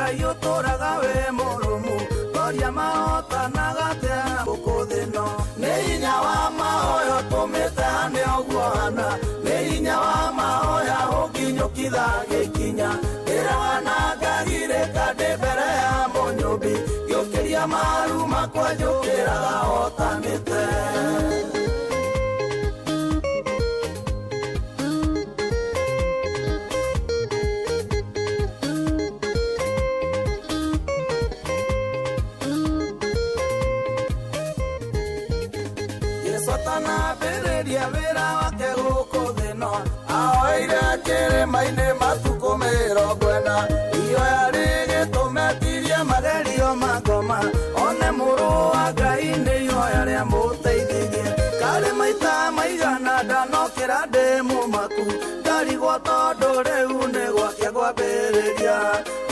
Ngai ũtũraga wĩ mũrũmu. Toria mahotanaga atĩa na gũkũ thĩ ĩno. Nĩ hinya wa mahoya ũtũmĩte hane ũguo hana. Nĩ hinya wa mahoya ũnginyũkithagia ikinya. Ndĩraga na ngagirĩka ndĩ mbere ya mũnyũmbi. Ngĩũkĩria maru makwa njũkĩraga hotanĩte. Yesu atanambĩrĩria wĩra wake gũkũ thĩ ĩno, ahoeire kĩrĩma-inĩ matukũ 40. Ihoya rĩgĩtũmetirie magerio ma ngoma, one mũrũ wa Ngai nĩ ihoya rĩamũteithirie. Karĩ maita maigana ndanokĩra ndĩ mũmaku, ngarigwo tondũ rĩu nĩ gwakĩa kwambĩrĩria.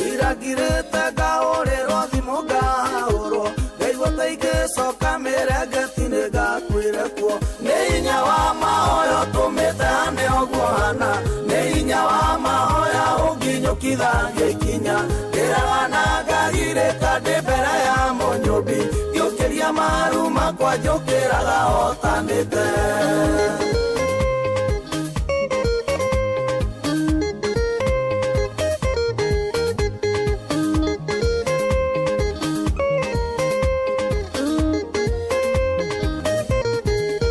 Irangirĩte ngahũrĩrwo thimũ ngahũrwo, ngaigua ta ingĩcoka mĩrengeti nĩ ngakuire kuo. Nĩ hinya wa mahoya ũtũmĩte hane ũguo hana. Nĩ hinya wa mahoya ũnginyũkithagia ikinya. Ndĩraga na ngagirĩka ndĩ mbere ya mũnyũmbi, ngĩũkĩria maru makwa njũkĩraga hotanĩte.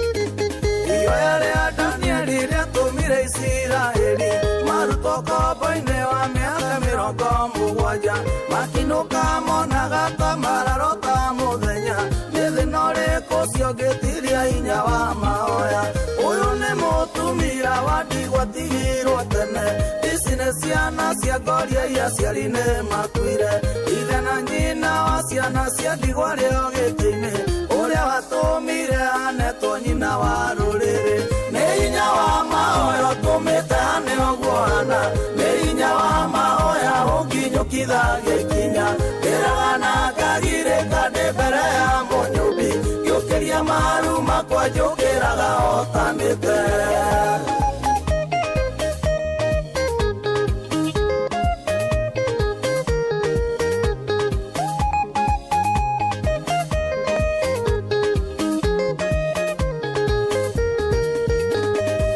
Ihoya rĩa Danieli rĩatũmire Isiraeli marutwo ngombo-inĩ wa mĩaka 70, makinũka monaga ta mararota mũthenya. Nĩ thĩna ũrĩkũ ũcio ũngĩtiria hinya wa mahoya? Ũyũ nĩ mũtumia wa ndigwa atigirwo tene. Ici nĩ ciana cia ngoria iria aciari nĩ makuire. Ithe na nyina wa ciana cia ndigwa arĩ o gĩtĩ-inĩ, ũrĩa watũmire anetwo nyina wa rũrĩrĩ. Nĩ hinya wa mahoya ũtũmĩte hane ũguo hana. Nĩ hinya wa mahoya ũnginyũkithagia ikinya. Ndĩraga na ngagirĩka ndĩ mbere ya mũnyũmbi, ngĩũkĩria maru makwa njũkĩraga hotanĩte.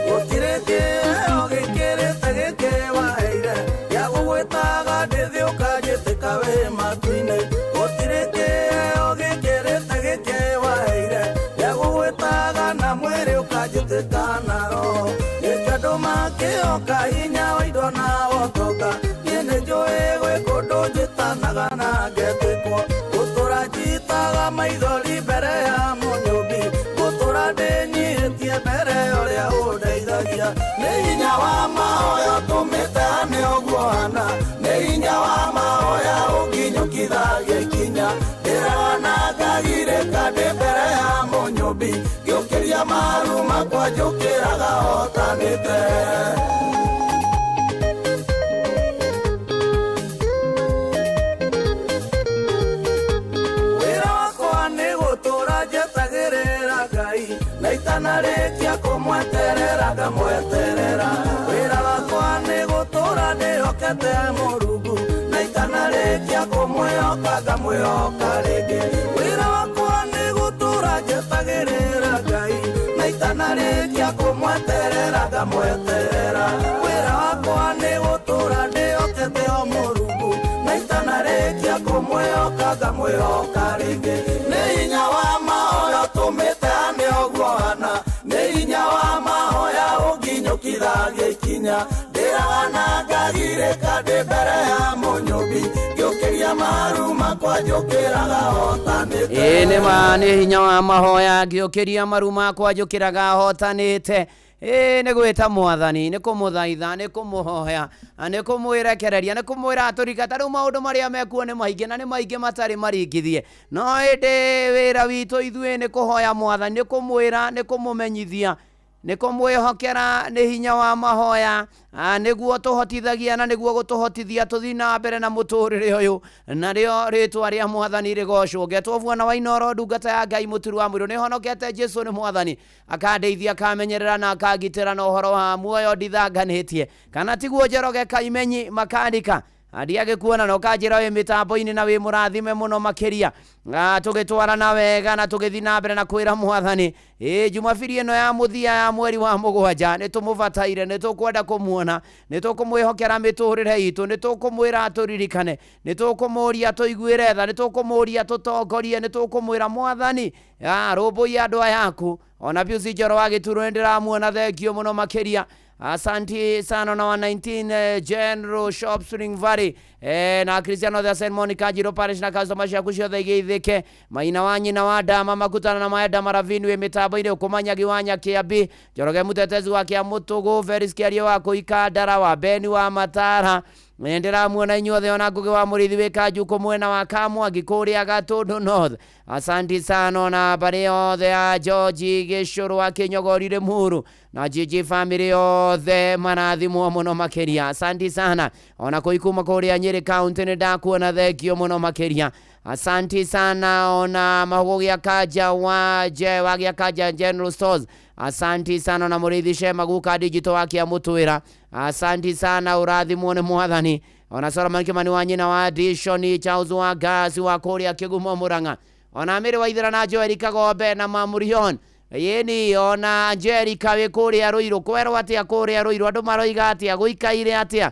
Gũtirĩ kĩheo gĩkĩrĩte gĩkĩ waheire, gĩa gũgwĩtaga ndĩthĩ ũkanjĩtĩka wĩ matu-inĩ. Gũtirĩ kĩheo gĩkĩrĩte gĩkĩ waheire, gĩa gũgwĩtaga na mwĩrĩ ũkanjĩtĩka na roho. Nĩkĩo andũ makĩoka hinya wa indo na ũtonga, niĩ nĩnjũĩ gwĩ kũndũ njĩtanaga na ngetĩkwo. Gũtũra njitaga maithori mbere ya mũnyũmbi, gũtũra ndĩnyihĩtie mbere ya ũrĩa ũndeithagia. Nĩ hinya wa mahoya ũtũmĩte hane ũguo hana. Nĩ hinya wa mahoya ũnginyũkithagia ikinya. Ndĩraga na ngagirĩka ndĩ mbere ya mũnyũmbi, ngĩũkĩria maru makwa njũkĩraga hotanĩte. Wĩra wakwa nĩ gũtũra njetagĩrĩra Ngai, na itanarĩkia kũmweterera ngamweterera. Wĩra wakwa nĩ gũtũra ndĩhokete Mũrungu, na itanarĩkia kũmwĩhoka ngamwĩhoka rĩngĩ. Wĩra wakwa nĩ gũtũra njetagĩrĩra Ngai, na itanarĩkia kũmweterera ngamweterera. Wĩra wakwa nĩ gũtũra ndĩhokete o Mũrungu, na itanarĩkia kũmwĩhoka ngamwĩhoka rĩngĩ. Nĩ hinya wa mahoya ũtũmĩte hane ũguo hana. Nĩ hinya wa mahoya ũnginyũkithagia ikinya. Ndĩraga na ngagirĩka ndĩ mbere ya mũnyũmbi, ngĩũkĩria maru makwa njũkĩraga hotanĩte. Ĩĩ nĩ ma nĩ hinya wa mahoya ngĩũkĩria maru makwa njũkĩraga hotanĩte. Ĩĩ nĩ gwĩta mwathani, nĩ kũmũthaitha, nĩ kũmũhoya, nĩ kũmwĩrekereria, nĩ kũmwĩra atũrika ta rĩu maũndũ marĩa mekuo nĩ maingĩ na nĩ maingĩ matarĩ maringithie. No ĩndĩ wĩra witũ ithuĩ nĩ kũhoya mwathani, nĩ kũmwĩra, nĩ kũmũmenyithia, nĩ kũmwĩhokera nĩ hinya wa mahoya, nĩguo tũhotithagia na nĩguo gũtũhotithia tũthiĩ na mbere na mũtũrĩre ũyũ, narĩo rĩtwa rĩa mwathani rĩgocwo. Ngetwo Bwana wa Inooro, ndungata ya Ngai mũturu wa mwĩrĩ, nĩhonokete Jesu nĩ mwathani, akandeithia, akamenyerera na akangitĩra na ũhoro wa muoyo ndithanganĩtie, kana tiguo Njoroge Kaimenyi makanika. Ndiagĩkuona na ũkanjĩra wĩ mĩtambo-inĩ na wĩ mũrathime mũno makĩria. Tũgĩtwarana wega na tũgĩthiĩ na mbere na kwĩra mwathani ĩ jumabiri ĩno ya mũthia ya mweri wa mũgwanja nĩ tũmũbataire, nĩ tũkwenda kũmuona, nĩ tũkũmwĩhokera mĩtũrĩre itũ, nĩ tũkũmwĩra tũririkane, nĩ tũkũmũria tũiguĩre tha, nĩ tũkũmũria tũtongorie, nĩ tũkũmwĩra mwathani rũmbũiya andũ aya aku. Ona Pius Njoro wa Gĩturo nĩ ndĩramuona, thengio mũno makĩria. Asante sana na wa 19 General Shop Spring Valley na Cristiano the St Monica Jiro Parish na customer ciaku ciothe igeithĩke. Maina wa nyina wa ndama makutana na maenda maravini wĩ mĩtambo-inĩ ũkũmanyagi wa Nyakiambi, Njoroge mũtetezi wa kĩa Mũtũgũ, Felis Kĩario wa Kũikandara wa Beni wa Matara, nĩ ndĩramuona inyuothe, ona Ngũgĩ wa Mũrĩithi wĩ Kanjukũ mwena wa Kamwangi kũrĩa Gatũndũ North. Asanti sana ona mbarĩ yothe ya George Gĩcũrũ wa Kĩnyogori Rĩmuru na Gigi family yothe marathimwo mũno makĩria. Asanti sana ona kũikuma kũrĩa Nyĩrĩ County nĩ ndakuona, thengio mũno makĩria. Asanti sana ona mahugo gĩa Kanja wa je wa gĩa Kanja General Stores. Asanti sana na mũrĩithi Shema guka digital wa kĩa Mũtwĩra. Asanti sana, ũrathimwo nĩ mwathani. Ona Solomon Kimani wa nyina wa Dishoni Charles wa Gasi wa kũrĩa Kĩgumo Mũrang'a, ona Mĩrĩ wa Ithera na Joel Kagombe na Mamurion yĩni, ona Angelica wĩ kũrĩa Rũirũ, kwerwo atĩa kũrĩa Rũirũ, andũ maroiga atĩa, gũikaire atĩa,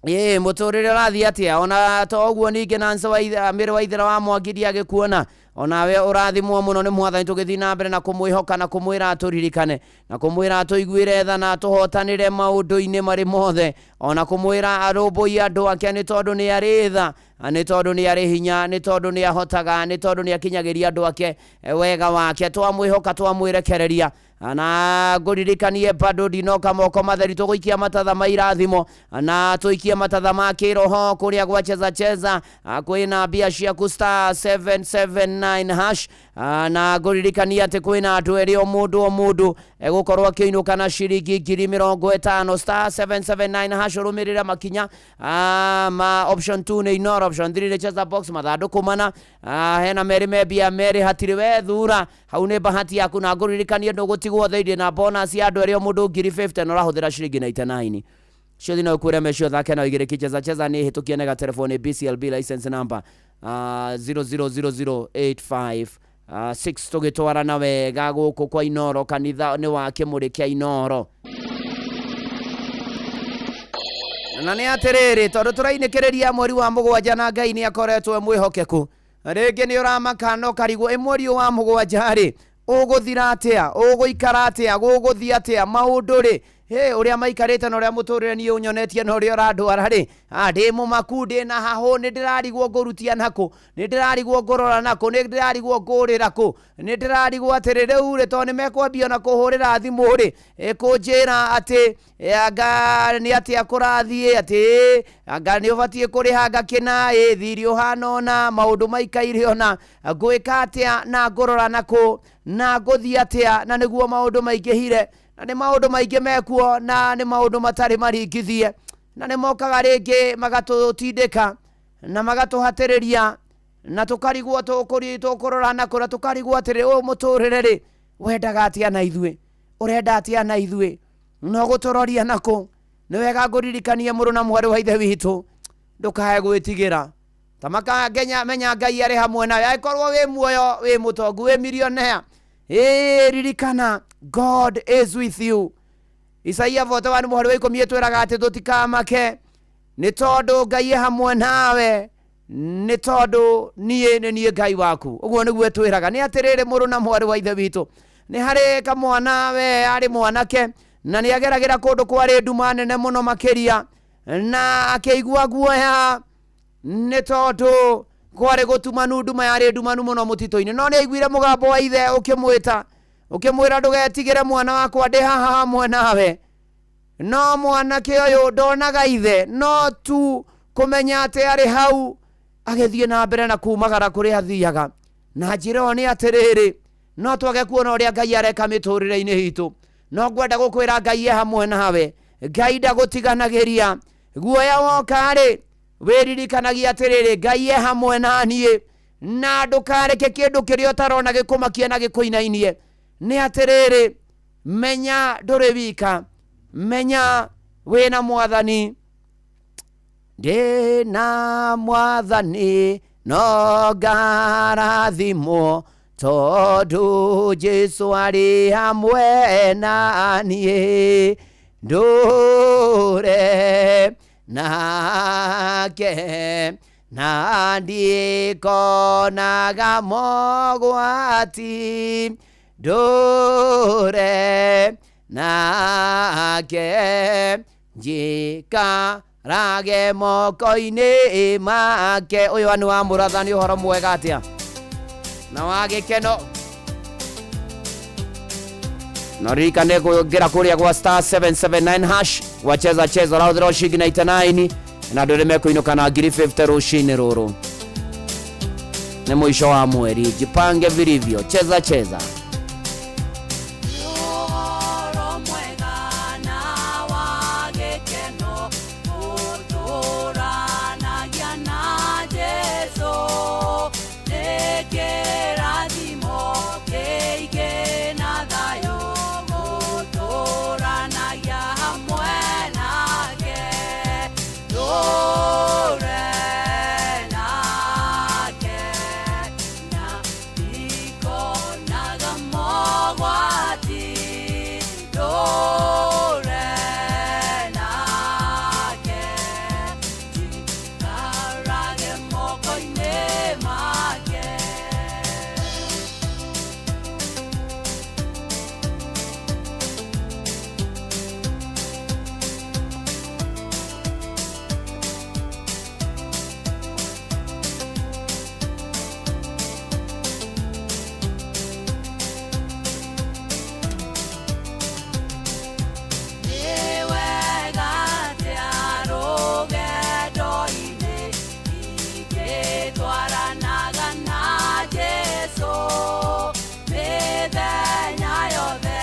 ĩ mũtũrĩre ũrathiĩ atĩa? Ona to ũguo ningĩ Nancy wa Mĩrĩ wa Ithera wa Mwangi ndiagĩkuona, onawe ũrathimwo mũno nĩ mwathani. Tũgĩthiĩ na mbere na kũmwĩhoka na kũmwĩra atũririkane na kũmwĩra atũiguĩre tha na atũhotanĩre maũndũ-inĩ marĩ mothe, ona kũmwĩra arũmbũiye andũ ake, nĩ tondũ nĩ arĩ tha, nĩ tondũ nĩ arĩ hinya, nĩ tondũ nĩ ahotaga, nĩ tondũ nĩ akinyagĩria andũ ake wega wake. Twamwĩhoka, twamwĩrekereria, na ngũririkanie bado ndinoka moko matheri, tũgũikia matatha ma irathimo na tũikie matatha ma kĩroho kũrĩa gwa cheza cheza. Kwĩna mbia ciaku *779# na ngũririkanie atĩ kwĩna andũ erĩ, o mũndũ o mũndũ egũkorwo akĩinũka na ciringi 50,000. *779# ũrũmĩrĩre makinya ma option 2 nĩ Inoro, option 3 nĩ cheza box, mathandũkũ mana hena merĩ me mbia merĩ, hatirĩ we thura hau, nĩ bahati yaku. Na ngũririkanie ndũgũtigwo thĩinĩ na bonus ya andũ erĩ, o mũndũ 50,000, na ũrahũthĩra ciringi 99 ciothe no ũkwĩre mecio thake na ũigĩrĩki cheza cheza nĩ hĩtũkie nega telefoni BCLB license number 0000856 tũgĩtwarana wega gũkũ kwa Inoro, kanitha nĩ wa kĩmũrĩ kĩa Inoro. Na nĩ atĩrĩrĩ, tondũ tũrainĩkĩrĩria mweri wa mũgwanja na Ngai nĩ akoretwo e mwĩhokeku, rĩngĩ nĩ ũramaka no karigwo ĩ mweri ũyũ wa mũgwanja rĩ ũgũthira atĩa, ũgũikara atĩa, gũgũthiĩ atĩa maũndũ rĩ, hĩ ũrĩa maikarĩte na ũrĩa mũtũrĩre niĩ ũnyonetie na ũrĩa ũrandwara rĩ, ndĩ mũmaku, ndĩ na hahũ, nĩ ndĩrarigwo ngũrutia nakũ, nĩ ndĩrarigwo ngũrora nakũ, nĩ ndĩrarigwo ngũrĩra kũ, nĩ ndĩrarigwo atĩrĩ rĩu rĩ, tondũ nĩ mekwambia na kũhũrĩra thimũ rĩ, kũnjĩra atĩ anga nĩ atĩa kũrathiĩ, atĩ anga nĩ ũbatiĩ kũrĩha, anga kĩna ĩ thirĩ ũhana ũna, maũndũ maikaire ũna, ngwĩka atĩa na ngũrora nakũ na ngũthiĩ atĩa na nĩguo maũndũ maingĩhire, na nĩ maũndũ maingĩ mekuo na nĩ maũndũ matarĩ maringithie, na nĩ mokaga rĩngĩ magatũtindĩka na magatũhatĩrĩria na tũkarigwo tũkũrora nakũ, na tũkarigwo atĩrĩ ũyũ mũtũrĩre rĩ wendaga atĩa na ithuĩ, ũrenda atĩa na ithuĩ, no gũtũroria nakũ. Nĩ wega ngũririkanie mũrũ na mwarĩ wa ithe witũ, ndũkae gwĩtigĩra tamaka ngenya, menya Ngai arĩ hamwe nawe. Angĩkorwo wĩ muoyo, wĩ mũtongu, wĩ milionea, ĩ ririkana God is with you. Isaia 41 mũhari wa 10 ĩtwĩraga atĩ tũtikamake nĩ tondũ Ngai e hamwe nawe, nĩ tondũ niĩ nĩ niĩ Ngai waku. Ũguo nĩguo ĩtwĩraga. Nĩ atĩrĩrĩ mũrũ na mwarĩ wa ithe witũ, nĩ harĩ kamwana we arĩ mwanake na nĩ ageragĩra kũndũ kwarĩ nduma nene mũno makĩria, na akĩigua guoya nĩ tondũ kwarĩ gũtumanu, nduma yarĩ ndumanu mũno mũtitũ-inĩ, no nĩ aiguire mũgambo wa ithe ũkĩmwĩta, ũkĩmwĩra, "Ndũgetigĩre mwana wakwa, ndĩ haha hamwe nawe." No mwanake ũyũ ndonaga ithe, no tu kũmenya atĩ arĩ hau, agĩthiĩ na mbere na kumagara kũrĩa athiaga. Na njĩra ĩyo nĩ atĩrĩrĩ, no twage kuona ũrĩa Ngai areka mĩtũrĩre-inĩ itũ, no ngwenda gũkwĩra Ngai e hamwe nawe. Ngai ndagũtiganagĩria. Guoya woka rĩ, wĩririkanagia atĩrĩrĩ, Ngai e hamwe na niĩ, na ndũkareke kĩndũ kĩrĩa ũtarona gĩkũmakie na gĩkũinainie. Nĩ atĩrĩrĩ, menya ndũrĩ wika, menya wĩna mwathani. Ndĩna mwathani no ngarathimwo tondũ Jesu arĩ hamwe na niĩ ndũre nake na ndikonaga mogwati ndũre nake njikarage moko-inĩ make. Ũyũ nĩ wa mũratha nĩ ũhoro mwega atĩa na wa gĩkeno. Na ririkane kuingira kuria gwa star 779 hash wacheza cheza ũrahũthĩra ciringi 99 na andũ arĩa mekũinũka na ngiri 50 rũcinĩ rũrũ. Nĩ mũico wa mweri, jipange vilivyo, cheza cheza. Ũhoro mwega na wa gĩkeno ũtũranagia na Jesũ nĩ kĩrathimo kĩingĩ na thayũ gũtũranagia hamwe nake ndũre nake na ndikonaga mogwati ndũre nake njikarage moko-inĩ make. Nĩ wega atĩa rũgendo-inĩ ingĩtwaranaga na Jesũ mĩthenya yothe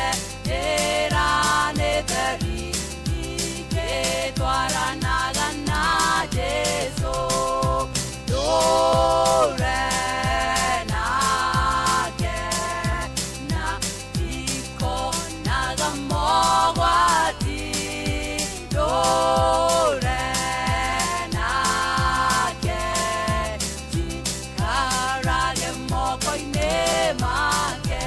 ĩranĩte ingĩtwaranaga na Jesũ ndũre nake na ndikonaga mogwati ndũre nake njikarage moko-inĩ make.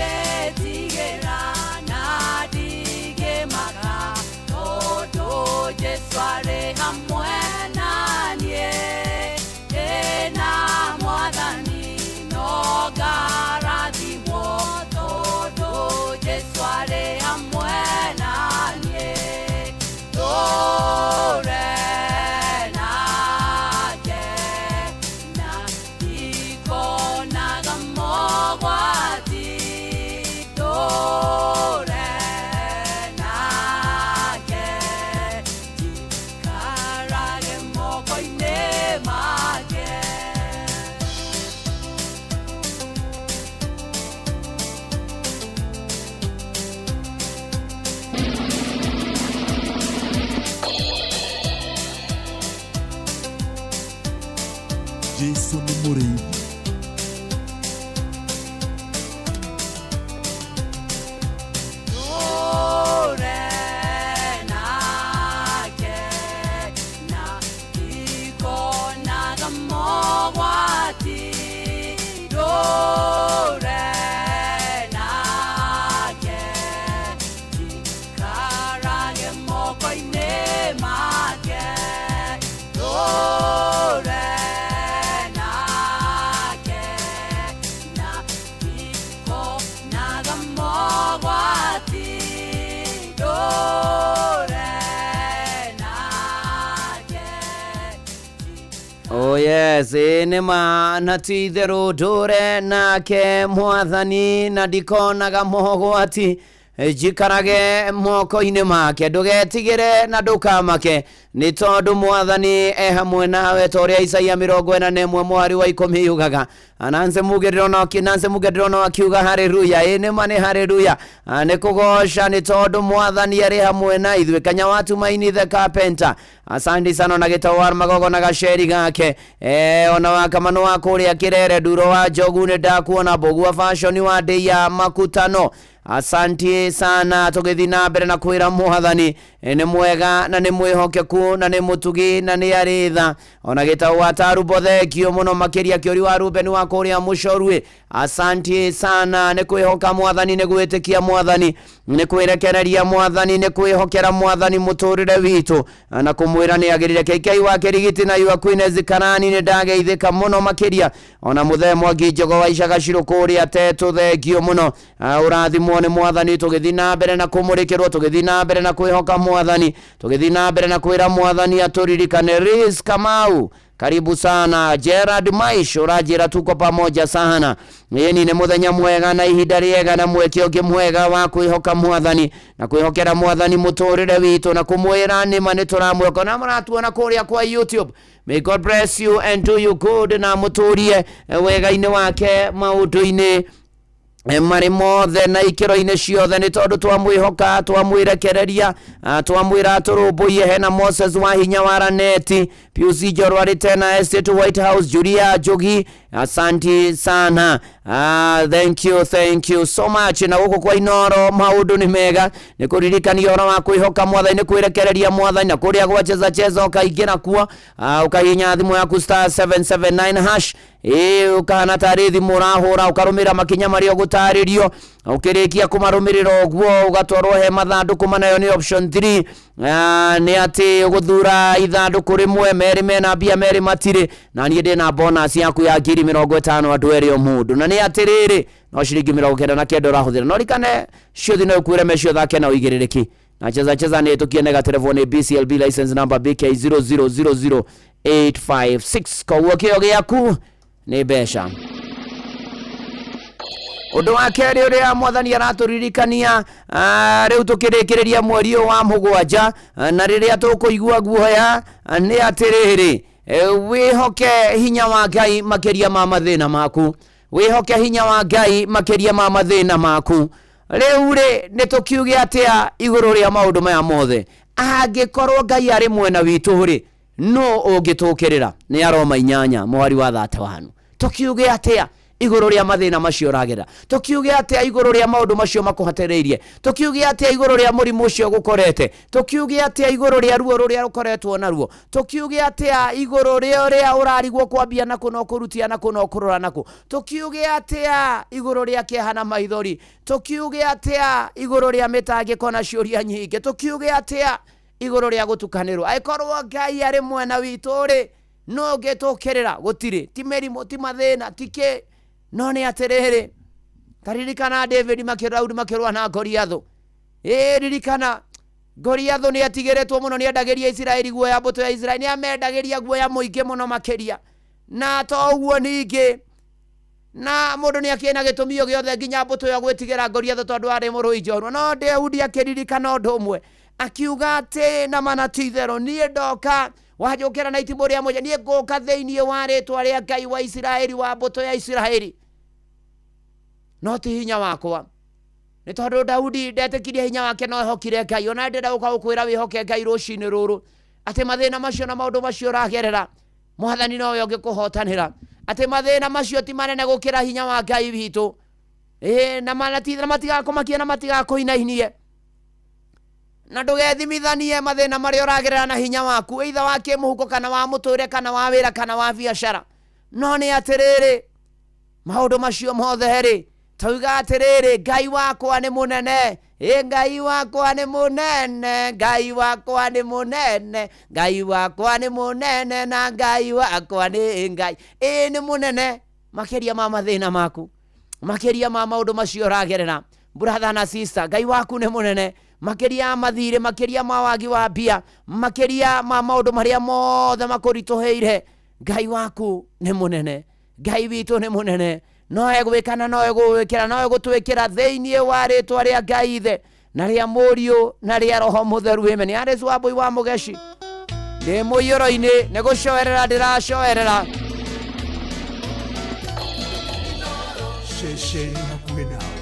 Ndigĩtigĩra na ndigĩmaka tondũ Jesũ arĩ hamwe na niĩ. Ndĩna mwathani no ngarathimwo tondũ Jesũ arĩ hamwe na niĩ. Ndũre nake na ndikonaga mogwati ndũre nake njikarage moko-inĩ make. Jesu nĩ mũrĩithi. Ndũre nake na ndikonaga mogwati ndũre nake njikarage moko-inĩ make ndũre nake na ndikonaga mogwati ndũre nake. Oh yes, ĩ nĩ ma na ti itherũ ndũre nake mwathani na ndikonaga mogwati njikarage moko-inĩ make. Ndũgetigĩre na ndũkamake. Nĩ tondũ Mwathani e hamwe nawe, ta ũrĩa Isaia 41 mũhari wa 10 yugaga. Nancy Muge ndĩrona, Nancy Muge ndĩrona akiuga haleluya. Ĩ nĩ ma nĩ haleluya. Nĩ kũgoca nĩ tondũ Mwathani arĩ hamwe na ithuĩ. Kanya wa Tumaini the Carpenter, asante sana, na gĩtau Magogo na gaceri gake, ona wa Kamano wa kũrĩa Kĩrere, Nduro wa Njogu nĩ ndakuona, Mbũgua Fashion wa Ndĩia Makutano, asanti sana. Tũgĩthiĩ na mbere na kwĩra Mwathani nĩ mwega na nĩ mwĩhokeku na nĩ mũtugi na nĩ arĩ tha. Ona gĩtau wa Tarumbo, thengio mũno makĩria. Kĩũri wa Ruben wa kũrĩa Mũcorwe, asanti sana. Nĩ kwĩhoka Mwathani, nĩ gwĩtĩkia Mwathani, nĩ kwĩrekereria Mwathani, nĩ kwĩhokera Mwathani mũtũrĩre witũ na kũmwĩra nĩ agĩrĩre. KK wa Kĩrigiti na Yua Queen Karani, nĩ ndageithĩka mũno makĩria. Ona mũthee Mwangi Njogo wa Icagacirũ kũrĩa Tetũ, thengio mũno. Ũrathimwo nĩ Mwathani. Tũgĩthiĩ na mbere na kũmũrĩkĩrwo, tũgĩthiĩ na mbere na kwĩhoka Mwathani, tũgĩthiĩ na mbere na kwĩra Mwathani atũririkane. Riz Kamau, karibu sana. Gerard Maish ũranjĩra tuko pamoja sana. Ĩni nĩ mũthenya mwega na ihinda rĩega na mweke ũngĩ mwega wa kwĩhoka Mwathani na kwĩhokera Mwathani mũtũrĩre witũ na kũmwĩra nĩma nĩ tũramwĩhoka. Na mũratuona kũrĩa kwa YouTube, may God bless you and do you good, na mũtũrie wega-inĩ wake maũndũ-inĩ marĩ mothe na ikĩro-inĩ ciothe, nĩ tondũ twamwĩhoka, twamwĩrekereria, twamwĩra atũrũmbũiye. Hena Moses wa hinya wa Raneti, Pius Njoro arĩ tena Estate White House, Julia Njugi, asanti sana. Thank you, thank you so much. Na gũkũ kwa Inoro maũndũ nĩ mega, nĩ kũririkania ũhoro wa kwĩhoka Mwathani, nĩ kwĩrekereria Mwathani, na kũrĩa gwa cheza cheza ũkaingĩra kuo, ũkahihinya thimũ yaku *779#, ĩ ũkahana tarĩ thimũ ũrahũra, ũkarũmĩrĩra makinya marĩa ũgũtarĩrio. Ũkĩrĩkia kũmarũmĩrĩra ũguo, ũgatwarwo he mathandũkũ manayo nĩ option 3. Nĩ atĩ ũgũthura ithandũkũ rĩmwe, merĩ mena mbia, merĩ matirĩ. Na niĩ ndĩna bonus yaku ya 50,000 andũ erĩ o mũndũ, na nĩ atĩrĩrĩ, no ciringi 99 ũrahũthĩra. No rikane ciothe no ĩkwĩre mecio thake na ũigĩrĩrĩki na cheza cheza nĩ ĩtũkie negative nĩ BCLB license number BK 0000856. Koguo kĩo gĩaku nĩ mbeca. Ũndũ wa kerĩ ũrĩa Mwathani aratũririkania, rĩu tũkĩrĩkĩrĩria mweri ũyũ wa 7, na rĩrĩa tũkũigua guoya, nĩ atĩrĩrĩ, wĩhoke hinya wa Ngai makĩria ma mathĩna maku. Wĩhoke hinya wa Ngai makĩria ma mathĩna maku. Rĩu rĩ, nĩ tũkiuge atĩa igũrũ rĩa maũndũ maya mothe? Angĩkorwo Ngai arĩ mwena witũ rĩ, no ũngĩtũkĩrĩra? Nĩ Aroma 8 mũhari wa 31. Tũkiuge atĩa igũrũ rĩa mathĩna macio ũragerera? Tũkiuge atĩa igũrũ rĩa maũndũ macio makũhatĩrĩirie? Tũkiuge atĩa igũrũ rĩa mũrimũ ũcio ũgũkorete? Tũkiuge atĩa igũrũ rĩa ruo rũrĩa rũkoretwo naruo? Tũkiuge atĩa igũrũ rĩa ũrĩa ũrarigwo kwambia nakũ na ũkũrutia nakũ na ũkũrora nakũ? Tũkiuge atĩa igũrũ rĩa kĩeha na maithori? Tũkiuge atĩa igũrũ rĩa mĩtangĩko na ciũria nyingĩ? Tũkiuge atĩa igũrũ rĩa gũtukanĩrwo? Angĩkorwo Ngai arĩ mwena witũ rĩ, no ũngĩtũkĩrĩra? Gũtirĩ, ti mĩrimũ, ti mathĩna, ti kĩ. No nĩ atĩrĩrĩ, taririkana David Daudi makĩrũa na Goliathũ. Ĩ ririkana Goliathũ nĩ atigĩrĩtwo mũno, nĩ endagĩria Isiraeli guoya, mbũtũ ya Isiraeli nĩ amendagĩria guoya mũingĩ mũno makĩria. Na to ũguo ningĩ, na mũndũ nĩ akĩrĩ na gĩtũmi o gĩothe nginya mbũtũ ĩyo gwĩtigĩra Goliathũ tondũ arĩ mũrũi njorua. No Daudi akĩririkana ũndũ ũmwe, akiuga atĩ na mana ti itherũ, niĩ ndoka wanjũkĩra na itimũ rĩa mũthia, niĩ ngũka thĩinĩ wa rĩtwa rĩa Ngai wa Isiraeli, wa mbũtũ ya Isiraeli, no ti hinya wakwa. Nĩ tondũ Daudi ndetĩkirie hinya wake, no ehokire Ngai. Ona ndĩrenda gũka gũkwĩra wĩhoke Ngai rũcinĩ rũrũ, atĩ mathĩna macio na maũndũ macio ũragerera, Mwathani nowe ũngĩkũhotanĩra, atĩ mathĩna macio ti manene gũkĩra hinya wa Ngai witũ. Ĩ na matigakũmakia na matigakũinainie, na ndũgethimithanie mathĩna marĩa ũragerera na hinya waku, either wa kĩmũhuko kana wa mũtũrĩre kana wa wĩra kana wa biacara. No nĩ atĩrĩrĩ, maũndũ macio mothe rĩ, tauga atĩrĩrĩ, Ngai wakwa nĩ mũnene. Ĩ Ngai wakwa nĩ mũnene, Ngai wakwa nĩ mũnene, Ngai wakwa nĩ mũnene, na Ngai wakwa nĩ Ngai. Ĩ nĩ mũnene makĩria ma mathĩna maku, makĩria ma maũndũ macio ũragerera. Brother na sister, Ngai waku nĩ mũnene makĩria ya mathirĩ, makĩria ma wagi wa mbia, makĩria ma maũndũ marĩa mothe makũritũhĩire. Ngai waku nĩ mũnene, Ngai witũ nĩ mũnene, no egwĩka na no egũgwĩkĩra, no egũtwĩkĩra thĩinĩ wa rĩtwa rĩa Ngai Ithe na rĩa Mũriũ na rĩa Roho Mũtheru. Amen. Aris wa Mbui wa Mũgeci. Ndĩ mũiyũro-inĩ nĩ gũcoerera ndĩracoerera. Ceceni hakuhĩ nawe.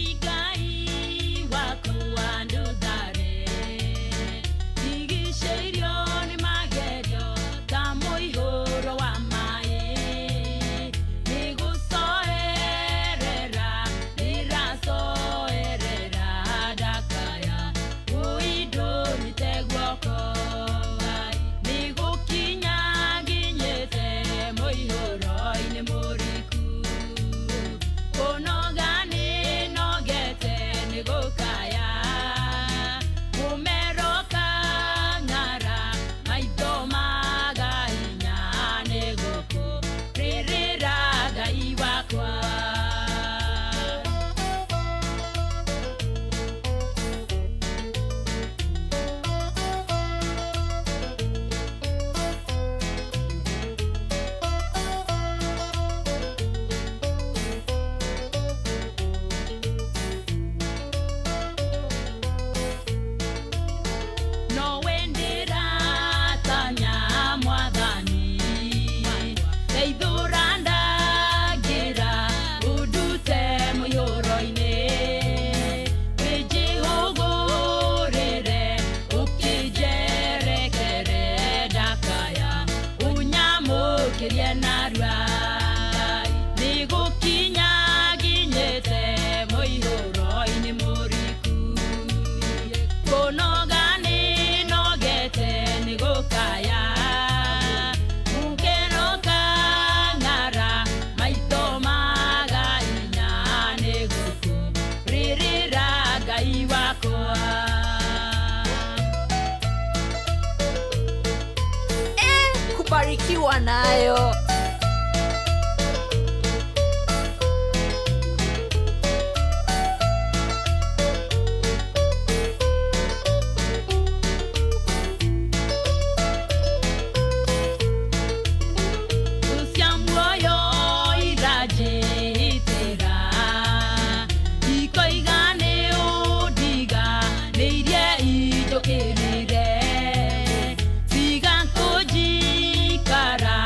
Ũigai waku andũ thare ndigicĩirio nĩ magerio ta mũihũro wa maĩ nĩgũcoerera ndĩracoerera ndakaya ũindũmĩte guoko nĩgũkinya nginyĩte mũihũro-inĩ mũriku kũnoga nĩnogete nĩgũkaya mũmero kang'ara maitho magahinya nĩgũkũrĩrĩra Ngai wakwa. Nowe ndĩratanya mwathani ndeithũra ndangĩra ũndute mũiyũro-inĩ wĩnjĩhũgũrĩre ũkĩnjerekere ndakaya ũnyamũkĩrie narua nĩgũkinya nginyĩte mũihũro-inĩ mũriku kũnoga nĩnogete nĩgũkaya mũkeno kang'ara maitho magahinya nĩgũkũrĩrĩra Ngai wakwa. Kubarikiwa nayo. Cia muoyo iranjĩtĩra ikoiga nĩ ũndiga nĩirie injũkĩrĩre tiga kũnjikara.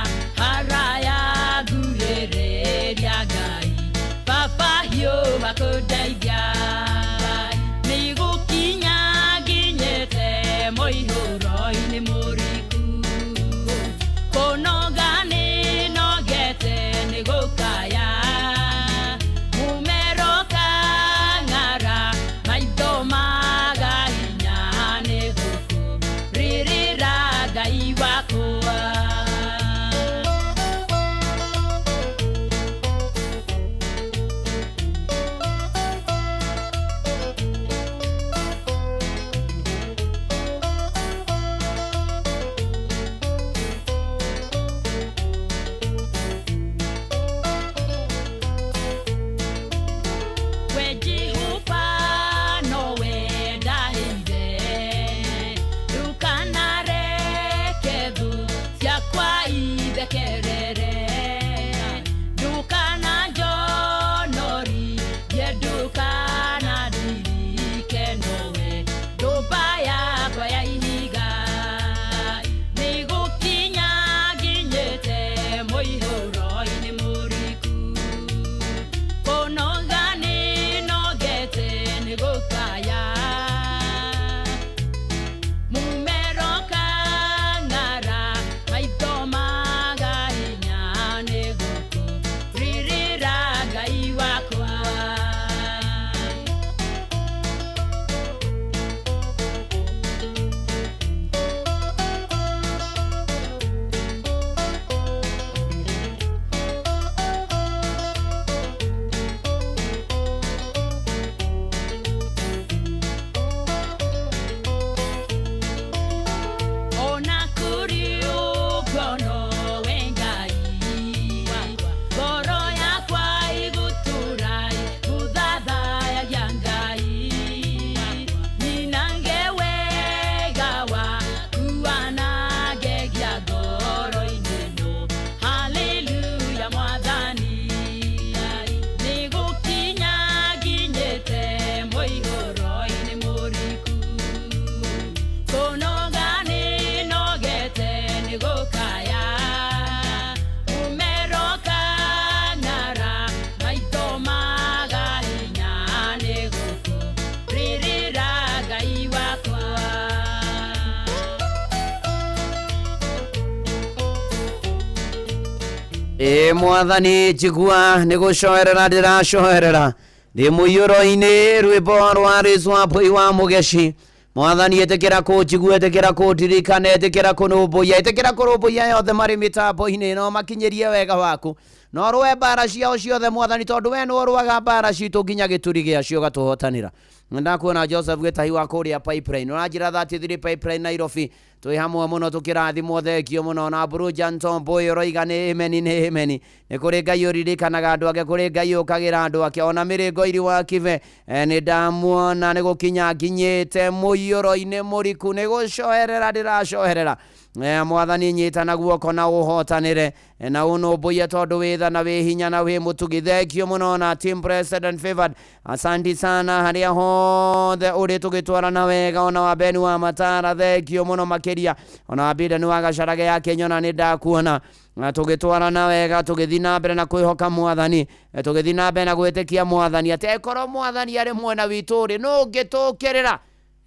Ĩ mwathani, njigua nĩ gũcoerera ndĩracoerera ndĩ mũiyũro-inĩ. Rwĩmbo rwa Rĩcwa Mbũi wa Mũgeci. Mwathani, ĩtĩkĩra kũnjigua, ĩtĩkĩra kũndirikana, ĩtĩkĩra kũnũmbũiya, ĩtĩkĩra kũrũmbũiya yothe marĩ mĩtambo-inĩ no makinyĩrie wega waku no rũe mbara ciao ciothe, mwathani, tondũ we nĩwe ũrũaga mbara citũ nginya gĩturi gĩacio ũgatũhotanĩra. Ndakuona Joseph Gĩtahi wa kũrĩa Pipeline, ũranjĩra 33 Pipeline, Nairobi, twĩ hamwe mũno tũkĩrathimwo. Thengio mũno. Na Buruja Ntomboy ũroiga nĩ ameni, nĩ ameni. Nĩ kũrĩ Ngai ũririkanaga andũ ake, kũrĩ Ngai ũkagĩra andũ ake. Ona mĩrĩngo iri wa kibe, nĩ ndamuona nĩ gũkinya nginyĩte mũiyũro-inĩ mũriku, nĩ gũcoerera ndĩracoerera. Mwathani, nyita na guoko na ũhotanĩre na ũnũmbũiye, tondũ wĩ tha na wĩ hinya na wĩ mũtugi. Thengio mũno. Na team president favored, asanti sana harĩa hothe ũrĩ, tũgĩtwarana wega. Ona wa Beni wa Matara, thengio mũno makĩria. Ona wa Bida nĩ wa Gacarage ya Kĩnyona, nĩ ndakuona na tũgĩtwarana wega, tũgĩthiĩ na mbere na kwĩhoka mwathani, tũgĩthiĩ na mbere na gwĩtĩkia mwathani atĩ angĩkorwo mwathani arĩ mwena witũ rĩ, nũ ũngĩtũkĩrĩra?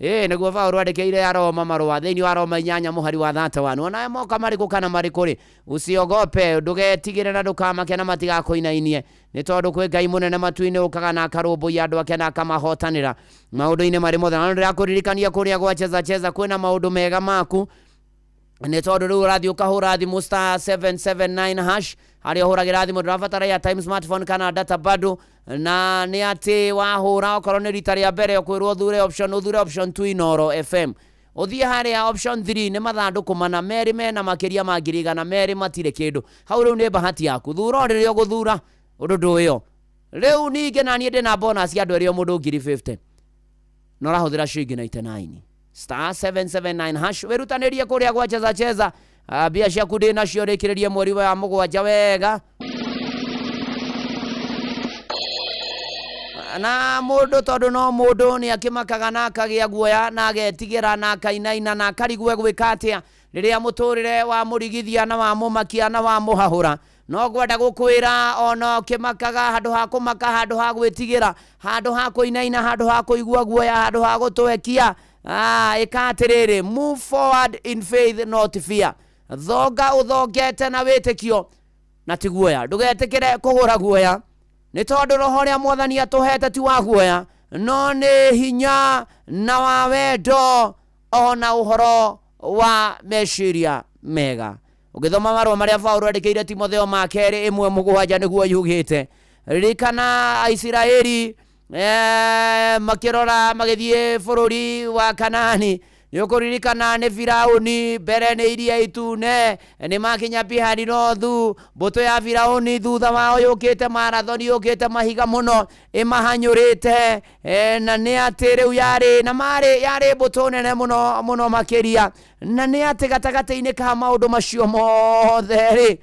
Ĩ nĩguo Paũlũ andĩkĩire Aroma marũa, thĩinĩ wa Roma 8 mũhari wa 31, onawe moka marĩkũ kana marĩkũ rĩ, usiogope, ndũgetigĩre na ndũkamake na matigakũinainie, nĩ tondũ kwĩ Ngai mũnene matu-inĩ ũkaga na akarũmbũiya andũ ake na akamahotanĩra maũndũ-inĩ marĩ mothe. Na ndĩrakũririkania kũrĩa gwa Cheza Cheza kwĩna maũndũ mega maku, nĩ tondũ rĩu ũrathiĩ ũkahũra thimũ *779# harĩa ũhũragĩra thimũ, ndũrabatara airtime, smartphone kana data bado. Na nĩ atĩ wahũra, okorwo nĩ rita rĩa mbere, ũkwĩrwo ũthure option, ũthure option 2, Inoro FM. Ũthiĩ harĩa option 3, nĩ mathandũkũ mana, merĩ mena makĩria ma 100,000, merĩ matirĩ kĩndũ hau. Rĩu nĩ bahati yaku, thura o rĩrĩa ũgũthura ũndũ ndũĩyo. Rĩu ningĩ na niĩ ndĩna bonus ya andũ erĩ, o mũndũ 50,000, na ũrahũthĩra ciringi 99, *779#. Wĩrutanĩrie kũrĩa gwa Cheza Cheza. Mbia ciaku ndĩ nacio, rĩkĩrĩrie mweri wa mũgwanja wega. Na mũndũ tondũ no mũndũ nĩ akĩmakaga na akagĩa guoya na agetigĩra na akainaina na akarigwo gwĩka atĩa rĩrĩa mũtũrĩre wamũrigithia na wamũmakia na wamũhahũra. No ngwenda gũkwĩra, ona ũkĩmakaga, handũ ha kũmaka, handũ ha gwĩtigĩra, handũ ha kũinaina, handũ ha kũigua guoya, handũ ha gũtwekia, ĩka atĩrĩrĩ, move forward in faith, not fear. Thonga ũthongete na wĩtĩkio na ti guoya. Ndũgetĩkĩre kũgũra guoya, nĩ tondũ roho ũrĩa mwathani atũhete ti wa guoya, no nĩ hinya na wa wendo ona ũhoro wa meciria mega. Ũgĩthoma marũa marĩa Paũlũ andĩkĩire Timotheo ma kerĩ 1:7, nĩguo yugĩte. Ririkana Aisiraeli makĩrora magĩthiĩ bũrũri wa Kanani. Nĩ ũkũririkana nĩ Firauni mbere, nĩ Iria Itune, nĩ makinya Piharirothu, mbũtũ ya Firauni thutha wao yũkĩte marathoni, yũkĩte mahiga mũno ĩmahanyũrĩte. Na nĩ atĩ rĩu yarĩ na marĩ yarĩ mbũtũ nene mũno mũno makĩria. Na nĩ atĩ gatagatĩ-inĩ ka maũndũ macio mothe rĩ,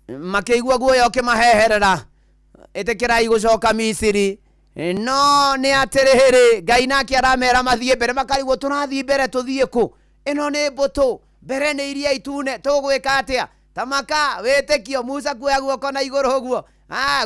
makĩigua guoya ũkĩmaheherera, ĩtĩkĩrai gũcoka Misiri. No nĩ atĩrĩrĩ, Ngai nake aramera mathiĩ mbere, makarigwo tũrathiĩ mbere tũthiĩ kũ? Ĩno nĩ mbũtũ mbere, nĩ Iria Itune, tũgwĩka atĩa? Tamaka wĩtĩkio, Musa kuoya guoko na igũrũ ũguo,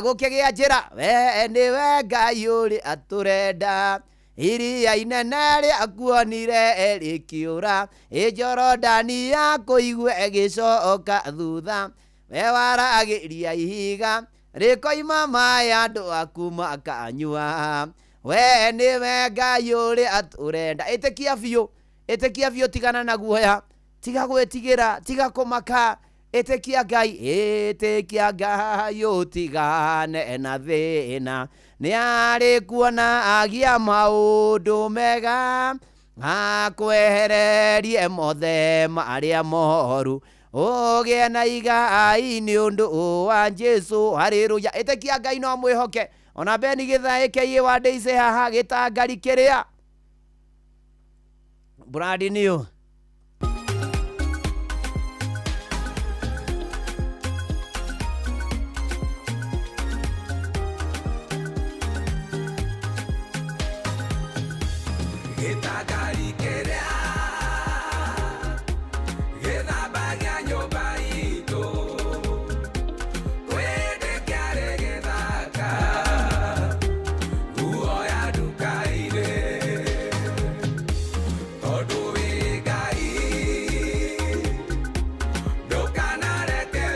gũkĩgĩa njĩra. We nĩwe Ngai ũrĩ atũrenda, iria inene rĩakuonire rĩkĩũra, ĩ Jorodani yakũigue ĩgĩcoka thutha, we waragĩria ihiga rĩkoima maĩ, andũ aku makanyua. We nĩwe Ngai ũrĩa atũrenda. Ĩtĩkia biũ, ĩtĩkia biũ, tigana na guoya, tiga gwĩtigĩra, tiga kũmaka, ĩtĩkia Ngai, ĩtĩkia Ngai, ũtigane na thĩna, nĩ arĩ kuona agia maũndũ mega, akwehererie mothe marĩa moru, ũgĩe na igai nĩ ũndũ wa Jesu. Haleluya! Ĩtĩkia Ngai no mwĩhoke. Ona Beni gĩthaĩke iĩ wa ndĩice haha gĩtangari kĩrĩa brand new. Gĩtangari kĩrĩa gĩthambagia nyũmba itũ, kwĩndĩ kĩarĩ gĩthaka, nguo ya nduka-inĩ, tondũ wĩ Ngai ndũkanareke.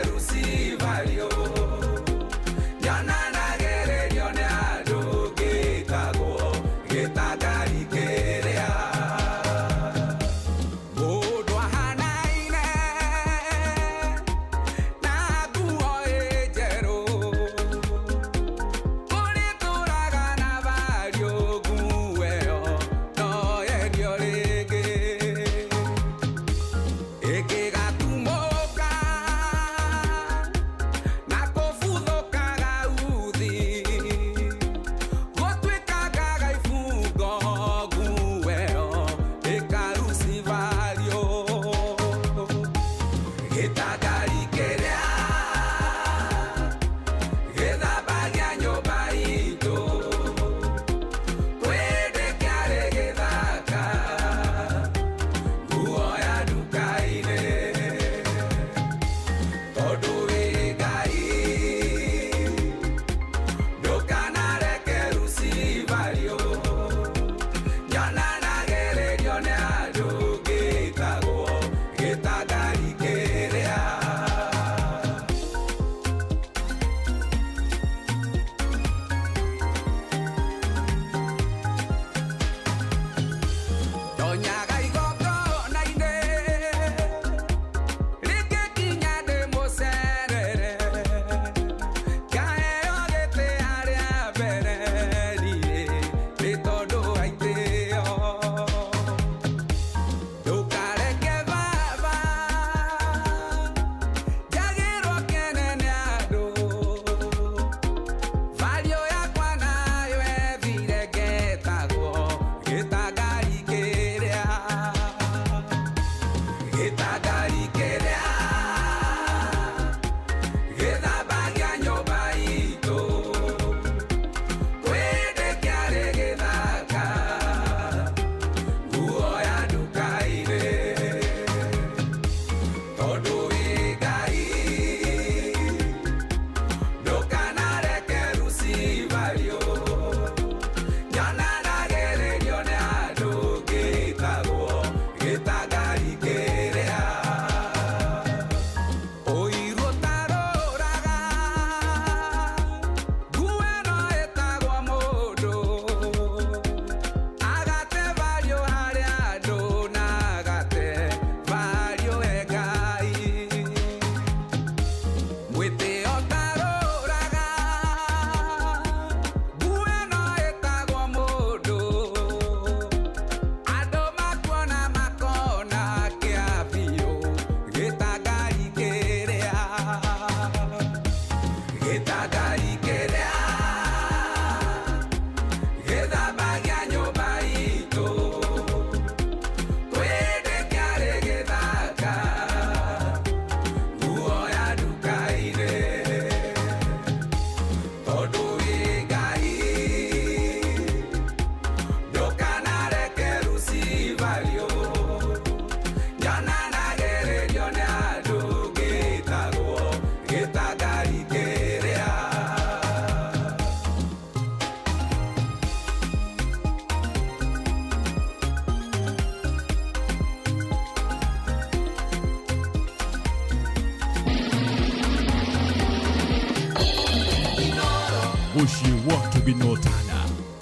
Mũciĩ wa Tũgĩnyotana.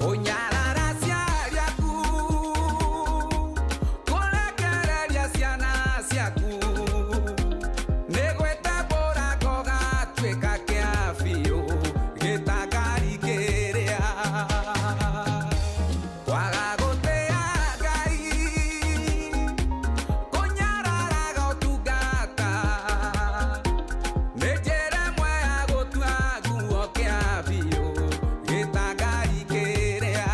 Ũnyarara ciaku kũrekereria ciana ciaku nĩ gwĩtambũra gũgatuĩka kĩa biũ gĩtangari kĩrĩa kwaga gũtĩa Ngai kũnyararaga ũtungata nĩ njĩra ĩmwe ya gũtua nguo kĩa biũ gĩtangari kĩrĩa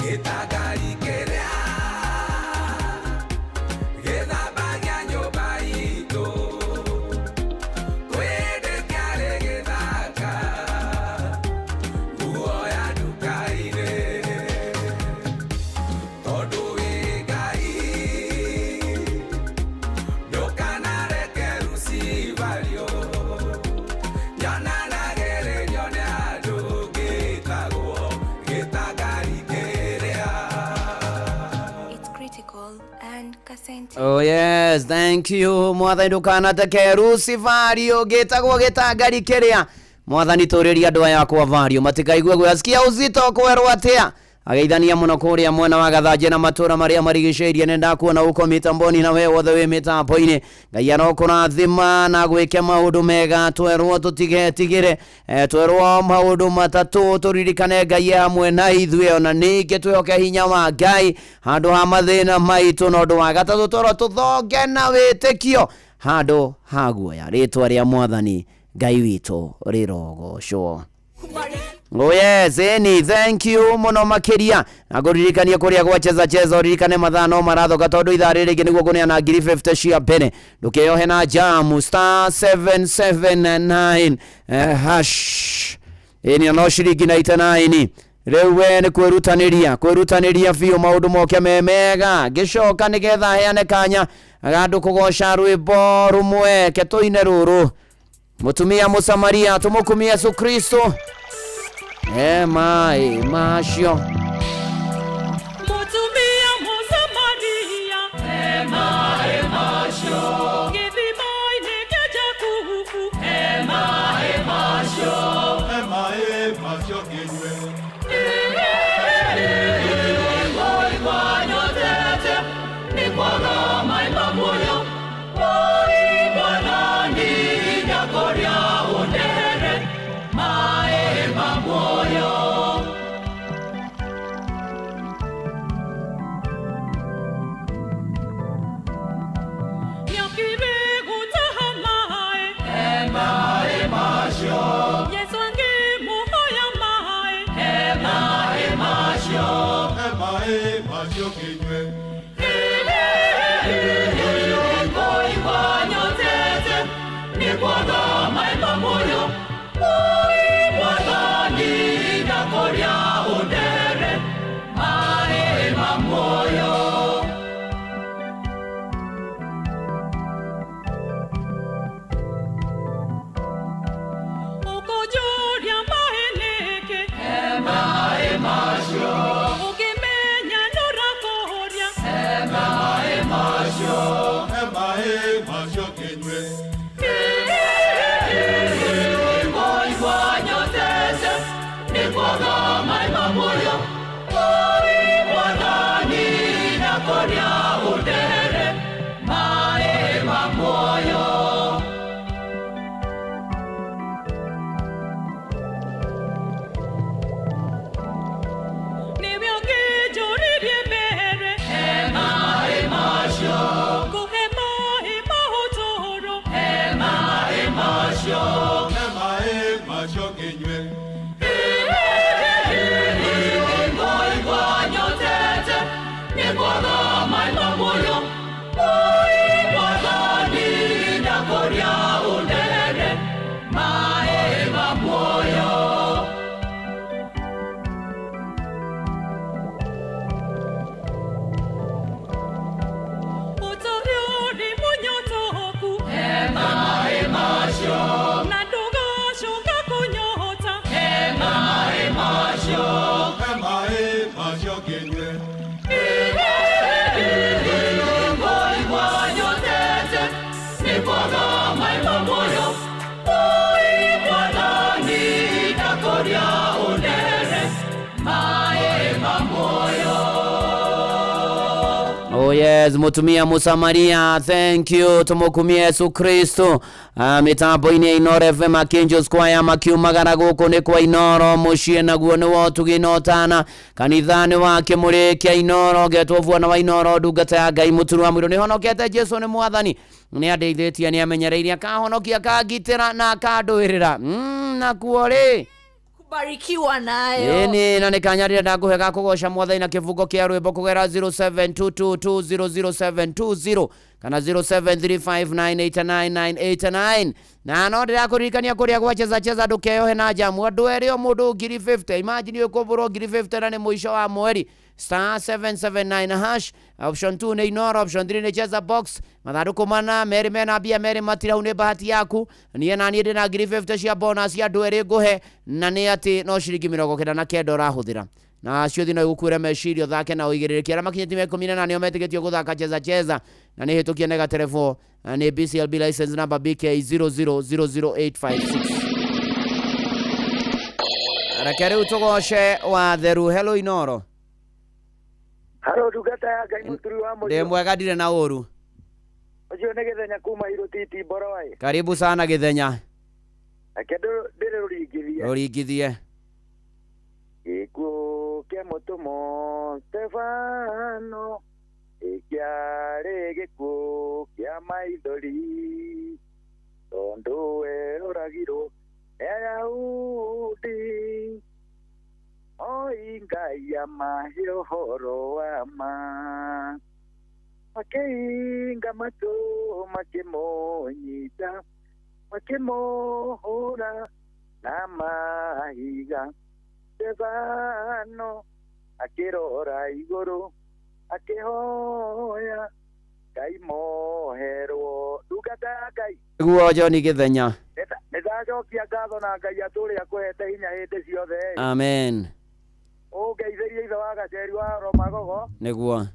gĩtangari kĩrĩa gĩthambagia nyũmba itũ kwĩndĩ kĩarĩ gĩthaka nguo ya nduka-inĩ tondũ wĩ Ngai ndũkanareke rucibario nyonanagĩrĩrio nĩ andũ ngĩtagwo gĩtangari kĩrĩa. It's critical and Kasente. Oh yes, thank you. Mwathani ndukanateke Luciferio gĩtagwo gĩtangari kĩrĩa. Mwathani tũrĩria andũ aya akwa vario matikaigue guoya. Sikia uzito kwerwo atĩa. Ageithania mũno kũrĩa mwena wa Gathanje na matũra marĩa marigicĩirie. Nĩ ndakuona uko mitamboni na we wothe wĩ mitambo-inĩ. Ngai arokũrathima na gwĩke maũndũ mega. Twerwo tũtigetigĩre, twerwo maũndũ matatũ tũririkane Ngai e hamwe na ithuĩ, ona ningĩ twĩhoke hinya wa Ngai handũ ha mathĩna maitũ, na ũndũ wa gatatũ twerwo tũthonge na wĩtĩkio handũ ha guoya. Rĩtwa rĩa Mwathani Ngai witũ rĩrogocwo. Oh yes, eni, thank you muno makiria. Na ngũririkanie kũrĩa gwa cheza cheza ũririkane mathaa no marathoka tondũ ithaa rĩrĩ rĩngĩ nĩguo ngũneana ngiri 50 cia mbere. Ndũkeyohe na jamu star 779 hash. Ĩni no ciringi 99. Rĩu we nĩ kwĩrutanĩria, kwĩrutanĩria biũ maũndũ moke me mega. Ngĩcoka nĩgetha heane kanya ga andũ kũgoca rwĩmbo rũmwe ke tũine rũrũ. Mũtumia Mũsamaria tũmũkumie Yesu Kristo. Maĩ macio. Mũtumia Mũsamaria, maĩ macio. Gĩthima-inĩ kĩa Jakubu, maĩ macio. Maĩ macio kĩnyue. Ngũigua nyotete, nĩ kwaga maĩ ma muoyo. Oi Mwathani, ndakũria ũndehere maĩ ma muoyo. Nĩokire gũtaha maĩ, maĩ macio. Yesu angĩmũhoya maĩ, maĩ macio. Maĩ macio kĩnyue. Ngũigua nyotete, nĩ kwaga maĩ ma muoyo. Oi Mwathani, ndakũria ũndehere maĩ ma muoyo. Ũkũnjũria maĩ nĩkĩ? Maĩ macio. Ũngĩmenya nĩũrakũria. Maĩ macio. Maĩ macio kĩnyue. Ngũigua nyotete, nĩ kwaga maĩ ma muoyo. Oi Mwathani, ndakũria ũndehere maĩ ma muoyo. Nĩwe ũngĩnjũririe mbere, maĩ macio. Ngũhe maĩ ma ũtũũro, maĩ macio. Maĩ macio kĩnyue. Ngũigua nyotete, nĩ kwaga maĩ ma muoyo. Oi Mwathani, ndakũria ũndehere maĩ ma muoyo. Ũtũũre ũrĩ mũnyotoku, maĩ macio. Na ndũgacoka kũnyota, maĩ macio. Maĩ macio kĩnyue. Ngũigua nyotete, nĩ kwaga maĩ ma muoyo. Oi Mwathani, Oh yes, mutumia Musamaria, thank you. Tumukumie Yesu Kristo. Mitambo-inĩ ya Inoro FM Archangels Choir makiumagara gũkũ nĩ kwa Inoro mũciĩ naguo nĩ wotugi na ũtana kanitha-nĩ wa kĩmũrĩ kĩa Inoro ngetwo bwana wa Inoro ndungata ya Ngai mũturu wa mũirũ nĩhonokete Jesu nĩ mwathani nĩ andeithĩtie nĩ amenyereirie akahonokia akangitĩra na akandũĩrĩra nakuo rĩ Kubarikiwa nayo. Ĩni na nĩ kanya rĩrĩa ndakũhe ga kũgoca mwathani na kĩbungo kĩa rwĩmbo kũgera 0722200720 kana 0735989989 na no ndĩrakũririkania kũrĩa gwacheza cheza ndũkeyohe na njamu andũ erĩ o mũndũ ngiri 50 imagine ũkũmbũrwo ngiri 50 na nĩ mũico wa mweri star 779 hash option 2 nĩ Inoro option 3 nĩ cheza box mathandũkũ mana merĩ mena mbia merĩ matirau nĩ bahati yaku niĩ na niĩ ndĩna ngiri 50 cia bonus ya andũ erĩ ngũhe na nĩ atĩ no ciringi 99 ũrahũthĩra na ciũthi no igũkuĩre meciria ũthake na ũigĩrĩrĩki arĩa makinyĩtie mĩaka 18 nĩo metĩkĩtio gũthaka cheza cheza na nĩ hĩtũkie nĩ gaterebo na nĩ BCLB license number BK 0000856 reke rĩu tũgoce watheru. Hello Inoro. Haro ndungata ya Ngai mũturi wa Ndĩ mũico mwega ndirĩ na ũru. Ũcio nĩ Gĩthenya kuma Irũtiti Mboroa. Karibu sana Gĩthenya. Reke ndĩrĩ rũringithie. Rũringithie. Gĩkuũ kĩa mũtũmwo Stefano kĩarĩ gĩkuũ kĩa maithori tondũ we ũragirwo nĩ Ayahudi oi Ngai amahe ũhoro wa ma makĩhinga matũ makĩmũnyita makĩmũhũra na mahiga Stefano akĩrora igũrũ akĩhoya Ngai moherwo ndungata ya Ngai. Nĩguo John Gĩthenya. Nĩndacokia ngatho na Ngai atũrĩ akũhete hinya hĩndĩ ciothe. Amen. Ũngeithĩrie ithe wa Gaceri wa Romagogo Nĩguo.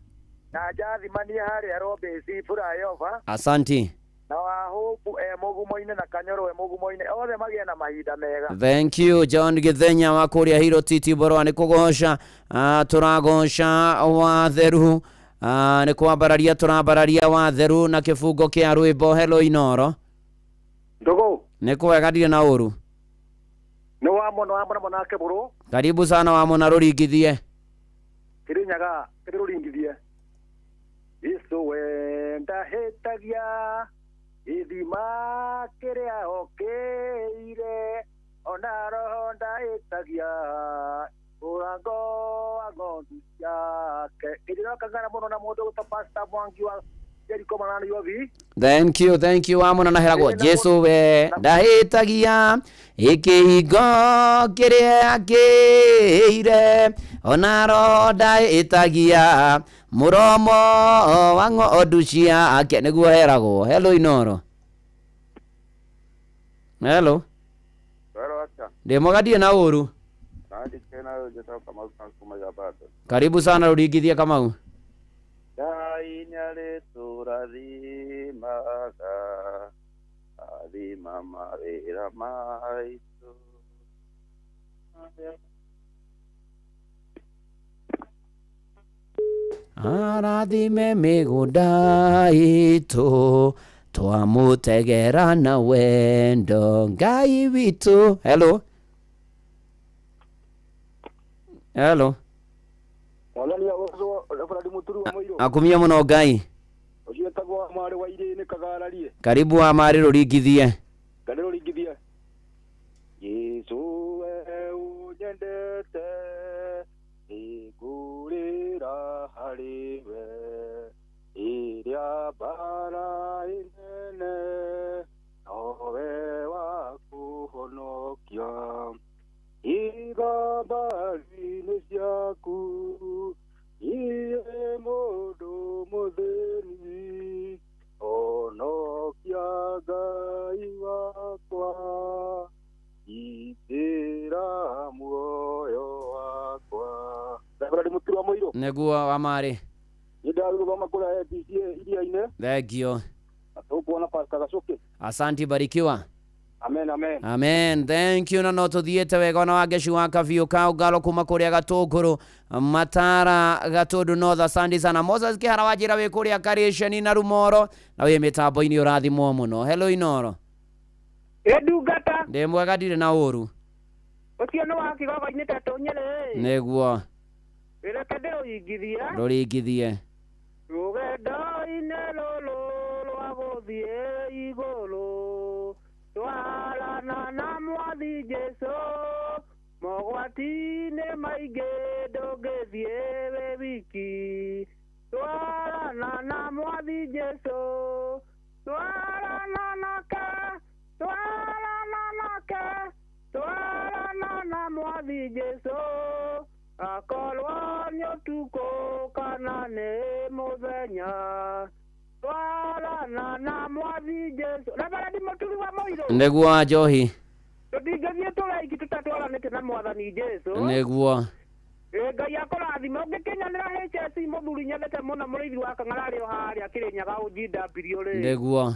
na njathimanie harĩa Robesi Furayova Asanti. na Wahopu e mũgumo-inĩ na Kanyoro e mũgumo-inĩ othe magĩe na mahinda mega. Thank you John Gĩthenya wa kũrĩa Hiro Titi Mboroa nĩ kũgoca tũragoca watheru nĩ kwambararia tũrambararia watheru na kĩbungo kĩa rwĩmbo. Hello Inoro. Ndugu Nĩ kwega ndirĩ na ũru. nĩ wamona wamona mwanake mũrũ Karibu sana wamona rũringithie. Kĩrĩnyaga kĩrĩ rũringithie Yesu we ndahĩtagia gĩthima kĩrĩa okĩire ona roho ndahĩtagia mũrango wa ng'ondu ciake kĩnjĩroka ngana mũno na mũndũ ũgwĩtwo Pastor Mwangi wa Jericho Manani Yobi. Thank you, thank you wamona na heragwo Jesu we ndahĩtagia ĩkĩhingo kĩrĩa akĩire ona roho ndahĩtagia mũromo wa ng'ondu ciake nĩguo heragwo. Hello Inoro. Hello. Ndĩ mwega ndirĩ na ũru. Karibu sana rũringithie Kamau. Ngai nĩarĩtũrathimaga athima mawĩra maitũ. Arathime mĩgũnda itũ twamũtegera na wendo Ngai witũ. Hello. Hello. Mwathani agocwo Fred Mũturi wa Mũirũ Akumia mũno Ngai. ũcio etagwo wa mwarĩ wa irĩ nĩ kagararie Karibu wa marĩ rũringithie. Ngai rũringithie Yesu we ũnyendete nĩngũrĩra harĩ we ĩrĩa mbara ĩnene nowe wa kũhonokia iga mbari-inĩ ciaku iĩ mũndũ mũthĩni honokia Ngai wakwa itĩra muoyo wakwa. Fred Mũturi wa Mũirũ Nĩguo wa marĩ. nĩ ndarũgama kũrĩa ABCA iria-inĩ Thank you. na tũkuona Pastor Gacuki. Asanti, barikiwa. Amen, amen. Amen, thank you. Na no tuthiĩte wega ona wangeci wa kabiũ ka ũngalo kuma kũrĩa Gatũngũrũ Matara Gatũndũ North. Asante sana Moses Kĩhara wa njĩra wĩ kũrĩa Karĩceni na Rumoro na wĩ mĩtambo-inĩ ũrathimwo mũno. Hello Inoro. Ndungata. Ndĩ mwega ndirĩ na ũru. Ũcio nĩ wa kĩgogo-inĩ Tetũ Nyĩrĩ. Nĩguo. Reke ndĩrũingithie. Rũringithie. Rũgendo-inĩ rũrũ rwa gũthiĩ igũrũ twarana na mwathi Jesũ mogwati-inĩ maingĩ ndũngĩthiĩ wĩ wiki twarana na mwathi Jesũ twarana nake twarana nake twarana na mwathi Jesũ akorwo nĩ ũtukũ kana nĩ mũthenya twarana na mwathi Jesũ. Reverend Mũturi wa Mũirũ. Nĩguo Njohi. Tũtingĩthiĩ tũraiki tũtatwaranĩte na mwathani Jesũ. Nĩguo. Ngai akũrathime. Ũngĩkinyanĩra HSC mũthuri nyendete mũno mũrĩithi wa Kang'ara arĩ o harĩa Kĩrĩnyaga OGW rĩ. Nĩguo.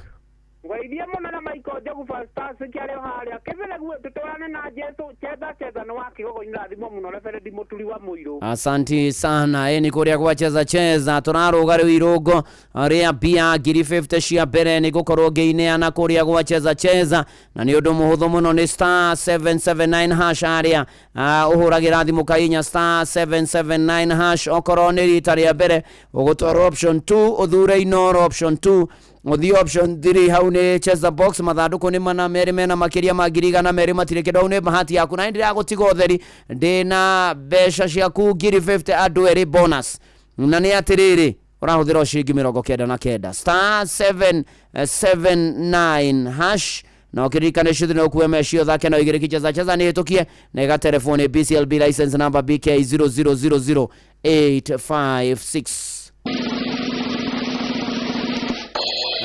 Ngeithie mũno na Michael Njogu Fastas kĩarĩ o harĩa Kĩbĩrĩgu tũtwarane na Jesũ chetha chetha nĩ wa kĩgogo-inĩ rathimwo mũno Reverend Mũturi wa Mũirũ. Asanti sana. Ĩ nĩ kũrĩa gwa cheza cheza tũrarũga rĩu irũngo rĩa mbia 50,000 cia mbere nĩ ngũkorwo ngĩineana kũrĩa gwa cheza cheza na nĩ ũndũ mũhũthũ mũno nĩ star 779 hash harĩa ũhũragĩra thimũ kainya star 779 hash okorwo nĩ rita rĩa mbere ũgũtwarwo option 2 ũthure Inoro option 2 ũthiĩ option 3 hau nĩ cheza box mathandũkũ nĩ mana merĩ mena makĩria ma 200,000 matirĩ kĩndũ hau nĩ bahati yaku na nĩndĩragũtiga ũtheri ndĩna mbeca ciaku 50,000 andũ erĩ bonus na nĩ atĩrĩrĩ ũrahũthĩra o ciringi 99 star 779 hash na ũkĩririkana ciothe no ũkue mecio thake na ũigĩrĩki cheza cheza nĩ hĩtũkie na ĩgatelefoni BCLB license number BK 0000856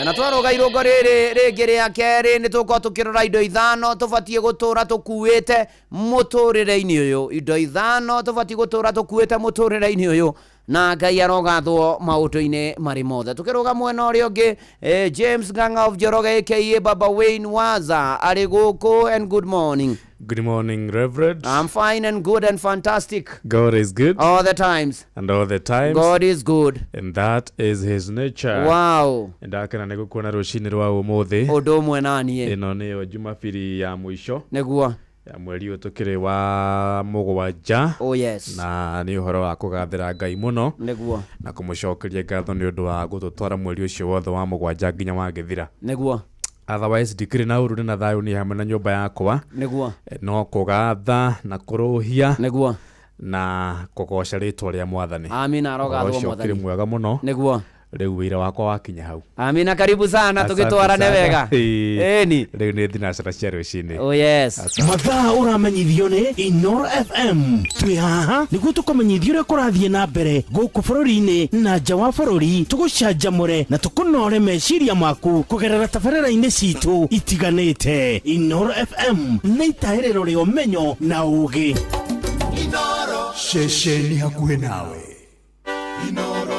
na twaroga irũngo rĩrĩ rĩngĩ rĩa kerĩ nĩ tũgũkorwo tũkĩrora indo ithano tũbatiĩ gũtũra tũkuĩte mũtũrĩre-inĩ ũyũ indo ithano tũbatiĩ gũtũra tũkuĩte mũtũrĩre-inĩ ũyũ na Ngai arogathwo maũndũ-inĩ marĩ mothe. Tũkĩrũga mwena ũrĩa ũngĩ James Ng'ang'a of Njoroge aka Baba Wayne Waza arĩ gũkũ and good morning. Good morning, Reverend. I'm fine and good and fantastic. God is good. All the times. And all the times. God is good. And that is his nature. Wow. Ndakena nĩ gũkuona rũcinĩ rwa ũmũthĩ. Ũndũ ũmwe naniĩ. Ĩno nĩyo Jumapili ya mũico. Nĩguo. Ya mweri ũyũ tũkĩrĩ wa mũgwanja. Oh yes. Na nĩ ũhoro wa kũgathĩra Ngai mũno. Nĩguo. Na kũmũcokeria ngatho nĩ ũndũ wa gũtũtwara mweri ũcio wothe wa mũgwanja nginya wagĩthira. Nĩguo. Otherwise ndikĩrĩ na ũru na thayũ niĩ hamwe na nyũmba yakwa. Nĩguo. No kũgatha na kũrũhia. Nĩguo. Na kũgoca rĩtwa rĩa mwathani. Amina arogathwo mwathani. Ũkĩrĩ mwega mũno. Nĩguo. Rĩu wĩra wakwa wakinya hau. Amina karibu sana tũgĩtwarane wega. Ĩni. Rĩu nĩ thinacara cia rũcinĩ. Oh yes. Mathaa ũramenyithio nĩ Inoro FM. Twĩ haha nĩguo tũkũmenyithie ũrĩa kũrathiĩ na mbere gũkũ bũrũri-inĩ na nja wa bũrũri tũgũcanjamũre na tũkũnore meciria maku kũgerera tabarĩra-inĩ citũ itiganĩte. Inoro FM nĩ itahĩrĩro rĩa ũmenyo na ũũgĩ. Inoro ceceni hakuhĩ nawe. Inoro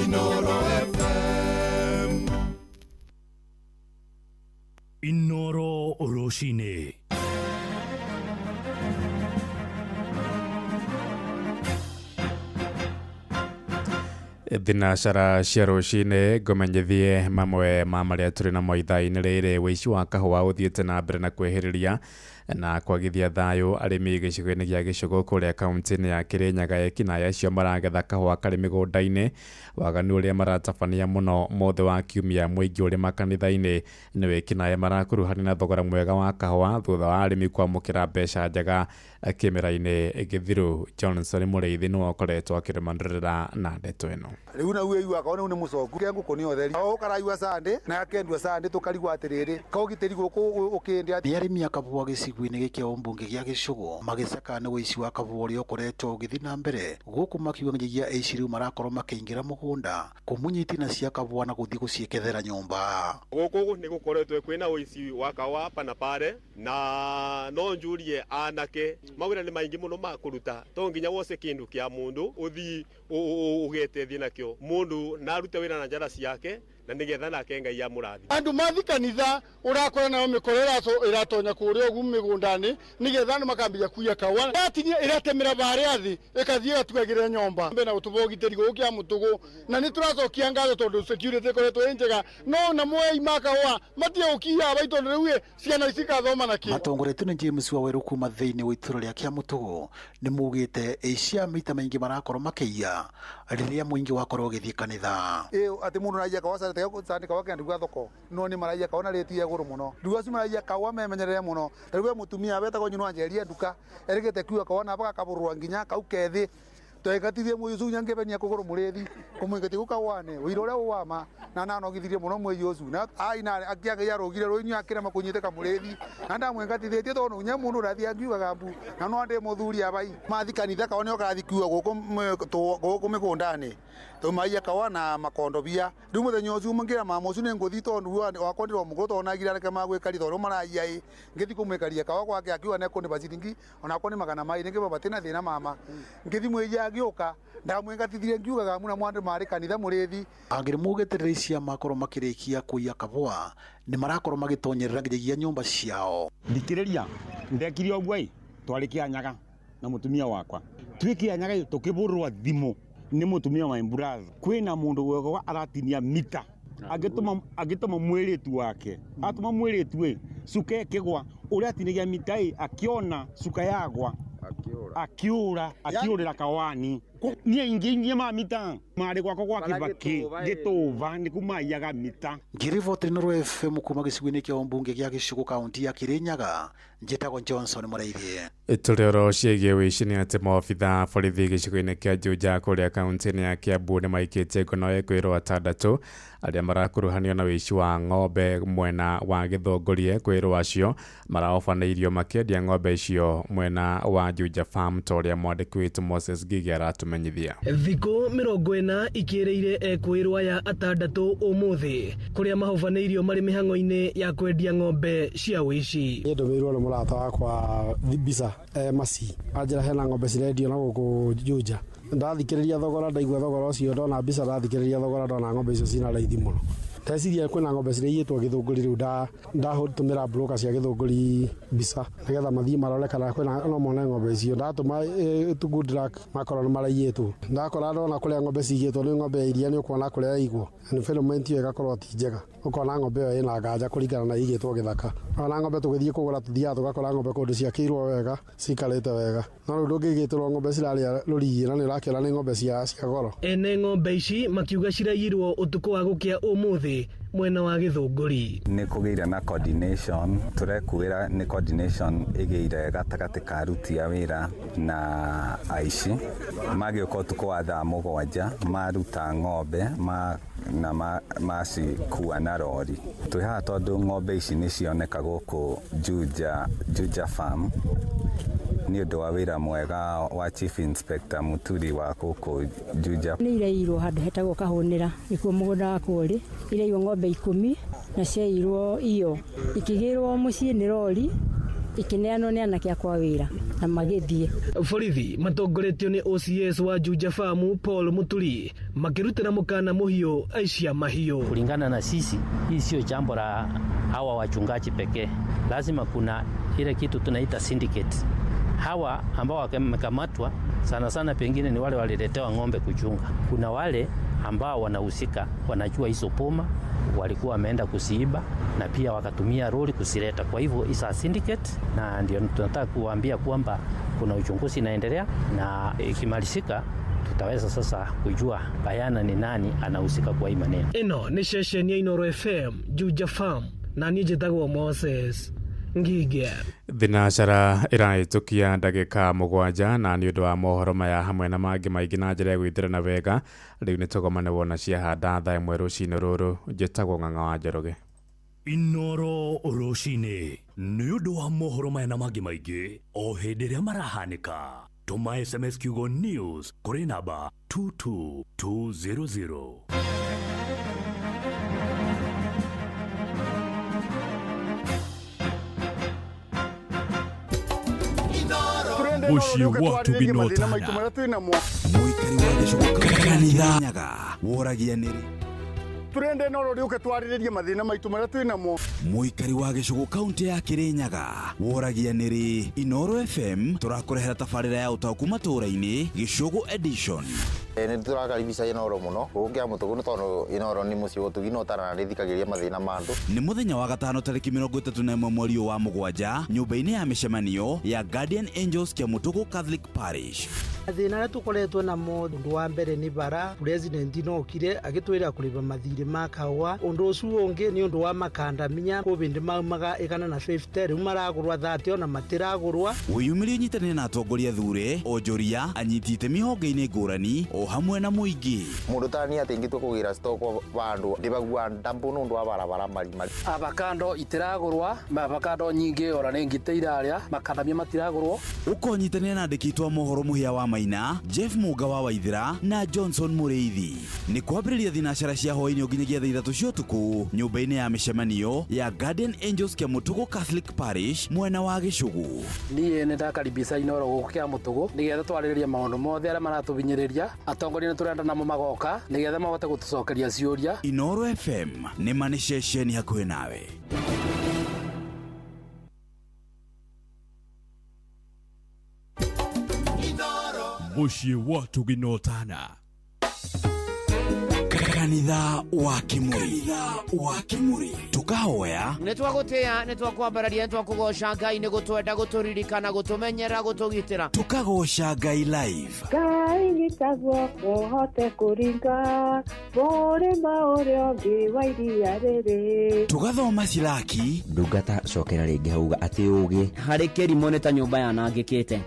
Inoro FM. Inoro rũcinĩ. Thinacara cia rũcinĩ ngũmenyithie mamwe ma marĩa tũrĩ namo ithaa-inĩ rĩrĩ. Wĩici wa kahũa ũthiĩte na mbere na kwĩhĩrĩria na kwagithia thayũ arĩmi gĩcigo-inĩ gĩa Gĩcũgũ kũrĩa kaunti-inĩ ya Kĩrĩnyaga. Ekinaĩ acio maragetha kahũa karĩ mĩgũnda-inĩ waganu ũrĩa maratabania mũno mũthĩ wa kiumia mũingĩ ũrĩ makanitha-inĩ nĩ wĩkinaĩ marakuruhania na thogora mwega wa kahũa thutha wa arĩmi kwamũkĩra mbeca njega kĩmera-inĩ gĩthiru. Johnson Mũrĩithi nĩwe ũkoretwo akĩrũmanĩrĩra na ndeto ĩno. Rĩu nau ĩiguaga nĩu nĩ mũcoku ke ngũkũ nĩ ũtheri o ũkaraigua sande na akendua sande tũkarigwo atĩrĩrĩ kaũgitĩri gũkũ ũkĩndĩa. Nĩ arĩmi a kabũa gĩcigo-inĩ gĩkĩ kĩa ũmbunge gĩa Gĩcũgũ magĩcaka nĩ wĩici wa kabũa ũrĩa ũkoretwo ũgĩthiĩ na mbere gũkũ makiuga nginyagia aici rĩu marakorwo makĩingĩra mũgũnda kũmunya itina cia kabũa na gũthiĩ gũciĩkethera nyũmba. Gũkũ nĩ gũkoretwo kwĩna ũici wa kahũa hapa na pare na no njurie anake mawĩra nĩ maingĩ mũno ma kũruta to nginya wose kĩndũ kĩa mũndũ ũthiĩ ũgetethie nakĩo. nakio mundu na arute wira na njara ciake na nigetha nake Ngai amurathime. Andu mathi kanitha urakora nao mikoro iratonya kuria ugu migundani nigetha andu makambia kuya kawa yatinia iratemera baria thi ikathie gatuagire nyomba mbe na utubo giteri gukia mutugu na ni turacokia ngatho tondu security ikoretwo ĩ njega no na mwei makawa matie ukia bai tondu riu ciana ici ikathoma na ki. Matongoretio nĩ James Waweru kuma thĩinĩ wa itũra rĩa Kĩamũtũgũ nĩ maugĩte aici a maita maingĩ marakorwo makĩiya rĩrĩa mũingĩ wakorwo ũgĩthiĩ kanitha. Ĩ atĩ mũndũ araiya kawa sandika kawa kenda thoko no ni maraiya kawa na rĩti ya goro mũno rĩu acio maraiya kawa memenyerere mũno ta rĩu we mũtumia wetagwo nyina wanjeria nduka erĩgĩte kiuga kawa na bagakaburũra nginya kau kethi twekatithie mũici ũcio ngĩbenia kũgũrũ mũrĩthi kũmũingatia gũkawane ũira ũrĩa ũwama na nanogithirie mũno mũici ũcio na aina akĩaga yarũgire rũinyu akĩrema kũnyitĩka mũrĩthi na ndamwingatithĩtie tondũ nginya mũndũ ũrathiĩ angiugaga mbu na no ndĩ mũthuri abai mathi kanitha kawa nĩo karathi kiuga gũkũ mĩgũnda-inĩ tũmaiya kawa na makondobia rĩu mũthenya ũcio ngĩra mama ũcio nĩ ngũthi tondũ wakwa ndĩro mũkũrũ tondũ nagira reke magwĩkaria tondũ maraiya ĩ ngĩthi kũmwĩkaria kawa gwake akiuga nĩekũndĩba ciringi onakwa nĩ 200 ngĩba batina thĩna mama ngĩthi mwĩia agĩũka ndamwingatithirie ngiugaga muna mwandu marĩ kanitha mũrĩthi. Angĩ maugĩte rĩrĩa aici makorwo makĩrĩkia kũiya kabũa nĩ marakorwo magĩtonyerera nginyagia nyũmba ciao. Thikĩrĩria ndekire ũguo ĩ twarĩ Kĩanyaga na mũtumia wakwa twĩ Kĩanyaga ĩ tũkĩbũrũrwo thimũ nĩ mũtumia wa brother kwĩna mũndũ wegwa aratinia mita agĩtũma mwĩrĩtu wake atũma mwĩrĩtu ĩ cuka ĩkĩgwa ũrĩa atinagia mita ĩ akĩona cuka yagwa akiura akiurira kawani nie ingi ma mita mari gwakwa gwa Kibaki gituva ni kumaiyaga mita. Ngiriboti Inooro FM kuma gĩcigo-inĩ kĩa ũmbunge gĩa Gĩcũgũ kaunti ya Kĩrĩnyaga njĩtagwo Johnson Mũraithi. Tũrĩ oro ciĩgiĩ ũici nĩ atĩ maobitha borithi gĩcigo-inĩ kĩa Juja kũrĩa kaunti-inĩ ya Kiambu nĩ maikĩtie ngono ekwĩrwo atandatũ arĩa marakuruhanio na ũici wa ng'ombe mwena wa Gĩthũngũrie. Kwĩrwo acio maraobanĩirio makĩendia ng'ombe icio mwena wa Juja Farm ta ũrĩa mwandĩki witũ Moses Ngigi aratumenyithia. Thikũ 40 ikĩrĩire ekwĩrwo aya atandatũ ũmũthĩ kũrĩa mahobanĩirio marĩ mĩhang'o-inĩ ya kwendia ng'ombe cia ũici. Niĩ ndũmĩirwo nĩ mũrata wakwa mbica maci anjĩra hena ng'ombe cirendio na gũkũ Juja. Ndathikĩrĩria thogora ndaigua thogora ũcio ndona mbica ndathikĩrĩria thogora ndona ng'ombe icio cina raithi mũno. Ndeciria kwĩna ng'ombe ciraiyĩtwo Gĩthũngũri rĩu ndatũmĩra broker cia Gĩthũngũri mbica nĩgetha mathiĩ marore kana kwĩna no mone ng'ombe icio. Ndatũma good luck makorwo nĩ maraiyĩtwo. Ndakora ndona kũrĩa ng'ombe cigĩtwo nĩ ng'ombe ya iria nĩ ũkuona kũrĩa yaigwo environment ĩyo ĩgakorwo ti njega ũkona ng'ombe ĩyo ĩna nganja kũringana na igĩtwo gĩthaka. Ona ng'ombe tũgĩthiĩ kũgũra tũthiaga tũgakora ng'ombe kũndũ ciakĩirwo wega cikarĩte wega no rĩu ndũngĩgĩtĩrwo ng'ombe cirarĩa rũriĩ na nĩ ũrakĩona nĩ ng'ombe cia goro. Ene ng'ombe ici makiuga ciraiyirwo ũtukũ wa gũkĩa ũmũthĩ mwena wa Gĩthũngũri. Nĩ kũgĩire na coordination tũrekuĩra nĩ coordination ĩgĩire gatagatĩ ka aruti a wĩra na aici magĩũka ũtukũ wa thaa 7 maruta ng'ombe na macikua na rori. Twĩ haha tondũ ng'ombe ici nĩ cioneka gũkũ Juja Farm nĩ ũndũ wa wĩra mwega wa Chief Inspector Muturi wa gũkũ Juja. Nĩ iraiyirwo handũ hetagwo Kahũnĩra nĩkuo mũgũnda wakwa ũrĩ. Iraiywo ng'ombe 10 na ciaiyirwo iyo ikĩgĩrwo mũciĩ nĩ rori ikineanwo nĩ anake akwa wĩra na magĩthiĩ. Borithi matongoretio nĩ OCS wa Juja Farm Paul Muturi makĩrutĩra mũkana mũhiũ aici a mahiũ. Kulingana na sisi, hii sio jambo la hawa wachungaji pekee, lazima kuna ile kitu tunaita syndicate. Hawa ambao wamekamatwa sana sana pengine ni wale waliletewa ng'ombe kuchunga. Kuna wale ambao wanahusika, wanajua hizo poma walikuwa wameenda kusiiba na pia wakatumia roli kusileta. Kwa hivyo isa syndicate, na ndio tunataka kuambia kwamba kuna uchunguzi inaendelea na ikimalizika tutaweza sasa kujua bayana ni nani anahusika kwa hii maneno. Ino ni ceceni ya Inooro FM Juja Farm na niĩ njĩtagwo Moses Ngige. Thinacara ĩrahĩtũkia ndagĩka 7 na nĩ ũndũ wa mohoro maya hamwe na mangĩ maingĩ na njĩra ya gwĩthĩrana wega rĩu nĩ tũgomane wona ciahanda thaa 1 rũcinĩ rũrũ. Njĩtagwo Ng'ang'a wa Njoroge. Inooro rũcinĩ nĩ ũndũ wa mohoro maya na mangĩ maingĩ o hĩndĩ ĩrĩa marahanĩka. Tũma SMS kiugo news kũrĩ namba 22200. Mũciĩ wa mathĩna maitũ marĩa twĩnamo. Mũikari wa gĩcũgũ kanitha nyaga woragia nĩrĩ. Tũrenda Inooro rĩũke twarĩrĩrie mathĩna maitũ marĩa twĩnamo. Mũikari wa gĩcũgũ kaunti ya Kirinyaga woragia nĩrĩ. Inooro FM tũrakũrehera tabarĩra ya ũtaũku matũũra-inĩ Gĩcũgũ edition. Nĩ tũrakaribisha Inooro mũno gũkũ Kĩamũtũgũ nĩ tondũ Inooro nĩ mũciĩ ũtugi na ũtarana nĩthikagĩrĩria mathĩna ma andũ. Nĩ mũthenya wa gatano tarĩki 31 mweri wa mũgwanja nyũmba-inĩ ya mĩcemanio ya Guardian Angels Kĩamũtũgũ Catholic Parish. Mathĩna arĩa tũkoretwo namo ũndũ wa mbere nĩ bara president no okire agĩtwĩra kũrĩba mathirĩ ma kahũa. Ũndũ ũcio ũngĩ nĩ ũndũ wa makandamia kũbĩndĩ maumaga 150 rĩu maragũrwa 30 ona matiragũrwa. Wĩyumĩrie ũnyitanĩre na atongoria thure onjoria anyiti itemi honge-inĩ ngũrani o hamwe na mũingĩ. Mũndũ tani atĩ ingĩtua kũgĩra stock vandũ ndĩbagua ndambu nĩ ũndũ wa barabara marimari. Avocado itiragũrwa, avocado nyingĩ ora nĩ ngite iraria, makandamia matiragũrwo. Ũkonyitanĩra na andĩki a mohoro Mũhĩa wa Maina, Jeff Muga wa Waithira na Johnson Mũrĩithi. Nĩ kwambĩrĩria thinacara cia hwaĩ-inĩ nginyagia thaa 3 cia ũtukũ nyũmba-inĩ ya mĩcemanio ya Guardian Angels Kĩamũtũgũ Catholic Parish mwena wa Gĩcũgũ. Niĩ nĩ ndakaribisha Inooro gũkũ Kĩamũtũgũ nĩgetha twarĩrĩrie maũndũ mothe arĩa maratũhinyĩrĩria. Atongoria nĩ tũrenda namo magoka nĩgetha mahote gũtũcokeria ciũria. Inooro FM nĩ ma nĩ ceceni hakuhĩ nawe. Mũciĩ wa Tũginotana. Kanitha wa Kimuri. Wa Kimuri. Tukahoya. Nĩ twagũtĩĩa, nĩ twakwambararia, nĩ twakũgoca Ngai nĩ gũtwenda, gũtũririkana, gũtũmenyera, gũtũgitĩra. Tukagoca Ngai live. Ngai nyita guoko hote kũringa mũrĩma ũrĩa ũngĩ wa iria rĩrĩ. Tugathoma Silaki. Ndungata cokera rĩngĩ hauga atĩ ũgĩ harĩ kĩrimũ nĩ ta nyũmba yanangĩkĩte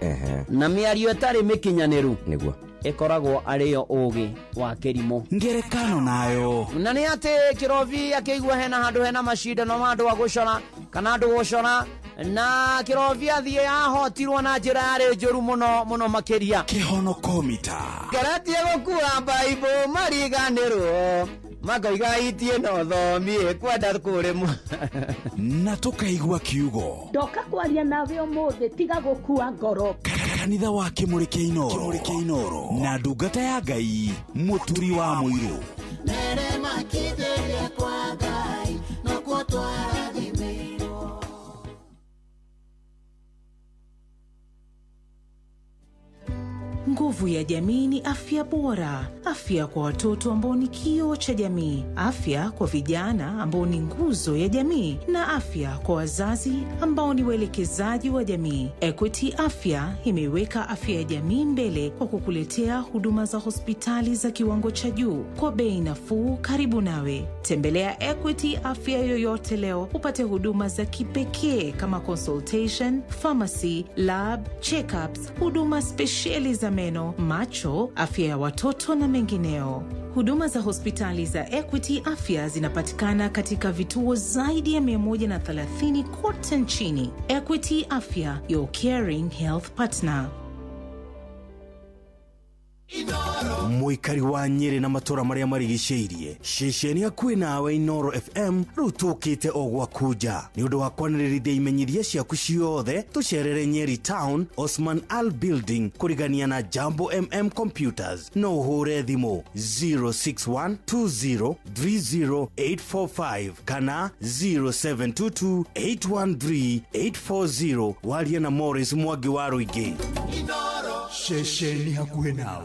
na mĩario ĩtarĩ mĩkinyanĩru nĩguo ĩkoragwo arĩyo ũgĩ wa kĩrimũ. Ngerekano nayo na nĩ atĩ kĩrobi akĩigua hena handũ hena macindano ma andũ a gũcora kana andũ gũcora na kĩrobi athiĩ ahotirwo na njĩra yarĩ njũru mũno mũno makĩria. Kĩhonokomita ngeretie gũkua baibũ mariganĩrwo makoiga itie no thomie kwenda kũrĩmwo na tũkaigua kiugo ndoka kwaria nawe ũmũthĩ tiga gũkua ngoro. Kanitha wa Kĩmũrĩ kĩa Inooro na ndungata ya Ngai Mũturi wa Mũirũ. Nguvu ya jamii ni afya bora, afya kwa watoto ambao ni kioo cha jamii, afya kwa vijana ambao ni nguzo ya jamii, na afya kwa wazazi ambao ni waelekezaji wa jamii. Equity Afya imeiweka afya ya jamii mbele kwa kukuletea huduma za hospitali za kiwango cha juu kwa bei nafuu karibu nawe. Tembelea Equity Afya yoyote leo upate huduma za kipekee kama consultation, pharmacy, lab, checkups, huduma spesheli za meno, macho, afya ya watoto na mengineo. Huduma za hospitali za Equity Afya zinapatikana katika vituo zaidi ya 130 kote nchini. Equity Afya, your caring health partner. Mũikari wa Nyĩrĩ na matũra marĩa marigicĩirie ceceni hakuhĩ nawe Inooro FM rĩu tũkĩte o gwaku nja nĩ ũndũ wa kwanĩrĩrithia imenyithia ciaku ciothe. Tũcerere Nyeri Town, Osman Al Building, kũrigania na Jambo MM Computers. No ũhũre thimũ 0612030845 kana 0722813840 warie na Morris Mwangi wa Rũingĩ. Ceceni hakuhĩ nawe.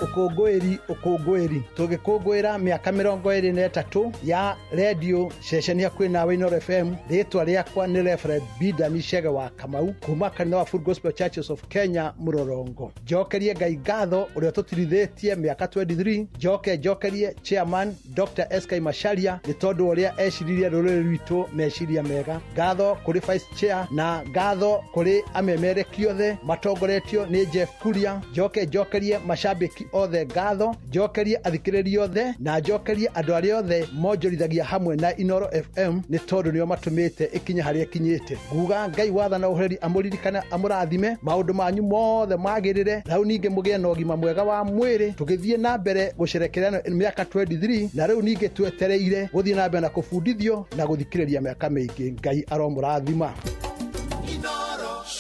Ũkũngũĩri ũkũngũĩri tũgĩkũngũĩra mĩaka 23 ya redio ceceni hakuhĩ nawe Inooro FM. Rĩtwa rĩakwa nĩ Reverend Bidani Chege wa Kamau kuma kanitha wa Full Gospel Churches of Kenya Mũrorongo. Njokerie Ngai ngatho ũrĩa tũtirithĩtie mĩaka 23. Njoke njokerie chairman Dr. SK Macharia nĩ tondũ ũrĩa eciririe rũrĩrĩ rwitũ meciria mega. Ngatho kũrĩ vice chair na ngatho kũrĩ amemereki othe matongoretio nĩ Jeff Kuria. Njoke njokerie macambĩki othe ngatho, njokerie athikĩrĩria othe na njokerie andũ arĩa othe monjorithagia hamwe na Inooro FM nĩ tondũ nĩo matũmĩte ĩkinye harĩa ĩkinyĩte. Nguga Ngai wathana ũhoreri amũririkane amũrathime maũndũ manyu mothe magĩrĩre na rĩu ningĩ mũgĩe na ũgima mwega wa mwĩrĩ tũgĩthiĩ na mbere gũcerekera mĩaka 23 na rĩu ningĩ twetereire gũthiĩ na mbere na kũbundithio na gũthikĩrĩria mĩaka mĩingĩ. Ngai aromũrathima.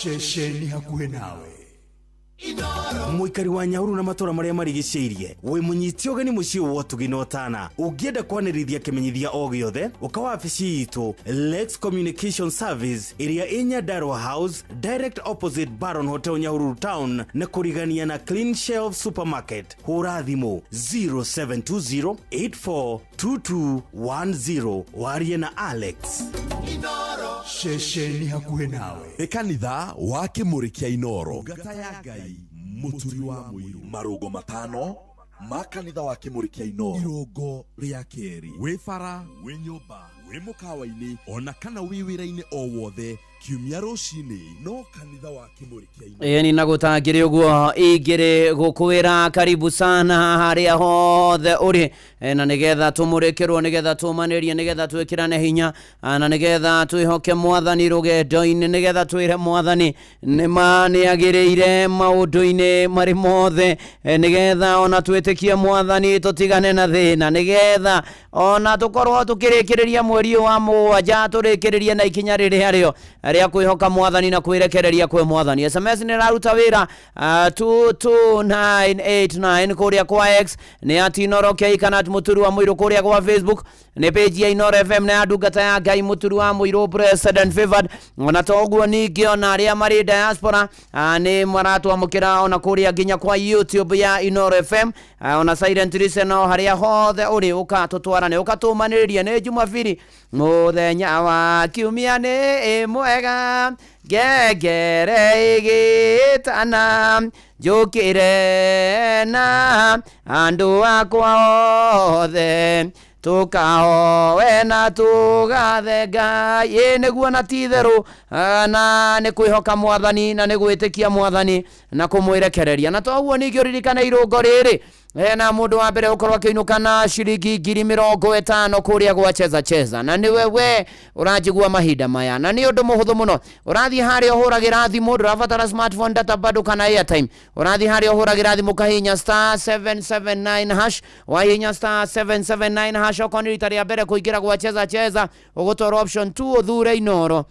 Ceceni hakuhĩ nawe. Mũikari wa Nyahururu na matũra marĩa marigicĩirie, wĩ mũnyiti ũgeni mũciĩ wa ũtugi na ũtana. Ũngĩenda kwanĩrithia kĩmenyithia o gĩothe, ũka wabici itũ Lex Communication Service ĩrĩa ĩ Nyandarua House, direct opposite Baron Hotel, Nyahururu Town, na kũrigania na Clean Shelf Supermarket. Hũra thimũ 0720842210 warie na Alex. Ceceni hakuhĩ nawe. Nĩ kanitha wa Kĩmũrĩ kĩa Inoro, ngata ya Ngai, Mũturi wa Mũirũ, marũngo matano ma kanitha wa Kĩmũrĩ kĩa Inoro, irũngo rĩa kerĩ, wĩ bara, wĩ nyũmba, wĩ mũkawa-inĩ, ona kana wĩ wĩra-inĩ o wothe, kiumia rũcinĩ no kanitha wa Kĩmũrĩ kĩa Inoro. Ĩni na gũtangĩrĩ ũguo ingĩrĩ gũkwĩra karibu sana harĩa hothe ũrĩ, na nĩgetha tũmũrĩkĩrwo, nĩgetha tũmanĩrie, nĩgetha twĩkĩrane hinya, na nĩgetha twĩhoke mwathani rũgendo-inĩ, nĩgetha twĩre mwathani nĩma nĩagĩrĩire maũndũ-inĩ marĩ mothe, nĩgetha ona twĩtĩkie mwathani tũtigane na thĩna, nĩgetha ona tũkorwo tũkĩrĩkĩrĩria mweri ũyũ wa mũgwanja tũrĩkĩrĩrie na ikinya rĩrĩa rĩo rĩa kwĩhoka mwathani na kwĩrekereria kwĩ mwathani. SMS nĩ ĩraruta wĩra 22989 kũrĩa kwa X nĩ at Inoro K kana at Mũturi wa Mũirũ, kũrĩa kwa Facebook nĩ page ya Inoro FM na ya ndungata ya Ngai Mũturi wa Mũirũ Blessed and Favored. Ona to ũguo ningĩ ona arĩa marĩ diaspora nĩ maratwamũkĩra ona kũrĩa nginya kwa YouTube ya Inoro FM, ona Silent Listener harĩa hothe ũrĩ, ũka tũtwarane, ũka tũmanĩrĩrie. Nĩ Jumapili, mũthenya wa kiumia nĩ mwega, ngengere ĩgĩtana, njũkĩre na andũ akwa othe, tũkahoe na tũgathe Ngai. Ĩ nĩguo na ti itherũ, na nĩ kwĩhoka mwathani na nĩ gwĩtĩkia mwathani na kũmwĩrekereria. Na toguo ningĩ ũririkane irũngo rĩrĩ hena mũndũ wa mbere ũkorwo akĩinũka na ciringi 50,000 kũrĩa gwa Cheza Cheza, na nĩwe we ũranjigua mahinda maya, na nĩ ũndũ mũhũthũ mũno. Ũrathiĩ harĩa ũhũragĩra thimũ, ndũrabatara smartphone, data bado kana airtime. Ũrathiĩ harĩa ũhũragĩra thimũ kahihinya star 779 hash, wahihinya star 779 hash, okorwo nĩ rita rĩa mbere kũingĩra gwa Cheza Cheza, ũgũtwarwo option 2 ũthure Inoro,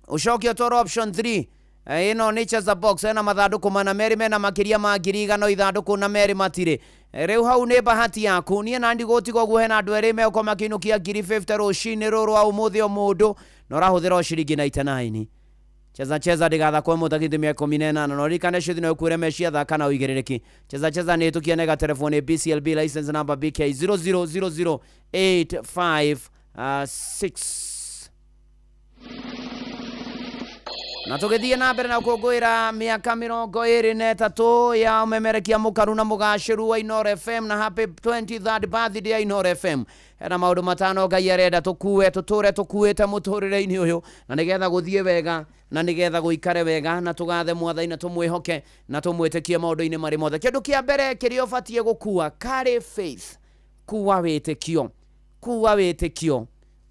ũcoke ũtwarwo option 3. Ĩno nĩ Cheza Box, ena mathandũkũ mana merĩ mena makĩria ma 100,000 ithandũkũ na merĩ matirĩ. Rĩu hau nĩ bahati yaku. Niĩ na ndigũtiga ũguo, hena andũ erĩ megũkorwo makĩinũkia 50,000 rũcinĩ rũrũ rwa ũmũthĩ o mũndũ, na ũrahũthĩra o ciringi 99. Cheza Cheza ndĩgathakwo mũthakithĩ mĩaka 18, na ũririkane ciũthi no ĩkuĩre meciria, thaka na ũigĩrĩrĩki. Cheza Cheza nĩ ĩtũkia nega telefoni BCLB license number BK 0000856. Na tũgĩthiĩ na mbere na gũkũngũĩra mĩaka 23 ya ũmemerekia mũkaru na mũgacĩru wa Inoro FM, na happy 23rd birthday ya Inoro FM. Hena maũndũ matano Ngai arenda tũkue, tũtũre tũkuĩte mũtũrĩre-inĩ ũyũ, na nĩgetha gũthiĩ wega, na nĩgetha gũikare wega, na tũgathe mwathani na tũmwĩhoke na tũmwĩtĩkie maũndũ-inĩ marĩ mothe. Kĩndũ kĩa mbere kĩrĩa ũbatiĩ gũkua, carry faith, kua wĩtĩkio, kua wĩtĩkio,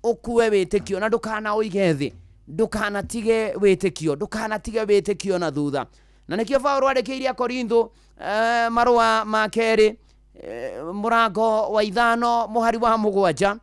ũkue wĩtĩkio na ndũkana ũige thĩ, ndũkanatige wĩtĩkio, ndũkanatige wĩtĩkio na thutha. Na nĩkĩo Paũlũ andĩkĩire Korintho marũa ma kerĩ, mũrango wa 5 mũhari wa 7,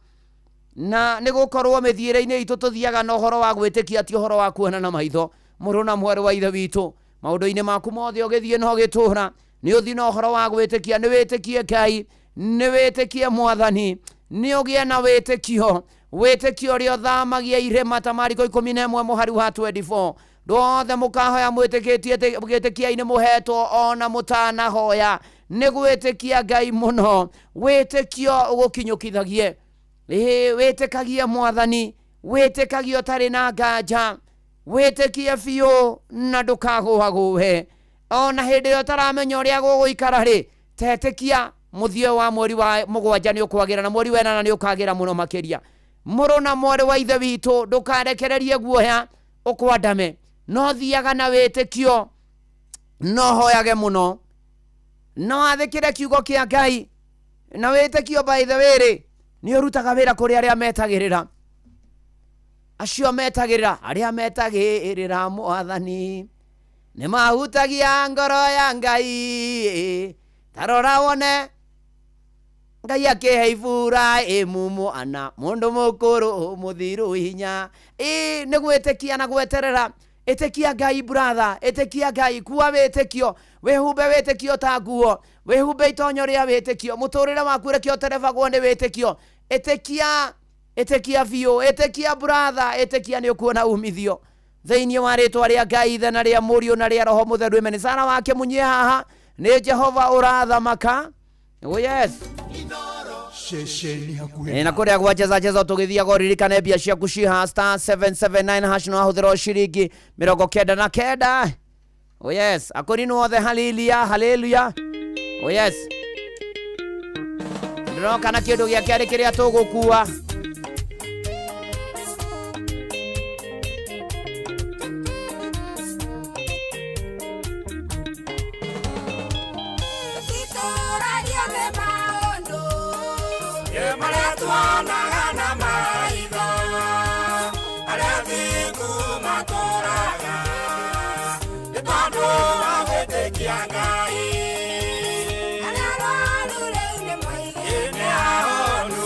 na nĩ gũkorwo mĩthiĩre-inĩ itũ tũthiaga na ũhoro wa gwĩtĩkia, ti ũhoro wa kuona na maitho. Mũrũ na mwarĩ wa ithe witũ, maũndũ-inĩ maku mothe ũgĩthiĩ na ũgĩtũra, nĩ ũthiĩ na ũhoro wa gwĩtĩkia, nĩ wĩtĩkie Ngai, nĩ wĩtĩkie mwathani, nĩ ũgĩe na wĩtĩkio, wĩtĩkio ũrĩa ũthamagia irĩma ta Mariko 11 mũhari wa 24. Ndũothe mũkahoya mwĩtĩkĩtie gwĩtĩkia-inĩ mũhetwo ona mũtanahoya, nĩ gwĩtĩkia Ngai mũno. Wĩtĩkio ũgũkinyũkithagie, wĩtĩkagie mwathani, wĩtĩkagie ũtarĩ na nganja, wĩtĩkie biũ na ndũkagũagũe. Ona hĩndĩ ĩrĩa ũtaramenya ũrĩa gũgũikara rĩ, tetĩkia mũthia wa mweri wa 7 nĩ ũkwagĩra, na mweri wa 8 nĩ ũkagĩra mũno makĩria. Mũrũ na mwarĩ wa ithe witũ, ndũkarekererie guoya ũkwandame, no thiaga na wĩtĩkio, no hoyage mũno, no athĩkĩre kiugo kĩa Ngai. Na wĩtĩkio by the way rĩ, nĩ ũrutaga wĩra kũrĩ arĩa metagĩrĩra, acio metagĩrĩra, arĩa metagĩrĩra mwathani nĩ mahutagia ngoro ya Ngai. Tarora wone Ngai akĩhe ibura ĩmumu ana mũndũ mũkũrũ mũthiru hinya. Ĩ nĩ gwĩtĩkia na gweterera. Ĩtĩkia Ngai brother, ĩtĩkia Ngai, kua wĩtĩkio, wĩhumbe wĩtĩkio ta nguo, wĩhumbe itonyo rĩa wĩtĩkio, mũtũrĩre waku reke ũterebagwo nĩ wĩtĩkio. Ĩtĩkia, ĩtĩkia biũ, ĩtĩkia brother, ĩtĩkia nĩ ũkuona umithio thĩinĩ wa rĩtwa rĩa Ngai Ithe na rĩa Mũriũ na rĩa Roho Mũtheru. Amen. Sara wake Munyie haha nĩ Jehova ũrathamaka. Oh yes. Ceceni hakuhĩ Na kũrĩa gwa cheza cheza tũgĩthiaga ũririkane mbia ciaku ciha star 779 hash no ahũthĩra ciringi 99. Oh yes. Akorino othe haleluya, haleluya. Oh yes. Ndĩroka na kĩndũ gĩa kerĩ kĩrĩa tũgũkua. Tũtitũragia nĩ maũndũ marĩa tuonaga na maitho, arĩa thingu matũraga nĩ tondũ wa gwĩtĩkia Ngai. Arĩa arwaru rĩu nĩ moige nĩ ahonu,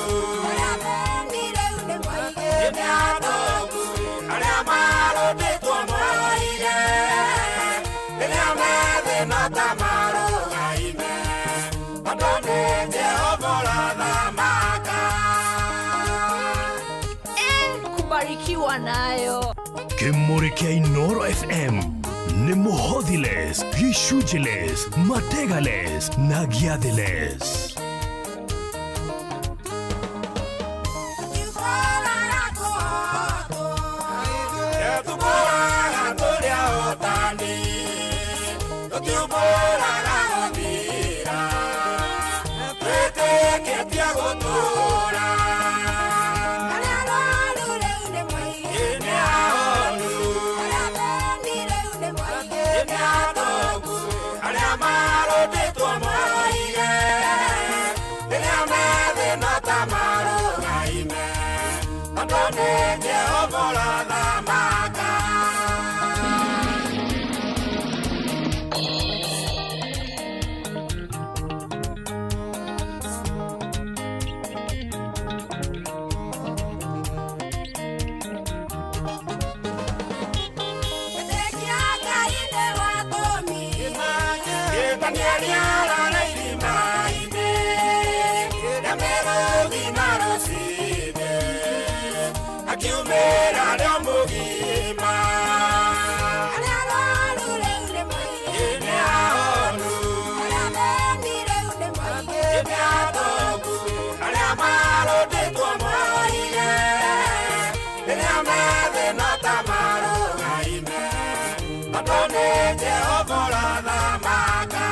arĩa athĩni rĩu nĩ moige nĩ atongu, arĩa marũndĩtwo moige rĩrĩa me thĩna ta marũgaime, tondũ nĩ Jehova ũrathamaka. Kubarikiwa nayo. Kĩmũrĩ kĩa Inoro FM nĩ mũhothiles, gĩcunjĩles, mategales na gĩathĩles. Tũkũraga tũrĩ ahotani, tũtiũmbũraga gũthira, twĩtĩkĩtie gũtũũra. Arĩa arwaru rĩu nĩ moige nĩ ahonu, arĩa athĩni rĩu nĩ moige nĩ atongu, arĩa marũndĩtwo moige rĩrĩa me thĩna ta marũgaime, tondũ nĩ Jehova ũrathamaka. Ĩtĩkia Ngai nĩ watũmire, Danieli arara irima-inĩ rĩa mĩrũthi na rũcinĩ, akiumĩra arĩ o mũgima. Arĩa arwaru rĩu nĩ moige nĩ ahonu, arĩa athĩni rĩu nĩ moige nĩ atongu, arĩa marũndĩtwo moige rĩrĩa me thĩna ta marũgaime, tondũ nĩ Jehova ũrathamaka.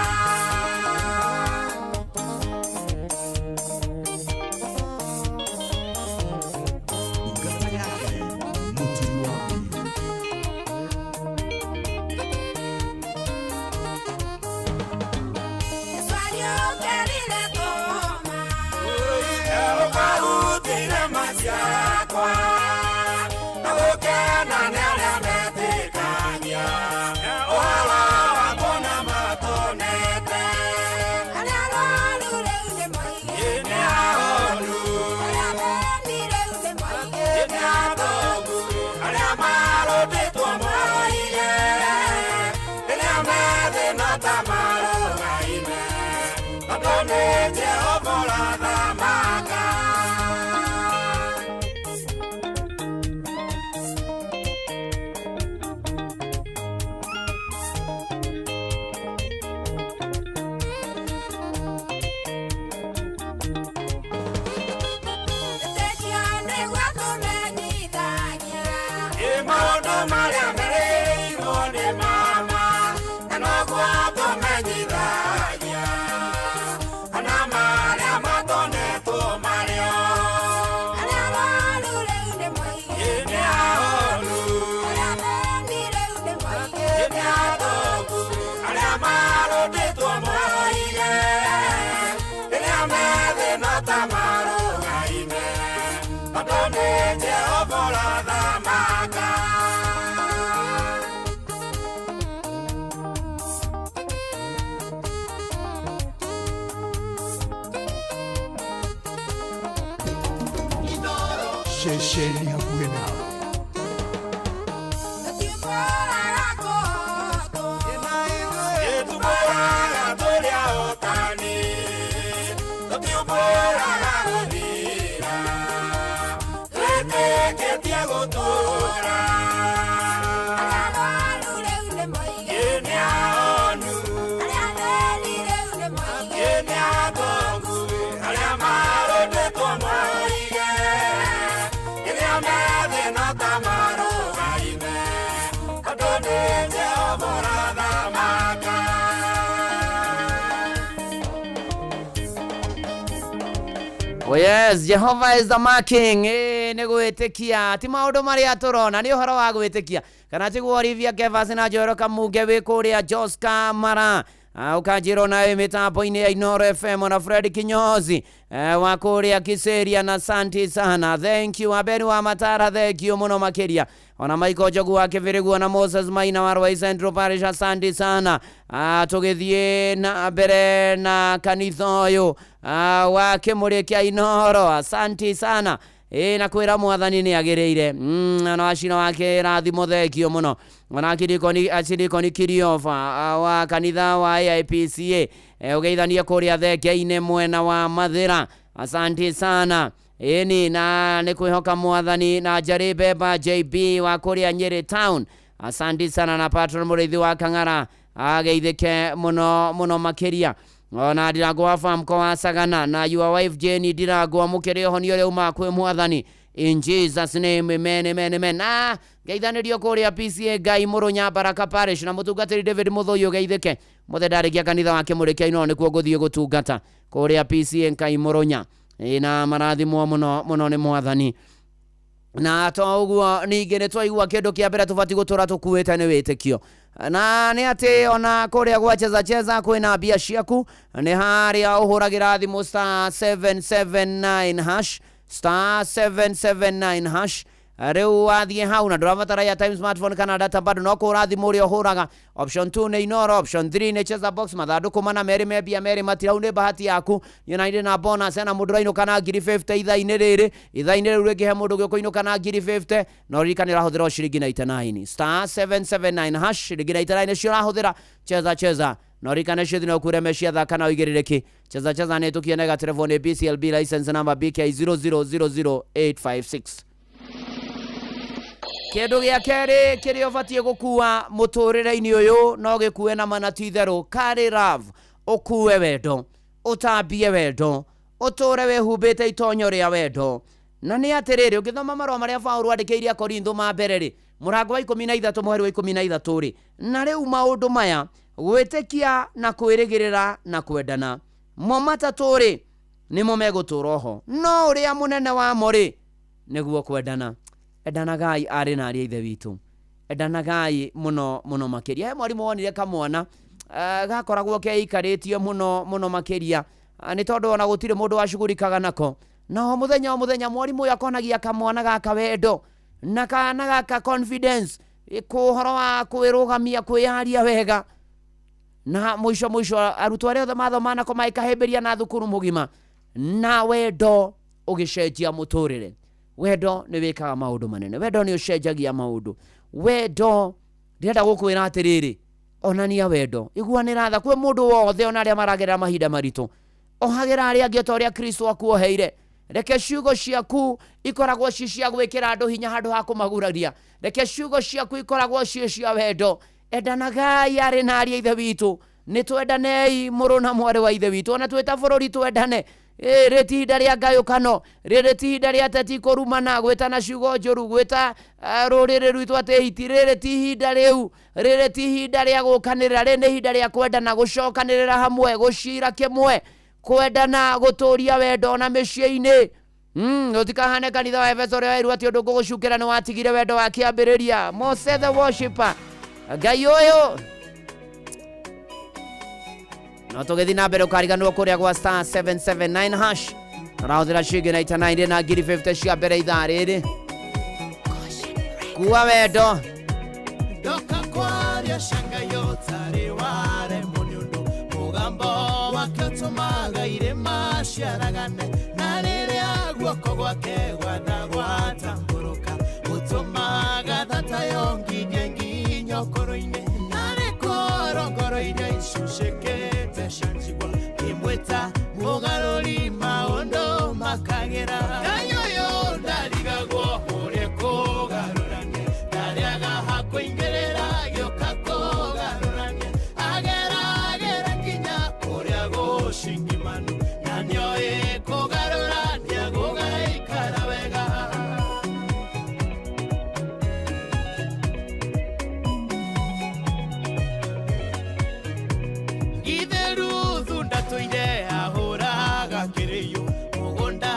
Ndungata ya Ngai mũturi wa mũirũ. Yesu ariũkĩrire Toma, ũkarutire maciakwa, na gũkena nĩ arĩa metĩkagia ũhoro wakwa na matonete. Arĩa arwaru rĩu nĩ moige nĩ ahonu, arĩa athĩni rĩu nĩ moige nĩ atongu, arĩa marũndĩtwo moige rĩrĩa me thĩna ta marũgaime, tondũ nĩ Jehova ũrathamaka. Ĩtĩkia nĩguo tũmenyithagia maũndũ marĩa merĩirwo nĩ mama, na noguo tũmenyithagia ona marĩa matonetwo marĩo. Arĩa arwaru rĩu nĩ moige nĩ ahonu, arĩa athĩni rĩu nĩ moige nĩ atongu, arĩa marũndĩtwo moige rĩrĩa me thĩna ta marũgaime, tondũ nĩ Jehova ũrathamaka. Ceceni hakuhĩ nawe. Tũtiũmbũraga Oh yes, Jehovah is the marking. Nĩ gwĩtĩkia ti maũndũ marĩa tũrona, nĩ ũhoro wa gwĩtĩkia. Kana tiguo Olivia Kevas na Joel Kamuge wĩ kũrĩa Joska Mara, ũkanjĩrwo nawe mĩtambo-inĩ ya Inoro FM, na Fred Kinyozi wa kũrĩa Kiseria, na santi sana, thank you. Abeni wa Matara, thank you mũno makĩria. Ona Michael Njogu wa Kĩbĩrĩguo na Moses Maina wa Rwai Central Parish, asante sana. Tũgĩthiĩ na mbere na kanitha ũyũ wa Kĩmũrĩ kĩa Inoro, asante sana. Ĩ na kwĩra mwathani nĩ agĩrĩire. Na wacina wake rathimo, thengio mũno. Ona Akirikoni Kirioba wa kanitha wa AIPCA, ũgeithanie kũrĩa thenge-inĩ mwena wa Mathĩra, asante sana. Ĩni na nĩ kwĩhoka mwathani. Na Njarĩ Beba JB wa kũrĩa Nyĩrĩ Town, asante sana. Na patron mũrĩithi wa Kang'ara ageithĩke mũno mũno makĩria. Ona Ndirango wa Famco wa Sagana na your wife Jenny Ndirango, amũkĩre ũhonio ũrĩa umaga kwĩ mwathani, in Jesus name, amen, amen, amen. Na ngeithanĩrio kũrĩa PCA Ngai Mũrũnya Baraka Parish na mũtungatĩri David Mũthũi, ũgeithĩke mũthe. Ndarĩkia kanitha wa Kĩmũrĩ kĩa Inoro, nĩkuo ngũthiĩ gũtungata kũrĩa PCA Ngai Mũrũnya. Ĩ na marathimwo mũno mũno nĩ mwathani. Na to ũguo ningĩ nĩ twaigua kĩndũ kĩa mbere tũbatiĩ gũtũra tũkuĩte nĩ wĩtĩkio, na nĩ atĩ ona kũrĩa gwa cheza cheza kwĩna mbia ciaku, nĩ harĩa ũhũragĩra thimũ star 779 hash, star 779 hash. Rĩu wathiĩ hau na ndũrabatara airtime, smartphone kana data, bado no kũhũra thimũ ũrĩa ũhũraga. Option 2 nĩ Inoro, option 3 nĩ cheza box. Mathandũkũ mana merĩ me mbia, merĩ matira. Hau nĩ bahati yaku. Niĩ na ndĩ na bonus hena mũndũ ũrainũka na ngiri 50 ithaa-inĩ rĩrĩ. Ithaa-inĩ rĩu rĩngĩ he mũndũ ũngĩ ũkũinũka na ngiri 50. No ririkane ũrahũthĩra o ciringi 99, star 779 hash, ciringi 99 nĩcio ũrahũthĩra. Cheza cheza, no ririkane cithi no kure ciathaka na ũigĩrĩrĩki. Cheza cheza nĩ tũkie nega telefone. BCLB license number BK 0000856. Kĩndũ gĩa kerĩ kĩrĩa ũbatiĩ gũkua mũtũrĩre-inĩ ũyũ, no gĩkue na mana ti itherũ, carry love. Ũkue wendo, ũtambie wendo, ũtũre wĩhumbĩte itonyo rĩa wendo. Na nĩ atĩrĩrĩ, ũngĩthoma marũa marĩa Paũlũ andĩkĩire Akorintho ma mbere rĩ, mũrango wa 13 mũhari wa 13 rĩ, na rĩu maũndũ maya, gwĩtĩkia na kwĩrĩgĩrĩra na kwendana, mo matatũ rĩ, nĩmo megũtũra oho, no ũrĩa mũnene wamo rĩ, nĩguo kwendana. Endanagai arĩ na arĩ a ithe witũ, endanagai mũno mũno makĩria. He mwarimũ wonire kamwana gakoragwo keikarĩtie mũno mũno makĩria, nĩ tondũ ona gũtirĩ mũndũ wacugurikaga nako. Na o mũthenya o mũthenya mwarimũ ũyũ akonagia kamwana gaka wendo na kana gaka confidence ũhoro wa kwĩrũgamia, kwĩyaria wega. Na mũico mũico arutwo arĩa othe mathoma nako magĩkahĩmbĩria na thukuru mũgima. Na wendo ũgĩcenjia mũtũrĩre. Wendo nĩ wĩkaga maũndũ manene, wendo nĩ ũcenjagia maũndũ. Wendo, ndĩrenda gũkwĩra atĩrĩrĩ, onania wendo, iguanĩra tha kwĩ mũndũ wothe, ona arĩa maragerera mahinda maritũ. Ohagĩra arĩa angĩ ta ũrĩa Kristo akuoheire. Reke ciugo ciaku ikoragwo ci cia gwĩkĩra andũ hinya handũ ha kũmaguraria. Reke ciugo ciaku ikoragwo ci cia wendo. Endanagai arĩ na arĩ a ithe witũ. Nĩ twendanei mũrũ na mwarĩ wa ithe witũ, ona twĩ ta bũrũri twendane. Rĩrĩ ti ihinda rĩa ngayũkano, rĩrĩ ti ihinda rĩa ateti kũrumana, gwĩtana ciugo njũru, gwĩta rũrĩrĩ rwitũ atĩ hiti. Rĩrĩ ti ihinda rĩu, rĩrĩ ti ihinda rĩa gũkanĩrĩra, rĩrĩ nĩ ihinda rĩa kwendana, gũcokanĩrĩra hamwe, gũcira kĩmwe, kwendana, gũtũria wendo na mĩciĩ-inĩ. Gũtikahane kanitha wa Efeso ũrĩa werwo atĩ ũndũ ngũgũcukĩra nĩ watigire wendo wa kĩambĩrĩria. Mose the worshipper, Ngai ũyũ. No tũgĩthiĩ na mbere, ũkariganĩrwo kũrĩa gwa star 779 hash ũrahũthĩra ciringi 99 na ngiri 50 cia mbere ithaa rĩrĩ. Kua wendo. Ndoka kwaria shanga yotari waremwo nĩ ũndũ mũgambo wake ũtũmaga irĩma ciaragane, na rĩrĩa guoko gwake gwatagwatambũrũka ũtũmaga thata yongithie nginya ũkũrũ-inĩ, narĩ korongoro iria icucĩkĩte cia njigua imwĩta mũgarũri maũndũ makagĩra. Ngai ũyũ ndarigagwo ũrĩa kũgarũrania, ndarĩaga hakũingĩrĩra gĩũka kũgarũrania, ageragĩra nginya kũrĩa gũcingimanu, na nĩoĩ kũgarũrania gũgaikara wega. Githĩ Ruthu ndatũire ahũraga kĩrĩyũ mũgũnda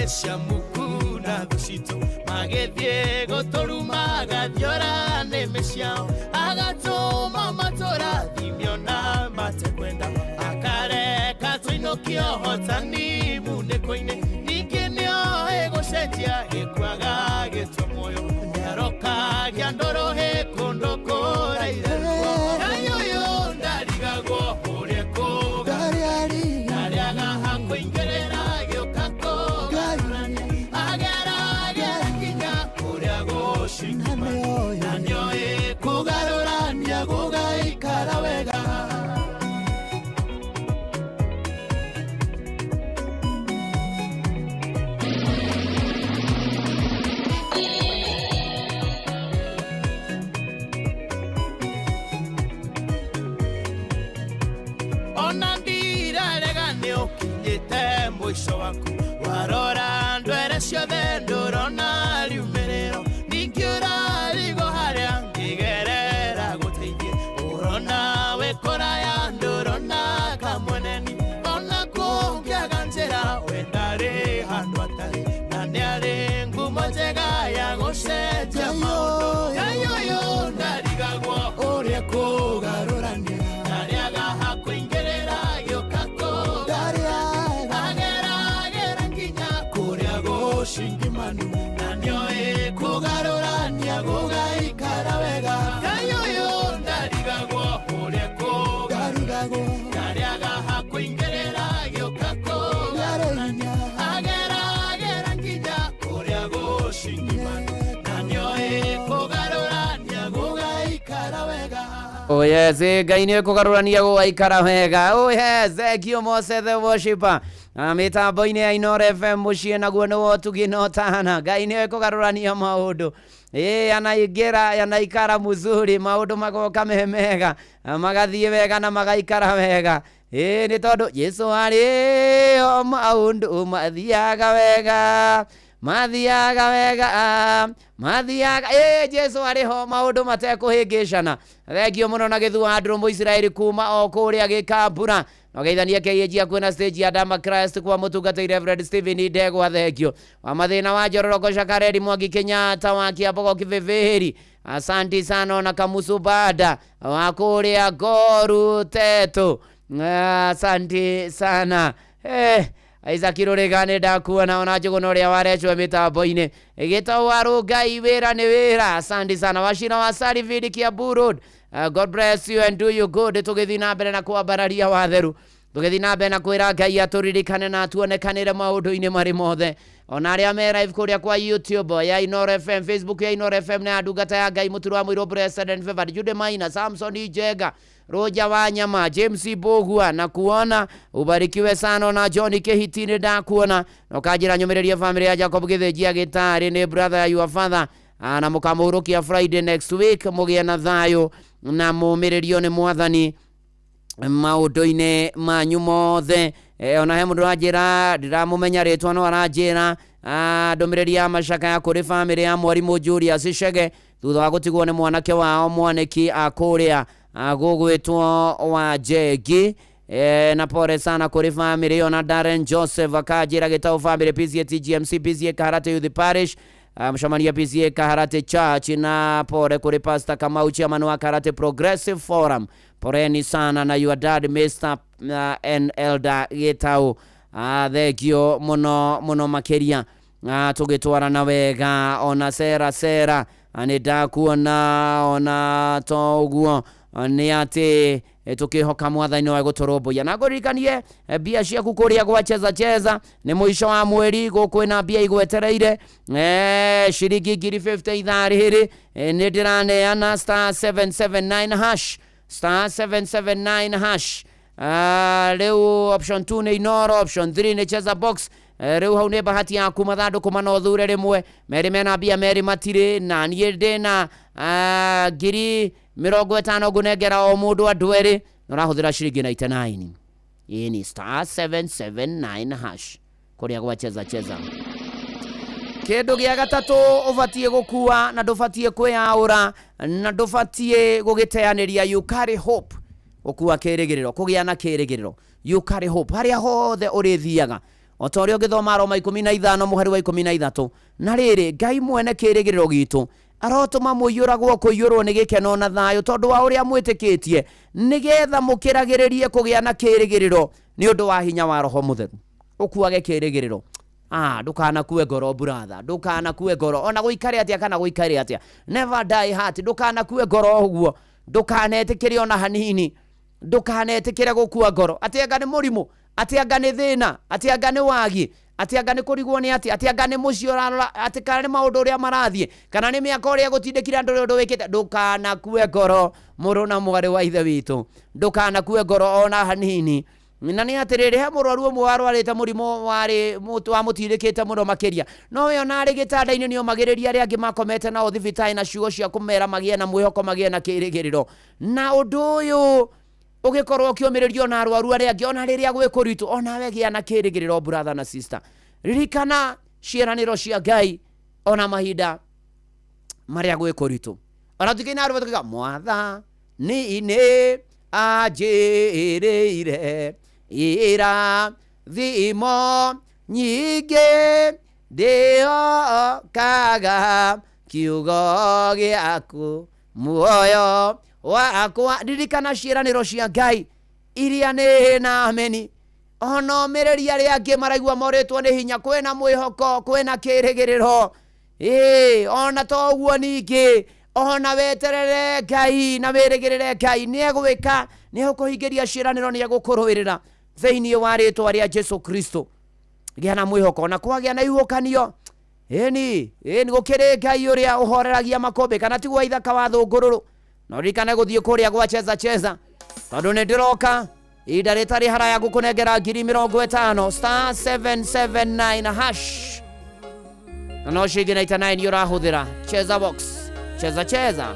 cia muku na thũ citũ magĩthiĩ gũtũruma agathiora nĩmĩ ciao agatũma matũrathimio na matekwenda akareka tũinũkio hotani munĩko-inĩ ningĩ nĩoĩ gũcenjia gĩkuaga gĩtwe muoyo nĩaroka gĩa ndoro hĩ kũndũ kũrairerwo Ngai ũyũ ndarigagwo ũrĩa kũgarũrania ndarĩaga hakũingĩrĩra gĩũka kũgarũrania ageragera nginya kũrĩa gũcingima na nĩoĩ kũgarũrania gũgaikara wega. Ona ndirarega nĩ ũkinyĩte mũico waku warora ndwere ciothe ndũrona riumĩrĩro ningĩ ũrarigwo harĩa ngĩgerera gũteithie ũrona wĩ kũraya ndũrona kamweneni ona kũngĩaga njĩra we ndarĩ handũ atarĩ na nĩarĩ ngumo njega ya gũcenjia maũndũ. Ngai ũyũ ndarigagwo ũrĩa kũgarũrania ndarĩaga hakũingĩrĩra gĩũka kũgarũrania ageragera nginya kũrĩa gũcingimanu na nĩoĩ kũgarũrania gũgaikara wega. Ngai ũyũ ndarigagwo ũrĩa kũgarũrania ndarĩaga hakũingĩrĩra gĩũka kũgarũrania ageragera nginya kũrĩa gũcingimanu na nĩoĩ kũgarũrania gũgaikara wega. Oh yes, Ngai nĩ kũgarũrania gũgaikara wega. Oh yes, thank you Mose the worshipper. Mĩtambo-inĩ ya Inooro FM mũciĩ naguo nĩ wotugi na ũtana. Ngai nĩ kũgarũrania maũndũ. Yanaingĩra yanaikara muzuri, maũndũ magoka me mega, magathiĩ wega na magaikara wega. Nĩ tondũ Jesũ arĩ o maũndũ mathiaga wega, mathiaga wega, mathiaga. Jesũ arĩ ho maũndũ matekũhĩngĩcana. Thengio mũno na gĩthua Andrew Mũisiraeli kuma o kũrĩa Gĩkambura. Na ũgeithanie KAG hakuhĩ na stage ya Dama Christ kwa mũtungatĩri Reverend Stephen Ndegwa. Thengio wa mathĩna wa Njororoko Shakareri Mwangi Kenyatta wa Kĩambogo Kĩbĩbĩri. Asanti sana ona Kamusu Bada wa kũrĩa Goru Teto. Asanti sana. Isaac Rũrĩga nĩ ndakuona ona Njũgũna ũrĩa warecwo mĩtambo-inĩ gĩtau Ngai wĩra nĩ wĩra. Asante sana Wachira wa Salividi Kiambu Road. God bless you and do you good. Tũgĩthiĩ na mbere na kwambararia watheru, tũgĩthiĩ na mbere na kwĩra Ngai atũririkane na atuonekanĩre maũndũ-inĩ marĩ mothe. Ona arĩa me live kũrĩa kwa YouTube ya Inooro FM, Facebook ya Inooro FM na ya ndungata ya Ngai Mũturi wa Mũirũ Blessed and Favored, Jude Maina, Samson Ijenga, Roja Wanyama, James Bogua na kuona ubarikiwe sana na John Kihiti nĩ ndakuona na ũkanjĩra nyũmĩrĩrie family ya Jacob Gĩthĩnjia gĩtarĩ nĩ brother your father na mũkamũhurũkia Friday next week. Mũgĩe na thayũ na mũmĩrĩrio nĩ Mwathani maũndũ-inĩ manyu mothe. Ona he mũndũ aranjĩra ndiramũmenya rĩtwa no aranjĩra ndũmĩrĩri ya macakaya kũrĩ family ya mwarimũ Julius Chege thutha wa gũtigwo nĩ mwanake wao mwanĩki kũrĩa gũgwĩtwo wa Njegi. Na pole sana kũrĩ family ĩyo. Na Darren Joseph akanjĩra gĩtaũ family PCA TGMC PCA Kaharate Youth Parish mshamania PCA Kaharate Church na pole kũrĩ Pastor Kamau chairman wa Kaharate Progressive Forum. Poreni sana na your dad Mr. N Elder Gĩtaũ. Thengio mũno mũno makĩria. Tũgĩtwarana wega ona sera sera nĩ ndakuona ona to ũguo nĩ atĩ tũkĩhoka Mwathani no egũtũrũmbũiya. Na ngũririkanie mbia ciaku kũrĩa gwa cheza cheza nĩ mũico wa mweri gũkũ na mbia igwetereire ciringi 50 ithaa rĩrĩ nĩ ndĩraneana star 779 hash star 779 hash. Rĩu option 2 nĩ Inooro, option 3 nĩ cheza box. Rĩu hau nĩ bahati yaku mathandũkũ mana ũthure rĩmwe merĩ mena mbia merĩ matirĩ na niĩ ndĩna 50,000 ngũnengera o mũndũ andũ erĩ na ũrahũthĩra ciringi 99. Ĩĩ ni star 779 hash kũrĩa gwa cheza cheza. Kĩndũ gĩa gatatũ ũbatiĩ gũkua na ndũbatiĩ kwĩyaũra na ndũbatiĩ gũgĩteanĩria. You carry hope. Gũkua kĩrĩgĩrĩro, kũgĩa na kĩrĩgĩrĩro. You carry hope harĩa hothe ũrĩthiaga. O ta ũrĩa ũngĩthoma Aroma 15 mũhari wa 13. Na rĩrĩ, Ngai mwene kĩĩrĩgĩrĩro gitũ arotũma mũiyũragwo kũiyũrwo nĩ gĩkeno na thayũ tondũ wa ũrĩa mwĩtĩkĩtie, nĩgetha mũkĩragĩrĩrie kũgĩa na kĩĩrĩgĩrĩro nĩ ũndũ wa hinya wa Roho Mũtheru. Ũkuage kĩĩrĩgĩrĩro. Ndũkanakue ngoro brother, ndũkanakue ngoro ona gũikare atĩa kana gũikare atĩa. Never die heart, ndũkanakue ngoro ũguo, ndũkanetĩkĩre ona hanini, ndũkanetĩkĩre gũkua ngoro atĩ anga nĩ mũrimũ, atĩ anga nĩ thĩna, atĩ anga nĩ wagi, atĩ anga nĩ kũrigwo nĩ atĩ, atĩ anga nĩ mũciĩ ũrarora, atĩ kana nĩ maũndũ ũrĩa marathiĩ, kana nĩ mĩaka ũrĩa ĩgũtindĩkire andũ ũrĩa ũndũ wĩkĩte. Ndũkanakue ngoro mũrũ na mwarĩ wa ithe witũ, ndũkanakue ngoro ona hanini. Na nĩ atĩrĩrĩ, he mũrwaru ũmwe warwarĩte mũrimũ warĩ wamũtindĩkĩte mũno makĩria, no we ona arĩ gĩtanda-inĩ nĩomagĩrĩria arĩa angĩ makomete nao thibitarĩ na ciugo cia kũmera magĩe na mwĩhoko, magĩe na kĩĩrĩgĩrĩro. Na ũndũ ũyũ ũgĩkorwo ũkĩũmĩrĩrio na arwaru arĩa angĩ ona rĩrĩa gwĩ kũritũ, onawe gĩa na kĩĩrĩgĩrĩro brother na sister. Ririkana ciĩranĩro cia Ngai ona mahinda marĩa gwĩ kũritũ. Ona tũkĩina rwĩmbo tũkiuga, Mwathani nĩ anjĩrĩire irathimo nyingĩ, ndĩhokaga kiugo gĩaku muoyo wakwa. Ririkana ciĩranĩro cia Ngai iria nĩ na ameni. Ona ũmĩrĩria arĩa angĩ maraigua morĩtwo nĩ hinya, kwĩna mwĩhoko, kwĩna kĩĩrĩgĩrĩro. Ona to ũguo ningĩ, ona weterere Ngai na wĩrĩgĩrĩre Ngai, nĩegwĩka, nĩegũkũhingĩria ciĩranĩro, nĩegũkũrũĩrĩra thĩinĩ wa rĩtwa rĩa Jesu Kristo. Gĩa na mwĩhoko ona kwagĩa na ihuhũkanio. Ĩni, gũkĩrĩ Ngai ũrĩa ũhoreragia makũmbĩ, kana tiguo ithaka wa thũngũrũrũ. Na ũririkane gũthiĩ kũrĩa gwa cheza cheza, tondũ nĩ ndĩroka ihinda rĩtarĩ haraya ngũkũnengera 50,000 star 779 hash, na no ciringi 99 ũrahũthĩra. Cheza box, cheza cheza.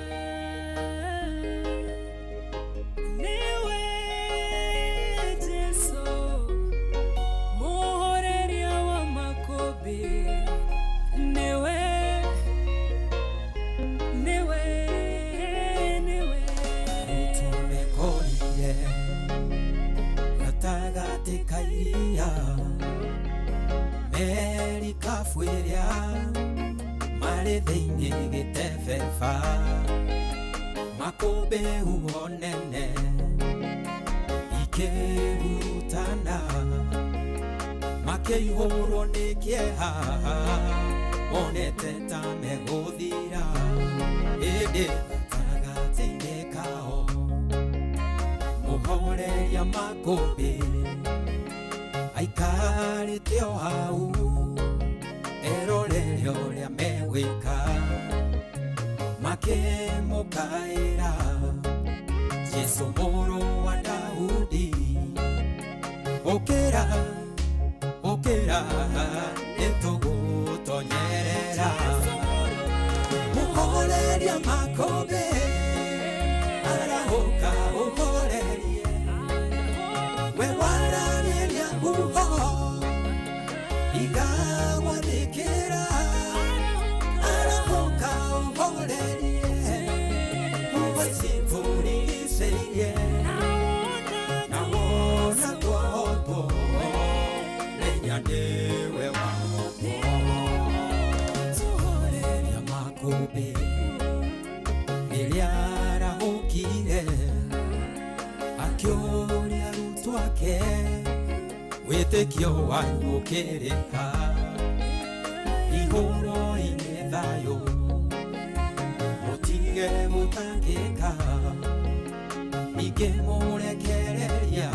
Merikabu ĩrĩa marĩ thĩinĩ gĩtebeba, makũmbĩ huho nene ikĩhurutana, makĩihũrwo nĩ kĩeha, monete ta megũthira, ĩndĩ gatagatĩ-inĩ kao mũhoreria makũmbĩ aikarĩte o hau, erorere ũrĩa megwĩka, makĩmũkaĩra Jesũ mũrũ wa Daudi, ũkĩra, ũkĩra, nĩtũgũtonyerera. Mũhoreria makũmbĩ arahũka ũhorerie, we waragĩria huho igagwathĩkĩra, arahũka ũhorerie, huho citũrigicĩirie, na wona twahotwo, menya nĩwe wahotwo. Mũhoreria makũmbĩ rĩrĩa arahũkire, akĩũria arutwo ake, wĩtĩkio wanyu ũkĩrĩ ha? Ihũro-inĩ thayũ, mũtige gũtangĩka, ningĩ mũrekereria,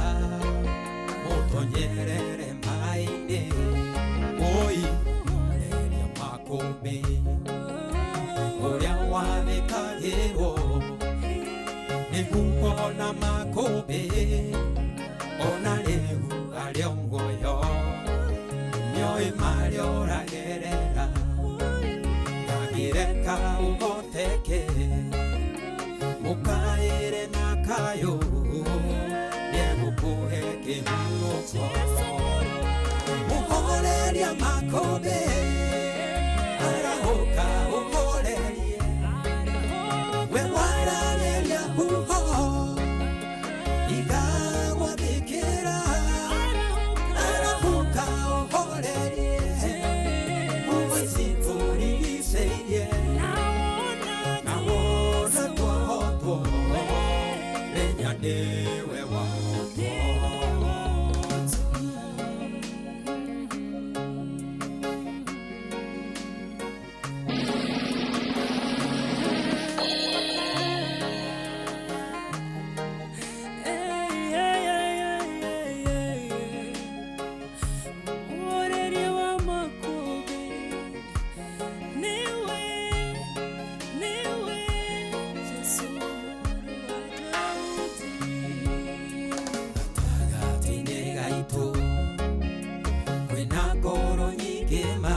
mũtonyerere maĩ-inĩ. Oi, mũhoreria makũmbĩ ũrĩa wathĩkagĩrwo nĩ huho na makũmbĩ, ona rĩu arĩ o muoyo, nĩoĩ marĩa ũragerera, ndangĩreka ũhoteke, mũkaĩre na kayũ, nĩegũkũhe kĩhurũko. Mũhoreria makũmbĩ arahũka ũhorerie, we waragĩria huho igagwathĩkĩra, arahũka ũhorerie. nĩwe wahotwo. Mũhoreria wa makũmbĩ nĩwe, nĩwe Jesũ mũrũ wa Daudi. Gatagatĩ-inĩ gaitũ kwĩna ngoro nyingĩ ma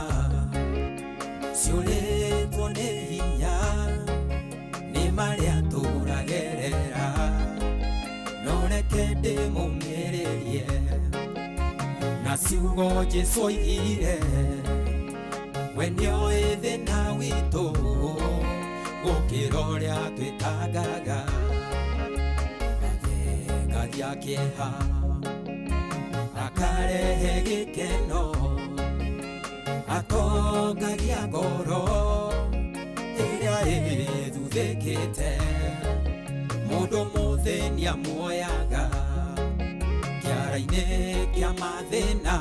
ciũrĩtwo nĩ hinya nĩ marĩa tũragerera, no reke ndĩmũmĩrĩrie na ciugo Jesũ oigire, we nĩoĩ thĩna witũ gũkĩra ũrĩa twĩtangaga. Athengagia kĩeha akarehe gĩkeno, atongagia ngoro ĩrĩa ĩthuthĩkĩte, mũndũ mũthĩni amuoyaga kĩara-inĩ kĩa mathĩna,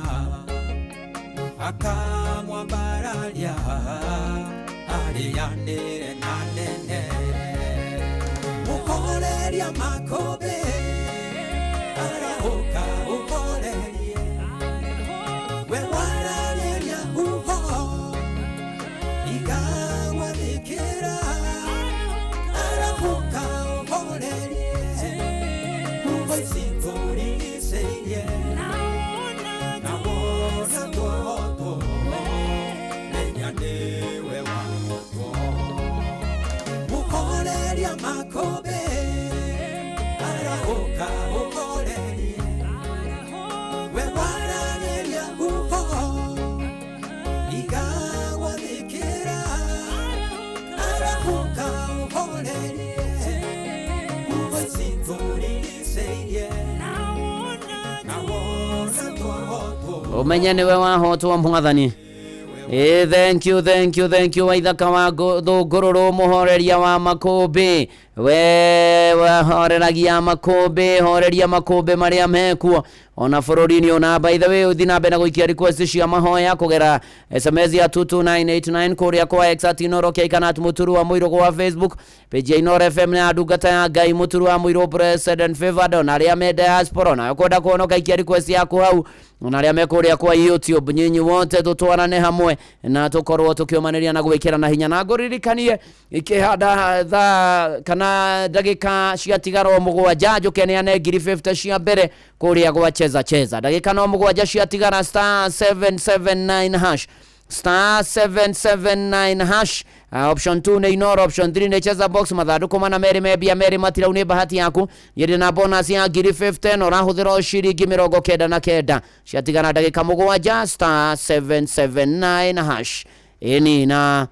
akamwambararia arĩanĩre na nene. Mũhoreria makũmbĩ arahũka ũhorerie, we wararĩria huho ikagwathĩkĩra, arahũka ũhorerie huho ici tũrigicĩirie, na wona tuohotwo menya nĩwe wahotwo. Mũhoreria makũmbĩ arahũka ũhorerie, we wararĩria huho ikagwathĩkĩra, arahũka ũhorerie huho ici tũrigicĩirie, na wona tuohotwo. Umenye niwe wahotwo mwathani. Ĩ, thank you, thank you, thank you, waithaka wa thũngũrũrũ, mũhoreria wa makũmbĩ, we wahoreragia makũmbĩ, horeria makũmbĩ marĩa mekuo ona bũrũri-inĩ. Ona by the way, ũthi na mbere na gũikia request cia mahoya kũgera SMS ya 22989 kũrĩa kwa X @Inooro kana @Mũturu wa Mũirũ gwa Facebook page ya Inooro FM na ndungata ya Ngai Mũturu wa Mũirũ, blessed and favored. Ona arĩa me diaspora na kwenda kuona ikia request yaku hau, ona arĩa me kũrĩa kwa YouTube, nyinyi wote tũtwarane hamwe na tũkorwo tũkĩũmanĩria na gwĩkĩra na hinya. Na ngũririkanie ikĩhanda thaa kana ndagĩka ciatigara o 7 njũke neane ngiri 50 cia mbere kũrĩa gwa Cheza Cheza. Ndagĩka no 7 ciatigara, *779 hash, *779 hash. Option 2 nĩ Inoro, option 3 nĩ Cheza Box. Mathandũkũ mana merĩ membia merĩ matirau, nĩ bahati yaku. Niĩ na bonus ya ngiri 50 na ũrahũthĩra o ciringi 99. Ciatigara ndagĩka 7, *779 hash. Ĩni na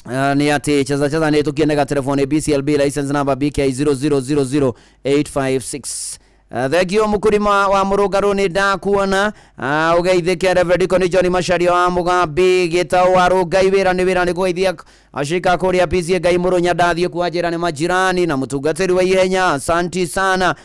nĩ atĩ Cheza Cheza nĩ tũkienega telefoni BCLB license number BK 0000856. Thengio mũkũrima wa mũrũngarũ, nĩ ndakuona. Ũgeithĩke Reverend Deacon John Macharia wa Mũgambi Gĩtaũ wa Rũngai. Wĩra nĩ wĩra, nĩ kũgeithia ashirika kũrĩa PCA Ngai Mũrũnya, ndathiĩ kuanjĩra nĩ majirani na mũtungatĩri wa ihenya, asanti sana.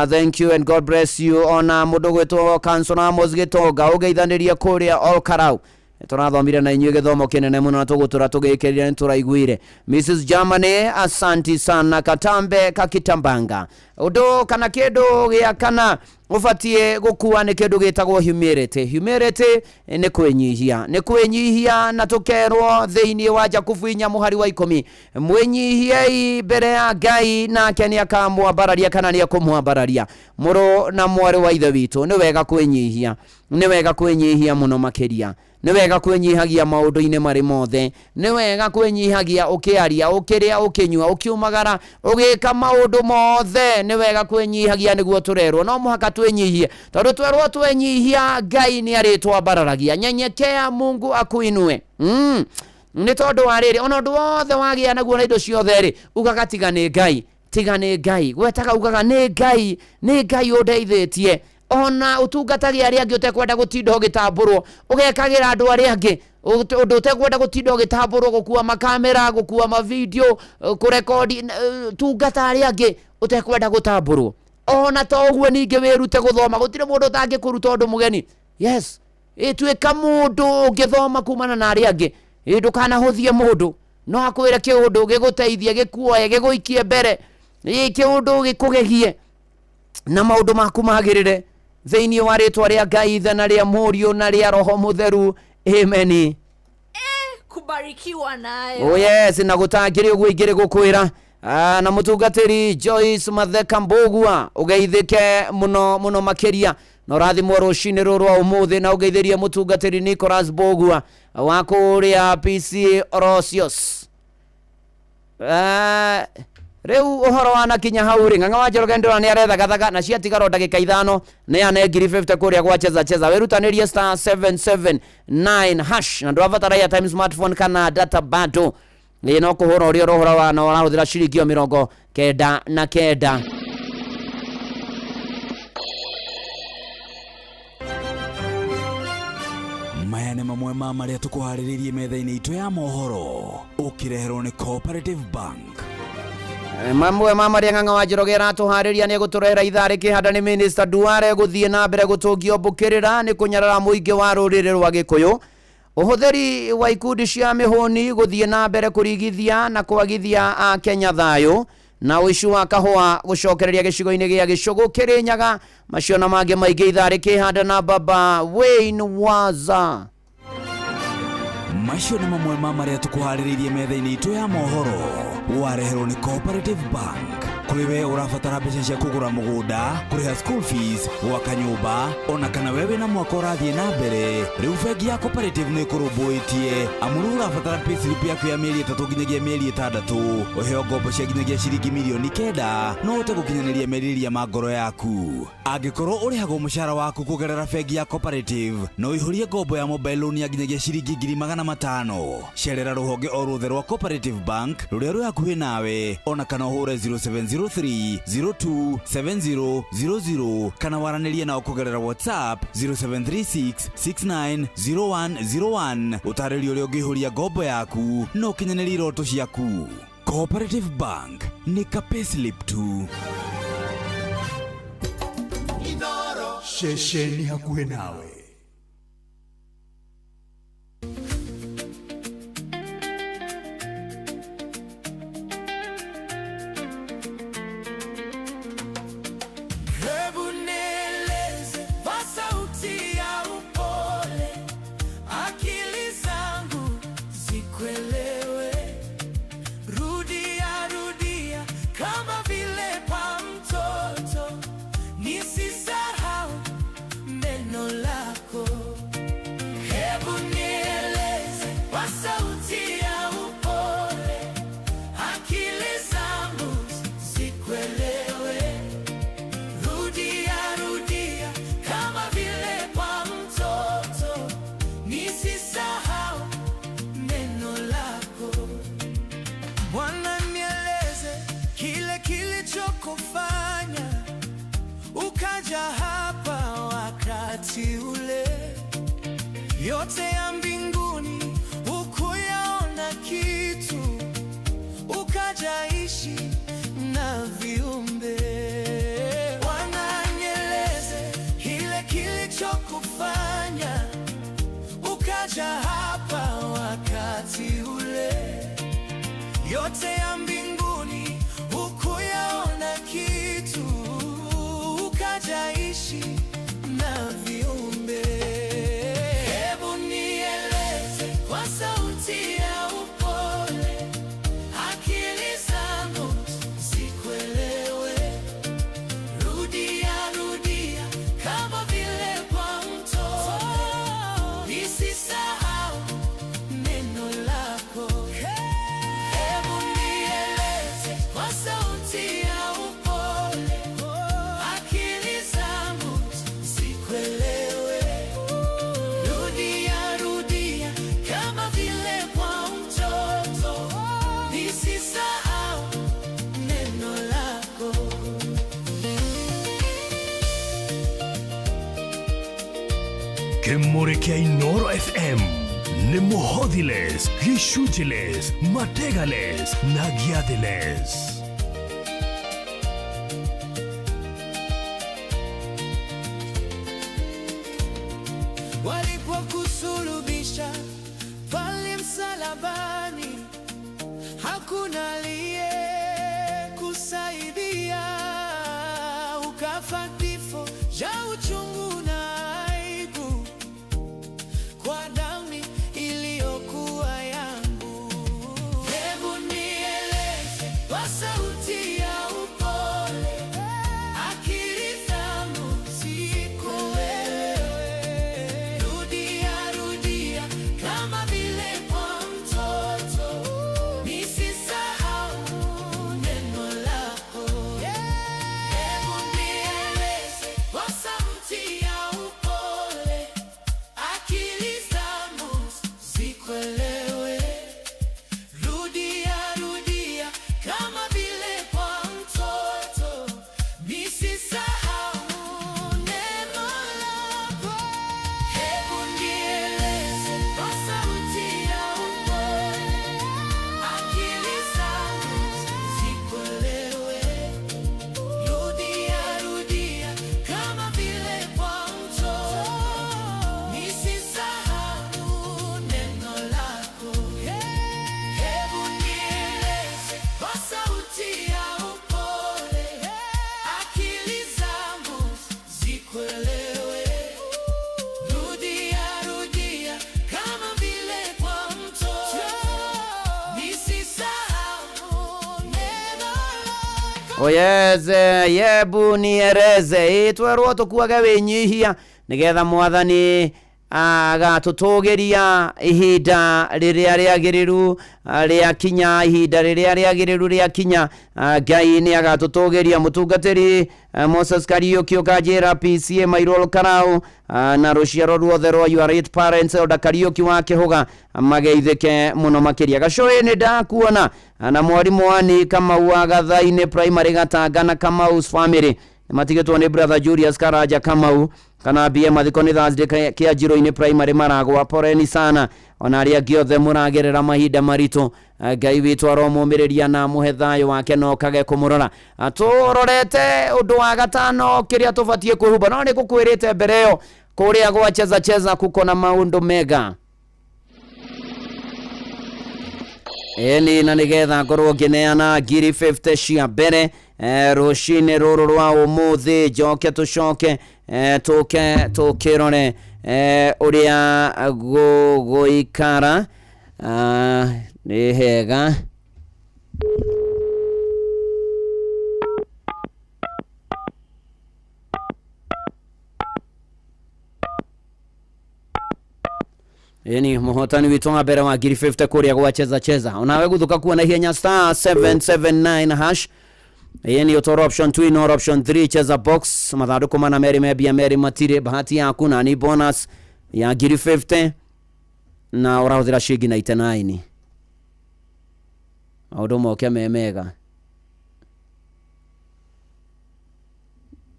Thank you and God bless you. Ona mũndũ gwĩtwo Kanson Amos Gĩtonga, ũgeithanĩrie kũrĩa Olkarau, tũrathomire na inyuĩ gĩthomo kĩnene mũno na tũgũtũra tũgĩkĩrire, nĩ tũraiguire. Mrs Germany, asanti sana. Katambe kakitambanga ũndũ kana kĩndũ gĩa kana ũbatiĩ gũkua nĩ kĩndũ gĩtagwo humility. Humility nĩ kwĩnyihia, nĩ kwĩnyihia, na tũkerwo thĩinĩ wa Jakubu 4 mũhari wa 10, mwĩnyihiei mbere ya Ngai nake nĩ akamwambararia kana nĩ ekũmwambararia. Mũrũ na mwarĩ wa ithe witũ, nĩ wega kwĩnyihia, nĩ wega kwĩnyihia mũno makĩria, nĩ wega kwĩnyihagia maũndũ-inĩ marĩ mothe, nĩ wega kwĩnyihagia ũkĩaria, ũkĩrĩa, ũkĩnyua, ũkiumagara, ũgĩka maũndũ mothe, nĩ wega kwĩnyihagia. Nĩguo tũrerwo no mũhaka twĩnyihie, tondũ twerwo twenyihia Ngai nĩ arĩtwambararagia. Nyenyekea Mungu akuinue. Nĩ tondũ wa rĩrĩ, ona ũndũ wothe wagĩa naguo na indo ciothe rĩ, ugaga tiga nĩ Ngai, tiga nĩ Ngai, gwetaga ugaga nĩ Ngai, nĩ Ngai ũndeithĩtie. Ona ũtungatage arĩa angĩ ũtekwenda gũtinda ũgĩtambũrwo, ũgekagĩra andũ arĩa angĩ ũndũ ũtekwenda gũtinda ũgĩtambũrwo, gũkua makamera, gũkua mavideo, kũrekodi. Tungata arĩa angĩ. Ũtekwenda gũtambũrwo. Ona to ũguo ningĩ wĩrute gũthoma, gũtirĩ mũndũ ũtangĩkũruta ũndũ mũgeni. Yes, ĩtuĩka mũndũ ũngĩthoma kumana na arĩa angĩ. Ĩ ndũkanahũthie mũndũ, no akwĩre kĩũndũ gĩgũteithie, gĩkuoe, gĩgũikie mbere, ĩ kĩũndũ gĩkũgegie na maũndũ maku magĩrĩre thĩinĩ wa rĩtwa rĩa Ngai Ithe na rĩa Mũriũ na rĩa Roho Mũtheru, ameni. Kubarikiwa nayo. Oh yes, na gũtangĩrĩ ũguo ingĩrĩ gũkwĩra. Ah, na mũtungatĩri Joyce Matheka Mbũgua ũgeithĩke mũno mũno makĩria na ũrathimwo rũcinĩ rũrũ rwa ũmũthĩ, na ũgeithĩrie mũtungatĩri Nicholas Mbũgua wa kũrĩa PC Orosios. Eh, rĩu ũhoro wanakinya hau rĩ, Ng'ang'a wa Njoroge ndĩrona nĩ arethagathaga na ciatigara o ndagĩka ithano nĩ ane 50,000 kũrĩa gwa cheza cheza. Wĩrutanĩrie star 779 hash na ndũrabatara airtime, smartphone kana data bado, ĩ no kũhũra ũrĩa ũrohũra wa na ũrahũthĩra ciringi o 99. Maya nĩ mamwe ma marĩa tũkũharĩrĩirie metha-inĩ itũ ya mohoro, ũkĩreherwo nĩ Cooperative Bank. Mamwe ma marĩa Ng'ang'a wa Njoroge aratũharĩria nĩ egũtũrehera ithaa rĩkĩhanda nĩ Minister Duale gũthiĩ na mbere gũtũngio mbũkĩrĩra nĩ kũnyarara mũingĩ wa rũrĩrĩ rwa Gĩkũyũ, ũhũthĩri wa ikundi cia mĩhũni gũthiĩ na mbere kũrigithia na kwagithia a Kenya thayũ, na ũici wa kahũa gũcokereria gĩcigo-inĩ gĩa Gĩcũgũ Kĩrĩnyaga. Macio na mangĩ maingĩ ithaa rĩkĩhanda na Baba Wayne Waza. Macio nĩ mamwe ma marĩa tũkũharĩrĩirie metha-inĩ itũ ya mohoro, wareherwo nĩ Cooperative Bank. Kũrĩ we ũrabatara mbeca cia kũgũra mũgũnda, kũrĩha school fees, gwaka nyũmba, ona kana we wĩna mwaka ũrathiĩ na mbere, rĩu bengi ya Cooperative nĩ ĩkũrũmbũĩtie, amu rĩu ũrabatara payslip yaku ya mĩeri 3 nginyagia mĩeri 6, ũheo ngombo cia nginyagia ciringi mirioni 9 no ũhote gũkinyanĩria merirĩria ma ngoro yaku. Angĩkorwo ũrĩhagwo mũcara waku kũgerera bengi ya Cooperative, no ũihũrie ngombo ya mobile loan ya nginyagia ciringi 500,000. Cerera rũhonge o ruothe rwa Cooperative Bank rũrĩa rwĩ hakuhĩ nawe, ona kana ũhũre 0703 027000 kana waranĩrie nao kũgerera WhatsApp 0736 690101, ũtarĩrie ũrĩa ũngĩihũria ngombo yaku na ũkinyanĩrie iroto ciaku. Cooperative Bank nĩ ka payslip tu. Ceceni hakuhĩ nawe. Hebu nieleze kwa sauti ya upole, akili zangu zikuelewe. Rudia rudia kama vile pa mtoto, nisisahau neno lako. Hebu nieleze kwa sauti ya upole, akili zangu zikuelewe. Rudia rudia kama vile kwa mtoto, nisisahau neno lako. Bwana, nieleze kile kilichokufanya ukaja hapa wakati ule. Yote ya mbinguni hukuyaona kitu, ukajaishi na viumbe. Bwana, nieleze kile kilichokufanya ukaja hapa wakati ule. Yote ya mbinguni hukuyaona kitu, ukajaishi na viumbe. Hebu nieleze kwa sauti ya upole, akili zangu zikuelewe. Rudia rudia kama vile kwa mtoto, nisisahau neno lako. Hebu nieleze kwa sauti ya upole, akili zangu zikuelewe. Rudia rudia kama vile kwa mtoto, nisisahau neno lako. Kĩmũrĩ kĩa Inoro FM nĩ mũhothiles, gĩcunjĩles, mategales na gĩathĩles. Baba, kifo cha uchungu na aibu kwa damu iliyokuwa yangu. Hebu nieleze kwa sauti ya upole, akili zangu zikuelewe. Rudia, rudia kama vile kwa mtoto, nisisahau neno lako. Hebu nieleze kwa sauti ya upole, akili zangu zikuelewe. Rudia, rudia kama vile kwa mtoto, nisisahau neno lako. Hebu nieleze kwa sauti ya upole, akili zangu zikuelewe. Rudia, rudia kama vile kwa mtoto, nisisahau neno lako. Hebu nieleze kwa sauti ya upole, akili zangu zikuelewe. Rudia, rudia kama vile kwa mtoto, nisisahau neno lako. Oyeze yebu niereze itwerwo tukuage winyihia nigetha mwathani agatũtũgĩria ihinda rĩrĩa rĩagĩrĩru rĩakinya, ihinda rĩrĩa rĩagĩrĩru rĩakinya, Ngai nĩ agatũtũgĩria. Mũtungatĩri Moses Kariũki ũkanjĩra PCA Mairũl Karau na rũciaro ruothe rwa your late parents Elder Kariũki wa Kĩhũga mageithĩke mũno makĩria. Gacũĩ nĩ ndakuona na mwarimũ wani Kamau wa Gathainĩ Primary Gatanga na Kamau's family matigĩtwo nĩ brother Julius Karanja Kamau kana mbie mathiko nĩ Thursday Kĩanjirũ-inĩ Primary Maragwa. Poreni sana ona arĩa angĩ othe mũragerera mahinda maritũ. Ngai witũ aromũmĩrĩria na mũhe thayũ wake no kage kũmũrora. Tũrorete ũndũ wa gatano kĩrĩa tũbatiĩ kwĩhumba, no nĩ ngũkwĩrĩte mbere ĩyo kũrĩa gwa cheza cheza kuko na maũndũ mega ĩni, na nĩgetha ngorwo ngĩneana ngiri 50 cia mbere rũcinĩ rũrũ rwa ũmũthĩ, njoke tũcoke tũke tũkĩrore ũrĩa gũgũikara. Nĩ hega. Ĩni mũhotani witũ wa mbere wa ngiri 50 kũrĩa gwa cheza cheza, onawe guthuka kuona ihenya star 779 hash. Ĩni ũtoro option 2 no option 3 cheza box mathandũkũ mana merĩ membia merĩ matirĩ bahati yaku na ni bonus ya ngiri 50 na ũrahũthĩra ciringi 99. Maũndũ moke me mega.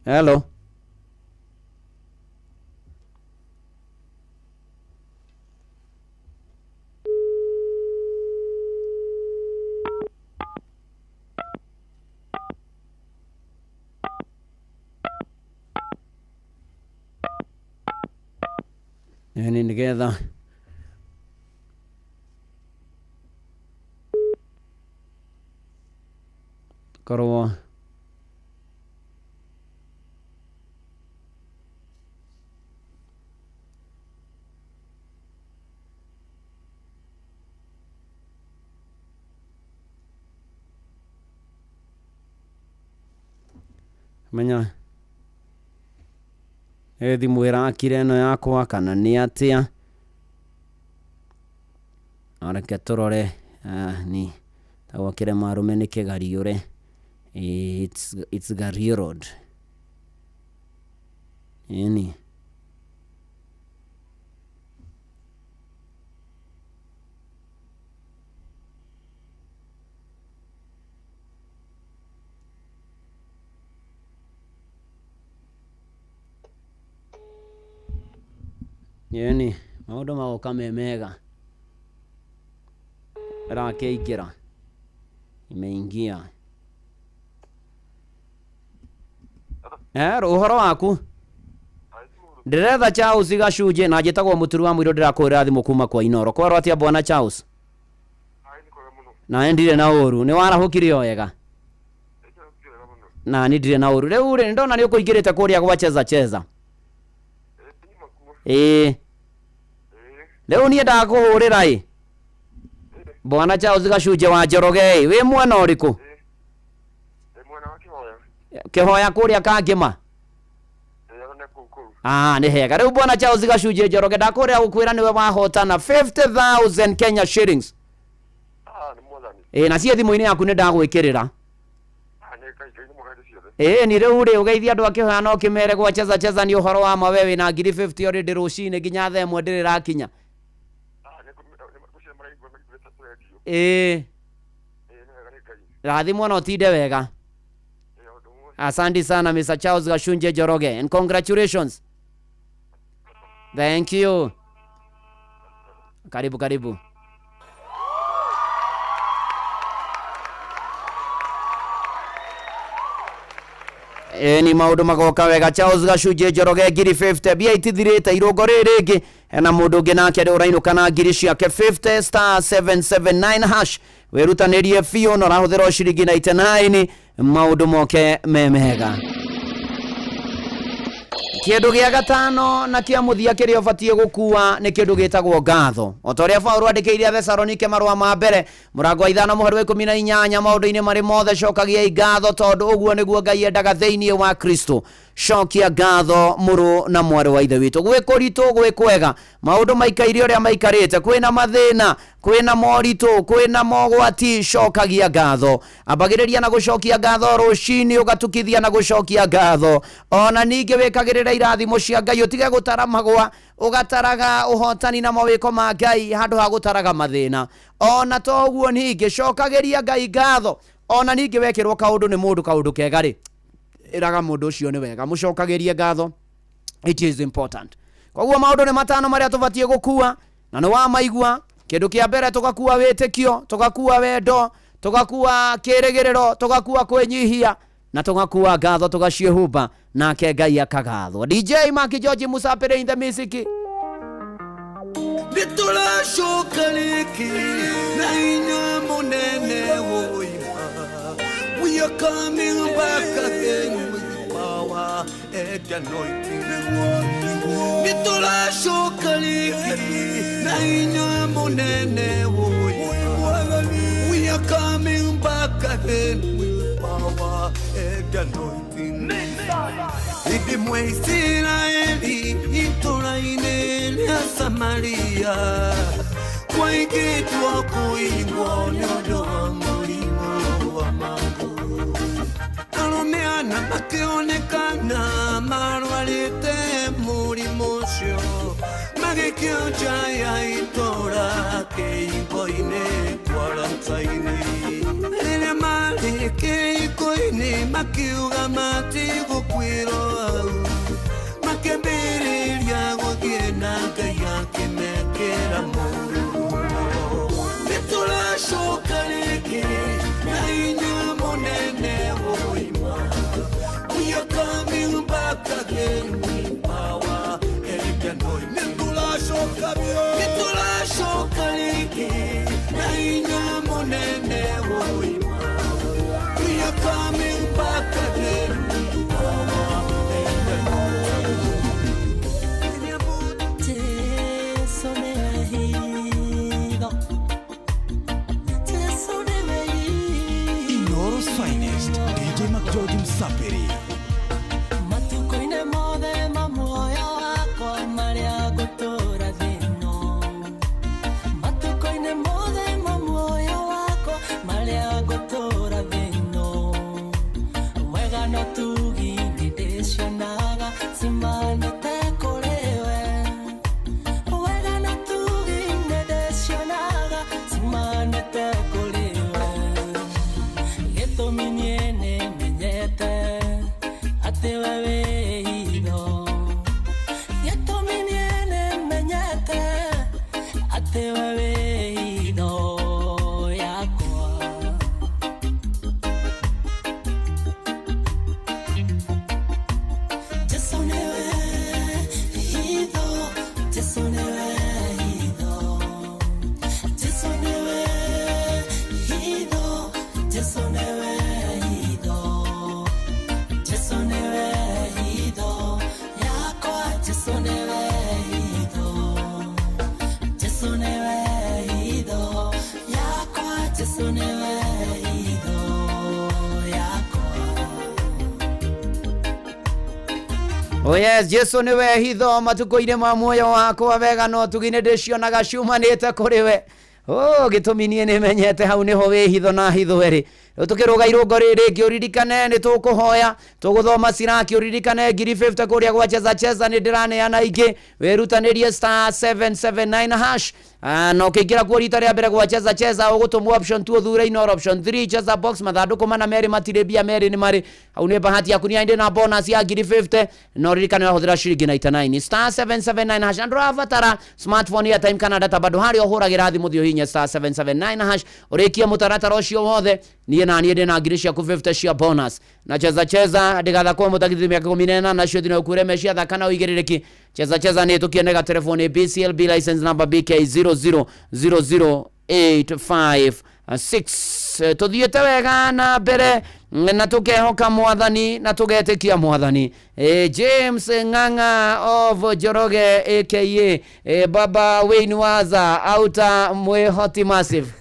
Hello. Ĩni nĩgetha korwo menya ĩ thimũ ĩrakire ĩno yakwa kana nĩ atĩa. Reke tũrore ni tagwakĩre marume nĩ kĩgariũre. It's Gario Road. Ĩni ĩni maũndũ magoka me mega. Ĩrakĩingĩra, imeingia. Ũhoro waku? Ndĩretha Charles Gacunjĩ na njĩtagwo Mũturi wa Mũirũ, ndĩrakũhũrĩra thimũ kuma kwa Inoro. Kwerwo atĩa bwana Charles? Na ndirĩ na ũru. Nĩ warahũkire o wega? Na ni ndirĩ na ũru. Rĩu rĩ, nĩndona nĩ ũkũingĩrĩte kũrĩa gwa cheza cheza. Ĩĩ. Rĩu niĩ ndakũhũrĩra ĩ. Bwana Charles Gacunjĩ wa Njoroge ĩ, wĩ mwena ũrĩkũ? Kĩhoya kũrĩa Kangĩma. Ah, nĩ hega. Rĩu Bwana Charles Gacunjĩ Njoroge ndakũrĩa gũkwĩra nĩwe wahotana 50,000 Kenya shillings. Ĩ, na ciĩ thimũ-inĩ yaku nĩ ndagwĩkĩrĩra. Ĩĩ ni rĩu rĩ ũgeithia andũ a kĩhoya no kĩmere gwa cheza cheza nĩ ũhoro wa ma we wĩna ngiri 50 already rũcinĩ nginya thaa ĩmwe ndĩrĩ ĩrakinya. Ĩĩ. Rathimwo na ũtinde wega. Asante sana Mr. Charles Gashunje Njoroge and congratulations. Thank you. Karibu karibu. Ĩni maũndũ magoka wega. Charles Gacunjĩ Njoroge ngiri 50 mbia itithirĩte irũngo rĩrĩ rĩngĩ hena mũndũ ũngĩ nake ũrainũka na ngiri ciake 50 star 779 hash. Wĩrutanĩrie biũ na ũrahũthĩra o ciringi 99 maũndũ moke me mega. Kĩndũ gĩa gatano na kĩa mũthia kĩrĩa ũbatiĩ gũkua nĩ kĩndũ gĩtagwo ngatho. O ta ũrĩa Paũlũ andĩkĩire Athesalonike marũa ma mbere mũrango wa 5 mũhari wa 18, maũndũ-inĩ marĩ mothe cokagiai ngatho tondũ ũguo nĩguo Ngai endaga thĩinĩ wa Kristo. Cokia ngatho mũrũ na mwarĩ wa ithe witũ. Gwĩ kũritũ gwĩ kwega, maũndũ maikaire ũrĩa maikarĩte, kwĩna mathĩna, kwĩna moritũ, kwĩna mogwati, cokagia ngatho. Ambagĩrĩria na gũcokia ngatho rũcinĩ, ũgatukithia na gũcokia ngatho. Ona ningĩ wĩkagĩrĩra irathimo cia Ngai, ũtige gũtara magwa, ũgataraga ũhotani na mawĩko ma Ngai handũ ha gũtaraga mathĩna. Ona to ũguo ningĩ cokagĩria Ngai ngatho. Ona ningĩ wekĩrwo kaũndũ nĩ mũndũ kaũndũ kega rĩ, ĩraga mũndũ ũcio nĩ wega, mũcokagĩrie ngatho. It is important. Koguo maũndũ nĩ matano marĩa tũbatiĩ gũkua na nĩ wamaigua. Kĩndũ kĩa mbere tũgakua wĩtĩkio, tũgakua wendo, tũgakua kĩrĩgĩrĩro, tũgakua kwĩnyihia na tũgakua ngatho, tũgaciĩhumba nake Ngai akagathwo. DJ Maki George Musapere in the music. Nĩtũracoka rĩngĩ na hinya mũnene woima. We are coming back again with power and anointing. Nĩtũracoka rĩngĩ na hinya mũnene woima. We are coming back again with power and anointing. Hĩndĩ ĩmwe Isiraeli itũũra-inĩ rĩa Samaria kwaingĩtwo kũigwo nĩ ũndũ wa mũrimũ wa mangũ. Arũme ana makĩonekana marwarĩte mũrimũ ũcio, magĩkio nja ya itũũra kĩhingo-inĩ quarantine. Rĩrĩa marĩ kĩhingo-inĩ makiuga matigũkuĩrwo hau, makĩambĩrĩria gũthiĩ na Ngai akĩmekĩra mũrurumo. Nĩtũracoka rĩngĩ na hinya mũnene woima. We are coming back again with power and anointing. Nĩtũracoka rĩngĩ na hinya mũnene woima. We are coming back again with power and anointing. Jesu nĩwe hitho. Jesu nĩwe Inoro's finest, DJ McGeorge Msapiri. Matukũ-inĩ mothe ma muoyo wakwa marĩa ngũtũũra thĩ ĩno. Matukũ-inĩ mothe ma muoyo wakwa marĩa ngũtũũra thĩ ĩno. Wega na ũtugi nĩndĩcionaga ciumanĩte kũrĩ we. Wega na ũtugi nĩndĩcionaga ciumanĩte kũrĩ we. Gĩtũmi niĩ nĩmenyete Oh yes, Jesu nĩwe hitho matukũ-inĩ ma muoyo wakwa wega no tugi nĩ ndĩcionaga ciumanĩte kũrĩ we. Oh, gĩtũmi niĩ nĩmenyete hau nĩho wĩ hitho na hitho ĩrĩ. Rĩu tũkĩrũga irũngo rĩrĩ rĩngĩ ũririkane nĩ tũkũhoya tũgũthoma Siraki ũririkane 50,000 kũrĩa gwa cheza cheza nĩ ndĩraneana ingĩ wĩrutanĩrie star 779 hash. Na ũkĩingĩra kuo rita rĩa mbere gwa cheza cheza ũgũtũmwo option 2 ũthure Inoro option 3 cheza box mathandũkũ mana merĩ matirĩ mbia merĩ nĩ marĩ hau nĩ bahati yaku nĩ ndĩ na bonus ya 50,000 na ũririkane wahũthĩra ciringi 99 star 779 hash. Na ndũrabatara smartphone ya time kana data bado harĩa ũhũragĩra thimũ thiĩ ũhihinye star 779 hash ũrĩkie mũtaratara ũcio wothe niĩ na niĩ ndĩ na ngiri ciaku 50 cia bonus na cheza cheza ndigathakwo mũtagithii mĩaka 18 nacio thina ũkure meciria thaka na ũigĩrĩrĩki. Cheza cheza nĩ tũkienega telefoni BCLB license number BK 0000856. Tuthiĩte wega na mbere na tukehoka mwathani na tugetĩkia mwathani. James Ng'ang'a of Njoroge aka Baba Wayne Waza auta Mwihoti Massive.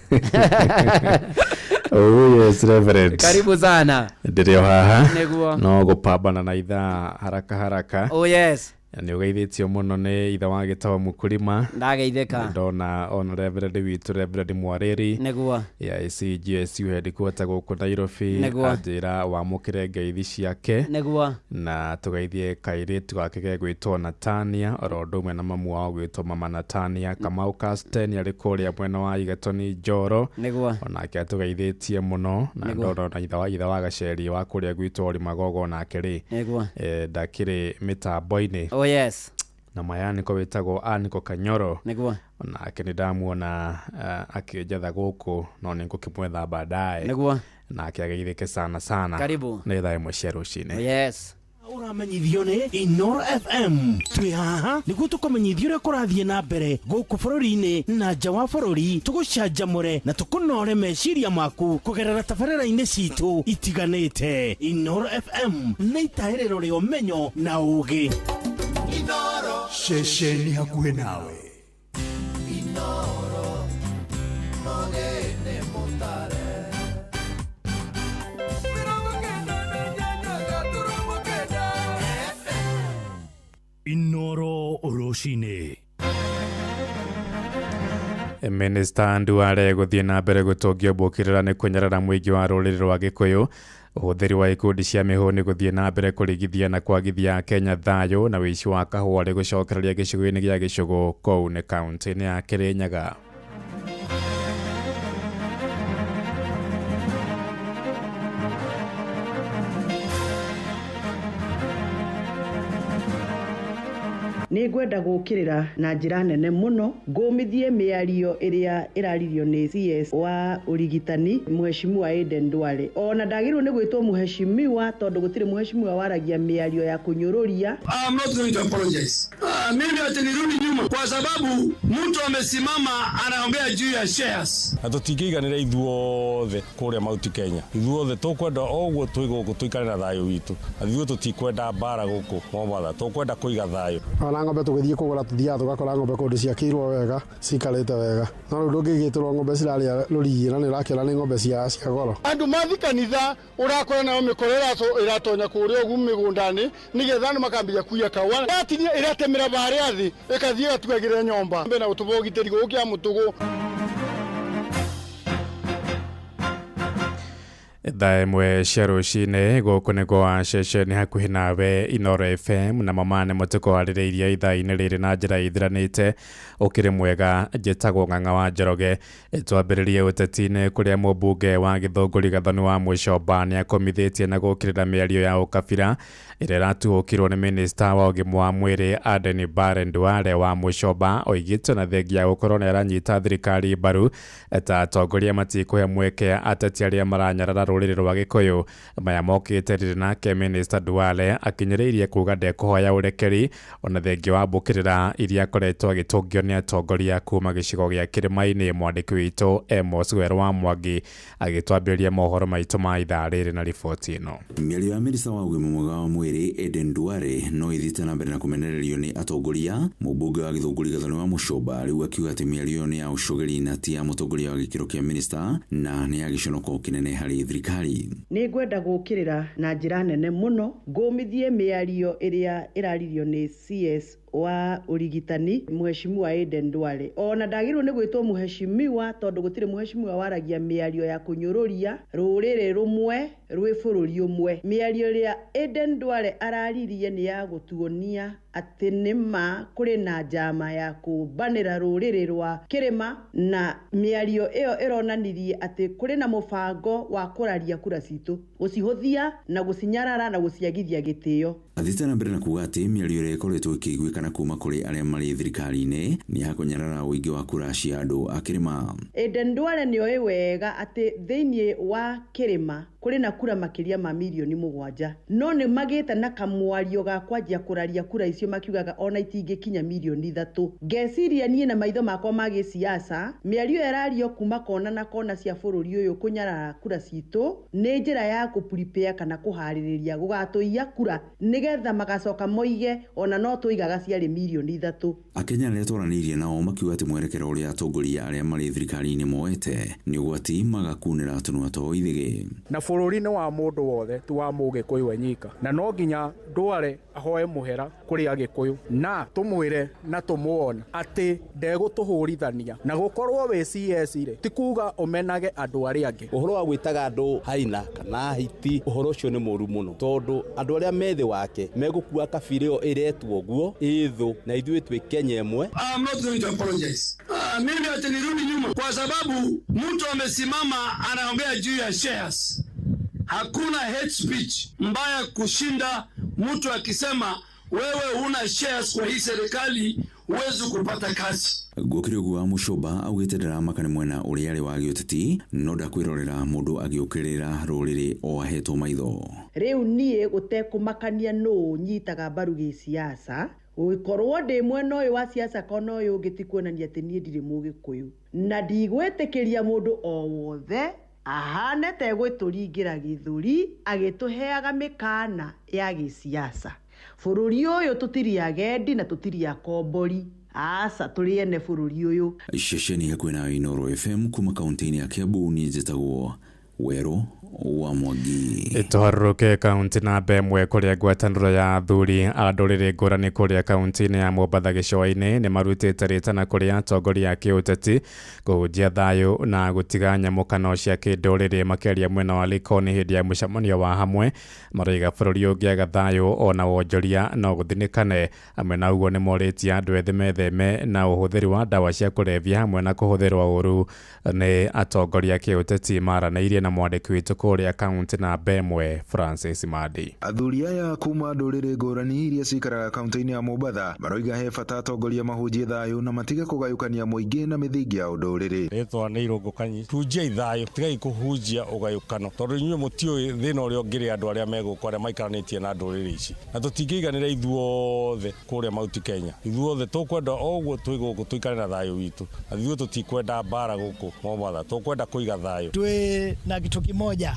Oh yes, Reverend. Karibu sana. Ndĩrĩ o haha. Nĩguo. No gũpambana na ithaa haraka haraka. Oh yes. Nĩ ũgeithĩtio mũno nĩ ithe wa gĩtabo Mũkũrima. Ndageithĩka. Ndona ona Reverend witũ Reverend Mwarĩri. Nĩguo. Ya ACGSU headquarter gũkũ Nairobi. Nĩguo. Anjĩra wamũkĩre ngeithi ciake. Nĩguo. Na tũgeithie kairĩtu gake gegwĩtwo Natania oro ũndũ ũmwe na mamu wao gwĩtwo mama Natania. Kamau Casten arĩ kũrĩa mwena wa Igatoni Njoro. Nĩguo. Onake atũgeithĩtie mũno na ndona ona ithe wa Gaceri wa kũrĩa gwitũ Ũrĩmagogo onake rĩ. Nĩguo. Ndakĩrĩ mĩtambo-inĩ. Oh yes. Na mayaniko wĩtagwo Aniko Kanyoro. Nĩguo. Onake nĩ ndamuona akĩnjetha gũkũ no nĩ ngũkĩmwetha baadaye. Nĩguo. Nake ageithĩke sana sana. Karibu. Nĩ thaa 1 cia rũcinĩ. Oh yes. Ũramenyithio nĩ Inoro FM. Twĩ haha nĩguo tũkũmenyithie ũrĩa kũrathiĩ na mbere gũkũ bũrũri-inĩ na nja wa bũrũri, tũgũcanjamũre na tũkũnore meciria maku kũgerera tabarĩra-inĩ citũ itiganĩte. Inoro FM nĩ itahĩrĩro rĩa ũmenyo na ũũgĩ. Inoro ceceni hakuhĩ nawe. Inoro mogene mutare. Inoro rũcinĩ. Minister Nduare gũthiĩ na mbere gũtũngio mbũkĩrĩra nĩ kũnyarara mũingĩ wa rũrĩrĩ rwa Gĩkũyũ. Ũhũthĩri wa ikundi cia mĩhũni gũthiĩ na mbere kũrigithia na kwagithia Kenya thayũ na wĩici wa kahũa rĩ gũcokereria gĩcigo-inĩ gĩa Gĩcũgũ kũu nĩ kaũntĩ-inĩ ya Kĩrĩnyaga. Nĩ ngwenda gũkĩrĩra na njĩra nene mũno ngũmithie mĩario ĩrĩa ĩraririo nĩ CS wa ũrigitani Mheshimiwa Aden Duale. Ona ndagĩrĩirwo nĩ gwĩtwo mheshimiwa tondũ gũtirĩ mheshimiwa waragia mĩario ya kũnyũrũria. I'm not going to apologize. Mimi ati nirudi nyuma kwa sababu mtu amesimama anaongea juu ya shares. Na tũtingĩiganĩra ithuothe kũrĩa Mount Kenya. Ithuothe tũkwenda o ũguo twĩ gũkũ tũikare na thayũ witũ. Na ithuĩ tũtikwenda mbara gũkũ Mombatha, tũkwenda kũiga thayũ. Ona ng'ombe tũgĩthiĩ kũgũra tũthiaga tũgakora ng'ombe kũndũ ciakĩirwo wega ciikarĩte wega, no rĩu ndũngĩgĩtĩrwo ng'ombe cirarĩa rũriĩ na nĩ ũrakĩona nĩ ng'ombe cia goro. Andũ mathi kanitha ũrakora nao mĩkora ĩratonya kũrĩa ũguo mĩgũnda-inĩ nĩgetha andũ makambia kuiya kahũa. Ĩratinia ĩratemera barĩa thĩ ĩkathiĩ ĩgatuagĩrĩra nyũmba na gũtũma ũgitĩri gũkũ kĩa mũtũgũ. Thaa 1 cia rũcinĩ gũkũ nĩ gwa ceceni hakuhĩ nawe Inoro FM na mama nĩ mũtũkwarĩrĩirie ithaa-inĩ rĩrĩ na njĩra ithiranĩte. Ũkĩrĩ mwega, njĩtagwo Ng'ang'a wa Njoroge. Twambĩrĩrie ũteti-inĩ kũrĩa mũmbunge wa Gĩthũngũri Gathoni wa Mũcomba nĩ akomithĩtie na gũkĩrĩra mĩario ya ũkabira ĩrĩa ĩratuhũkirwo nĩ minista wa ũgima wa mwĩrĩ Aden Barre Duale wa Mũcomba oigĩte na thengia ya gũkorwo nĩ aranyita thirikari mbaru ta atongoria matikũhe mweke ateti arĩa maranyarara rũrĩrĩ rwa Gĩkũyũ. Maya mokĩte rĩrĩ nake minista Duale akinyĩrĩirie kuga ndekũhoya ũrekeri ona thengia wa mbũkĩrĩra iria akoretwo agĩtũngio nĩ atongoria kuma gĩcigo gĩa Kĩrĩma-inĩ. Mwandĩki witũ Amos Werũ wa Mwangi agĩtwambĩrĩria mohoro maitũ ma ithaa rĩrĩ na riboti ĩno. Mĩario ya minista wa ũgima mwega wa mwĩrĩ Aden Duale no ĩthiĩte na mbere na kũmenererio nĩ atongoria. Mũmbunge wa Gĩthũngũri Gathoni wa Mũcomba rĩu akiuga atĩ mĩario ĩyo nĩ ya ũcogeri na ti ya mũtongoria wa gĩkĩro kĩa minista na nĩ ya gĩconoko kĩnene harĩ thirikari. thirikari. Nĩ ngwenda gũkĩrĩra na njĩra nene mũno ngũmithie mĩario ĩrĩa ĩraririo nĩ CS wa ũrigitani Mheshimiwa Aden Duale. Ona ndagĩrĩirwo nĩ gwĩtwo mheshimiwa tondũ gũtirĩ mheshimiwa waragia mĩario ya kũnyũrũria rũrĩrĩ rũmwe rwĩ bũrũri ũmwe. Mĩario ĩrĩa Aden Duale araririe nĩ ya gũtuonia atĩ nĩma kũrĩ na njama ya kũmbanĩra rũrĩrĩ rwa kĩrĩma, na mĩario ĩyo ĩronanirie atĩ kũrĩ na mũbango wa kũraria kura citũ, gũcihũthia na gũcinyarara na gũciagithia gĩtĩo. Athiĩte na mbere na kuga atĩ mĩario ĩrĩa ĩkoretwo ĩkĩiguĩkana kuma kũrĩ arĩa marĩ thirikari-inĩ nĩ ya kũnyarara ũingĩ wa kura cia andũ a kĩrĩma. Aden Duale nĩoĩ wega atĩ thĩinĩ wa kĩrĩma kũrĩ na kura makĩria ma mirioni 7, no nĩ magĩte na kamwario ga kwanjia kũraria kura icio makiugaga ona itingĩkinya mirioni 3. Ngeciria niĩ na maitho makwa ma gĩsiasa, mĩario ĩrario kuma kona na kona cia bũrũri ũyũ kũnyarara kura citũ nĩ njĩra ya kũprepare kana kũharĩrĩria gũgatũiya kura nĩgetha magacoka moige ona no tũigaga ciarĩ mirioni 3. Akenya arĩa twaranĩirie nao makiuga atĩ mwerekero ũrĩa atongoria arĩa marĩ thirikari-inĩ moete nĩ ũgwati magakunĩra tũnua twao ithĩgĩ. Na bũrũri nĩ wa mũndũ wothe, ti wa mũgĩkũyũ we nyika, na no nginya Duale ahoe mũhera kũrĩ Agĩkũyũ na tũmwĩre na tũmuone atĩ ndegũtũhũrithania, na gũkorwo wĩ CS rĩ ti kuga ũmenage andũ arĩa angĩ. Ũhoro wa gwĩtaga andũ haina kana hiti, ũhoro ũcio nĩ mũru mũno tondũ andũ arĩa me thĩ wake megũkua kabira ĩyo ĩretwo ũguo ĩ thũ, na ithuĩ twĩ Kenya ĩmwe. I'm not going to apologize. Mimi ati nirudi nyuma kwa sababu mtu amesimama anaongea juu ya shares. Hakuna hate speech mbaya kushinda mtu akisema wewe huna shares kwa hii serikali, huwezi kupata kazi. Gũkĩrĩ ũguo Mũcũba augĩte ndaramaka nĩ mwena ũrĩa arĩ wa gĩũteti, no ndakwĩrorera mũndũ agĩũkĩrĩra rũrĩrĩ o ahetwo maitho. Rĩu niĩ gũtekũmakania nũũ nyitaga mbaru gĩsiasa, gũkorwo ndĩ mwena ũyũ wa siasa kana ũyũ ũngĩ ti kuonania atĩ niĩ ndirĩ mũgĩkũyũ, na ndigwĩtĩkĩria mũndũ o wothe ahane ta egwĩtũringĩra gĩthũri agĩtũheaga mĩkana ya gĩsiasa. Bũrũri ũyũ tũtirĩ agendi na tũtirĩ akombori, aca tũrĩ ene bũrũri ũyũ. Ceceni hakuhĩ na Inooro FM kuma kaunti-inĩ ya Kiambu, niĩ njĩtagwo Werũ wa Mwangi. Tũharũrũke kaunti namba 1 kũrĩa ngwatanĩro ya athuri a ndũrĩrĩ ngũrani kũrĩa kaunti-inĩ ya Mombatha gĩcũa-inĩ nĩ marutĩte rĩtana kũrĩ atongoria a kĩũteti kũhunjia thayũ na gũtiga nyamũkano cia kĩndũrĩrĩ, makĩaria mwena wa Likoni hĩndĩ ya mũcemanio wa hamwe. Maroiga bũrũri ũngĩaga thayũ ona wonjoria no gũthinĩkane. Hamwe na ũguo nĩ morĩtie andũ ethĩ metheme na ũhũthĩri wa ndawa cia kũrebia hamwe na kũhũthĩrwo ũru nĩ atongoria a kĩũteti. Maranĩirie na mwandĩki witũ kũrĩa kaunti namba 1 Francis Madi. Athuri aya kuma ndũrĩrĩ ngũrani iria cikaraga kaunti-inĩ ya Mombatha maroiga he bata atongoria mahunjie thayũ na matige kũgayũkania mũingĩ na mĩthingi ya ũndũrĩrĩ. Rĩtwa nĩ Irũngũ Kanyi. Hunjiai thayũ, tigai kũhunjia ũgayũkano tondũ inyuĩ mũtiũĩ thĩna ũrĩa ũngĩrĩ andũ arĩa megũkũ arĩa maikaranĩtie na ndũrĩrĩ ici, na tũtingĩiganĩra ithuothe kũrĩa Mount Kenya. Ithuothe tũkwenda o ũguo twĩ gũkũ tũikare na thayũ witũ, na ithuĩ tũtikwenda mbara gũkũ Mombatha, tũkwenda kũiga thayũ. Tuwe na kitu kimoja,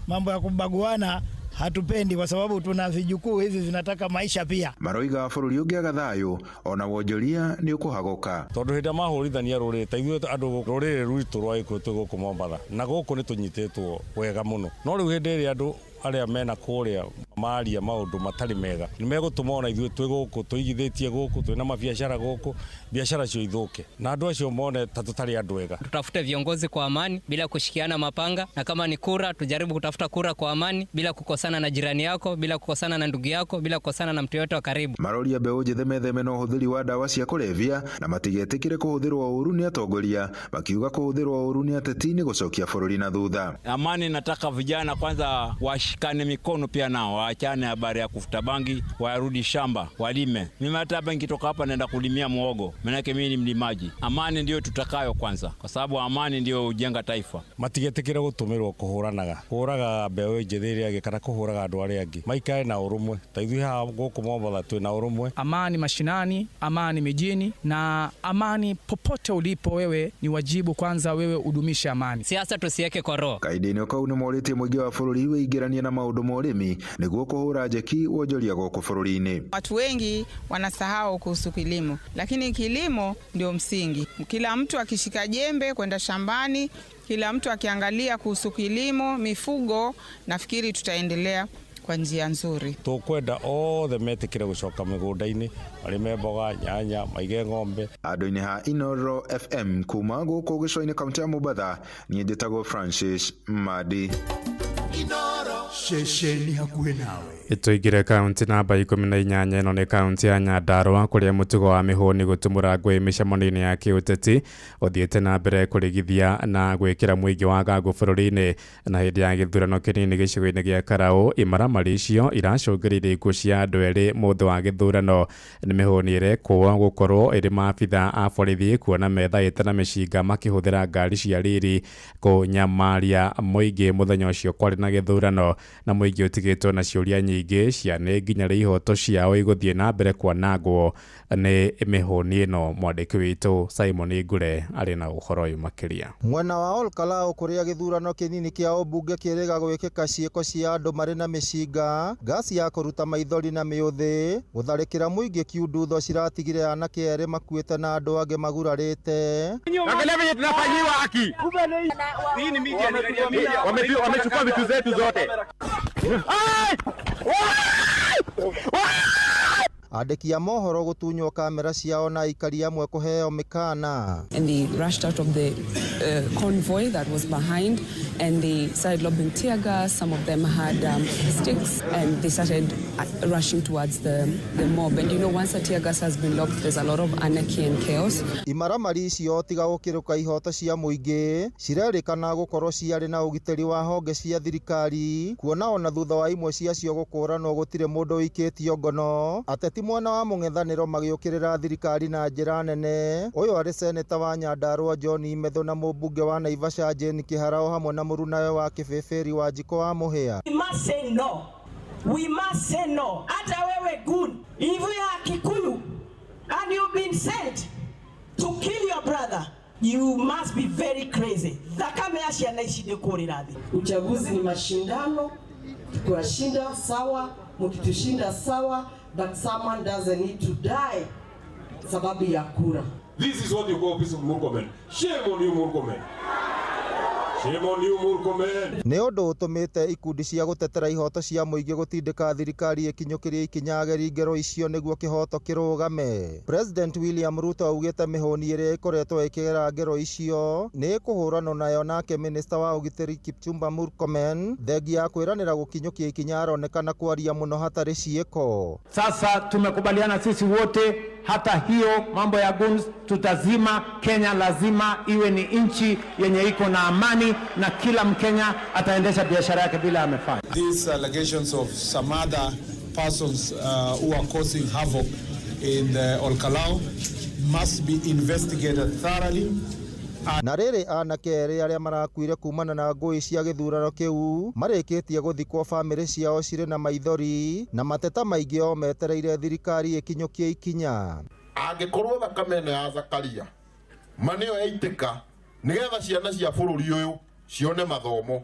mambo ya kubaguana hatupendi kwa sababu tuna vijukuu hivi vinataka maisha pia. Maroiga bũrũri ũngĩaga thayũ ona wonjoria nĩ ũkũhagũka. Tondũ hĩndĩ mahũrithania rũrĩrĩ ta ithuĩ andũ rũrĩrĩ rwitũ rwa Gĩkũyũ twĩ gũkũ Mombatha, na gũkũ nĩ tũnyitĩtwo wega mũno, no rĩu hĩndĩ ĩrĩa andũ arĩa mena kũrĩa maria maũndũ matarĩ mega nĩ megũtũma ona ithuĩ twĩ gũkũ tũigithĩtie gũkũ twĩna mabiacara gũkũ, biacara cio ithũke na andũ acio mone ta tũtarĩ andũ ega. Tutafute viongozi kwa amani bila kushikiana mapanga, na kama ni kura tujaribu kutafuta kura kwa amani bila kukosana na jirani yako, bila kukosana na ndugu yako, bila kukosana na mtu yote wa karibu. Maroria mbeũ njĩthĩ metheme na ũhũthĩri wa ndawa cia kũrebia na matigetĩkĩre kũhũthĩrwo ũru nĩ atongoria, makiuga kũhũthĩrwo ũru nĩ ateti nĩ gũcokia bũrũri na thutha. Amani, nataka vijana kwanza washikane mikono pia nao, waachane habari ya kufuta bangi, warudi shamba walime. Mimi hata hapa nikitoka hapa naenda kulimia muogo, maana yake mimi ni mlimaji. Amani ndio tutakayo kwanza, kwa sababu amani ndio hujenga taifa. Matigetikira gũtũmĩrwo kũhũranaga, kũũraga mbeũ njĩthĩ ĩrĩa ĩngĩ kana kũhũraga andũ arĩa angĩ, maikare na ũrũmwe. Ta ithuĩ haha gũkũ Mombatha twĩ na ũrũmwe. Amani mashinani, amani mijini na amani popote ulipo wewe, ni wajibu kwanza wewe udumishe amani. Siasa tusiweke kwa roho. Kahinda-inĩ kau nĩ morĩtie mũingĩ wa bũrũri wĩingĩranie na maũndũ ma ũrĩmi nĩguo Nĩguo kũhũra njeki wonjoria gũkũ bũrũri-inĩ. Watu wengi wanasahau kuhusu kilimo, lakini kilimo ndio msingi. Kila mtu akishika jembe kwenda shambani, kila mtu akiangalia kuhusu kilimo, mifugo, nafikiri tutaendelea kwa njia nzuri. Tukwenda othe metikire gucoka migunda-ini marime mboga, nyanya, maige ng'ombe. Andũ-inĩ ha Inoro FM kuma gũkũ gĩcũa-inĩ kaunti ya Mombatha, niĩ njĩtagwo Francis Madi. Ceceni hakuhĩ nawe. Tũingĩre kaunti namba 18. Ĩno nĩ kaunti ya Nyandarua, kũrĩa mũtugo wa mĩhũni gũtumũra ngũĩ mĩcemanio-inĩ ya kĩũteti ũthiĩte na mbere kũrigithia na gwĩkĩra mũingĩ wa gagu bũrũri-inĩ. Na hĩndĩ ya gĩthurano kĩnini gĩcigo-inĩ gĩa Karau, imaramari icio iracũngĩrĩirie ikuũ cia andũ erĩ mũthĩ wa gĩthurano. Nĩ mĩhũni ĩrekwo gũkorwo ĩrĩ maabitha a borithi, kuona methaĩte na mĩcinga makĩhũthĩra ngari cia riri kũnyamaria mũingĩ mũthenya ũcio kwarĩ na gĩthurano, na mũingĩ ũtigĩtwo na ciũria nyingĩ cia nĩ nginya rĩ ihoto ciao igũthiĩ na mbere kwanangwo nĩ mĩhũni ĩno. Mwandĩki witũ Simon Ngure arĩ na ũhoro ũyũ makĩria. Mwena wa Olkalou, kũrĩa gĩthurano kĩnini kĩa ũmbunge kĩrĩga gwĩkĩka, ciĩko cia andũ marĩ na mĩcinga, ngasi ya kũruta maithori na mĩũthĩ gũtharĩkĩra mũingĩ kiundutho ciratigire anake erĩ makuĩte na andũ angĩ magurarĩte. Angalia venye tunafanyiwa haki. Hii ni media, wamechukua vitu zetu zote. Andĩki a mohoro gũtunywo kamera ciao na aikari amwe kũheo mĩkana. And they rushed out of the convoy that was behind and they started lobbing tear gas. Some of them had sticks and they started rushing towards the mob. And once a tear gas has been lobbed, there's a lot of anarchy and chaos. Imaramari icio tiga gũkĩrũka ihoto cia mũingĩ cirerĩkana gũkorwo ciarĩ na ũgitĩri wa honge cia thirikari, kuona ona thutha wa imwe ciacio gũkũranwo gũtirĩ mũndũ ũikĩtio ngono. Ateti mwena wa mũng'ethanĩro magĩũkĩrĩra thirikari na njĩra nene. Ũyũ arĩ seneta wa Nyandarua John Methu na mũmbunge wa Naivasha Jane Kĩhara o hamwe na mũrunawe wa Kĩbĩbĩri Wanjikũ wa Mũhĩa. We must say no. We must say no. Hata wewe goon, if you are Kikuyu and you've been sent to kill your brother, you must be very crazy. Thakame ya ciana ici nĩ kũrĩra thĩ. Uchaguzi ni mashindano, tukiwashinda sawa, mkitushinda sawa, but someone doesn't need to die sababu ya kura. This is what you call peace of Murkomen. Shame on you, Murkomen. Shame on you, Murkomen. Nĩ ũndũ ũtũmĩte ikundi cia gũtetera ihoto cia mũingĩ gũtindĩka thirikari ĩkinyũkĩrie ikinya ageri ngero icio nĩguo kĩhoto kĩrũgame. President William Ruto augĩte mĩhũni ĩrĩa ĩkoretwo ĩkĩgera ngero icio nĩ ĩkũhũranwo nayo, nake minista wa ũgitĩri Kipchumba Murkomen thengia ya kwĩranĩra gũkinyũkia ikinya aronekana kwaria mũno hatarĩ ciĩko. Sasa tumekubaliana sisi wote, hata hiyo mambo ya guns tutazima. Kenya lazima iwe ni nchi yenye iko na amani na kila Mkenya ataendesha biashara yake bila amefanya. These allegations of some other persons who are causing havoc in the Olkalou must be investigated thoroughly. Na rĩrĩ, anake erĩ arĩa marakuire kumana na ngũĩ cia gĩthurano kĩu marĩkĩtie gũthikwo bamĩrĩ ciao cirĩ na maithori na mateta maingĩ o metereire thirikari ĩkinyũkie ikinya. Angĩkorwo thakame ĩno ya Zakaria ma nĩyo yaitĩka nĩgetha ciana cia bũrũri ũyũ cione mathomo,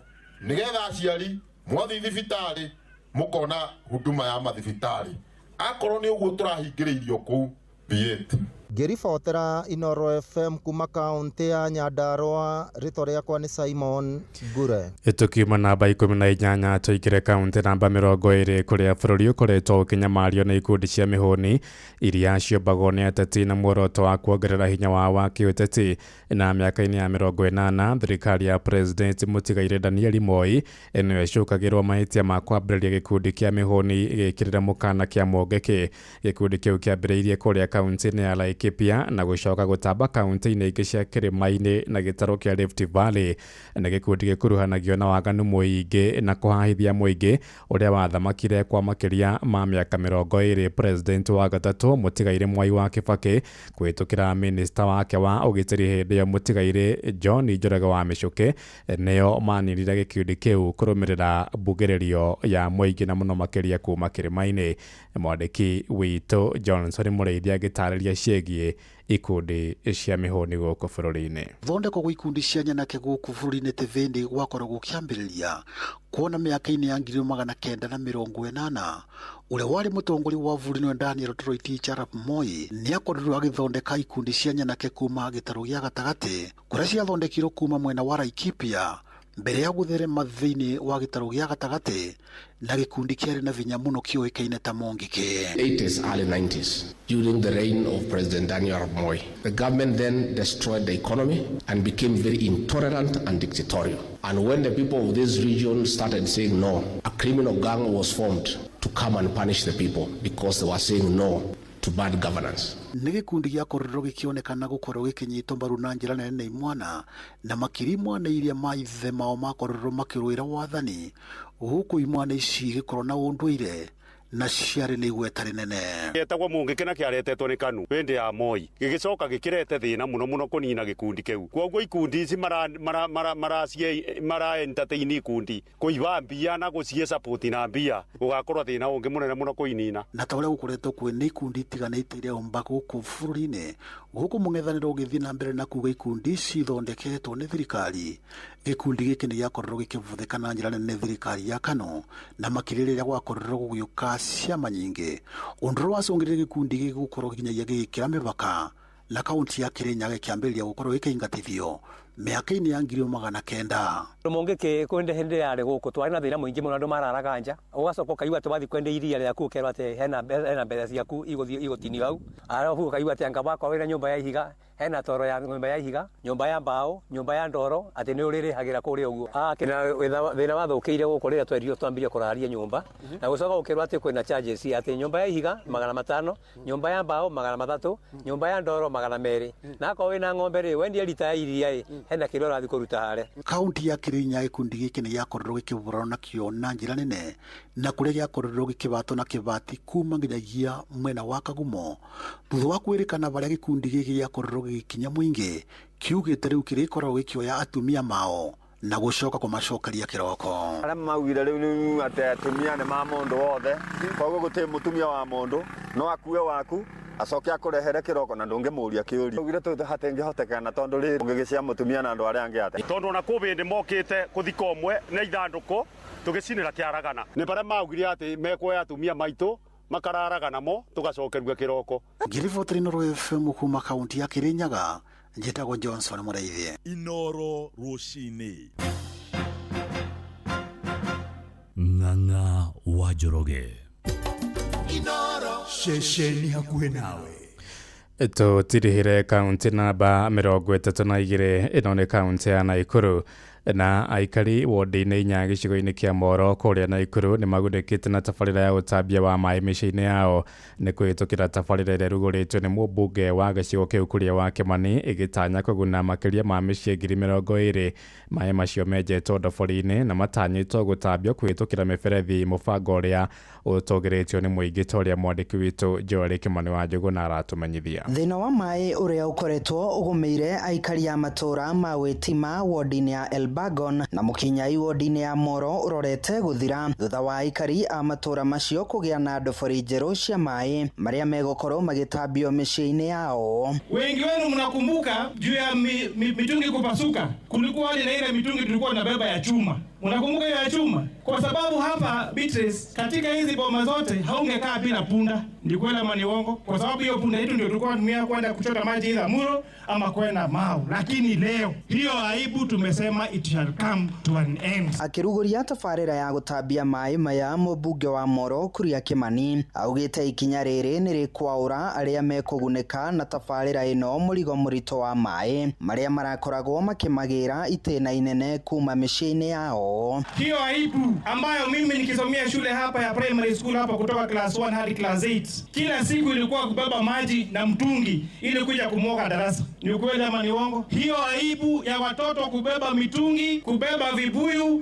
nĩgetha aciari mwathiĩ thibitarĩ mũkona huduma ya mathibitarĩ, akorwo nĩ ũguo tũrahingĩrĩirio kũu, be it. Ngĩribotera Inoro FM kuma kaunti ya Nyandarua, rĩtwa rĩakwa nĩ Simon Ngure. Tukiuma namba 18 tũingĩre kaunti namba 20, kũrĩa bũrũri ũkoretwo ũkĩnyamario nĩ ikundi cia mĩhũni iria ciũmbagwo nĩ ateti na muoroto wa kuongerera hinya wao wa kĩũteti. Na mĩaka-inĩ ya 80, thirikari ya President mũtigaire Daniel Moi nĩyo ĩcũkagĩrwo mahĩtia ma kwambĩrĩria gĩkundi kĩa mĩhũni gĩkĩrĩra mũkana kĩa Mũngĩkĩ. Gĩkundi kĩu kĩambĩrĩirie kũrĩa kaunti-inĩ ya Laikipia na gũcoka gũtamba kaunti-inĩ ingĩ cia kĩrĩma-inĩ na gĩtarũ kĩa Rift Valley. Nĩ gĩkundi gĩkuruhanagio na waganu mũingĩ na kũhahithia mũingĩ ũrĩa wathamakire kwa makĩria ma mĩaka 20. President wa gatatũ mũtigaire Mwai wa Kibaki kũhĩtũkĩra minista wake wa ũgitĩri hĩndĩ ĩyo mũtigaire John Njoroge wa Mĩcũkĩ nĩo maninire gĩkundi kĩu kũrũmĩrĩra mbugĩrĩrio ya mũingĩ na mũno makĩria kuma kĩrĩma-inĩ. Mwandĩki witũ Johnson Mũrĩithi agĩtarĩria ciĩgiĩ ĩgiĩ ikundi cia mĩhũni gũkũ bũrũri-inĩ. Thondekwo gwa ikundi cia nyanake gũkũ bũrũri-inĩ tĩvĩndĩ gwakorwo gũkĩambĩrĩria kuona mĩaka-inĩ ya 1980 ũrĩa warĩ mũtongoria wa bũrũri Daniel Toroitich arap Moi nĩakorirwo agĩthondeka ikundi cia nyanake kuma gĩtarũ gĩa gatagatĩ kũrĩa ciathondekirwo kuma mwena wa Laikipia mbere ya gũtherema thĩinĩ wa gĩtarũ gĩa gatagatĩ na gĩkundi kĩarĩ na vinya mũno kĩũĩkaine ta Mungiki. 80s, early 90s, during the reign of President Daniel Arap Moi. The government then destroyed the economy and became very intolerant and dictatorial. And when the people of this region started saying no, a criminal gang was formed to come and punish the people because they were saying no to bad governance. Nĩ gĩkundi gĩakorirwo gĩkĩonekana gũkorwo gĩkĩnyitwo mbaru na njĩra nene nĩ imwana na makiri imwana iria maithe mao makorirwo makĩrũĩra wathani gũkũ imwana ici igĩkorwo na ũndũire na ciarĩ na igweta rĩnene. Gĩetagwo Mũngĩkĩ na kĩaretetwo nĩ KANU hĩndĩ ya Moi, gĩgĩcoka gĩkĩrete thĩna mũno mũno kũnina gĩkundi kĩu. Kwoguo ikundi ici mara entertain ikundi kũiba mbia na gũcihe support na mbia, gũgakorwo thĩna ũngĩ mũnene mũno kũinina. Na ta ũrĩa gũkoretwo kwĩ nĩ ikundi itiganĩte iria ũmba gũkũ bũrũri-inĩ, gũkũ mũng'ethanĩro ũgĩthiĩ na mbere na kuga ikundi ici ithondeketwo nĩ thirikari. Gĩkundi gĩkĩ nĩ gĩakorirwo gĩkĩvũthĩka na njĩra nene nĩ thirikari ya KANU na makĩria rĩrĩa gwakorirwo gũgĩũka ciama nyingĩ, ũndũ ũrĩa wacũngĩrĩirie gĩkundi gĩkĩ gũkorwo nginyagia gĩgĩkĩra mĩbaka na kaunti ya Kirinyaga gĩkĩambĩrĩria gũkorwo gĩkĩingatithio mĩaka-inĩ ya 1900. Mũngĩkĩ kwende hĩndĩ yarĩ gũkũ twarĩ na thĩna mũingĩ mũno, andũ mararaga nja, ũgacoka ũkaigua atĩ wathiĩ kwenda iria rĩaku ũkerwo atĩ hena mbeca ciaku igũthiĩ igũtinio hau, arabu ũkaigua atĩ anga wakwa wĩna nyũmba ya ihiga, hena toro ya nyũmba ya ihiga, nyũmba ya mbaũ, nyũmba ya ndoro, atĩ nĩ ũrĩrĩhagĩra kũrĩa ũguo. Thĩna wathũkĩire gũkũ rĩrĩa twerirwo twambirie kũraria nyũmba na gũcoka gũkĩrwo atĩ kwĩna charges atĩ nyũmba ya ihiga 500, nyũmba ya mbaũ 300, nyũmba ya ndoro 200, na akorwo wĩna ng'ombe rĩ wendie rita ya iria ĩ hena kĩrĩa ũrathiĩ kũruta harĩa. Kaunti ya Kirinyaga gĩkundi gĩkĩ nĩ gĩakorirwo gĩkĩhũrana nakĩo na njĩra nene na kũrĩa gĩakorirwo gĩkĩbatwo na kĩbati kuma nginyagia mwena wa Kagumo thutha wa kwĩrĩkana barĩa gĩkundi gĩkĩ gĩakorirwo gĩgĩkinya mũingĩ kiugĩte rĩu kĩrĩkoragwo gĩkĩoya atumia mao na gũcoka kũmacokeria kĩroko. Arĩa maugire rĩu atĩ atumia nĩ ma mũndũ wothe, koguo gũtirĩ mũtumia wa mũndũ, no akue waku acoke akũrehere kĩroko na ndũngĩmũria kĩũria. Augire tũ hatingĩhotekana tondũ rĩrĩ ũngĩgĩcia mũtumia na andũ arĩa angĩ atĩa. Tondũ ona kwĩ hĩndĩ mokĩte kũthika ũmwe na ithandũkũ tũgĩcinĩra kĩaragana, nĩ barĩa maugire atĩ mekuoya atumia maitũ makararaga namo tũgacokeria kĩroko. Ngiriboteri Inooro FM kuma kaunti ya Kirinyaga, njĩtagwo Johnson Mũrĩithi. Inooro rũcinĩ. Ng'ang'a wa Njoroge. Ceceni hakuhĩ nawe. Tũtirihire kaunti namba 32, ĩno nĩ kaunti ya Naikuru na aikari wodi-inĩ inya gĩcigo-inĩ kĩa Moro kũrĩa Naikuru nĩ magunĩkĩte na tabarĩra ya ũtambia wa maĩ mĩciĩ-inĩ yao nĩ kũhĩtũkĩra tabarĩra ĩrĩa ĩrugũrĩtio nĩ mũmbunge wa gĩcigo kĩu Kuria wa Kĩmani ĩgĩtanya kũguna makĩria ma mĩciĩ 20,000. Maĩ macio menjetwo ndobori-inĩ na matanyĩtwo gũtambio kũhĩtũkĩra mĩberethi, mũbango ũrĩa ũtũgĩrĩtio nĩ mũingĩ ta ũrĩa mwandĩki witũ Joel Kĩmani wa Njũgũna aratũmenyithia. Thĩna wa maĩ ũrĩa ũkoretwo ũgũmĩire aikari a matũra ma Wĩtima wodi-inĩ ya Elbagon na Mũkinyai wodi-inĩ ya Moro ũrorete gũthira thutha wa aikari a matũra macio kũgĩa na ndobori njerũ cia maĩ marĩa megũkorwo magĩtambio mĩciĩ-inĩ yao. Wengi wenu mnakumbuka juu ya mitungi kupasuka, kulikuwa hadi na ile mitungi tulikuwa tunabeba ya chuma. Mnakumbuka hiyo ya chuma? Kwa sababu hapa Beatrice, katika hizi boma zote haungekaa bila punda. Ni kweli ama ni uongo? Kwa sababu hiyo punda yetu ndio tulikuwa tunatumia kwenda kuchota maji ila Muro ama kwenda Mau. Lakini leo hiyo aibu tumesema it shall come to an end. Akiruguria tabarĩra ya gũtambia maĩ maya, mũmbunge wa Moro Kuria Kĩmani augĩte ikinya rĩrĩ nĩ rĩkwaũra arĩa mekũgunĩka na tabarĩra ĩno mũrigo mũritũ wa maĩ marĩa marakoragwo makĩmagĩra itĩna inene kuma mĩciĩ-inĩ yao. Hiyo aibu ambayo mimi nikisomea shule hapa ya primary school hapa kutoka class 1 hadi class 8, kila siku ilikuwa kubeba maji na mtungi ili kuja kumwoga darasa. Ni ukweli ama ni uongo? Hiyo aibu ya watoto kubeba mitungi, kubeba vibuyu,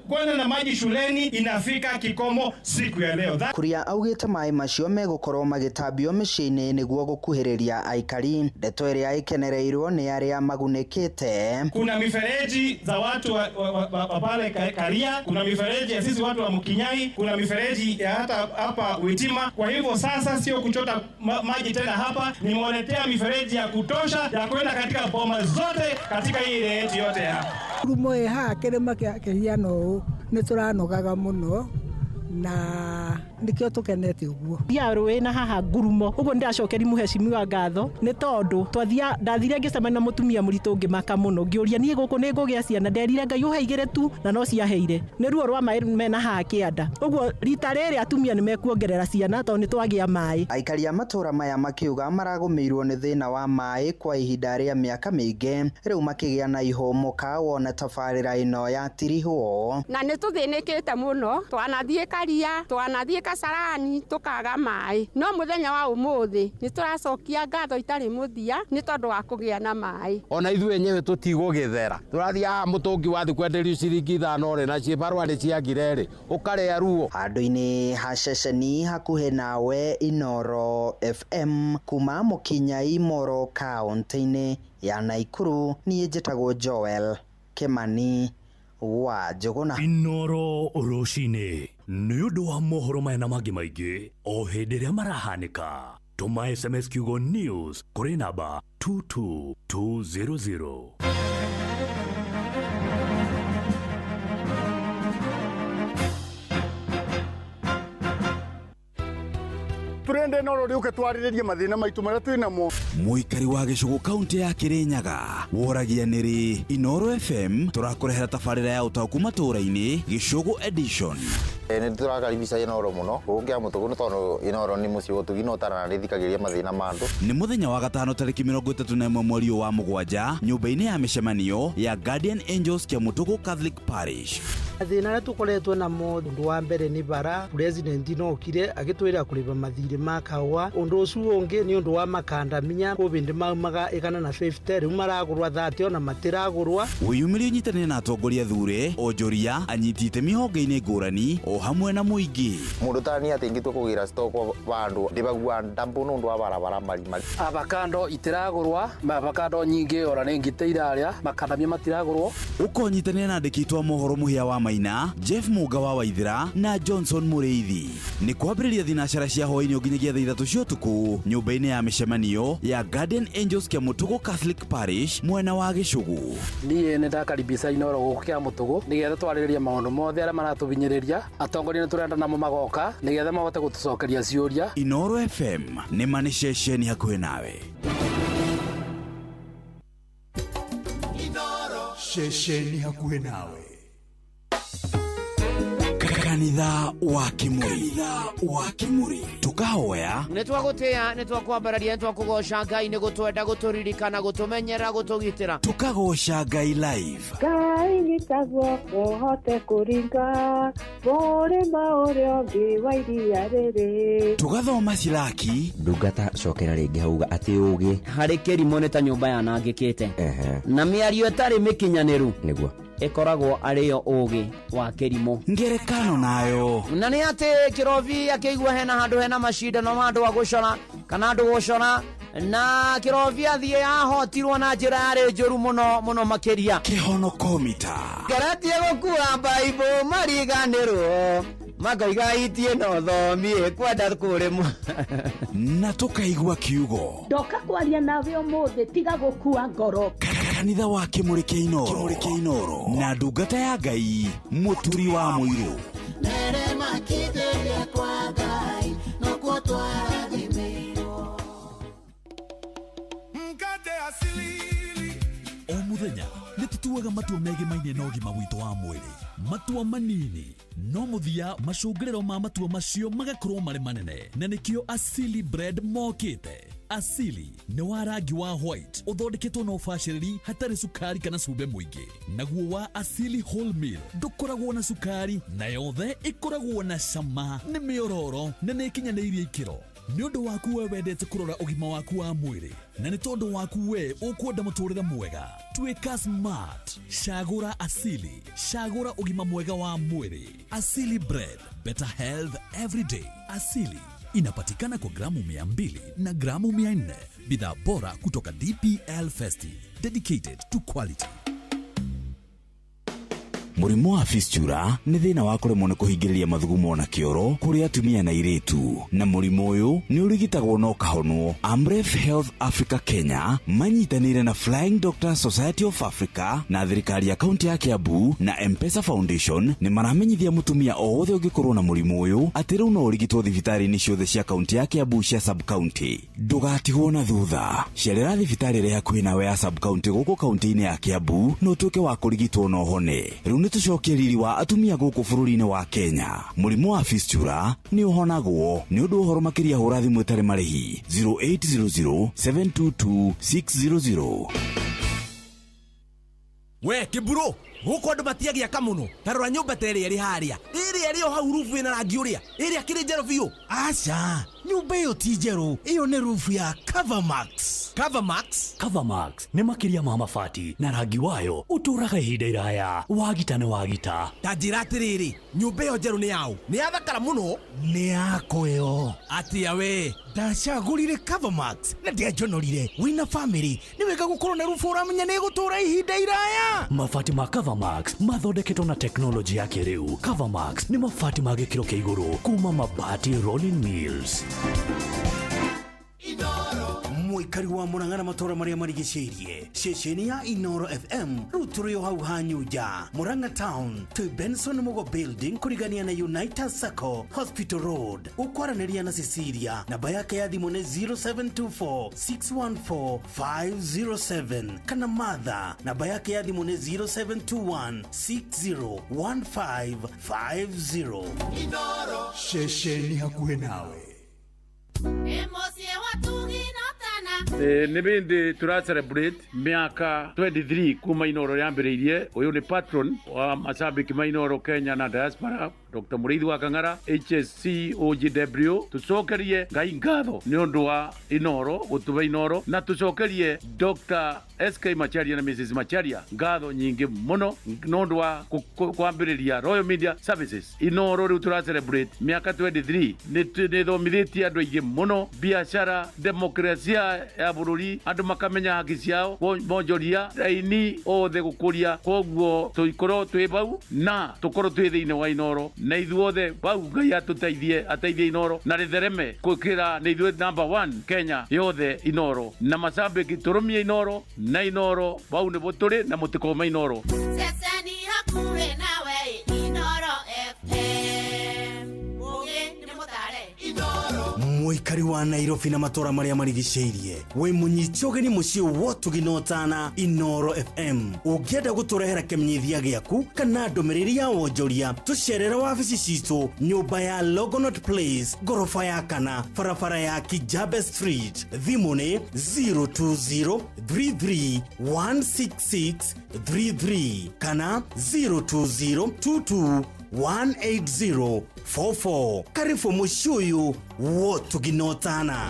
kwenda na maji shuleni inafika kikomo siku ya leo. Kuria augĩte maĩ macio megũkorwo magĩtambio mĩciĩ-inĩ nĩguo gũkuhĩrĩria aikari, ndeto ĩrĩa ĩkenereirwo nĩ arĩa magunĩkĩte. Kuna mifereji za watu wa pale Karia, kuna mifereji ya sisi watu wa Mkinyai, kuna mifereji ya hata hapa Witima. Kwa hivyo sasa sio kuchota maji tena hapa, nimewaletea mifereji ya kutosha ya kwenda katika boma zote katika hii area yetu yote hapa. Rumo ha kirima kia kihiano ũũ nĩ tũranogaga mũno na nikio tukenete uguo ya rũĩ na haha ngurumo uguo ndacokeri mũhecimiwa ngatho nĩ tondũ twathia ndathire ngĩcemania na mũtumia mũritũ ngĩmaka mũno ngĩũria niĩ gũkũ nĩ ngũgĩa ciana nderire Ngai ũhe igĩrĩ tu na no ciaheire nĩ ruo rwa maĩ mena haha kĩanda ũguo rita rĩrĩ atumia nĩ mekuongerera ciana tondũ nĩ twagĩa maĩ. Aikari a matũra maya makiuga maragũmĩirwo nĩ thĩna wa maĩ kwa ihinda rĩa mĩaka mĩingĩ rĩu makĩgĩa na ihũmũka wona tabarĩra ĩno yatirihwo. Na nĩ tũthĩnĩkĩte mũno twanathiĩ Karia twanathiĩ Kasarani tukaga maĩ no muthenya wa umuthi ni turacokia ngatho itari muthia ni tondu wa kugia na maĩ. Ona ithuĩ enyewe tũtigũgĩthera tũrathiĩ mũtũngi wathi kwenderio ciringi 5 rĩ na cibarũa nĩ cia ngire rĩ ũkarĩa ruo. Handũ-inĩ ha ceceni hakuhĩ nawe Inoro FM kuma Mũkinyai Moro kaũntĩ-inĩ ya Naikuru, niĩ njĩtagwo Joel Kimani wa Njũgũna. Inoro rũcinĩ nĩ ũndũ wa mohoro maya na mangĩ maingĩ o hĩndĩ ĩrĩa marahanĩka. Tũma SMS kiugo news kũrĩ namba 22200. Turende no rĩũke twarĩrĩrie mathĩna maitũ marĩa twĩ namo. Mũikari wa Gĩcũgũ kaunti ya Kĩrĩnyaga woragia nĩrĩ Inoro FM tũrakũrehera tabarĩra ya ũtaũku matũũra-inĩ Gĩcũgũ edition. Nĩ tũrakaribisha Inoro mũno gũkũ kĩa Mũtũgũ nĩ tondũ Inoro nĩ mũciĩ ũtugi na ũtarana nĩthikagĩrĩria mathĩna ma andũ. Nĩ mũthenya wa gatano tarĩki 31 mweri wa mũgwanja nyũmba-inĩ ya mĩcemanio ya Guardian Angels kĩa Mũtũgũ Catholic Parish. Mathĩna arĩa tũkoretwo namo ũndũ wa mbere nĩ bara president no okire agĩtwĩra kũrĩba mathirĩ ma kahũa ũndũ ũcio ũngĩ nĩ ũndũ wa makandamia kũbĩndĩ maumaga 150 rĩu maragũrwa 30 ona matiragũrwa. Wĩyumĩrie ũnyitanĩre na atongoria thure onjoria anyiti itemi honge-inĩ ngũrani o hamwe na mũingĩ. Mũndũ tani atĩ ingĩtua kũgĩra stock vandũ ndĩbagua ndambu nĩ ũndũ wa barabara marimari. Avocado itiragũrwa avocado nyingĩ ora nĩ ngite irarĩa makandamia matiragũrwo. Ũkonyitanĩra na andĩki aitũ a mohoro Mũhĩa wa Maina, Jeff Muga wa Waithira na Johnson Mũrĩithi. Nĩ kwambĩrĩria thinacara cia hwaĩ-inĩ nginyagia thaa 3 cia ũtukũ nyũmba-inĩ ya mĩcemanio ya Guardian Angels kĩa Mũtũgũ Catholic Parish mwena wa Gĩcũgũ. Niĩ nĩ ndakaribisha Inoro gũkũ kĩa Mũtũgũ nĩgetha twarĩrĩrie maũndũ mothe arĩa maratũhinyĩrĩria atongoria nĩ tũrenda namo magoka nĩgetha mahote gũtũcokeria ciũria. Inoro FM nĩ ma nĩ ceceni hakuhĩ nawe. Ceceni hakuhĩ nawe. Kanitha wa Kimuri. Wa Kimuri. Tukahoya. Nĩ twagũtĩĩa, nĩ twakwambararia, nĩ twakũgoca Ngai, nĩ gũtwenda, gũtũririkana, gũtũmenyera, gũtũgitĩra. Tukagoca Ngai live. Ngai nyita guoko hote kũringa mũrĩma ũrĩa ũngĩ wa iria rĩrĩ. Tugathoma Silaki. Ndungata cokera rĩngĩ hauga atĩ ũgĩ harĩ kĩrimũ nĩ ta nyũmba yanangĩkĩte na mĩario ĩtarĩ mĩkinyanĩru nĩguo ĩkoragwo arĩyo ũgĩ wa kĩrimũ. Ngerekano nayo na nĩ atĩ kĩrobi akĩigua hena handũ hena macindano ma andũ a gũcora kana andũ gũcora na kĩrobi athiĩ ahotirwo na njĩra yarĩ njũru mũno mũno makĩria. Kĩhonokomita ngeretie gũkua mbaibũ mariganĩrwo makoiga itie no thomie kwenda kũrĩmwo na tũkaigua kiugo ndoka kwaria nawe ũmũthĩ tiga gũkua ngoro. Kanitha wa Kimuri kĩa Inoro na ndungata ya Ngai Mũturi wa Mũirũ. O mũthenya nĩ tũtuaga matua megimaine na ũgima witũ wa mwĩrĩ. Matua manini no mũthia macũngĩrĩro ma matua macio magakorwo marĩ manene, na nĩkĩo Asili Bread mokĩte. Asili nĩ wa rangi wa white ũthondeketwo na ũbacĩrĩri hatarĩ cukari kana cumbĩ mũingĩ. Naguo wa Asili Wholemeal ndũkoragwo na cukari na yothe ĩkoragwo na cama, nĩ mĩororo na nĩ ĩkinyanĩirie ikĩro. Nĩ ũndũ waku we wendete kũrora ũgima waku wa mwĩrĩ, na nĩ tondũ waku we ũkwenda mũtũrĩre mwega, tuĩka smart. Cagũra Asili, cagũra ũgima mwega wa mwĩrĩ. Asili Bread, better health every day. Asili inapatikana kwa gramu 200 na gramu 400. Bidhaa bora kutoka DPL Festive, dedicated to quality. Mũrimũ wa fistula nĩ thĩna wa kũremwo nĩ kũhingĩrĩria mathugumo na kĩoro kũrĩ atumia na airĩtu, na mũrimũ ũyũ nĩ ũrigitagwo na ũkahonwo. Amref Health Africa Kenya manyitanĩire na Flying Doctors Society of Africa na thirikari ya kaunti ya Kiambu na M-Pesa Foundation nĩ maramenyithia mũtumia o wothe ũngĩkorwo na mũrimũ ũyũ atĩ rĩu no ũrigitwo thibitarĩ-inĩ ciothe cia kaunti ya Kiambu cia sub county. Ndũgatigwo na thutha, cerera thibitarĩ ĩrĩa hakuhĩ nawe ya sub county gũkũ kaunti-inĩ ya Kiambu na ũtuĩke wa kũrigitwo na ũhone. Rĩu nĩ tũcokie riri wa atumia gũkũ bũrũri-inĩ wa Kenya. Mũrimũ wa fistula nĩ ũhonagwo. Nĩ ũndũ ũhoro makĩria hũra thimũ ĩtarĩ marĩhi 0800 722 600. We kiburo guku andu matiagiaka muno. Ta rora nyumba ta ĩrĩa ĩrĩ harĩa, ĩrĩa ĩrĩ o hau rubu ĩna rangi ũrĩa, ĩrĩa kĩrĩ njerũ biũ. Aca, nyumba ĩyo ti njerũ, ĩyo nĩ rubu ya Covermax. Covermax? Covermax nĩ makĩria ma mabati na rangi wayo ũtũũraga ihinda iraya. Wagita nĩ wagita. Ta njĩra atĩrĩrĩ, nyũmba ĩyo njerũ nĩ yaũ? Nĩ yathakara mũno. Nĩ yakwa ĩyo. Atĩa we? Ndacagũrire Covermax na ndianjonorire. Wĩna famĩlĩ nĩ wega gũkorwo na rubu ũramenya nĩ ĩgũtũũra ihinda iraya. Mabati ma Covermax mathondeketwo na teknolojĩ ya kĩrĩu. Covermax nĩ mabati ma gĩkĩro kĩa igũrũ kuma Mabati Rolling Mills. Mũikari wa Murang'a na matũra marĩa marigicĩirie, ceceni ya Inoro FM rĩu tũrĩ o hau Hanyunja, Murang'a Town, twĩ Benson Mugo Building kũrigania na United Sacco Hospital Road. Ũkwaranĩria na Cecilia, namba yake ya thimũ nĩ 0724 614 507, kana Martha, namba yake ya thimũ nĩ 0721 601550. Inoro ceceni hakuhĩ nawe. Nĩ bĩndĩ tũra celebrate mĩaka 23 kuma Inoro yambĩrĩirie. Ũyũ nĩ patron wa macambĩki ma Inoro Kenya na diaspora, Dr. Mũrĩithi wa Kang'ara HSC OGW. Tũcokerie Ngai ngatho nĩ ũndũ wa Inoro gũtũhe Inoro, na tũcokerie Dr. SK Macharia na Mrs. Macharia ngatho nyingĩ mũno nĩ ũndũ wa kwambĩrĩria Royal Media Services. Inoro rĩu tũra celebrate mĩaka 23 nĩ ĩthomithĩtie andũ aingĩ mũno biacara, demokrasia ya bũrũri, andũ makamenya haki ciao, monjoria aini othe gũkũria. Koguo tũikorwo twĩ bau na tũkorwo twĩ thĩinĩ wa Inoro, na ithuothe bau Ngai atũteithie, ateithie Inoro na rĩthereme gwĩkĩra nĩ ithuĩ number 1 Kenya yothe Inoro na macambĩki tũrũmie Inoro na Inoro bau nĩbo tũrĩ na mũtikome Inoro. Ceceni hakuhĩ nawe Inoro FM. Mũgĩ nĩ mũtare. Inoro. Mũikari wa Nairobi na matũra marĩa marigicĩirie, wĩ mũnyiti ũgeni mũciĩ wotugi na ũtana Inoro FM. Ũngĩenda gũtũrehera kĩmenyithia gĩaku kana ndũmĩrĩri ya wonjoria, tũcerere wabici citũ nyũmba ya Longonot Place, ngoroba ya kana, barabara ya Kijabe Street. Thimũ nĩ 020 33 166 33 kana 020 22 18044. Karibu mũciĩ ũyũ wotuginotana.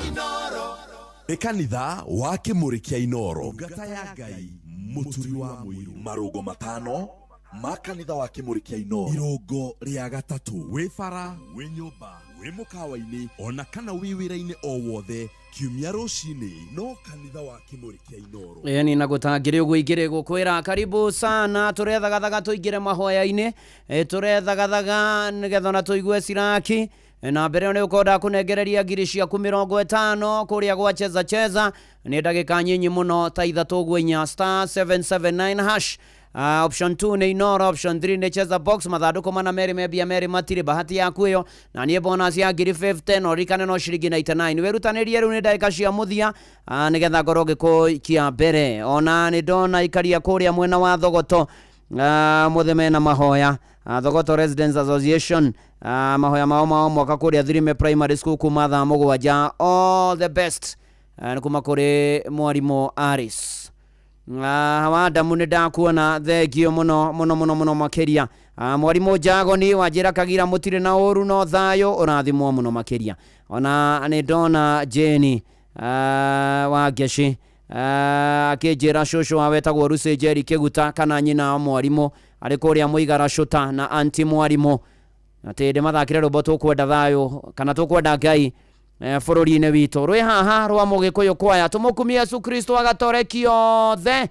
Nĩ kanitha wa Kĩmũrĩ kĩa Inoro. Ngata ya Ngai mũturi wa mũirũ. Marũngo matano ma kanitha wa Kĩmũrĩ kĩa Inoro. Irũngo rĩa gatatũ, wĩ bara, wĩ nyũmba, wĩ mũkawa-inĩ, ona kana wĩ wĩra-inĩ o wothe, kiumia rũcinĩ no kanitha wa Kĩmũrĩ kĩa Inoro. Yani na gũtangĩrĩ ũguo ingĩrĩ gũkwĩra karibu sana, tũrethagathaga tũingĩre mahoya-inĩ, tũrethagathaga nĩgetha ona tũigue ciraki. Na mbere nĩ ũkonda kũnengereria ngiri ciaku 50 kũrĩa gwa cheza cheza nĩ ndagĩka nyinyi mũno ta ithatũ ũguo inya, star 779 hash. Option 2 nĩ Inoro, option 3 nĩ cheza box, mathandũkũ mana merĩ membia merĩ matirĩ bahati yaku ĩyo, na niĩ bonus ya ngiri 50 no ririkane no ciringi 99. Wĩrutanĩrie rĩu nĩ ndagĩka cia mũthia, nĩgetha ngorwo ngĩkũikia mbere. Ona nĩ ndona ikaria kũrĩa mwena wa Thogoto, mothe mena mahoya, Thogoto Residents Association, mahoya mao mao mwaka kũrĩa Thirime Primary School kuma thaa 7. All the best nĩ kuma kũrĩ mwarimũ Aris. Hawa Adamu nĩ ndakuona, thengio mũno mũno mũno mũno makĩria. Mwarimũ Jagoni wanjĩra Kagira mũtirĩ na ũru no thayũ, ũrathimwo mũno makĩria. Ona nĩ ndona Jane wa Ngeci akĩnjĩra cũcũ wa wetagwo Lucy Njeri Kĩguta kana nyina wa mwarimũ arĩ kũrĩa Mũigara Cuta na anti mwarimũ, atĩ ndĩmathakĩre rwĩmbo tũkwenda thayũ kana tũkwenda Ngai bũrũri-inĩ witũ. Rwĩ haha rwa Mũgĩkũyũ kwaya, tũmũkumie Yesu Kristo agatore kĩothe.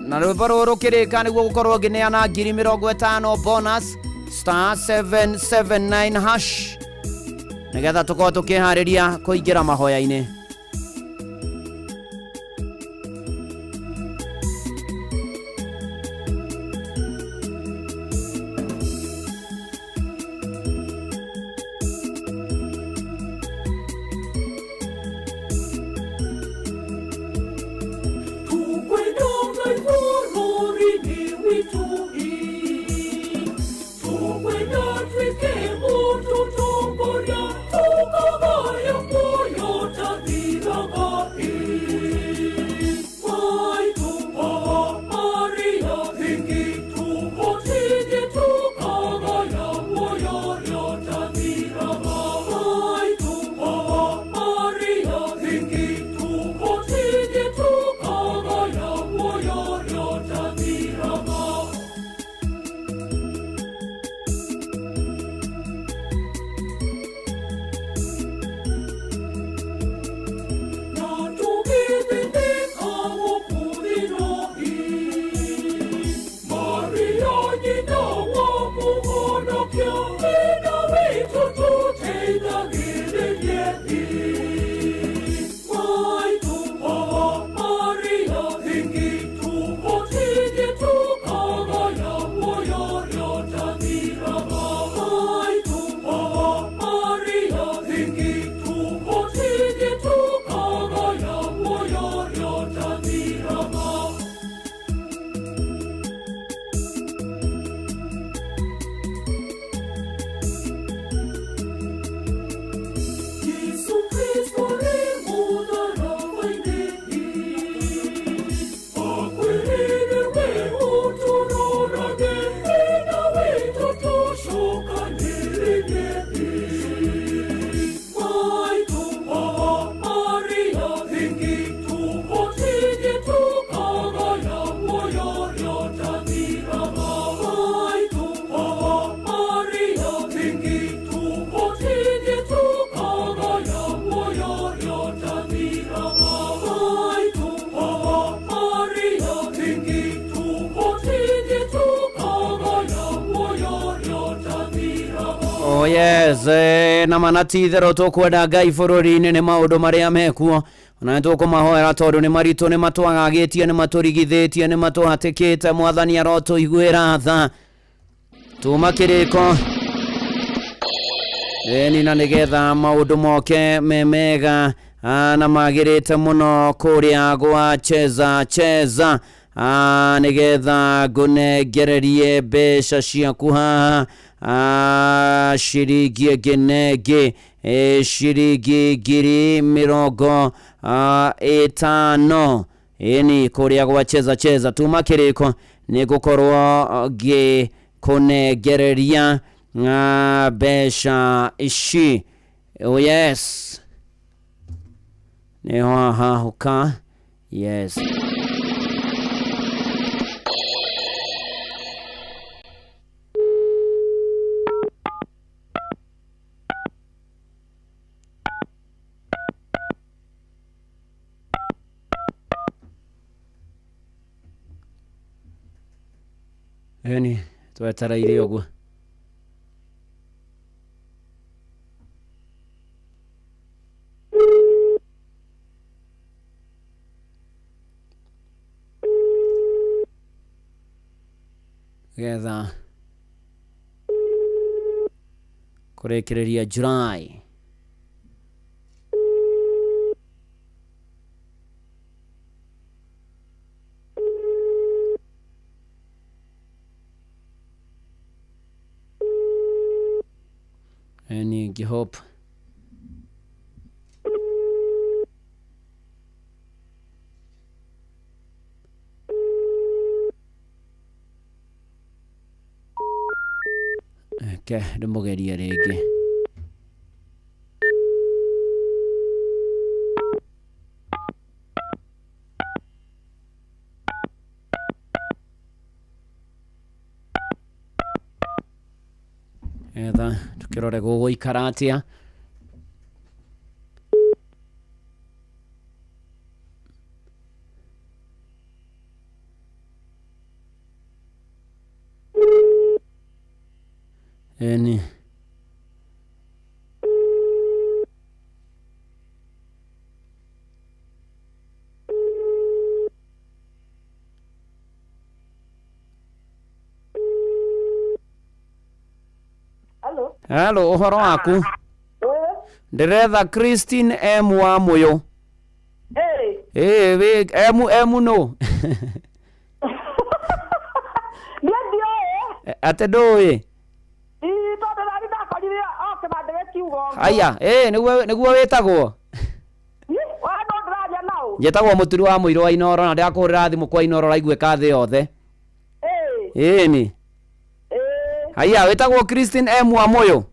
Na rwĩmbo rũrũ rũkĩrĩka nĩguo gũkorwo ngĩneana 50,000 bonus star 779 hash nĩgetha tũkorwo tũkĩharĩria kũingĩra mahoya-inĩ. Oh yes, na mana ti itherũ tũkwenda Ngai bũrũri-inĩ nĩ maũndũ marĩa mekuo ona nĩtũkũmahoera tondũ nĩ maritũ nĩ matwagagĩtie nĩ matũrigithĩtie nĩ matũhatĩkĩte. Mwathani arotũiguĩra tha tuma kĩrĩko ĩni na nĩgetha maũndũ moke me mega na magĩrĩte mũno kũrĩa gwa cheza cheza nĩgetha ngũnengererie mbeca ciaku haha shiringi ĩngĩ na ĩngĩ shiringi 50,000 ĩni kũrĩa gwa cheza cheza tuma kĩrĩko nĩ ngũkorwo ngĩkũnengereria mbeca ici. Oh yes, nĩho haha huka. Yes. Eni twetereire ũguo. Getha kũrĩkĩrĩria July. Eni ngĩhope Reke ndĩmũgerie rĩngĩ. Etha tukĩrore gũgũikara atĩa. Ĩni. Halo. Halo, ũhoro waku? Ndĩretha Christine M wa Mũyũ. Ĩĩ. Ĩĩ, wĩ M M no. Niĩ ndiũĩ. Atĩ ndũĩ? Ii tondũ nani ndakorire o kĩbandĩ gĩkiuga ũguo. Aya, ĩĩ nĩguo nĩguo wĩtagwo. Ii, we no ndĩraria nau. Njĩtagwo Mũturi wa Mũirũ wa Inoro na ndĩrakũhũrĩra thimũ kwa Inoro raiguĩka thĩ yothe. Ĩĩ. Ĩni. Haya, wĩtagwo Christine M wa Mũyũ.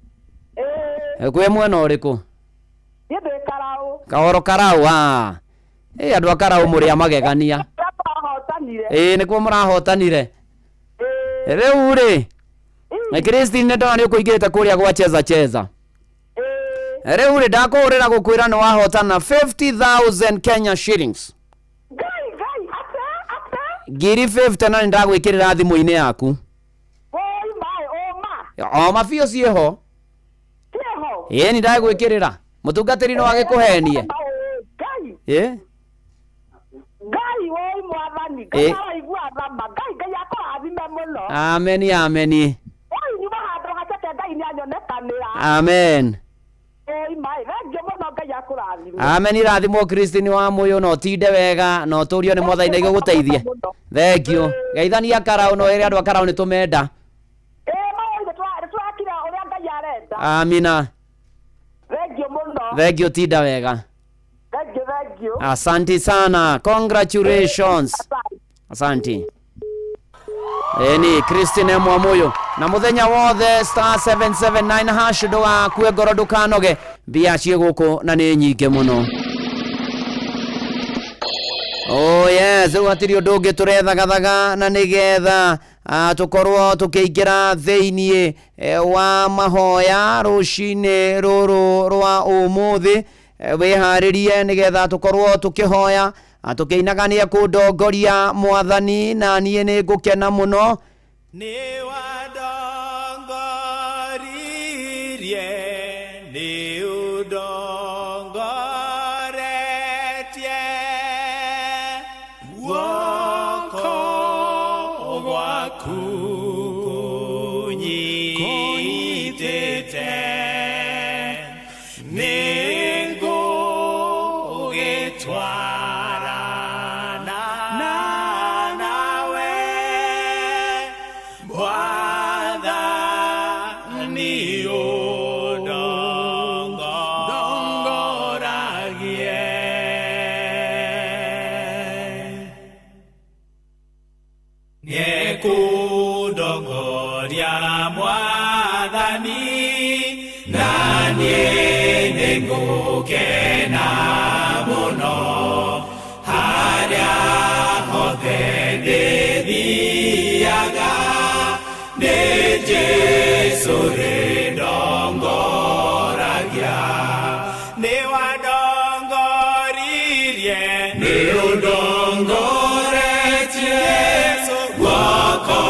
Ĩĩ. Kwĩ mwena ũrĩkũ? Niĩ ndĩ Karaũ. Kahoro Karaũ, ah. Ĩ andũ a Karaũ mũrĩ a magegania. Kũrĩa twahotanire. Ĩĩ nĩkuo mũrahotanire. Rĩu rĩ, Christine nĩ ndona nĩ ũkũingĩrĩte kũrĩa gwa cheza cheza. Rĩu rĩ ndakũhũrĩra gũkwĩra nĩ wahotana 50,000 Kenya shillings. Ngai Ngai ate ate. Ngiri 50 na nĩ ndagwĩkĩrĩra thimũ-inĩ yaku. Woi maĩ ũma. O mabiũ ciĩho. Ciĩho. Ĩĩ nĩ ndagwĩkĩrĩra. Mũtungatĩri no agĩkũhenie. Ngai. Ĩĩ. Ngai woi mwathani. Ngai Ĩĩ. araigua thama. Ngai Ngai akũrathime mũno. Ameni ameni. Woi nyuma handũ haceke Ngai nĩ anyonekanĩra. Amen. Woi maĩ thengiũ mũno Ngai akũrathime. Amen irathimwo Christine wa Mũyũ na ũtinde wega na ũtũrio nĩ mwathani na igũgũteithie. Thank you. Geithania Karaũ no ĩrĩ andũ a Karaũ nĩ tũmenda. Ĩĩ maũĩ nĩ tũrakira ũrĩa Ngai arenda. Amina. Thengiũ mũno. Thank you tinda wega. Thengiũ thengiũ. Asante sana. Congratulations. Asante. Eni Christine Mwamuyu na muthenya wothe star 779 hash ndugakue ngoro ndukanoge mbia ciĩ gũkũ na nĩ nyingĩ mũno. Oh yes, rĩu hatirĩ ũndũ ũngĩ tũrethagathaga na nĩgetha tũkorwo tũkĩingĩra thĩiniĩ wa mahoya rũcinĩ rũrũ rwa ũmũthĩ. Wĩharĩrie nĩgetha tũkorwo tũkĩhoya tũkĩinaga nĩ ekũndongoria mwathani na niĩ nĩ ngũkena mũno. Nĩ wandongoririe nĩ ũndongoretie guoko gwaku kũnyitĩte nĩ ngũgĩtwarana nawe Mwathani ũndongoragie. Nĩekũndongoria Mwathani na niĩ nĩngũkena mũno harĩa hothe ndĩthiaga nĩ Jesũ rĩndongoragia. Nĩ wandongoririe nĩ ũndongoretie guoko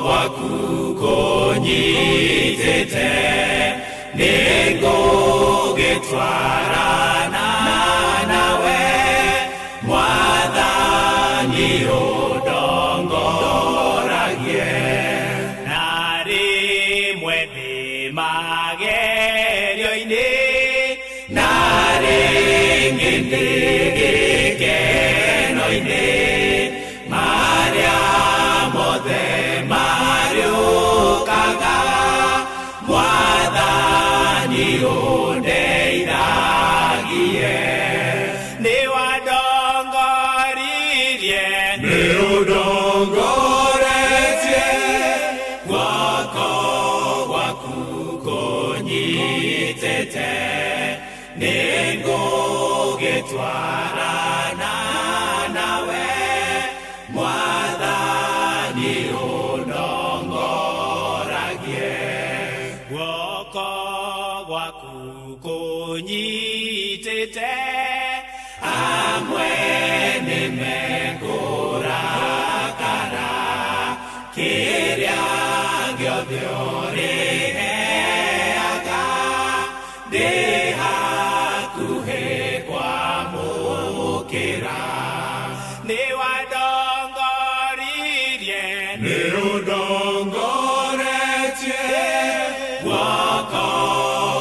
gwaku kũnyitĩte nĩ ngũgĩtwarana nawe Mwathani ũndongoragie. Na rĩmwe ndĩ magerio-inĩ na rĩngĩ ndĩ gĩkeno-inĩ marĩa mothe marĩũkaga Mwathani ũndeithagie. Nĩ wandongoririe nĩ ũndongoretie guoko gwaku kũnyitĩte nĩ ngũgĩtwarana nawe Mwathani ũndongoragie. Guoko gwaku kũnyitĩte amwe nĩ mekũrakara kĩrĩa gĩothe ũrĩ Nĩ ũndongoretie guoko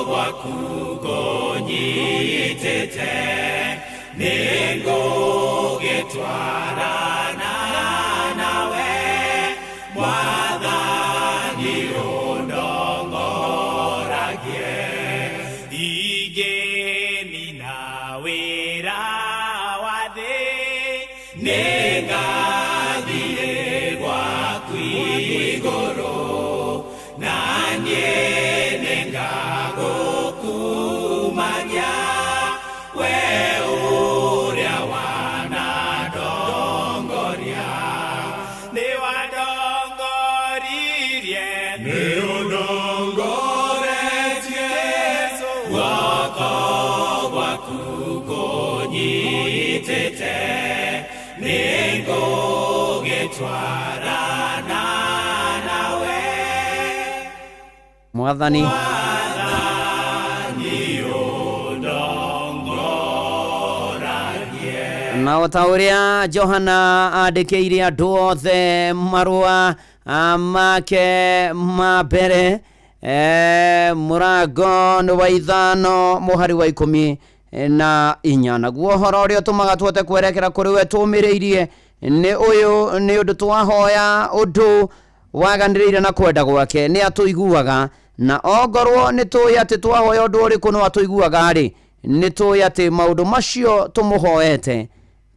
gwaku kũnyitĩte, nĩngũgĩtwarana nawe Mwathani ũndongoragie. Ingĩnina wĩra wa thĩ, nĩngathiĩ gwaku igũrũ, na niĩ nĩngagũkumania we ũrĩa wanandongoria. Nĩwandongoririe, nĩũndongoretie, guoko gwaku kũnyitĩte, nĩngũgĩtwarana nawe Mwathani Mwathani ũndongoragie. Na o ta ũrĩa Johana andĩkĩire andũ othe marũa make ma mbere, mũrango nĩ wa 5 mũhari wa 14, naguo ũhoro ũrĩa ũtũmaga tũhote kwerekera kũrĩ we tũmĩrĩirie nĩ ũyũ, nĩ ũndũ twahoya ũndũ waganĩrĩire na kwenda gwake nĩ atũiguaga, na ongorwo nĩ tũĩ atĩ twahoya ũndũ ũrĩkũ no atũiguaga rĩ, nĩ tũĩ atĩ maũndũ macio tũmũhoete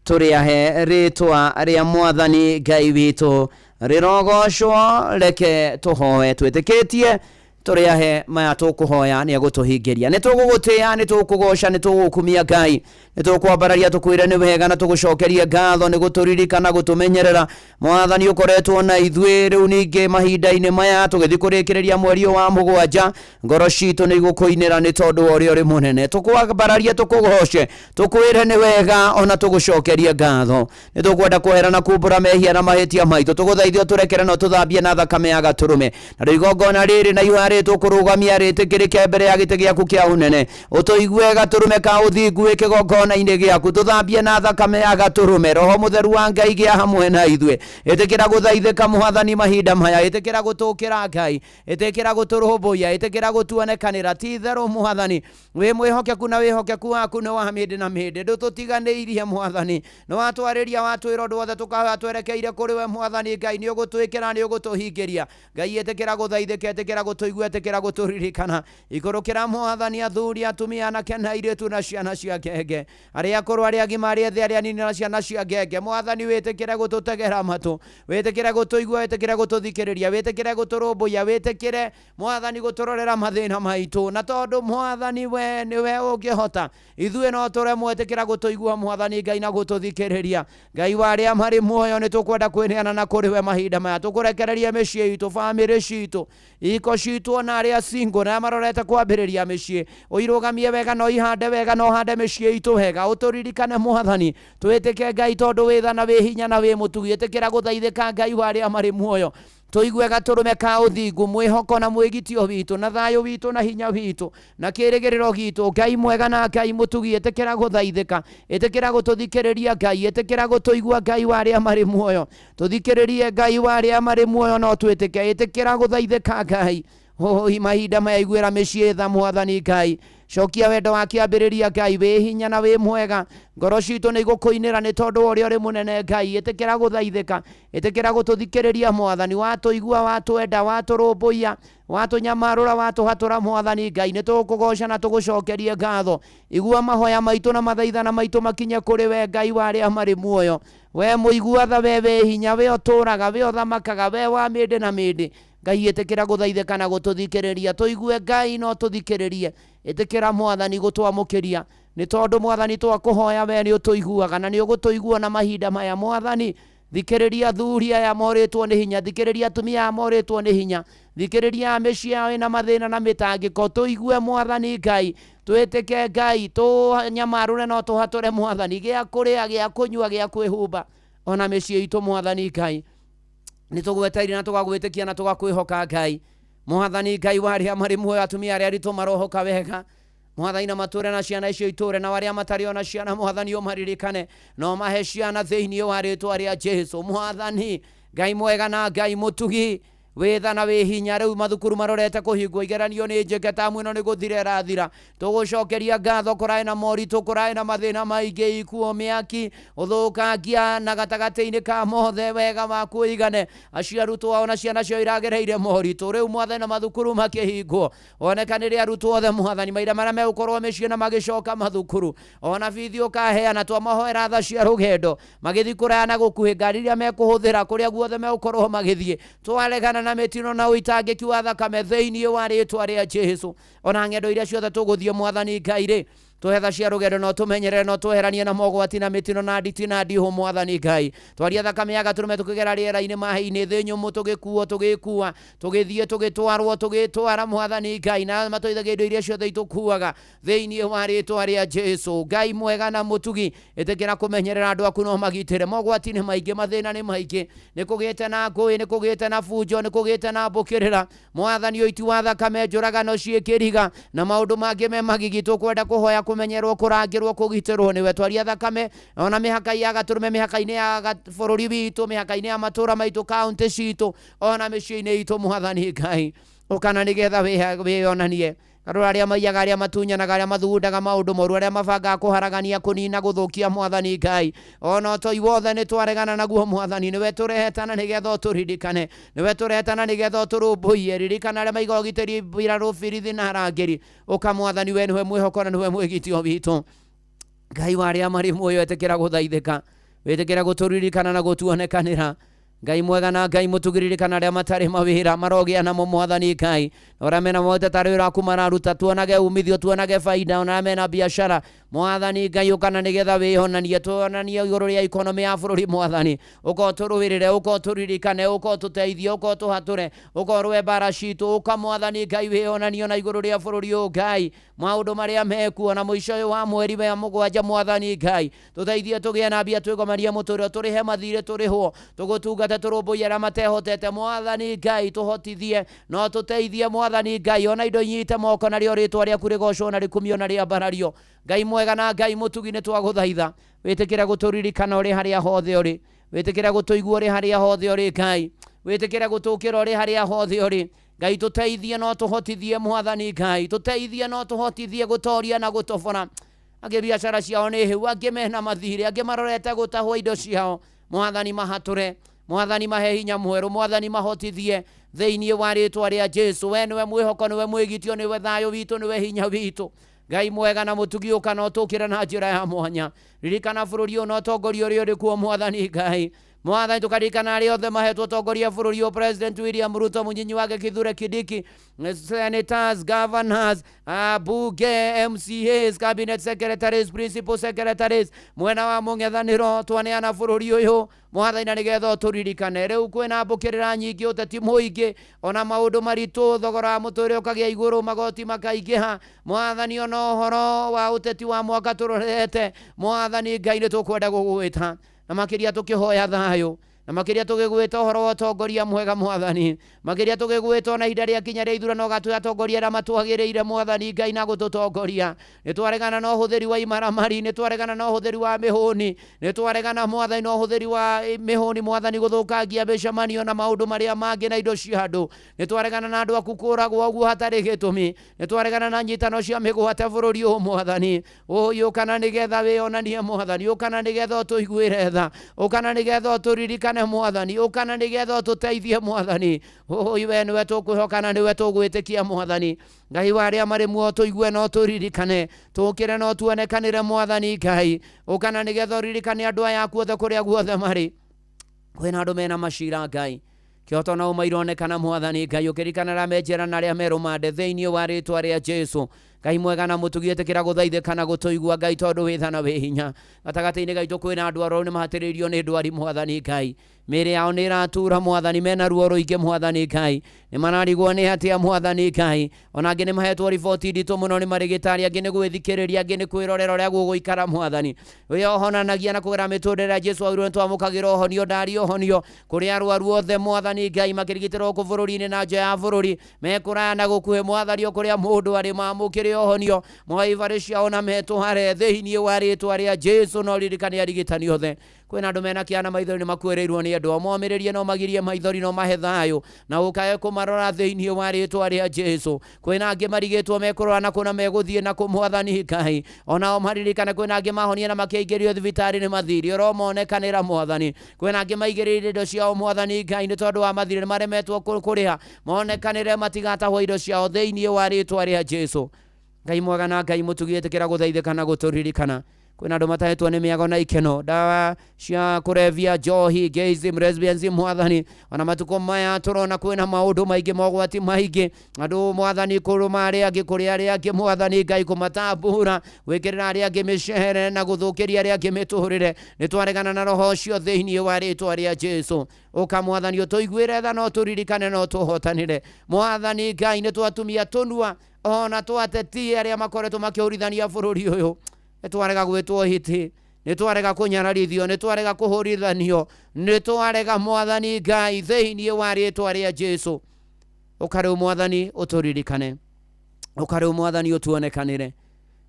tũrĩahe rĩtwa rĩa Mwathani Ngai witũ rĩrogocwo. Reke tũhoe twĩtĩkĩtie tũrĩahe maya tũkũhoya nĩ egũtũhingĩria. Nĩ tũgũgũtĩĩa, nĩ tũkũgoca, nĩ tũgũkumia Ngai, nĩ tũkwambararia tũkwĩre nĩ wega na tũgũcokerie ngatho nĩ gũtũririkana gũtũmenyerera. Mwathani ũkoretwo na ithuĩ rĩu ningĩ mahinda-inĩ maya tũgĩthiĩ kũrĩkĩrĩria mweri ũyũ wa 7, ngoro citũ nĩ igũkũinĩra nĩ tondũ wa ũrĩa ũrĩ mũnene. Tũkwambararie, tũkũgoce, tũkwĩre nĩ wega ona tũgũcokerie ngatho. Nĩ tũkwenda kwehera na kumbũra mehia na mahĩtia maitũ, tũgũthaithio tũrekere na ũtũthambie na thakame ya gatũrũme. Na rĩu igongona rĩrĩ na ihoya rĩrĩ tũkũrũgamia rĩtĩkĩrĩke mbere ya gĩtĩ gĩaku kĩa ũnene, ũtũigue gatũrũme ka ũthingu wĩ kĩgongona-inĩ gĩaku, tũthambie na thakame ya gatũrũme. Roho mũtheru wa Ngai gĩa hamwe na ithuĩ, ĩtĩkĩra gũthaithĩka Mwathani mahinda maya, ĩtĩkĩra gũtũkĩra Ngai, ĩtĩkĩra gũtũrũmbũiya, ĩtĩkĩra gũtuonekanĩra. Ti itherũ Mwathani wĩ mwĩhokeku na wĩhokeku waku nĩ wa mĩndĩ na mĩndĩ, ndũtũtiganĩirie Mwathani, nĩ watwarĩria watwĩra ũndũ wothe tũkahoya twerekeire kũrĩ we Mwathani Ngai, nĩ ũgũtwĩkĩra, nĩ ũgũtũhingĩria. Ngai ĩtĩkĩra gũthaithĩka, ĩtĩkĩra gũtũigua, ĩtĩkĩra gũtũririkana. Ikũrũkĩra Mwathani athuri, atumia, anake na airĩtu na ciana cia ngenge, arĩa akũrũ, arĩa agima, arĩa ethĩ, arĩa anini na ciana cia ngenge. Mwathani wĩtĩkĩre gũtũtegera matũ, wĩtĩkĩre gũtũigua, wĩtĩkĩre gũtũthikĩrĩria, wĩtĩkĩre gũtũrũmbũiya, wĩtĩkĩre Mwathani gũtũrorera mathĩna maitũ. Na tondũ Mwathani we nĩwe ũngĩhota, ithuĩ no tũremwo, ĩtĩkĩra gũtũigua Mwathani Ngai na gũtũthikĩrĩria. Ngai wa arĩa marĩ muoyo, nĩ tũkwenda kwĩneana na kũrĩ we mahinda maya, tũkũrekererie mĩciĩ itũ, bamĩrĩ citũ, iko citũ, ona arĩa single na marorete kwambĩrĩria mĩciĩ, ũirũgamie wega na ũihande wega na ũhande mĩciĩ itũ wega. Ũtũririkane Mwathani, twĩtĩke Ngai tondũ wĩ tha na wĩ hinya na wĩ mũtugi. Ĩtĩkĩra gũthaithĩka Ngai wa arĩa marĩ muoyo, tũigue gatũrũme ka ũthingu, mwĩhoko na mwĩgitio witũ, na thayũ witũ na hinya witũ na kĩrĩgĩrĩro gitũ. Ngai mwega na Ngai mũtugi, ĩtĩkĩra gũthaithĩka, ĩtĩkĩra gũtũthikĩrĩria Ngai, ĩtĩkĩra gũtũigua Ngai wa arĩa marĩ muoyo, tũthikĩrĩrie Ngai wa arĩa marĩ muoyo no twĩtĩke. Ĩtĩkĩra gũthaithĩka Ngai. Hoi mahinda maya iguĩra mĩciĩ tha Mwathani Ngai, cokia wendo wa kĩambĩrĩria Ngai, wĩ hinya na wĩ mwega. Ngoro citũ nĩ igũkũinĩra nĩ tondũ wa ũrĩa ũrĩ mũnene Ngai. Ĩtĩkĩra gũthaithĩka, ĩtĩkĩra gũtũthikĩrĩria Mwathani, watũigua, watwenda, watũrũmbũiya, watũnyamarũra, watũhatũra Mwathani Ngai, nĩ tũgũkũgoca na tũgũcokerie ngatho. Igua mahoya maitũ na mathaithana maitũ makinye kũrĩ we Ngai wa arĩa marĩ muoyo. We mũigua tha, we wĩ hinya, we ũtũũraga, we ũthamakaga, we wa mĩndĩ na mĩndĩ. Ngai ĩtĩkĩra gũthaithĩka na gũtũthikĩrĩria, tũigue Ngai no tũthikĩrĩrie. Ĩtĩkĩra Mwathani gũtwamũkĩria, nĩ tondũ Mwathani twakũhoya we nĩ ũtũiguaga na nĩ ũgũtũigua na mahinda maya. Mwathani thikĩrĩria athuri aya morĩtwo nĩ hinya, thikĩrĩria atumia aya morĩtwo nĩ hinya, thikĩrĩria mĩciĩ yao ĩna mathĩna na mĩtangĩko. Tũigue Mwathani Ngai, twĩtĩke Ngai, tũnyamarũre no tũhatũre Mwathani, gĩa kũrĩa, gĩa kũnyua, gĩa kwĩhumba, ona mĩciĩ itũ Mwathani Ngai. Nĩ tũgwetereire na tũgagwĩtĩkia na tũgakwĩhoka Ngai. Mwathani Ngai wa arĩa marĩ muoyo, atumia arĩa aritũ marohoka wega Mwathani, na matũre na ciana icio itũre, na arĩa matarĩ ona ciana Mwathani ũmaririkane na ũmahe ciana thĩinĩ wa rĩtwa rĩa Jesu. Mwathani Ngai mwega na Ngai mũtugi wĩtha na wĩ hinya. Rĩu mathukuru marorete kũhingwo, igeranio nĩ njĩke, tamu ĩno nĩ gũthira ĩrathira. Tũgũcokeria ngatho, kũraĩ na moritũ, kũraĩ na mathĩna maingĩ, ikuo, mĩaki, ũthũkangia, na gatagatĩ-inĩ ka mothe wega waku ũigane. Acio arutwo ao na ciana ciao iragereire moritũ, rĩu Mwathani na mathukuru makĩhingwo, onekanĩre arutwo othe Mwathani maira marĩa megũkorwo mĩciĩ na magĩcoka mathukuru, ona bithi ũkaheana, twamahoera tha cia rũgendo magĩthiĩ kũraya na gũkuhĩ, ngari iria mekũhũthĩra kũrĩa guothe megũkorwo magĩthiĩ, twaregana na mĩtino na ũitangĩki wa thakame thĩinĩ wa rĩtwa rĩa Jesũ. Ona ng'endo iria ciothe tũgũthiĩ Mwathani Ngai rĩ, tũhe cia rũgendo no tũmenyerere no tweheranie na mogwati na mĩtino na nditi na ndihũ Mwathani Ngai. Twaria thakame ya gatũrũme tũkĩgera rĩera-inĩ, maĩ-inĩ, thĩ nyũmũ, tũgĩkuo, tũgĩkua, tũgĩthiĩ, tũgĩtwarwo, tũgĩtwara Mwathani Ngai, na matũithagia indo iria ciothe itũkuaga thĩinĩ wa rĩtwa rĩa Jesũ. Ngai mwega na mũtugi, ĩtĩkĩra kũmenyerera andũ aku no magitĩre. Mogwati nĩ maingĩ, mathĩna nĩ maingĩ, nĩ kũgĩte na ngũĩ, nĩ kũgĩte na bunjo, nĩ kũgĩte na mbũkĩrĩra Mwathani, ũiti wa thakame, njũragano ciĩkĩriga na maũndũ mangĩ me magigi. Tũkwenda kũhoya kũmenyerwo, kũrangĩrwo, kũgitĩrwo nĩwe. Twaria thakame ona mĩhaka ya gatũrũme, mĩhaka-inĩ ya bũrũri witũ, mĩhaka-inĩ ya matũũra maitũ, kaũntĩ citũ, ona mĩciĩ-inĩ itũ Mwathani Ngai, ũkana nĩgetha wĩyonanie. Karora arĩa maiyaga, arĩa matunyanaga, arĩa mathugundaga maũndũ moru, arĩa mabangaga kũharagania, kũnina, gũthũkia Mwathani Ngai, ona ũtoi wothe nĩ twaregana naguo Mwathani. Nĩwe tũrehetana nĩgetha ũtũririkane, nĩwe tũrehetana nĩgetha ũtũrũmbũiye. Ririkana arĩa maigaga ũgitĩri, mbirarũ, birithi na arangĩri. Ũka Mwathani, we nĩwe mwĩhoko na nĩwe mwĩgitio witũ. Ngai wa arĩa marĩ muoyo, ĩtĩkĩra gũthaithĩka, wĩtĩkĩra gũtũririkana na gũtuonekanĩra. Ngai mwega na Ngai mũtugĩririkana arĩa matarĩ mawĩra marogĩa namo Mwathani Ngai, na ũrĩa mena mothe tarĩ wĩra waku mararuta, tuonage umithio, tuonage baida, ona arĩa mena biacara Mwathani Ngai, ũkana nĩgetha wĩonanie, tuonanie igũrũ rĩa ikonomĩ ya bũrũri Mwathani. Ũka ũtũrũĩrĩre, ũka ũtũririkane, ũka ũtũteithie, ũka ũtũhatũre, ũka ũrũe mbara citũ. Ũka Mwathani Ngai wĩonanie na igũrũ rĩa bũrũri ũyũ Ngai, maũndũ marĩa mekuo na mũico ũyũ wa mweri wa mũgwanja Mwathani Ngai, tũteithie tũgĩe na mbia, twĩgomanie mũtũrĩre, tũrĩhe mathirĩ, tũrĩhwo, tũgũtungate, tũrũmbũiye arĩa matehotete Mwathani Ngai, tũhotithie no tũteithie Mwathani Ngai, ona indo inyite moko, narĩo rĩtwa rĩaku rĩgocwo na rĩkumio na rĩambarario. Ngai mwega na Ngai mũtugi, nĩ twagũthaitha wĩtĩkĩre gũtũririkana ũrĩ harĩa hothe ũrĩ, wĩtĩkĩre gũtũigua ũrĩ harĩa hothe ũrĩ Ngai, wĩtĩkĩre gũtũkĩra ũrĩ harĩa hothe ũrĩ Ngai. Tũteithie no tũhotithie Mwathani Ngai, tũteithie no tũhotithie gũtoria na gũtobora. Angĩ biacara ciao nĩ hĩu, angĩ mena mathirĩ, angĩ marorete gũtahwo indo ciao Mwathani, mahatũre Mwathani, mahe hinya mwerũ Mwathani, mahotithie thĩinĩ wa rĩtwa rĩa Jesũ. We nĩwe mwĩhoko, nĩwe mwĩgitio, nĩwe thayũ witũ, nĩwe hinya witũ. Ngai mwega na mũtugi, ũka na ũtũkĩre na njĩra ya mwanya. Ririkana bũrũri ũyũ na ũtongoria ũrĩa ũrĩ kuo Mwathani Ngai. Mwathani, tũkaririkana arĩa othe mahetwo ũtongoria bũrũri ũyũ, President William Ruto, mũnyinyi wake Kithure Kindiki, senators, governors, bunge, MCAs, cabinet secretaries, principal secretaries, mwena wa mũng'ethanĩro, twaneana bũrũri ũyũ Mwathani na nĩgetha ũtũririkane. Rĩu kwĩna mbũkĩrĩra nyingĩ, ũteti mũingĩ, ona maũndũ maritũ, thogora wa mũtũrĩre ũkagĩa igũrũ, magoti makaingĩha Mwathani, ona ũhoro wa ũteti wa mwaka tũrorete Mwathani Ngai, nĩ tũkwenda gũgwĩta na makĩria tũkĩhoya thayũ, na makĩria tũgĩgwĩta ũhoro wa ũtongoria mwega Mwathani, makĩria tũgĩgwĩta ona ihinda rĩa kinya rĩa ithurano ũgatũhe atongoria arĩa matwagĩrĩire Mwathani Ngai na gũtũtongoria. Nĩ twaregana na ũhũthĩri wa imaramari, nĩ twaregana na ũhũthĩri wa mĩhũni, nĩ twaregana Mwathani na ũhũthĩri wa mĩhũni Mwathani, gũthũkangia mĩcemanio na maũndũ marĩa mangĩ na indo cia andũ. Nĩ twaregana na andũ aku kũragwo ũguo hatarĩ gĩtũmi, nĩ twaregana na nyitano cia mĩgwate bũrũri ũyũ Mwathani. Ũyũ ũkana nĩgetha wĩonanie Mwathani, ũkana nĩgetha ũtũiguĩre tha, ũkana nĩgetha ũtũririkane Mwathani, ũkana nĩgetha ũtũteithie Mwathani. Ũyũ we nĩwe tũkwĩhoka na nĩwe tũgwĩtĩkia Mwathani. Ngai wa arĩa marĩ muoyo, tũigue no tũririkane, tũkĩre no tuonekanĩre Mwathani Ngai. Ũkana nĩgetha ũririkane andũ aya aku othe kũrĩa guothe marĩ. Kwĩna andũ mena macira Ngai, kĩhoto na ũma ironekana Mwathani Ngai, ũkĩririkana arĩa me njera na arĩa me rũmande thĩinĩ wa rĩtwa rĩa Jesũ. Ngai mwega na mũtugi, ĩtĩkĩra gũthaithĩka na gũtũigua Ngai, tondũ wĩ tha na wĩ hinya. Gatagatĩ-inĩ gaitũ kwĩna andũ arwaru, nĩ mahatĩrĩirio nĩ ndwari Mwathani Ngai, mĩĩrĩ yao nĩ ĩratura Mwathani, mena ruo rũingĩ Mwathani Ngai, nĩ mararigwo nĩ atĩa Mwathani Ngai. Ona angĩ nĩ mahetwo riboti nditũ mũno nĩ marĩgĩtarĩ, angĩ nĩ gwĩthikĩrĩria, angĩ nĩ kwĩrorera ũrĩa gũgũikara Mwathani. Ũrĩa ũhonanagia na kũgera mĩtũrĩre ya Jesũ augire nĩ twamũkagĩra ũhonio, ndari ũhonio kũrĩ arwaru othe Mwathani Ngai, makĩrigitĩrwo gũkũ bũrũri-inĩ na nja ya bũrũri, mekũraya na gũkuhĩ Mwathani, o kũrĩa mũndũ arĩ mamũkĩre ũhonio, moe ibarĩ ciao na metware thĩinĩ wa rĩtwa rĩa Jesũ. No ririkane arigitani othe. Kwĩna andũ mena kĩana maithori nĩ makuĩrĩirwo nĩ andũ momĩrĩrie no magirie maithori no mahe thayũ na ũkae kũmarora thĩinĩ wa rĩtwa rĩa Jesu. Kwĩna angĩ marigĩtwo mekũrora na kũna megũthiĩ na kũ Mwathani Ngai, onao maririkane. Kwĩna angĩ mahonia na makĩingĩrio thibitarĩ nĩ mathirĩ, ũromonekanĩra Mwathani. Kwĩna angĩ maigĩrĩire indo ciao Mwathani Ngai nĩ tondũ wa mathirĩ maremetwo kũrĩha, monekanĩre matigatahwo indo ciao thĩinĩ wa rĩtwa rĩa Jesu. Ngai mwega na Ngai mũtugi, ĩtĩkĩra gũthaithĩka na gũtũririkana. Kwĩna andũ matahetwo nĩ mĩago na ikeno, ndawa cia kũrebia, njohi, gayism, lesbianism, Mwathani. Ona matukũ maya tũrona kwĩna maũndũ maingĩ, mogwati maingĩ, andũ Mwathani kũrũma arĩa angĩ, kũrĩa arĩa angĩ Mwathani Ngai, kũmatambura, gwĩkĩrĩra arĩa angĩ mĩcere na gũthũkĩria arĩa angĩ mĩtũrĩre. Nĩ twaregana na roho ũcio thĩinĩ wa rĩtwa rĩa Jesu. Ũka Mwathani ũtũiguĩre tha na ũtũririkane na ũtũhotanĩre Mwathani Ngai. Nĩ twatumia tũnua ona twateti arĩa makoretwo makĩhũrithania bũrũri ũyũ. Nĩ twarega gwĩtwo hiti, nĩ twarega kũnyararithio, nĩ twarega kũhũrithanio, nĩ twarega Mwathani Ngai thĩinĩ wa rĩtwa rĩa Jesu. Ũka rĩu Mwathani ũtũririkane, ũka rĩu Mwathani ũtuonekanĩre,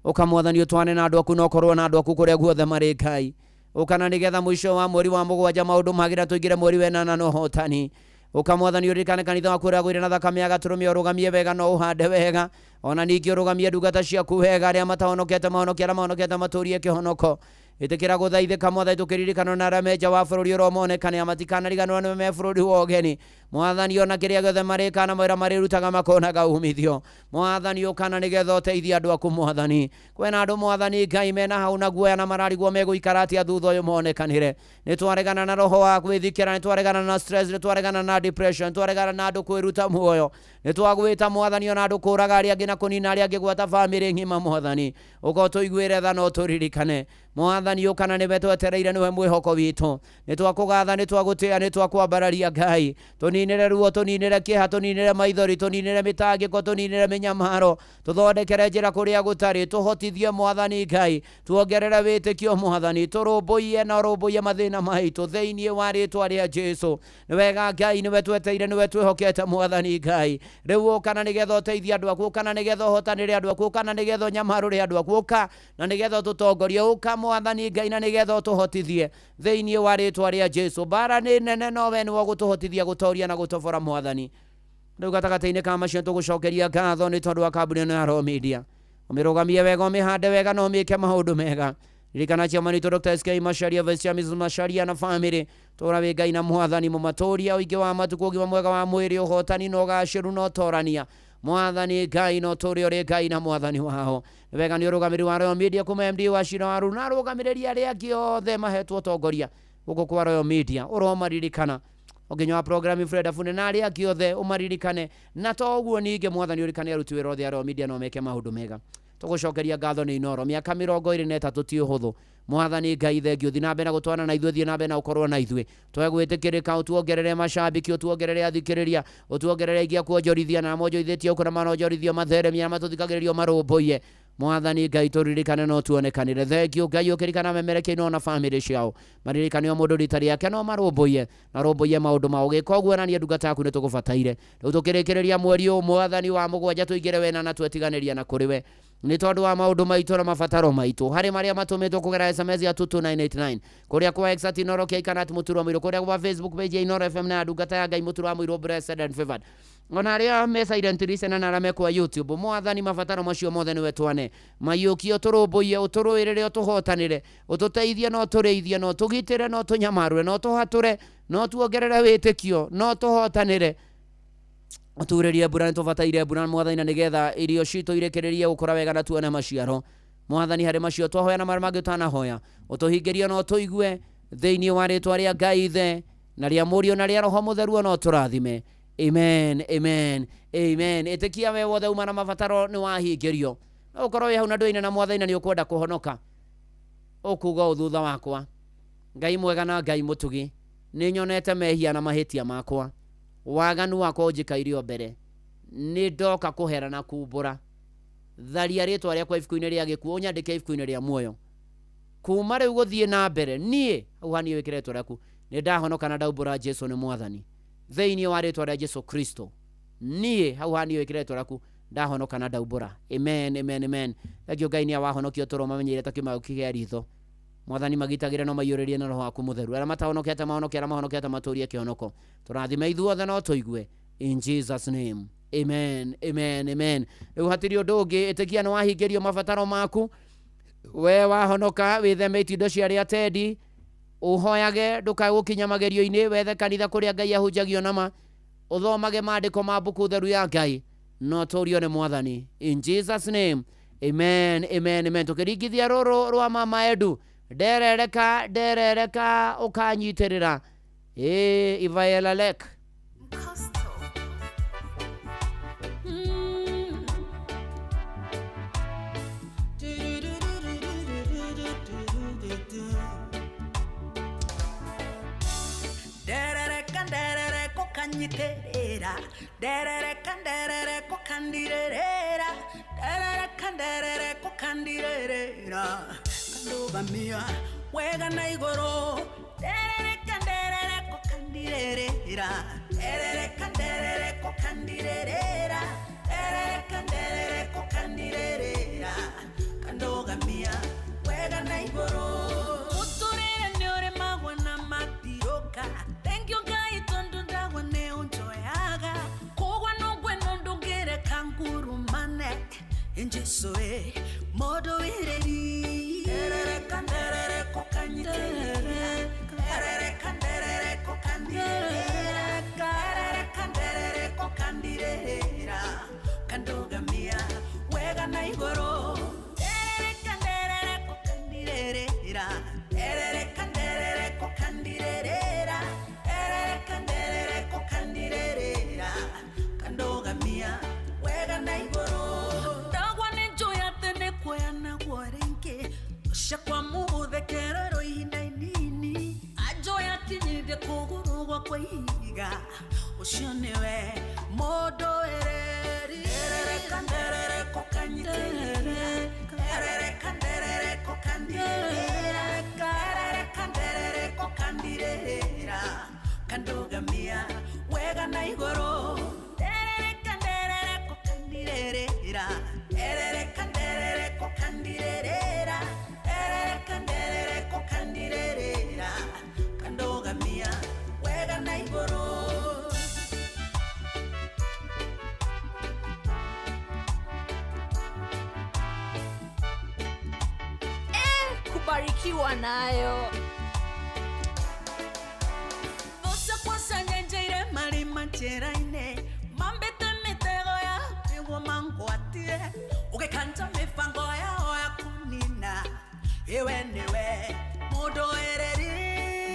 ũka Mwathani ũtwane na andũ aku na ũkorwo na andũ aku kũrĩa guothe marĩ Ngai. Ũka na nĩgetha mũico wa mweri wa mũgwanja maũndũ magĩra tũingĩre mweri wa ĩnana na ũhotani. Ũka Mwathani ũririkane kanitha waku ũrĩa wagũire na thakame ya gatũrũme, ũrũgamie wega na ũhande wega, ona ningĩ ũrũgamie ndungata ciaku wega, arĩa matahonokete mahonokie, arĩa mahonokete matũrie kĩhonoko. Ĩtĩkĩra gũthaithĩka Mwathani, tũkĩririkana na arĩa me nja wa bũrũri ũromonekane, matikanariganĩrwo nĩ me bũrũri wa ũgeni Mwathani. Ona kĩrĩa gĩothe marĩka na mawĩra marĩrutaga makonaga umithio Mwathani. Ũkana nĩgetha ũteithie andũ aku Mwathani. Kwĩna andũ Mwathani Ngai mena hau na guoya na mararigwo megũikara atĩa thutha ũyũ, monekanĩre. Nĩ twaregana na roho wa gwĩthikĩra, nĩ twaregana na stress, nĩ twaregana na depression, nĩ twaregana na andũ kwĩruta muoyo. Nĩ twagwĩta Mwathani ona andũ kũraga arĩa angĩ na kũnina arĩa angĩ gwata bamĩrĩ ng'ima Mwathani. Ũka ũtũiguĩre tha na ũtũririkane Mwathani. Ũkana nĩwe twetereire, nĩwe mwĩhoko witũ. Nĩ twakũgatha, nĩ twagũtĩĩa, nĩ twakwambararia Ngai. Tũninĩre ruo, tũninĩre kĩeha, tũninĩre maithori, tũninĩre mĩtangĩko, tũninĩre mĩnyamaro, tũthondekere njĩra kũrĩa gũtarĩ, tũhotithie Mwathani Ngai, tuongerere wĩtĩkio Mwathani, tũrũmbũiye na ũrũmbũiye mathĩna maitũ thĩinĩ wa rĩtwa rĩa Jesu. Nĩ wega Ngai, nĩwe tweteire, nĩwe twĩhokete Mwathani Ngai. Rĩu ũkana nĩgetha ũteithie andũ aku, ũkana nĩgetha ũhotanĩre andũ aku, ũkana nĩgetha ũnyamarũre andũ aku, ũka na nĩgetha ũtũtongorie, ũka Mwathani Ngai na nĩgetha ũtũhotithie thĩinĩ wa rĩtwa rĩa Jesu. Mbara nĩ nene, no we nĩwe ũgũtũhotithia gũtoria na gũtobora Mwathani. Rĩu gatagatĩ-inĩ ka macio tũgũcokeria ngatho nĩ tondũ wa kambuni ĩno ya Royal Media. Ũmĩrũgamie wega, ũmĩhande wega na ũmĩke maũndũ mega. Ririkana chairman witũ Dr. SK Macharia, Vice Chairman Mrs. Macharia na family. Tũra wĩ Ngai na Mwathani, mũmatũria ũingĩ wa matukũ, ũgima mwega wa mwĩrĩ, ũhotani na ũgacĩru na ũtorania Mwathani Ngai, no tũrĩ ũrĩ Ngai na Mwathani wao. Nĩ wega nĩ ũrũgamĩrĩri wa Royal Media kuma MD wa Shira Waru na arũgamĩrĩri arĩa angĩ othe mahetwo ũtongoria gũkũ kwa Royal Media, ũromaririkana ũnginya wa programu Fred Afune na arĩa angĩ othe ũmaririkane. Na to ũguo ningĩ Mwathani ũririkane aruti wĩra othe a Royal Media no meke maũndũ mega. Tũgũcokeria ngatho nĩ Inooro. Mĩaka 23 ti ũhũthũ Mwathani Ngai. Thengiũ, thiĩ na mbere na gũtwana na ithuĩ, thiĩ na mbere na ũkorwo na ithuĩ, twage gwĩtĩkĩrĩka, ũtuongerere macambĩki, ũtuongerere athikĩrĩria, ũtuongerere aingĩ a kuonjorithia na monjorithĩtie ũkũ na manonjorithio matheremia na matũthikagĩrĩrio marũmbũiye Mwathani Ngai. Tũririkane no tuonekanĩre. Thengiũ Ngai, ũkĩririkana memerekia na bamĩrĩ ciao, maririkane o mũndũ rita rĩake no marũmbũiye na rũmbũiye maũndũ mao. Gĩka ũguo na niĩ ndungata yaku nĩ tũgũbataire. Rĩu tũkĩrĩkĩrĩria mweri ũyũ Mwathani wa mũgwanja, tũingĩre wena na twetiganĩria na kũrĩ we nĩ tondũ wa maũndũ maitũ na mabataro maitũ harĩ marĩa matũmĩtwo kũgerera SMS ya 22989, kũrĩa kwa X at Inooro K kana at Mũturo Mũirũ, kũrĩa kwa Facebook page ya Inooro FM na ndungata ya Ngai Mũturo wa Mũirũ, blessed and favored, ona arĩa me silent listener na arĩa me kwa YouTube. Mwathani, mabataro macio mothe nĩwe twane maiyũkie, ũtũrũmbũiye, ũtũrũĩrĩre, ũtũhotanĩre, ũtũteithie na ũtũrĩithie, na ũtũgitĩre na ũtũnyamarũre na ũtũhatũre na ũtuongerere wĩtĩkio na ũtũhotanĩre, ũturĩrie mbura. Nĩ tũbataire mbura Mwathani, na nĩgetha irio citũ irĩkĩrĩrie gũkũra wega na tuone maciaro Mwathani. Harĩ macio twahoya na marĩa mangĩ ũtanahoya, ũtũhingĩrie na ũtũigue thĩinĩ wa rĩtwa rĩa Ngai Ithe na rĩa Mũriũ na rĩa Roho Mũtheru, ona ũtũrathime. Amen, amen, amen. Ĩtĩkia we wothe uma na mabataro nĩ wahingĩrio. No ũkorwo wĩ hau na ndũine na Mwathani na nĩ ũkwenda kũhonoka, ũkuga ũũ thutha wakwa: Ngai mwega na Ngai mũtugi, nĩ nyonete mehia na mahĩtia makwa, waganu wakwa ũnjikaire o mbere. Nĩ ndoka kũhera na kumbũra. Tharia rĩtwa rĩakwa ibuku-inĩ rĩa gĩkuũ, ũnyandĩke ibuku-inĩ rĩa muoyo. Kuma rĩu gũthiĩ na mbere, niĩ hau haniĩ wĩkĩre rĩtwa rĩaku, nĩ ndahonoka na ndaumbũra Jesu nĩ Mwathani. Thĩinĩ wa rĩtwa rĩa Jesu Kristo, niĩ hau haniĩ wĩkĩre rĩtwa rĩaku, ndahonoka na ndaumbũra. Amen, amen, amen. Thengio Ngai nĩ awahonokio tũrwo mamenyeire ta kĩma kĩgĩa ritho. Mwathani, magitagĩre no maiyũrĩrie na roho waku mũtheru. Arĩa matahonokete mahonoke, arĩa mahonokete matũrie kĩhonoko. Tũrathime ithuothe no tũigue, in Jesus name, amen, amen, amen. Rĩu hatirĩ ũndũ ũngĩ, ĩtĩkia nĩ wahingĩrio mabataro maku. We wahonoka, wĩtheme itindo cia arĩa atendi, ũhoyage ndũkae gũkinya magerio-inĩ, wethe kanitha kũrĩa Ngai ahunjagio nama, ũthomage maandĩko ma mbuku theru ya Ngai, no tũrio nĩ Mwathani, in Jesus name, amen, amen, amen. Tũkĩringithia rũrũ rwa mama Edu, nderereka nderereka ũkanyitĩrĩra ĩ ivaelalek. Nderereka nderereka ukanyiterera, nderereka nderereka ukandirerera, nderereka nderereka ukandirerera, kandũgamia wega na igũrũ, nderereka nderereka ukandirerera, nderereka nderereka ukandirerera, nderereka nderereka ukandirerera, kandũgamia wega na igũrũ. Mũtũrĩre nĩ ũrĩmagwo na matiũka, thengio Ngai tondũ ndagwa nĩ ũnjoyaga, kũgwa no ngweno ndũngĩreka ngurumane, Jesu ĩ mũndũ wĩrĩri. Nderereka nderereka ũkanyitĩrĩra, nderereka nderereka ũkandirĩrĩra, nderereka nderereka ũkandirĩrĩra, kandũgamia wega na igũrũ, nderereka nderereka ũkandirĩrĩra, nderereka nderereka ũkandirĩrĩra, nderereka nderereka ũkandirĩrĩra, kandũgamia wega na igũrũ. Ndagwa nĩ njũĩ atĩ nĩ kuoya naguo rĩngĩ, ũcakwa mũgũthekererwo ihinda inini, anjũĩ akinyithie kũgũrũ gwakwa ihiga, ũcio nĩwe mũndũ wĩrĩri. Nderereka nderereka ũkanyitĩrĩra, nderereka nderereka ũkandirĩrĩra, nderereka nderereka ũkandirĩrĩra, kandũgamia wega na igũrũ, nderereka nderereka ũkandirĩrĩra, nderereka nderereka ũkandirĩrĩra, nderereka nderereka ũkandirĩrĩra, kandũgamia wega na igũrũ. Kubarikiwa nayo. Thũ ciakwa cianyenjeire marima njĩra-inĩ, mambĩte mĩtego ya nĩguo mangwatie, ũgĩkanja mĩbango yao ya kũnina, ĩwe nĩwe mũndũ wĩrĩri.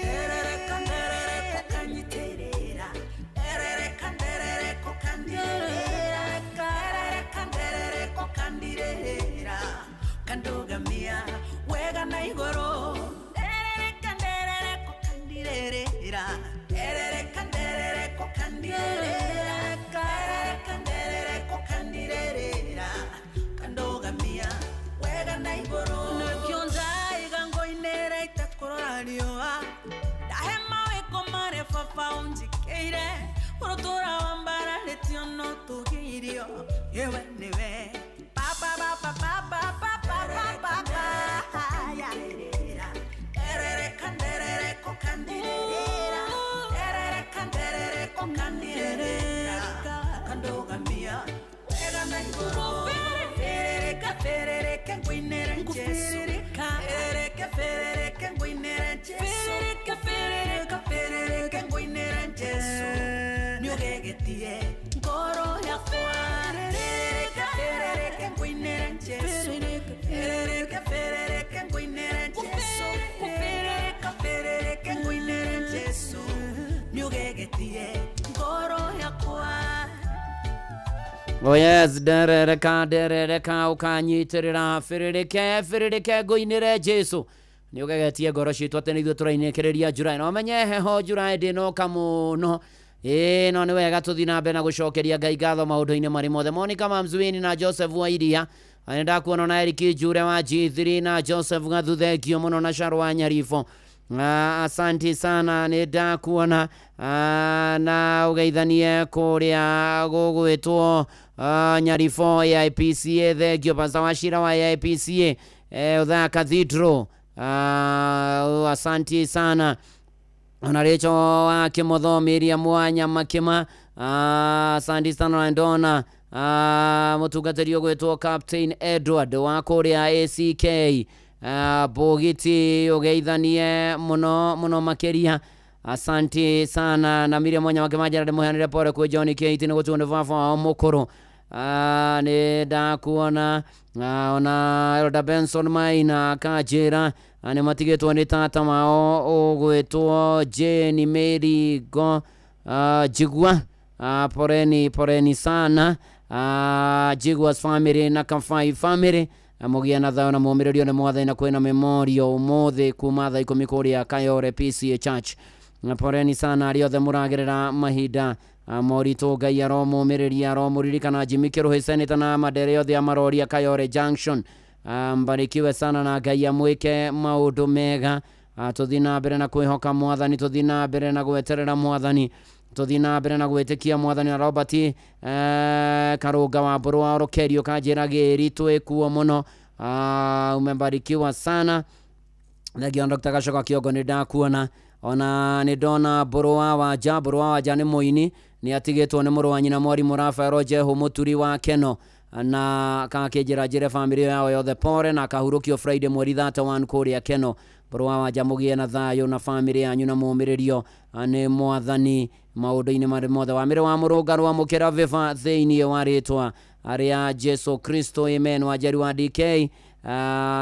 Nderereka nderereka ũkanyitĩrĩra, nderereka nderereka ũkandirĩrĩra, nderereka nderereka ũkandirĩrĩra, kandũgamia wega na igũrũ, nderereka nderereka ũkandirĩrĩra, nderereka nderereka ũkandirĩrĩra, nderereka nderereka ũkandirĩrĩra, kandũgamia wega na igũrũ. Nĩkĩo ndaiga ngũinĩra itekũrora riũa, ndahe mawĩko marĩa baba ũnjĩkĩire, ũrũtũra wambararĩtio no tũgĩirio, ĩwe nĩwe baba baba baba baba baba yeah. Nderereka nderereka ũkandirĩrĩra, nderereka nderereka ũkandirĩrĩra, kandũgamia wega na igũrũ. Ferereka ferereka ngũinĩre Jesũ, ferereka ferereka ngũinĩre Jesũ, ferereka ferereka ferereka ngũinĩre Jesũ, nĩũgegetie ngoro yakwa. Ferereka ferereka ngũinĩre Jesũ, ferereka ferereka ngũinĩre Jesũ, ferereka ferereka ngũinĩre Jesũ, nĩũgegetie ngoro yakwa. Oh yes, nderereka nderereka ũkanyitĩrĩra, bĩrĩrĩke bĩrĩrĩke ngũinĩre Jesu, nĩ ũgegetie ngoro citũ atĩ nĩ ithuĩ tũrainĩkĩrĩria July. No menye heho July ndĩnoka mũno. Ĩĩ, no nĩ wega tũthiĩ na mbere na gũcokeria Ngai ngatho maũndũ-inĩ marĩ mothe. Monica Mamzuini na Joseph Wairia, nĩ ndakuona na Eric Njure wa G3 na Joseph Gathu, thengio mũno, na Sharo wa Nyarifo. Asanti sana, nĩ ndakuona na ũgeithanie kũrĩa gũgwĩtwo Nyarifo AIPCA, thengio Pastor Wachira wa AIPCA, Othaya Cathedral. Asanti sana ona rĩcho wa kĩmotho Miriam Mwanya Makĩma, asante sana na ndona mũtungatĩri ũgwĩtwo Captain Edward wa kũrĩa ACK, Bũgiti ũgeithanie mũno mũno makĩria, asante sana. Na Miriam Mwanya Makĩma njara ndĩmũheanĩre pore kwĩ John Kate nĩ gũtuo nĩ baba wao mũkũrũ. Nĩ ndakuona ona Elder Benson Maina akanjĩra nĩ matigĩtwo nĩ tata wao ũgwĩtwo Jane Mary Go Jigwa. Poreni poreni sana, Jigwa's family na Kafai family. Mũgĩe na thayũ na mũmĩrĩrio nĩ mwathani, na kwĩna memorial ũmũthĩ kuma thaa 10 kũrĩa Kayore PCA Church. Na poreni sana arĩa othe mũragerera mahinda moritũ, Ngai aromũmĩrĩria, aromũririkana. Jimmy Kĩrũhĩ Senator na mandere othe a maroria Kayore Junction, mbarikiwe sana na Ngai amwĩke maũndũ mega. Tũthiĩ na mbere na kwĩhoka mwathani, tũthiĩ na mbere na gweterera mwathani, tũthiĩ na mbere na gwĩtĩkia mwathani. Na Robert Karũnga wa Mbũrũ wa Orokerio kanjĩra gĩri twĩkuo mũno. Umebarikiwa sana. Thengio Dr. Gacoka Kĩongo nĩ ndakuona, ona nĩ ndona Mbũrũ wa Wanja. Mbũrũ wa Wanja nĩ mũini, nĩ atigĩtwo nĩ mũrũ wa nyina mwarimũ Rafael Jehu Mũturi wa Keno, na kakĩnjĩra njĩre bamĩrĩ yao yothe pore, na akahurũkio Friday mweri 31 kũrĩa Keno. Mbũrũ wa Wanja mũgĩe na thayũ na bamĩrĩ yanyu na mũmĩrĩrio nĩ mwathani maũndũ-inĩ marĩ mothe. Wamĩrĩ wa mũrũngarũ amũkĩra vĩva thĩinĩ wa rĩtwa rĩa Jesu Kristo, amen. Wanjeri wa DK,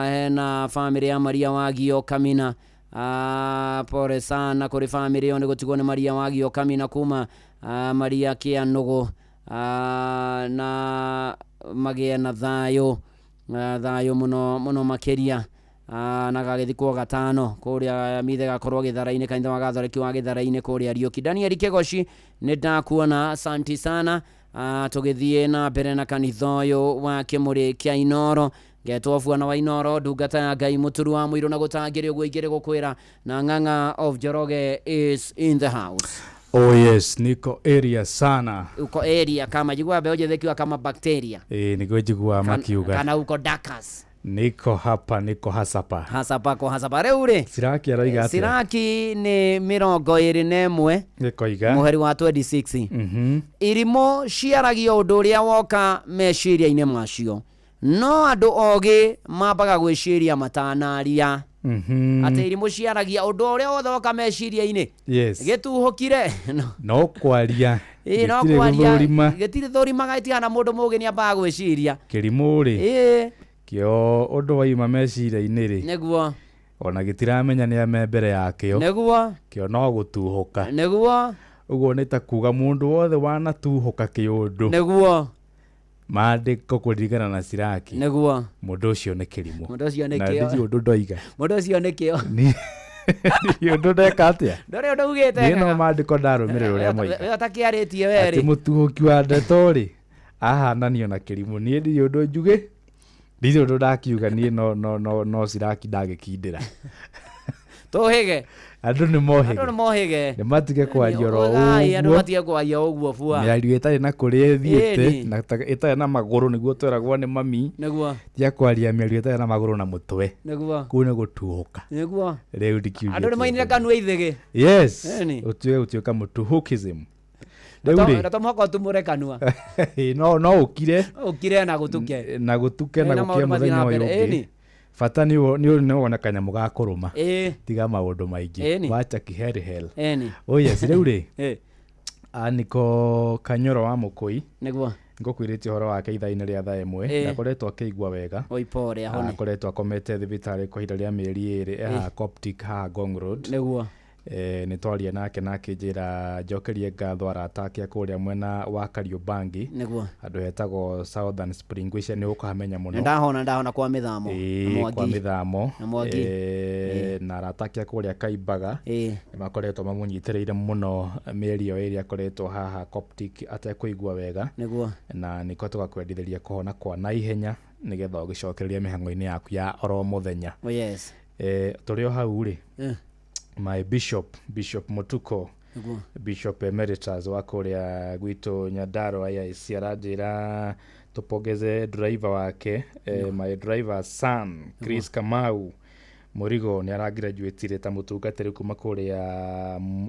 hena bamĩrĩ ya Maria Wagio Kamina. Pore sana kũrĩ bamĩrĩ ĩyo nĩ gũtigwo nĩ Maria Wagio Kamina kuma Maria Kĩanũgũ, na magĩe na thayũ, thayũ mũno mũno makĩria. Na gagĩthikwo gatano kũrĩa mithe gakorwo gĩthara-inĩ, kanitha wa Gathoreki wa gĩthara-inĩ kũrĩa Riũki. Daniel Kĩgoci nĩ ndakuona, asanti sana. Tũgĩthiĩ na mbere na kanitha ũyũ wa Kĩmũrĩ kĩa Inoro, ngetwo buana wa Inoro, ndungata ya Ngai mũturu wa mũirũ na gũtangĩrĩ ũguo ingĩrĩ gũkwĩra, na Ng'ang'a of Njoroge is in the house. Oh yes, niko area sana. Uko area kama jigua mbeũ njĩthĩ kama bacteria. Nĩguo njiguaga makiuga. Kana uko Dakas. Niko hapa, niko hasapa. Hasapa ko hasapa. Rĩu rĩ Siraki aroiga atĩa? Siraki nĩ 21 Gĩkoiga. mũheri wa 26. Irimũ ciaragia ũndũ ũrĩa woka meciria-inĩ macio, no andũ ogĩ mambaga gwĩciria matanaria. Atĩ irimũ ciaragia ũndũ ũrĩa wothe woka meciria-inĩ. Yes. Gĩtuhũkire No kwaria. Ĩĩ, no Gĩtirĩ kwaria gũthũrima. gĩtirĩ thũrimaga, ĩtigana mũndũ mũgĩ nĩ ambaga gwĩciria. Kĩrimũ rĩ. Ĩĩ. Kĩo ũndũ waima meciria-inĩ rĩ. Nĩguo. Ona gĩtiramenya nĩ ame mbere yakĩo. Nĩguo. Kĩo no gũtuhũka. Nĩguo. Ũguo nĩ ta kuga mũndũ wothe wanatuhũka kĩũndũ. Nĩguo. Maandĩko kũringana na Siraki. Nĩguo. Mũndũ ũcio nĩ kĩrimũ. Mũndũ ũcio nĩ Na kĩo. ndirĩ ũndũ ndoiga. Mũndũ ũcio nĩ kĩo. Ndirĩ ũndũ ndeka atĩa. Ndũrĩ ũndũ ugĩte. Niĩ no maandĩko ndarũmĩrĩra ũrĩa moiga. We ũtakĩarĩtie we Atĩ rĩ. mũtuhũki wa ndeto rĩ ahananio na kĩrimũ. Niĩ ndirĩ ũndũ njuge. Ndirĩ ũndũ ndakiuga niĩ no Siraki ndagĩkindĩra. Tũhĩge. Andũ nĩ mohĩge. Andũ nĩ mohĩge. Nĩ matige kwaria oro Ai, andũ ũguo. matige kwaria ũguo bua. Mĩario ĩtarĩ na kũrĩa ĩthiĩte Ĩni. na ĩtarĩ na magũrũ nĩguo tweragwo nĩ mami. Nĩguo. Tiga kwaria mĩario ĩtarĩ na magũrũ na mũtwe. Nĩguo. Kũu nĩ gũtuhũka. Nĩguo. Rĩu ndikiuge. Andũ nĩ mainire kanua ithĩgĩ. Yes. Ĩni. Ũtuĩke gũtuĩka mũtuhũkism. Rĩu rĩ. Na to mũhaka ũtumũre kanua. No ũkire. Ũkire na gũtuke. Na gũtuke na Ĩ, na gũkie maũndũ mathiĩ mũthenya na ũyũ mbere. ũngĩ. Ĩni. Bata nĩ wona kanyamũ ga kũrũma. Ĩ. Tiga maũndũ maingĩ. Ĩni. Wacha kiheriheri. Ĩni. Oh yes, rĩu rĩ. Ĩ. Niko Kanyoro wa Mũkũi. Nĩguo. Ngũkwĩrĩtie ũhoro wake ithaa-inĩ rĩa thaa 1. Ĩ. Ndakoretwo akĩigua wega. Oi pore ahone. Akoretwo akomete thibitarĩ kwa ihinda rĩa mĩeri 2 e haha Coptic haha Ngong Road. Nĩguo. Nĩ twaria nake na akĩnjĩra njokerie ngatho arata ake a kũrĩa mwena wa Kariobangi. Nĩguo. Handũ hetagwo Southern Spring, ngwĩciria nĩ ũkũhamenya mũno. Nĩ ndahona kwa mĩthamo. Ĩĩ, kwa mĩthamo. Na Mwangi. Na arata ake a kũrĩa Kaimbaga. Ĩĩ. Nĩ makoretwo mamũnyitĩrĩire mũno mĩeri ĩyo ĩrĩa akoretwo haha Coptic atekũigua wega. Nĩguo. Na nĩko tũgakwendithĩria kũhona kwa naihenya nĩgetha ũgĩcokererie mĩhang'o-inĩ yaku ya oro mũthenya. Oh yes. Tũrĩ o hau rĩ. My bishop, Bishop Mutuko, Nĩguo. Bishop Emeritus wa kũrĩa gwitũ Nyandarua AIC aranjĩra tũpongeze driver wake, my driver son Chris Kamau Mũrigo nĩ aragraduatire ta mũtungatĩri kuma kũrĩa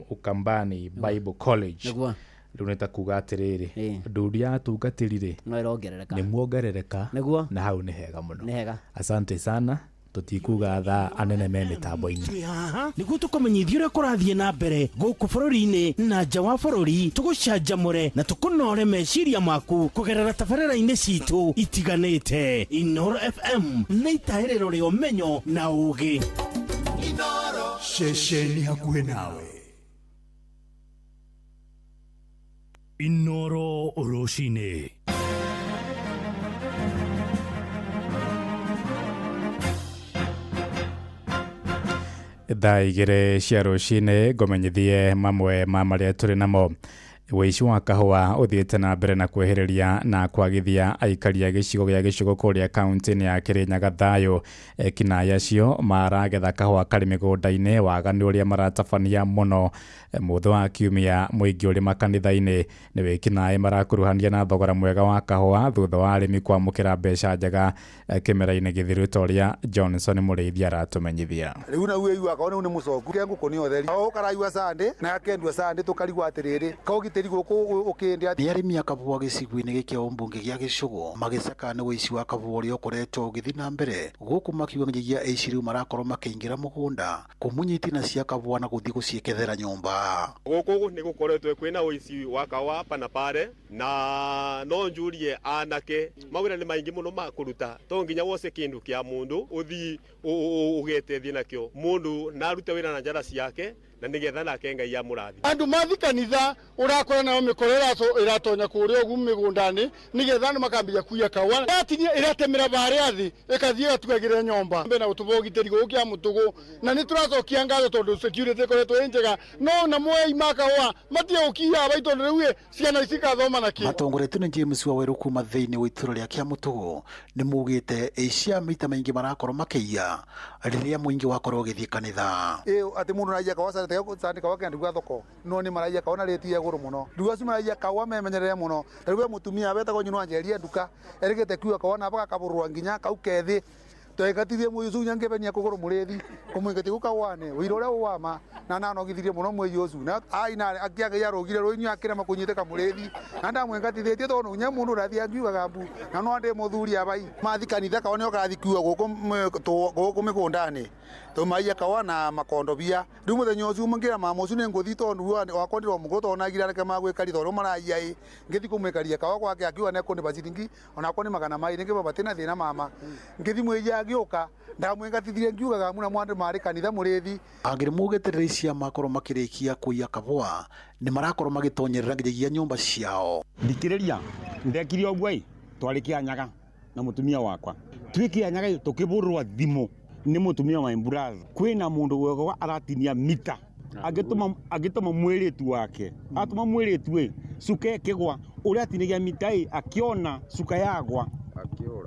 Ukambani Bible College. Nĩguo. Rĩu nĩ ta kuga atĩrĩrĩ, ndundu ya atungatĩri rĩ, No ĩrongerereka. nĩ muongerereka. Nĩguo. Na hau nĩ hega mũno. Nĩ hega. Asante sana, tũtikuga thaa anene me mĩtambo-inĩ. Twĩ haha nĩguo tũkũmenyithia ũrĩa kũrathiĩ na mbere gũkũ bũrũri-inĩ na nja wa bũrũri, tũgũcanjamũre na tũkũnore meciria maku kũgerera tabarĩra-inĩ citũ itiganĩte. Inoro FM nĩ itahĩrĩro rĩa ũmenyo na ũgĩ. Ceceni hakuhĩ nawe. Inoro rũcinĩ. Thaa 2 cia rũcinĩ, ngũmenyithie mamwe ma marĩa tũrĩ namo. Wĩici wa kahũa ũthiĩte na mbere na kwĩhĩrĩria na kwagithia aikari a gĩcigo gĩa Gĩcũgũ kũrĩa kaunti-inĩ ya Kĩrĩnyaga thayũ. Ekinaĩ acio maragetha kahũa karĩ mĩgũnda-inĩ, waganu ũrĩa maratabania mũno. Mũthĩ wa kiumia mũingĩ ũrĩ makanitha-inĩ nĩ wĩkinaĩ marakuruhania na thogora mwega wa kahũa thutha wa arĩmi kwamũkĩra mbeca njega kĩmera-inĩ gĩthiru, ta ũrĩa Johnson Mũrĩithi aratũmenyithia. Rĩu nau ĩigua kaũ nĩu nĩ mũcoku ke ngũkũ nĩ ũtheri o ũkaraigua sande na akendua sande tũkarigwo atĩrĩrĩ kaũgitĩri gũkũ ũkĩndĩa. Nĩ arĩmi a kabũa gĩcigo-inĩ gĩkĩ kĩa ũmbunge gĩa Gĩcũgũ magĩcaka nĩ ũici wa kabũa ũrĩa ũkoretwo ũgĩthiĩ na mbere gũkũ, makiuga nginyagia aici rĩu marakorwo makĩingĩra mũgũnda kũmunya itina cia kabũa na gũthiĩ gũciĩkethera nyũmba. Gũkũ nĩ gũkoretwo kwĩna ũici wa kahũa hapa na pare, na no njurie anake mawĩra nĩ maingĩ mũno ma kũruta, to nginya wose kĩndũ kĩa mũndũ ũthiĩ ũgetethie nakĩo. Mũndũ na arute wĩra na njara ciake na nĩgetha nake Ngai amũrathime. Andũ mathi kanitha ũrakora nao mĩkora ĩratonya kũrĩa ũguo mĩgũnda-inĩ nĩgetha andũ makambia kuiya kahũa. Yatinia ĩratemera barĩa thĩ ĩkathiĩ ĩgatugagĩra nyomba. Mbere na gũtũma ũgitĩri gũkũ kĩa mũtũgũ, na nĩ tũracokia ngatho tondũ security ĩkoretwo ĩ njega, no na moei ma kahũa matige gũkiya bai tondũ rĩu ĩ ciana ici ikathoma na kĩ. Matongoretio nĩ James Wawerũ kuma thĩinĩ wa itũra rĩa Kĩamũtũgũ nĩ maugĩte aici a maita maingĩ marakorwo makĩiya rĩrĩa mũingĩ wakorwo ũgĩthiĩ kanitha. Ĩ atĩ mũndũ araiya kahũa sande kahũa kenda thoko no nĩ maraiya kahũa na rĩti ya igũrũ mũno. Rĩu acio maraiya kahũa memenyerere mũno. Ta rĩu we mũtumia wetagwo Nyinwa Njeria nduka erĩgĩte kuiya kahũa na bagakabũrũra nginya kau kethĩ twekatithie mũici ũcio ngĩbenia kũgũrũ mũrĩthi kũmũingatia gũ kahũa-inĩ ũira ũrĩa ũwama na nanogithirie mũno mũici ũcio na aina akĩagĩa arũgire rũinyu akĩrema kũnyitĩka mũrĩthi na ndamwingatithĩtie tondũ nginya mũndũ ũrathiĩ angiugaga mbu na no ndĩ mũthuri abai mathi kanitha kahũa nĩo karathi kuiya gũkũ mĩgũnda-inĩ tũmaiya kahũa na makondobia. Rĩu mũthenya ũcio ngĩra mama ũcio nĩ ngũthiĩ tondũ wakwa ndĩro mũkũrũ tondũ nagira anake magwĩkaria tondũ maraiya ĩ ngĩthiĩ kũmwĩkaria kahũa gwake akiuga nĩekũndĩba ciringi onakwa nĩ 200 ngĩba batina thĩna mama. Ngĩthiĩ mũici agĩũka ndamwingatithirie ngiugaga muna mwandũ marĩ kanitha mũrĩthi. Angĩ nĩ maugĩte rĩrĩa aici makorwo makĩrĩkia kũiya kabũa nĩ marakorwo magĩtonyerera nginyagia nyũmba ciao. Thikĩrĩria, ndekire ũguo ĩ twarĩ Kĩanyaga na mũtumia wakwa twĩ Kĩanyaga ĩ tũkĩbũrũrwo thimũ nĩ mũtumia wa brother kwĩna mũndũ wegwa aratinia mita agĩtũma mwĩrĩtu wake atũma mwĩrĩtu ĩ cuka ĩkĩgwa ũrĩa atinagia mita ĩ akĩona cuka yagwa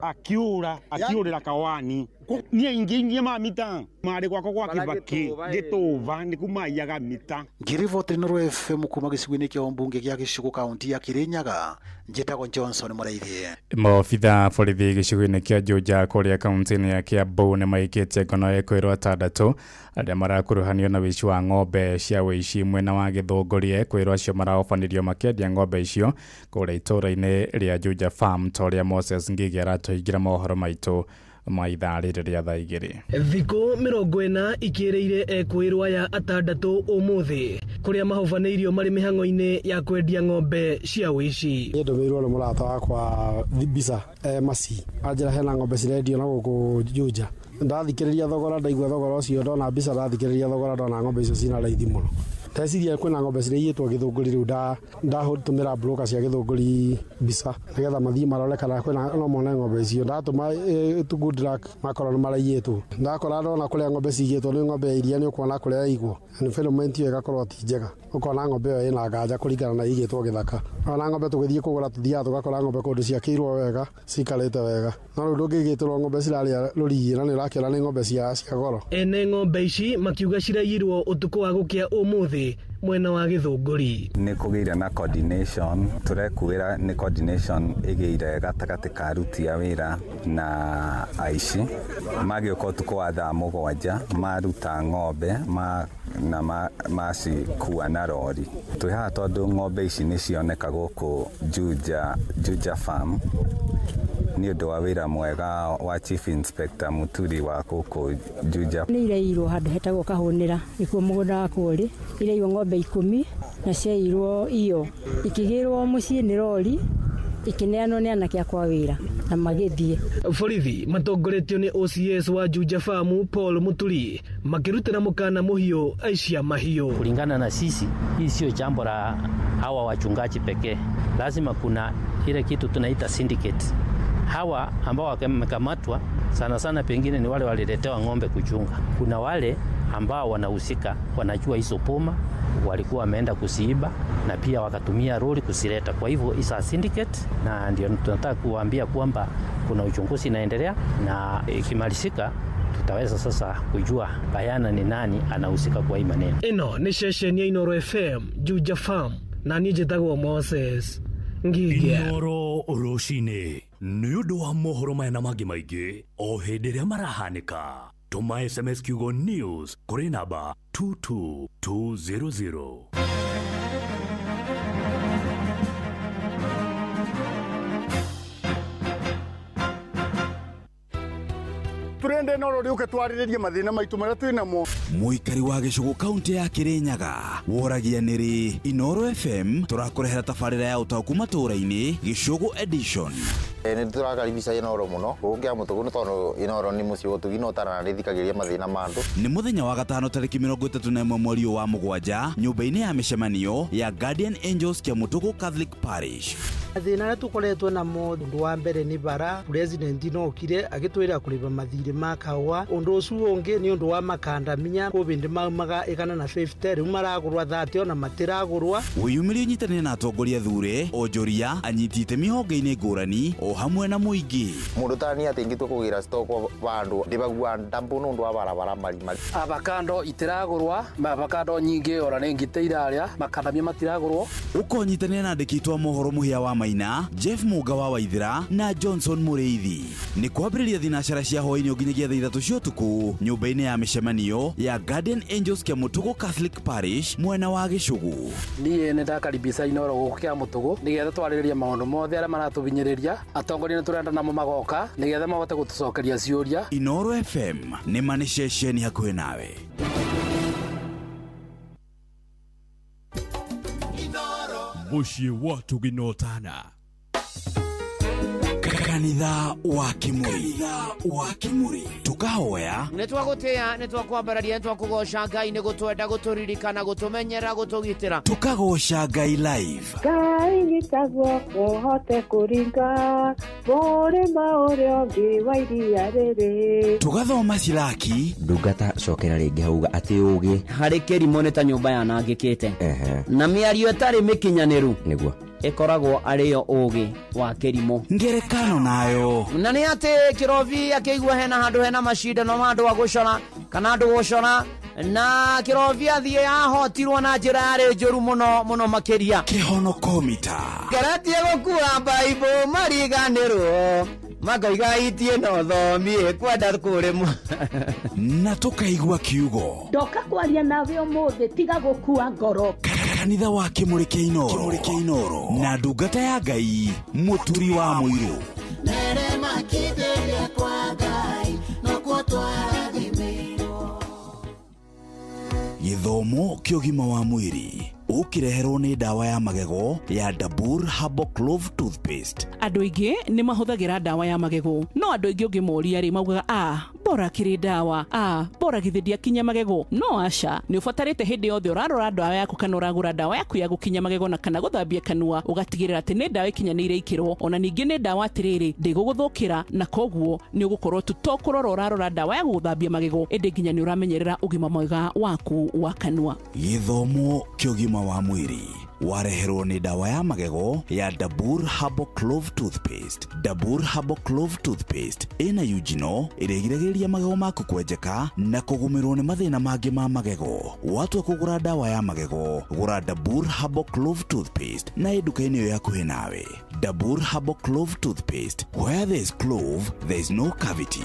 akiura akiurira kawani niĩ ingĩ ma mita marĩ gwakwa gwa Kibaki gĩtũva nĩ kumaiyaga mita. Ngĩriboti Inooro FM kuma gĩcigo-inĩ kĩa ũmbunge gĩa Gĩcũgũ kaunti ya Kĩrĩnyaga, njĩtagwo Johnson Mũrĩithi. Maobitha borithi gĩcigo-inĩ kĩa Juja kũrĩa kaunti-inĩ ya Kiambu nĩ maikĩtie ngono ekwĩrwo atandatũ arĩa marakuruhanio na wĩici wa ng'ombe cia wĩici mwena wa Gĩthũngũri. Ekwĩrwo acio maraobanĩrio makĩendia ng'ombe icio kũrĩa itũũra-inĩ rĩa Juja Farm, ta ũrĩa Moses Ngigi aratũhingĩra mohoro maitũ ma ithaa rĩrĩ rĩa thaa 2. Thikũ 40 ikĩrĩire ekwĩrwo aya atandatũ ũmũthĩ kũrĩa mahobanĩirio marĩ mĩhang'o-inĩ ya kwendia ng'ombe cia wĩici. Niĩ ndũmĩirwo nĩ mũrata wakwa mbica Maci anjĩra hena ng'ombe cirendio na gũkũ Juja. Ndathikĩrĩria thogora ndaigua thogora ũcio ndona mbica ndathikĩrĩria thogora ndona ng'ombe icio cina raithi mũno. Ndeciria kwĩna ng'ombe ciraiyĩtwo Gĩthũngũri rĩu ndatũmĩra broker cia Gĩthũngũri mbica nĩgetha mathiĩ marore kana kwĩna no mone ng'ombe icio. Ndatũma good luck makorwo nĩ maraiyĩtwo. Ndakora ndona kũrĩa ng'ombe cigĩtwo nĩ ng'ombe ya iria nĩ ũkuona kũrĩa yaigwo. Environment ĩyo ĩgakorwo ti njega, ũkona ng'ombe ĩyo ĩna nganja kũringana na igĩtwo gĩthaka. Ona ng'ombe tũgĩthiĩ kũgũra tũthiaga tũgakora ng'ombe kũndũ ciakĩirwo wega cikarĩte wega, no rĩu ndũngĩgĩtĩrwo ng'ombe cirarĩa rũriĩ na nĩ ũrakĩona nĩ ng'ombe cia goro. Ene ng'ombe ici makiuga ciraiyirwo ũtukũ wa gũkĩa ũmũthĩ ũmũthĩ mwena wa Gĩthũngũri. Nĩ kũgĩire na coordination, tũrekuĩra nĩ coordination ĩgĩire gatagatĩ ka aruti a wĩra na aici. Magĩũka ũtukũ wa thaa 7 maruta ng'ombe na macikua na rori. Twĩ haha tondũ ng'ombe ici nĩ cioneka gũkũ Juja Farm nĩ ũndũ wa wĩra mwega wa Chief Inspector Muturi wa gũkũ Juja. Nĩ ireirwo handũ hetagwo Kahũnĩra, nĩkuo mũgũnda wakwa ũrĩ. Ireirwo ng'ombe 10 na ciairwo iyo. Ikĩgĩrwo mũciĩ nĩ rori, ikĩneanwo nĩ anake akwa wĩra na magĩthiĩ. Borithi matongoretio nĩ OCS wa Juja Farm Paul Muturi makĩrutĩra mũkana mũhiũ aici a mahiũ. Kulingana na sisi, hii sio jambo la hawa wachungaji pekee. Lazima kuna ile kitu tunaita syndicate. Hawa ambao wamekamatwa sana sana pengine ni wale waliletewa ng'ombe kuchunga. Kuna wale ambao wanahusika, wanajua hizo poma walikuwa wameenda kuziiba na pia wakatumia lori kuzileta. Kwa hivyo isa syndicate, na ndio tunataka kuwaambia kwamba kuna uchunguzi inaendelea, na ikimalizika tutaweza sasa kujua bayana ni nani anahusika kwa hii maneno. Ĩno nĩ ceceni ya Inooro FM Juja Farm, na niĩ njĩtagwo Moses Ngigĩa. Inooro rũcinĩ nĩ ũndũ wa mohoro maya na mangĩ maingĩ o hĩndĩ ĩrĩa marahanĩka. Tũma SMS kiugo news kũrĩ namba 22200. Turende no rĩũke twarĩrĩrie mathĩna maitũ marĩa twĩ namo. Mũikari wa gĩcũgũ kaunti ya Kĩrĩnyaga woragia nĩrĩ Inooro FM tũrakũrehera tabarĩra ya ũtaũku matũũra-inĩ Gĩcũgũ edition. Nĩ tũrakaribisha Inooro mũno gũkũ Kĩamũtũgũ nĩ tondũ Inooro nĩ mũciĩ ũtugi na ũtarana nĩ thikagĩrĩria mathĩna ma andũ. Nĩ mũthenya wa gatano tarĩki 31 mweri wa 7 nyũmba-inĩ ya mĩcemanio ya Guardian Angels Kĩamũtũgũ Catholic Parish. Mathĩna arĩa tũkoretwo namo ũndũ wa mbere nĩ bara president no okire agĩtwĩra kũrĩba mathirĩ ma kahũa. Ũndũ ũcio ũngĩ nĩ ũndũ wa makandamia kũbĩndĩ maumaga 150 rĩu maragũrwa 30 ona matiragũrwa. Wĩyumĩrie ũnyitanĩre na atongoria thure onjoria anyiti itemi honge-inĩ ngũrani o hamwe na mũingĩ. Mũndũ ta niĩ atĩ ingĩtua kũgĩra stock vandũ ndĩbagua ndambu nĩ ũndũ wa barabara marimari. Avocado itiragũrwa, avocado nyingĩ ora nĩ ngite irarĩa, makandamia matiragũrwo. Ũkonyitanĩra na andĩki aitũ a mohoro Mũhĩa wa Maina, Jeff Mũnga wa Waithĩra na Johnson Mũrĩithi. Nĩ kwambĩrĩria thinacara cia hwaĩ-inĩ nginyagia thaa 3 cia ũtukũ nyũmba-inĩ ya mĩcemanio ya Guardian Angels Kĩamũtũgũ Catholic Parish mwena wa Gĩcũgũ. Niĩ nĩ ndakaribisha Inooro gũkũ Kĩamũtũgũ nĩgetha twarĩrĩrie maũndũ mothe arĩa maratũhinyĩrĩria. Atongoria nĩ tũrenda namo magoka nĩgetha mahote gũtũcokeria ciũria. Inooro FM nĩ ma nĩ ceceni hakuhĩ nawe. Mũciĩ wa Tũgina Ũtana. Kanitha wa Kĩmũrĩ. Wa Kĩmũrĩ. Tũkahoya. Nĩ twagũtĩĩa, nĩ twakwambararia, nĩ twakũgoca Ngai, nĩ gũtwenda, gũtũririkana, gũtũmenyera, gũtũgitĩra. Tũkagoca Ngai live. Ngai nyita guoko hote kũringa mũrĩma ũrĩa ũngĩ wa iria rĩrĩ. Tũgathoma Silaki. Ndungata cokera rĩngĩ hauga atĩ ũgĩ harĩ kĩrimũ nĩ ta nyũmba yanangĩkĩte. Na mĩario ĩtarĩ mĩkinyanĩru nĩguo ĩkoragwo arĩyo ũgĩ wa kĩrimũ. Ngerekano nayo. Na nĩ atĩ kĩrobi akĩigua hena handũ hena macindano ma andũ a gũcora kana andũ gũcora, na kĩrobi athiĩ ahotirwo na njĩra yarĩ njũru mũno mũno makĩria. Kĩhonokomita. Ngeretie gũkua Bible mariganĩrwo makoiga itie no thomie kwenda kũrĩmwo. Na tũkaigua kiugo. Ndoka kwaria nawe ũmũthĩ tiga gũkua ngoro. Kanitha wa Kĩmũrĩ kĩa Inooro. Kĩmũrĩ kĩa Inooro. Na ndungata ya Ngai Mũturi wa Mũirũ. Nerema kithĩria kwa Ngai, nokuo twarathimĩirwo. Gĩthomo kĩa ũgima wa mwĩrĩ ũkĩreherwo nĩ ndawa ya magego ya Dabur Herbal Clove Toothpaste. Andũ aingĩ nĩ mahũthagĩra ndawa ya magego, no andũ aingĩ ũngĩmoria rĩ maugaga a bora kĩrĩ ndawa, a bora githĩ ndiakinya magego. No aca, nĩ ũbatarĩte hĩndĩ yothe ũrarora ndawa yaku kana ũragũra ndawa yaku ya gũkinya magego na kana gũthambia kanua, ũgatigĩrĩra atĩ nĩ ndawa ĩkinyanĩire ikĩro, ona ningĩ nĩ ndawa atĩrĩrĩ ndĩgũgũthũkĩra, na koguo nĩ ũgũkorwo tu to kũrora ũrarora ndawa ya gũgũthambia magego, ĩndĩ nginya nĩ ũramenyerera ũgima mwega waku wa kanua. Gĩthomo kĩa ũgima wa mwĩrĩ Wareherwo nĩ ndawa ya magego ya Dabur Herbal Clove Toothpaste. Dabur Herbal Clove Toothpaste ĩna eugenol ĩrĩa ĩgiragĩrĩria magego maku kwenjeka na kũgũmĩrwo nĩ mathĩna mangĩ ma magego. Watua kũgũra ndawa ya magego, gũra Dabur Herbal Clove Toothpaste na ĩ nduka-inĩ ĩyo hakuhĩ nawe. Dabur Herbal Clove Toothpaste, where there is clove, there is no cavity.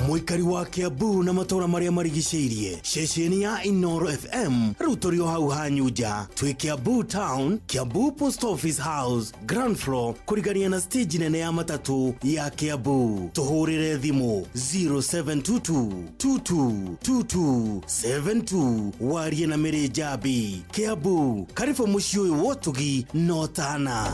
Mũikari wa Kiambu na matũra marĩa marigicĩirie, ceceni ya Inoro FM rĩu tũrĩ o hau hanyu nja. Twĩ Kiambu Town, Kiambu Post Office House, ground floor, kũrigania na stage nene ya matatũ ya Kiambu. Tũhũrĩre thimũ 0722 2222 72, warie na Mĩrĩ Njambi. Kiambu, karibu mũciĩ ũyũ wa ũtugi na ũtana.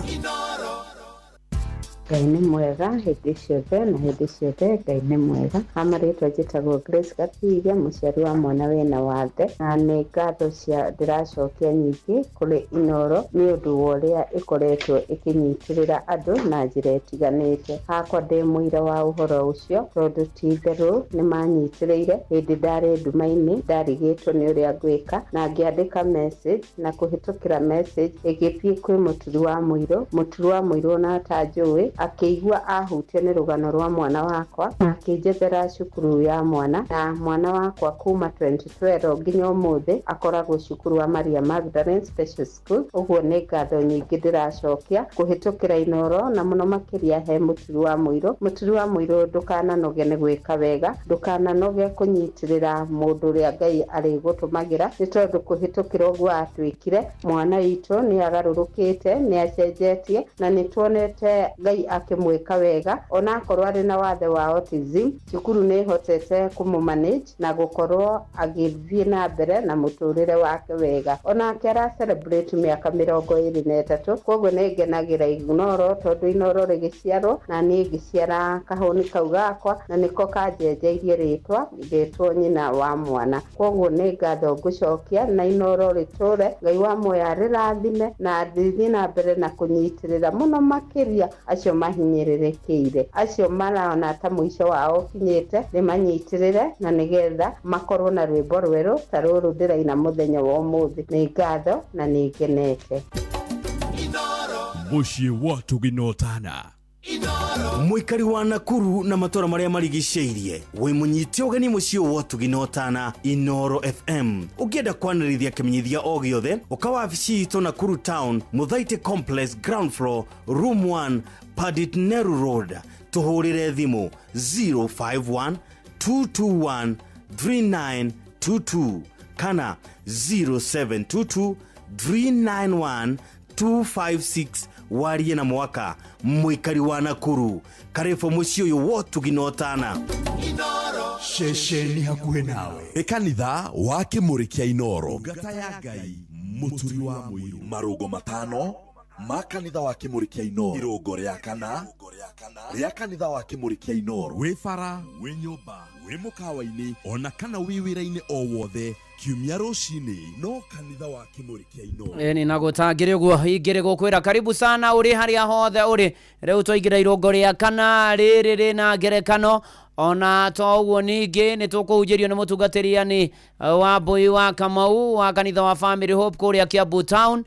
Ngai nĩ mwega hĩndĩ ciothe na hĩndĩ ciothe Ngai nĩ mwega. Ha marĩtwa njĩtagwo Grace Gatiria, mũciari wa mwana wĩna wathe, na nĩ ngatho cia ndĩracokia nyingĩ kũrĩ Inoro nĩ ũndũ wa ũrĩa ĩkoretwo ĩkĩnyitĩrĩra andũ na njĩra ĩtiganĩte. Hakwa ndĩ mũira wa ũhoro ũcio, tondũ ti itherũ nĩ manyitĩrĩire hĩndĩ ndarĩ nduma-inĩ, ndarigĩtwo nĩ ũrĩa ngwĩka, na ngĩandĩka message, na kũhĩtũkĩra message ĩgĩthiĩ kwĩ Mũturi wa Mũirũ. Mũturi wa Mũirũ ona atanjũĩ akĩigua ahutio nĩ rũgano rwa mwana wakwa na akĩnjethera cukuru ya mwana, na mwana wakwa kuma 2012 nginya ũmũthĩ akoragwo cukuru wa Maria Magdalene Special School. Ũguo nĩ ngatho nyingĩ ndĩracokia kũhĩtũkĩra Inoro, na mũno makĩria he Mũturi wa Mũirũ. Mũturi wa Mũirũ, ndũkananoge nĩ gwĩka wega, ndũkananoge kũnyitĩrĩra mũndũ ũrĩa Ngai arĩgũtũmagĩra, nĩ tondũ kũhĩtũkĩra ũguo atwĩkire, mwana witũ nĩ agarũrũkĩte, nĩ acenjetie, na nĩ tuonete Ngai akĩmwĩka wega. Ona akorwo arĩ na wathe wa autism, cukuru nĩ ĩhotete kũmũ-manage na gũkorwo agĩthiĩ na mbere na mũtũrĩre wake wega. Onake ara celebrate mĩaka 23. Koguo nĩ ngenagĩra Inoro, tondũ Inoro rĩgĩciarwo na niĩ ngĩciara kahũni kau gakwa, na nĩko kanjenjeirie rĩtwa, ngĩtwo nyina wa mwana. Koguo nĩ ngatho ngũcokia, na Inoro rĩtũre, Ngai wa muoyo arĩrathime, na rĩthiĩ na mbere na kũnyitĩrĩra mũno makĩria acio mahinyĩrĩrĩkĩire, acio marona ta mũico wao ũkinyĩte, rĩmanyitĩrĩre na nĩgetha makorwo na rwĩmbo rwerũ ta rũrũ ndĩraina mũthenya wa ũmũthĩ. Nĩ ngatho na nĩ ngenete. Mũciĩ wa Tũginotana. Mũikari wa Nakuru na matũra marĩa marigicĩirie, wĩ mũnyite ũgeni mũciĩ wa ũtugi na ũtana Inoro FM. Ũngĩenda kwanĩrithia kĩmenyithia o gĩothe, ũka wabici itũ Nakuru Town, Mũthaitĩ Complex, ground floor, room 1, Padit Neru Road. Tũhũrĩre thimũ 051 221 3922 kana 0722 391 256, warie na mwaka. Mũikari wa Nakuru, karibu mũciĩ ũyũ wa ũtugi na ũtana. Ceceni hakuhĩ nawe Nĩ kanitha wa Kĩmũrĩ kĩa Inoro. Ngata ya Ngai Mũturi wa Mũirũ. Marũngo matano ma kanitha wa Kĩmũrĩ kĩa Inoro. Irũngo rĩa kana rĩa kanitha wa Kĩmũrĩ kĩa Inoro. Wĩ bara, wĩ nyũmba, wĩ mũkawa-inĩ, ona kana wĩ wĩra-inĩ o wothe, kiumia rũcinĩ no kanitha wa Kĩmũrĩ kĩa Inoro. Ĩni na gũtangĩrĩ ũguo ingĩrĩ gũkwĩra karibu sana ũrĩ harĩa hothe ũrĩ. Rĩu twaingĩra irũngo rĩa kana rĩrĩ rĩna ngerekano. Ona to ũguo, ningĩ nĩ tũkũhunjĩrio nĩ mũtungatĩri ani wa Mbui wa Kamau wa kanitha wa Family Hope kũrĩa Kiambu Town.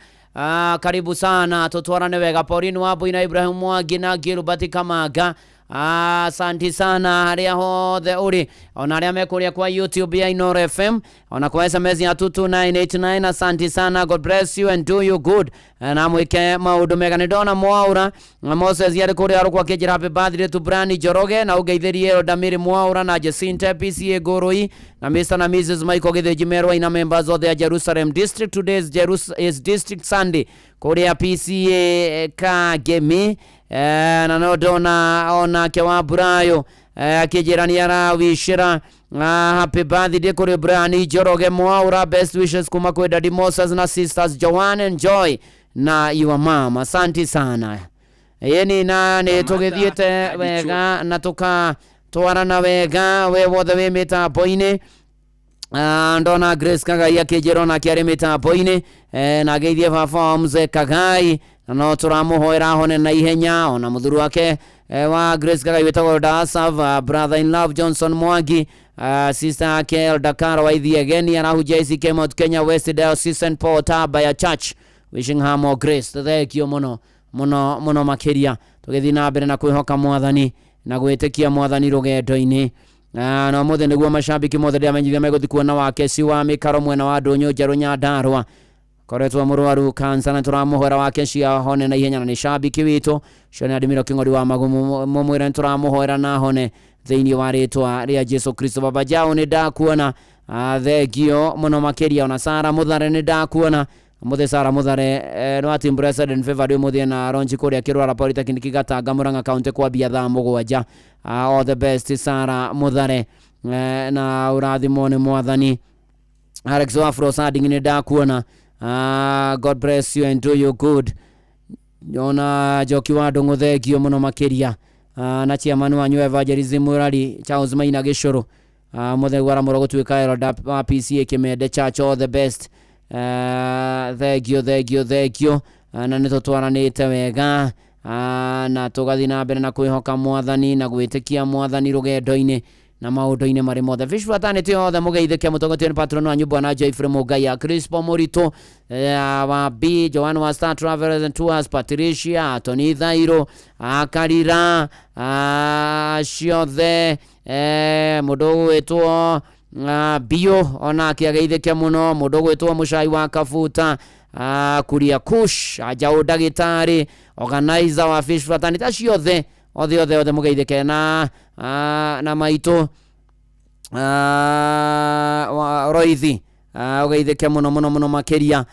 Karibu sana, tutwarane wega. Pauline Wambui na Ibrahim Mwangi na Gilbert Kamanga, asanti sana harĩa hothe ũrĩ, ona arĩa me kũrĩa kwa YouTube ya Inoro FM, ona kwa SMS ya 22989, asanti sana. God bless you and do you good, na mwĩke maũndũ mega. Nĩ ndona Mwaũra na Moses arĩ kũrĩa Arũkũ akĩnjĩra happy birthday to Brani Njoroge, na ũngeithĩrie Damiri Mwaũra na Jacinta PCA Ngũrũi na Mr na Mrs Michael Gĩthĩnji Merwa na members of the Jerusalem District. Today is District Sunday kũrĩa PCA Kagemi. Na no ndona onake wa Burayo akĩnjĩra nĩ arawicĩra happy birthday kũrĩ Brian Njoroge Mwaũra, best wishes kuma kwĩ Daddy Moses na sisters Joanne and Joy na your mom, asante sana. Ĩni na nĩ tũgĩthiĩte wega na tũkatwarana wega we wothe wĩ mĩtambo-inĩ. Ndona Grace Kagai akĩnjĩra onake arĩ mĩtambo-inĩ, na ngeithie baba wa mzee Kagai, na no tũramũhoera ahone na ihenya, ona mũthuri wake wa Grace Kagai wĩtagwo Dasav, brother in love Johnson Mwangi. Sister yake Elder Caro Waithiegeni arahunjia ICK Mount Kenya West Diocese St Paul Tabaya Church, wishing her more grace. Thengio muno muno muno makiria, tugithii na mbere na kwihoka Mwathani na gwitikia Mwathani rugendo-ini. Na ũmũthĩ nĩguo macambiki mothe ndĩramenyithia megũthiĩ kuona Wakeci wa mĩkaro mwena wa Ndũnyũ Njerũ Nyandarũa, koretwo mũrwaru kansa, na tũramũhoera Wakeci ahone na ihenya, na nĩ cambiki witũ cio nĩ Adimiro Kĩng'ori wa Magumu, mũmwĩre nĩ tũramũhoera na ahone thĩinĩ wa rĩtwa rĩa Jesu Kristo. Baba Jao, nĩ ndakuona, thengio mũno makĩria. Ona Sara Mũthare nĩ ndakuona mũthĩ. Sara Mũthare, no ati blessed and favored, ũmũthĩ na ronji kũrĩa Kĩrwara Polytechnic Gatanga, Murang'a County, kwambia thaa 7. All the best, Sara Mũthare, na ũrathimwo nĩ Mwathani. Alex wa Afro Sanding, nĩ ndakuona, God bless you and do you good. Ona Njoki wa Ndũng'ũ, thengio mũno makĩria, na chairman wanyu Evangelism Murari Charles Maina Gĩcũrũ, mũthegu aramũrwo gũtuĩka elder wa PCA Kĩmende Church, all the best. Thengio, thengio, thengio, na nĩ tũtwaranĩte wega, na tũgathiĩ na mbere na kwĩhoka Mwathani na gwĩtĩkia Mwathani rũgendo-inĩ na maũndũ-inĩ marĩ mothe. Fish Fraternity yothe mũgeithĩke, mũtongoretio nĩ patron wanyu Bwana Joyfrey Mũngai, Crispo Mũritũ, wa B Joan wa Star Travels and Tours, Patricia Tony Thairo, Karira, ciothe, mũndũ ũgwĩtwo Bio onake ageithĩke mũno, mũndũ ũgwĩtwo Mũcai wa Kabuta, Kuria Kush Anjaũ, ndagĩtarĩ organizer wa Fish Fraternity, acio othe othe othe othe mũgeithĩke, na maitũ Roithi, ũgeithĩke mũno mũno mũno makĩria,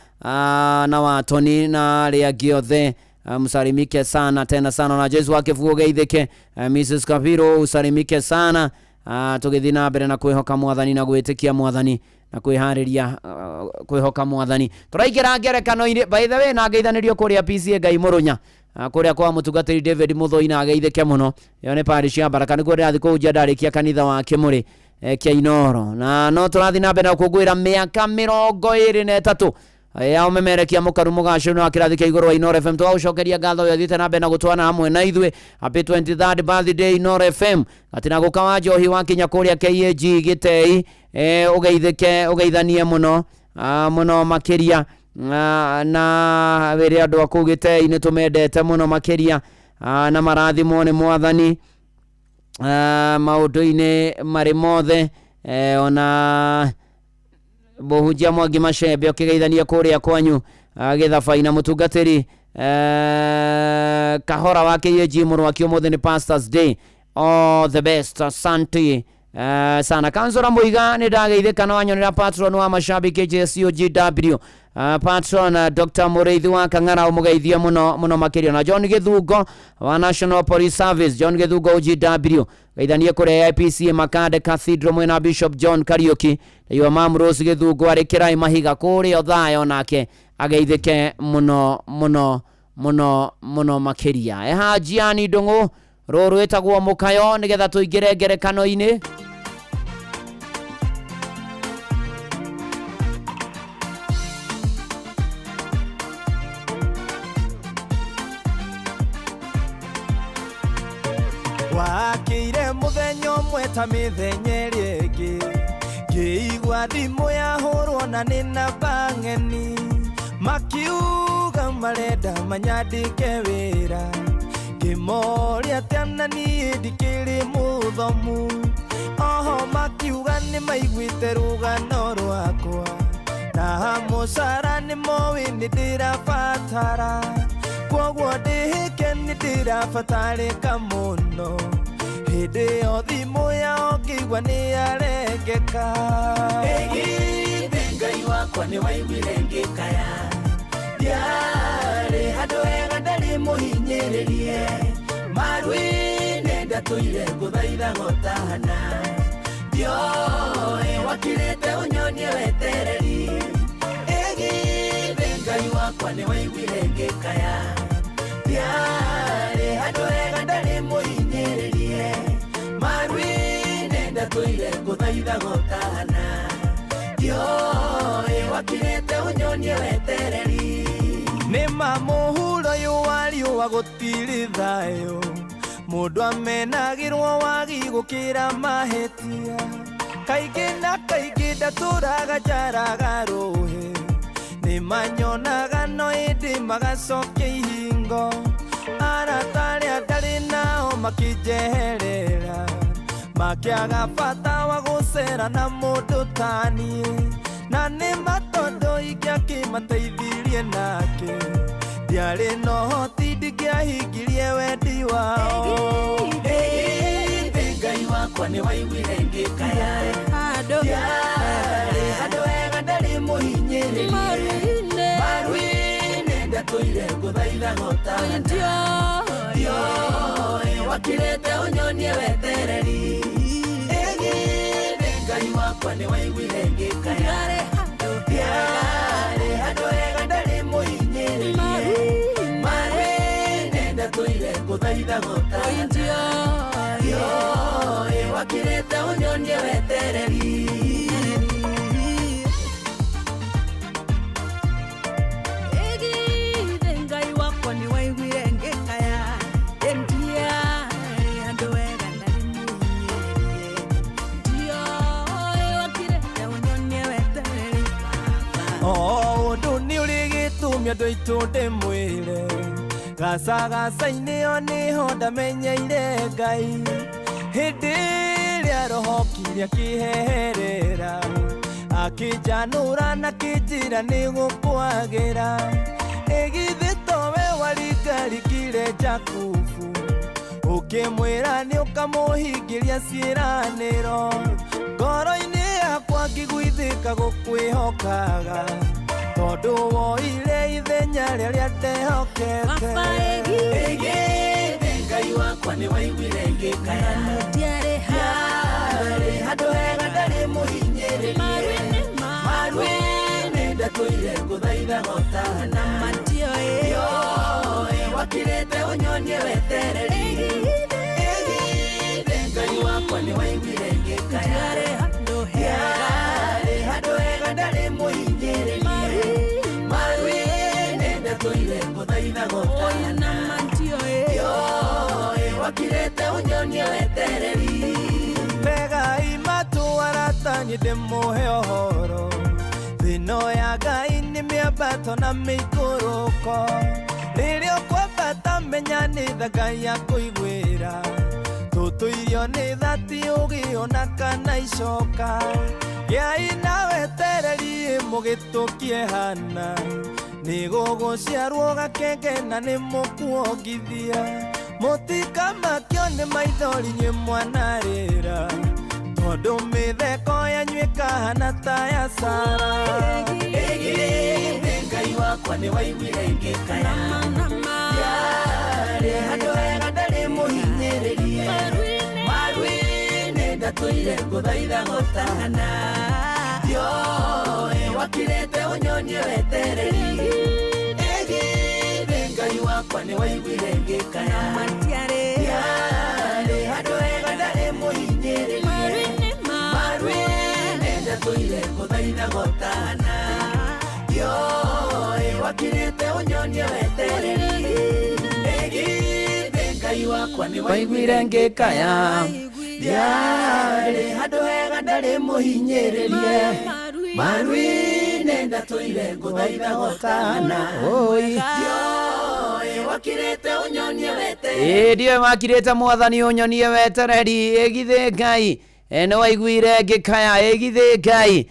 na watoni na arĩa angĩ othe, msalimike sana tena sana. Na Jesu wa Kĩbugu ũgeithĩke, Mrs Kapiro usalimike sana, tũgĩthiĩ na mbere na kwĩhoka Mwathani na gwĩtĩkia Mwathani na kwĩharĩria, kwĩhoka Mwathani. Tũraingĩra ngerekano-inĩ, by the way, na ngeithanĩrio kũrĩa PCA Ngai Mũrũnya, kũrĩa kwa mũtungatĩri David Mũthũi, na ageithĩke mũno. Ĩyo nĩ parish ya Baraka, nĩkuo ndĩrathiĩ kũhunjia ndarĩkia kanitha wa Kĩmũrĩ, kĩa Inoro. Na no tũrathiĩ na mbere na gũkũngũĩra mĩaka 23 ya ũmemerekia mũkaru mũgacĩru na wa kĩrathi kĩa igũrũ wa Inoro FM. Tũgagũcokeria ngatho ũrĩa ũthiĩte na mbere na gũtwana hamwe na ithuĩ. Happy 23rd birthday, Inoro FM. Gatina gũka wa njohi wakinya kũrĩa KAG Gĩtei, ũgeithĩke, ũgeithanie mũno, mũno makĩria, na wĩre andũ a kũu Gĩtei nĩ tũmendete mũno makĩria, na marathimwo nĩ Mwathani, maũndũ-inĩ marĩ mothe. Ona mũhunjia Mwangi Macembe ũkĩgeithania kũrĩa kwanyu Gĩthabai, na mũtungatĩri Kahora wa KAG Mũrwaki, ũmũthĩ nĩ Pastors Day, all the best, asante sana. Kansora Muiga, nĩ ndageithĩka na wanyonera patron wa mashabiki JCOGW, patron Dr. Mũrĩithi wa Kang'ara, ũmũgeithie mũno mũno makĩria, na John Gĩthungo wa National Police Service, John Gĩthungo OGW, geithanie kũrĩa IPCA Makande Cathedral mwena Bishop John Kariuki, na your mam Rose Gĩthungo arĩ Kĩrai Mahiga kũrĩa Othaya, onake ageithĩke mũno mũno mũno mũno makĩria. Eha Jiani Ndũng'ũ, rũrũ rwĩtagwo mũkayo, nĩgetha tũingĩre ngerekano-inĩ. Wakĩire mũthenya ũmwe ta mĩthenya ĩrĩa ĩngĩ, ngĩigua thimũ yahũrwo na nĩ namba ng'eni, makiuga marenda manyandĩke wĩra. Ngĩmoria atĩa na niĩ ndikĩrĩ mũthomu? Oho makiuga nĩ maiguĩte rũgano rwakwa, na mũcara nĩ moĩ nĩ ndĩrabatara, kwoguo ndĩhĩke nĩ ndĩrabatarĩka mũno. Hĩndĩ ĩyo thimũ yao ngĩigua nĩ yarengeka. Ĩgithĩ Ngai wakwa nĩ waiguire ngĩkaya, ndiarĩ handũ hega, ndarĩ mũhinyĩrĩrie, maru-inĩ ndatũire ngũthaitha gotana, ndioĩ wakirĩte ũnyonie wetereri. Ĩgithĩ Ngai wakwa nĩ waiguire ngĩkaya, ndiarĩ handũ hega, ndarĩ mũhinyĩrĩrie, maru-inĩ ndatũire ngũthaitha gotana, ndioĩ wakirĩte ũnyonie wetereri. Nĩ ma mũhuro ũyũ wa riũa gũtirĩ thayũ, mũndũ amenagĩrwo wagi gũkĩra mahĩtia. Kaingĩ na kaingĩ ndatũraga njaraga rũhĩ nĩ manyonaga no ĩndĩ magacokia ihingo arata arĩa ndarĩ nao makĩnjeherera makĩaga bata wa gũcera na mũndũ taniĩ na nĩ matondũ ingĩakĩmateithirie nake ndiarĩ na ũhoti ndingĩahingirie wendi wao. Ĩĩ, Ngai wakwa nĩ waiguire ngĩkaya ndiarĩ handũ hega ndarĩ mũhinyĩrĩrie maru-inĩ ndatũire ngũthaitha gũtana ndioĩ wakirĩte ũnyonie wetereri. Ĩgithĩ Ngai wakwa nĩ waiguire ngĩkaya ndiarĩ handũ hega ndarĩ mũhinyĩrĩrie maru-inĩ ndatũire ngũthaitha gũtana ndioĩ wakirĩte ũnyonie wetereri. Ĩgithĩ Ngai wakwa nĩ waiguire ngĩkaya ndiarĩ handũ wega ndarĩ mũhinyĩrĩrie ndioĩ wakirĩte ũnyonie wetereri. O ũndũ nĩ ũrĩ gĩtũmi andũ aitũ ndĩmwĩre gacagaca-inĩ o nĩho ndamenyeire Ngai hĩndĩ ĩrĩa roho kire akĩheherera akĩnjanũra na kĩnjĩra nĩ gũkwagĩra ĩgithĩ towe waringarikire Jakubu ũkĩmwĩra nĩ ũkamũhingĩria ciĩranĩro ngoro-inĩ yakwa ngĩguithĩka gũkwĩhokaga tondũ woire ithenya rĩrĩa ndehokete. Ĩgithĩ Ngai wakwa nĩ waiguire ngĩkaya ndiarĩ ndiarĩ handũ hega ndarĩ mũhinyĩrĩrie maru-inĩ ndatũire ngũthaitha gũtana ndioĩ wakirĩte ũnyonie wetereri. Ĩgithĩ Ngai wakwa nĩ waiguire ngĩkaya ndiarĩ handũ hega ndarĩ mũhinyĩrĩrie maru-inĩ ndatũire ngũthaitha gũtana ndioĩ wakirĩte ũnyonie wetereri. Tegai matũ arata niĩ ndĩmũhe ũhoro thĩno ya Ngai nĩ mĩambato na mĩikũrũko rĩrĩa ũkwambata menya nĩ tha Ngai akũiguĩra tũtũirio nĩ tha ti ũgĩ ona kana icoka gĩai na wetereri mũgĩtũkie hana nĩ gũgũciarwo gakenge na nĩ mũkuongithia mũtikamakio nĩ maithori inyuĩ mwanarĩra tondũ mĩtheko yanyu ĩkahana ta ya Sara. Ĩgithĩ Ngai wakwa nĩ waiguire ngĩkaya ndiarĩ handũ hega ndarĩ mũhinyĩrĩrie maru-inĩ ndatũire ngũthaitha gũtana ndioĩ wakirĩte ũnyonie wetereri. Ĩgithĩ Ngai wakwa nĩ waiguire ngĩkaya ndiarĩ handũ hega ndarĩ mũhinyĩrĩrie maru-inĩ ndatũire ngũthaitha gũtana ndioĩ wakirĩte ũnyonie wetereri. Ĩgithĩ Ngai wakwa nĩ waiguire ngĩkaya ndiarĩ handũ hega ndarĩ mũhinyĩrĩrie maru-inĩ ndatũire ngũthaitha gũtana ndioĩ wakirĩte ũnyonie wetereri. Ĩ ndiũĩ wakirĩte mwathani ũnyonie wetereri ĩgithĩ Ngai nĩ waiguire ngĩkaya ĩgithĩ Ngai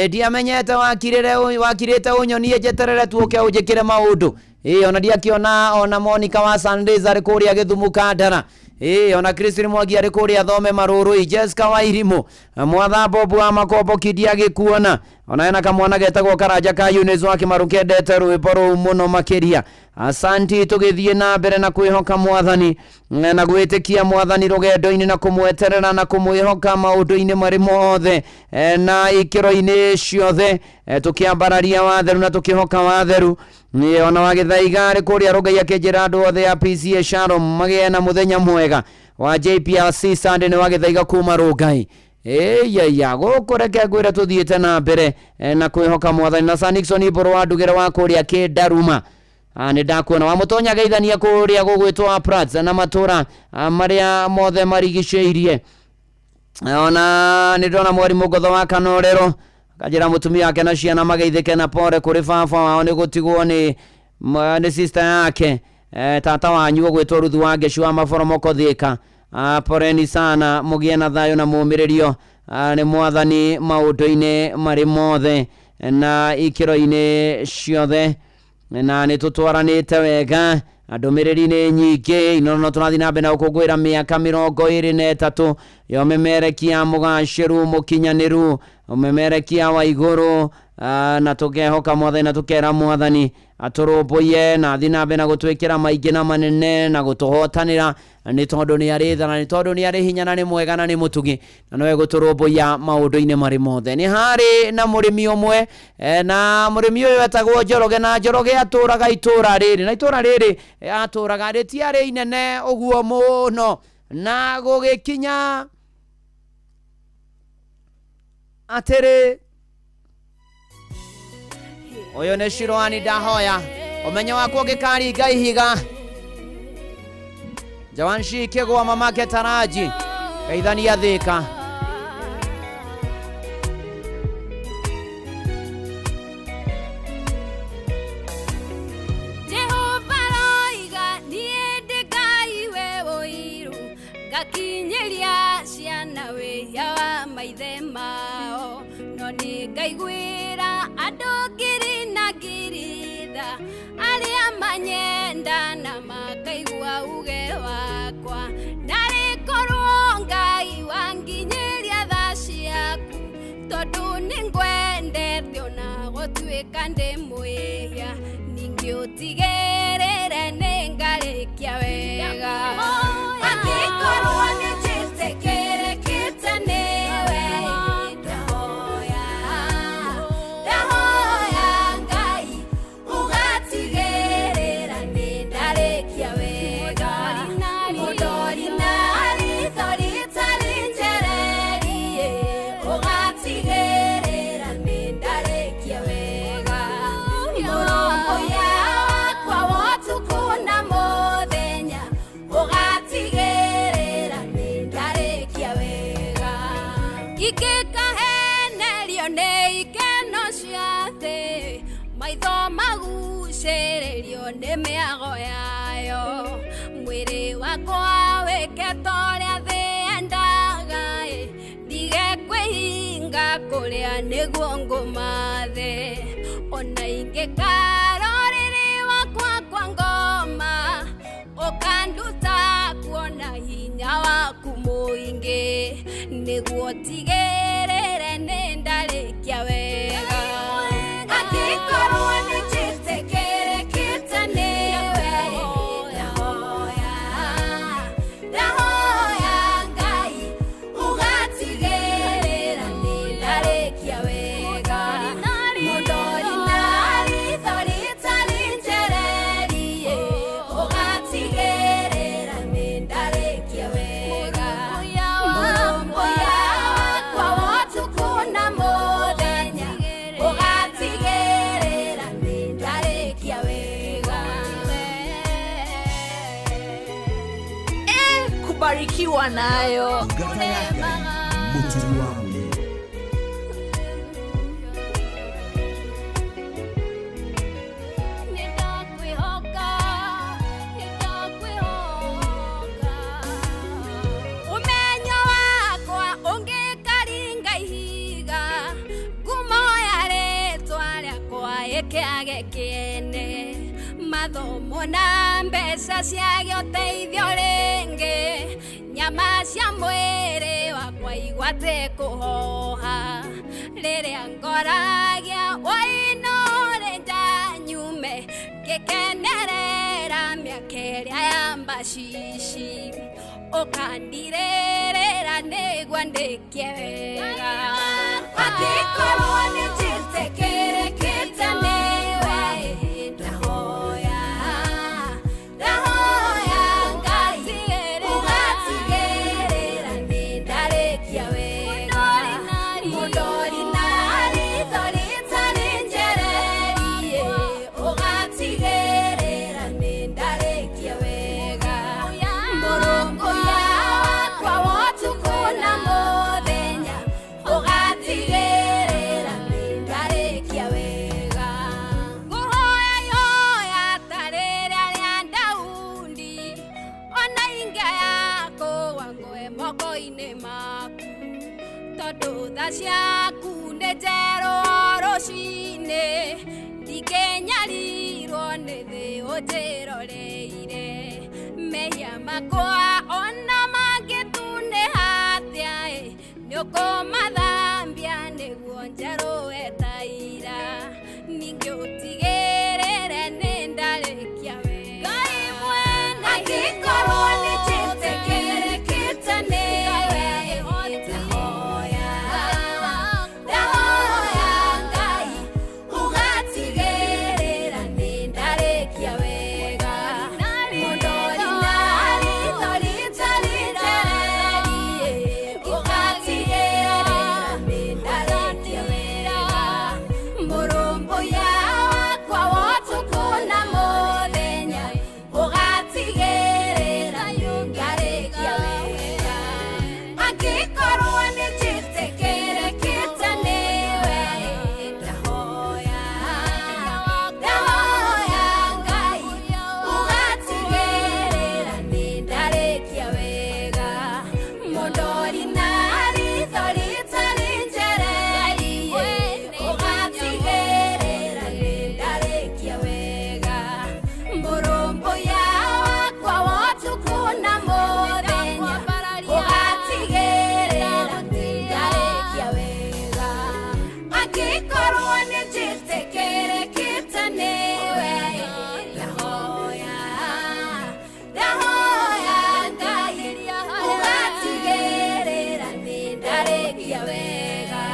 ndiamenyete wakirĩte ũnyonie njeterere tuũke ũnjĩkĩre maũndũ. Ĩ ona ndiakĩona ona Monica wa Sundays arĩ kũrĩa Gĩthumu Kandara. Ĩ ona Christine Mwangi arĩ kũrĩa Thome Marũrũi Jessica Wairimũ Mwatha Bobu wa Makomboki ndiagĩkuona ona hena kamwana getagwo Karanja ka Eunice wa Kĩmaru kendete rwĩmbo rũu mũno makĩria. Asanti tũgĩthiĩ na mbere na kwĩhoka mwathani na gwĩtĩkia mwathani rũgendo-inĩ na kũmweterera na kũmwĩhoka maũndũ-inĩ marĩ mothe na ikĩro-inĩ ciothe tũkĩambararia watheru na tũkĩhoka watheru. Ona wa Gĩthaiga arĩ kũrĩa Rũngai akĩnjĩra andũ othe a PCA Shalom magĩe na mũthenya mwega wa JPRC Sunday nĩ wa Gĩthaiga kuma Rũngai. Ĩyaya gũkũ reke ngwĩre tũthiĩte na mbere na kwĩhoka mwathani na Sir Nixon Mbũrũ wa Ndugĩre wa kũrĩa Kĩndaruma. Nĩ ndakuona wa mũtonya geithania kũrĩa gũgwĩtwo Prats na matũra marĩa mothe marigicĩirie. Ona nĩ ndona mwarimũ Ngotho wa Kanorero akanjĩra mũtumia wake na ciana mageithĩke na pore kũrĩ baba wao nĩ gũtigwo nĩ nĩ sister yake, tata wanyu ũgwĩtwo Ruthu wa Ngeci wa Maboromoko Thĩka. Poreni sana, mũgĩe na thayũ na mũmĩrĩrio nĩ mwathani maũndũ-inĩ marĩ mothe na ikĩro-inĩ ciothe, na nĩ tũtwaranĩte wega na ndũmĩrĩri nĩ nyingĩ. Inooro no tũrathiĩ na mbere na gũkũngũĩra mĩaka 23 ya ũmemerekia mũgacĩru mũkinyanĩru, ũmemerekia wa igũrũ, na tũkehoka mwathani na tũkera mwathani atũrũmbũiye na athiĩ na mbere na gũtwĩkĩra maingĩ na manene na gũtũhotanĩra, nĩ tondũ nĩ arĩ tha na nĩ tondũ nĩ arĩ hinya na nĩ mwega na nĩ mũtugi na nowe gũtũrũmbũiya maũndũ-inĩ marĩ mothe. Nĩ harĩ na mũrĩmi ũmwe, na mũrĩmi ũyũ etagwo Njoroge, na Njoroge atũraga itũra rĩrĩ, na itũra rĩrĩ atũraga rĩtiarĩ inene ũguo mũno, na gũgĩkinya atĩrĩ, ũyũ nĩ Shiroani ndahoya ũmenyo wakwa ũngĩkaringa ihiga. Jawanshi Kĩgwa mamake Taraji geithania Thĩka. Jehova roiga niĩ ndĩ Ngai we ũiru, ngakinyĩria ciana wĩhia wa maithe mao, no nĩ ngaiguĩra andũ ngiri na ngiri tha arĩa manyenda na makaigua uge wakwa. Narĩ korwo Ngai wanginyĩria tha ciaku, tondũ nĩ ngwendete ona gũtuĩka ndĩ mwĩhia, ningĩ ũtigĩrĩre nĩ ngarĩkia wega. Angĩkorwo nĩ njĩtĩkĩrĩkĩte nĩwe, ndahoya, ndahoya Ngai ũgatigĩrĩra nĩ ndarĩkia wega. Mũndori na ritho rĩtarĩ njererie, ũgatigĩrĩra nĩ ndarĩkia wega. Mũrũmbũiya wakwa wa ũtukũ na mũthenya, ũgatigĩrĩra nĩ ndarĩkia wega. Ingĩkahenerio nĩ ikeno cia thĩ, maitho magucĩrĩrio nĩ mĩago yayo, mwĩrĩ wakwa wĩke ta ũrĩa thĩ yendaga ĩ, ndige kwĩhinga kũrĩa nĩguo ngũmathe. Ona ingĩkara ũrĩrĩ wakwa kwa ngoma, ũkanduta kuona hinya waku mũingĩ, nĩguo tigĩrĩre nĩ ndarĩkia wega. Angĩkorwo nĩ njĩtĩkĩrĩkĩte nĩwe, ndahoya, ndahoya Ngai ũgatigĩrĩra nĩ ndarĩkia wega. Mũndori na ritho rĩtarĩ njererie, ũgatigĩrĩra nĩ ndarĩkia wega. Mũrũmbũiya wakwa wa ũtukũ na mũthenya, ũgatigĩrĩra nĩ ndarĩkia wega. Kubarikiwa nayo. Ngata ya Ngai mũturi wa mũiru. Nĩndakwĩhoka, nĩndakwĩhoka. Ũmenyo wakwa ũngĩkaringa ihiga, ngumo ya rĩtwa rĩakwa ĩkĩage kĩene, mathomo na mbeca ciage ũteithio rĩngĩ, nyama cia mwĩrĩ wakwa igwate kũhoha, rĩrĩa ngoragia wainore nyume ngĩkenerera mĩaka ĩrĩa ya mbacici, ũkandirĩrĩra nĩguo ndĩkie wega. Angĩkorwo nĩ njĩtĩkĩrĩkĩte nĩwe, ndahoya, ndahoya Ngai ũgatigĩrĩra nĩ ndarĩkia wega. Mũndori na ritho rĩtarĩ njererie, ũgatigĩrĩra nĩ ndarĩkia wega. Mũrũmbũiya wakwa wa ũtukũ na mũthenya, Tha ciaku nĩ njerũ o rũcinĩ, ndingĩnyarirwo nĩ thĩ ũnjĩroreire. Mehia makwa ona mangĩtunĩha atĩa ĩ, nĩũkũmathambia nĩguo njerũe ta ira. Ningĩ ũtigĩrĩre nĩ ndarĩkia wega. Ngai mwene, angĩkorwo nĩ njĩtĩkĩrĩkĩte nĩwe, ndahoya, ndahoya Ngai ũgatigĩrĩra nĩ ndarĩkia wega. Mũndori na ritho rĩtarĩ njererie, ũgatigĩrĩra nĩ ndarĩkia wega. Mũrũmbũiya wakwa wa ũtukũ na mũthenya, ũgatigĩrĩra nĩ ndarĩkia wega. Angĩkorwo nĩ njĩtĩkĩrĩkĩte nĩwe, ndahoya, ndahoya Ngai ũgatigĩrĩra nĩ ndarĩkia wega. Mũndori na ritho rĩtarĩ njererie, ũgatigĩrĩra nĩ ndarĩkia wega. Mũrũmbũiya wakwa wa ũtukũ na mũthenya, ũgatigĩrĩra nĩ ndarĩkia wega. Angĩkorwo nĩ njĩtĩkĩrĩkĩte nĩwe, ndahoya, ndahoya Ngai ũgatigĩrĩra nĩ ndarĩkia wega.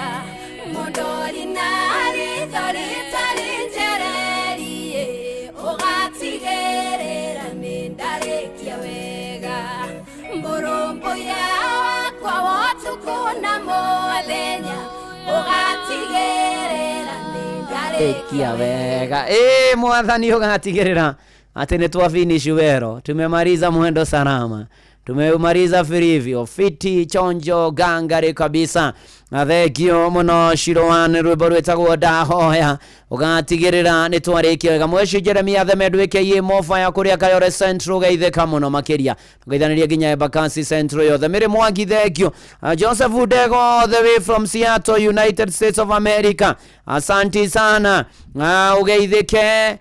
Mũndori na ritho rĩtarĩ njererie, ũgatigĩrĩra nĩ ndarĩkia wega. Mũrũmbũiya wakwa wa ũtukũ na mũthenya, ũgatigĩrĩra nĩ ndarĩkia Kia wega. Mwathani ũgatigĩrĩra atĩ nĩ twa finish wero, tumemaliza mwendo salama, tumeumaliza vilivyo fiti chonjo gangari kabisa. Na thengio mũno Shiroan, rwĩmbo rwĩtagwo ndahoya ũgatigĩrĩra nĩ twarĩkia wega. Mweci Jeremia Theme ndwĩke mofa ya kũrĩa Kayore Central geithĩka mũno makĩria, tũgeithanĩria nginya Embakasi Central yothe. Mĩrĩ Mwangi thengio. Joseph Udego all the way from Seattle, United States of America, asanti sana. Ũgeithĩke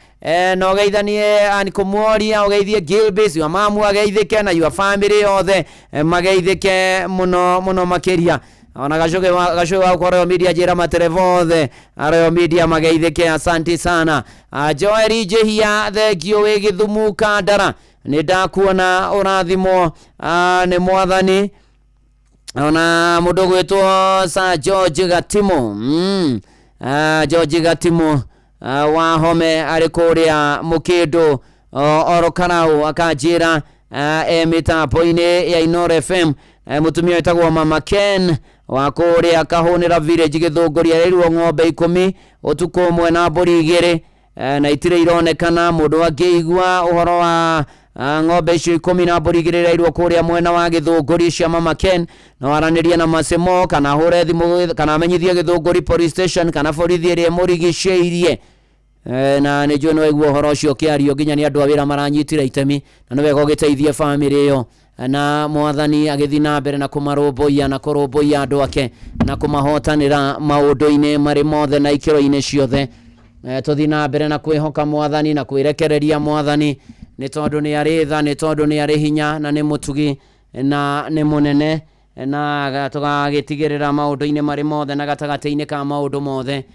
na ũgeithanie Ann Kũmuoria, ũgeithie Gilbis, your mamu ageithĩke na your family yothe, mageithĩke mũno mũno makĩria. Ona gacuge wa kwa Royal Media njĩra matereba othe a Royal Media mageithĩke, asanti sana. Joel Njihia thengio wĩ Gĩthumu Kandara, nĩ ndakuona ũrathimwo nĩ mwathani. Ona mũndũ gwĩtwo Sir George Gatimo, George Gatimo wa Home arĩ kũrĩa Mũkĩndũ oro Karau, akanjĩra e mĩtambo-inĩ ya Inooro FM. Mũtumia wĩtagwo Mama Ken wa kũrĩa Kahũnĩra Village Gĩthũngũri, arerirwo ng'ombe 10 ũtukũ ũmwe na mbũri 2, na itirĩ ironekana. Mũndũ angĩigua ũhoro wa ng'ombe icio 10 na mbũri 2 irairwo kũrĩa mwena wa Gĩthũngũri cia Mama Ken, no aranĩrie na Masimo kana ahũre thimũ kana amenyithie Gĩthũngũri police station kana borithi ĩrĩa ĩmũrigicĩirie. Na nĩ njũĩ nĩ waigua ũhoro ũcio ũkĩario nginya nĩ andũ a wĩra maranyitire itemi, na nĩ wega ũgĩteithie bamĩrĩ ĩyo, na mwathani agĩthiĩ na mbere na kũmarũmbũiya na kũrũmbũiya andũ ake na kũmahotanĩra maũndũ-inĩ marĩ mothe na ikĩro-inĩ ciothe. Tũthiĩ na mbere na kwĩhoka mwathani na kwĩrekereria mwathani, nĩ tondũ nĩ arĩ tha, nĩ tondũ nĩ arĩ hinya na nĩ mũtugi na nĩ mũnene, na tũgagĩtigĩrĩra maũndũ-inĩ marĩ mothe na gatagatĩ-inĩ ka maũndũ mothe,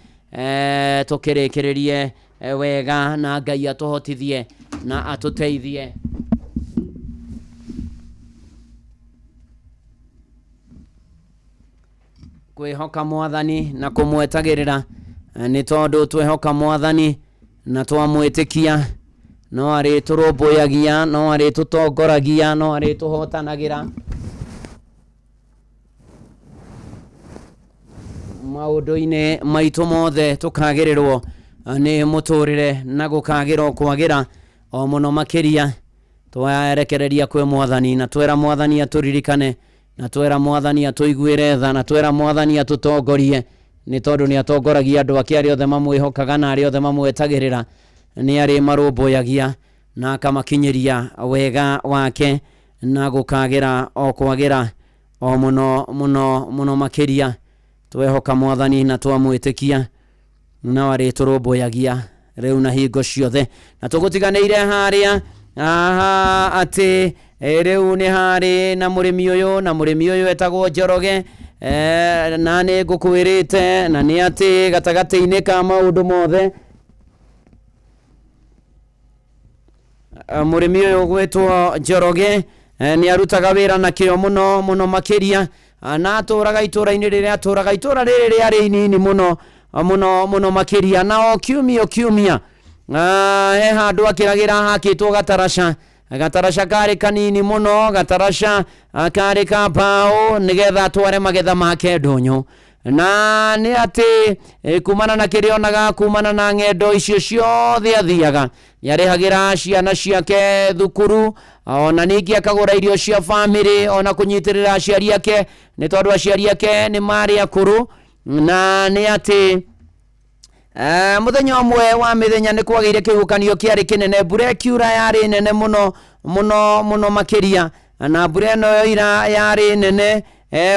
tũkĩrĩkĩrĩrie wega na Ngai atũhotithie na atũteithie. Kwĩhoka mwathani na kũmwetagĩrĩra, nĩ tondũ twehoka mwathani na twamwĩtĩkia no arĩtũrũmbũyagia, no arĩtũtongoragia, no arĩtũhotanagĩra maũndũ-inĩ maitũ mothe, tũkagĩrĩrwo nĩ mũtũrĩre na gũkagĩra o kwagĩra o mũno makĩria. Twarekereria kwĩ mwathani na twera mwathani atũririkane na twera mwathani atũiguĩre tha na twera mwathani atũtongorie, nĩ tondũ nĩ atongoragia andũ ake arĩa othe mamwĩhokaga na arĩa othe mamwetagĩrĩra, nĩ arĩ marũmbũyagia na akamakinyĩria wega wake na gũkagĩra o kwagĩra o mũno mũno mũno makĩria. Twehoka Mwathani na twamwĩtĩkia no arĩtũrũmbũyagia rĩu na hingo ciothe. Na tũgũtiganĩire harĩa aha atĩ rĩu nĩ harĩ na mũrĩmi ũyũ, na mũrĩmi ũyũ etagwo Njoroge, na nĩ ngũkwĩrĩte na nĩ atĩ gatagatĩ-inĩ ka maũndũ mothe mũrĩmi ũyũ ũgwĩtwo Njoroge nĩ arutaga wĩra na kĩo mũno mũno makĩria, na atũraga itũra-inĩ rĩrĩa atũraga, itũra rĩrĩ rĩarĩ inini mũno mũno mũno makĩria, na o kiumia o kiumia he handũ akĩragĩra hakĩtwo gataraca, gataraca karĩ kanini mũno, gataraca karĩ ka mbaũ nĩgetha atware magetha make ndũnyũ. Na nĩ atĩ kumana na kĩrĩa onaga, kumana na ng'endo icio ciothe athiaga, nĩarĩhagĩra ciana ciake thukuru, ona ningĩ akagũra irio cia bamĩrĩ, ona kũnyitĩrĩra aciari ake, nĩ tondũ aciari ake nĩ marĩ akũrũ. Na nĩ atĩ mũthenya ũmwe wa mĩthenya nĩ kwagĩire kĩhuhũkanio kĩarĩ kĩnene, mbura ĩkiura yarĩ nene mũno mũno mũno makĩria, na mbura ĩno yoira yarĩ nene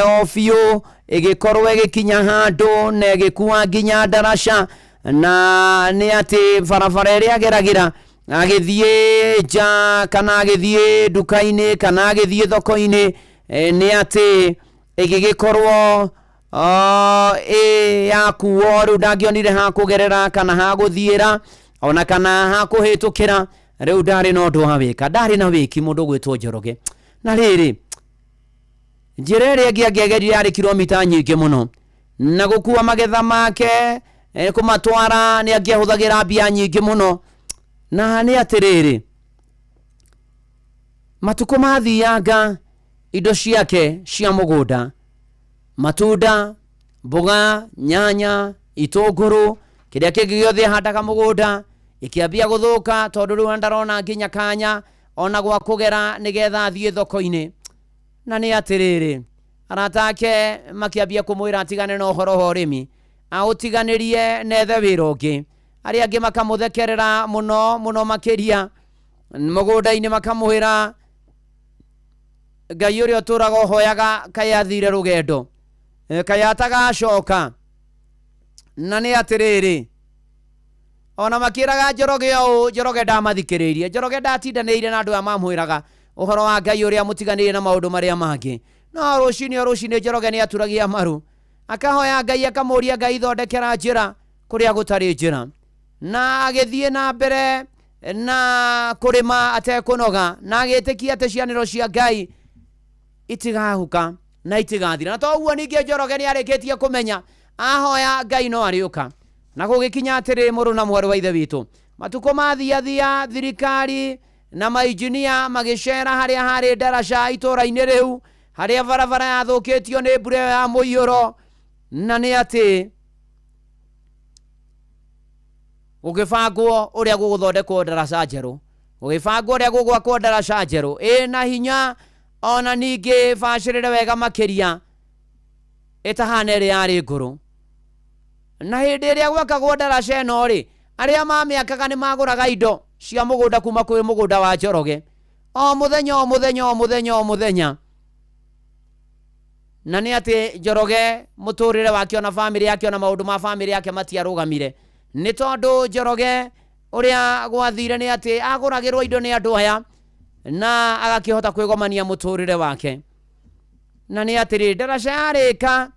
o biũ, ĩgĩkorwo ĩgĩkinya handũ na ĩgĩkua nginya ndaraca. Na nĩ atĩ barabara ĩrĩa ageragĩra agĩthiĩ nja kana agĩthiĩ nduka-inĩ kana agĩthiĩ thoko-inĩ, nĩ atĩ ĩgĩgĩkorwo yakuo rĩu ndangĩonire ha kũgerera kana ha gũthiĩra ona kana ha kũhĩtũkĩra. Rĩu ndarĩ na ũndũ wa wĩka, ndarĩ na wĩki mũndũ ũgwĩtwo Njoroge. Na rĩrĩ, njĩra ĩrĩa ĩngĩ angĩagerire yarĩ kilomita nyingĩ mũno, na gũkua magetha make kũmatwara nĩ angĩahũthagĩra mbia nyingĩ mũno. Na nĩ atĩrĩrĩ, matukũ mathianga indo ciake cia mũgũnda, matunda, mboga, nyanya, itũngũrũ, kĩrĩa kĩngĩ gĩothe ahandaga mũgũnda ikĩambia gũthũka, tondũ rĩu ndarona nginya kanya ona gwa kũgera nĩgetha athiĩ thoko-inĩ. Na nĩ atĩrĩrĩ, arata ake makĩambia kũmwĩra atigane na ũhoro wa ũrĩmi, aũtiganĩrie na ethe wĩra ũngĩ. Arĩa angĩ makamũthekerera mũno mũno makĩria mũgũnda-inĩ, makamwĩra Ngai ũrĩa ũtũraga ũhoyaga kaĩ athire rũgendo, kaĩ atagacoka. Na nĩ atĩrĩrĩ, ona makĩraga Njoroge ũũ, Njoroge ndamathikĩrĩirie, Njoroge ndatindanĩire na andũ aya mamwĩraga ũhoro wa Ngai ũrĩa mũtiganĩire na maũndũ marĩa mangĩ. No rũcinĩ o rũcinĩ Njoroge nĩ aturagia maru, akahoya Ngai, akamũria Ngai thondekera njĩra kũrĩa gũtarĩ njĩra, na agĩthiĩ na mbere na kũrĩma atekũnoga, na agĩtĩkia atĩ cianĩro cia Ngai itigahuka na itigathira. Na to ũguo ningĩ Njoroge nĩ arĩkĩtie kũmenya ahoya Ngai no arĩũka. Na gũgĩkinya atĩrĩ, mũrũ na mwarĩ wa ithe witũ, matukũ mathiathia thirikari na mainjinia magĩcera harĩa harĩ ndaraca itũra-inĩ rĩu, harĩa barabara yathũkĩtio nĩ mbura ĩyo ya mũiyũro. Na nĩ atĩ gũgĩbangwo ũrĩa gũgũthondekwo ndaraca njerũ, gũgĩbangwo ũrĩa gũgwakwo ndaraca njerũ ĩna hinya, ona ningĩ bacĩrĩre wega makĩria, ĩtahana ĩrĩa yarĩ ngũrũ. Na hĩndĩ ĩrĩa gwakagwo ndaraca ĩno rĩ, arĩa mamĩakaga nĩ magũraga indo cia mũgũnda kuma kwĩ mũgũnda wa Njoroge o mũthenya o mũthenya o mũthenya o mũthenya. Na nĩ atĩ Njoroge mũtũrĩre wake ona bamĩrĩ yake ona maũndũ ma bamĩrĩ yake matiarũgamire, nĩ tondũ Njoroge ũrĩa gwathire nĩ atĩ agũragĩrwo indo nĩ andũ aya na agakĩhota kwĩgomania mũtũrĩre wake. Na nĩ atĩrĩ, ndaraca yarĩka,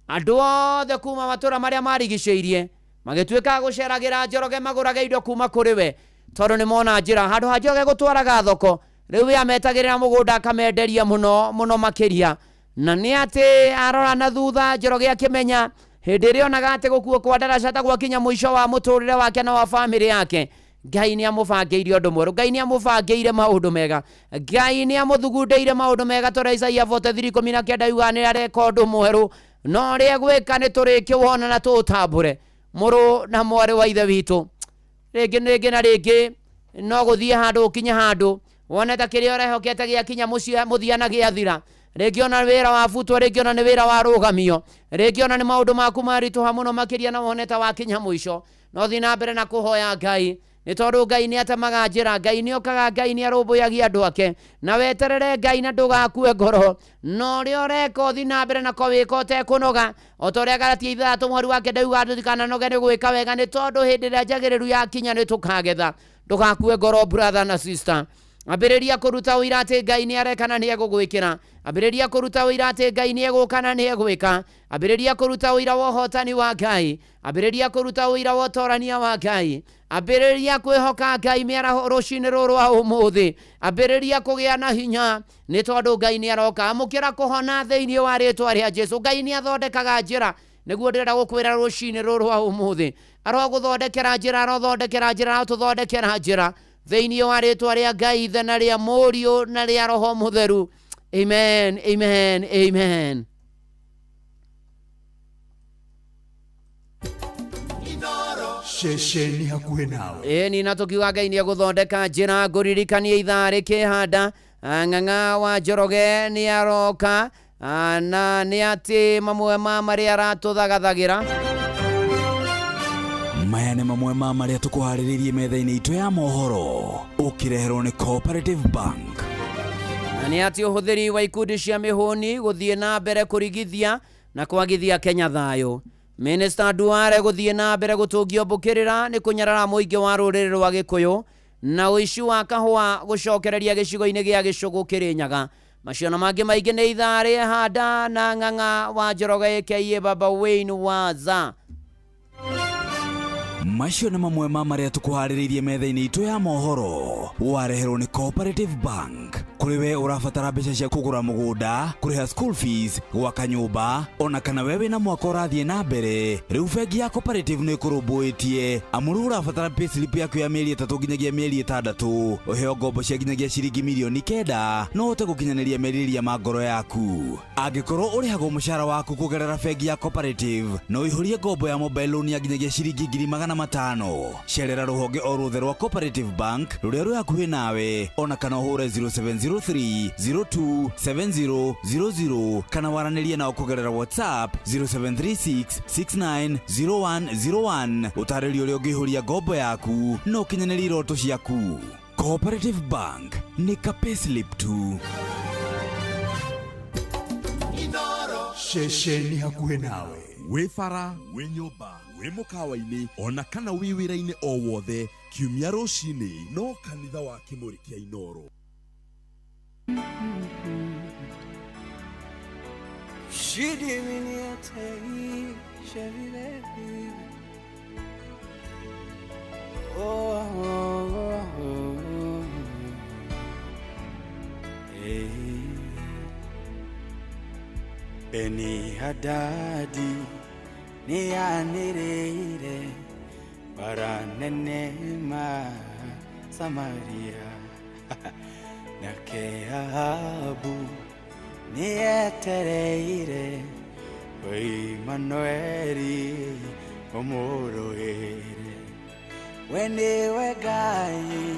andũ othe kuma matũra marĩa marigicĩirie magĩtuĩka gũceragĩra Njoroge magũrage indo kuma kũrĩ we, tondũ nĩ mona njĩra handũ ha Njoroge gũtwaraga thoko, rĩu we ametagĩrĩra mũgũnda akamenderia mũno mũno makĩria. Na nĩ atĩ arora na thutha Njoroge akĩmenya hĩndĩ ĩrĩa onaga atĩ gũkuo kwa ndaraca ta gwakinya mũico wa mũtũrĩre wake na wa bamĩrĩ yake, Ngai nĩ amũbangĩire ũndũ mwerũ, Ngai nĩ amũbangĩire maũndũ mega, Ngai nĩ amũthugundĩire maũndũ mega. Tũrĩa Isaia 43:19 yugaga nĩ areka ũndũ mwerũ, no ũrĩa egwĩka nĩ tũrĩkĩwona na tũũtambũre. Mũrũ na mwarĩ wa ithe witũ, rĩngĩ rĩngĩ na rĩngĩ no gũthiĩ handũ ũkinye handũ wone ta kĩrĩa ũrehokete gĩakinya mũthia na gĩathira. Rĩngĩ ona wĩra wabutwo, rĩngĩ ona nĩ wĩra warũgamio, rĩngĩ ona nĩ maũndũ maku maritũha mũno makĩria na wone ta wakinya mũico. No thiĩ na mbere na kũhoya Ngai, Nĩ tondũ Ngai nĩ atemaga njĩra, Ngai nĩ okaga, Ngai nĩ arũmbũyagia andũ ake. Na weterere Ngai na ndũgakue ngoro. Na ũrĩa ũreka ũthiĩ na mbere na kũwĩka ũtekũnoga. O ta ũrĩa Galatia 6 mweri wa 9 yugaga tũtikananoge nĩ gwĩka wega, nĩ tondũ hĩndĩ ĩrĩa njagĩrĩru yakinya nĩ tũkagetha. Ndũgakue ngoro brother na sister. Ambĩrĩria kũruta ũira atĩ Ngai nĩ areka na nĩ egũgwĩkĩra. Ambĩrĩria kũruta ũira atĩ Ngai nĩ egũka na nĩ egwĩka. Ambĩrĩria kũruta ũira wa ũhotani wa Ngai. Ambĩrĩria kũruta ũira wa ũtorania wa Ngai. Ambĩrĩria kwĩhoka Ngai mĩaraho rũcinĩ rũrũ rwa ũmũthĩ. Ambĩrĩria kũgĩa na hinya nĩ tondũ Ngai nĩ aroka. Amũkĩra kũhona thĩinĩ wa rĩtwa rĩa Jesu. Ngai nĩ athondekaga njĩra. Nĩguo ndĩrenda gũkwĩra rũcinĩ rũrũ rwa ũmũthĩ. Arogũthondekera njĩra, arothondekera njĩra, arotũthondekera njĩra thĩinĩ wa rĩtwa rĩa Ngai Ithe na rĩa Mũriũ na rĩa Roho Mũtheru. Amen, amen, amen. Ceceni hakuhĩ nawe. Ĩni na tũkiuga Ngai nĩ egũthondeka njĩra. Ngũririkanie ithaa rĩkĩhanda Ng'ang'a wa Njoroge nĩ aroka, na nĩ atĩ mamwe ma marĩa aratũthagathagĩra. Maya nĩ mamwe ma marĩa tũkũharĩrĩirie metha-inĩ itũ ya mohoro, ũkĩreherwo nĩ Cooperative Bank. Na nĩ atĩ ũhũthĩri wa ikundi cia mĩhũni gũthiĩ na mbere kũrigithia na kwagithia Kenya thayũ. Minister Duale gũthiĩ na mbere gũtũngio mbũkĩrĩra nĩ kũnyarara mũingĩ wa rũrĩrĩ rwa Gĩkũyũ, na ũici wa kahũa gũcokereria gĩcigo-inĩ gĩa Gĩcũgũ Kĩrĩnyaga. Macio na mangĩ maingĩ nĩ ithaa rĩa Handa na Ng'ang'a wa Njoroge aka Baba Wayne Waza. Macio nĩ mamwe ma marĩa tũkũharĩrĩirie metha-inĩ itũ ya mohoro, wareherwo nĩ Cooperative Bank. Kũrĩ we ũrabatara mbeca cia kũgũra mũgũnda, kũrĩha school fees, gwaka nyũmba, ona kana we wĩna mwaka ũrathiĩ na mbere, rĩu bengi ya Cooperative nĩ ĩkũrũmbũĩtie. Amu rĩu ũrabatara payslip yaku ya mĩeri 3 nginyagia mĩeri 6, ũheo ngombo cia nginyagia ciringi mirioni 9, no ũhote gũkinyanĩria merirĩria ma ngoro yaku. Angĩkorwo ũrĩhagwo mũcara waku kũgerera bengi ya Cooperative, no ũihũrie ngombo ya mobile loan ya nginyagia ciringi 500,000. Cerera rũhonge o ruothe rwa Cooperative Bank rũrĩa rwĩ hakuhĩ nawe, ona kana ũhũre 0703 02 7000 kana waranĩrie nao kũgerera WhatsApp 0736 690101. Ũtarĩrio ũrĩa ũngĩihũria ngombo yaku na ũkinyanĩrie iroto ciaku. Cooperative Bank nĩ ka payslip tu. Ceceni hakuhĩ nawe. Wĩ bara, wĩ nyũmba, wĩ mũkawa-inĩ, ona kana wĩ wĩra-inĩ o wothe, kiumia rũcinĩ no kanitha wa Kĩmũrĩ kĩa Inooro. Beni Hadadi ni anĩrĩire bara nene ma Samaria, nake Ahabu nĩ etereire Imanueli ũmũrũĩre. We nĩwe Ngai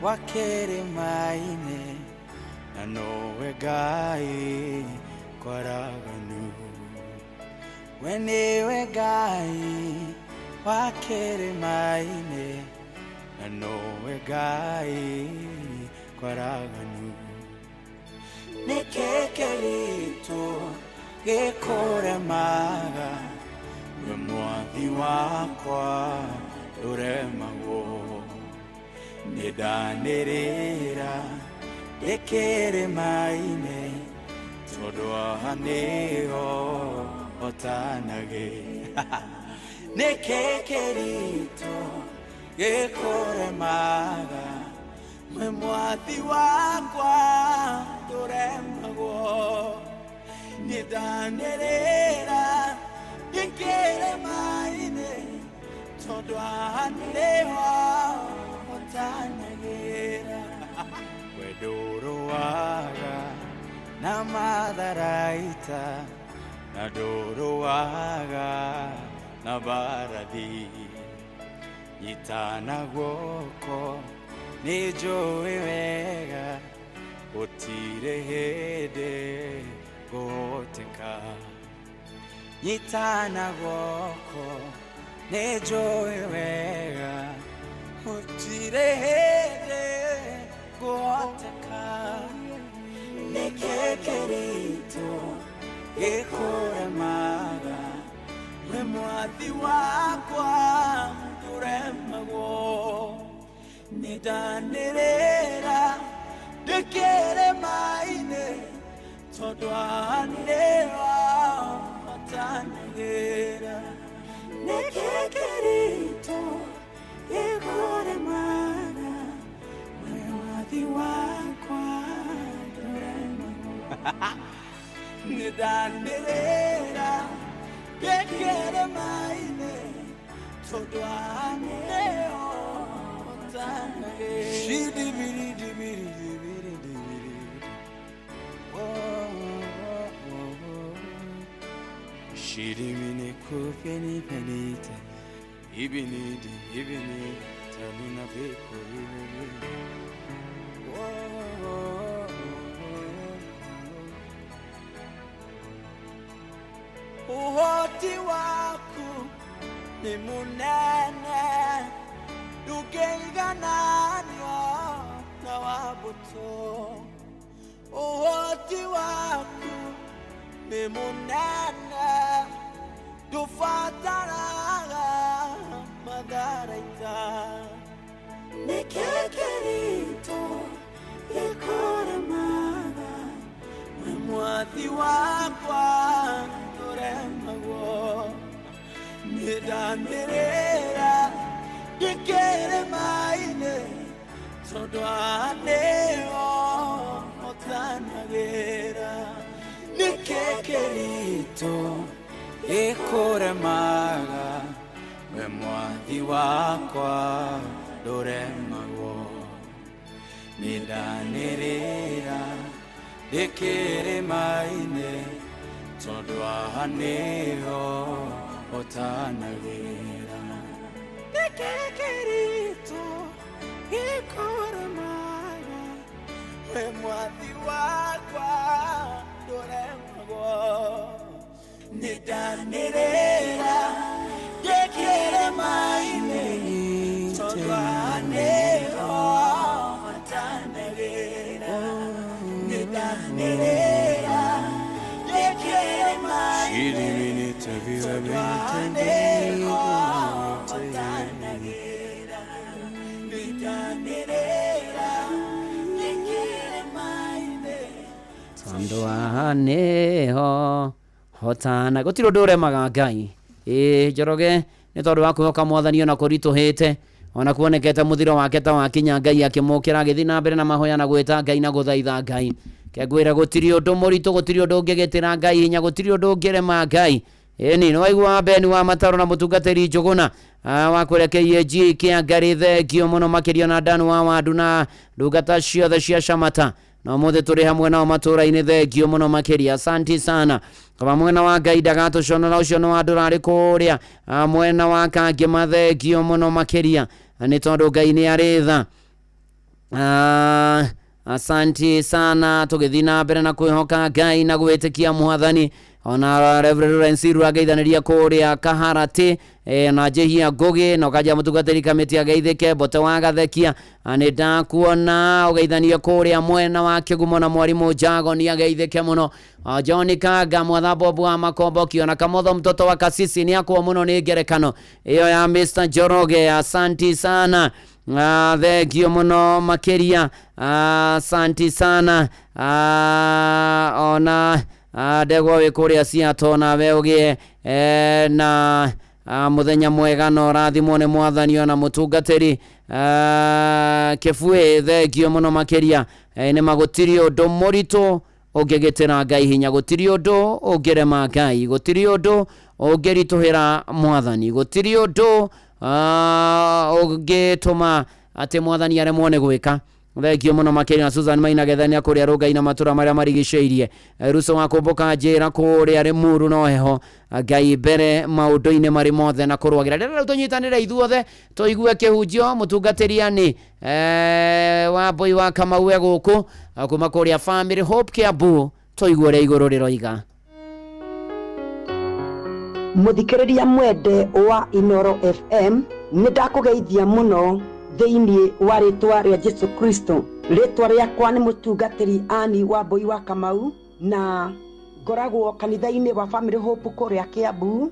wa kĩrĩma-inĩ, na nowe Ngai kwaraganu. We nĩwe Ngai wa kĩrĩma-inĩ, na nowe Ngai kwaraganu. Nĩkĩ kĩritũ gĩkũremaga, we mwathi wakwa ndũremagwo. Nĩndanĩrĩra ndĩ kĩrĩma-inĩ, tondũ haha nĩho hotanagĩ. Nĩkĩ kĩritũ gĩkũremaga, we mwathi wakwa ndũremagwo. Nĩndanĩrĩra ndĩ kĩrĩma-inĩ, tondũ haha nĩho hotanagĩra. We ndũrũaga na matharaita, na ndũrũaga na mbarathi. Nyitana guoko nĩ njũĩ wega, gũtirĩ hĩndĩ ngũhoteka. Nyitana guoko nĩ njũĩ wega, Gũtirĩ hĩndĩ ngũhoteka. Nĩkĩ kĩritũ gĩkũremaga? We mwathi wakwa ndũremagwo. Nĩndanĩrĩra ndĩkĩrĩma-inĩ tondũ haha nĩho matanagĩra. Nĩkĩ kĩritũ gĩkũremaga? We mwathi wakwa ndũremagwo. Nĩndanĩrĩra ndĩkĩrĩma-inĩ tondũ haha nĩho matanagĩra. Shidibiri-dibiri-dibiri-dibiri. Shirimini kupeni penite ibinidi ibini tanuna beko ibini. Uhoti waku ni munene ndũngĩigananio na wa mbũtũ. Ũhoti waku nĩ mũnene ndũbataraga matharaita. Nĩkĩ kĩritũ gĩkũremaga? We mwathi wakwa ndũremagwo. Nĩndanĩrĩra ndĩkĩrĩma-inĩ tondũ haha nĩho ũtanagĩra. Nĩkĩ kĩritũ gĩkũremaga? We mwathi wakwa ndũremagwo. Nĩndanĩrĩra ndĩkĩrĩma-inĩ tondũ haha nĩho ũtanagĩra. Nĩkĩ kĩritũ gĩkũremaga? We mwathi wakwa ndũremagwo. Nĩndanĩrĩra ndĩkĩrĩma-inĩ tondũ haha nĩho ũtanagĩra. Nĩndanĩrĩra ndĩkĩrĩma-inĩ tondũ haha nĩho ũtanagĩra. Nĩndanĩrĩra ndĩkĩrĩma-inĩ tondũ haha nĩho hotana. Gũtirĩ ũndũ ũremaga Ngai. Ĩĩ Njoroge, nĩ tondũ wa kwĩhoka mwathani ona kũritũhĩte ona kuonekete mũthiro wake ta wakinya, Ngai akĩmũkĩra agĩthiĩ na mbere na mahoya na gwĩta Ngai na gũthaitha Ngai. Kengwĩra gũtirĩ ũndũ mũritũ, gũtirĩ ũndũ ũngĩgĩtĩra Ngai hinya, gũtirĩ ũndũ ũngĩrema Ngai. Ĩni nĩ waigua Beni wa Mataro na mũtungatĩri Njũgũna wa kũrĩa KAG kĩa Ngarĩ, thengio mũno makĩria na Danu wa Wandu na ndungata ciothe cia Shamata na ũmũthĩ tũrĩ hamwe nao matũũra-inĩ, thengio mũno makĩria, asanti sana. Kaba mwena wa Ngai ndagatũconora, ũcio nĩ wa ndũrarĩ kũrĩa mwena wa Kangĩma, thengio mũno makĩria nĩ tondũ Ngai nĩ arĩ tha. Asanti sana, tũgĩthiĩ na mbere na kwĩhoka Ngai na gwĩtĩkia mwathani. Ona Reverend Lawrence Iru ageithanĩria kũrĩa Kaharati, na Njĩhia Ngũgĩ na ũkanjia mũtungatĩri Kamĩtĩ ageithĩke, Mbote wa Gathekia nĩ ndakuona ũgeithanie kũrĩa mwena wa Kĩgumo na mwarimũ Njagoni ageithĩke mũno. John Kanga mwatha Bobu wa Makomboki ona Kamotho mtoto wa Kasisi nĩ akwo mũno nĩ ngerekano ĩyo ya Mr Njoroge, asanti sana. Thengio mũno makĩria, asanti sana. Ona ndegwa wĩ kũrĩa Seattle nawe ũgĩe na mũthenya mwega na ũrathimwo nĩ mwathani ona mũtungatĩri Kĩbuĩ, thengio mũno makĩria. Nĩ ma gũtirĩ ũndũ mũritũ ũngĩgĩtĩra Ngai hinya, gũtirĩ ũndũ ũngĩrema Ngai, gũtirĩ ũndũ ũngĩritũhĩra mwathani, gũtirĩ ũndũ ũngĩtũma atĩ mwathani aremwo nĩ gwĩka. Thengio mũno makĩria. Susan Maina gethania kũrĩa Rũngai na matũra marĩa marigicĩirie, Ruso wa kũmbũka njĩra kũrĩa Rĩmuru no heho, Ngai mbere maũndũ-inĩ marĩ mothe na kũrũagĩra. Rĩrĩa rĩu tũnyitanĩre ithuothe tũigue kĩhunjio mũtungatĩri ani wa Mbui wa Kamau e gũkũ kuma kũrĩa Family Hope Kiambu, tũigue ũrĩa igũrũ rĩroiga. Mũthikĩrĩria mwende wa Inoro FM, nĩ ndakũgeithia mũno. Thĩinĩ wa rĩtwa rĩa Jesu Kristo. Rĩtwa rĩakwa nĩ mũtungatĩri Ani wa Mbũi wa Kamau, na ngoragwo kanitha-inĩ wa Family Hope kũrĩa Kiambu.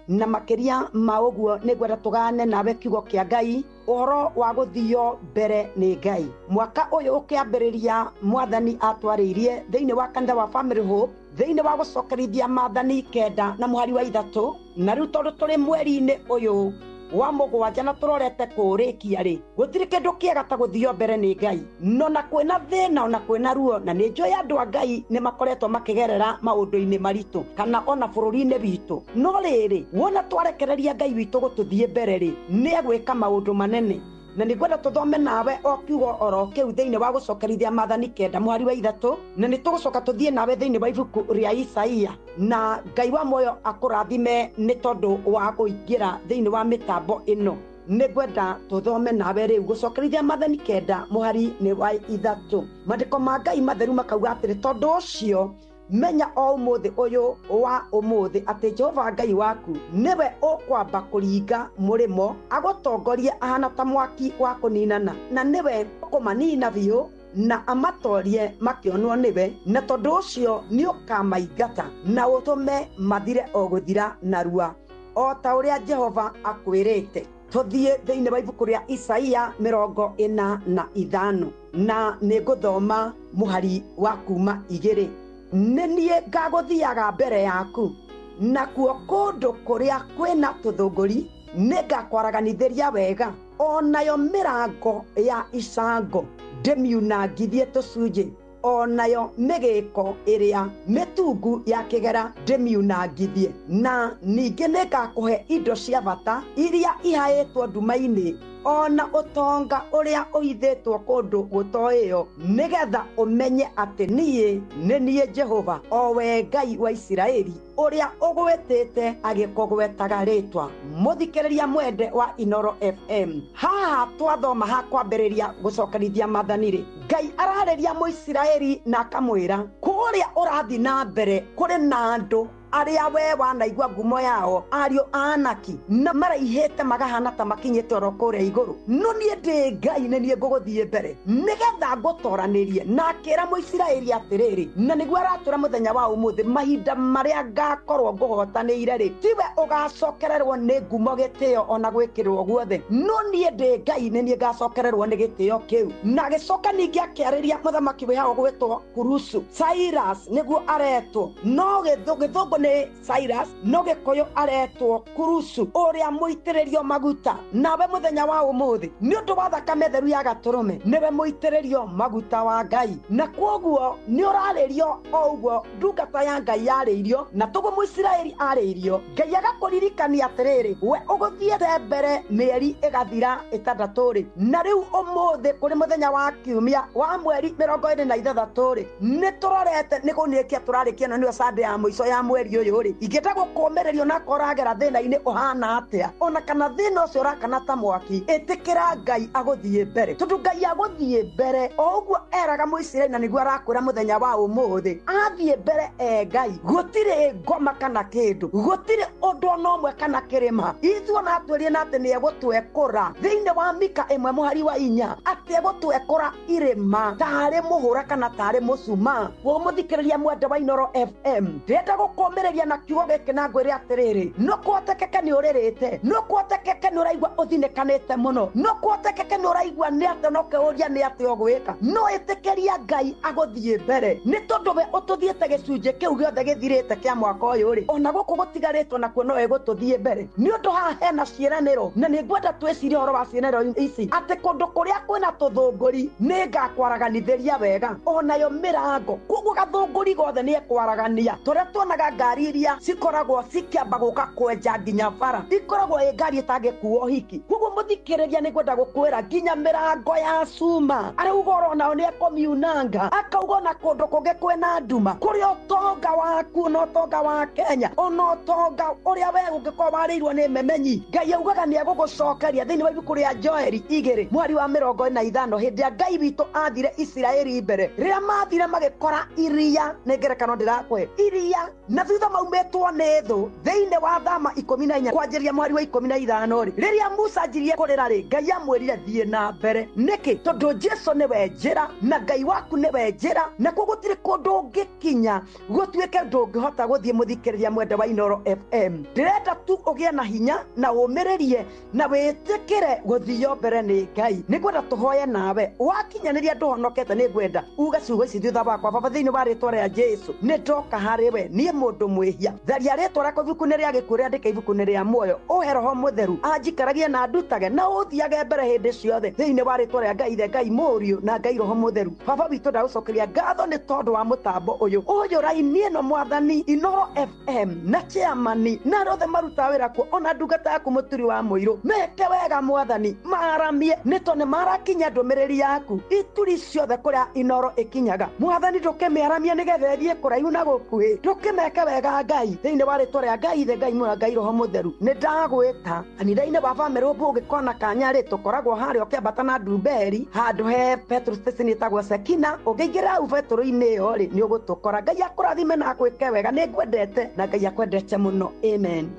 Na makĩria ma ũguo nĩ ngwenda tũgane nawe kiugo kĩa Ngai, ũhoro wa gũthio mbere nĩ Ngai. Mwaka ũyũ ũkĩambĩrĩria, Mwathani atwarĩirie thĩinĩ wa kanitha wa Family Hope thĩinĩ wa gũcokerithia maathani 9 na mũhari wa 3. Na rĩu tondũ tũrĩ mweri-inĩ ũyũ wa 7 na tũrorete kũũrĩkia rĩ, gũtirĩ kĩndũ kĩega ta gũthio mbere nĩ Ngai. No na kwĩna thĩna ona kwĩna ruo, na nĩ njũĩ andũ a Ngai nĩ makoretwo makĩgerera maũndũ-inĩ maritũ kana ona bũrũri-inĩ witũ. No rĩrĩ, wona twarekereria Ngai witũ gũtũthiĩ mbere rĩ, nĩ egwĩka maũndũ manene. Na nĩ ngwenda tũthome nawe o kiugo oro kĩu thĩinĩ wa gũcokerithia maathani 9 mũhari wa 3, na nĩ tũgũcoka tũthiĩ nawe thĩinĩ wa ibuku rĩa Isaia. Na Ngai wa muoyo akũrathime nĩ tondũ wa kũingĩra thĩinĩ wa mĩtambo ĩno. Nĩ ngwenda tũthome nawe rĩu gũcokerithia maathani 9 mũhari nĩ wa 3. Maandĩko ma Ngai matheru makauga atĩrĩ, tondũ ũcio menya o ũmũthĩ ũyũ wa ũmũthĩ atĩ Jehova Ngai waku nĩwe ũkwamba kũringa mũrĩmo agũtongorie ahana ta mwaki wa kũninana, na nĩwe ũkũmanina biũ na amatorie makĩonwo nĩwe, na tondũ ũcio nĩũkamaingata na ũtũme mathire o gũthira narua o ta ũrĩa Jehova akwĩrĩte. Tũthiĩ thĩinĩ wa ibuku rĩa Isaia 45 na nĩngũthoma mũhari wa kuma 2. Nĩ niĩ ngagũthiaga mbere yaku, nakuo kũndũ kũrĩa kwĩna tũthũngũri nĩ ngakwaraganithĩria wega, o nayo mĩrango ya icango ndĩmiunangithie tũcunjĩ, o nayo mĩgĩko ĩrĩa mĩtungu ya kĩgera ndĩmiunangithie. Na ningĩ nĩ ngakũhe indo cia bata iria ihaĩtwo nduma-inĩ, ona ũtonga ũrĩa ũhithĩtwo kũndũ gũtoĩyo, nĩgetha ũmenye atĩ niĩ nĩ niĩ Jehova, o we Ngai wa Isiraeli, ũrĩa ũgwĩtĩte agĩkũgwetaga rĩtwa. Mũthikĩrĩria mwende wa Inoro FM, haha twathoma ha kwambĩrĩria gũcokerithia maathani rĩ, Ngai ararĩria Mũisiraeli na akamwĩra kũrĩa ũrathiĩ na mbere kũrĩ na andũ arĩa we wanaigua ngumo yao, ariũ a Anaki, na maraihĩte magahana ta makinyĩte oro kũrĩa igũrũ. No niĩ ndĩ Ngai, nĩ niĩ ngũgũthiĩ mbere nĩgetha ngũtoranĩrie. Na akĩra Mũisiraeli atĩrĩrĩ, na nĩguo aratũra mũthenya wa ũmũthĩ, mahinda marĩa ngakorwo ngũhotanĩire rĩ, tiwe ũgacokererwo nĩ ngumo, gĩtĩo ona gwĩkĩrwo guothe, no niĩ ndĩ Ngai, nĩ niĩ ngacokererwo nĩ gĩtĩo kĩu. Na agĩcoka ningĩ akĩarĩria mũthamaki wĩ hau ũgwĩtwo Kurusu, Cyrus nĩguo aretwo, no gĩthũngũ nĩ Cyrus, no gĩkũyũ aretwo Kurusu, ũrĩa mũitĩrĩrio maguta. Nawe mũthenya wa ũmũthĩ nĩ ũndũ wa thakame theru ya gatũrũme, nĩwe mũitĩrĩrio maguta wa Ngai. Na kwoguo nĩ ũrarĩrio o ũguo ndungata ya Ngai yarĩirio, na toguo Mũisiraeli arĩirio. Ngai agakũririkania atĩrĩrĩ, we ũgũthiĩte mbere mĩeri ĩgathira 6 rĩ, na rĩu ũmũthĩ kũrĩ mũthenya wa kiumia wa mweri 26 rĩ, nĩ tũrorete nĩ kũnĩkia tũrarĩkia, na nĩyo Sunday ya mũico ya mweri ũyũ rĩ. Ingĩenda gũkũmĩrĩrio na koragera thĩna-inĩ ũhana atĩa, ona kana thĩna ũcio ũrakana ta mwaki, ĩtĩkĩra Ngai agũthiĩ mbere, tondũ Ngai agũthiĩ mbere o ũguo eraga Mũisiraeli, na nĩguo arakwĩra mũthenya wa ũmũthĩ, athiĩ mbere e Ngai, gũtirĩ ngoma kana kĩndũ, gũtirĩ ũndũ ona ũmwe kana kĩrĩma. Ithuĩ ona atwĩrie na atĩ nĩ egũtwekũra thĩinĩ wa Mika 1 mũhari wa 4, atĩ egũtwekũra irĩma tarĩ mũhũra kana tarĩ mũcumaa. Mũthikĩrĩria mwende wa Inoro FM, ndĩrenda gũkũmĩrĩria na kiugo gĩkĩ na ngwĩre atĩrĩrĩ, no kũhotekeke nĩ ũrĩrĩte, no kũhotekeke nĩ ũraigua ũthinĩkanĩte mũno, no kũhotekeke nĩ ũraigua nĩ atĩa, no ũkĩũria nĩ atĩa ũgwĩka, no ĩtĩkĩria Ngai agũthiĩ mbere, nĩ tondũ we ũtũthiĩte gĩcunjĩ kĩu gĩothe gĩthirĩte kĩa mwaka ũyũ rĩ, ona gũkũ gũtigarĩtwo nakuo no ĩgũtũthiĩ mbere. Nĩ ũndũ haha hena ciĩranĩro, na nĩ ngwenda twĩcirie ũhoro wa ciĩranĩro ici, atĩ kũndũ kũrĩa kwĩna tũthũngũri nĩ ngakwaraganithĩria wega, onayo mĩrango. Koguo gathũngũri gothe nĩ ekwaragania. Tũrĩa tuonaga ngari iria cikoragwo cikĩamba gũka kwenja nginya bara, ikoragwo ĩ ngari ĩtangĩkuo hiki. Koguo mũthikĩrĩria, nĩ ngwenda gũkwĩra nginya mĩrango ya cuma arauga oro nao nĩ ekũmiunanga, akauga ona kũndũ kũngĩ kwĩna nduma, kũrĩa ũtonga waku na ũtonga wa Kenya, ona ũtonga ũrĩa we ũngĩkorwo warĩirwo nĩ memenyi, Ngai augaga nĩ egũgũcokeria. Thĩinĩ wa ibuku rĩa Joeli 2 mweri wa 45, hĩndĩ ya Ngai witũ athire Isiraeli mbere, rĩrĩa mathire magĩkora iria, nĩ ngerekano ndĩrakũhe iria, na thutha Thutha maumĩtwo nĩ thũ thĩinĩ wa thama 14 kwanjĩrĩria mweri wa 15 rĩ, rĩrĩa Musa anjirie kũrĩra rĩ, Ngai amwĩrire thiĩ na mbere. Nĩkĩ? Tondũ Jesu nĩwe njĩra na Ngai waku nĩwe njĩra, na kuo gũtirĩ kũndũ ũngĩkinya gũtuĩke ndũngĩhota gũthiĩ. Mũthikĩrĩria mwende wa Inooro FM, ndĩrenda tu ũgĩe na hinya na ũmĩrĩrie na wĩtĩkĩre gũthio mbere nĩ Ngai. Nĩngwenda tũhoye nawe wakinyanĩria ndũhonokete, nĩngwenda uge ciugo ici thutha wakwa. Baba, thĩinĩ wa rĩtwa rĩa Jesu nĩ ndoka harĩ we niĩ mũndũ mwĩhia, tharia rĩtwa rĩakwa ibuku-inĩ rĩa gĩkuũ rĩandĩke ibuku-inĩ rĩa muoyo, ũhe Roho Mũtheru anjikaragie na ndutage na ũthiage mbere hĩndĩ ciothe thĩinĩ wa rĩtwa rĩa Ngai Ithe, Ngai Mũriũ na Ngai Roho Mũtheru. Baba witũ, ndagũcokeria ngatho nĩ tondũ wa mũtambo ũyũ ũyũ raini ĩno Mwathani, Inooro FM na chairman na arĩa othe marutaga wĩra kuo, ona ndungata yaku Mũturi wa Mũirũ, meke wega Mwathani, maramie nĩ tondũ nĩ marakinya ndũmĩrĩri yaku ituri ciothe kũrĩa Inooro ĩkinyaga. Mwathani, ndũkĩmĩaramie nĩgetha ĩthiĩ kũraihu na gũkuhĩ, ndũkĩmeke wega Ngai, thĩinĩ wa rĩtwa rĩa Ngai Ithe, Ngai Mũrũ na Ngai Roho Mũtheru. Nĩ ndagwĩta kanitha-inĩ wa Family Hope, ũngĩkona kanya rĩ, tũkoragwo harĩa ũkĩambata na Ndumberi handũ he petrol station ĩtagwo Sekina. Ũngĩingĩra hau betũrũ-inĩ ĩyo rĩ, nĩ ũgũtũkora. Ngai akũrathime na akwĩke wega, nĩ ngwendete na Ngai akwendete mũno. Amen.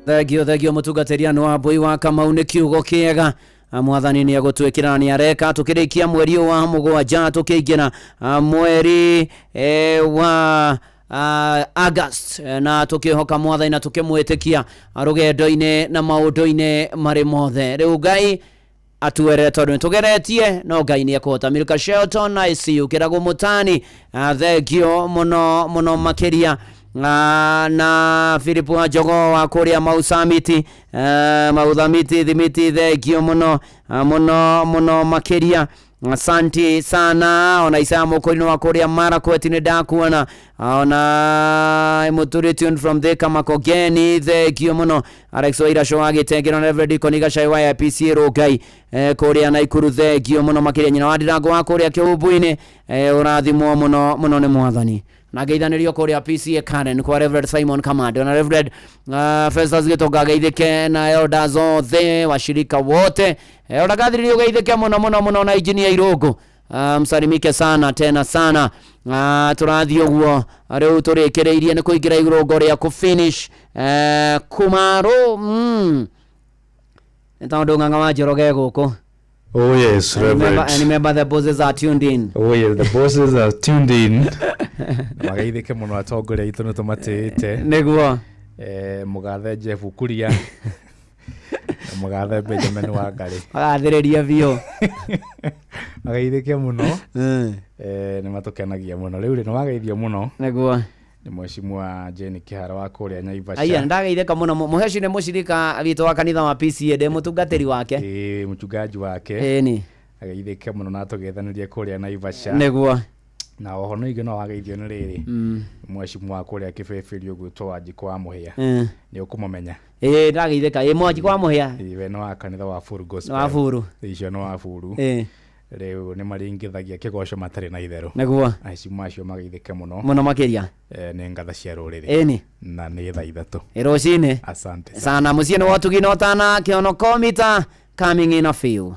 Thengio, thengio mũtungatĩri Ann Wambui wa Kamau nĩ kiugo kĩega. Mwathani nĩ egũtwĩkĩra, nĩ areka tũkĩrĩkia mweri ũyũ wa 7 tũkĩingĩra mweri wa August, na tũkĩhoka Mwathani na tũkĩmwĩtĩkia rũgendo-inĩ na maũndũ-inĩ marĩ mothe. Rĩu Ngai atuere tondũ nĩ tũgeretie no Ngai nĩ ekũhota. Milka Shelton, I see you. Kĩragũ Mũtani, thengio mũno mũno makĩria. Na Philip wa Njogo wa kũrĩa Mausamiti, Mauthamiti Thimiti, thengio mũno mũno mũno makĩria, asanti sana. Ona Isaya Mũkũrinũ wa kũrĩa Marakwet nĩ ndakuona, ona Mũturi tune from Thika Makongeni, thengio mũno. Alex Wairacũ wa Gĩtengero na Reverend Koni Gacai wa IPC Rũngai, kũrĩa Naikuru, thengio mũno makĩria. Nyina wa Ndirango wa kũrĩa Kĩhumbu-inĩ, ũrathimwo mũno mũno nĩ Mwathani. Na ngeithanĩrio kũrĩa PCA Karen kwa Reverend Simon Kamande na Reverend Festus Gĩtonga geithĩke na elders othe washirika wote. Elder Gathiriri ũgeithĩke mũno mũno mũno na engineer Irũngũ, msalimike sana tena sana. Tũrathiĩ ũguo rĩu tũrĩkĩrĩirie nĩ kũingĩra irũngo rĩa kũ finish Kumaro, nĩ tondũ Ng'ang'a wa Njoroge gũkũ. Oh yes, And remember, Reverend. and remember the bosses are tuned in. Oh yes, the bosses are tuned in. Na magaithĩke mũno atongoria aitũ, nĩ tũmatĩĩte. Nĩguo. Mũgathe Jeff Kuria na mũgathe Benjamin Wangari. Magathĩrĩria biũ. Magaithĩke mũno. Nĩ matũkenagia mũno. Rĩu rĩ, nĩ wageithio mũno. Nĩguo. Nĩ mheshimiwa Jane Kĩhara wa kũrĩa Naivasha. Aya, ndageithĩka mũno. Mũheci nĩ mũcirika witũ wa kanitha wa PCA, ndĩ mũtungatĩri wake. Ĩĩ, mũchungaji wake. Ĩni. Ageithĩke mũno na tũgethanĩrie kũrĩa Naivasha. Nĩguo. Na oho no ingĩ no wageithio nĩ rĩrĩ, mheshimiwa wa kũrĩa Kĩbĩbĩri ũgwĩtwo Wanjikũ wa Mũhĩa. Nĩ ũkũmũmenya? Ĩĩ, ndageithĩka. Ĩĩ, Mwanjikũ wa Mũhĩa. Ĩĩ, we nĩ wa kanitha wa Full Gospel. Nĩ wa Buru. Icio nĩ wa Buru. Rĩu nĩ maringithagia kĩgoco matarĩ na itherũ. Nĩguo. Aheshimiwa acio mageithĩke mũno. Mũno makĩria. Nĩ ngatha cia rũrĩrĩ. Ĩni. Na nĩ thaa 3. Ĩ, rũcinĩ. Asante sana. Mũciĩ nĩ wotugi na ũtana kĩonoko mita coming in a few.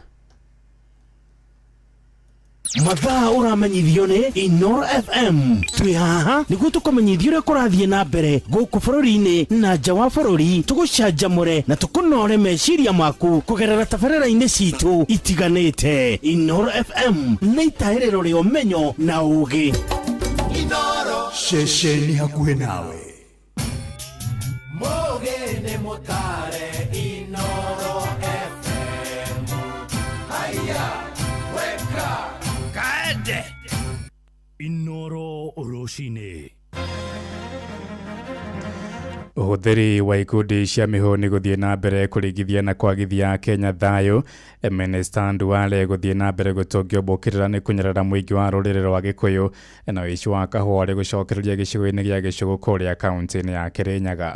Mathaa ũramenyithio nĩ Inoro FM. Twĩ haha nĩguo tũkũmenyithia ũrĩa kũrathiĩ na mbere gũkũ bũrũri-inĩ na nja wa bũrũri, tũgũcanjamũre na tũkũnore meciria maku kũgerera tabarĩra-inĩ citũ itiganĩte. Inoro FM nĩ itahĩrĩro rĩa ũmenyo na ũgĩ. Ceceni hakuhĩ nawe. Mũgĩ nĩ mũtare Inoro FM. Haya, weka kaende Inoro rũcinĩ. Ũhũthĩri wa ikundi cia mĩhũni gũthiĩ na mbere kũringithia na kwagithia Kenya thayũ. Minister Duale gũthiĩ na mbere gũtũngio mbũkĩrĩra nĩ kũnyarara mũingĩ wa rũrĩrĩ rwa Gĩkũyũ, na ũici wa kahũa ũrĩ gũcokereria gĩcigo-inĩ gĩa Gĩcũgũ kũrĩa kaunti-inĩ ya Kĩrĩnyaga.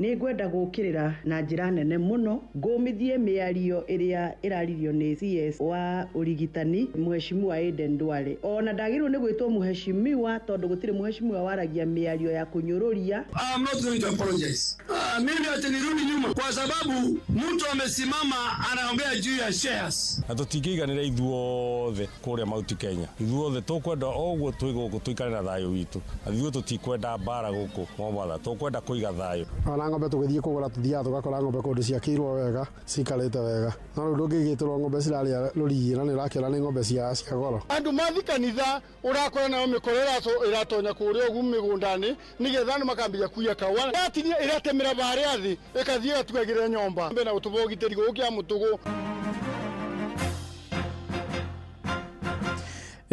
Nĩ ngwenda gũkĩrĩra na njĩra nene mũno ngũmithie mĩario ĩrĩa ĩraririo nĩ CS wa ũrigitani Mheshimiwa Aden Duale. Ona ndagĩrĩirwo nĩ gwĩtwo mheshimiwa tondũ gũtirĩ mheshimiwa waragia mĩario ya kũnyũrũria. I'm not going to apologize. Mimi ati nirudi nyuma kwa sababu mtu amesimama anaongea juu ya shares. Na tũtingĩiganĩra ithuothe kũrĩa Mount Kenya. Ithuothe tũkwenda o ũguo twĩ gũkũ tũikare na thayũ witũ. Na ithuĩ tũtikwenda mbara gũkũ Mombatha, tũkwenda kũiga thayũ. Ona ng'ombe tũgĩthiĩ kũgũra tũthiaga tũgakora ng'ombe kũndũ ciakĩirwo wega ciikarĩte wega, no rĩu ndũngĩgĩtĩrwo ng'ombe cirarĩa rũriĩ na nĩ ũrakĩona nĩ ng'ombe cia goro. Andũ mathi kanitha ũrakora nayo mĩkora ĩratonya kũrĩa ũguo mĩgũnda-inĩ nĩgetha andũ makambia kuiya kaũa. Yatinia ĩratemera barĩa thĩ ĩkathiĩ ĩgatugagĩra nyomba. Mbere na gũtũba ũgitĩri gũkũ kĩa mũtũgũ.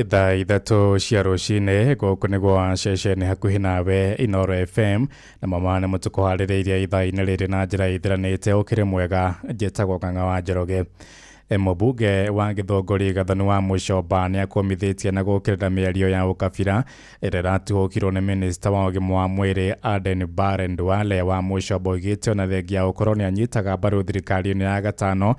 Thaa 3 cia rũcinĩ gũkũ nĩguo ceceni hakuhĩ nawe Inooro FM na mama nĩ mũtũkũharĩrĩirie ithaa-inĩ rĩrĩ na njĩra ithiranĩte. Ũkĩrĩ mwega, njĩtagwo Ng'ang'a wa Njoroge. Mũmbunge wa Gĩthũngũri Gathoni wa Mũcomba nĩ akũmithĩtie na gũkĩrĩra mĩario ya ũkabira ĩrĩa ĩratuhũkirwo nĩ minista wa ũgima wa mwĩrĩ Aden Barre Duale wa Mũcomba oigĩte ona thengia ya gũkorwo nĩ anyitaga mbaru thirikari-inĩ ya gatano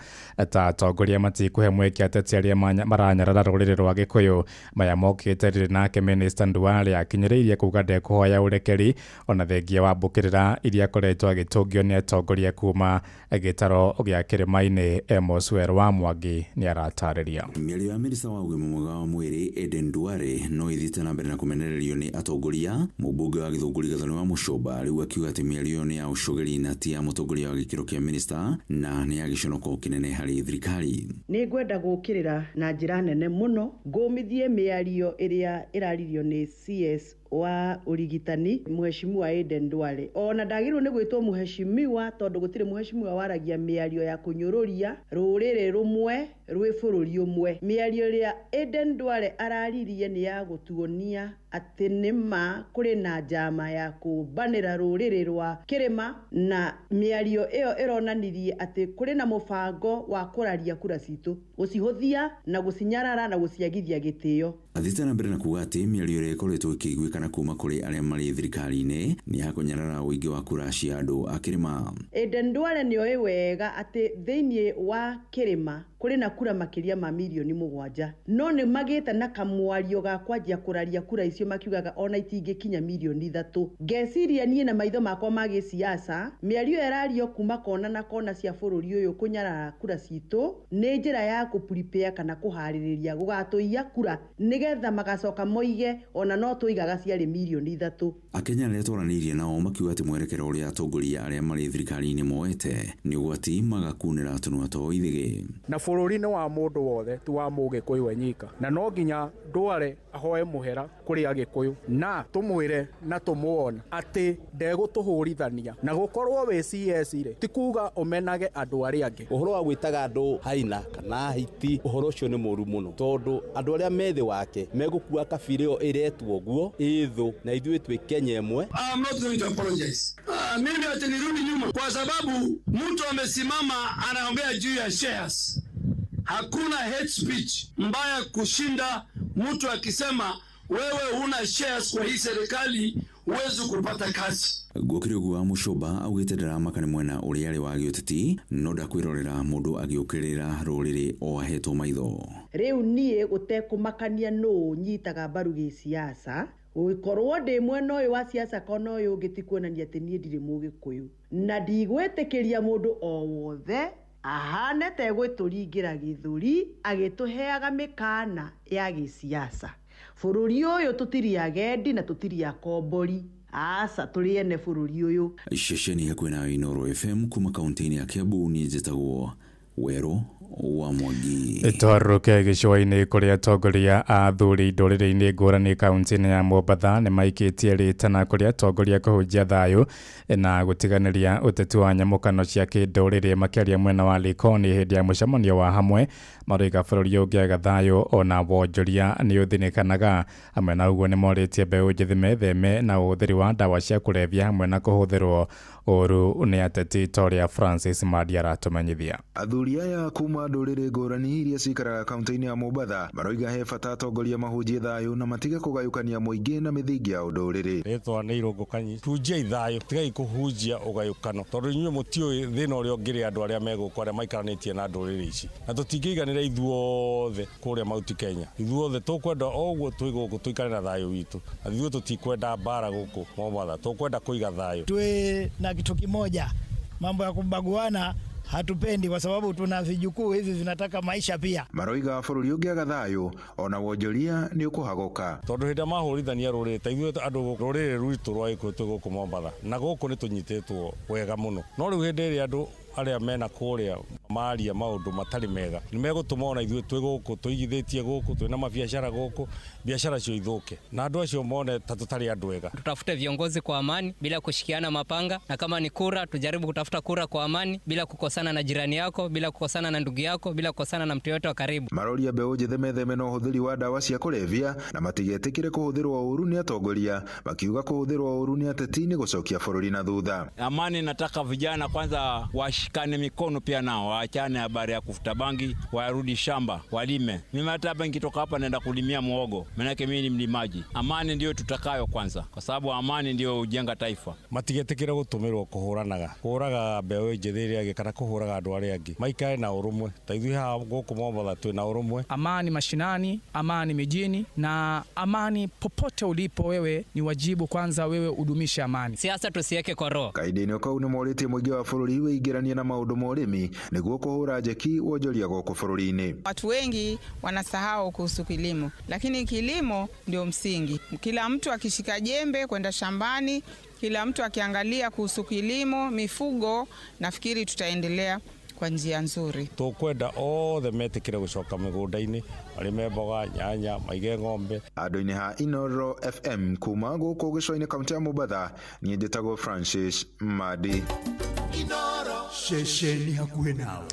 ta atongoria matikũhe mweke ateti arĩa maranyarara rũrĩrĩ rwa Gĩkũyũ. Maya mokĩte rĩrĩ nake minista Duale akinyĩrĩirie kuga ndekũhoya ũrekeri ona thengia wa mbũkĩrĩra iria akoretwo agĩtũngio nĩ atongoria kuma gĩtaro gĩa Kĩrĩma-inĩ. Amos Werũ wa Mwangi nĩ aratarĩria. Mĩario ya minista wa ũgima mwega wa mwĩrĩ Aden Duale no ĩthiĩte na mbere na kũmenererio nĩ atongoria. Mũmbunge wa Gĩthũngũri Gathoni wa Mũcomba rĩu akiuga atĩ mĩario ĩyo nĩ ya ũcogeri na ti ya mũtongoria wa gĩkĩro kĩa minista na nĩ ya gĩconoko kĩnene harĩ thirikari. Nĩ ngwenda gũkĩrĩra na njĩra nene mũno ngũmithie mĩario ĩrĩa ĩraririo nĩ CS wa ũrigitani Mheshimiwa Aden Duale. Ona ndagĩrĩirwo nĩ gwĩtwo mheshimiwa tondũ gũtirĩ mheshimiwa waragia mĩario ya kũnyũrũria rũrĩrĩ rũmwe rwĩ bũrũri ũmwe. Mĩario ĩrĩa Aden Duale araririe nĩ ya gũtuonia atĩ nĩma kũrĩ na njama ya kũmbanĩra rũrĩrĩ rwa kĩrĩma, na mĩario ĩyo ĩronanirie atĩ kũrĩ na mũbango wa kũraria kura citũ, gũcihũthia na gũcinyarara na gũciagithia gĩtĩo. Athiĩte na mbere na kuga atĩ mĩario ĩrĩa ĩkoretwo ĩkĩiguĩkana kuma kũrĩ arĩa marĩ thirikari-inĩ nĩ ya kũnyarara ũingĩ wa kura cia andũ a kĩrĩma. Aden Duale nĩoĩ wega atĩ thĩinĩ wa kĩrĩma kũrĩ na kura makĩria ma mirioni 7, no nĩ magĩte na kamwario ga kwanjia kũraria kura icio makiugaga ona itingĩkinya mirioni 3. Ngeciria niĩ na maitho makwa ma gĩsiasa, mĩario ĩrario kuma kona na kona cia bũrũri ũyũ kũnyarara kura citũ nĩ njĩra ya kũprepare kana kũharĩrĩria gũgatũiya kura nĩgetha magacoka moige ona no tũigaga ciarĩ mirioni 3. Akenya arĩa twaranĩirie nao makiuga atĩ mwerekero ũrĩa atongoria arĩa marĩ thirikari-inĩ moete nĩ ũgwati magakunĩra tũnua twao ithĩgĩ. Na bũrũri nĩ wa mũndũ wothe ti wa mũgĩkũyũ we nyika, na no nginya Duale ahoe mũhera kũrĩ Agĩkũyũ na tũmwĩre na tũmuone atĩ ndegũtũhũrithania na gũkorwo wĩ CS rĩ ti kuga ũmenage andũ arĩa angĩ. Ũhoro wa gwĩtaga andũ haina kana hiti, ũhoro ũcio nĩ mũru mũno tondũ andũ arĩa me thĩ wake megũkua kabira ĩyo ĩretwo ũguo ĩthũ na ithuĩ twĩ Kenya ĩmwe. I'm not going to apologize. Mimi ati nirudi nyuma kwa sababu mtu amesimama anaongea juu ya shares. Hakuna hate speech mbaya kushinda mtu akisema wewe huna shares kwa hii serikali huwezi kupata kazi. Gũkĩrĩ ũguo wa Mũcomba augĩte ndaramaka nĩ mwena ũrĩa arĩ wa gĩũteti no ndakwĩrorera mũndũ agĩũkĩrĩra rũrĩrĩ o ahetwo maitho. Rĩu niĩ gũtekũmakania nũũ nyitaga mbaru gĩsiasa, gũkorwo ndĩ mwena ũyũ wa siasa kana ũyũ ũngĩ ti kuonania atĩ niĩ ndirĩ mũgĩkũyũ, na ndigwĩtĩkĩria mũndũ o wothe ahane ta egwĩtũringĩra gĩthũri agĩtũheaga mĩkana ya gĩsiasa. Bũrũri ũyũ tũtirĩ agendi na tũtirĩ akombori, aca tũrĩ ene bũrũri ũyũ. Ceceni hakuhĩ nawe Inooro FM kuma kaunti-inĩ ya Kiambu, niĩ njĩtagwo Werũ wa Mwangi. Twarũke gĩcũa-inĩ kũrĩa atongoria a athuri ndũrĩrĩ-inĩ ngũrani kaunti-inĩ ya Mombatha nĩ maikĩtie rĩtana kũrĩa atongoria kũhunjia thayũ na gũtiganĩria ũteti wa nyamũkano cia kĩndũrĩrĩ. Makĩaria mwena wa Likoni hĩndĩ ya mũcemanio wa hamwe maroiga bũrũri ũngĩaga thayũ ona wonjoria nĩ ũthinĩkanaga. Hamwe na ũguo nĩ morĩtie mbeũ njĩthĩ metheme na ũhũthĩri wa ndawa cia kũrebia hamwe na kũhũthĩrwo ũru nĩ ateti ta ũrĩa Francis Madi aratũmenyithia. Athuri Athuri aya kuma ndũrĩrĩ ngũrani iria cikaraga kaunti-inĩ ya Mombatha maroiga he bata atongoria mahunjie thayũ na matige kũgayũkania mũingĩ na mĩthingi ya ũndũrĩrĩ. Rĩtwa nĩ Irũngũ Kanyi. Hunjiai thayũ, tigai kũhunjia ũgayũkano tondũ inyuĩ mũtiũĩ thĩna ũrĩa ũngĩrĩ andũ arĩa me gũkũ arĩa maikaranĩtie na ndũrĩrĩ ici, na tũtingĩiganĩra ithuothe kũrĩa Mount Kenya. Ithuothe tũkwenda o ũguo twĩ gũkũ tũikare na thayũ witũ, na ithuĩ tũtikwenda mbara gũkũ Mombatha, tũkwenda kũiga thayũ. Tuwe na kitu kimoja, mambo ya kubaguana hatupendi kwa sababu tuna vijukuu hivi vinataka maisha pia. Maroiga bũrũri ũngĩaga thayũ ona wonjoria nĩ ũkũhagũka. Tondũ hĩndĩ ĩrĩa mahũrithania rũrĩrĩ ta ithuĩ andũ rũrĩrĩ rwitũ rwa Gĩkũyũ twĩ gũkũ Mombatha, na gũkũ nĩ tũnyitĩtwo wega mũno, no rĩu hĩndĩ ĩrĩa andũ arĩa mena kũrĩa maria maũndũ matarĩ mega nĩ megũtũma ona ithuĩ twĩ gũkũ tũigithĩtie gũkũ twĩna mabiacara gũkũ biacara cio ithũke na andũ acio mone ta tũtarĩ andũ ega. Tutafute viongozi kwa amani bila kushikiana mapanga, na kama ni kura tujaribu kutafuta kura kwa amani bila kukosana na jirani yako, bila kukosana na ndugu yako, bila kukosana na mtu yote wa karibu. Maroria mbeũ njĩthĩ metheme na ũhũthĩri wa ndawa cia kũrebia na matigetĩkĩre kũhũthĩrwo ũũru nĩ atongoria, makiuga kũhũthĩrwo ũũru nĩ ateti nĩ gũcokia bũrũri na thutha. Amani nataka vijana kwanza washikane mikono pia nao, waachane habari ya kufuta bangi, warudi shamba walime. Mimi hata hapa nikitoka hapa naenda kulimia muogo, maana mimi ni mlimaji. Amani ndio tutakayo kwanza, kwa sababu amani ndio hujenga taifa. Matigetikire gutumirwo kuhuranaga kuraga mbeũ njĩthĩ ĩrĩa ĩngĩ kana kũhũraga andũ arĩa angĩ, maikare na ũrũmwe ta ithuĩ haha gũkũ Mombatha twĩ na ũrũmwe. Amani mashinani, amani mijini na amani popote ulipo wewe, ni wajibu kwanza wewe udumishe amani. Siasa tusiweke kwa roho. Kahinda-inĩ kau nĩ morĩtie mũingĩ wa bũrũri wĩingĩranie na maũndũ ma ũrĩmi nĩguo kũhũra njeki wonjoria gũkũ bũrũri-inĩ. Watu wengi wanasahau kuhusu kilimo, lakini kilimo ndio msingi. Kila mtu akishika jembe kwenda shambani, kila mtu akiangalia kuhusu kilimo, mifugo, nafikiri tutaendelea kwa njia nzuri. Tukwenda othe metĩkĩre gũcoka mĩgũnda-inĩ, marĩme mboga, nyanya, maige ng'ombe. Andũ-inĩ ha Inoro FM kuma gũkũ gĩcũa-inĩ kaunti ya Mombatha, niĩ njĩtagwo Francis Madi. Ceceni hakuhĩ nawe.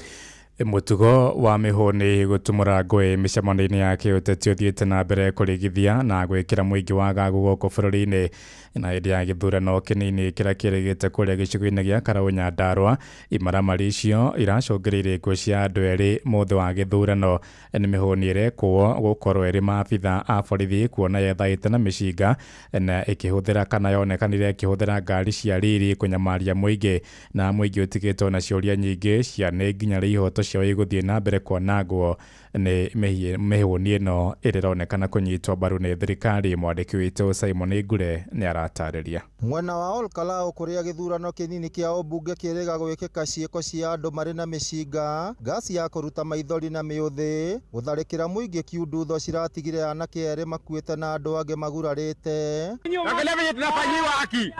Mũtugo wa mĩhũni gũtumũra ngũĩ mĩcemanio-inĩ ya kĩũteti ũthiĩte na mbere kũrigithia na gwĩkĩra mũingĩ wa gagu gũkũ bũrũri-inĩ. Na hĩndĩ ya gĩthurano kĩnini kĩrĩa kĩrĩgĩte kũrĩa gĩcigo-inĩ gĩa Karau Nyandarua, imaramari icio iracũngĩrĩirie ikuũ cia andũ erĩ mũthĩ wa gĩthurano. Nĩ mĩhũni ĩrekwo gũkorwo ĩrĩ maabitha a borithi kuona yethaĩte na mĩcinga na ĩkĩhũthĩra kana yonekanire ĩkĩhũthĩra ngari cia riri kũnyamaria mũingĩ, na mũingĩ ũtigĩtwo na ciũria nyingĩ cia nĩ nginya rĩ ihoto ciao igũthiĩ na mbere kwanangwo nĩ mĩhũni ĩno ĩrĩa ĩronekana kũnyitwo mbaru nĩ thirikari. Mwandĩki witũ Simon Ngure nĩ aratarĩria. Mwena wa Olkalou kũrĩa gĩthurano kĩnini kĩa ũmbunge kĩrĩga gwĩkĩka, ciĩko cia andũ marĩ na mĩcinga, ngasi ya kũruta maithori na mĩũthĩ, gũtharĩkĩra mũingĩ kiundutho ciratigire anake erĩ makuĩte na andũ angĩ magurarĩte. Angalia venye tunafanyiwa haki.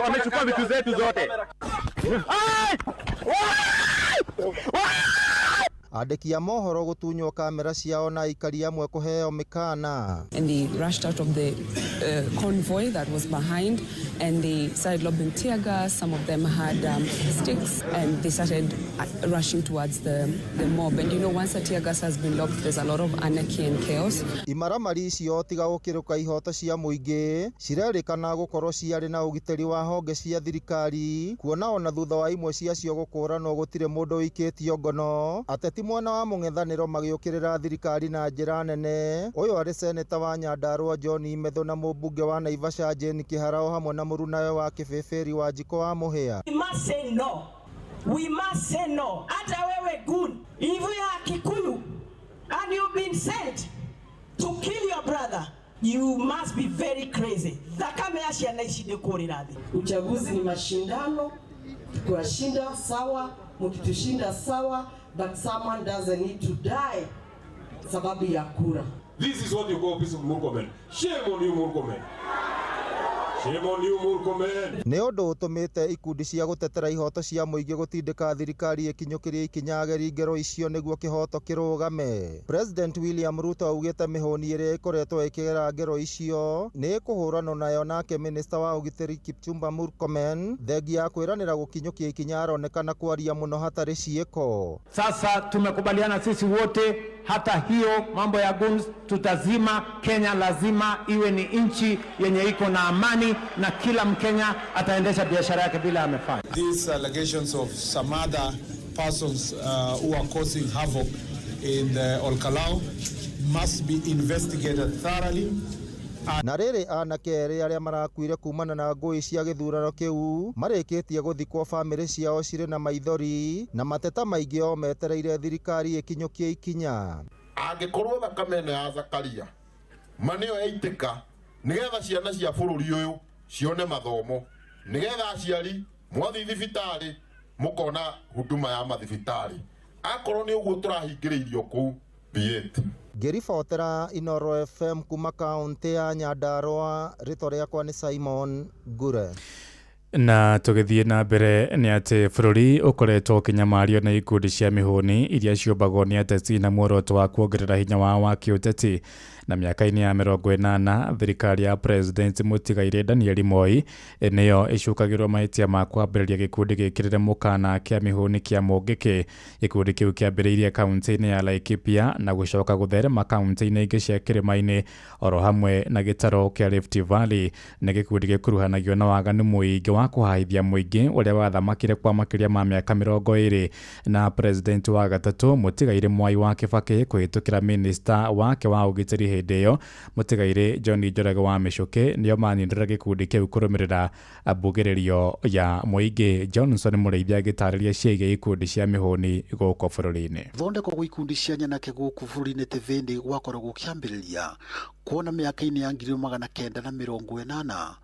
Wamechukua vitu zetu zote. Andĩki a mohoro gũtunywo kamera ciao na aikari amwe kũheo mĩkana. And they rushed out of the convoy that was behind and they started lobbing tear gas. Some of them had sticks and they started rushing towards the mob. And you know, once a tear gas has been lobbed, there's a lot of anarchy and chaos. Imaramari icio tiga gũkĩrũka ihoto cia mũingĩ cirerĩkana gũkorwo ciarĩ na ũgitĩri wa honge cia thirikari, kuona ona thutha wa imwe ciacio gũkũranwo gũtirĩ mũndũ ũikĩtio ngono. Ateti mwena wa mũng'ethanĩro magĩũkĩrĩra thirikari na njĩra nene. Ũyũ arĩ seneta wa Nyandarua John Methu na mũmbunge wa Naivasha Jane Kĩharao hamwe na mũrunawe wa Kĩbĩbĩri Wanjikũ wa Mũhĩa. We must say no. We must say no. Hata wewe goon, if you are Kikuyu and you've been sent to kill your brother, you must be very crazy. Thakame ya ciana ici nĩ kũrĩra thĩ. Uchaguzi ni mashindano, tukiwashinda sawa, mkitushinda sawa, but someone doesn't need to die sababu ya kura. This is what you call peace of Murkomen. Shame on you, Murkomen. Shame on you, Murkomen. Nĩ ũndũ ũtũmĩte ikundi cia gũtetera ihoto cia mũingĩ gũtindĩka thirikari ĩkinyũkĩrie ikinya ageri ngero icio nĩguo kĩhoto kĩrũgame. President William Ruto augĩte mĩhũni ĩrĩa ĩkoretwo ĩkĩgera ngero icio nĩ ĩkũhũranwo nayo, nake minista wa ũgitĩri Kipchumba Murkomen thengia ya kwĩranĩra gũkinyũkia ikinya aronekana kwaria mũno hatarĩ ciĩko. Sasa tumekubaliana sisi wote Hata hiyo mambo ya guns tutazima. Kenya lazima iwe ni nchi yenye iko na amani, na kila Mkenya ataendesha biashara yake bila amefanya. These allegations of some other persons who are causing havoc in the Olkalou must be investigated thoroughly. Na rĩrĩ, anake erĩ arĩa marakuire kumana na ngũĩ cia gĩthurano kĩu marĩkĩtie gũthikwo bamĩrĩ ciao cirĩ na maithori na mateta maingĩ o metereire thirikari ĩkinyũkie ikinya. Angĩkorwo thakame ĩno ya Zakaria ma nĩyo yaitĩka nĩgetha ciana cia bũrũri ũyũ cione mathomo, nĩgetha aciari mwathiĩ thibitarĩ mũkona huduma ya mathibitarĩ, akorwo nĩ ũguo tũrahingĩrĩirio kũu, be it. Ngĩribotera Inoro FM kuma kaũntĩ ya Nyandarua, rĩtwa rĩakwa nĩ Simon Ngure. Na tũgĩthiĩ na mbere nĩ atĩ bũrũri ũkoretwo ũkĩnyamario nĩ ikundi cia mĩhũni iria ciũmbagwo nĩ ateti na muoroto wa kuongerera hinya wao wa kĩũteti. Na mĩaka-inĩ ya 80 thirikari ya President Mũtigairĩ Daniel Moi nĩyo ĩcukagĩrwo mahĩtia ma kwambĩrĩria gĩkundi gĩkĩrĩre mũkana kĩa mĩhũni kĩa Mũngĩkĩ. Gĩkundi kĩu kĩambĩrĩirie kaunti-inĩ ya Laikipia na gũcoka gũtherema kaunti-inĩ ingĩ cia kĩrĩma-inĩ oro hamwe na gĩtaro kĩa Rift Valley. Nĩ gĩkundi gĩkuruhanagio na waganu mũingĩ wa kũhaithia mũingĩ ũrĩa wathamakire kwa makĩria ma mĩaka 20 na President wa gatatũ Mũtigairĩ Mwai wa Kibaki kũhĩtũkĩra minista wake wa ũgitĩri hĩndĩ ĩyo Mũtigairĩ John Njoroge wa Mĩcũkĩ nĩo maninire gĩkundi kĩu kũrũmĩrĩra mbugĩrĩrio ya mũingĩ. Johnson Mũrĩithi agĩtarĩria ciĩgiĩ ikundi cia mĩhũni gũkũ bũrũri-inĩ. Thondekwo gwa ikundi cia nyanake gũkũ bũrũri-inĩ tĩthĩndĩ gwakoragwo gũkĩambĩrĩria kuona mĩaka-inĩ ya 1980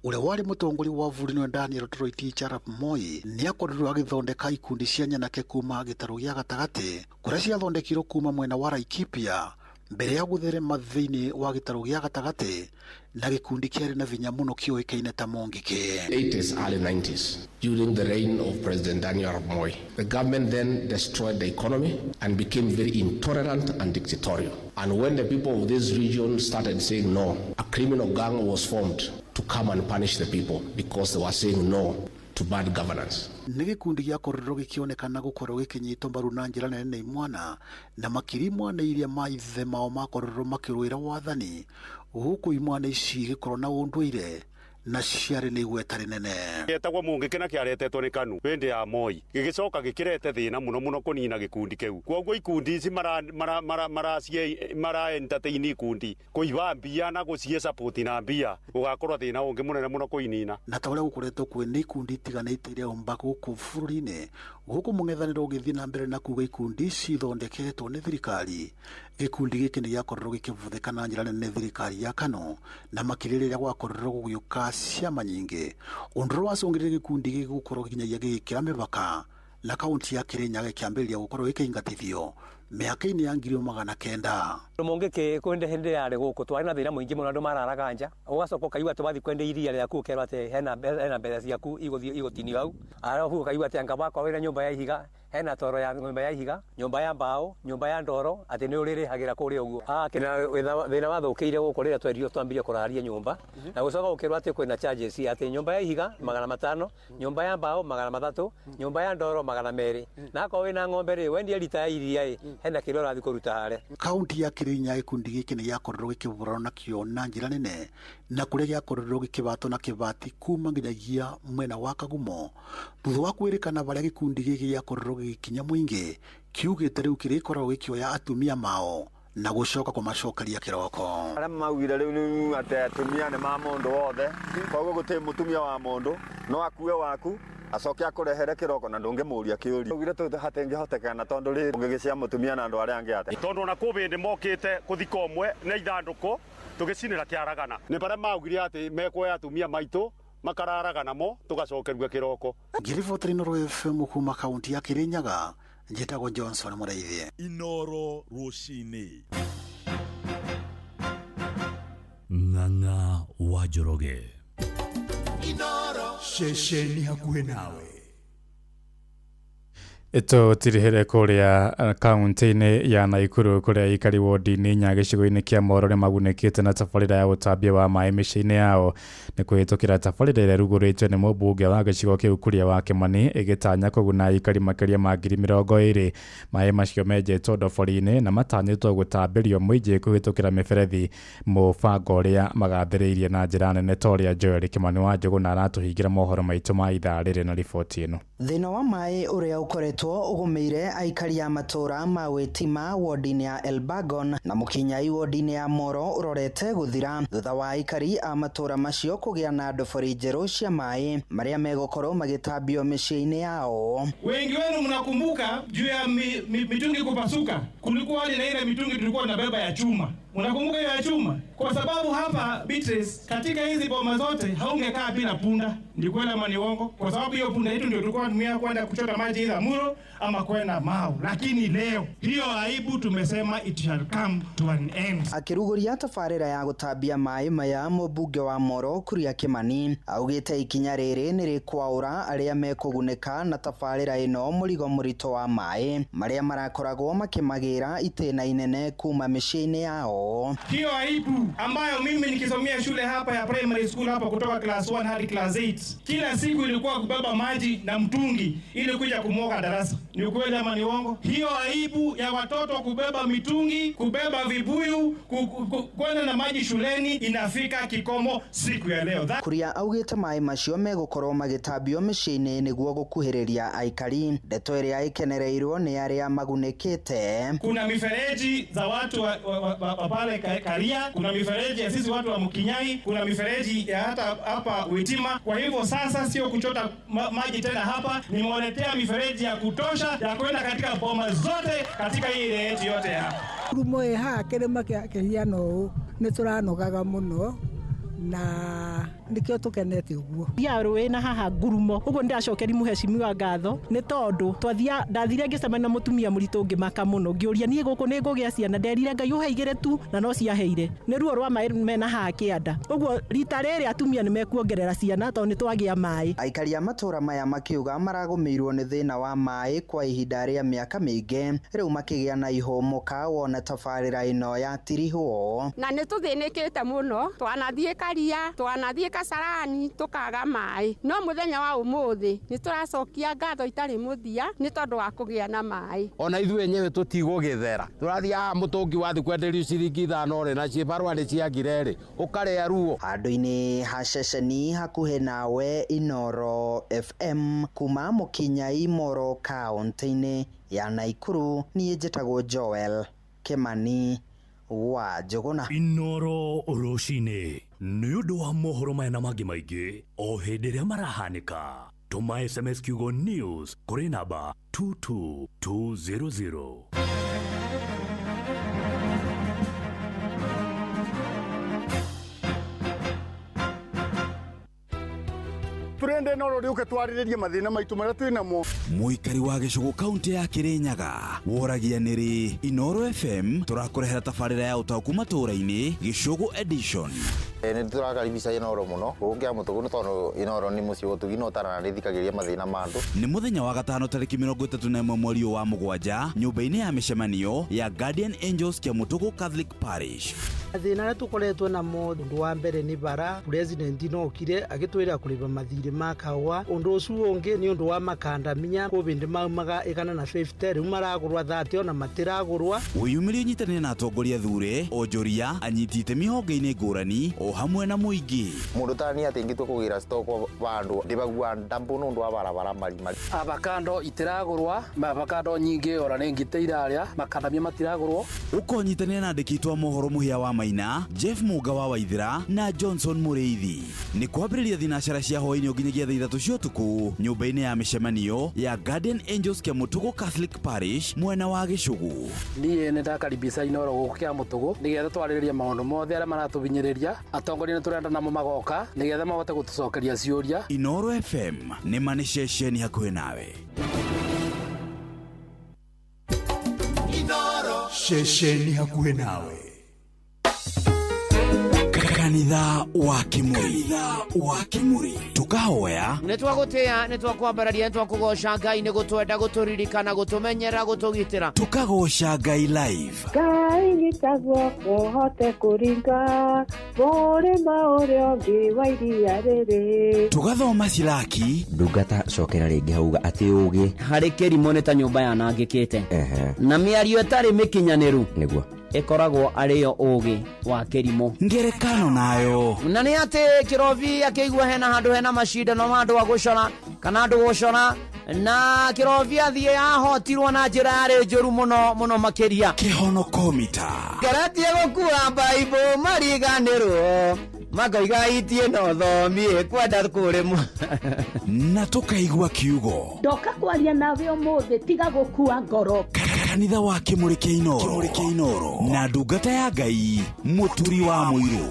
ũrĩa warĩ mũtongoria wa bũrũri nĩwe Daniel Toroitich arap Moi nĩakorirwo agĩthondeka ikundi cia nyanake kuma gĩtarũ gĩa gatagatĩ kũrĩa ciathondekirwo kuma mwena wa Laikipia mbere ya gũtherema thĩinĩ wa gĩtarũ gĩa gatagatĩ na gĩkundi kĩarĩ na vinya mũno kĩũĩkaine ta Mũngĩkĩ. 80s, early 90s, during the reign of President Daniel Arap Moi, the government then destroyed the economy and became very intolerant and dictatorial. And when the people of this region started saying no, a criminal gang was formed to come and punish the people because they were saying no to bad governance. Nĩ gĩkundi gĩakorirwo gĩkĩonekana gũkorwo gĩkĩnyitwo mbaru na njĩra nene nĩ imwana na makiri imwana iria maithe mao makorirwo makĩrũĩra wathani, gũkũ imwana ici igĩkorwo na ũndũire na ciarĩ na igweta rĩnene. Gĩetagwo Mũngĩkĩ na kĩaretetwo nĩ KANU hĩndĩ ya Moi, gĩgĩcoka gĩkĩrete thĩna mũno mũno kũnina gĩkundi kĩu. Kwoguo ikundi ici mara entertain ikundi kũiba mbia na gũcihe support na mbia, gũgakorwo thĩna ũngĩ mũnene mũno kũinina. Na ta ũrĩa gũkoretwo kwĩ nĩ ikundi itiganĩte iria ũmba gũkũ bũrũri-inĩ, gũkũ mũng'ethanĩro ũgĩthiĩ na mbere na kuga ikundi ici ithondeketwo nĩ thirikari. Gĩkundi gĩkĩ nĩ gĩakorirwo gĩkĩvũthĩka na njĩra nene nĩ thirikari ya KANU na makĩria rĩrĩa gwakorirwo gũgĩũka ciama nyingĩ, ũndũ ũrĩa wacũngĩrĩirie gĩkundi gĩkĩ gũkorwo nginyagia gĩgĩkĩra mĩbaka na kaunti ya Kirinyaga ĩkĩambĩrĩria gũkorwo gĩkĩingatithio mĩaka-inĩ ya 1900. Mũngĩkĩ kwende hĩndĩ yarĩ gũkũ twarĩ na thĩna mũingĩ mũno, andũ mararaga nja, ũgacoka ũkaigua atĩ wathiĩ kwenda iria rĩaku ũkerwo atĩ hena mbeca ciaku igũthiĩ igũtinio hau, arabu ũkaigua atĩ anga wakwa wĩna nyũmba ya ihiga, hena toro ya nyũmba ya ihiga, nyũmba ya mbaũ, nyũmba ya ndoro, atĩ nĩ ũrĩrĩhagĩra kũrĩa ũguo. Thĩna wathũkĩire gũkũ rĩrĩa twerirwo twambirie kũraria nyũmba na gũcoka gũkĩrwo atĩ kwĩna charges atĩ nyũmba ya ihiga 500, nyũmba ya mbaũ 300, nyũmba ya ndoro 200, na akorwo wĩna ng'ombe rĩ wendia rita ya iria ĩ hena kĩrĩa ũrathiĩ kũruta harĩa. Kaunti ya Kirinyaga gĩkundi gĩkĩ nĩ gĩakorirwo gĩkĩhũrana nakĩo na njĩra nene na kũrĩa gĩakorirwo gĩkĩbatwo na kĩbati kuma nginyagia mwena wa Kagumo thutha wa kwĩrĩkana barĩa gĩkundi gĩkĩ gĩakorirwo gĩgĩkinya mũingĩ kiugĩte rĩu kĩrĩkoragwo gĩkĩoya atumia mao na gũcoka kũmacokeria kĩroko. Arĩa maugire rĩu atĩ atumia nĩ ma mũndũ wothe, koguo gũtirĩ mũtumia wa mũndũ no akue waku acoke akũrehere kĩroko na ndũngĩmũria kĩũria. Augire tũ hatingĩhotekana tondũ rĩrĩ ũngĩgĩcia mũtumia na andũ arĩa angĩ atĩa. Tondũ ona kwĩ hĩndĩ mokĩte kũthika ũmwe na ithandũkũ tũgĩcinĩra kĩaragana. Nĩ barĩa maugire atĩ mekuoya atumia maitũ makararaga namo tũgacokeria kĩroko. Ngĩribotera Inooro FM kuma kaunti ya Kirinyaga, njĩtagwo Johnson Mũrĩithi. Inooro rũcinĩ. Ng'ang'a wa Njoroge. Ceceni hakuhĩ nawe. Tũtirihĩre kũrĩa kaunti-inĩ ya Naikuru kũrĩa aikari wodi-inĩ inya gĩcigo-inĩ kĩa Moro nĩ magunĩkĩte na tabarĩra ya ũtambia wa maĩ mĩciĩ-inĩ yao nĩ kũhĩtũkĩra tabarĩra ĩrĩa ĩrugũrĩtio nĩ mũmbunge wa gĩcigo kĩu Kuria wa Kĩmani ĩgĩtanya kũguna aikari makĩria ma 20,000. Maĩ macio menjetwo ndobori-inĩ na matanyĩtwo gũtambĩrio mũingĩ kũhĩtũkĩra mĩberethi, mũbango ũrĩa magathĩrĩirie na njĩra nene ta ũrĩa Joel Kĩmani wa Njũgũna aratũhingĩra mohoro maitũ ma ithaa rĩrĩ na riboti ĩno. Thĩna wa maĩ ũrĩa ũkoretwo ũgũmĩire aikari a matũra ma Wĩtima wodi-inĩ ya Elbagon na Mũkinyai wodi-inĩ ya Moro ũrorete gũthira thutha wa aikari a matũra macio kũgĩa na ndobori njerũ cia maĩ marĩa megũkorwo magĩtambio mĩciĩ-inĩ yao. Wengi wenu mnakumbuka juu ya mitungi kupasuka, kulikuwa hali na ile mitungi tulikuwa tunabeba ya chuma. Mnakumbuka hiyo ya chuma? Kwa sababu hapa Beatrice, katika hizi boma zote haungekaa bila punda. Ni kweli ama ni uongo? Kwa sababu hiyo punda yetu ndio tulikuwa tunatumia kwenda kuchota maji ila Muro ama kwenda Mau. Lakini leo hiyo aibu tumesema it shall come to an end. Akĩrugũria tabarĩra ya gũtambia maĩ maya, mũmbunge wa Moro Kuria Kĩmani augĩte ikinya rĩrĩ nĩ rĩkwaũra arĩa mekũgunĩka na tabarĩra ĩno mũrigo mũritũ wa maĩ marĩa marakoragwo makĩmagĩra itĩna inene kuma mĩciĩ-inĩ yao. Hiyo aibu ambayo mimi nikisomea shule hapa ya primary school hapa kutoka class 1 hadi class 8, kila siku ilikuwa kubeba maji na mtungi ili kuja kumwoga darasa. Ni ukweli ama ni uongo? Hiyo aibu ya watoto kubeba mitungi, kubeba vibuyu, kwenda na maji shuleni inafika kikomo siku ya leo. Kuria augĩte maĩ macio megũkorwo magĩtambio mĩciĩ-inĩ nĩguo gũkuhĩrĩria aikari, ndeto ĩrĩa ĩkenereirwo nĩ arĩa magunĩkĩte. Kuna mifereji za watu wa pale Karia, kuna mifereji ya sisi watu wa Mkinyai, kuna mifereji ya hata hapa Witima. Kwa hivyo sasa sio kuchota maji tena hapa, nimewaletea mifereji ya kutosha ya kwenda katika boma zote katika hii area yetu yote hapa. Rumo ha kirima kia kihiano ũũ nĩ tũranogaga mũno na nikio tukenete uguo ya rũĩ na haha ngurumo uguo ndĩracokeri mũhecimiwa ngatho nĩ tondũ twathia ndathire ngĩcemania na mũtumia mũritũ ngĩmaka mũno ngĩũria niĩ gũkũ nĩ ngũgĩa ciana, nderire Ngai ũhe igĩrĩ tu na no ciaheire nĩ ruo rwa maĩ mena haha kĩanda ũguo rita rĩrĩ atumia nĩ mekuongerera ciana tondũ nĩ twagĩa maĩ. Aikari a matũra maya makiuga maragũmĩirwo nĩ thĩna wa maĩ kwa ihinda rĩa mĩaka mĩingĩ, rĩu makĩgĩa na ihũmũka wona tabarĩra ĩno yatirihwo. Na nĩ tũthĩnĩkĩte mũno, twanathiĩ Karia, twanathiĩ Kasarani tukaga maĩ, no mũthenya wa ũmũthĩ nĩ tũracokia ngatho itarĩ mũthia nĩ tondũ wa kũgĩa na maĩ. Ona ithuĩ enyewe tũtigũgĩthera, tũrathiĩ mũtũngi wathiĩ kwenderio ciringi 5 rĩ na cibarũa nĩ cia ngire rĩ ũkarĩa ruo. Handũ-inĩ ha ceceni hakuhĩ nawe Inoro FM kuma Mũkinyai Moro kaunti-inĩ ya Naikuru, niĩ njĩtagwo Joel Kĩmani wa Njũgũna. Inoro rũcinĩ nĩ ũndũ wa mohoro maya na mangĩ maingĩ o hĩndĩ ĩrĩa marahanĩka, tũma SMS kiugo news kũrĩ namba 22200. Turende no rĩũke twarĩrĩrie mathĩna maitũ marĩa twĩ namo. Mũikari wa gĩcũgũ kaunti ya Kĩrĩnyaga woragia nĩrĩ Inoro FM tũrakũrehera tabarĩra ya ũtaũku matũũra-inĩ Gĩcũgũ edition. Nĩ tũrakaribisha Inoro mũno gũkũ Kĩamũtũgũ nĩ tondũ Inoro nĩ mũciĩ gũtugi no tarana nĩthikagĩrĩria mathĩna ma andũ. Nĩ mũthenya wa gatano tarĩki 31 mweri wa mũgwanja nyũmba-inĩ ya mĩcemanio ya Guardian Angels Kĩamũtũgũ Catholic Parish. Mathĩna arĩa tũkoretwo namo ũndũ wa mbere nĩ bara, president no okire agĩtwĩra kũrĩba mathirĩ ma kahũa. Ũndũ ũcio ũngĩ nĩ ũndũ wa makandamia kũbĩndĩ maumaga 150 rĩu maragũrwa 30 ona matiragũrwa. Wĩyumĩrie ũnyitanĩre na atongoria thure, onjoria, anyiti itemi honge-inĩ ngũrani o hamwe na mũingĩ. Mũndũ tani atĩ ingĩtua kũgĩra stock vandũ ndĩbagua ndambu nĩ ũndũ wa barabara marima. Avocado itiragũrwa, avocado nyingĩ ora nĩ ngite iraria, makandamia matiragũrwo. Ũkonyitanĩra na andĩki a mohoro Mũhĩa wa Maina, Jeff Muga wa Waithira na Johnson Mũrĩithi. Nĩ kwambĩrĩria thinacara cia hwaĩ-inĩ nginyagia thaa 3 cia ũtukũ nyũmba-inĩ ya mĩcemanio ya Guardian Angels Kĩamũtũgũ Catholic Parish mwena wa Gĩcũgũ. Niĩ nĩ ndakaribisha Inoro gũkũ Kĩamũtũgũ nĩgetha twarĩrĩrie maũndũ mothe arĩa maratũhinyĩrĩria. Atongoria nĩ tũrenda namo magoka nĩgetha mahote gũtũcokeria ciũria. Inoro FM nĩ ma nĩ ceceni hakuhĩ nawe. Inoro ceceni hakuhĩ nawe. Kanitha wa Kimuri. Kanitha wa Kimuri. Tukahoya nä twagå nä twakwambararia nä twakågoca Ngai nä gå twenda gå tå ririkana gå tå menyera gå tå gitä ra. Tukagoca Ngai live. Ngai nyita guoko hote kũringa mũrĩma ũrĩa ũngĩ wa iria rĩrĩ. Tugathoma Silaki. Ndungata cokera rĩngĩ hauga atĩ ũgĩ harä kä rimå nä ta nyå yanangä kä te na mä ario ĩtarĩ mä kinyanä ru nĩguo ĩkoragwo arĩ yo ũgĩ wa kĩrimũ. Ngerekano nayo. Na nĩ atĩ kĩrobi akĩigua hena handũ hena macindano ma andũ a gũcora kana andũ gũcora na kĩrobi athiĩ ahotirwo na njĩra yarĩ njũru mũno mũno makĩria. Kĩhonokomita. Ngeretie gũkua mbaibũ mariganĩrwo makoiga itie no thomie kwenda kũrĩmwo. Na tukaigua kiugo. Ndoka kwaria nawe ũmũthĩ tiga gũkua ngoro. Kanitha wa Kimuri kĩa Inooro. Kimuri kĩa Inooro. Na ndungata ya Ngai Mũturi wa Mũirũ.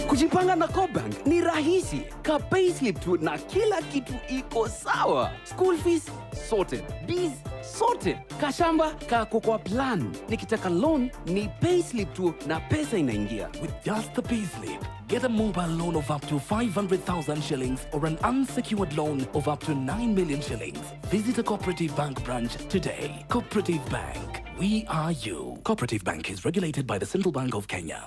Kujipanga na CoBank ni rahisi. Ka payslip tu na kila kitu iko sawa. School fees sorted, biz sorted, kashamba kako kwa plan. Nikitaka loan ni payslip tu na pesa inaingia. With just the payslip, get a mobile loan of up to 500,000 shillings or an unsecured loan of up to 9 million shillings. Visit a Cooperative Bank branch today. Cooperative Bank, we are you. Cooperative Bank is regulated by the Central Bank of Kenya.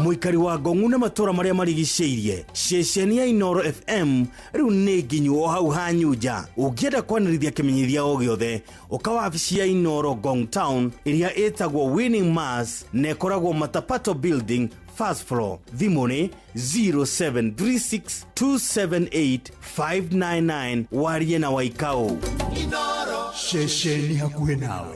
Mũikari wa Ngongu na matũra marĩa marigicĩirie ceceni ya Inooro FM rĩu nĩ nginyu o hau hanyunja. Ũngĩenda kwanĩrithia kĩmenyithia o gĩothe ũka wabici ya Inooro Ngong Town ĩrĩa ĩtagwo Winning Mass na ĩkoragwo Matapato Building first floor. Thimũ nĩ 0736278599. Warie na Waikau. Ceceni hakuhĩ nawe.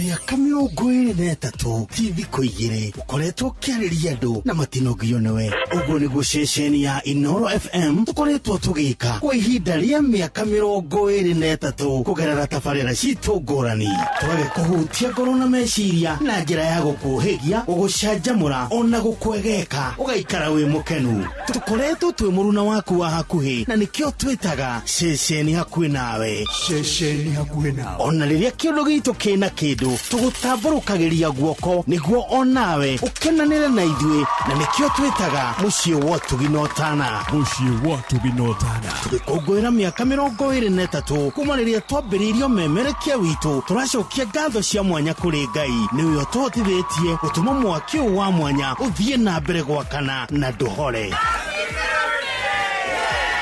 Mĩaka 23 ti thikũ igĩrĩ ũkoretwo ũkĩarĩria andũ na matinogio nĩwe. Ũguo nĩguo ceceni ya Inooro FM tũkoretwo tũgĩka kwa ihinda rĩa mĩaka 23 kũgerera tabarĩra citũ ngũrani. Tũgagĩkũhutia ngoro na meciria na njĩra ya gũkũhĩgia, gũgũcanjamũra ona gũkwegeka ũgaikara wĩ mũkenu. Tũkoretwo twĩ mũruna waku wa hakuhĩ na nĩkĩo twĩtaga ceceni hakuhĩ nawe. Ceceni hakuhĩ nawe. Ona rĩrĩa kĩũndũ gitũ kĩna kĩndũ tũgũtambũrũkagĩria guoko nĩguo onawe ũkenanĩre na ithuĩ na nĩkĩo twĩtaga mũciĩ wa ũtugi na ũtana. Mũciĩ wa ũtugi na ũtana. Tũgĩkũngũĩra mĩaka 23 kuma rĩrĩa twambĩrĩirio memerekia witũ, tũracokia ngatho cia mwanya kũrĩ Ngai nĩwe ũtũhotithĩtie gũtũma mwaki ũyũ wa mwanya ũthiĩ na mbere gwakana na ndũhore.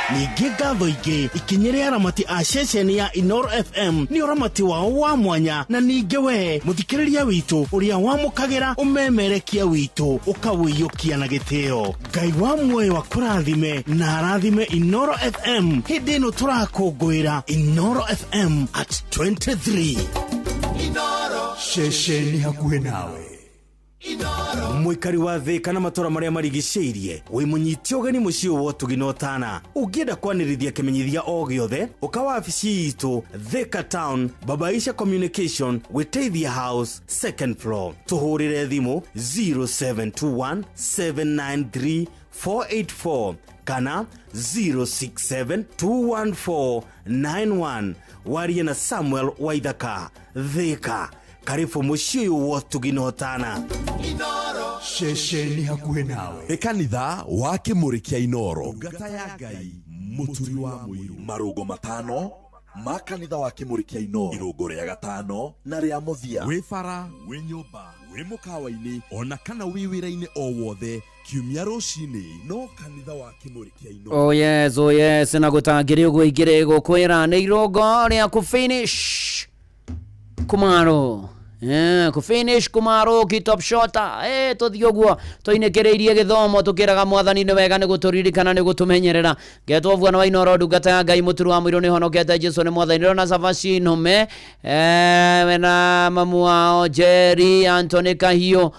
Ningĩ ngatho ingĩ ikinyĩre aramati a ceceni ya Inooro FM nĩ ũramati wao wa mwanya, na ningĩ we mũthikĩrĩria witũ ũrĩa wamũkagĩra ũmemerekia witũ ũkawĩiyũkia na gĩtĩo. Ngai wa muoyo akũrathime na arathime Inooro FM hĩndĩ ĩno tũrakũngũĩra Inooro FM at 23. Inooro ceceni hakuhĩ nawe. Mũikari wa Thĩka na matũra marĩa marigicĩirie wĩ mũnyiti ũgeni mũciĩ wa ũtugi na ũtana. Ũngĩenda kwanĩrithia kĩmenyithia o gĩothe ũka wabici itũ Thĩka Town, Babaisha Communication, Wĩteithia House second floor. Tũhũrĩre thimũ 0721 793 484 kana 067 214 91. Warie na Samuel Waithaka. Thĩka, karibu mũciĩ ũyũ wa ũtugi na ũtana. Ceceni hakuhĩ nawe. Nĩ kanitha wa Kĩmũrĩ kĩa Inooro. Ndungata ya Ngai Mũturi wa Mũirũ. Marũngo matano ma kanitha wa Kĩmũrĩ kĩa Inooro. Irũngo rĩa gatano na rĩa mũthia. Wĩ bara, wĩ nyũmba, wĩ mũkawa-inĩ ona kana wĩ wĩra-inĩ o wothe kiumia rũcinĩ no kanitha wa Kĩmũrĩ kĩa Inooro. Oh yes, oh yes, na gũtangĩrĩ ũguo ingĩrĩ gũkwĩra nĩ irũngo rĩa kũfinish Kumaro. Kufinish Kumaro kitop shota. Tũthiĩ ũguo tũinĩkĩrĩirie gĩthomo tũkĩraga mwathani nĩ wega nĩ gũtũririkana nĩ gũtũmenyerera. Ngetwo bwana wa Inooro ndungata ya Ngai mũturu wa mũirũ nĩ honokete Jesu nĩ mwathani. Ndĩrona Cabaci Nũme wena mamu wao Jerry Anthony Kahiũ,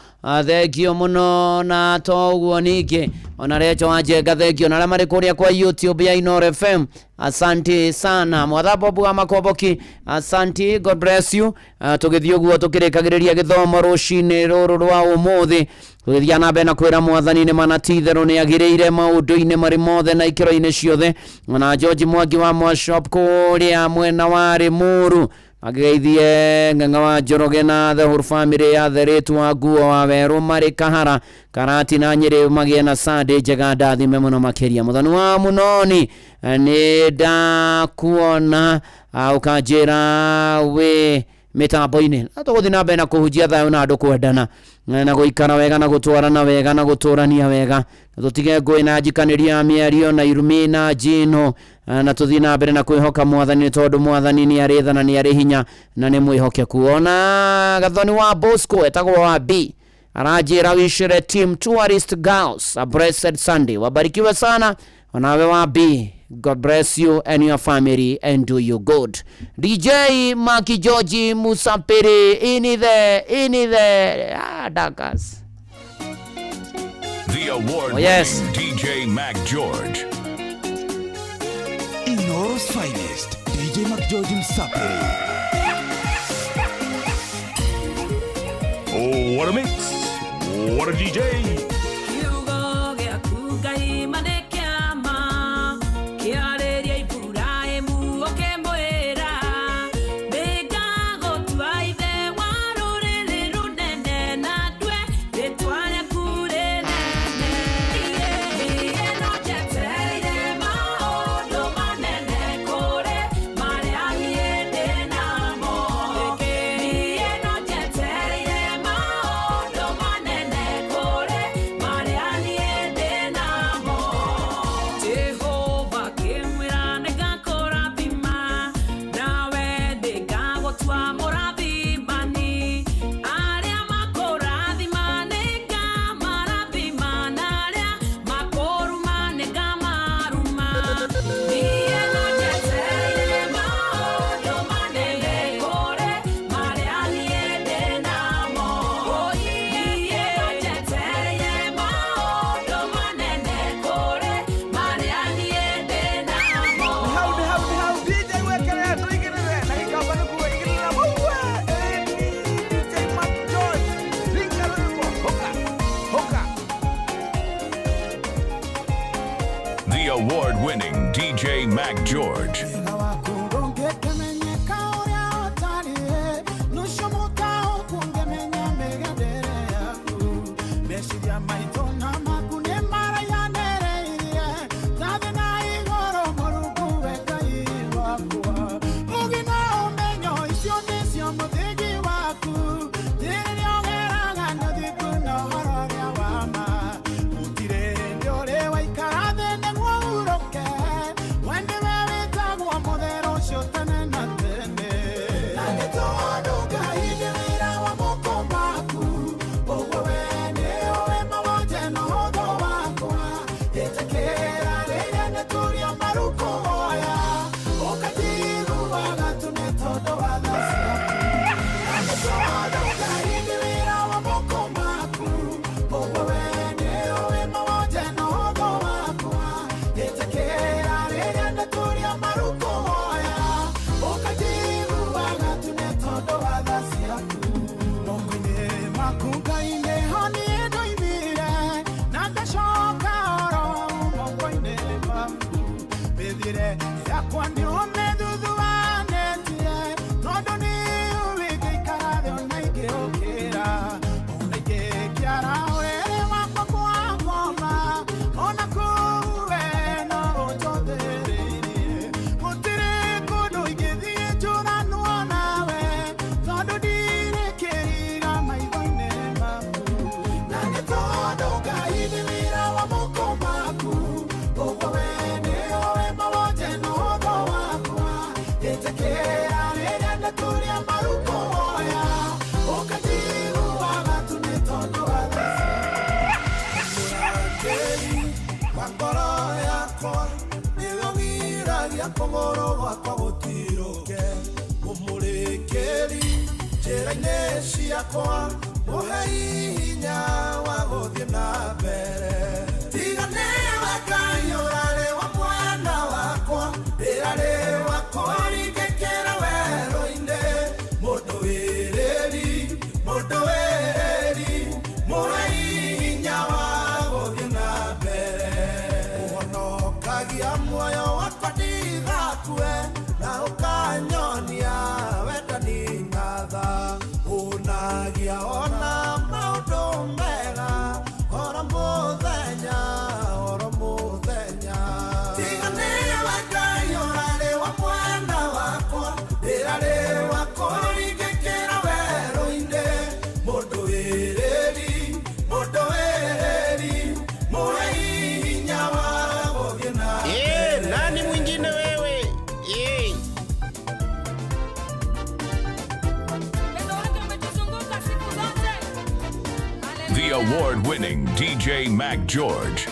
thengio mũno na to ũguo ningĩ ona Recho wa Njenga thengio na arĩa marĩ kũrĩa kwa YouTube ya Inooro FM asante sana. Mwatha Bobu wa Makomboki asante, God bless you. Tũgĩthiĩ ũguo tũkĩrĩkagĩrĩria gĩthomo rũcinĩ rũrũ rwa ũmũthĩ. Tũgĩthiĩ na mbere na kwĩra mwathani nĩ mana ti itherũ nĩ agĩrĩire maũndũ-inĩ marĩ mothe na ikĩro-inĩ ciothe. Ona George Mwangi wa Mwashop kũrĩa mwena wa Rĩmuru angĩgeithie Ng'ang'a wa Njoroge na the whole family ya Theretu wa nguo wa werũ marĩ Kahara Karati na Nyĩrĩ magĩe na Sunday njega ndathime mũno makĩria. Mũthoni wa Mũnoni nĩ ndakuona ũkanjĩra wĩ mĩtambo-inĩ na tũgũthiĩ na mbere na kũhunjia thayũ na andũ kwendana na gũikara wega na gũtwarana wega na gũtũrania wega na tũtige ngũĩ na njikanĩria ya mĩario na irumi na njino na tũthiĩ na mbere na kwĩhoka mwathani nĩ tondũ mwathani nĩ arĩ tha na nĩ arĩ hinya na nĩ mwĩhokeku. Ona Gathoni wa Bosco etagwo wa B aranjĩra wicire team tourist girls a blessed Sunday, wabarikiwe sana onawe wa B. God bless you and your family and do you good. DJ Maki George Musapiri ini the Dakas. The award-winning Oh, yes. DJ Mac George. Inoro's finest, DJ Mac George Msapiri. Oh, what a mix. What a DJ. Award-winning DJ Mac George. Mundu wĩrĩri, mũndũ wĩrĩri, mũhei The award winning DJ Mac George.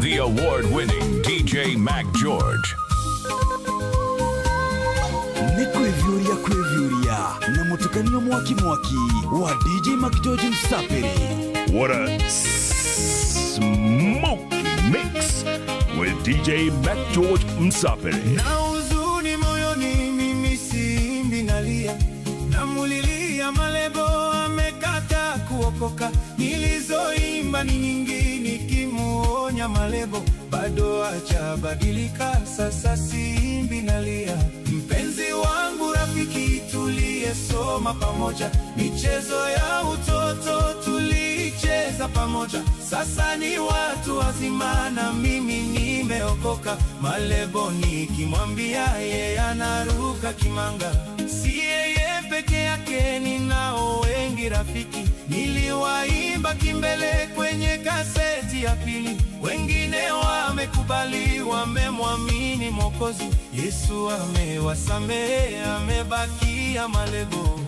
The award winning DJ Mac George. Nĩ kwĩviũria kwĩviũria na mũtukanio mwaki mwaki wa DJ McGeorge Msapiri. What a smoky mix with DJ Mac George Msapiri. Na huzuni moyoni, mimi siimbi, nalia, namulilia Malebo amekata kuokoka. Nilizoimba ni nyingi, nikimuonya Malebo bado hajabadilika. Sasa siimbi, nalia. Mpenzi wangu, rafiki, tuliyesoma pamoja, michezo ya utoto tulicheza pamoja, sasa ni watu wazima na mimi nimeokoka. Malebo nikimwambia yeye anaruka kimanga. Si yeye peke yake, ninao wengi rafiki, niliwaimba kimbele kwenye kaseti ya pili. Wengine wamekubali, wamemwamini Mwokozi Yesu, amewasamehe, amebakia Malebo.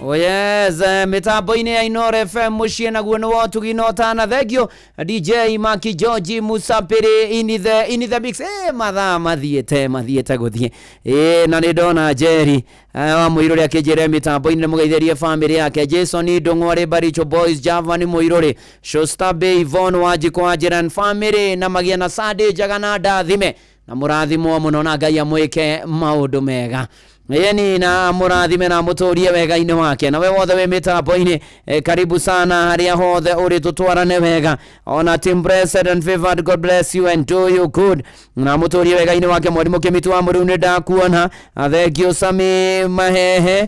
Oh yes, mitambo-inĩ ya Inoro FM mũciĩ naguo nĩ wotugi na ũtana. Thank you DJ Maki George Musapiri in the mix. Mathaa mathiĩte mathiĩte gũthiĩ. Na nĩ ndona Jerry wa Mũirũrĩ akĩnjĩra mitambo-inĩ mũgeithĩrie family yake, Jason Ndung'u arĩ Baricho Boys, Javan Mũirũrĩ, Shostabe Yvonne Wanjikũ wa Jiran family, na magĩa na Sunday njega na ndathime na mũrathimwo mũno na Ngai amwĩke maũndũ mega. Yeni na mũrathime na mũtũrie wega-inĩ wake. Na we wothe wĩ mĩtambo-inĩ, karibu sana harĩa hothe ũrĩ, tũtwarane wega. Ona team blessed and favored, God bless you and do you good, na mũtũrie wega-inĩ wake. Mwarimũ Kĩmitu wa Mũrĩu, nĩ ndakuona. Thank you Sami Mahehe,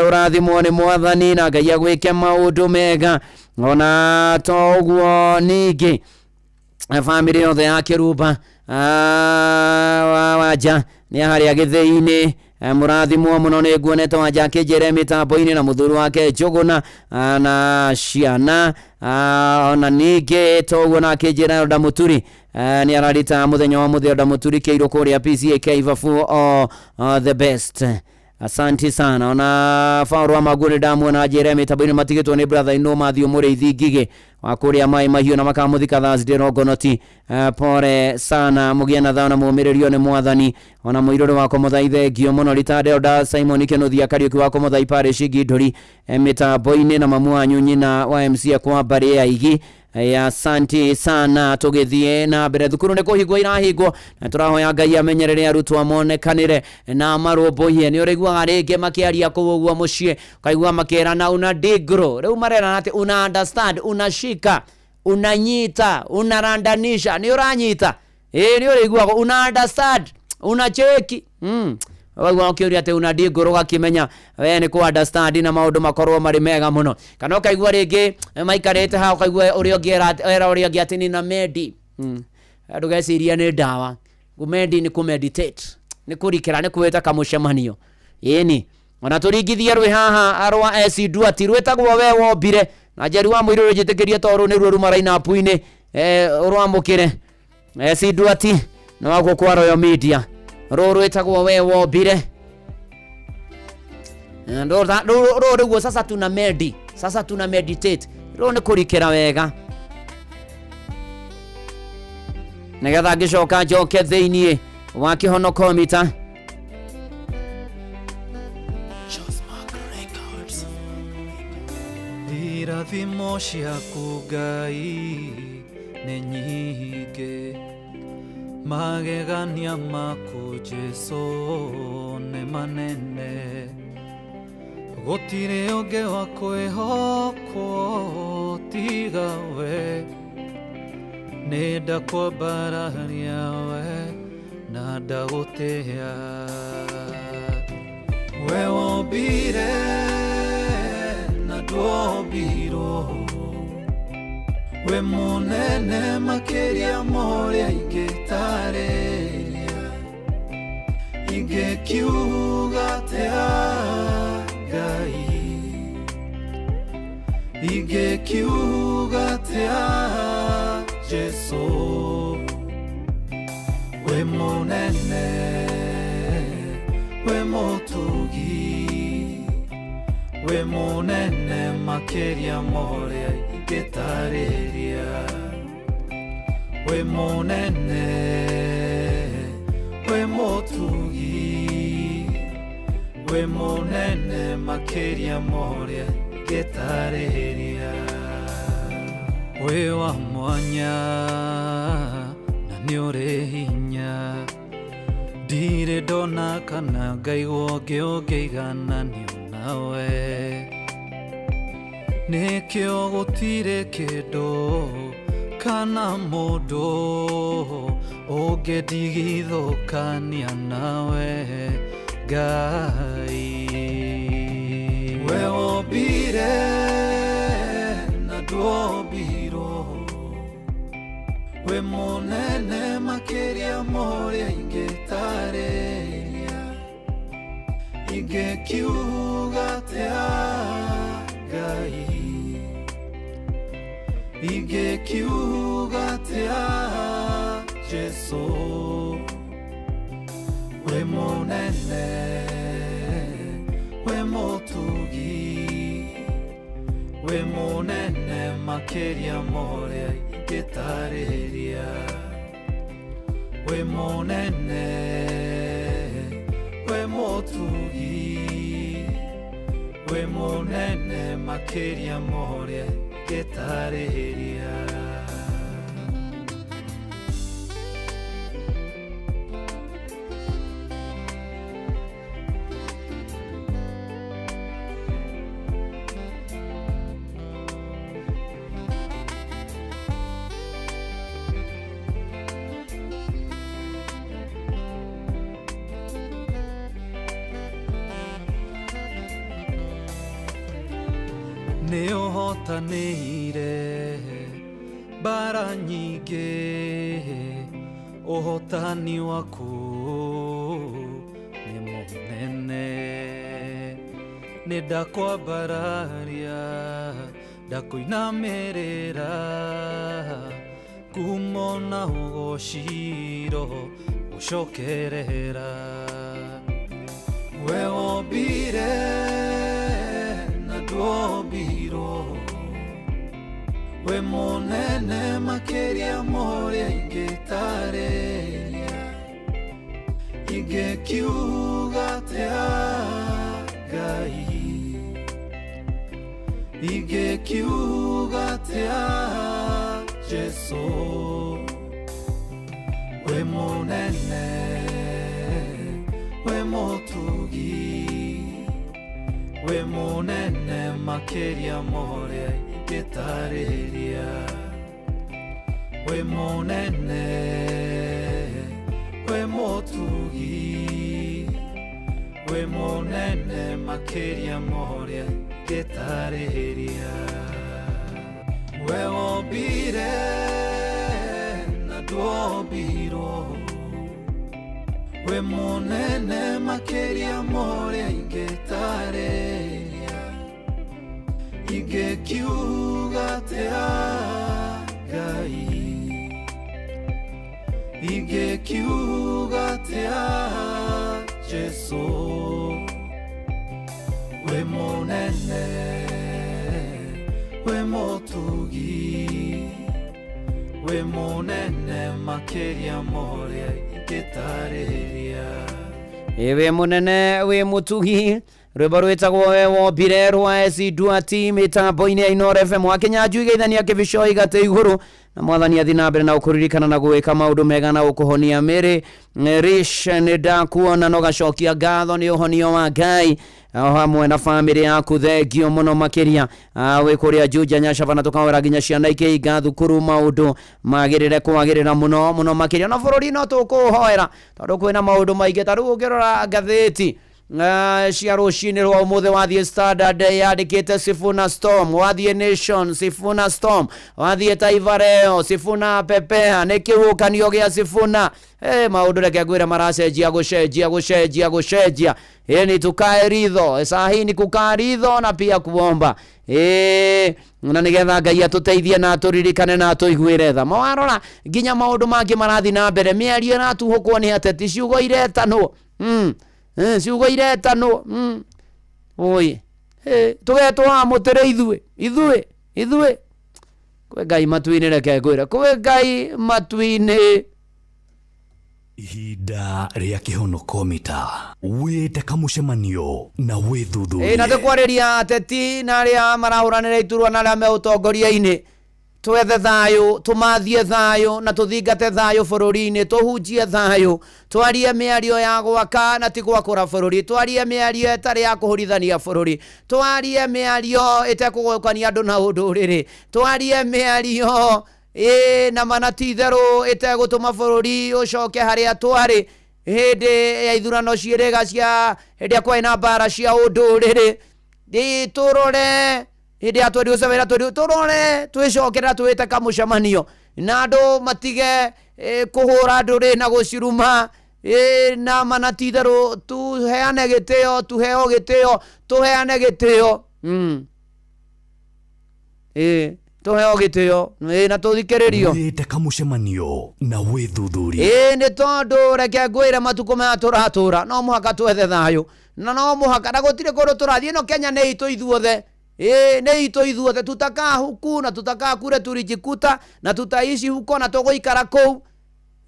ũrathimwo nĩ Mwathani na Ngai agwĩke maũndũ mega. Ona to ũguo ningĩ family yothe ya Kĩrumba wa wanja nĩ harĩa gĩthĩi-inĩ, mũrathimwo mũno. Nĩ nguonete wanja akĩnjĩra mĩtambo-inĩ na mũthuri wake Njũgũna, na ciana. Ona ningĩ toguo na akĩnjĩra Elda Mũturi, nĩ ararita mũthenya wa mũthĩ Elda Mũturi Kĩirũ kũrĩa PCA Ibabu, all the best, asanti sana. Ona Faũrũ wa Maguo nĩ ndamuona njĩra mĩtambo-inĩ, matigĩtwo nĩ brother ino Mathiũ Mũrĩithi Ngigĩ wa kũrĩa Maĩ Mahiũ na makamũthika Thursday Rongonoti. Pole sana, mũgĩe na thayũ na mũmĩrĩrio nĩ Mwathani. Ona mũirũrĩ wakwa Mũthai, thengio mũno. Ritande Elda Simon Kĩnuthia Kariũki wa Mũthai Parish Ngindũri, mĩtambo-inĩ na mamu wanyu nyina wa MC kwa mbarĩ ya Igi. Asante sana. Tũgĩthiĩ na mbere, thukuru nĩ kũhingwo irahingwo na tũrahoya Ngai amenyerere arutwo monekanĩre na marũmbũiye. Nĩ ũrĩiguaga rĩngĩ makĩaria kũu ũguo mũciĩ, ũkaigua makĩrana una digro, rĩu marerana atĩ una understand, unashika, unanyita, unarandanisha, nĩ ũranyita. Ĩ nĩ ũrĩiguaga una understand, unacheki. Waigua ũkĩũria atĩ una digro, ũgakĩmenya we nĩ kũ understand na maũndũ makorwo marĩ mega mũno. Kana ũkaigua rĩngĩ maikarĩte haha, ũkaigua ũrĩa ũngĩ era ũrĩa ũngĩ atĩ nina medi. Ndũgecirie nĩ ndawa, kũmedi nĩ kũmeditate. Nĩ kũrikĩra nĩ kwĩta kamũcemanio. Ĩni ona tũringithie rwĩ haha arwa SC Duati rwĩtagwo we wombire na Njeri wa mũirũ njĩtĩkĩrie tondũ nĩruo ruma line-up-inĩ ũrwamũkĩre SC Duati na wagwo kwa Royal Media rũrũ rwĩtagwo we wombire. Rũrũ rĩguo sasa tuna medi, sasa tuna meditate, rũrũ nĩ kũrikĩra wega nĩgetha ngĩcoka njoke thĩiniĩ wa kĩhonokomita. Irathimo ciaku Ngai nĩ nyingĩ, magegania maku Jesũ nĩ manene, gũtirĩ ũngĩ wa kwĩhokwo tiga we, nĩ ndakwambararia we na ndagũtĩa. We wombire na ndwombirwo, we mũnene makĩria ma ũrĩa ingĩtarĩria, ingĩkiuga atĩa Ngai, ingĩkiuga atĩa Jesũ, we mũnene, we mũtugi, we mũnene makĩria ma ũrĩa ingĩtarĩria, we mũnene, we mũtugi, we mũnene makĩria ma ũrĩa ingĩtarĩria. Wĩ wa mwanya na nĩ ũrĩ hinya, ndirĩ ndona kana ngaigua ũngĩ ũngĩigananio nawe, nĩkĩo gũtirĩ kĩndũ kana mũndũ ũngĩndigithũkania nawe Ngai. We wombire na ndwombirwo, we mũnene makĩria ma ũrĩa ingĩtarĩria, ingĩkiuga atĩa Ngai, ingĩkiuga atĩa Jesũ, we mũnene, we mũtugi, we mũnene makĩria ma ũrĩa ingĩtarĩria, we mũnene, we mũtugi, we mũnene makĩria ma ũrĩa ingĩtarĩria. Nĩ ũhotanĩire mbara nyingĩ, ũhotani waku nĩ mũnene, nĩ ndakwambararia ndakũinamĩrĩra, ngumo na ũgociro gũcokerera. We wombire na ndwombirwo, we mũnene makĩria ma ũrĩa ingĩtarĩria, ingĩkiuga atĩa Ngai, ingĩkiuga atĩa Jesũ, we mũnene, we mũtugi, we mũnene makĩria ma ũrĩa ingĩtarĩria, we mũnene, we mũtugi, we mũnene makĩria ma ũrĩa ingĩtarĩria. We wombire na ndwombirwo, We munene makiria more ingĩtarĩria ingĩkiuga atĩa Ngai ingĩkiuga atĩa Jesu we munene we mutugi we munene makiria more ingĩtarĩria. Ewe munene we mutugi rwĩmbo rwĩtagwo we wombire rwa SC Duati mĩtambo-inĩ ya Inooro FM wa Kenya njuigeithania kĩbico igate igũrũ na mwathani athi na mbere na ũkũririkana na gwĩka maũndũ mega na ũkũhonia mĩrĩ. Rish nĩ ndakuona no gacokia ngatho nĩ ũhonio wa Ngai o hamwe na bamĩrĩ yaku, thengio mũno makĩria. Wĩ kũrĩa Juja Nyacaba na tũkawĩra nginya ciana ikĩhinga thukuru maũndũ magĩrĩre kwagĩrĩra mũno mũno makĩria na bũrũri no tũkũhoera tondũ kwĩna maũndũ maingĩ. Ta rĩu ũngĩrora ngathĩti cia rũcinĩ rwa ũmũthĩ, wathiĩ Standard yandĩkĩte Sifuna Storm, wathiĩ Nation Sifuna Storm, wathiĩ Taifa Leo Sifuna pepea, nĩ kĩhuhũkanio gĩa Sifuna. Maũndũ reke ngwĩre maracenjia gũcenjia gũcenjia gũcenjia. Ni tukae ritho saa hii ni kukaa ritho na pia kuomba na nigetha Ngai atũteithie na atũririkane na atũiguĩre tha. Mawarora nginya maũndũ mangĩ marathiĩ na mbere, mĩario ĩratuhũkwo nĩ ateti, ciugo iretanwo ciugo iretanwo oi tũgetwo haha mũtĩrĩ ithuĩ ithuĩ ithuĩ. Kwĩ Ngai matu-inĩ, reke ngwĩre kwĩ Ngai matu-inĩ. Ihinda rĩa kĩhonoko mita wĩte kamũcemanio na wĩthuthurie. Na tũkwarĩria ateti na arĩa marahũranĩra iturwa na arĩa me ũtongoria-inĩ, twethe thayũ, tũmathie thayũ na tũthingate thayũ bũrũri-inĩ, tũhunjie thayũ, twarie mĩario ya gwaka na ti gwakũra bũrũri, twarie mĩario ĩtarĩ ya kũhũrithania bũrũri, twarie mĩario ĩtekũgũkania andũ na ũndũrĩrĩ, twarie mĩario na mana ti itherũ ĩtegũtũma bũrũri ũcoke harĩa twarĩ hĩndĩ ya ithurano ciĩrĩga cia hĩndĩ ĩrĩa kwarĩ na mbara cia ũndũrĩrĩ. Tũrore hĩndĩ ya 2007 tũrore twĩcokerera twĩte kamũcemanio na andũ matige kũhũra ndũrĩ na gũciruma na mana ti itherũ, tuheane gĩtĩo, tuheo gĩtĩo, tũheane gĩtĩo tuheo gĩtĩo na tũthikĩrĩrio. Wĩte kamũcemanio na wĩthuthurie. Nĩ tondũ reke ngwĩre matukũ maya tũratũra no mũhaka twethe thayũ na no mũhaka na gũtirĩ kũndũ tũrathiĩ. Ĩno Kenya nĩ itũ ithuothe, nĩ itũ ithuothe, tutakaa huku na tutakaa kure tulijikuta na tutaishi huko na tũgũikara kũu,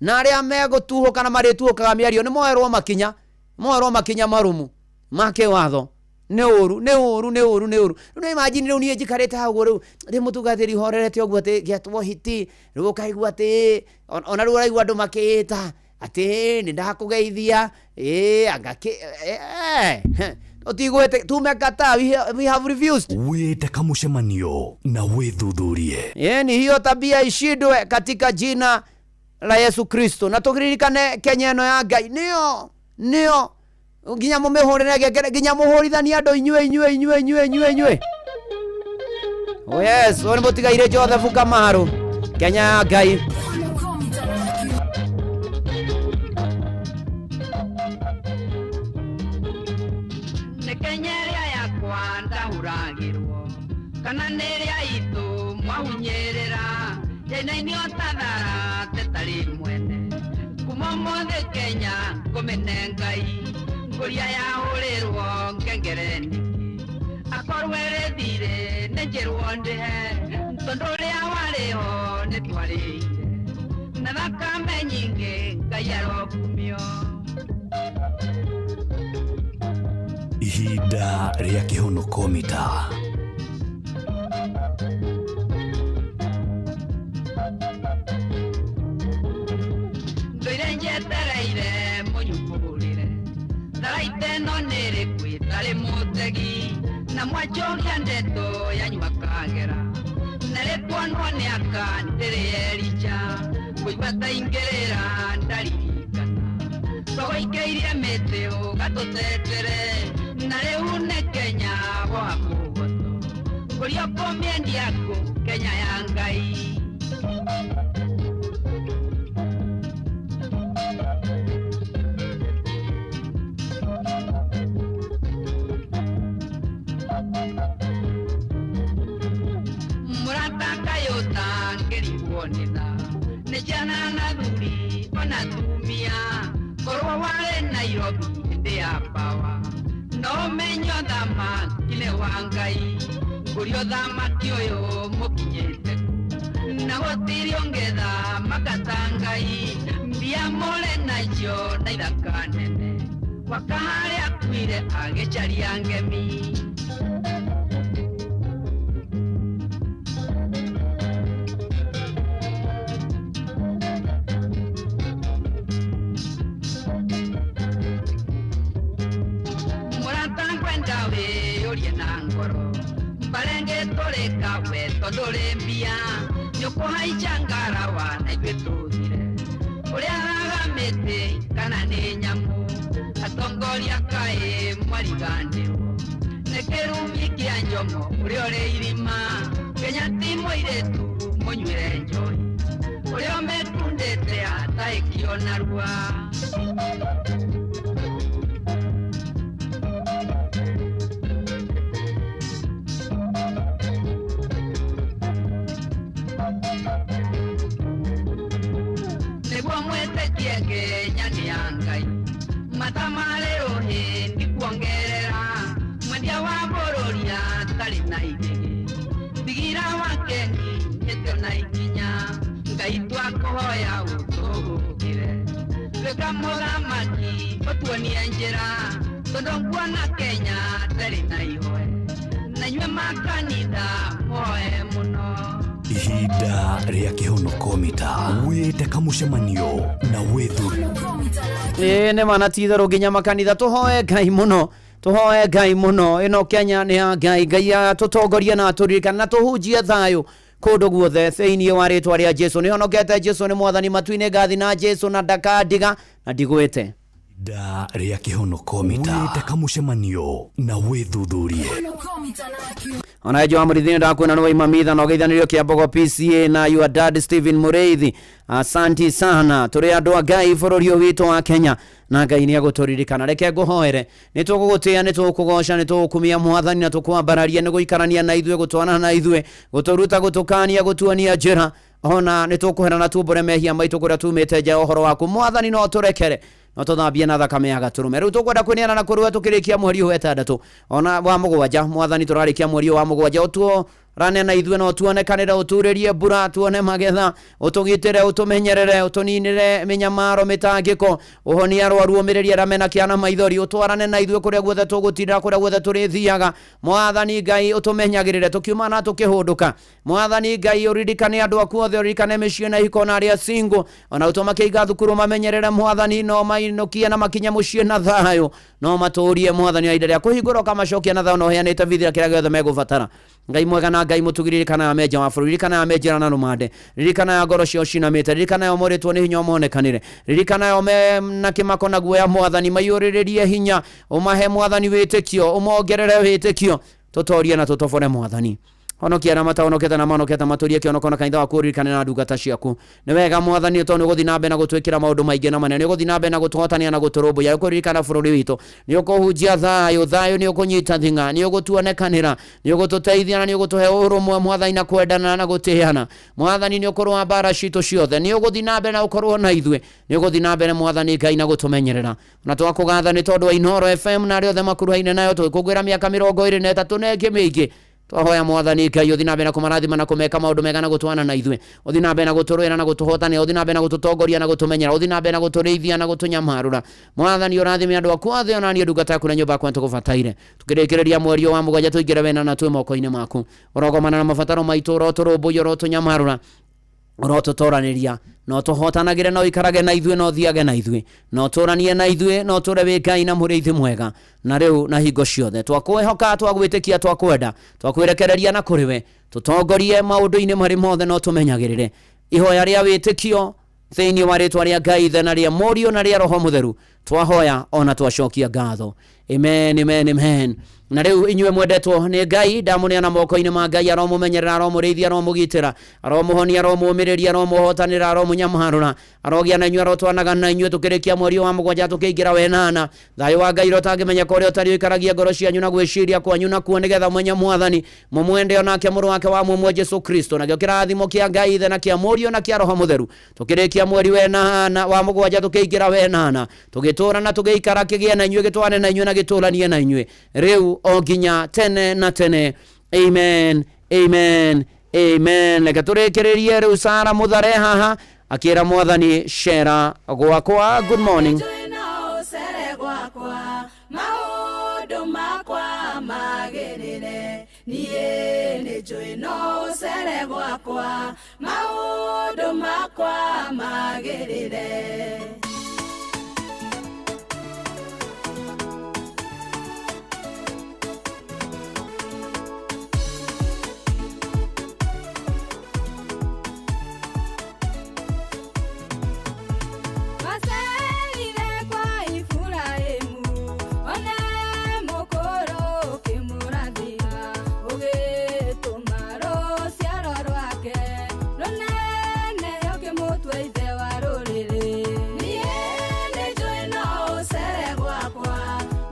na arĩa megũtuhũka na marĩtuhũkaga mĩario nĩ moerwo makinya, moerwo makinya marumu ma kĩwatho. Nĩ ũru nĩ ũru nĩ ũru nĩ ũru. Rĩu nĩ imagine rĩu niĩ njikarĩte hau rĩu ndĩ mũtungatĩri horerete ũguo atĩ ngĩatwo hiti rĩu ũkaigua atĩ ona rĩu ũraigua andũ makĩĩta atĩ nĩ ndakũgeithia anga kĩ ũtigwĩte tumekataa, we have refused. Wĩte kamũcemanio na wĩthuthurie. Ni hiyo tabia ishindwe katika jina la Yesu Kristo. Na tũririkane Kenya ĩno ya Ngai nĩyo nĩyo nginya mũmĩhũrĩre ngengere, nginya mũhũrithanie andũ inyuĩ inyuĩ inyuĩ inyuĩ inyuĩ inyuĩ. Oh yes, ũyũ nĩ mũtigairĩ Joseph Kamaru, Kenya ya Ngai. Nĩ Kenya ĩrĩa yakwa ndahũragĩrwo kana nĩ ĩrĩa itũ mwahunyĩrĩra yainainio ta thara tetarĩ mwene kuma ũmũthĩ Kenya ngũmĩne Ngai ngũria yahũrĩrwo ngengere nĩkĩ akorwo ĩrĩ thirĩ nĩ njĩrwo ndĩhe tondũ ũrĩa warĩho nĩ twarĩire na thakame nyingĩ Ngai arokumio. Ihinda rĩa kĩhonoko mita. Ndũire njetereire mũnyumbũrĩre tharaite no nĩrĩ tarĩ mũtegi na mwanjokia ndeto yanyua kagera na rĩkuonwo nĩ aka ndĩrĩ Elija kũigua ta ingĩrĩra ndaririkana tũgũikĩirie mĩtĩ ũgatũtetere na rĩu nĩ Kenya gwa mũgoto kũrĩa ũkũmĩendia kũ Kenya ya Ngai. Ngĩrigwo nĩ tha nĩ ciana na thuri ona atumia korwo warĩ Nairobi hĩndĩ ya pawa no menye ũthamaki nĩ wa Ngai ngũria ũthamaki ũyũ mũkinyĩte kũ na gũtirĩ ũngĩtha makata Ngai mbia mũrĩ nacio na ithaka nene gwaka harĩa akuire agĩcaria ngemi. Mũrata ngwenda wĩyũrie na ngoro mbarenge tũrĩka we tondũ ũrĩ mbia nĩũkũhaica ngarawa na ithuĩ tũthire ũrĩa haga mĩtĩ kana nĩ nyamũ atongoria kaĩ mwariganĩrwo nĩ kĩrumi kĩa njomo ũrĩa ũrĩ irima Kenya ti mũirĩtu mũnyuĩre njohi ũrĩa ũmĩkundĩte ataĩkio narua. Nĩguo mwĩtĩkie Kenya nĩ ya Ngai mata marĩ rũhĩ ndikuongerera mwendia wa bũrũri atarĩ na igĩgĩ thigira wa Keni nĩtio na ikinya Ngai twakũhoya ũtũgũkĩre tuĩka mũthamaki ũtuonie njĩra tondũ nguona Kenya ndarĩ na ihoe na inyuĩ makanitha mũhoe mũno. Ihinda rĩa kĩhonoko mita wĩte kamũcemanio na wĩthuri. Ĩĩ nĩ ma na ti itherũ nginya makanitha tũhoe Ngai mũno tũhoe Ngai mũno ĩno Kenya nĩ ya Ngai Ngai atũtongorie na atũririkane na tũhunjie thayũ kũndũ guothe thĩinĩ wa rĩtwa rĩa Jesu. Nĩ honokete Jesu nĩ mwathani matu-inĩ ngathi na Jesu na ndakandiga na ndigwĩte. Ihinda rĩa kĩhonoko mita wĩte kamũcemanio na wĩthuthurie. Ona Joa Mũrĩithi ndakwĩna nĩ waima mitha na ũgeithanĩrio Kĩambogo PCA na your dad Stephen Mũrĩithi. Asanti sana tũrĩ andũ a Ngai bũrũri ũyũ witũ wa Kenya na Ngai nĩ egũtũririkana. Reke ngũhoere nĩ tũgũgũtĩĩa nĩ tũgũkũgoca nĩ tũgũkumia mwathani na tũkwambararia nĩ gũikarania na ithuĩ gũtwarana na ithuĩ gũtũruta gũtũkania gũtuonia njĩra ona nĩ tũkũhera na tumbũre mehia maitũ kũrĩa tumĩte nja ya ũhoro waku mwathani no tũrekere no tũthambie na thakame ya gatũrũme. Rĩu tũkwenda kwĩneana na kũrũa tũkĩrĩkia mweri ũyũ wetandatũ ona wa mũgwanja mwathani tũrarĩkia mweri ũyũ wa mũgwanja ũtuorane na ithuĩ na ũtuonekanĩre ũturĩrie mbura tuone magetha ũtũgitĩre ũtũmenyerere ũtũninĩre mĩnyamaro mĩtangĩko ũhonie arwaru ũmĩrĩrie arĩa mena kĩana maithori ũtwarane na ithuĩ kũrĩa guothe tũgũtinda kũrĩa guothe tũrĩthiaga mwathani Ngai ũtũmenyagĩrĩre tũkiuma na tũkĩhũndũka mwathani Ngai ũririkane andũ aku othe ũririkane mĩciĩ na ihiko na arĩa single ona ũtũ makĩiga thukuru mamenyerere mwathani no mainũkie na makinye mũciĩ na thayũ no matũrie mwathani ihinda rĩa kũhingũra ũkamacokia na thayũ na ũheanĩte bithira kĩrĩa gĩothe megũbatara. Ngai mwega na Ngai mũtugi ririkana ya menja wa bũrũri ririkana ya menjera na rũmande ririkana ya ngoro ciao cinamĩte ririkana ya morĩtwo nĩ hinya ũmonekanĩre ririkana ya me na kĩmako na guoya mwathani maiyũrĩrĩrie hinya ũmahe mwathani wĩtĩkio ũmongerere wĩtĩkio tũtorie na tũtobore mwathani honokia arĩa matahonokete na mahonokete matũrie kĩonoko na kanitha waku ũririkane na ndungata ciaku. Nĩ wega mwathani tondũ nĩ ũgũthiĩ na mbere na gũtwĩkĩra maũndũ maingĩ na manene nĩ ũgũthiĩ na mbere na gũtũhotania na gũtũrũmbũiya nĩ ũkũririkana bũrũri witũ nĩ ũkũhunjia thayũ thayũ nĩ ũkũnyita thing'a nĩ ũgũtuonekanĩra nĩ ũgũtũteithia na nĩ ũgũtũhe ũrũmwe mwathani na kwendana na gũtĩana mwathani nĩ ũkũrũa mbara citũ ciothe nĩ ũgũthiĩ na mbere na ũkorwo na ithuĩ nĩ ũgũthiĩ na mbere mwathani Ngai na gũtũmenyerera na twakũgatha nĩ tondũ wa Inooro FM na arĩa othe makuruhaine nayo tũgĩkũngũĩra mĩaka 23 na ĩngĩ mĩingĩ twahoya mwathani Ngai ũthiĩ na mbere na kũmarathima na kũmeka maũndũ mega na gũtwana na ithuĩ ũthiĩ na mbere na gũtũrũĩra na gũtũhotania ũthiĩ na mbere na gũtũtongoria na gũtũmenyera ũthiĩ na mbere na gũtũrĩithia na gũtũnyamarũra mwathani ũrathime andũ aku othe ona niĩ ndungata yaku na nyũmba yakwa nĩtũgũbataire tũkĩrĩkĩrĩria mweri ũyũ wa mũgwanja tũingĩre wena na twĩ moko-inĩ maku ũrogomana na mabataro maitũ ũrotũrũmbũiya ũrotũnyamarũra ũrotũtoranĩria no tũhotanagĩre no ũikarage na ithuĩ no ũthiage na ithuĩ no ũtũranie na ithuĩ no ũtũre wĩ Ngai na mũrĩithi mwega na rĩu na hingo ciothe twakwĩhoka twagwĩtĩkia twakwenda twakwĩrekereria na kũrĩ we tũtongorie maũndũ-inĩ marĩ mothe no tũmenyagĩrĩre ihoya rĩa wĩtĩkio thĩinĩ wa rĩtwa rĩa Ngai Ithe na rĩa Mũriũ na rĩa Roho Mũtheru Twahoya ona twacokia ngatho. Amen, amen, amen. Na rĩu inyuĩ mwendetwo nĩ Ngai, ndamũneana moko-inĩ ma Ngai. Aromũmenyerera, aromũrĩithia, aromũgitĩra, aromũhonia, aromũũmĩrĩria, aromũhotanĩra, aromũnyamarũra, arogĩa na inyuĩ, arotwanaga na inyuĩ tũkĩrĩkia mweri wa mũgwanja tũkĩingĩra wenana. Thayũ wa Ngai ũrĩa ũtangĩmenyeka, ũrĩa ũtarĩ, ũikaragia ngoro cianyu na gwĩciria kwanyu nakuo, nĩgetha mwenye Mwathani, mũmwende onake mũrũ wake wa mũmwe Jesu Kristo. Nakĩo kĩrathimo kĩa Ngai Ithe na kĩa Mũriũ na kĩa Roho Mũtheru, tũkĩrĩkia mweri wenana wa mũgwanja tũkĩingĩra wenana, tũgĩtũra na tũgĩikara, kĩgĩe na inyuĩ, gĩtwane na inyuĩ na gĩtũranie na inyuĩ rĩu o nginya tene na tene. Amen, amen, amen. Reke tũrĩkĩrĩrie rĩu Sara Mũthare haha akĩra Mwathani cera gwakwa. Good morning. Cere gwakwa, maũndũ makwa magĩrĩre. Niĩ nĩ njũĩ no ũcere gwakwa, maũndũ makwa magĩrĩre. Wacerire kwa Iburahĩmu, one mũkũrũ ũkĩmũrathima, ũgĩtũma rũciaro rwake rũnenehe, ũkĩmũtua ithe wa rũrĩrĩ. Niĩ nĩ njũĩ no ũcere gwakwa,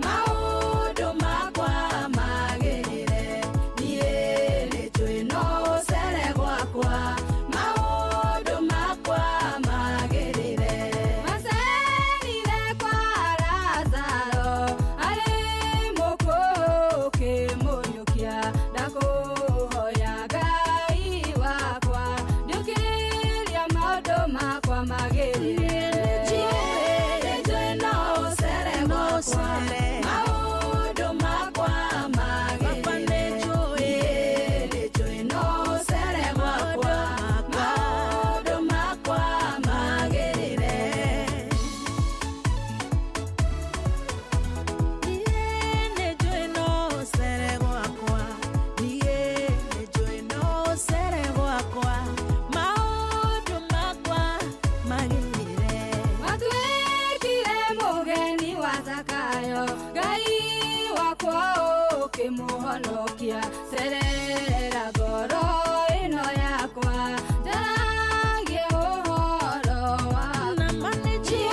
maũndũ makwa magĩrĩre. Niĩ nĩ njũĩ no ũcere gwakwa, maũndũ makwa magĩrĩre. Wacerire kwa Lazaro, arĩ mũkũrũ ũkĩmũriũkia. Ndakũhoya Ngai wakwa, ndiũkĩria maũndũ makwa magĩrĩre. Niĩ nĩ njũĩ no ũcere gwakwa, maũndũ makwa magĩrĩre. Niĩ nĩ njũĩ no ũcere gwakwa, maũndũ makwa magĩrĩre. Watuĩkire mũgeni wa Zakayo, Ngai wakwa ũkĩmũhonokia. Cerera ngoro ĩno yakwa, njaragie ũhoro waku. Niĩ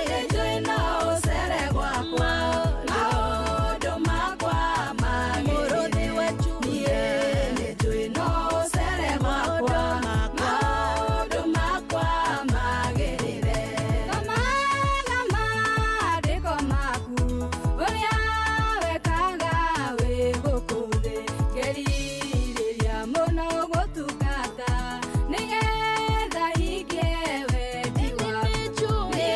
nĩ njũĩ no ũcere gwakwa, maũndũ makwa magĩrĩre. Niĩ nĩ njũĩ no ũcere gwakwa, maũndũ makwa magĩrĩre. Thomaga maandĩko maku, ũrĩa wekaga wĩ gũkũ thĩ. Ngerirĩria mũno gũtungata, nĩgetha hingie wendi waku. Niĩ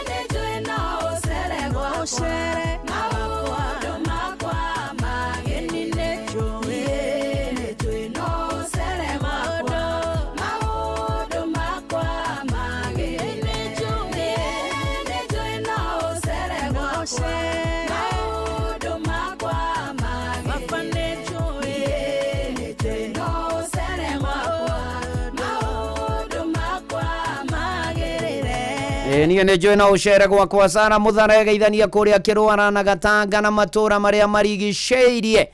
nĩ njũĩ no ũcere gwakwa, maũndũ makwa magĩrĩre. Niĩ nĩ njũĩ no ũcere gwakwa, maũndũ makwa magĩrĩre. Niĩ nĩ njũĩ no ũcere gwakwa, maũndũ makwa magĩrĩre. Niĩ nĩ njũĩ no ũcere gwakwa, maũndũ makwa magĩrĩre. Ĩ, niĩ nĩ njũĩ no ũcere gwakwa. Sara Mũthare geithania kũrĩa kĩrwara na Gatanga na matũra marĩa marigicĩirie.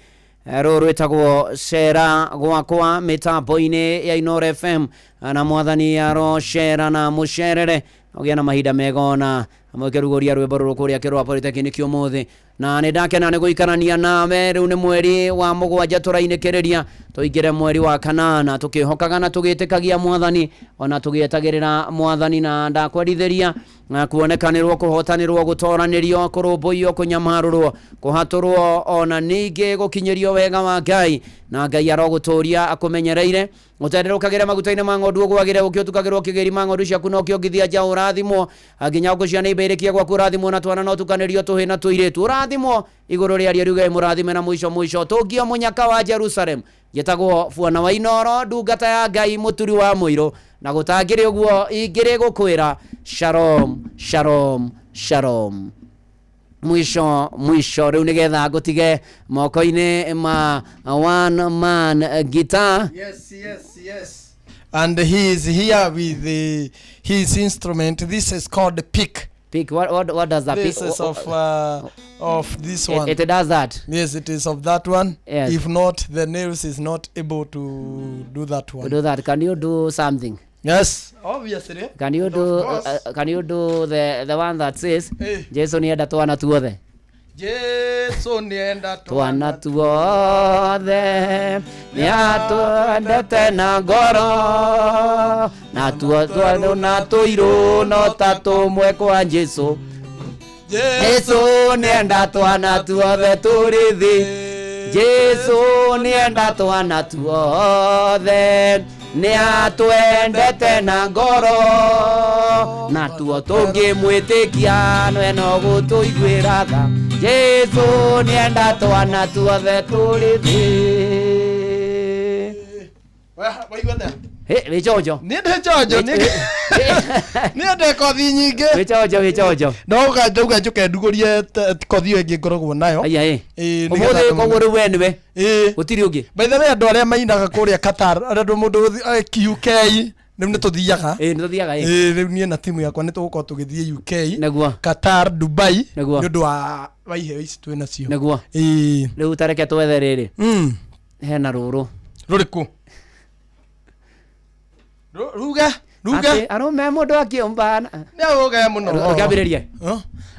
Rũrũ rwĩtagwo cera gwakwa mĩtambo-inĩ ya Inoro FM, na Mwathani arocera na mũcerere ũgĩe na mahinda mega ona mwĩkĩrugũria rwĩmbo rũrũ kũrĩa kĩrũa Polytechnic ũmũthĩ. Na nĩ ndakena nĩ gũikarania nawe. Rĩu nĩ mweri wa mũgwanja tũrainĩkĩrĩria tũingĩre mweri wa kanana, tũkĩhokaga na tũgĩtĩkagia Mwathani ona tũgĩetagĩrĩra Mwathani. Na ndakwendithĩria na kuonekanĩrwo, kũhotanĩrwo, gũtoranĩrio, kũrũmbũiyo, kũnyamarũrwo, kũhatũrwo, ona ningĩ gũkinyĩrio wega wa Ngai. Na Ngai arogũtũria akũmenyereire, ũtenderũkagĩre maguta-inĩ ma ng'ondu, ũgwagĩre ũkĩũtukagĩrwo kĩgĩri ma ng'ondu ciaku, na ũkĩongithia njaũ. Ũrathimwo nginya ngũ cia nĩimba irĩkie gwaku. Ũrathimwo na twana no ũtukanĩrio tũhĩ na tũirĩtu. Ũrathimwo igũrũ rĩa riuge mũrathime na mũico mũico tũngio mũnyaka wa Jerusalem. Njĩtagwo Buona wa Inoro, ndungata ya Ngai, mũturi wa mũirũ, na gũtangĩrĩ ũguo ingĩrĩ gũkwĩra shalom, shalom, shalom. Mwisho mwisho rĩu nĩgetha ngũtige moko-inĩ ma one man guitar. Yes. And he is here with his instrument. This is called the pick. Pick what does that This pick? is of this one. It does that. Yes, it is of that one. Yes. If not, the nails is not able to do that one. Do that. Can you do something? Yes. Obviously. Can you do can you do the one that says Jesu nienda twana tuothe? Jesu nienda Twana tuothe nĩatwendete na ngoro na tuo twerũ na tũirũ no ta tũmwe kwa Jesu. Jesu nĩenda twana tuothe tũrĩ thĩ. Jesu nĩenda twana tuothe nĩatwendete na ngoro na tuo tũngĩmwĩtĩkia nwe no gũtũiguĩra tha. Jesu nĩenda twana tuothe tũrĩ thĩ. Waigua atĩa? Hĩ, wĩ chonjo. Niĩ ndĩ chonjo, niĩ ndĩ kothi nyingĩ. Wĩ chonjo, wĩ chonjo. No ndauga njũke ndugũrie kothi ĩyo ĩngĩ ngoragwo nayo. Aya, ĩ. Ĩĩ, Ũmũthĩ nĩgetha andũ koguo rĩu we nĩwe. Ĩĩ. Gũtirĩ ũngĩ. By the way, andũ arĩa mainaga kũrĩa Qatar, arĩa andũ mũndũ UK, rĩu nĩ tũthiaga. Ĩĩ, nĩ tũthiaga, ĩ. Ĩĩ, rĩu niĩ na timu yakwa nĩ tũgũkorwo tũgĩthiĩ UK, Nĩguo. Qatar, Dubai, Nĩguo. nĩ ũndũ wa iheo ici twĩ nacio. Nĩguo. Ĩĩ. Rĩu ta reke twethe rĩrĩ. Hena rũrũ. Rũrĩkũ? Ruge, ruge. Atĩ arũme mũndũ akĩũmbana. Nĩ ũge mũno. Rũkĩambĩrĩrie.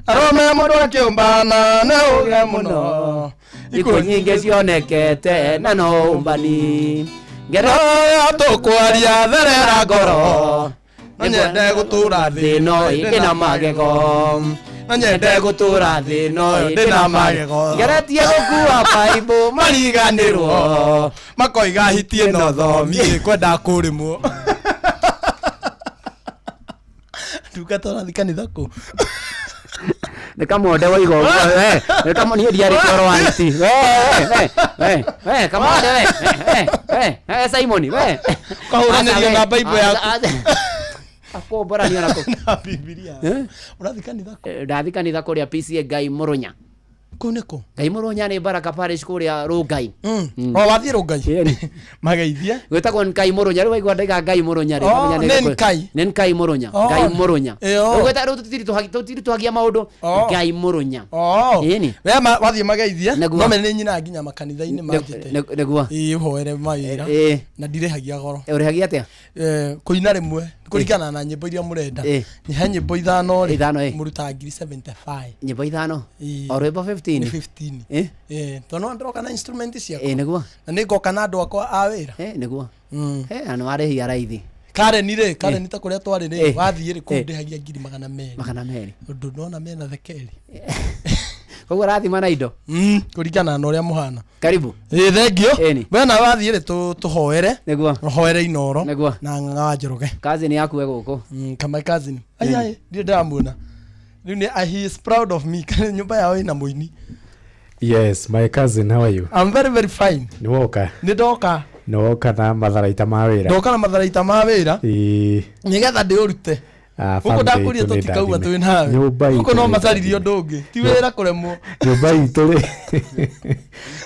Arũme mũndũ akĩũmbana, nĩ ũge mũno. Ikuũ nyingĩ cionekete na no ũmbani. Ngero ya tũkwaria therera ngoro. No nyende gũtũra thĩ ĩno ĩna magego. No nyende gũtũra thĩ ĩno ĩna magego. Ngeretie gũkua baibũ mariganĩrwo. Makoiga hiti ĩno thomi ĩkwenda kũrĩmwo. Ndungata ũrathiĩ kanitha kũ? Nĩ kamonde waiga ũguo, we. Nĩ niĩ ndiarĩtie ũhoro wa hiti. We, we, we, we, kamonde we, we, we, we, Simon, we. Ũkahũranĩria na Bible yaku. Akũmborania nako. Na Bibilia. Ũrathiĩ kanitha kũ? Ndathiĩ kanitha kũrĩa PCA Ngai Mũrũnya. Kũu nĩ kũ? Ngai Mũrũnya nĩ Baraka Parish kũrĩa Rũngai. O wathiĩ Rũngai? Mageithie. Gwĩtagwo Ngai Mũrũnya, rĩu waigua ndaiga Ngai Mũrũnya rĩ, Oh, ũkamenya nĩ nĩ kũ- Ngai. Nĩ Ngai Mũrũnya, Oh. Ngai Mũrũnya. Ĩ, oh. Rĩu gwĩta- rĩu tũtiritũhagia maũndũ, Oh. Ngai Mũrũnya. Oh. Ĩni. We wathiĩ mageithie. Nĩguo. No mene nĩ nyinaga nginya makanitha-inĩ manjĩte. Nĩguo. Ĩĩ, ũhoere mawĩra. Ĩĩ. Na ndirĩhagia goro. Ũrĩhagia atĩa? Kũina rĩmwe kũringana na nyĩmbo iria mũrenda. Ĩĩ. He nyĩmbo ithano rĩ, Ithano, ĩ. mũrutaga ngiri 75. Nyĩmbo ithano? Ĩĩ. O rwĩmbo 15? Nĩ 15. Ĩ? Ĩĩ, tondũ no ndĩroka na instrument ciakwa. Ĩĩ, nĩguo. Na nĩ ngoka na andũ akwa a wĩra. Ĩĩ, nĩguo. Na nĩ warĩhia raithi. Karen rĩ, Karen ta kũrĩa twarĩ rĩ, Ĩ. wathiĩ rĩ, kũu Ĩ. ndĩhagia ngiri magana merĩ. Magana merĩ. Ũndũ ndona mena thekeri. Koguo ũrathima na indo? Kũringana na ũrĩa mũhana. Karibu. Ĩĩ, thengiũ. Ĩni. We nawe wathiĩ rĩ, tũhoere. Nĩguo. Ũhoere Inooro. Nĩguo. Na Ng'ang'a wa Njoroge. Cousin yaku e gũkũ. Kama cousin. Ai, ai, ndirĩ ndĩramuona. Rĩu nĩ, he is proud of me. Nyũmba yao ĩna mũini. Yes, my cousin, how are you? I'm very, very fine. Nĩ woka? Nĩ ndoka. Nĩ woka na matharaita ma wĩra? Ndoka na matharaita ma wĩra. Ĩĩ. Nĩgetha ndĩũrute. Gũkũ family ndakũria itũ nĩ tũtikaua ndathime. twĩ nawe. Nyũmba Gũkũ itũ no nĩ macaririe ũndũ ũngĩ. Ti wĩra kũremwo. Nyũmba itũ rĩ,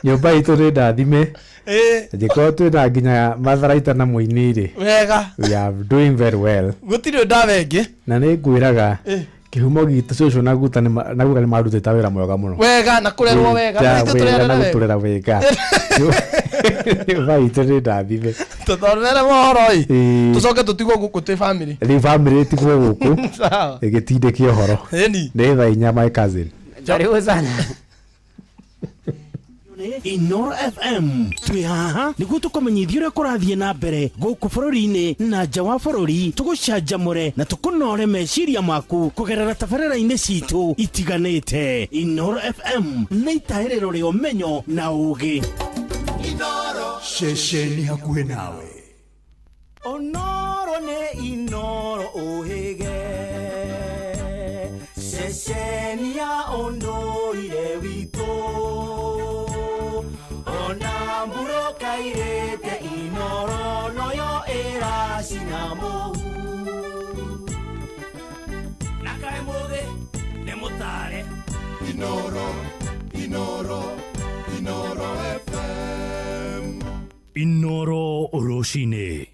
nyũmba itũ nĩ ndathime. Ĩĩ. Angĩkorwo twĩna nginya matharaita na mũini rĩ. Wega. We are doing very well. Gũtirĩ ndawa ĩngĩ. Na nĩ ngwĩraga Ĩĩ. kĩhumo gitũ cũcũ na guta na guka nĩ marutĩte wĩra mwega mũno. Wega na kũrerwo wega. Wĩra Ithuĩ wega na tũrerere wega. gũtũrera wega. Nyũmba itũ nĩ ndathime. Tũthomere mohoro ĩ. Ĩĩ. Tũcoke tũtigwo gũkũ twĩ family. Rĩu family ĩtigwo gũkũ Sawa. ĩgĩtindĩkia ũhoro. Ĩni. Nĩ thaa inya my cousin. Karibu sana. Inoro FM twĩ haha nĩguo tũkũmenyithia ũrĩa kũrathiĩ na mbere gũkũ bũrũri-inĩ na nja wa bũrũri, tũgũcanjamũre na tũkũnore meciria maku kũgerera tabarĩra-inĩ citũ itiganĩte. Inoro FM nĩ itahĩrĩro rĩa ũmenyo na ũũgĩ. Ceceni hakuhĩ nawe. Onoro nĩ Inoro ũhĩge, ceceni ya ũndũire witũ. Ona mbura kairĩte Inoro noyo ĩracina mũhu. Na kaĩ mũthĩ nĩ mũtare. Inoro, Inoro, Inoro FM. Inoro rũcinĩ.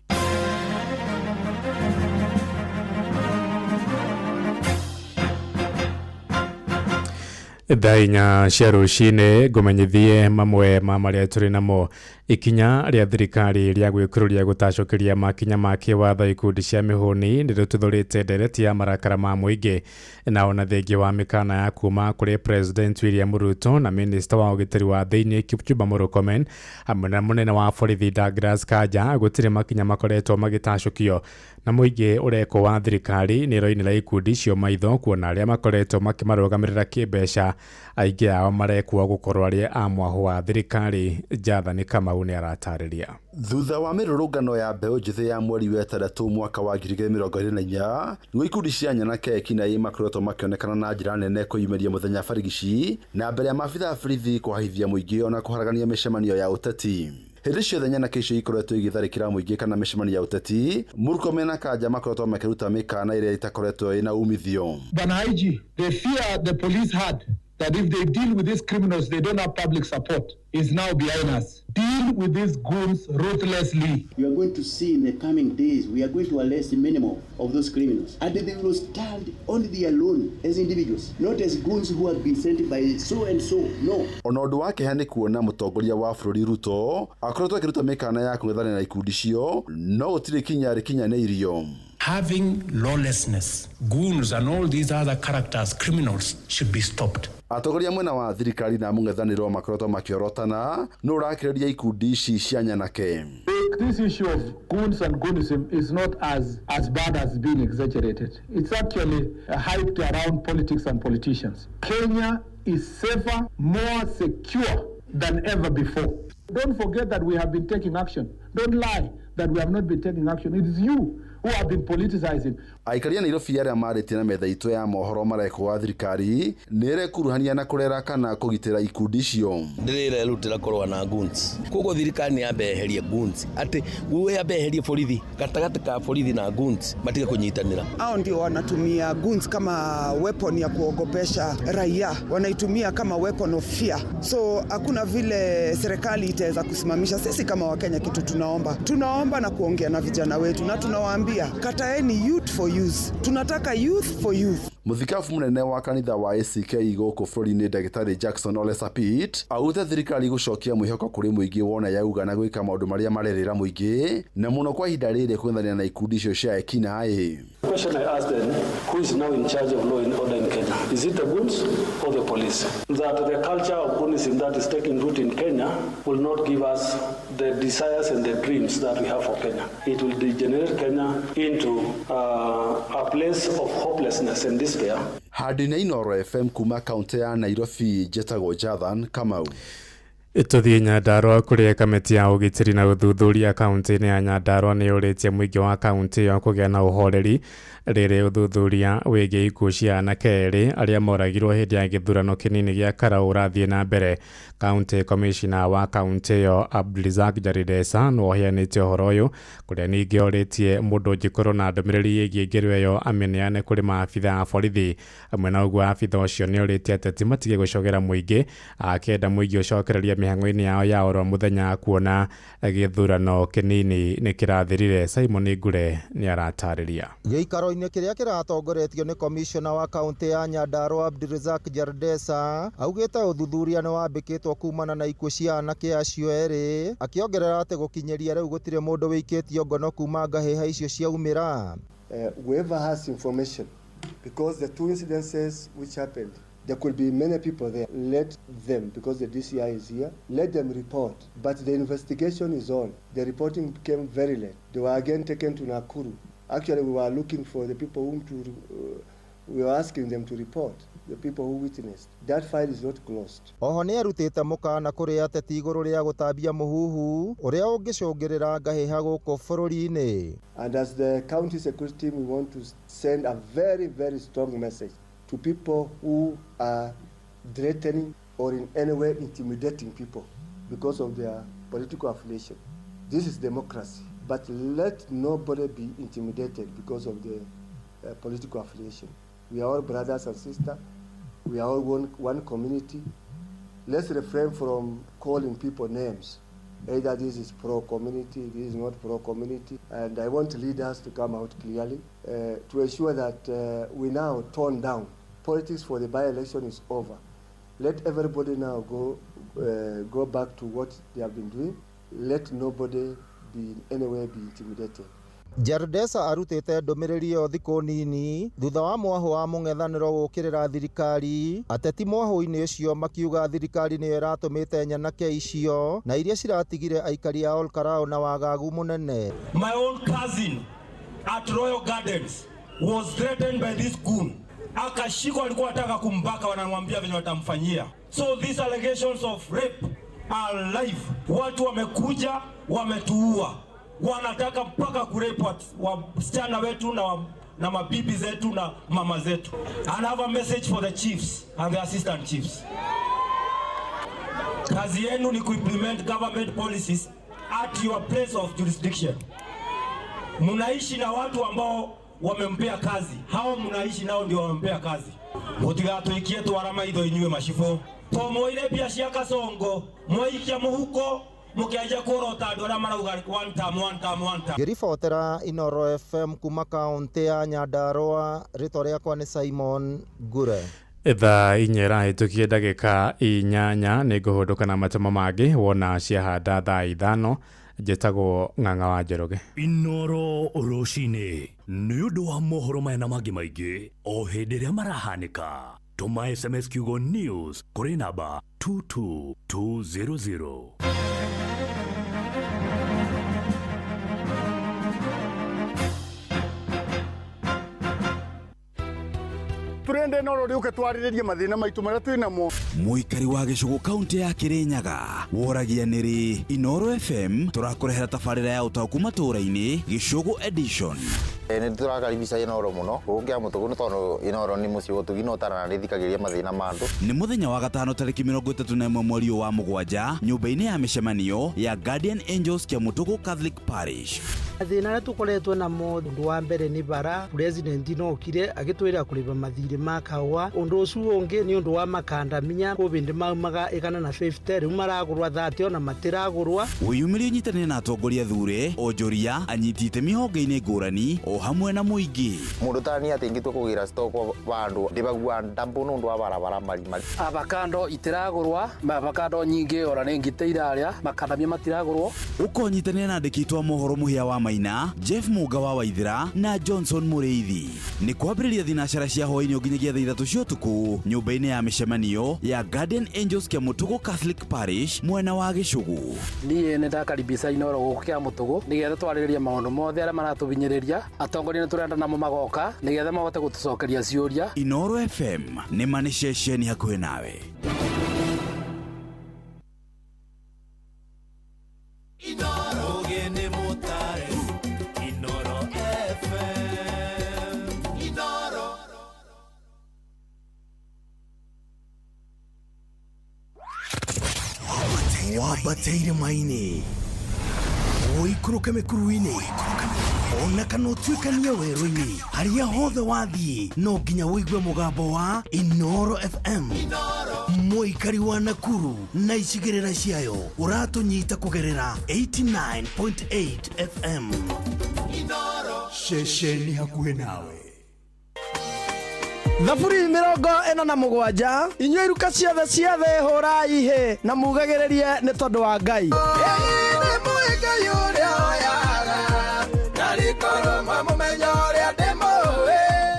Thaa inya cia rũcinĩ ngũmenyithie mamwe ma marĩa tũrĩ namo. Ikinya rĩa thirikari rĩa gwĩkururia gũtacũkĩria makinya ma kĩwatho ikundi cia mĩhũni nĩ rĩtuthũrĩte ndereti ya marakara ma mũingĩ, na ona thengia wa mĩkana ya kuma kũrĩ President William Ruto na minista wa ũgitĩri wa thĩinĩ Kipchumba Murkomen hamwe na mũnene wa borithi Douglas Kanja, gũtirĩ makinya makoretwo magĩtacũkio, na mũingĩ ũrekwo wa thirikari nĩ ĩroinĩra ikundi icio maitho kuona arĩa makoretwo makĩmarũgamĩrĩra kĩmbeca aingĩ ao marekwo gũkorwo arĩ a mwahũ wa thirikari. Jathani Kamau nĩ aratarĩria. Thutha wa mĩrũrũngano ya mbeũ njĩthĩ ya mweri wa ĩtandatũ mwaka wa 2024 nĩguo ikundi cia nyanake ekinaĩ makoretwo makĩonekana na njĩra nene kwĩyumĩria mũthenya barigici na mbere ya maabitha a borithi kũhahithia mũingĩ ona kũharagania mĩcemanio ya ũteti. Hĩndĩ ciothe nyanake icio ikoretwo igĩtharĩkĩra mũingĩ kana mĩcemanio ya ũteti, Murkomen na Kanja makoretwo makĩruta mĩkana ĩrĩa ĩtakoretwo ĩna umithio. Bwana IG, the fear the police had that if they deal with these criminals, they don't have public support, is now behind us. Deal with these goons ruthlessly. You are going to see in the coming days, we are going to arrest many more of those criminals. And they will stand on their own as individuals, not as goons who have been sent by so and so. No. Ona ũndũ wa kĩeha nĩ kuona mũtongoria wa bũrũri Ruto akoretwo akĩruta mĩkana ya kũng'ethanĩra na ikundi icio, no gũtirĩ kinya rĩkinyanĩirio. Having lawlessness, goons and all these other characters, criminals, should be stopped. Atongoria mwena wa thirikari na mũng'ethanĩro makoretwo makĩorotana nũ ũrakĩrĩria ikundi ici cia nyanake. This issue of goons and goonism is not as bad as being exaggerated. It's actually hyped around politics and politicians. Kenya is safer, more secure than ever before. Don't forget that we have been taking action. Don't lie that we have not been taking action. It is you who have been politicizing. Aikari a Nairobi arĩa marĩtie na metha itũ ya mohoro marekwo wa thirikari nĩ ĩrekuruhania na kũrera kana kũgitĩra ikundi icio. Ndĩrĩrerutĩra kũrũa na goons. Koguo thirikari nĩ yambe yeherie goons, atĩ yambe yeherie borithi gatagatĩ ka borithi na goons matige kũnyitanĩra. Hao ndio wanatumia goons kama weapon ya kuogopesha raia, wanaitumia kama weapon of fear. So hakuna vile serikali itaweza kusimamisha. Sisi kama Wakenya kitu tunaomba na kuongea na vijana wetu na tunawaambia kataeni youth for youth. Tunataka youth for youth. Mũthikabu mũnene wa kanitha wa ACK gũkũ bũrũri-inĩ Ndagĩtarĩ Jackson Ole Sapit augĩte thirikari gũcokia mwĩhoko kũrĩ mũingĩ wona yauga na gwĩka maũndũ marĩa marerĩra mũingĩ na mũno kwa ihinda rĩrĩ kũng'ethanĩra na ikundi icio cia ekinaĩ. The question I asked then, who is now in charge of law and order in Kenya? Is it the goons or the police? That the culture of goonism that is taking root in Kenya will not give us the desires and the dreams that we have for Kenya. It will degenerate Kenya into a place of hopelessness and despair. Handũ-inĩ Inooro FM kuma kaunti ya Nairobi, njetagwo Jathan Kamau. Tũthiĩ Nyandarũa kũrĩa kamĩtĩ ya ũgitĩri na ũthuthuria kaunti-inĩ ya Nyandarũa nĩ yũrĩtie mũingĩ wa kaunti ĩyo kũgĩa na ũhoreri rĩrĩ ũthuthuria wĩgiĩ ikuũ cia anake erĩ arĩa moragirwo hĩndĩ ya gĩthurano kĩnini gĩa Karau ũrathiĩ na mbere. County Commissioner wa kaunti ĩyo Abdulrazak Jaridesa nĩwe ũheanĩte ũhoro ũyũ, kũrĩa ningĩ orĩtie mũndũ ũngĩkorwo na ndũmĩrĩri ĩgiĩ ngero ĩyo amĩneane kũrĩ maabitha a borithi. Hamwe na ũguo abitha ũcio nĩ orĩtie ateti matige gũcogera mũingĩ, akĩenda mũingĩ ũcokererie mĩhang'o-inĩ yao ya oro mũthenya kuona gĩthurano kĩnini nĩ kĩrathirire. Simon Ngure nĩ aratarĩria. Gĩikaro-inĩ kĩrĩa kĩratongoretio nĩ commissioner wa kaunti ya Nyandarũa Abdulrazak Jardesa augĩte ũthuthuria nĩ wambĩkĩtwo kumana na ikuũ cia anake acio erĩ, akĩongerera atĩ gũkinyĩria rĩu gũtirĩ mũndũ wĩikĩtio ngono kuma ngahĩha icio ciaumĩra. Whoever has information, because the two incidences which happened, there could be many people there. Let them, because the DCI is here, let them report. But the investigation is on. The reporting became very late. They were again taken to Nakuru. Actually, we were looking for the people whom to, we were asking them to report, the people who witnessed. That file is not closed. Oho nĩ arutĩte mũkana kũrĩ ateti igũrũ rĩa gũtambia mũhuhu ũrĩa ũngĩcũngĩrĩra ngahĩha gũkũ bũrũri-inĩ. And as the county security team, we want to send a very, very strong message to people who are threatening or in any way intimidating people because of their political affiliation. This is democracy, but let nobody be intimidated because of the political affiliation. We are all brothers and sisters. We are all one community. Let's refrain from calling people names. Either this is pro-community, this is not pro-community. And I want leaders to come out clearly to ensure that we now tone down. Politics for the by-election is over. Let everybody now go back to what they have been doing. Let nobody be in any way be intimidated. Jardesa arutĩte ndũmĩrĩri ĩyo thikũ nini thutha wa mwahũ wa mũng'ethanĩro gũkĩrĩra thirikari. Ateti mwahũ-inĩ ũcio makiuga thirikari nĩyo ĩratũmĩte nyanake icio na iria ciratigire aikari a Olkalau na wagagu mũnene. My own cousin at Royal Gardens was threatened by this goon. Akashikwa, alikuwa anataka kumbaka, wanamwambia venye watamfanyia. So these allegations of rape are live. Watu wamekuja wametuua, wanataka mpaka kurape wasichana wetu na mabibi zetu na mama zetu. And I have a message for the chiefs and the assistant chiefs. Kazi yenu ni kuimplement government policies at your place of jurisdiction. Mnaishi na watu ambao wamempea kazi, hao mnaishi nao ndio wamempea kazi. Mutigatuikie twara maitho inyue macibo to mwoire mbia cia Kasongo mwaikia muhuko mukianjia kuorota andu aria marauga one term, one term, one term. Ngĩribotera Inoro FM kuma kaunti ya Nyandarua, rĩtwa rĩakwa nĩ Simon Ngure. Thaa inya ĩrahĩtũkie ndagĩka 8 nĩ ngũhũndũka na matemo mangĩ wona ciahanda thaa 5. Njĩtagwo Ng'ang'a wa Njoroge. Inoro rũcinĩ nĩ ũndũ wa mohoro maya na mangĩ maingĩ o hĩndĩ ĩrĩa marahanĩka. Tũma SMS kiugo news kũrĩ namba 22200. Turende no rĩũke twarĩrĩrie mathĩna maitũ marĩa twĩ namo. Mũikari wa gĩcũgũ kaunti ya Kirinyaga woragia nĩrĩ Inoro FM tũrakũrehera tabarĩra ya ũtaũku matũũra-inĩ Gĩcũgũ edition. Nĩ tũrakaribisha Inoro mũno gũkũ Kĩamũtũgũ nĩ tondũ Inoro nĩ mũciĩ gũtugi na ũtarana nĩthikagĩrĩria mathĩna ma andũ. Nĩ mũthenya wa gatano tarĩki 31 mweri wa mũgwanja nyũmba-inĩ ya mĩcemanio ya Guardian Angels Kĩamũtũgũ Catholic Parish. Mathĩna arĩa tũkoretwo namo ũndũ wa mbere nĩ bara president no okire agĩtwĩra kũrĩba mathirĩ ma kahũa. Ũndũ ũcio ũngĩ nĩ ũndũ wa makandamia kũbĩndĩ maumaga 150 rĩu maragũrwa 30 ona matiragũrwa. Wĩyumĩrie ũnyitanĩre na atongoria thure onjoria anyiti itemi honge-inĩ ngũrani o hamwe na mũingĩ. Mũndũ ta niĩ atĩ ingĩtua kũgĩra stock vandũ ndĩbagua ndambu nĩ ũndũ wa barabara marimari. Avocado itiragũrwa, avocado nyingĩ ora nĩ ngite iraria, makandamia matiragũrwo. Ũkonyitanĩra na andĩki a mohoro Mũhĩa wa Maina, Jeff Muga wa Waithira na Johnson Mũrĩithi. Nĩ kwambĩrĩria thinacara cia hwaĩ-inĩ nginyagia thaa 3 cia ũtukũ nyũmba-inĩ ya mĩcemanio ya Guardian Angels Kĩamũtũgũ Catholic Parish mwena wa Gĩcũgũ. Niĩ nĩ ndakaribisha Inoro gũkũ Kĩamũtũgũ nĩgetha twarĩrĩrie maũndũ mothe arĩa maratũhinyĩrĩria. Atongoria nĩ tũrenda namo magoka nĩgetha mahote gũtũcokeria ciũria. Inoro FM nĩ ma nĩ ceceni hakuhĩ nawe. Wambateire maini ũikũrũke mĩkuru-inĩ ona kana ũtuĩkanie werũ-inĩ harĩa hothe wathiĩ no nginya ũigue mũgambo wa Inoro FM. Mũikari wa Nakuru na icigĩrĩra ciayo ũratũnyita kũgerera 89.8 FM. Ceceni hakuhĩ nawe. Thaburi 47 inyuĩ iruka ciothe ciothe hũrai hĩ na mugagĩrĩrie nĩ tondũ wa Ngai.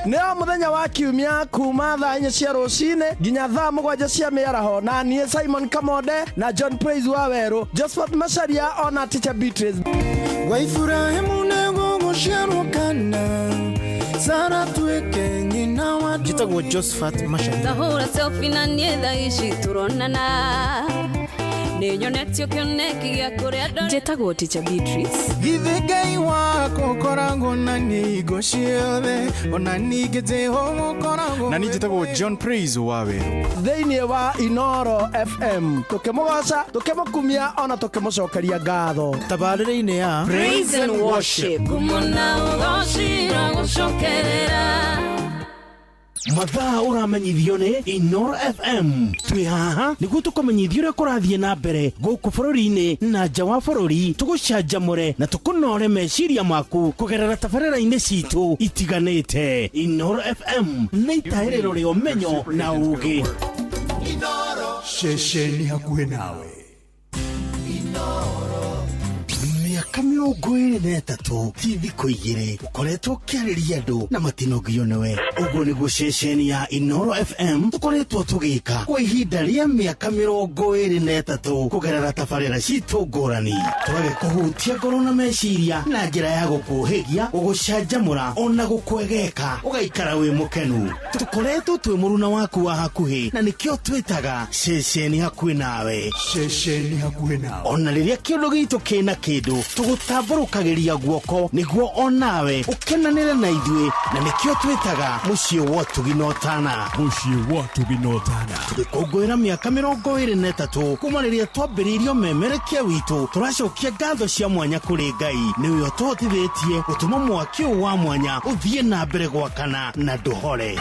Nĩ o mũthenya wa kiumia kuma thaa 4 cia rũcinĩ nginya thaa 7 cia mĩaraho na niĩ Simon Kamonde na John Praise wa Werũ, Josephat Macharia ona Teacher Beatrice. Wa Ibrahimu nĩgũgũciarwo kana Sara tuĩke nyina wa Njĩtagwo Josephat Macharia. Ndahũra selfie na niĩ thaa ici tũronana nĩnyonetio kĩoneki gĩa kũrĩa ndore. Njĩtagwo Teacher Beatrice. Githĩ Ngai wakwa ũkoragwo na niĩ hingo ciothe ona ningĩ Jehova ũkoragwo Na niĩ njĩtagwo John Praise wa Werũ. Thĩinĩ wa Inoro FM tũkĩmũgoca tũkĩmũkumia ona tũkĩmũcokeria ngatho tabarĩra-inĩ ya Praise and Worship. Ngumo na ũgoci gũcokerera. Mathaa ũramenyithio nĩ Inoro FM. Twĩ haha nĩguo tũkũmenyithia ũrĩa kũrathiĩ na mbere gũkũ bũrũri-inĩ na nja wa bũrũri, tũgũcanjamũre na tũkũnore meciria maku kũgerera tabarĩra-inĩ citũ itiganĩte. Inoro FM nĩ itahĩrĩro rĩa ũmenyo na ũũgĩ. Ceceni hakuhĩ nawe. Mĩaka 23 ti thikũ igĩrĩ ũkoretwo ũkĩarĩria andũ na matinogio nĩwe. Ũguo nĩguo ceceni ya Inoro FM tũkoretwo tũgĩka kwa ihinda rĩa mĩaka 23 kũgerera tabarĩra citũ ngũrani, tũgagĩkũhutia ngoro na meciria na njĩra ya gũkũhĩgia, gũgũcanjamũra ona gũkwegeka ũgaikara wĩ mũkenu. Tũkoretwo twĩ mũruna waku wa hakuhĩ na nĩkĩo twĩtaga ceceni hakuhĩ nawe. Ceceni hakuhĩ nawe. Ona rĩrĩa kĩũndũ gitũ kĩna kĩndũ tũgũtambũrũkagĩria guoko nĩguo onawe ũkenanĩre na ithuĩ, na nĩkĩo twĩtaga mũciĩ wa ũtugi na ũtana. Mũciĩ wa ũtugi na ũtana. Tũgĩkũngũĩra mĩaka 23 kuma rĩrĩa twambĩrĩirio memerekia witũ, tũracokia ngatho cia mwanya kũrĩ Ngai nĩwe ũtũhotithĩtie gũtũma mwaki ũyũ wa mwanya ũthiĩ na mbere gwakana na ndũhore.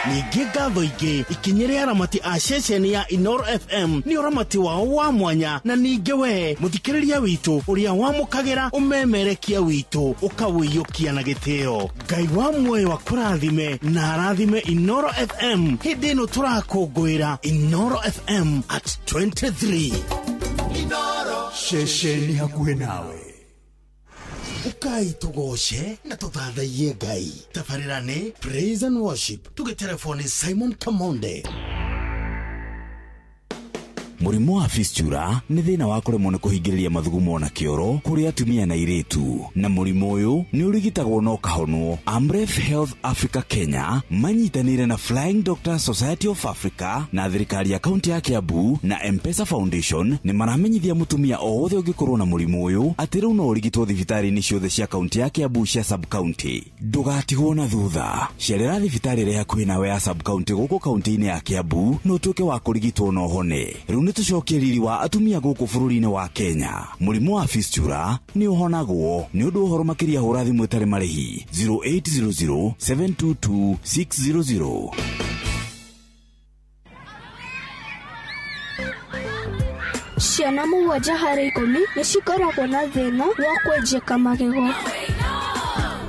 Ningĩ ngatho ingĩ ikinyĩre aramati a ceceni ya Inoro FM nĩ ũramati wao wa mwanya, na ningĩ we mũthikĩrĩria witũ ũrĩa wamũkagĩra ũmemerekia witũ ũkawĩiyũkia na gĩtĩo. Ngai wa muoyo akũrathime na arathime Inoro FM hĩndĩ ĩno tũrakũngũĩra Inoro FM at 23. Inoro. Ceceni hakuhĩ nawe. Ukai tugoce na tuthathaiye Ngai. Tabarĩra nĩ Praise and Worship. Tũgĩtelefoni Simon Kamonde. Mũrimũ wa fistula nĩ thĩna wa kũremwo nĩ kũhingĩrĩria mathugumo na kĩoro kũrĩ atumia na airĩtu, na mũrimũ ũyũ nĩ ũrigitagwo na ũkahonwo. Amref Health Africa Kenya manyitanĩire na Flying Doctors Society of Africa na thirikari ya kaunti ya Kiambu na M-Pesa Foundation nĩ maramenyithia mũtumia o wothe ũngĩkorwo na mũrimũ ũyũ atĩ rĩu no ũrigitwo thibitarĩ-inĩ ciothe cia kaunti ya Kiambu cia sub-county. Ndũgatigwo na thutha, cerera thibitarĩ ĩrĩa hakuhĩ nawe ya sub-county gũkũ kaunti-inĩ ya Kiambu na ũtuĩke wa kũrigitwo na ũhone. Rĩu nĩ tũcokie riri wa atumia gũkũ bũrũri-inĩ wa Kenya. Mũrimũ wa fistula nĩ ũhonagwo. Nĩ ũndũ ũhoro makĩria hũra thimũ ĩtarĩ marĩhi 0800 722 600. Ciana 7 harĩ 10 nĩ cikoragwo na thĩna wa kwenjeka magego.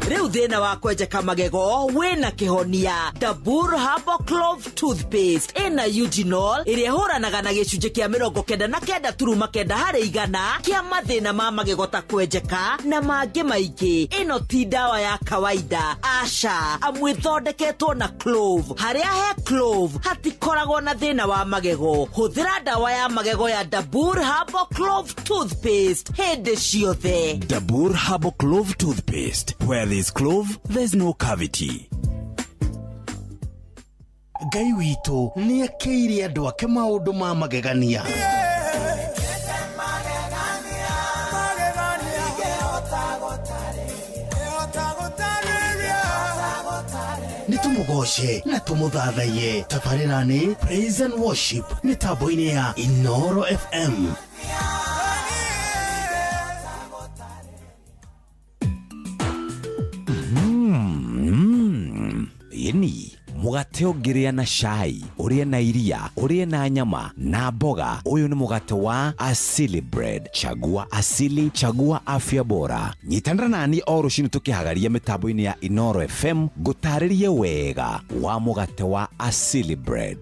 Rĩu thĩna wa kwenjeka magego wĩna kĩhonia. Dabur Herbal Clove Toothpaste ĩna eugenol ĩrĩa ĩhũranaga na gĩcunjĩ kĩa 99.9 harĩ igana kĩa mathĩna ma magego ta kwenjeka na mangĩ maingĩ. Ĩno ti ndawa ya kawaida, aca, amu ĩthondeketwo na clove. Harĩa he clove hatikoragwo na thĩna wa magego. Hũthĩra ndawa ya magego ya Dabur Herbal Clove Toothpaste hĩndĩ ciothe. Dabur Herbal Clove Toothpaste. Where there's clove, there's no cavity. Ngai witũ nĩ akĩire andũ ake maũndũ ma magegania. Nĩ tũmũgoce na tũmũthathaiye. Tabarĩra nĩ Praise and Worship mĩtambo-inĩ ya Inoro FM. Yeni mũgate ũngĩrĩa na cai, ũrĩe na iria, ũrĩe na nyama na mboga. Ũyũ nĩ mũgate wa Asili Bread. Chagua asili, chagua afya bora. Nyitanĩra nani o rũcinĩ tũkĩhagaria mĩtambo-inĩ ya Inoro FM ngũtarĩrie wega wa mũgate wa Asili Bread.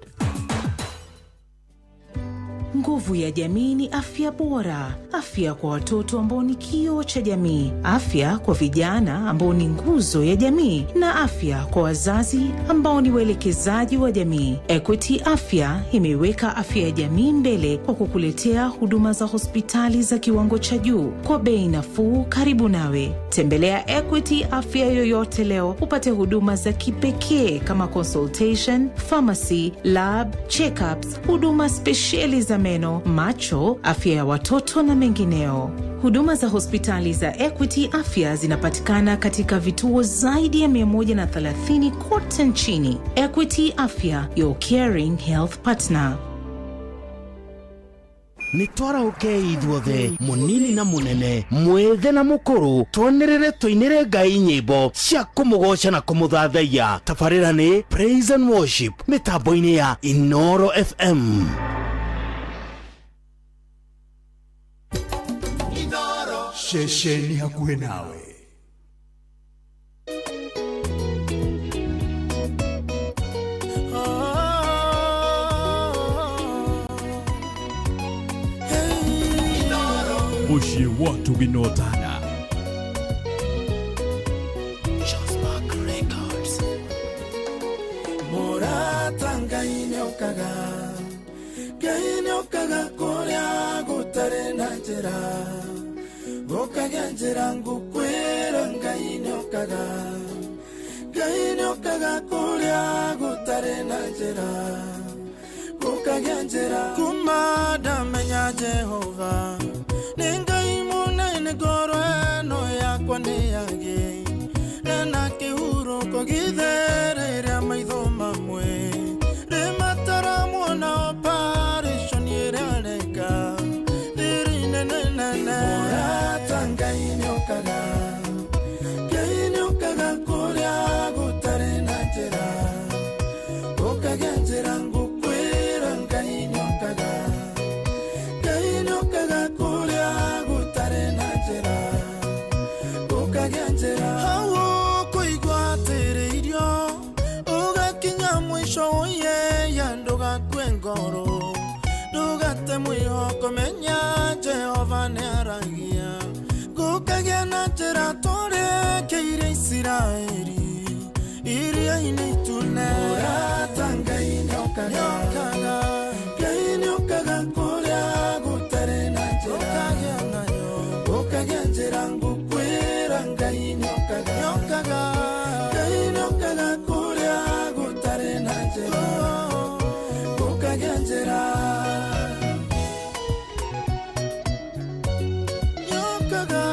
Nguvu ya jamii ni afya bora, afya kwa watoto ambao ni kioo cha jamii, afya kwa vijana ambao ni nguzo ya jamii, na afya kwa wazazi ambao ni waelekezaji wa jamii. Equity Afya imeiweka afya ya jamii mbele kwa kukuletea huduma za hospitali za kiwango cha juu kwa bei nafuu karibu nawe. Tembelea Equity Afya yoyote leo upate huduma za kipekee kama consultation, pharmacy, lab, checkups, huduma spesheli za meno, macho, afya ya watoto na mengineo. Huduma za hospitali za Equity Afya zinapatikana katika vituo zaidi ya 130 kote nchini. Equity Afya, your caring health partner. Nĩ twarahũkei ithuothe, mũnini na mũnene, mwĩthĩ na mũkũrũ, twanĩrĩre tũinĩre Ngai nyĩmbo cia kũmũgoca na kũmũthathaiya. Tabarĩra nĩ Praise and Worship mĩtambo-inĩ ya Inoro FM. Ceceni hakuhĩ nawe. Watugi na ũtana. Mũrata Ngai nĩokaga, Ngai nĩokaga kũrĩa gũtarĩ na njĩra, gũkagĩa njĩra ngũkwĩra Ngai nĩokaga, Ngai nĩokaga kũrĩa gũtarĩ na njĩra, gũkagĩa njĩra. Kuma ndamenya Jehova nĩ Ngai mũnene, ngoro ĩno yakwa nĩ yagĩ na kĩhurũko gĩtherere maitho mamwe rĩmataramuona operation ĩrĩa areka thiri nene nene. Mũrata Ngai nĩokaga, Ngai nĩokaga kũrĩa gũtarĩ na njĩra, gũkagĩa njĩra ngũkwĩra Ngai nĩokaga, Ngai nĩokaga kũrĩa gũtarĩ na njĩra, gũkagĩa njĩra. Hau ũkũigua atĩrĩirio ũgakinya mũico ũyeya, ndũgakue ngoro ndũgate mwĩhoko, menya Jehova nĩaragia, gũkagĩa na njĩra tũrĩkĩire Isiraeli iria-inĩ itune. Mũrata Ngai nĩokaga, Ngai nĩokaga kũrĩa gũtarĩ na njĩra, gũkagĩa njĩra ngũkwĩra Ngai nĩokaga, Ngai nĩokaga kũrĩa gũtarĩ na njĩra, gũkagĩa njĩra. Nĩokaga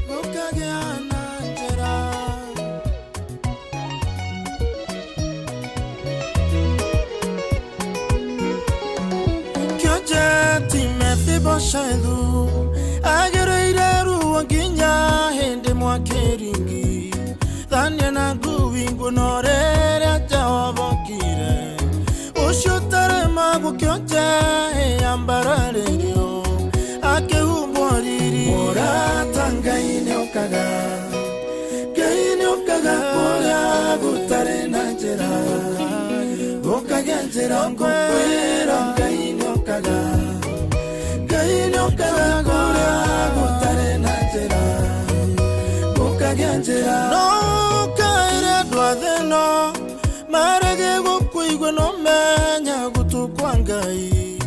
gũkagĩa na njĩra. Kĩonjeti Mefiboshethu agereire ruo nginya hĩndĩ mwakĩringi thania na ngui nguno rĩrĩa Jehova okire ũcio ũtaremagwo kĩonje yambararĩrio akĩhumbwo riri. Mũrata Ngai nĩokaga, Ngai nĩokaga kũrĩa gũtarĩ na njĩra, gũkagĩa njĩra ngũkwĩra Ngai nĩokaga, Ngai nĩokaga kũrĩa gũtarĩ na njĩra, gũkagĩa njĩra. No ũkaĩre andũ a thĩ ĩno marege gũkũigua, no menya gũtũ kwa Ngai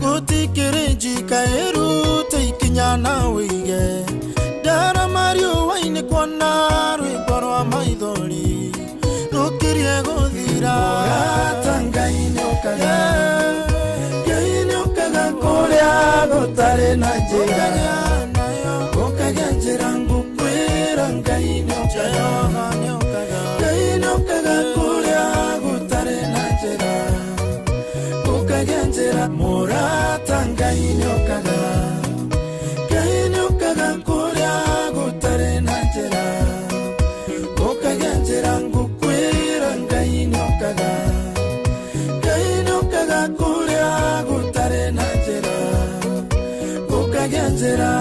gũtikĩrĩ njika ĩrute ikinya na wĩige ndarama riũa-inĩ kuona rwĩmbo rwa maithori rũkirie gũthira. Mũrata Ngai nĩokaga, Ngai nĩokaga kũrĩa gũtarĩ na njĩra, gũkagĩa njĩra ngũkwĩra Ngai nĩokaga, Ngai nĩokaga kũrĩa gũtarĩ na njĩra, gũkagĩa njĩra. Mũrata Ngai nĩokaga, Ngai nĩokaga kũrĩa gũtarĩ na njĩra, gũkagĩa njĩra ngũkwĩra Ngai nĩokaga, Ngai nĩokaga kũrĩa gũtarĩ na njĩra, gũkagĩa njĩra.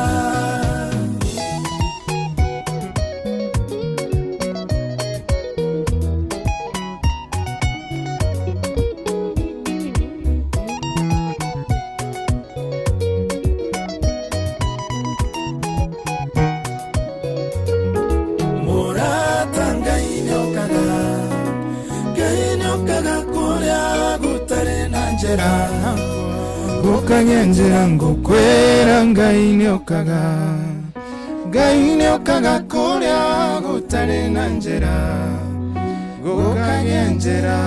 Mũrata Ngai nĩokaga, Ngai nĩokaga kũrĩa gũtarĩ na njĩra, gũkagĩa njĩra ngũkwĩra Ngai nĩokaga, Ngai nĩokaga kũrĩa gũtarĩ na njĩra, gũkagĩa njĩra.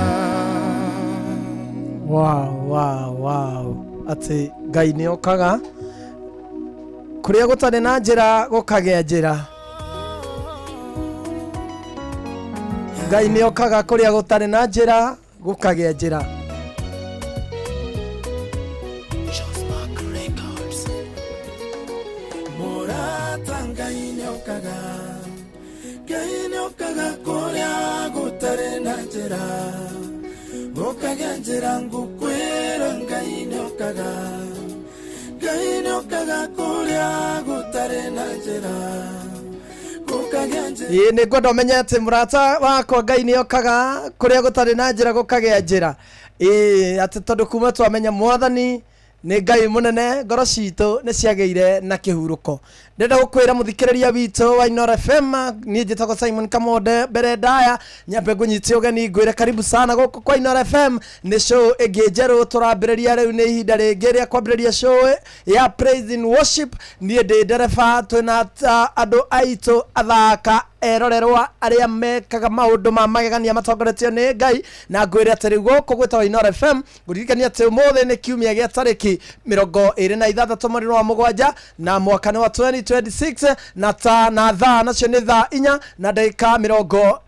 Wow, atĩ Ngai nĩokaga kũrĩa gũtarĩ na njĩra, gũkagĩa njĩra. Ngai nĩokaga kũrĩa gũtarĩ na njĩra, gũkagĩa njĩra. Mũrata Ngai nĩokaga, Ngai nĩokaga kũrĩa gũtarĩ na njĩra, gũkagĩa njĩra ngũkwĩra Ngai nĩokaga, Ngai nĩokaga kũrĩa gũtarĩ na njĩra, gũkagĩa njĩra. Ĩĩ nĩ ngwenda ũmenye atĩ mũrata wakwa Ngai nĩokaga kũrĩa gũtarĩ na njĩra, gũkagĩa njĩra. Ĩĩ atĩ tondũ kuma twamenya mwathani Nĩ Ngai mũnene, ngoro citũ nĩ ciagĩire na kĩhurũko. Ndĩrenda gũkwĩra mũthikĩrĩria witũ wa Inooro FM, niĩ njĩtagwo Simon Kamonde. Mbere ndaya nyambe ngũnyite ũgeni ngwĩre karibu sana gũkũ kwa Inooro FM. Nĩ show ĩngĩ njerũ tũrambĩrĩria rĩu, nĩ ihinda rĩngĩ rĩa kwambĩrĩria show ya Praise and Worship. Niĩ ndĩ ndereba, twĩna andũ aitũ athaka erorerwa arĩa mekaga maũndũ ma magegania matongoretio nĩ Ngai, na ngwĩre atĩ rĩu gũkũ gwĩtagwo Inooro FM. Ngũririkania atĩ ũmũthĩ nĩ kiumia gĩa tarĩki 26 mweri wa 7 na mwaka nĩ wa 2026, na ta na thaa nacio nĩ thaa 4 na ndagĩka 24,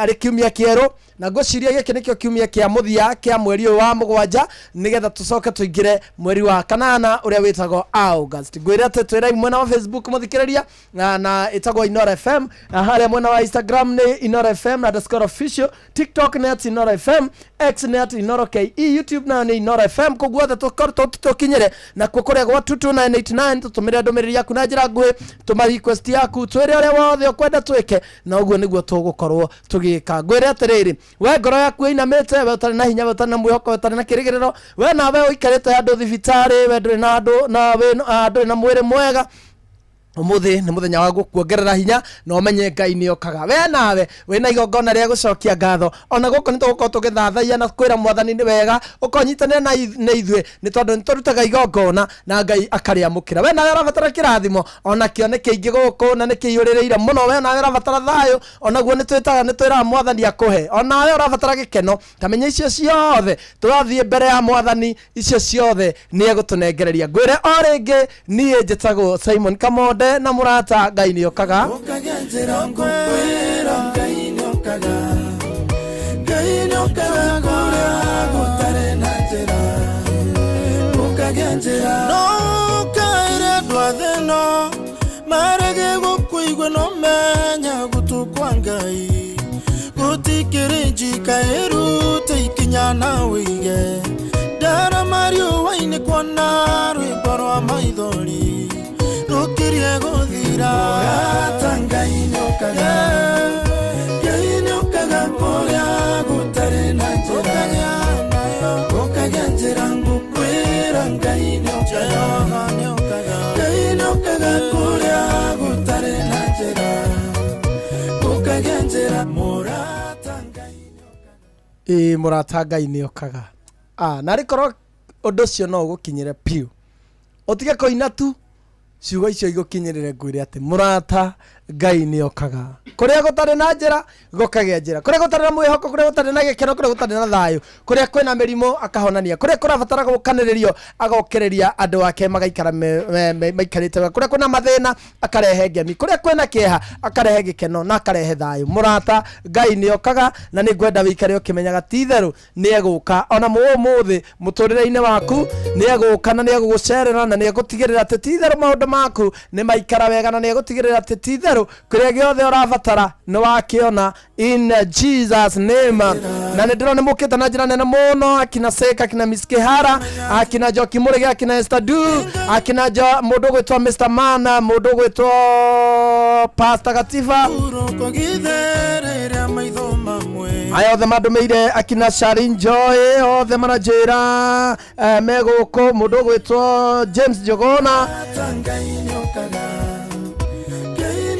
arĩ kiumia kĩerũ, na ngwĩciria gĩkĩ nĩkĩo kiumia kĩa mũthia kĩa mweri ũyũ wa 7, nĩgetha tũcoke tũingĩre mweri wa 8 ũrĩa wĩtagwo August. Ngwĩre atĩ twĩ live mwena wa Facebook mũthikĩrĩria, na ĩtagwo Inooro FM, na harĩa mwena wa Instagram nĩ Inooro FM underscore official, TikTok nĩ at Inooro FM, X nĩ at Inooro KE, YouTube nayo nĩ Inooro FM. Koguo othe tũkinyĩre nakuo kũrĩa gwa 22989, tũtũmĩre ndũmĩrĩri yaku na njĩra nguhĩ, tũma request yaku, twĩre ũrĩa wothe ũkwenda twĩke, na ũguo nĩguo tũgũkorwo tũgĩka. Ngwĩre atĩrĩrĩ, we ngoro yaku ĩinamĩte, we ũtarĩ na hinya, we ũtarĩ na mwĩhoko, we ũtarĩ na kĩrĩgĩrĩro, we nawe ũikarĩte handũ thibitarĩ, we ndũrĩ na handũ na we ndũrĩ na mwĩrĩ mwega, ũmũthĩ nĩ mũthenya wa gũkuongerera hinya na ũmenye Ngai nĩ okaga. We nawe wĩna igongona rĩa gũcokia ngatho, ona gũkũ nĩ tũgũkorwo tũgĩthathaiya na kwĩra mwathani nĩ wega ũkonyitanĩra na ithuĩ, nĩ tondũ nĩ tũrutaga igongona na Ngai akarĩamũkĩra. We nawe ũrabatara kĩrathimo, ona kĩo nĩ kĩingĩ gũkũ na nĩ kĩiyũrĩrĩire mũno. We nawe ũrabatara thayũ, onaguo nĩ twĩtaga, nĩ twĩraga mwathani akũhe. Onawe ũrabatara gĩkeno, ta menya icio ciothe tũrathiĩ mbere ya mwathani, icio ciothe nĩ egũtũnengereria. Ngwĩre o rĩngĩ, niĩ njĩtagwo Simon Kamonde na mũrata Ngai nĩ okaga. Ũkagĩa njĩra ngũkwĩra Ngai nĩ okaga, Ngai nĩ okaga kũrĩa gũtarĩ na njĩra, ũkagĩa njĩra. No ũkaĩre andũ a thĩ ĩno marege gũkũigua, no menya gũtũ kwa Ngai gũtikĩrĩ njika ĩrute ikinya na ũige ndarama riũa-inĩ kuona rwĩmbo rwa maithori rũkirie gũthira. Mũrata Ngai nĩ okaga, Ngai nĩ okaga kũrĩa gũtarĩ na njĩra, ũkagĩa njĩra ngũkwĩra Ngai nĩ okaga, Ngai nĩ okaga kũrĩa gũtarĩ na njĩra, ũkagĩa njĩra. Mũrata Ngai Ĩ mũrata Ngai nĩ okaga. Na rĩkorwo ũndũ ũcio no ũgũkinyĩre piũ, ũtige kũina tu, ciugo icio igũkinyĩrĩre. Ngwĩre atĩ mũrata Ngai nĩ okaga kũrĩa gũtarĩ na njĩra, gũkagĩa njĩra, kũrĩa gũtarĩ na mwĩhoko, kũrĩa gũtarĩ na gĩkeno, kũrĩa gũtarĩ na thayũ, kũrĩa kwĩna mĩrimũ akahonania, kũrĩa kũrabatara gũkanĩrĩrio agokĩrĩria andũ ake magaikara maikarĩte wega, kũrĩa kwĩna mathĩna akarehe ngemi, kũrĩa kwĩna kĩeha akarehe gĩkeno na akarehe thayũ. Mũrata Ngai nĩ okaga, na nĩ ngwenda wĩikare ũkĩmenyaga ti itherũ nĩ egũka ona ũmũthĩ mũtũrĩre-inĩ waku, nĩ egũka na nĩ egũgũcerera na nĩ egũtigĩrĩra atĩ ti itherũ maũndũ maku nĩ maikara wega, na nĩ egũtigĩrĩra atĩ ti itherũ kĩrĩa gĩothe ũrabatara nĩ wakĩona in Jesus name. Na nĩ ndĩrona mũkĩte na njĩra nene mũno, akina Seka, akina Miss Kihara, akina Njoki Mũrĩge, akina Esther Du, akina mũndũ ũgwĩtwo Mr Mana, mũndũ ũgwĩtwo Pastor Gatiba, Uroko gĩtherere maitho mamwe. Aya othe mandũmĩire, akina Sharin Joy othe maranjĩra me gũkũ, mũndũ ũgwĩtwo James Njogona, Ngai nĩ okaga,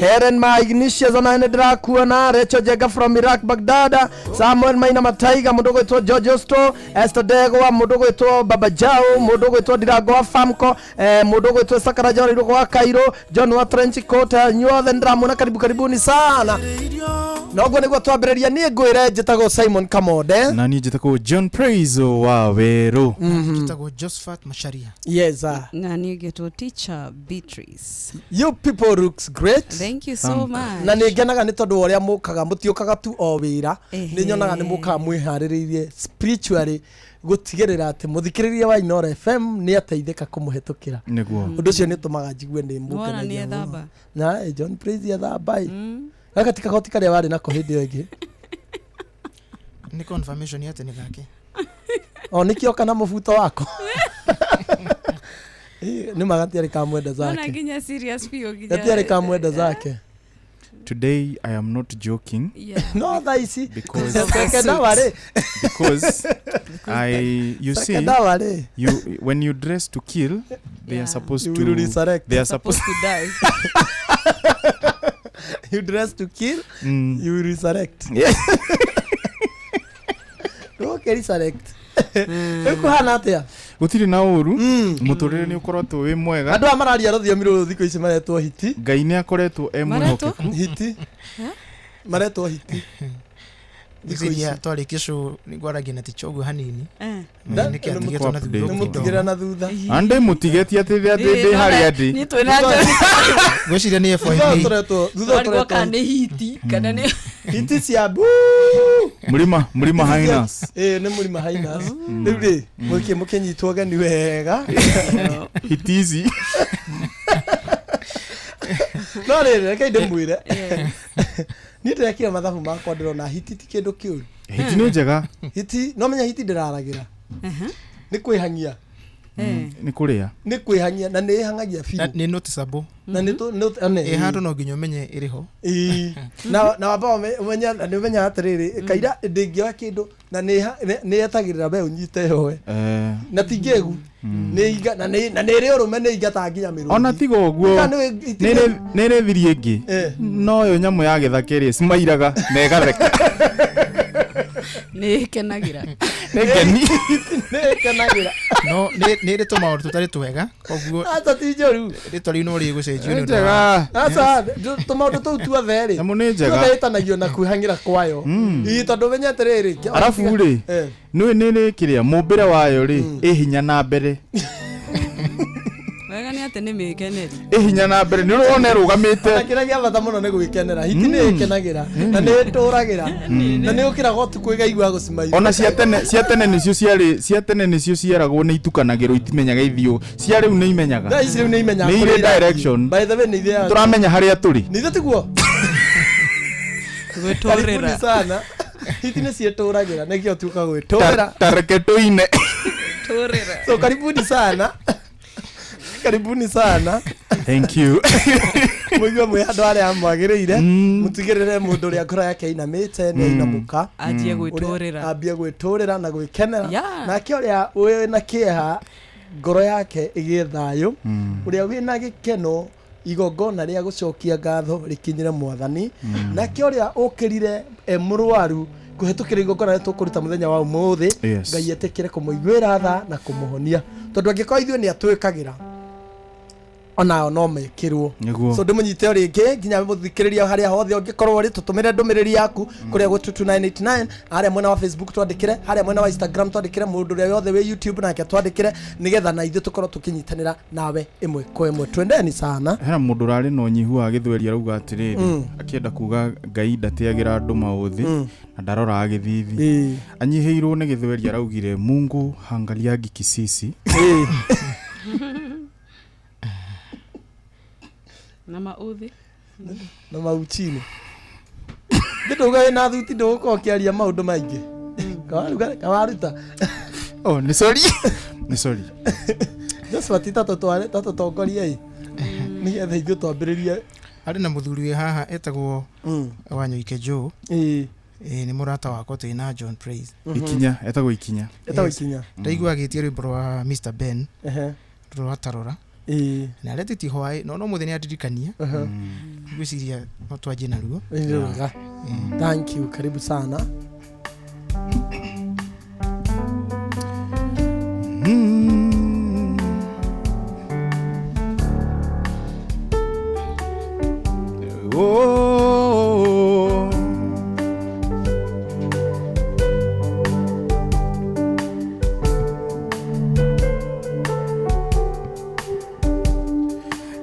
Helen ma Ignatius ona nĩ ndĩrakuona, Rachel Jenga from Iraq Baghdad, Samuel Maina Mataiga, mũndũ ũgwĩtwo George Osto, Esther Ndegwa, mũndũ ũgwĩtwo Baba Jao, mũndũ ũgwĩtwo Ndirango wa Famco, mũndũ ũgwĩtwo Sakaraja wa wa Cairo, John wa Trench Coat, inyuothe nĩndĩramuona, karibu karibuni sana. Na ũguo nĩguo twambĩrĩria. Niĩ ngwĩre njĩtagwo Simon Kamonde. Na niĩ njĩtagwo John Praise wa Werũ. Njĩtagwo Josephat Macharia. Yes. Na niĩ ngĩtwo Teacher Beatrice. You people looks great. Thank you so much. Na nĩ ngenaga nĩ tondũ wa ũrĩa mũkaga, mũtiũkaga tu o wĩra, Ehe. nĩ nyonaga nĩ mũkaga mwĩharĩrĩirie spiritually gũtigĩrĩra atĩ mũthikĩrĩria wa Inooro FM nĩ ateithĩka kũmũhetũkĩra. Nĩguo. Ũndũ ũcio nĩ ũtũmaga njigue nĩ Wona nĩ mũkenagia mũno. ethamba. Na John Praise ethamba ĩ, gaka ti kagoti karĩa warĩ nako hĩndĩ ĩyo ĩngĩ. Nĩ confirmation atĩ nĩ gake. O nĩkĩo kana mũbuto wako. Ĩ, nĩ ma gatiarĩ ka mwenda Wona zake, nginya serious biũ nginya. Gatiarĩ ka mwenda zake. Today I am not joking. No thaa ici Because- second hour rĩ Because I you see Second hour rĩ you when you dress to kill they are supposed You to will resurrect. They are supposed to die. You dress to kill. You will resurrect. Yeah. Ndũgũkĩ resurrect. Rĩu kũhana atĩa? Gũtirĩ na ũru, mũtũrĩre nĩ ũkoretwo wĩ mwega. Andũ aya mararia rũthiomi rũrũ thikũ ici maretwo hiti. Ngai nĩ akoretwo e Maretwo? mwĩhokeku. Hiti. Maretwo hiti. Ngwĩciria twarĩkia show nĩngwaragia na ticha ũguo hanini. Eh. Nĩkĩ atigĩtwo na thutha Nĩ ũguo mũtigĩre na thutha. Ande mũtigĩtie atĩ atĩ ndĩ harĩa ndĩ. Niĩ twĩna Ngwĩciria nĩ Thutha FYP. thutha Twarigwo ũtũretwo kana nĩ hiti kana nĩ hiti cia bu. Mũrima Mũrima Hainas. Ĩĩ nĩ Mũrima Hainas. Rĩu rĩ mũkĩ mũkĩnyitwo geni wega. Hiti ici. No rĩrĩ reke ndĩmwĩre. Niĩ ndĩrekire mathabu makwa ndĩrona hiti ti kĩndũ kĩũru. Hiti nĩ njega. Hiti no menya hiti ndĩraragĩra. Nĩ kwĩhang'ia. Nĩ kũrĩa. Nĩ kwĩhang'ia na nĩ ĩhang'agia biũ. Nĩ noticeable. Na nĩ Ĩ handũ no nginya ũmenye ĩrĩ ho. Ĩĩ. Na wamba ũmenye na nĩ ũmenyaga atĩrĩrĩ kaira ndĩngĩoya kĩndũ na nĩ yetagĩrĩra we ũnyite yoe. Eh. Na ti ngĩgu. Nĩ inga na nĩ na nĩ ĩrĩ ũrũme nĩ ingataga nginya mĩrũthi. Ona tiga ũguo Kana nĩ iti- nĩ ĩrĩ thiri ĩngĩ. Eh. No yo nyamũ ya gĩthaka ĩrĩa ĩcimairaga na ĩgatheka. Nĩ ĩkenagĩra. Nĩ ngeni. Nĩ ĩkenagĩra. No nĩ ĩrĩ tũmaũndũ tũtarĩ twega koguo Aca ti njũru. Rĩtwa rĩu no rĩgũcenjio nĩ ũndũ Njega. wa Aca tũmaũndũ tũu tuothe rĩ. Nyamũ nĩ njega. Tuothe ĩtanagio na kwĩhang'ĩra kwayo. Ĩĩ tondũ ũmenye atĩrĩrĩ. Arabu rĩ Eh. nĩ nĩ nĩ kĩrĩa mũmbĩre wayo rĩ ĩ hinya na mbere. Wega nĩ atĩ nĩ mĩkeneri. Ĩ hinya na mbere nĩ ũrona ĩrũgamĩte. Na kĩrĩa gĩa bata mũno nĩ gwĩkenera. Hiti nĩ ĩkenagĩra na nĩ ĩtũragĩra na nĩ ũkĩraga ũtukũ ĩgaigua gũcimaira. Ona cia tene cia tene nĩcio ciarĩ cia tene nĩcio cieragwo nĩ itukanagĩrwo itimenyaga ithiũ. Cia rĩu nĩ imenyaga. Thaa ici rĩu nĩ imenyaga Nĩ kũrĩa irĩ irathiĩ. direction. By the way nĩ ithiaga. Tũramenya harĩa tũrĩ. Nĩ ithuĩ tiguo? Gwĩtũrĩra. Karibuni sana. Hiti nĩ ciĩtũragĩra nĩkĩo tuka gwĩtũrĩra. Ta reke tũine. Tũrĩra. So karibuni sana. Karibuni sana. Thank you. Mũigue mwĩ andũ arĩa mwagĩrĩire mũtigĩrĩre mũndũ ũrĩa ngoro yake ĩinamĩte nĩ ainamũka. Anjie Ũrĩa- gwĩtũrĩra. ambie gwĩtũrĩra na gwĩkenera. Yeah. Nake ũrĩa wĩna kĩeha ngoro yake ĩgĩe thayũ. Ũrĩa wĩna gĩkeno igongona rĩa gũcokia ngatho rĩkinyĩre mwathani. Nake ũrĩa ũkĩrire e mũrwaru kũhetũkĩra igongona rĩrĩa tũkũruta mũthenya wa ũmũthĩ. Yes. Ngai etĩkĩre kũmũiguĩra tha na kũmũhonia tondũ angĩkorwo ithuĩ nĩ atwĩkagĩra onao no mekĩrwo. Nĩguo. So ndĩmũnyite o rĩngĩ nginya mũthikĩrĩria harĩa hothe ũngĩkorwo ũrĩ tũtũmĩre ndũmĩrĩri yaku kũrĩa gwĩ 22989 harĩa mwena wa Facebook twandĩkĩre harĩa mwena wa Instagram twandĩkĩre mũndũ ũrĩa wothe wĩ YouTube nake twandĩkĩre nĩgetha na ithuĩ tũkorwo tũkĩnyitanĩra nawe ĩmwe kwa ĩmwe. Twendeni sana. Hena mũndũ ũrarĩ na ũnyihu wa gĩthweri arauga atĩrĩrĩ akĩenda kuga Ngai ndateagĩra andũ maũthĩ na ndaroraga gĩthithi. Anyihĩirwo nĩ gĩthweri araugire Mungu hangaliagi kisisi. Na maũthĩ. Na mauchini ndĩndauga wĩna thuti ndũgũkorwo ũkĩaria maũndũ maingĩ. Kawaruta. Oh, nĩ sorry. Nĩ sorry. Joshua ti tatũtware tatũtongorie ĩ nĩgetha ithuĩ twambĩrĩrie. Harĩ na mũthuri wĩ haha etagwo Wanyoike Joe. Ĩĩ nĩ mũrata wakwa twĩ na John Praise. Ikinya etagwo Ikinya. Etagwo Yes. Ikinya. Ndaigua agĩtia rwĩmbo rwa Mr Ben. Ehe. Rwa Tarora. Ĩĩ. Na aretĩtie hwaĩ no mũthenya nĩ andirikania. Ngwĩciria no twanjie naruo. Nĩ wega. Thank you, karibu sana. Oh.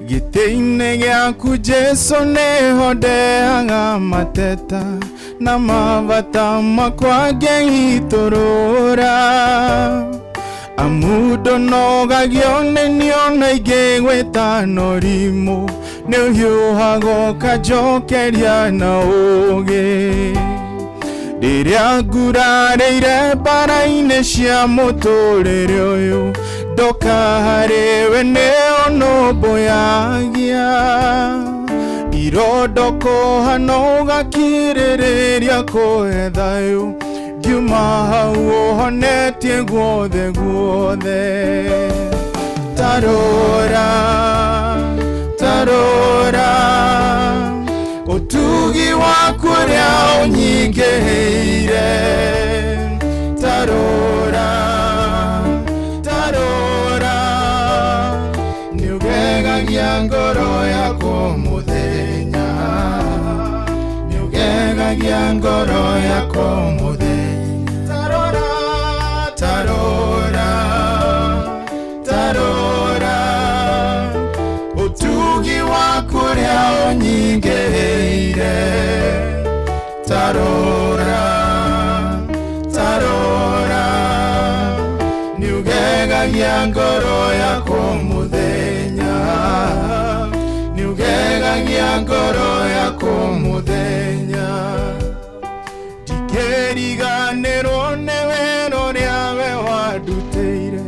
Gĩtĩ-inĩ gĩaku Jesu nĩho ndeaga mateta na mabata makwa ngĩitũrũra amu ndũnogagio nĩ niĩ ona ingĩgwĩta norimũ nĩ ũhiũhaga ũkanjokeria na ũũgĩ rĩrĩa ngurarĩire mbara-inĩ cia mũtũrĩre ũyũ ndoka harĩwe nĩ ũnũmbũyagia Irondo koha no ũgakirĩrĩria kũhe thayũ ngiuma hau ũhonetie guothe guothe. Tarora tarora ũtugi waku ũrĩa ũnyingĩhĩire. Tarora tarora nĩũgegagia ngoro yakwa mũthenya, nĩũgegagia ngoro yakwa mũthenya. Tarora tarora tarora ũtugi waku ũrĩa ũnyingĩhĩire. Tarora tarora nĩũgegagia ngoro yakwa mũthenya, nĩũgegagia ngoro yakwa mũthenya. Ndikĩriganĩrwo nĩ wĩra ũrĩa we wandutĩire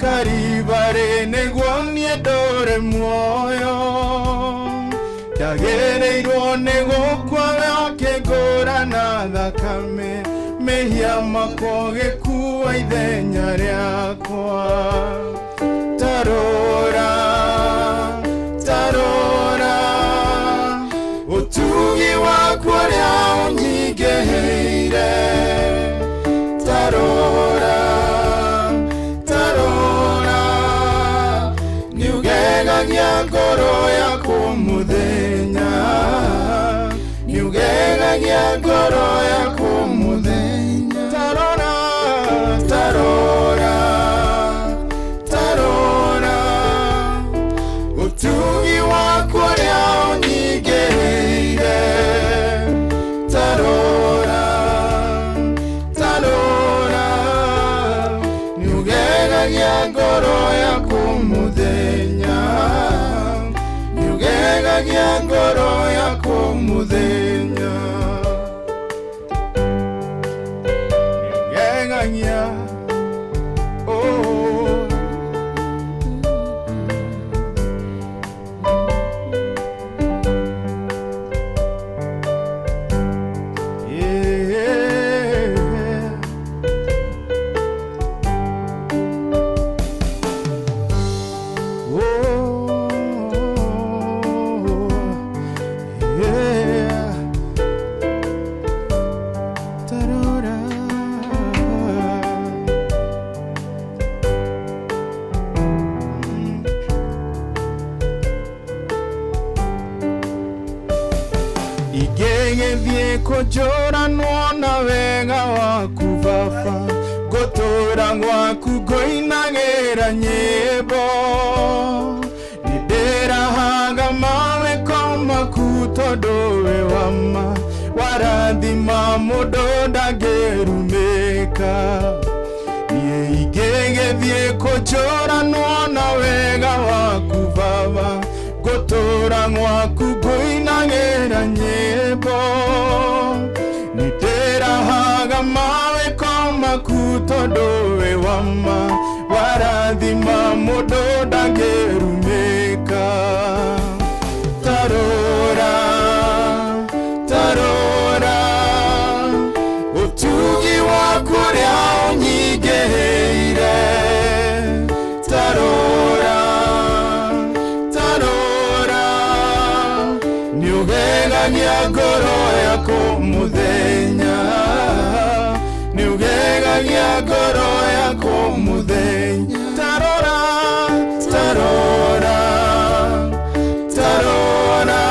Karibarĩ nĩguo niĩ ndũre muoyo. Ndagĩrĩirwo nĩ gũkua we ũkĩngũra na thakame, mehia makwa ũgĩkua ithenya rĩakwa. Tarora tarora ũtugi waku ũrĩa ũnyingĩhĩire. Tarora tarora nĩũgegagia ngoro yakwa mũthenya, nĩũgegagia ngoro yakwa mũthenya. Tarora tarora tarora ũtugi waku ũrĩa ũnyingĩhĩire. Tarora tarora nĩũgegagia ngoro yakwa mũthenya, nĩũgegagia ngoro yakwa mũthenya. Nĩũgegagia oh. Yeah. Oh, yeah. Tarora. Ingĩgĩthiĩ kũnjũranwo na wega waku baba, ngũtũra gwaku ngũinagĩra nyĩmbo. Nĩndĩrahaga mawĩko maku tondũ wĩ wama, warathima mũndũ ndangĩrumĩka. Niĩ ingĩgĩthiĩ kũnjũranwo na wega waku baba, ngũtũra gwaku ngũinagĩra nyĩmbo. Nĩndĩrahaga mawĩko maku tondũ wĩ wama, warathima mũndũ ndangĩrumĩka. Tarora tarora ũtugi waku ũrĩa ũnyingĩhĩire. Tarora tarora nĩũgegagia ngoro yakwa mũthenya, nĩũgegagia ngoro yakwa mũthenya. Tarora tarora tarora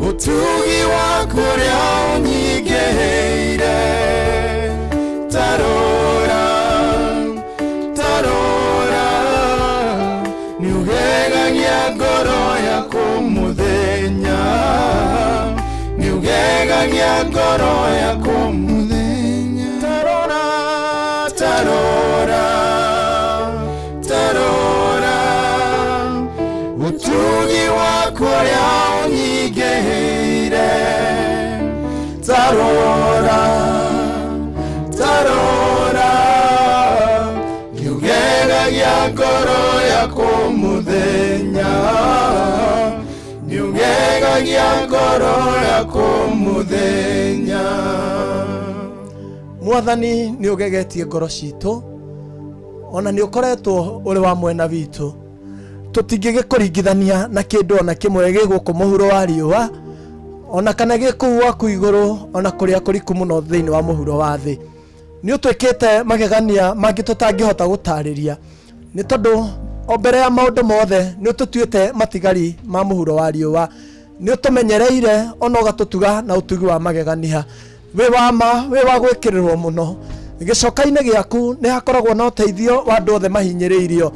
ũtugi waku ũrĩa ũnyingĩhĩire. Tarora tarora nĩũgegagia ngoro yakwa mũthenya, nĩũgegagia ngoro yakwa mũthenya. Tarora tarora tarora ũtugi waku ũrĩa ũnyingĩhĩire. Tarora tarora nĩũgegagia ngoro yakwa mũthenya, nĩũgegagia Ũgegagia ngoro yakwa mũthenya. Mwathani nĩ ũgegetie ngoro citũ, ona nĩ ũkoretwo ũrĩ wa mwena witũ. Tũtingĩgĩkũringithania na kĩndũ ona kĩmwe gĩ gũkũ mũhuro wa riũa, ona kana gĩ kũu gwaku igũrũ, ona kũrĩa kũriku mũno thĩinĩ wa mũhuro wa thĩ. Nĩ ũtwĩkĩte magegania mangĩ tũtangĩhota gũtarĩria, nĩ tondũ o mbere ya maũndũ mothe nĩ ũtũtuĩte matigari ma mũhuro wa riũa. Nĩ ũtũmenyereire ona ũgatũtuga na ũtugi wa magegania. Wĩ wa ma, wĩ wa gwĩkĩrĩrwo mũno. Gĩcoka-inĩ gĩaku nĩ hakoragwo na ũteithio wa andũ othe mahinyĩrĩirio.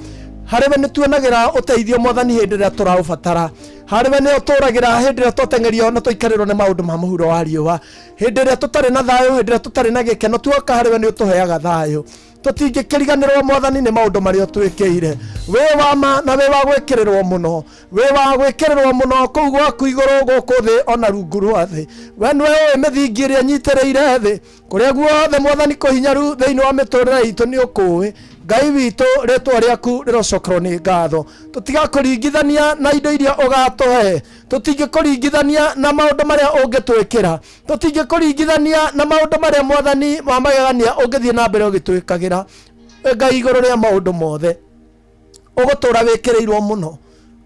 Harĩ we nĩ tuonagĩra ũteithio Mwathani hĩndĩ ĩrĩa tũraũbatara. Harĩ we nĩ ũtũragĩra hĩndĩ ĩrĩa twateng'erio na tũikarĩrwo nĩ maũndũ ma mũhuro wa riũa. Hĩndĩ ĩrĩa tũtarĩ na thayũ, hĩndĩ ĩrĩa tũtarĩ na gĩkeno, tuoka harĩ we nĩ ũtũheaga thayũ. Tũtingĩkĩriganĩrwo Mwathani nĩ maũndũ marĩa ũtwĩkĩire. Wĩ wa ma na wĩ wa gwĩkĩrĩrwo mũno. Wĩ wa gwĩkĩrĩrwo mũno kũu gwaku igũrũ, gũkũ thĩ ona rungu rwa thĩ. We nĩwe ũĩ mĩthingi ĩrĩa ĩnyitĩrĩire thĩ. Kũrĩa guothe Mwathani kũhinyaru thĩinĩ wa mĩtũrĩre itũ nĩ ũkũĩ. Ngai witũ, rĩtwa rĩaku rĩrocokerwo nĩ ngatho. Tũtigakũringithania na indo iria ũgatũhe. Tũtingĩkũringithania na maũndũ marĩa ũngĩtwĩkĩra. Tũtingĩkũringithania na maũndũ marĩa Mwathani wa magegania ũngĩthiĩ na mbere ũgĩtwĩkagĩra. Ngai igũrũ rĩa maũndũ mothe, ũgũtũra wĩkĩrĩirwo mũno.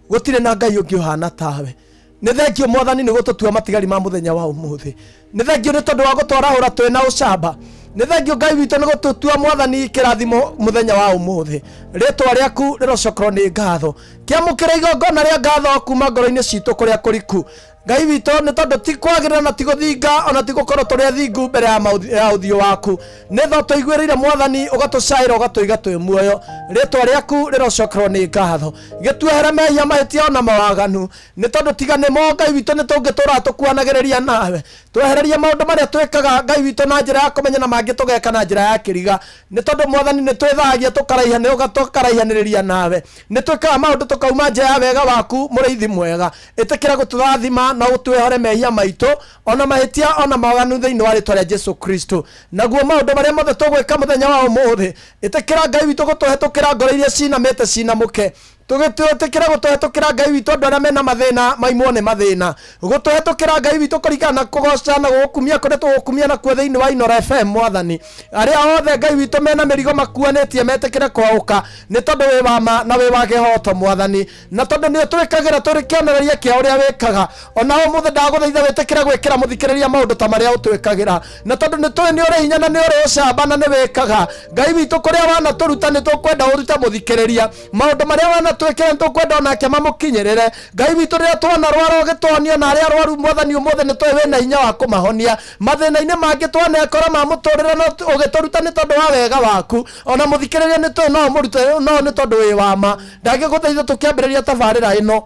Gũtirĩ na Ngai ũngĩ ũhana tawe. Nĩ thengio Mwathani nĩ gũtũtua matigari ma mũthenya wa ũmũthĩ. Nĩ thengio nĩ tondũ wa gũtwarahũra twĩna ũcamba. Nĩ thengio Ngai witũ nĩ gũtũtua Mwathani kĩrathimo mũthenya wa ũmũthĩ. Rĩtwa rĩaku rĩrocokerwo nĩ ngatho. Kĩamũkĩra igongona rĩa ngatho kuma ngoro-inĩ citũ kũrĩa kũriku. Ngai witũ, nĩ tondũ ti kwagĩrĩra na ti gũthinga ona ti gũkorwo tũrĩ athingu mbere ya ũthiũ waku. Nĩ tha ũtũiguĩrĩire Mwathani, ũgatũcaĩra, ũgatũiga twĩ muoyo. Rĩtwa rĩaku rĩrocokerwo nĩ ngatho. Gĩtuohere mehia, mahĩtia ona mawaganu, nĩ tondũ tiga nĩmo Ngai witũ nĩ tũngĩtũra tũkuanagĩrĩria nawe. Twehererie maũndũ marĩa twĩkaga Ngai witũ na njĩra ya kũmenya na mangĩ tũgeka na njĩra ya kĩriga, nĩ tondũ Mwathani nĩ twĩthagia tũkaraihanĩrĩria nawe. Nĩ twĩkaga maũndũ tũkauma nja ya wega waku mũrĩithi mwega. Ĩtĩkĩra gũtũrathima na ũtwĩhore mehia maitũ ona mahĩtia ona mawaganu thĩinĩ wa rĩtwa rĩa Jesu Kristo. Naguo maũndũ marĩa mothe tũgwĩka mũthenya wa ũmũthĩ, ĩtĩkĩra Ngai witũ gũtũhetũkĩra ngoro iria cinamĩte cinamũke. Tũgĩtĩkĩra gũtũhetũkĩra Ngai witũ andũ arĩa mena mathĩna maimwo nĩ mathĩna. Gũtũhetũkĩra Ngai witũ kũringana na kũgoca na gũgũkumia kũrĩa tũgũkumia nakuo thĩinĩ wa Inooro FM Mwathani. Arĩa othe Ngai witũ mena mĩrigo makuanĩtie metĩkĩre kwaũka, nĩ tondũ wĩ wa ma na wĩ wa kĩhoto Mwathani. Na tondũ nĩ ũtwĩkagĩra tũrĩ kĩonereria kĩa ũrĩa wĩkaga. Ona ũmũthĩ ndagũthaitha wĩtĩkĩre gwĩkĩra mũthikĩrĩria maũndũ ta marĩa ũtwĩkagĩra. Na tondũ nĩ tũĩ nĩ ũrĩ hinya na nĩ ũrĩ ũcamba na nĩ wĩkaga. Ngai witũ kũrĩa wanatũruta nĩ tũkwenda ũrute mũthikĩrĩria. Maũndũ marĩa wanatwĩkĩra nĩ tũkwenda onake mamũkinyĩrĩre. Ngai witũ rĩrĩa twanarwara ũgĩtũhonia, na arĩa arwaru Mwathani ũmũthĩ nĩ tũĩ wĩna hinya wa kũmahonia. Mathĩna-inĩ mangĩ twanekora ma mũtũrĩre no ũgĩtũruta nĩ tondũ wa wega waku. Ona mũthikĩrĩria nĩ tũĩ no ũmũrute no nĩ tondũ wĩ wa ma. Ndangĩgũthaitha tũkĩambĩrĩria tabarĩra ĩno,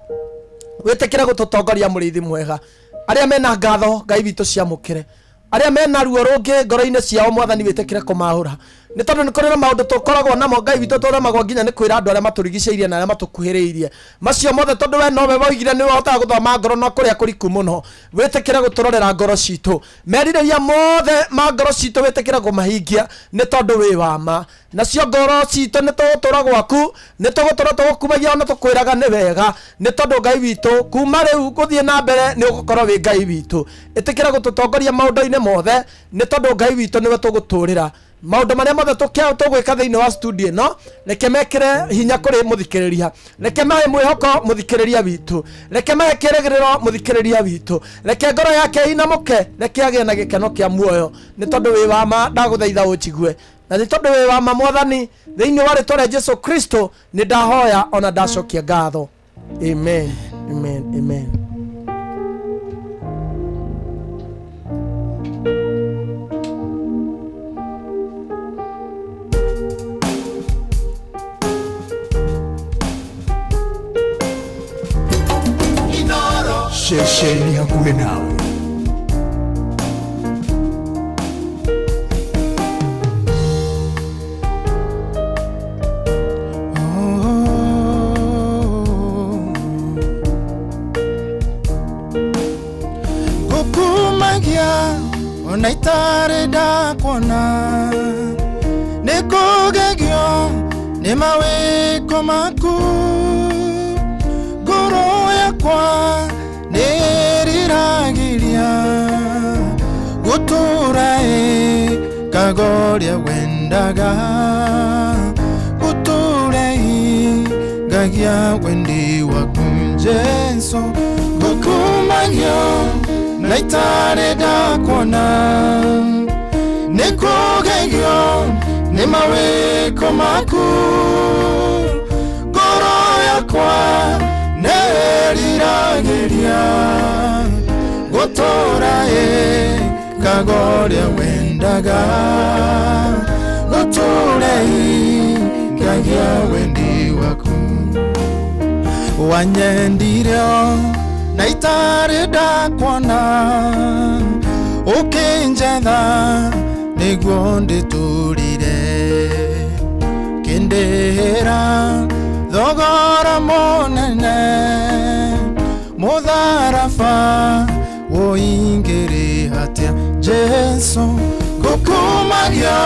wĩtĩkĩre gũtũtongoria mũrĩithi mwega. Arĩa mena ngatho Ngai witũ ciamũkĩre. Arĩa mena ruo rũngĩ ngoro-inĩ ciao Mwathani wĩtĩkĩre kũmahũra. Nĩ tondũ nĩ kũrĩ na maũndũ tũkoragwo namo Ngai witũ tũremagwo nginya nĩ kwĩra andũ arĩa matũrigicĩirie na arĩa matũkuhĩrĩirie. Macio mothe tondũ we nowe woigire nĩwe ũhotaga gũthoma ngoro na kũrĩa kũriku mũno. Wĩtĩkĩre gũtũrorera ngoro citũ. Merirĩria mothe ma ngoro citũ wĩtĩkĩre kũmahingia nĩ tondũ wĩ wa ma. Nacio ngoro citũ nĩ tũgũtũra gwaku, nĩ tũgũtũra tũgũkumagia ona tũkwĩraga nĩ wega, nĩ tondũ Ngai witũ kuma rĩu gũthiĩ na mbere nĩ ũgũkorwo wĩ Ngai witũ. Ĩtĩkĩra gũtũtongoria maũndũ-inĩ mothe, nĩ tondũ Ngai witũ nĩwe tũgũtũrĩra. Maũndũ marĩa mothe tũgwĩka thĩinĩ wa studio ĩno, reke mekĩre hinya kũrĩ mũthikĩrĩria, reke mahe mwĩhoko mũthikĩrĩria witũ, reke mahe kĩrĩgĩrĩro mũthikĩrĩria witũ, reke ngoro yake ĩinamũke, reke agĩe na gĩkeno kĩa muoyo, nĩ tondũ wĩ wa ma. Ndagũthaitha ũnjigue, na nĩ tondũ wĩ wa ma Mwathani, thĩinĩ wa rĩtwa rĩa Jesu Kristo nĩ ndahoya ona ndacokia ngatho. Amen, amen, amen. Ceceni hakuhĩ nawe. Ngũkumagia ona itarĩ ndakuona, nĩ kũgegio nĩ mawĩko maku. Ngoro yakwa nĩ Ĩkaga ũrĩa wendaga gũtũũra hingagia wendi waku Jesu ngũkumagia na itarĩ ndakuona nĩ kũgegio nĩ mawĩko maku ngoro yakwa nĩĩriragĩria gũtũũra ĩkaga ũrĩa wendaga gũtũũra hingagia wendi waku wanyendire na itarĩ ndakuona ũkĩnjetha nĩguo ndĩtũrire kĩndĩhĩra thogora mũnene mũtharaba ũingĩrĩ atĩa Jesu ngũkumagia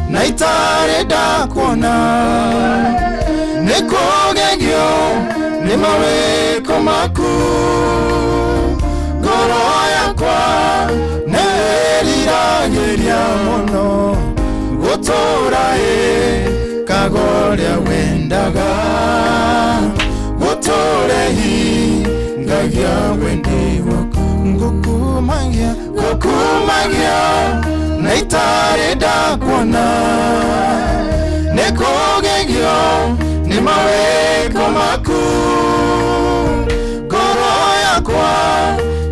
na itarĩ ndakuona nĩ kũgegio nĩ mawĩko maku ngoro yakwa nĩĩriragĩria mũno gũtũũra ĩkaga ũrĩa wendaga gũtũũra hingagia wendi waku ngũkumagia ngũkumagia na itarĩ ndakuona nĩ kũgegio nĩ mawĩko maku ngoro yakwa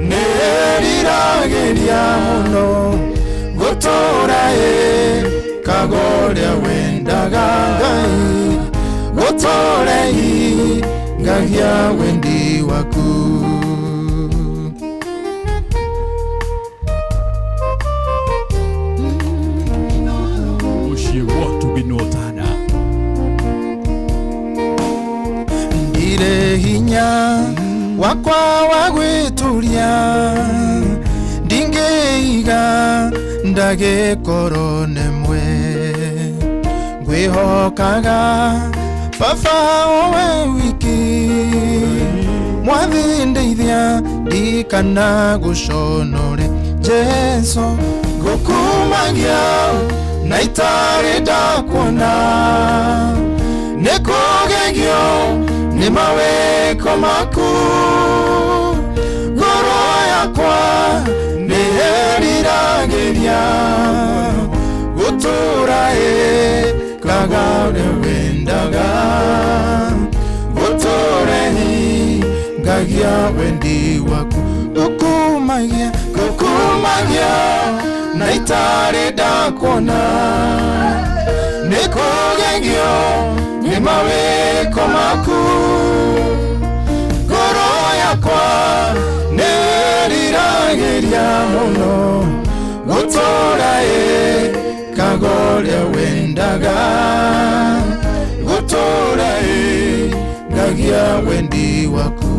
nĩĩriragĩria mũno gũtũũra ĩkaga ũrĩa wendaga Ngai gũtũũra hingagia wendi waku. Mũciĩ wa Tũginotana. Ndirĩ hinya wakwa wa gwĩtũria ndingĩiga ndagĩkorwo nĩmwe ngwĩhokaga baba owe wiki mwathi ndeithia ndikana gũconore Jesu ngũkumagia na itarĩ ndakuona nĩ kũgegio nĩ mawĩko maku ngoro yakwa nĩĩriragĩria gũtũũra ĩkaga ũrĩa wendaga gũtũũra hingagia wendi waku ngũkumagia ngũkumagia na itarĩ ndakuona nĩ kũgegio nĩ mawĩko maku ngoro yakwa nĩĩriragĩria mũno gũtũũra ĩkaga ũrĩa wendaga gũtũũra hingagia wendi waku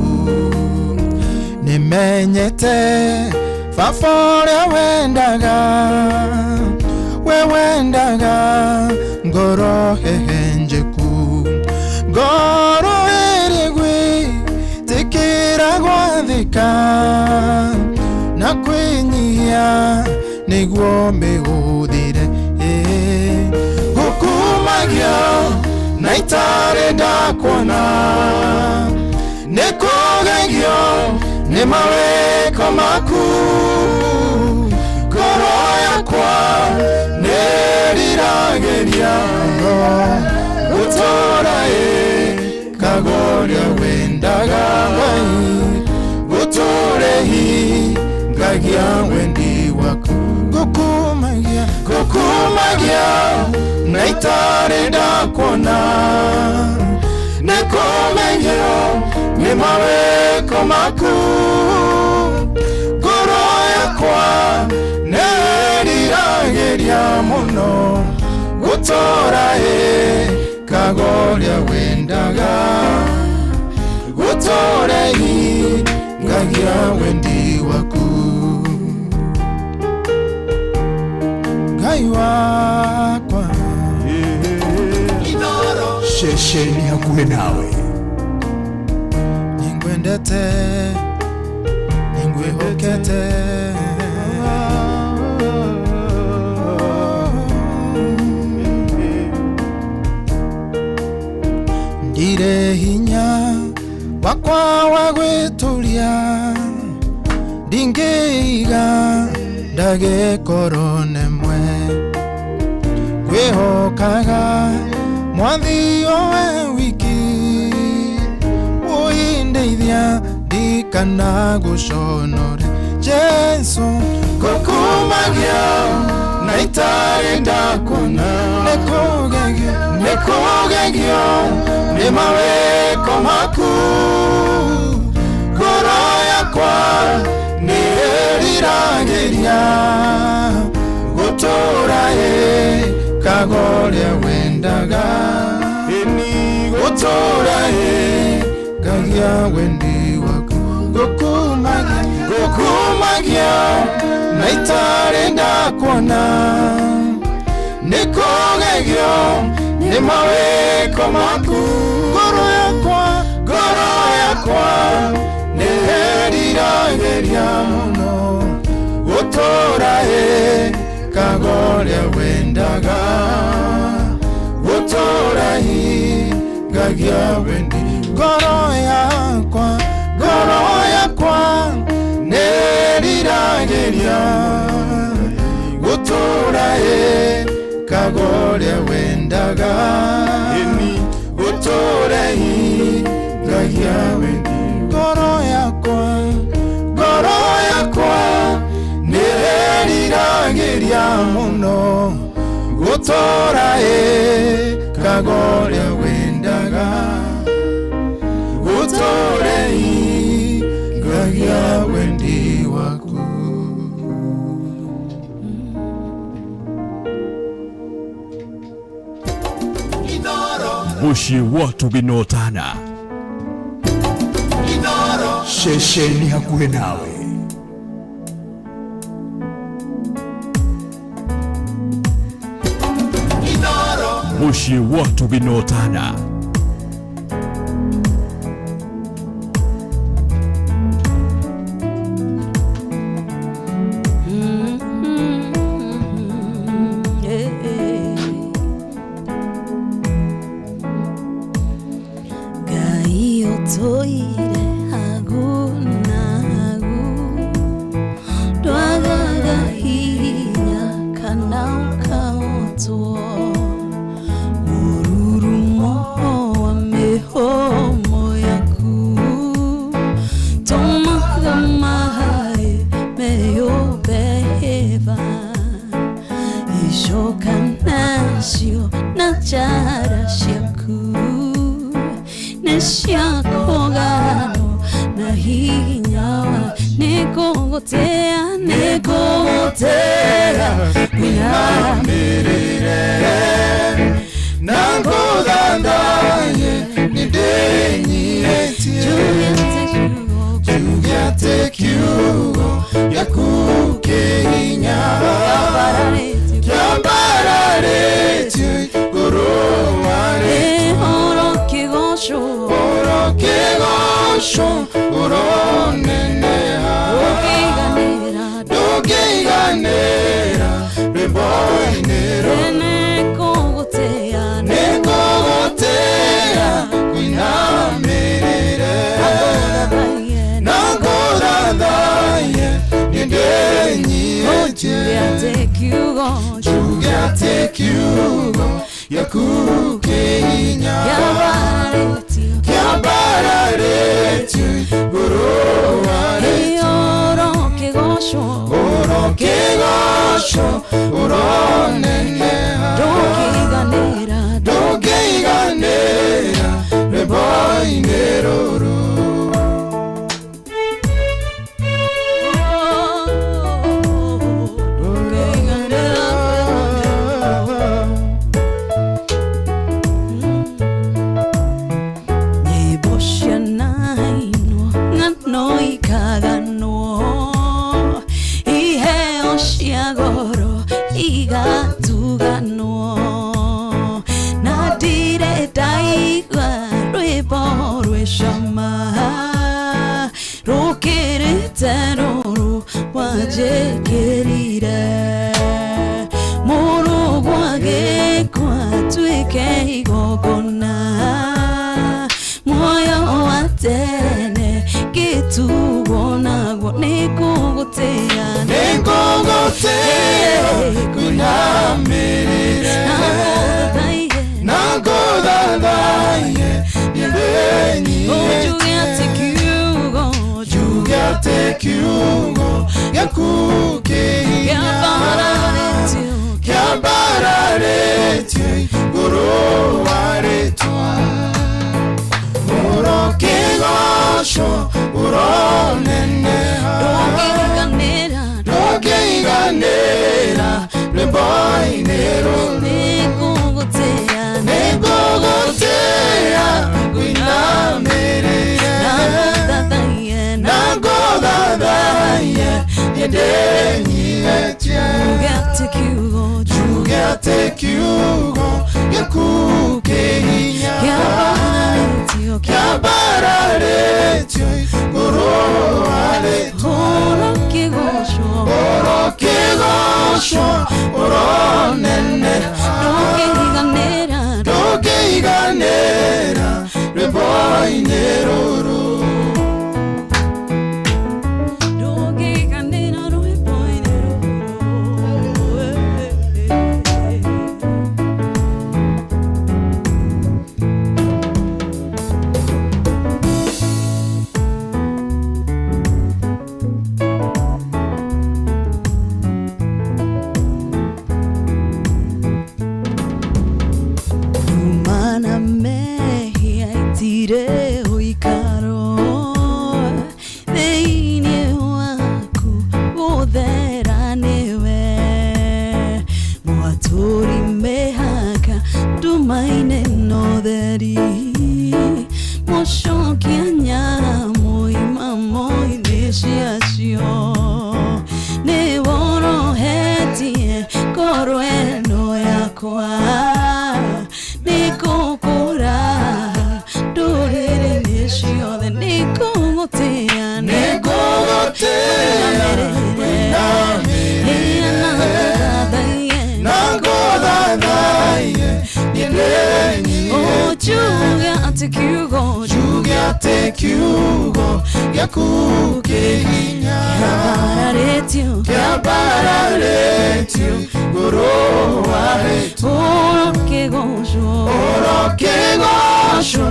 nĩmenyete baba ũrĩa wendaga we wendaga ngoro hehenjeku ngoro ĩrĩ gwĩtĩkĩra gwathĩka na kwĩnyihia nĩguo mĩhũthĩre ngũkumagia na itarĩ ndakuona nĩ kũgegio nĩ mawĩko maku ngoro yakwa nĩĩriragĩria mũno gũtũũra ĩkaga ũrĩa wendaga Ngai gũtũũra hingagia wendi waku ngũkumagia ngũkumagia na itarĩ ndakuona nĩ kũmenywo nĩ mawĩko maku ngoro yakwa nĩĩriragĩria mũno gũtũũra ĩkaga ũrĩa wendaga gũtũũra hingagia wendi waku Ngai wakwa Ceceni hakuhĩ nawe. Nĩngwendete nĩngwĩhokete. Njĩkĩre hinya wakwa wa gwĩtũria ndingĩiga ndagĩkorwo nemwe ngwĩhokaga mwathi owe wiki ũindeithia ndikana gũconore Jesu ngũkumagia na itarĩ ndakuona nĩkũgegio nĩkũgegio nĩ mawĩko maku ngoro yakwa nĩ ĩriragĩria gũtũũra ĩkaga ũrĩa wendaga ĩni gũtũũra ĩkagia wendi waku ngũkumagia ngũkumagia na itarĩ ndakuona nĩkũgegio nĩ mawĩko maku ngoro yakwa nĩ ĩriragĩria mũno gũtũũra ĩkaga ũrĩa wendaga gũtũũra ĩkagia wendi ngoro yakwa nĩ ĩriragĩria gũtũũra ĩkaga ũrĩa wendaga gũtũũra ĩkagia wendi ngoro yakwa nĩ ĩriragĩria mũno gũtũũra ĩkaga ũrĩa wendaga gũtũũra ĩkagia wendi waku. Muciĩ wa Tũgĩnotana ceceni hakuhĩ nawe. Muciĩ wa Tũgĩnotana. Ngai ũtũire hagu na hagu ndwagaga hinya kana ũkahotwo mũrurumo wa mĩhũmũ yaku tũmaga maĩ meyũmbe hĩba icoka nacio na njara ciaku nĩciakũgano na hinya wa nĩngũgũtĩa nĩngũgũtĩa Nĩrĩre na ngũthathaye nĩndĩnyihĩtie njuge atĩ kiugo gĩaku kĩ hinya kĩambararĩtio igũrũ warĩtwo ũrokĩgocwo ũrokĩgocwo ũroneneha ndũngĩiganĩra rwĩmbo-inĩ rũu nĩngũgũtĩa nĩngũgũtĩa ngũinamĩrĩre na ngũthathaye nĩndĩnyihĩtie njuge atĩ kiugo gĩaku kĩ hinya kĩambararĩtio igũrũ warĩtwo ũrokĩgocwo ũrokĩgocwo ũroneneha ndũngĩiganĩra ndũngĩiganĩra rwĩmbo-inĩ rũrũ. Nyĩmbo cianainwo ng'ano ikaganwo iheo cia goro igatuganwo na ndirĩ ndaigua rwĩmbo rwĩ cama rũkĩrĩte rũrũ wanjĩkĩrire mũrũgwa gĩkwa tuĩke igongona Nĩngũgũtĩa Nĩngũgũtĩa ngũinamĩrĩre na ngũthathaiye nĩndĩnyihĩtie Njuge atĩ kiugo njuge atĩ kiugo gĩaku kĩ hinya kĩambararĩtio igũrũ wa rĩtwa ũrokĩgocwo ũroneneha ndũngĩiganĩra rwĩmbo-inĩ rũrũ Nĩngũgũtĩa Nĩngũgũtĩa ngũinamĩrĩre na ngũthathaiye nĩndĩnyihĩtie Njuge atĩ kiugo njuge atĩ kiugo gĩaku kĩ hinya kĩambararĩtio igũrũ wa rĩtwa Ũrokĩgocwo ũrokĩgocwo ũroneneha Ndũngĩiganĩra ndũngĩiganĩra rwĩmbo-inĩ rũrũ Ndũngĩiganĩra rwĩmbo-inĩ rũrũ Nduma na mehia itirĩ ũikaro thĩinĩ waku gũthera nĩwe mwatũri mĩhaka nduma-inĩ na ũtheri mũcokia nyamũ imamo-inĩ ciacio nĩworohetie ngoro ĩno yakwa nĩngũkũra ndũrĩrĩ-inĩ ciothe nĩngũgũtĩa Nĩngũgũtĩa na ngũthathaiye nĩndĩnyihĩtie Njuge atĩ kiugo njuge atĩ kiugo gĩaku kĩ hinya kĩambararĩtio kĩambararĩtio igũrũ wa rĩtwa ũrokĩgocwo ũrokĩgocwo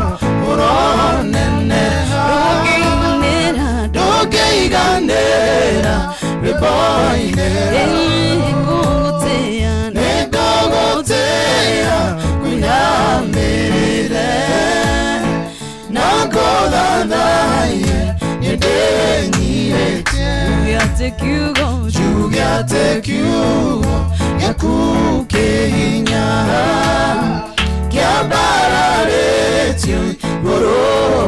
ũroneneha ndũngĩiganĩra ndũngĩiganĩra rwĩmbo-inĩ Nĩngũgũtĩa nĩngũgũtĩa ngũinamĩrĩre na ngũthathaiye nĩndĩnyihĩtie Njuge atĩ kiugo njuge atĩ kiugo gĩaku kĩ hinya kĩambararĩtio igũrũ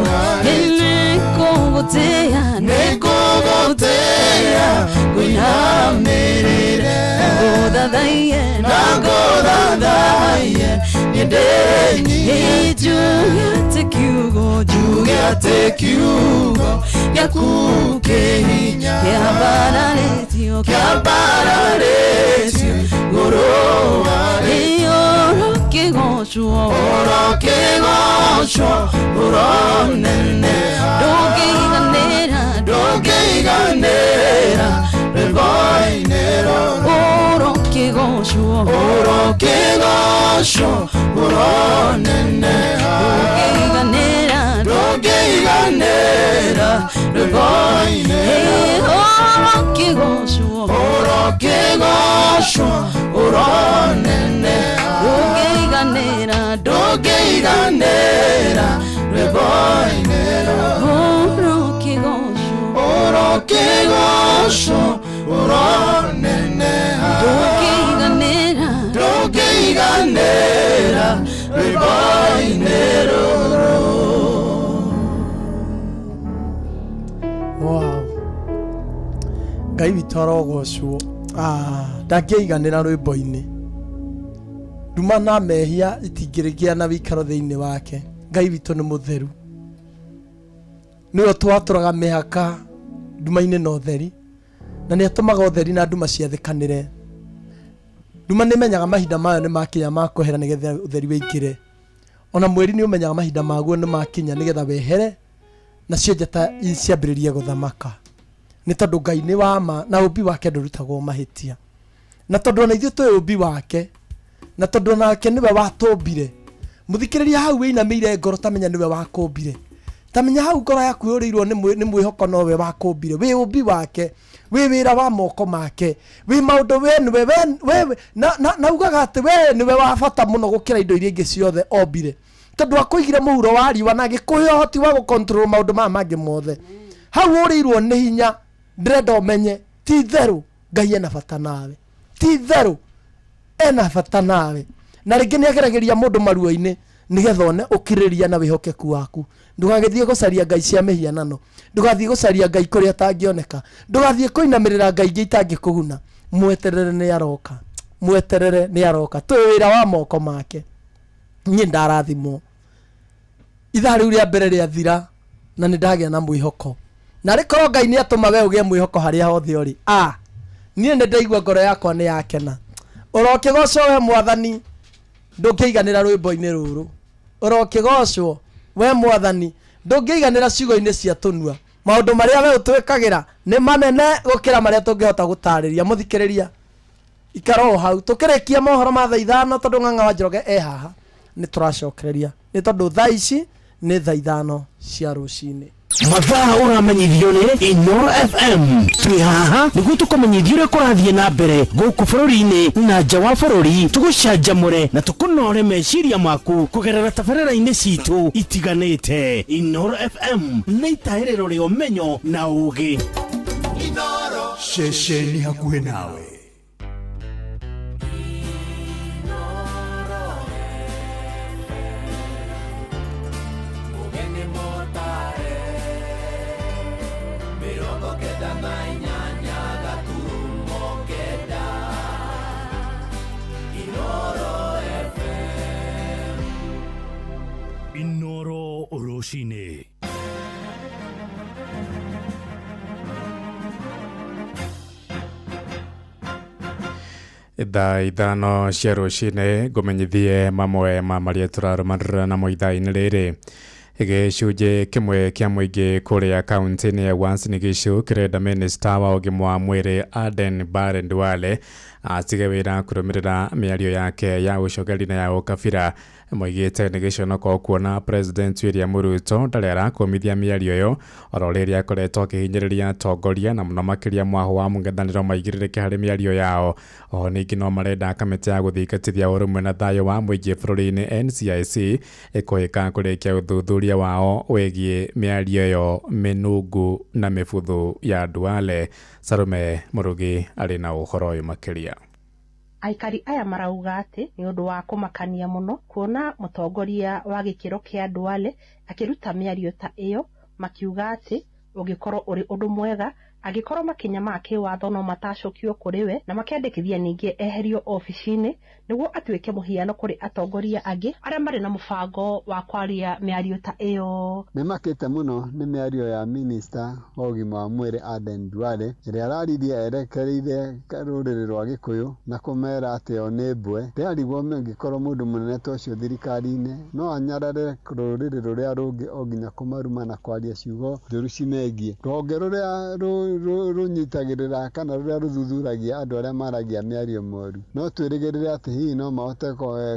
wa rĩtwa Nĩngũgũtĩa nĩngũgũtĩa ngũinamĩrĩre ngũthathaiye na ngũthathaiye nĩndĩnyihĩtie Njuge atĩ kiugo njuge atĩ kiugo gĩaku kĩ hinya kĩambararĩtio kĩambararĩtio igũrũ wa rĩtwa ũrokĩgocwo ũrokĩgocwo ũroneneha ndũngĩiganĩra ndũngĩiganĩra rwĩmbo-inĩ rũrũ ũrokĩgocwo ũrokĩgocwo ũroneneha ndũngĩiganĩra ndũngĩiganĩra rwĩmbo-inĩ ũrokĩgocwo ũrokĩgocwo ũroneneha ndũngĩiganĩra ndũngĩiganĩra rwĩmbo-inĩ rũrũ ũrokĩgocwo ũrokĩgocwo ũroneneha ndũngĩiganĩra ndũngĩiganĩra rwĩmbo-inĩ rũrũ Wow. Ngai witũ arogocwo ndangĩiganĩra rwĩmbo-inĩ nduma na mehia itingĩrĩgĩa na wĩikaro thĩinĩ wake Ngai witũ nĩ mũtheru nĩwe twatũraga mĩhaka nduma-inĩ na ũtheri na nĩ atũmaga ũtheri na nduma ciathĩkanĩre nduma nĩ ĩmenyaga mahinda mayo nĩ makinya ma kwehera nĩgetha ũtheri wĩingĩre ona mweri nĩ ũmenyaga mahinda maguo nĩ makinya nĩgetha wehere nacio njata ciambĩrĩrie gũthamaka Nĩ tondũ Ngai nĩ wa ma na ũmbi wake ndũrutagwo mahĩtia. Na tondũ ona ithuĩ twĩ ũmbi wake, na tondũ onake nĩwe watũmbire. Mũthikĩrĩria hau wĩinamĩire ngoro tamenya nĩwe wakũmbire. Tamenya hau ngoro yaku yũrĩirwo nĩ mwĩhoko nowe wakũmbire. Wĩ ũmbi wake, wĩ wĩra wa moko make, wĩ maũndũ we nĩwe we na ugaga atĩ we nĩwe wa bata mũno gũkĩra indo iria ingĩ ciothe ombire. Tondũ akũigire mũhuro wa riũa na agĩkũhe ũhoti wa gũcontrol maũndũ maya mangĩ mothe. Hau ũrĩirwo nĩ hinya, ndĩrenda ũmenye ti itherũ Ngai ena bata nawe. Ti itherũ ena bata nawe. Na rĩngĩ nĩ ageragĩria mũndũ maruo-inĩ nĩgetha one ũkirĩrĩria na wĩhokeku waku. Ndũgagĩthiĩ gũcaria ngai cia mĩhianano, ndũgathiĩ gũcaria ngai kũrĩa atangĩoneka, ndũgathiĩ kũinamĩrĩra ngai ingĩ itangĩkũguna. Mweterere nĩ aroka, mweterere nĩ aroka. Twĩ wĩra wa moko make. Niĩ ndarathimwo. Ithaa rĩu rĩa mbere rĩathira na nĩ ndagĩa na mwĩhoko. Na rĩkorwo Ngai nĩ atũma we ũgĩe mwĩhoko harĩa hothe ũrĩ, niĩ nĩ ndaigua ngoro yakwa nĩ yakena. Ũrokĩgocwo we Mwathani, ndũngĩiganĩra rwĩmbo-inĩ rũrũ. Ũrokĩgocwo we Mwathani, ndũngĩiganĩra ciugo-inĩ cia tũnua. Maũndũ marĩa we ũtwĩkagĩra nĩ manene gũkĩra marĩa tũngĩhota gũtarĩria. Mũthikĩrĩria, ikara o hau tũkĩrĩkia mohoro ma thaa 5 tondũ Ng'ang'a wa Njoroge e haha nĩ tũracokereria, nĩ tondũ thaa ici nĩ thaa 5 cia rũcinĩ. Mathaa ũramenyithio nĩ Inoro FM. Twĩ haha nĩguo tũkũmenyithie ũrĩa kũrathiĩ na mbere gũkũ bũrũri-inĩ na nja wa bũrũri, tũgũcanjamũre na tũkũnore meciria maku kũgerera tabarĩra-inĩ citũ itiganĩte. Inoro FM nĩ itahĩrĩro rĩa ũmenyo na ũũgĩ. Inoro ceceni hakuhĩ nawe. Inoro rũcinĩ. Thaa 5 cia rũcinĩ ngũmenyithie mamwe ma marĩa tũrarũmanĩrĩra namo ithaa-inĩ rĩrĩ. Gĩcunjĩ kĩmwe kĩa mũingĩ kũrĩa kaunti-inĩ ya Uasin Gishu kĩrenda minista wa ũgima wa mwĩrĩ Aden Barre Duale atige wĩra kũrũmĩrĩra mĩario yake ya ũcogeri na ya ũkabira. Moigĩte nĩ gĩconoko kuona President William Ruto ndarĩ arakũmithia mĩario ĩyo oro rĩrĩa akoretwo akĩhinyĩrĩria atongoria na mũno makĩria mwaho wa mũng'ethanĩro maigĩrĩrĩke harĩ mĩario yao. Oho ningĩ no marenda kamĩtĩ ya gũthingatithia ũrũmwe na thayũ wa mũingĩ bũrũri-inĩ NCIC ĩkũhĩka kũrĩkia ũthuthuria wao wĩgiĩ mĩario ĩyo mĩnungu na mĩbuthu ya Duale. Salome Mũrugi arĩ na ũhoro ũyũ makĩria. Aikari aya marauga atĩ nĩ ũndũ wa kũmakania mũno kuona mũtongoria wa gĩkĩro kĩa Duale akĩruta mĩario ta ĩyo, makiuga atĩ ũngĩkorwo ũrĩ ũndũ mwega angĩkorwo makinya ma kĩwatho no matacũkio kũrĩ we, na makendekithia ningĩ eherio obici-inĩ nĩguo atuĩke mũhiano kũrĩ atongoria angĩ arĩa marĩ na mũbango wa kwaria mĩario ta ĩyo. Nĩmakĩte mũno nĩ mĩario ya minista wa ũgima wa mwĩrĩ Aden Duale ĩrĩa araririe erekereire rũrĩrĩ rwa Gĩkũyũ na kũmera atĩ o nĩ mbwe. Ndĩrarigwo angĩkorwo mũndũ mũnene ta ũcio thirikari-inĩ no anyarare rũrĩrĩ rũrĩa rũngĩ o nginya kũmaruma na kwaria ciugo njũru cimegiĩ. Rũhonge rũrĩa rũnyitagĩrĩra kana rũrĩa rũthuthuragia andũ arĩa maragia mĩario mĩũru no twĩrĩgĩrĩre atĩ hihi no mahote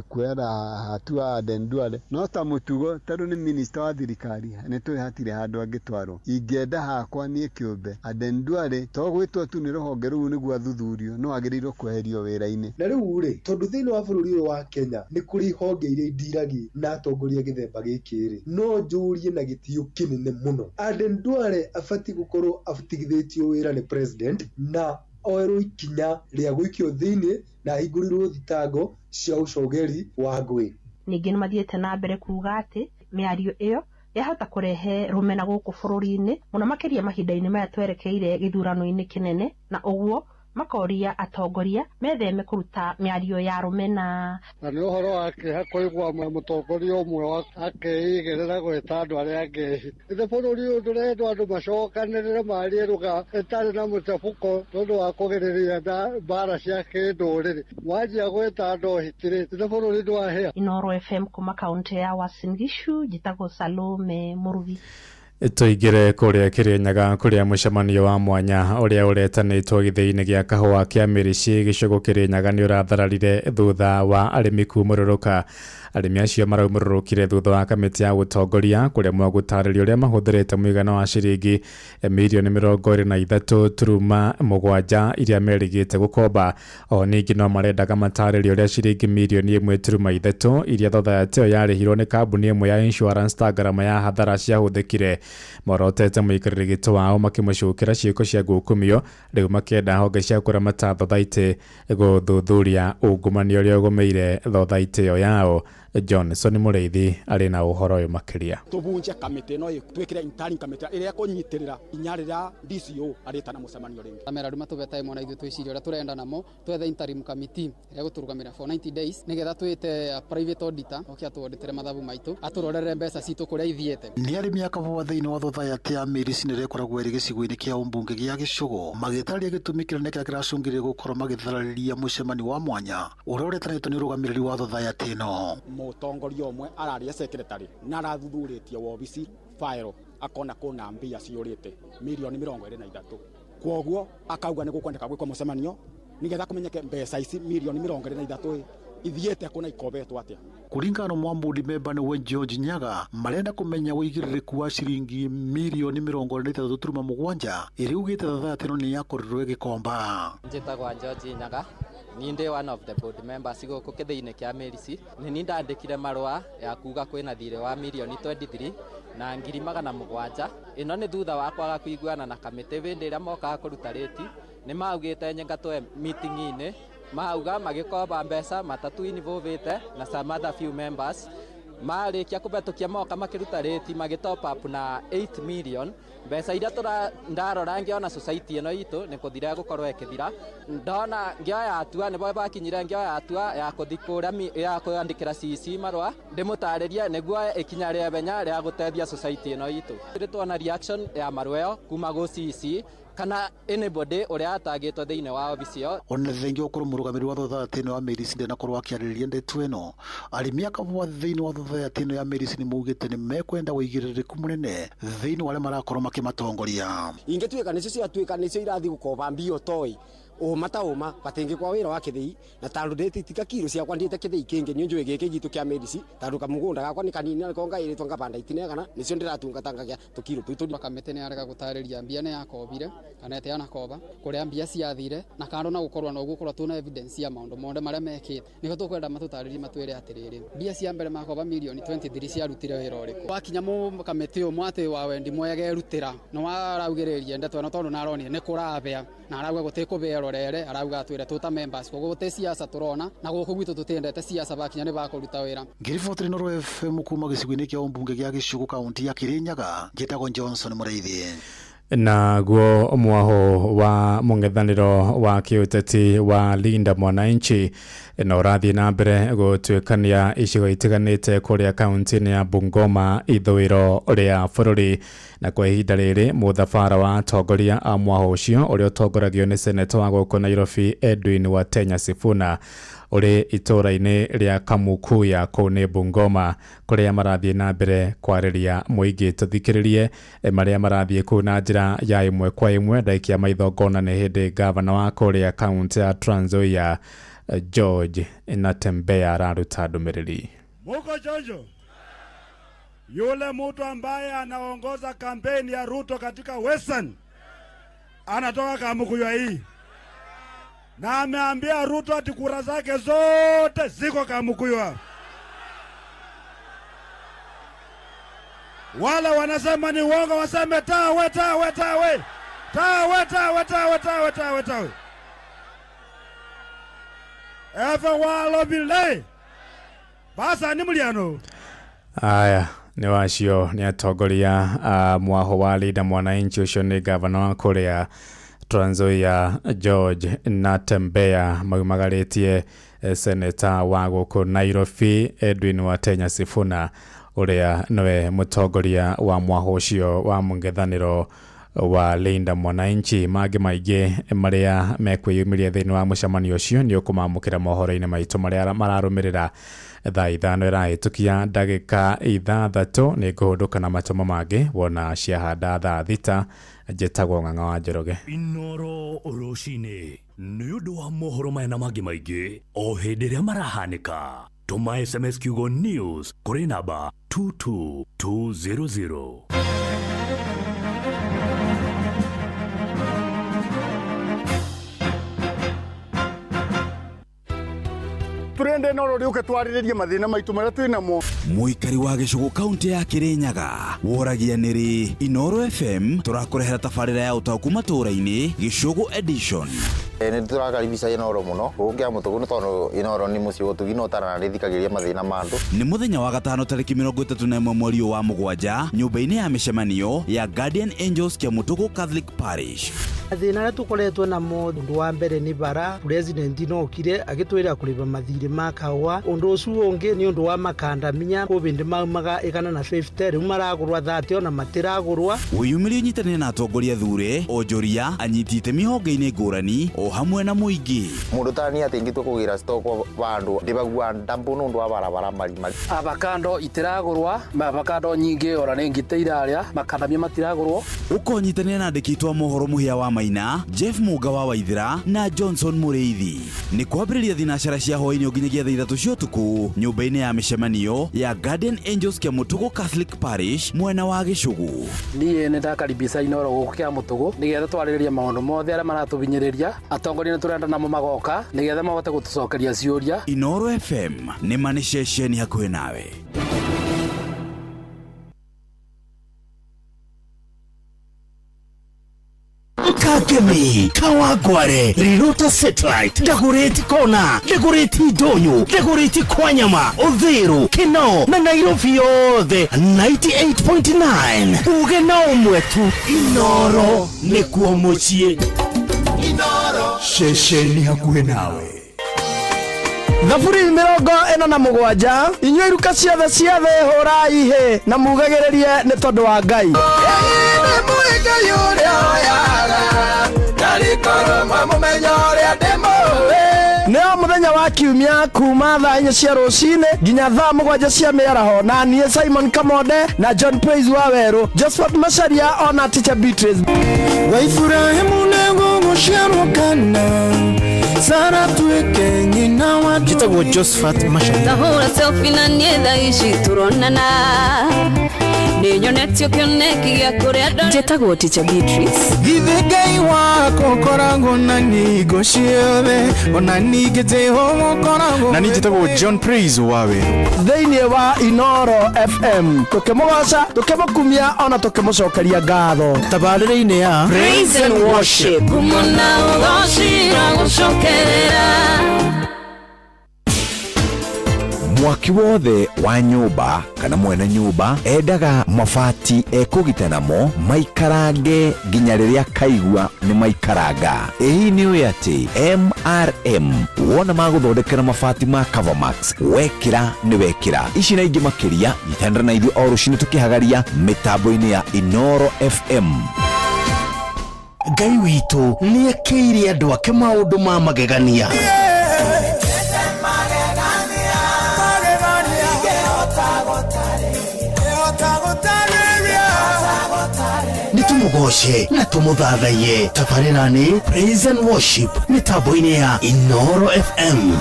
kuoera hatua Aden Duale, no ta mũtugo tondũ nĩ minista wa thirikari nĩ tũĩ hatirĩ handũ angĩtwarwo. Ingĩenda hakwa niĩ kĩũmbe Aden Duale to gwĩtwo tu nĩ rũhonge rũu nĩguo athuthurio, no agĩrĩirwo kweherio wĩra-inĩ. Na rĩu rĩ, tondũ thĩinĩ wa bũrũri ũyũ wa Kenya nĩ kũrĩ honge iria indiragi na atongoria gĩthemba gĩkĩ rĩ, no njũrie na gĩtĩo kĩnene mũno Aden Duale abatiĩ gũkorwo atigithĩtio wĩra nĩ president na oerwo ikinya rĩa gũikio thĩinĩ na ahingũrĩrwo thitango cia ũcogeri wa ngũĩ. Ningĩ nĩ mathiĩte na mbere kuuga atĩ mĩario ĩyo yahota kũrehe rũmena gũkũ bũrũri-inĩ mũno makĩria mahinda-inĩ maya twerekeire gĩthurano-inĩ kĩnene, na ũguo makoria atongoria metheme kũruta mĩario ya rũmena. Na nĩ ũhoro wa kĩeha kũigua mũtongoria ũmwe akĩigĩrĩra gwĩta andũ arĩa angĩ. Ithe bũrũri ũyũ ndũrendwo andũ macokanĩrĩre marie lugha ĩtarĩ na mũcabũko tondũ wa kũgirĩrĩria mbara cia kĩndũrĩrĩ. Mwanjia gwĩta andũ hitirĩ, ithe bũrũri ndwahĩa. Inoro FM kuma kaunti ya Uasin Gishu, njĩtagwo Salome Mũrugi. Tũingĩre kũrĩa Kĩrĩnyaga kũrĩa mũcemanio wa mwanya ũrĩa ũretanĩtwo gĩthĩi-inĩ gĩa kahũa kĩa Mĩrĩci gĩcũgũ Kĩrĩnyaga nĩ ũrathararire thutha wa arĩmi kumũrũrũka. Arĩmi acio maraumũrũrũkire thutha wa kamĩtĩ ya gũtongoria kũremwo gũtarĩria ũrĩa mahũthĩrĩte mũigana wa ciringi mirioni 23.7 iria merĩgĩte gũkomba. O ningĩ no marendaga matarĩrie ũrĩa ciringi mirioni 1.3 iria thothaitĩ ĩyo yarĩhirwo nĩ kambuni ĩmwe ya insurance ta ngarama ya hathara ciahũthĩkire. Morotete mũikarĩri gĩtĩ wao makĩmũcukĩra ciĩko cia ngukumio rĩu makĩenda honge cia kũramata thothaitĩ gũthuthuria ungumania ũrĩa ũgũmĩire thothaitĩ ĩyo yao. Johnson Mũrĩithi arĩ na ũhoro ũyũ makĩria. Tũbunje kamĩtĩ ĩno twĩkĩre interim kamĩtĩ ĩrĩa ĩkũnyitĩrĩra inya rĩrĩa DCO arĩtana mũcemanio rĩngĩ. Mera rĩu matũbe time ona ithuĩ twĩcirie ũrĩa tũrenda namo twethe interim committee ĩrĩa gũtũrũgamĩrĩra for 90 days nĩgetha twĩte private auditor oke atũauditĩre mathabu maitũ atũrorere mbeca citũ kũrĩa ithiĩte. Nĩ arĩmi a kahũa thĩinĩ wa thothaitĩ ya Mĩrĩci ĩrĩa ĩkoragwo ĩrĩ gĩcigo-inĩ kĩa ũmbunge gĩa Gĩcũgũ magĩtarĩria gĩtũmi kĩnene kĩrĩa kĩracũngĩrĩria gũkorwo magĩthararĩria mũcemanio wa mwanya ũrĩa ũretanĩtwo nĩ ũrũgamĩrĩri wa thothaitĩ ĩno. Mũtongoria ũmwe araria secretary na arathuthurĩtie wobici file akona kũna mbia ciũrĩte mirioni 23 kwoguo akauga nĩ gũkwendeka gwĩkwo mũcemanio nĩgetha kũmenyeke mbeca ici mirioni 23 ithiĩte kũna ikobetwo atĩa. Kũringana na Mwambudi memba nĩwe George Nyaga marenda kũmenya ũigĩrĩrĩku wa ciringi mirioni 23.7 ĩrĩa ugĩte thothaitĩ ĩno nĩ yakorirwo ĩgĩkomba. Njĩtagwo George Nyaga ni ndĩ one of the board members gũkũ kĩthĩinĩ kĩa Mĩrĩci. Nĩ ni ndandĩkire marũa ya kuga kwĩna thirĩ wa mirioni 23 na 700,000. Ĩno nĩ thutha wa kwaga kũiguana na kamĩtĩ hĩndĩ ĩrĩa mokaga kũruta rĩti. Nĩ maugĩte nyengatwe meeting-inĩ mauga magĩkomba mbeca matatu involvĩte na some other few members marĩkia kũhetũkia moka makĩruta rĩti magĩ top up na 8 million. Mbeca iria ndarora ngĩona society ĩno itũ nĩ kũthira gũkorwo ĩkĩthira. Ndona ngĩoya hatua nĩbo bakinyire ngĩoya hatua ya kũthi kũrĩa ya kwandĩkĩra CC marũa ndĩmũtarĩrie nĩguo ikinya rĩa ihenya rĩa gũteithia society ĩno itũ. Rĩ tuona reaction ya marũa ĩyo kuma gũ CC kana anybody ũrĩa atagĩtwo thĩinĩ wa obici ĩyo. Ona thengia gũkorwo mũrũgamĩrĩri wa thothaitĩ ĩno ya Mĩrĩci ndanakorwo akĩarĩrĩria ndeto ĩno, arĩmi a kahũa thĩinĩ wa thothaitĩ ĩno ya Mĩrĩci nĩ maugĩte nĩ mekwenda ũigĩrĩrĩku mũnene thĩinĩ wa arĩa marakorwo makĩmatongoria. Ingĩtuĩka nĩcio ciatuĩka nĩcio irathiĩ gũkomba mbia ũtoĩ ũma ta ũma gatingĩkwa wĩra wa kĩthĩi na tondũ ndĩtitika kiro ciakwa ndiĩte kĩthĩi kĩngĩ nĩ njũĩ gĩkĩ gitũ kĩa Mĩrĩci tondũ kamũgũnda gakwa nĩ kanini na nĩko ngaĩrĩtwo ngabanda itinegana nĩcio ndĩratungata ngagĩa tũkiro tũu. Kamĩtĩ nĩ yarega gũtarĩria mbia nĩ yakobire kana ĩte yanakoba kũrĩa mbia ciathire na kando na gũkorwo no gũkorwo tuna evidence ya maũndũ mothe marĩa mekĩte. Nĩho tũkwenda matũtarĩrie matwĩre atĩrĩrĩ mbia cia mbere makoba mirioni 23 ciarutire wĩra ũrĩkũ. Wakinya kamĩtĩ ũmwe atĩ wa wendi mwega erutĩra nĩ waraugĩrĩria ndeto ĩno tondũ naronire nĩ kũrabĩa na arauga gũtikũbĩa rorere arauga atwĩre tũta members koguo gũtĩ siasa tũrona na gũkũ gwitũ tũtiendete siasa bakinya nĩ bakũruta wĩra. Ngĩribotera Inooro FM kuma gĩcigo-inĩ kĩa ũmbunge gĩa Gĩcũgũ kaunti ya Kĩrĩnyaga njĩtagwo Johnson Mũrĩithi. Naguo mwaho wa mũng'ethanĩro wa kĩũteti wa Linda Mwananchi na ũrathiĩ na mbere gũtuĩkania icigo itiganĩte kũrĩa kaunti-inĩ ya Bungoma ithũĩro rĩa bũrũri. Na kwa ihinda rĩrĩ mũthabara wa atongoria a mwaho ũcio ũrĩa ũtongoragio nĩ seneta wa gũkũ Nairobi Edwin Watenya Sifuna ũrĩ itũũra-inĩ rĩa Kamukuya kũu nĩ Bungoma kũrĩa marathiĩ na mbere kwarĩria mũingĩ. Tũthikĩrĩrie marĩa marathiĩ kũu na njĩra ya ĩmwe kwa ĩmwe. Ndaikia maitho ngona nĩ hĩndĩ gavana wa kũrĩa kaunti ya Trans Nzoia George Natembeya araruta ndũmĩrĩri. Muko chonjo? Yule mtu ambaye anaongoza kampeni ya Ruto katika Western anatoka Kamukuya hii, na ameambia Ruto ati kura zake zote ziko Kamukuya. Wale wanasema ni uongo waseme tawe tawe tawe tawe tawe tawe tawe tawe tawe. Efe walo bile basa ni muliano. Aya nĩ wacio nĩ atongoria a mwaho wa Linda Mwananchi ũcio nĩ gavana wa kũrĩa Trans Nzoia George Natembeya maumagarĩtie seneta wa gũkũ Nairobi Edwin Watenya Sifuna ũrĩa nĩwe mũtongoria wa mwaho ũcio wa mũng'ethanĩro wa Linda Mwananchi. Mangĩ maingĩ marĩa mekwĩyumĩria thĩinĩ wa mũcemanio ũcio nĩ ũkũmamũkĩra mohoro-inĩ maitũ marĩa mararũmĩrĩra. Thaa 5 ĩrahĩtũkia ndagĩka 6 nĩ ngũhũndũka na matomo mangĩ wona ciahanda thaa 6. Njĩtagwo Ng'ang'a wa Njoroge. Inoro rũcinĩ nĩ ũndũ wa mohoro maya na mangĩ maingĩ o hĩndĩ ĩrĩa marahanĩka, tũma SMS kiugo news kũrĩ namba 22200. Turende no rĩũke twarĩrĩrie mathĩna maitũ marĩa twĩ namo. Mũikari wa gĩcũgũ kaunti ya Kĩrĩnyaga woragia nĩrĩ Inoro FM tũrakũrehera tabarĩra ya ũtaũku matũũra-inĩ Gĩcũgũ edition. Nĩ tũrakaribisha Inoro mũno gũkũ kĩa mũtũgũ nĩ tondũ Inoro nĩ mũciĩ ũtugi na ũtarana nĩ thikagĩrĩria mathĩna ma andũ. Nĩ mũthenya wa gatano tarĩki 31 mweri ũyũ wa mũgwanja nyũmba-inĩ ya mĩcemanio ya Guardian Angels Kĩamũtũgũ Catholic Parish. Mathĩna arĩa tũkoretwo namo, ũndũ wa mbere nĩ bara. President no okire agĩtwĩra kũrĩba mathirĩ ma kahũa. Ũndũ ũcio ũngĩ nĩ ũndũ wa makandamia kũ bĩndĩ maumaga 150 rĩu maragũrwa 30 ona matiragũrwa. Wĩyumĩrie ũnyitanĩre na atongoria thure, onjoria, anyiti itemi honge-inĩ ngũrani o hamwe na mũingĩ. Mũndũ ta niĩ atĩ ingĩtua kũgĩra stock vandũ ndĩbagua ndambu nĩ ũndũ wa barabara marimari. Avocado itiragũrwa, avocado nyingĩ ora nĩ ngite irarĩa, makandamia matiragũrwo. Ũkonyitanĩra na andĩki aitũ a mohoro Mũhĩa wa Maina, Jeff Mũnga wa Waithĩra na Johnson Mũrĩithi. Nĩ kwambĩrĩria thinacara cia hwaĩ-inĩ nginyagia thaa 3 cia ũtukũ nyũmba-inĩ ya mĩcemanio ya Guardian Angels Kĩamũtũgũ Catholic Parish mwena wa Gĩcũgũ. Niĩ nĩ ndakaribisha Inoro gũkũ Kĩamũtũgũ nĩgetha twarĩrĩrie maũndũ mothe arĩa maratũhinyĩrĩria. Atongoria nĩ tũrenda namo magoka nĩgetha mahote gũtũcokeria ciũria. Inoro FM nĩ ma nĩ ceceni hakuhĩ nawe. Kakemi, Kawangware, Rirota Satellite, Dagoretti Kona, Dagoretti Ndonyo, Dagoretti Kwanyama, Uthiru, Kinoo na Nairobi yothe 98.9. Uge na ũmwe tu, Inoro nĩkuo mũciĩ. Inoro ceceni hakuhĩ nawe. Thaburi 47 inyuĩ iruka ciothe cia thĩ hũrai hĩ na mugagĩrĩrie nĩ tondũ wa Ngai. Nĩ o mũthenya wa kiumia kuma thaa 4 cia rũcinĩ nginya thaa 7 cia mĩaraho, na niĩ Simon Kamonde na John Praise wa Werũ, Josephat Macharia ona Teacher Beatrice. Wa Ibrahimu nĩgũgũciarwo kana Sara tuĩke nyina wa Njĩtagwo Josephat Macharia. Tahũra selfie na niĩ thaa ici tũronana nĩ nyonetio kĩoneki gĩa kũrĩa ndore. Njĩtagwo Teacher Beatrice. Githĩ Ngai wakwa ũkoragwo na ningo ciothe ona ningĩ Jehova ũkoragwo Na niĩ njĩtagwo John Praise wa Werũ. Thĩinĩ wa Inoro FM tũkĩmũgoca, tũkĩmũkumia ona tũkĩmũcokeria ngatho. Tabarĩra-inĩ ya Praise and Worship. Ngumo na ũgoci gũcokerera. Mwaki wothe wa nyũmba kana mwene nyũmba endaga mabati ekũgita namo maikarange nginya rĩrĩa kaigua nĩ maikaranga. Ĩ nĩ ũĩ atĩ MRM wona magũthondekera mabati ma Covermax wekĩra nĩ wekĩra. Ici na ingĩ makĩria nyitanĩra na ithuĩ o rũcinĩ tũkĩhagaria mĩtambo-inĩ ya Inoro FM. Ngai witũ nĩ ekĩire andũ ake maũndũ ma magegania. Tumugoce na tumuthathaiye. Tabarĩra nĩ Praise and Worship mĩtambo-inĩ ya Inoro FM.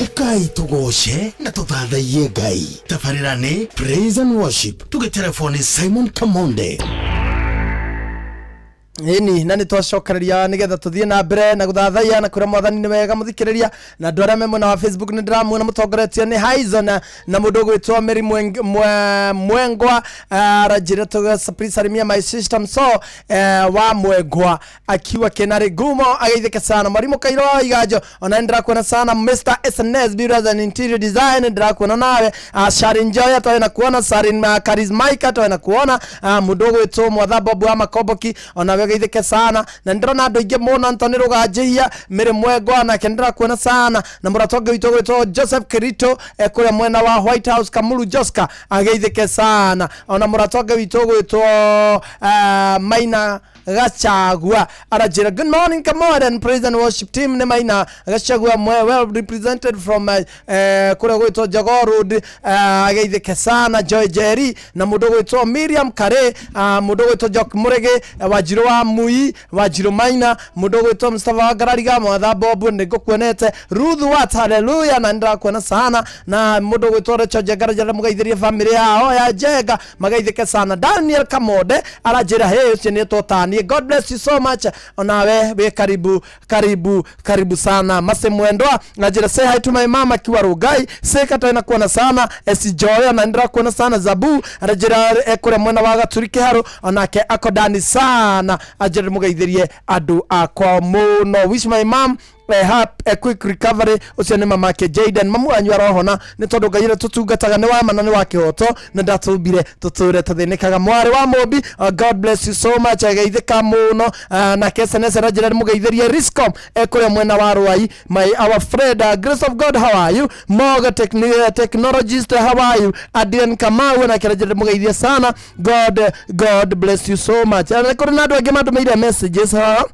Ukai tugoce na tuthathaiye Ngai. Tabarĩra nĩ Praise and Worship. Tũgĩtelefoni Simon Kamonde. Ĩni na nĩ twacokereria nĩgetha tũthiĩ na mbere na gũthathaiya na kwĩra mwathani nĩ wega mũthikĩrĩria. Na andũ arĩa me mwena wa Facebook nĩ ndĩramuona mũtongoretio nĩ Haizon na mũndũ ũgwĩtwo Mary Mwengwa, aranjĩra tũga salimia my system so wa Mwengwa akiwa Kenari Gumo ageithĩke sana. Mwarimu Kairo wa Iganjo ona nĩ ndĩrakuona sana. Mr SNS Builders and Interior Design ndĩrakuona nawe. Sharin Joya twawe na kuona. Sarin Charismaika twawe na kuona. Mũndũ ũgwĩtwo Mwatha Bob wa Makomboki ona we Ageithĩke sana. Na nĩndĩrona andũ aingĩ mũno, Anthony Rũganjĩhia, Mary Mwengwa, nake nĩndĩrakuona sana, na mũrata ũngĩ witũ gwĩtwo Joseph Kirito kũrĩa mwena wa White House Kamuru Joska, ageithĩke sana. Ona mũrata ũngĩ witũ gwĩtwo Maina Gachagua aranjĩra good morning Kamore and praise and worship team. Nĩ Maina Gachagua mwe well represented from kũrĩa gwĩtwo Jogoo Road, ageithĩke sana. Joy Jerry na mũndũ gwĩtwo Miriam Kare, mũndũ gwĩtwo Jock Mũrĩgĩ, Wanjirũ wa Mui, Wanjirũ Maina, mũndũ gwĩtwo Mustafa wa Ngarariga, Mwatha Bob nĩ ngũkuonete, Ruth Wat, hallelujah, na nĩndĩrakuona sana, na mũndũ gwĩtwo Rachel Njenga aranjĩra mũgeithĩrie family yao ya Njenga, magaithĩke sana. Daniel Kamonde aranjĩra hey, ũcio nĩ etwo taniĩ, God bless you so much, onawe wĩ karibu karibu karibu sana. Mase Mwendwa anjĩra say hi to my mama akiwa Rungai seka na kuona sana. Esi Joy na ndĩrakuona sana. Zabu aranjĩra ekũrĩa mwena wa Gaturi Kĩharũ, onake akodani sana, anjĩra mũgeithĩrie andũ akwa mũno. Wish my mom a quick recovery, ũcio nĩ mamake Jaden. Mamu wanyu arohona nĩ tondũ Ngai ũrĩa tũtungataga nĩ wa ma na nĩ wa kĩhoto na ndatũmbire tũtũre tũthĩnĩkaga. Mwarĩ wa Mũmbi, God bless you so much, ageithĩka mũno. Nake SNS aranjĩra mũgeithĩrie Riscom kũrĩa mwena wa Rwai. My our friend, Grace of God, how are you? Moga technologist, how are you? Adrian Kamau nake aranjĩra mũgeithie sana. God bless you so much. Na kũrĩ na andũ angĩ mandũmĩire messages haha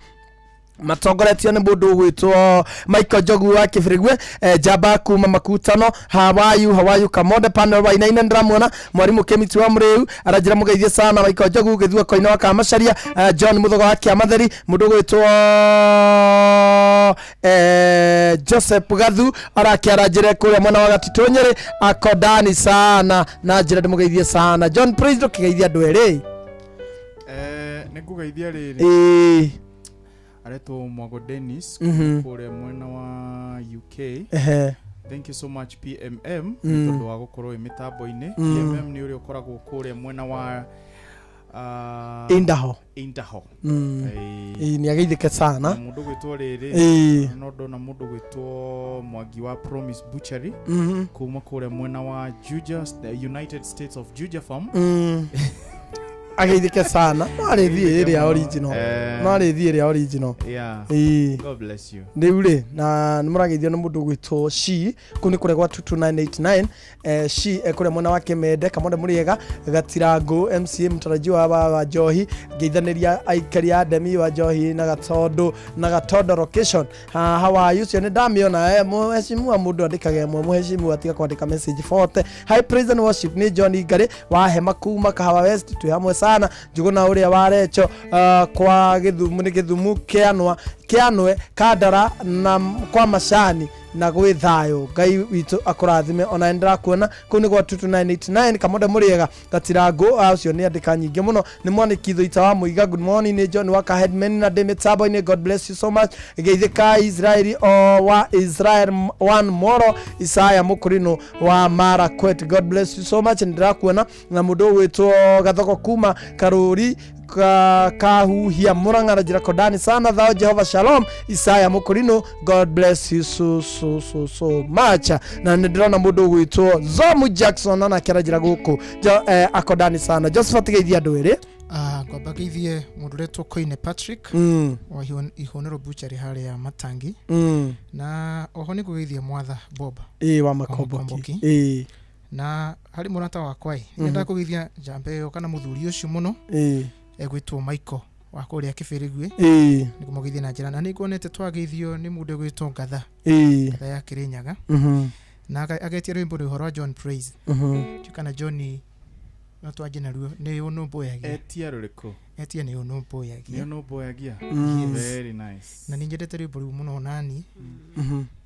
matongoretio nĩ mũndũ ũgwĩtwo Michael Njogu wa Kĩbĩrĩgwe, njamba kuma Makutano. How are you, how are you Kamonde panel wa Inaina? Ndĩramuona mwarimũ Kemiti wa Mũrĩu aranjĩra mũgeithie sana Michael Njogu gĩthua koina wa Kamacaria, John Mũthogo wa Kĩamatheri, mũndũ ũgwĩtwo Joseph Gathu arake aranjĩra kũrĩa mwena wa Gatitũ Nyĩrĩ, akodani sana na njĩra ndĩmũgeithie sana. John Praise, ndũkĩgeithia andũ erĩ. Nĩ ngũgeithia rĩrĩ. Aretwo Mwago Dennis kũrĩa mwena wa UK. Thank you so much PMM nĩ tondũ wa gũkorwo wĩ mĩtambo-inĩ. PMM nĩ ũrĩa ũkoragwo kũrĩa mwena wa Indaho. Indaho. Ĩĩ, nĩ ageithĩke sana. Na mũndũ gwĩtwo rĩrĩ, no ndona mũndũ gwĩtwo Mwangi wa Promise Butchery kuma kũrĩa mwena wa Juja, the United States of Juja Farm. Ageithĩke sana, no arĩthiĩ ĩrĩa original. No arĩthiĩ ĩrĩa original. God bless you. Rĩu rĩ, na nĩ mũrageithio nĩ mũndũ ũgwĩtwo Shi kũu nĩ kũrĩa gwa 22989, Shi kũrĩa mwena wa Kĩmende. Kamonde mũrĩega Gatirango MCA mũtarajiwa wa Njohi, ngeithanĩria aikari a Ndemi wa Njohi na Gatondo na Gatondo location. Ha, how are you? Ũcio nĩ ndamĩona, mũheshimu mũndũ andĩkaga ĩmwe, mũheshimu atiga kwandĩka message 40. Hi praise and worship, nĩ John Ngari wa Hema kuma Kahawa West, twĩ hamwe sana. Njuguna ũrĩa wa Recho, kwa Gĩthumu nĩ Gĩthumu kĩanwa kĩanwe Kandara na kwa Macani na gwĩ thayũ. Ngai witũ akũrathime. Ona nĩndĩrakuona kũu nĩ gwa 22989. Kamonde mũrĩega Gatirango, ũcio nĩ andĩka nyingĩ mũno. Nĩ mwanĩki Thũita wa Mũiga, good morning, nĩ John Waka headman na ndĩ mĩtambo-inĩ. God bless you so much. Geithĩka Israeli o wa Israel one moro Isaya Mũkũrinũ wa Marakwet, God bless you so much. Nĩndĩrakuona na mũndũ ũgwĩtwo Gathoko kuma Karũri Kahuhia Murang'a njĩra kodani sana thao Jehova shalom Isaya Mũkũrinũ, God bless you so so so so much. Na nĩ ndĩrona mũndũ ũgwĩtwo Zomu Jackson onake aranjĩra gũkũ akodani sana. Josephat, geithia andũ erĩ. Ngwamba ngeithie mũndũ ũretwo Koine Patrick wa Ihũnĩro Butchery harĩa Matangi. Na oho nĩ ngũgeithia Mwatha Bob wa Makomboki. Makomboki. Na harĩ mũrata wakwa ĩ, nyendaga kũgeithia njamba ĩyo kana mũthuri ũcio mũno egwĩtwo Michael wa kũrĩa Kĩbĩrĩgui. Nĩ kũmũgeithia na njĩra na nĩ nguonete twageithio nĩ mũndũ ũgwĩtwo Ngatha. Ngatha ya Kĩrĩnyaga. Na agetia rwĩmbo rũhoro wa John Praise. Ndiũĩ kana John no twanjie naruo nĩ ũnũmbũyagia. Etia rũrĩkũ? Etia nĩ ũnũmbũyagia. Nĩ ũnũmbũyagia. Very nice. Na nĩ nyendete rwĩmbo rũu mũno nani.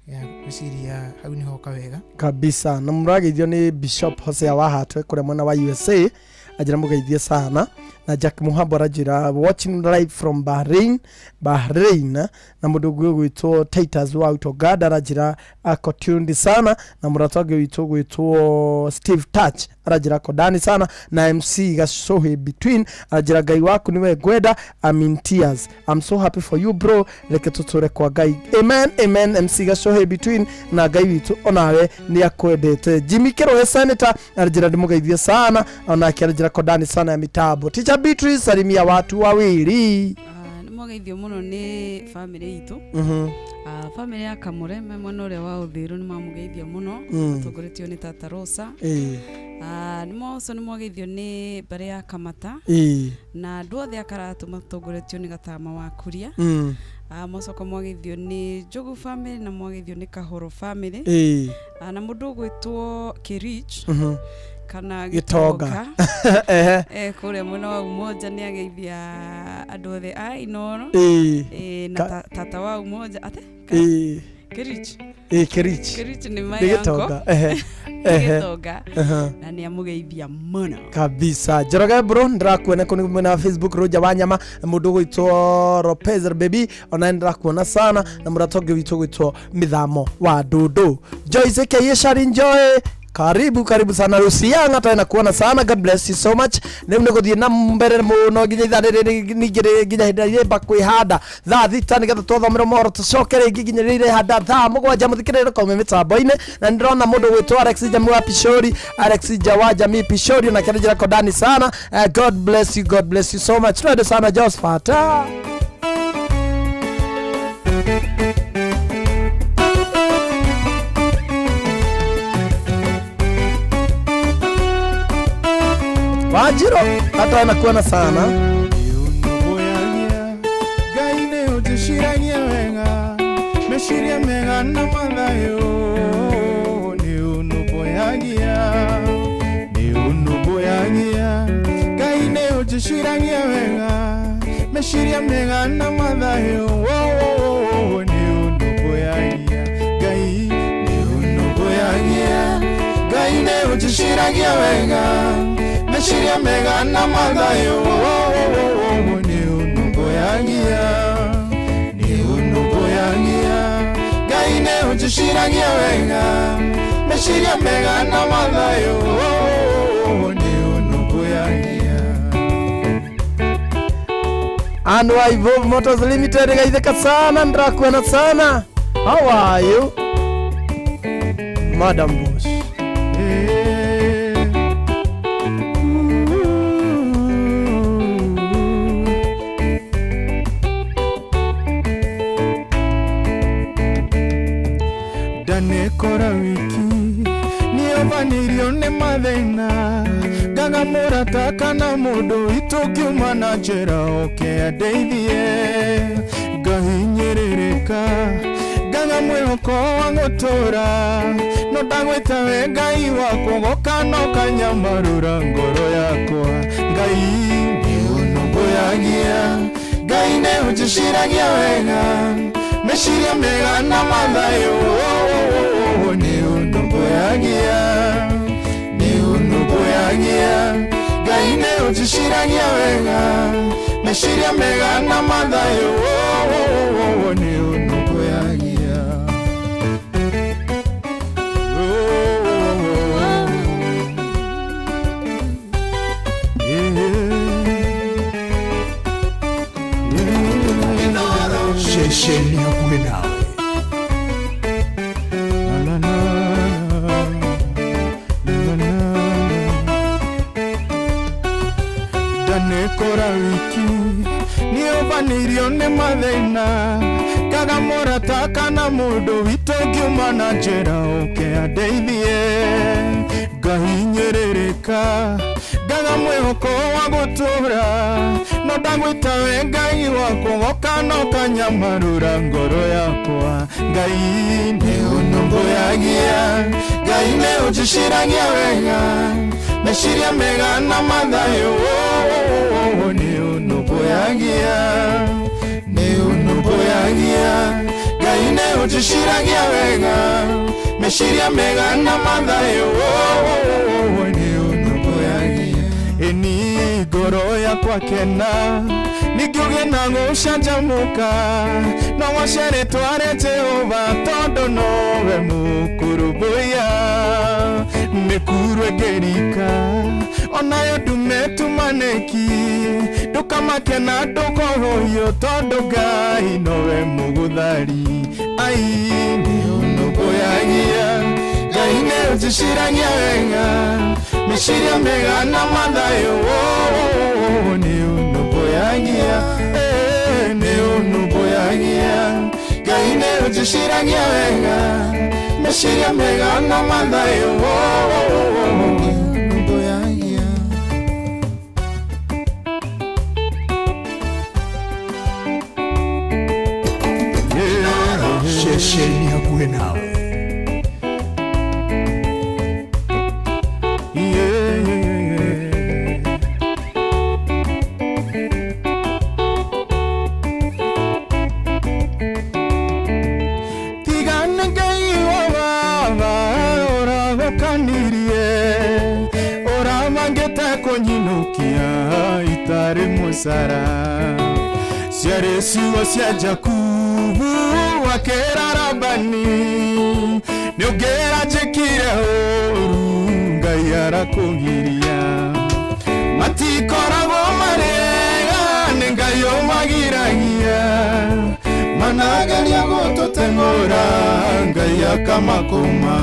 Ya gwĩciria hau nĩho kawega. Kabisa. Na mũrageithio nĩ Bishop Hosea wa Hatwe kũrĩa mwena wa USA, anjĩra mũgeithie sana. Na Jack Muhambo aranjĩra watching live from Bahrain. Na mũndũ ũngĩ ũgwĩtwo Titus wa Autogad aranjĩra ako tuned sana. Na mũrata ũngĩ witũ ũgwĩtwo Steve Touch aranjĩra ako ndani sana. Na MC Gacohi between aranjĩra Ngai waku niwe ngwenda, I'm in tears, I'm so happy for you bro, reke tũtũre kwa Ngai, amen amen. MC Gacohi between, na Ngai witũ onawe nĩ akwendete. Jimmy Kirohe senator aranjĩra ndĩmũgeithie sana, onake aranjĩra kodani sana ya mitambo. Teacher Beatrice, salimia watu wawili. mwageithio mũno nĩ bamĩrĩ itũ. Bamĩrĩ ya Kamũre me mwena ũrĩa wa Ũthĩrũ nĩ mamũgeithia mũno, matongoretio nĩ Tata Rosa. Nĩ also nĩ mwageithio nĩ mbarĩ ya Kamata na andũ othe a Karatũ matongoretio nĩ Gatama wa Kuria. Mocoka mwageithio nĩ Njogu family na mwageithio nĩ Kahoro family. Na mũndũ ũgwĩtwo Kirich kana Gĩtonga. Kũrĩa mwena wa Umoja nĩ ageithia andũ othe a Inooro. Na tata wa Umoja ate Kirich. Kirich. Kirich nĩ my uncle. Gĩtonga. Na nĩ amũgeithia mũno kabisa. Njoroge bro, ndĩrakuona kũu mwena wa Facebook Roger Wanyama, mũndũ ũgwĩtwo Lopez baby, ona ndĩrakuona sana, na mũrata ũngĩ witũ ũgwĩtwo Mĩthamo wa Ndũndũ. Joyce K Enjoy, karibu karibu sana. Luciana tena kuona sana, God bless you so much. Rĩu nĩ gũthiĩ na mbere mũno nginya ithaa rĩrĩ ningĩ nginya hĩndĩ ĩrĩa kwĩhanda thaa 6 nĩgetha twathomere mohoro tũcoke rĩngĩ nginya rĩrĩa irehanda thaa 7 mũthikĩrĩre kaume mĩtambo-inĩ. Na nĩndĩrona mũndũ gwĩtwo Alex Jamii wa Pishori, Alex Jawa Jamii Pishori, na kĩrĩa kodani sana. God bless you, God bless you so much. Twende sana Josephat. Wanjiro hata anakuona sana. Ngai nĩ ũnjĩciragia wega, meciria mega na mathayo, nĩ ũnũmbũyagia, nĩ ũnũmbũyagia. Ngai nĩ ũnjĩciragia wega, meciria mega na mathayo, nĩ ũnũmbũyagia. Ngai nĩ ũnũmbũyagia, Ngai nĩ ũnjĩciragia wega, meciria mega na mathayo, nĩ ũnũmbũyagia, nĩ ũnũmbũyagia. Ngai nĩ ũnjĩciragia wega, meciria mega na mathayo, nĩ ũnũmbũyagia. Anwa Evolve Motors Limited gaitheka sana, ndĩrakuona sana. How are you Madam Boss? Ndanekora wiki nĩovanĩirio nĩ mathĩna, ngaga mũrata kana mũndũ witũ ngiuma na njĩra oke andeithie, ngahinyĩrĩrĩka ngaga mwĩhoko wa gũtũũra, no ndagwĩta we Ngai wakwa goka no kanyamarũra ngoro yakwa. Ngai nĩ ũnũmbũyagia, Ngai nĩ ũnjĩciragia wega, meciria mega na mathayo, nĩ ũnũmbũyagia, nĩ ũnũmbũyagia. Ngai nĩ ũnjĩciragia wega, meciria mega na mathayo, nĩ ũnũmbũyagia. Ceceni hakuhĩ nawe. Ndanekora wiki nĩũvanĩirio nĩ mathĩna, ngaga mũrata kana mũndũ witũ ngiuma na njĩra oke andeithie, ngahinyĩrĩrĩka ngaga mwĩhoko wa gũtũũra, no ndagwĩta we Ngai wakwa goka no kanyamarũra ngoro yakwa. Ngai nĩ ũnũmbũyagia, Ngai nĩ ũnjĩciragia wega, meciria mega na mathayo, nĩ ũnũmbũyagia, nĩ ũnũmbũyagia. Ngai nĩ ũnjĩciragia wega, meciria mega na mathayo, nĩ ũnũmbũyagia. Ĩni ngoro yakwa kena ningĩũgĩe na gũcanjamũka, no wace rĩtwa rĩa Jehova tondũ nowe mũkũrũmbũiya. Mĩkuru ĩngĩrika onayo ndume tumanĩki, ndũkamake na ndũkohũyũ tondũ Ngai nowe mũgũthari. Ai nĩ ũnũmbũyagia, Ngai nĩ ũnjĩciragia wega, meciria mega na mathayo, nĩ ũnũmbũyagia, nĩ Njĩciragia wega meciria mega na mathayũ. Ceceni hakuhĩ nawe. Tigane Ngai wa baba ũragũkanirie ũramangĩte kũnyinũkia itarĩ mũcara ciarĩ ciugo cia Jakubu akĩra Labani nĩũngĩra njĩkire ũru Ngai arakũgiria matikoragwo marĩega nĩ Ngai ũmagiragia manageria gũtũteng'ũra Ngai akamakũma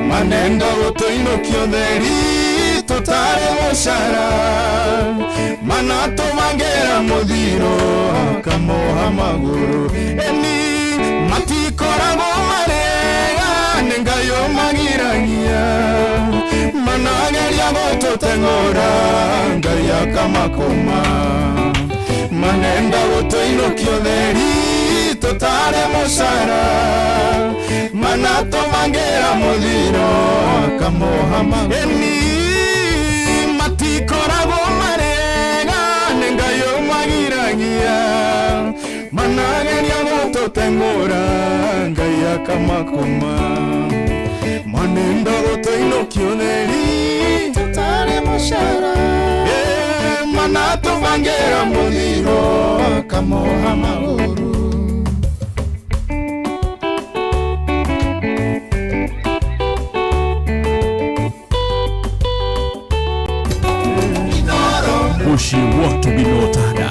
manenda gũtũinũkia ũtheri tũtarĩ mũcara manatũmangĩra mũthiro akamoha magũrũ eni matikoragwo marĩega nĩ Ngai ũmagiragia manageria gũtũteng'ũra Ngai akamakũma manenda gũtũinũkia ũtheri tũtarĩ mũcara manatũmangĩra mũthiro akamoha magũrũ eni matikoragwo marĩega nĩ Ngai ũmagiragia manageria gũtũteng'ũra Ngai akamakũma manenda gũtũinũkia ũtheri tũtarĩ mũcara manatũbangĩra mũthiro akamoha magũrũ. Mũciĩ wa Tũginotada.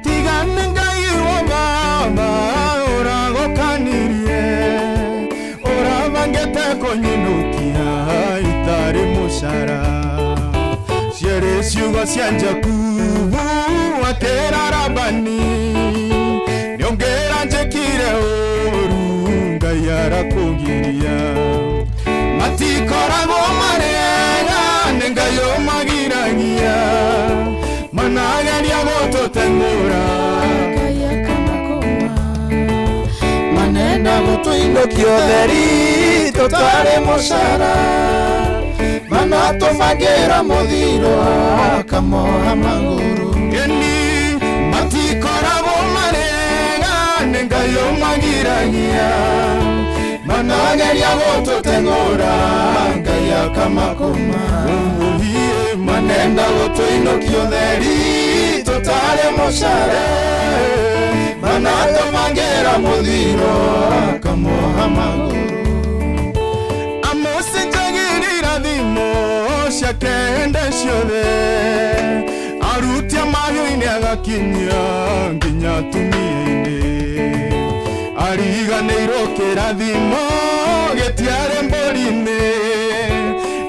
Tigane Ngai wa baba ũragũkanirie ũrabangĩte kũnyinũkia itarĩ mũcara ciarĩ ciugo cia Jakubu akĩra Labani nĩũngĩra njĩkire ũru Ngai arakũgiria matikoragwo marĩega nĩ Ngai ũmagiragia manageria gũtũteng'ũra Ngai akamakũma manenda gũtũinũkia ũtheri tũtarĩ mũcara manatũbangĩra mũthiro akamoha magũrũ eni matikoragwo marĩega nĩ Ngai ũmagiragia manageria gũtũteng'ũra Ngai akamakũma manenda gũtũinũkia ũtheri tũtarĩ mũcara manatũbangĩra mũthiro akamoha magũrũ amũcinjagĩria irathimo ciake hĩndĩ ciothe arutia mahiũ-inĩ agakinyia nginya atumia-inĩ ariganĩirwo kĩrathimo gĩtiarĩ mbũri-inĩ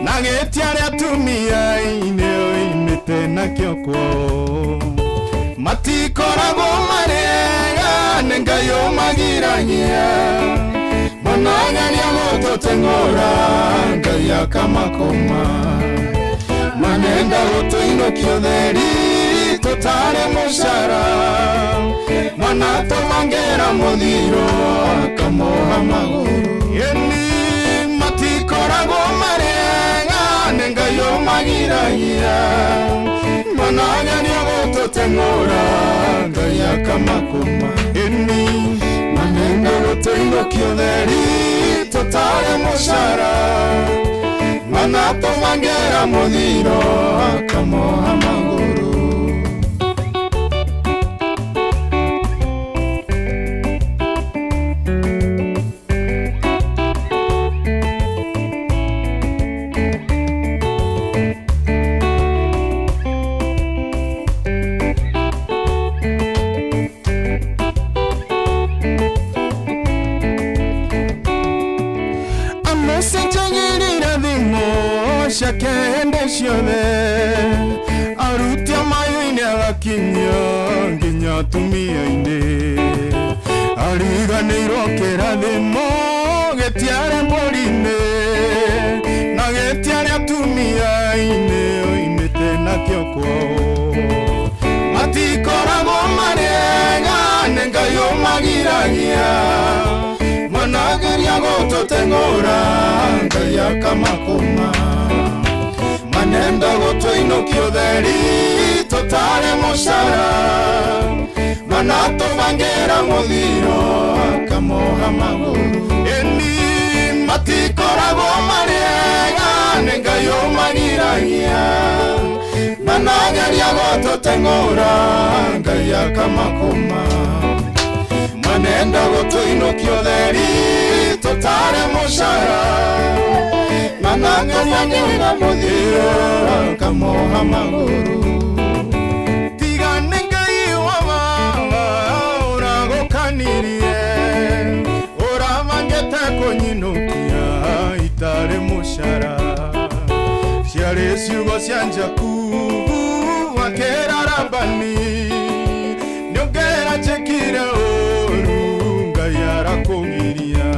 na gĩtiarĩ atumia-inĩ oimĩte nakĩo kwao matikoragwo marĩega nĩ Ngai ũmagiragia manageria gũtũteng'ũra Ngai akamakũma manenda gũtũinũkia ũtheri tũtarĩ mũcara manatũmangĩra mũthiro akamoha magũrũ eni matikoragwo marĩega nĩ Ngai ũmagiragia manageria gũtũteng'ũra Ngai akamakũma eni manenda gũtũinũkia ũtheri tũtarĩ mũcara manatũbangĩra mũthiro akamoha magũrũ. Ciothe arutia mayũ-inĩ agakinyia nginya atumia-inĩ ariganĩirwo kĩrathimo gĩtiarĩ mbũri-inĩ na gĩtiarĩ atumia-inĩ oimĩte nakĩo kwao matikoragwo marĩ ega nĩ Ngai ũmagiragia manageria gũtũteng'ũra Ngai akamakũma manenda gũtũinũkia ũtheri tũtarĩ mũcara manatũbangĩra mũthiro akamoha magũrũ ĩni matikoragwo marĩ ega nĩ Ngai ũmagiragia manageria gũtũteng'ũra Ngai akamakũma manenda gũtũinũkia ũtheri tũtarĩ mũcara manatũbangĩra mũthiro akamoha magũrũ tiga nĩ Ngai wa baba ũragũkanirie ũrabangĩte kũnyinũkia itarĩ mũcara ciarĩ ciugo cia Jakubu akĩra Labani nĩũngĩra njĩkire ũũru Ngai arakũgiria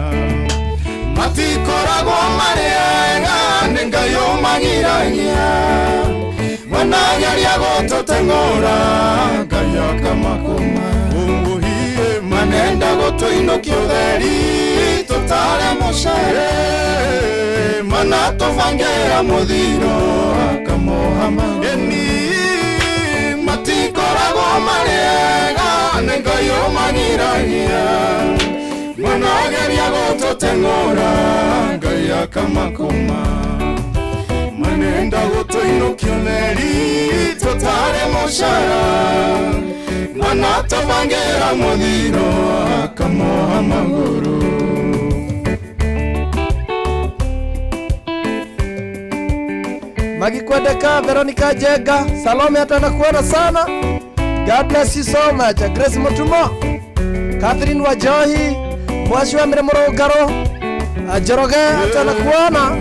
matikoragwo marĩ ega nĩ Ngai ũmagiragia manageria gũtũteng'ũra Ngai akamakũma ũhie manenda gũtũinũkia ũtheri tũtarĩ mũcara manatũbangĩra mũthiro akamoha ĩni matikoragwo marĩ ega nĩ Ngai ũmagiragia manageria gũtũteng'ũra Ngai akamakũma manenda gũtũinũkia ũtheri tũtarĩ mũcara manatũbangĩra mũthiro akamoha magũrũ. Magikwendeka Veronica Jenga, Salome atanakuona sana. God bless you so much. Grace Mutumo, Catherine Wajohi, Mwashi wa Mire Murungaro, Njoroge atanakuona.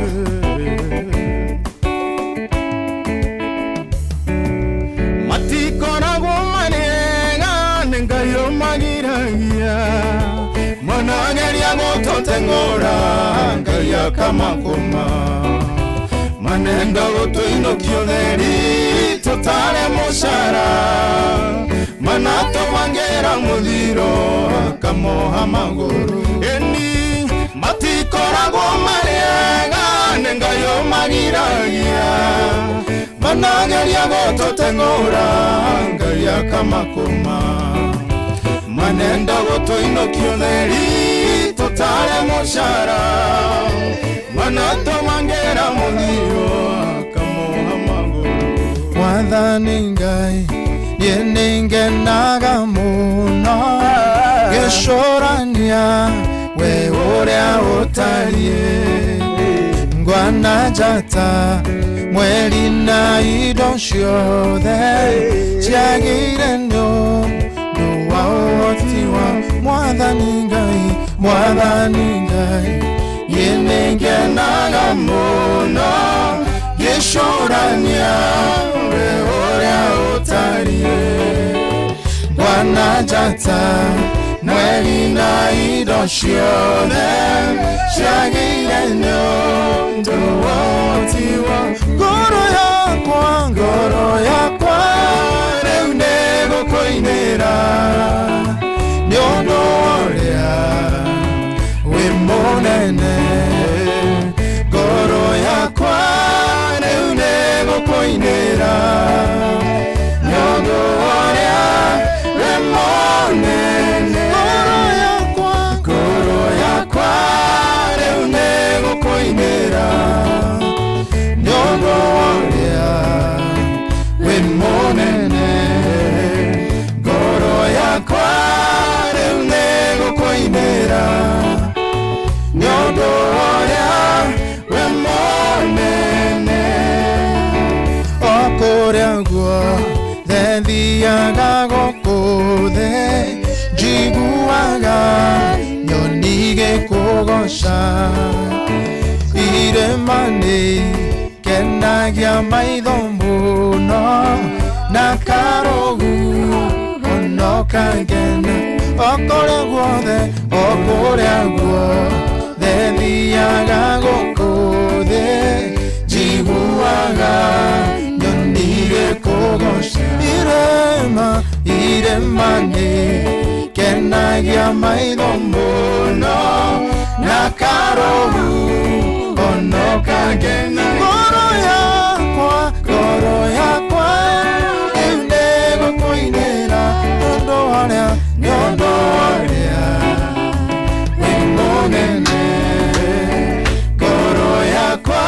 Matikoragwo marĩ ega nĩ Ngai ũmagiragia manageria gũtũteng'ũra Ngai akamakũma manenda gũtũinũkia ũtheri tũtarĩ mũcara manatũbangĩra mũthiro akamoha magũrũ ĩni matikoragwo marĩ ega nĩ Ngai ũmagiragia manageria gũtũteng'ũra Ngai akamakũma manenda gũtũinũkia ũtheri tũtarĩ mũcara manatũbangĩra mũthiro akamoha magũrũ. Mwathani Ngai niĩ nĩngenaga mũno ngĩcũrania we ũrĩa ũtariĩ ngwana njata mweri na indo ciothe ciagĩire nĩ ũndũ wa ũhoti wa Mwathani Ngai. Mwathani Ngai niĩ nĩngenaga mũno ngĩcũrania we ũrĩa ũtariĩ ngwana njata mweri na indo ciothe ciagĩire nĩ ũndũ wa ũhoti wa ngoro yakwa rĩu nĩgũkũinĩra nĩ ũndũ ũrĩa wĩ mũnene ngoro yakwa rĩu nĩgũkũinĩra nĩ ũndũ ũrĩa wĩ mũnene ngoro yakwa rĩu nĩgũkũinĩra nĩ ũndũ ũrĩa wĩ mũnene ngoro yakwa rĩu nĩgũkũinĩra nĩ ũndũ ũrĩa wĩ mũnene. O kũrĩa guothe thiaga gũkũ thĩ njiguaga nyoni igĩkũgoca irĩma nĩ kenaga Kenagia maitho mũno na karogu ono kangena o kũrĩa guothe o kũrĩa guothe thiaga gũkũ thĩ njiguaga nyoni igĩkũgoca irĩma irĩma nĩ kenagia maitho mũno na karohu ono kangena ngoro yakwa rĩu nĩgũkũinĩra nĩũndũ warĩa nĩũndũ warĩa wĩ mũnene ngoro yakwa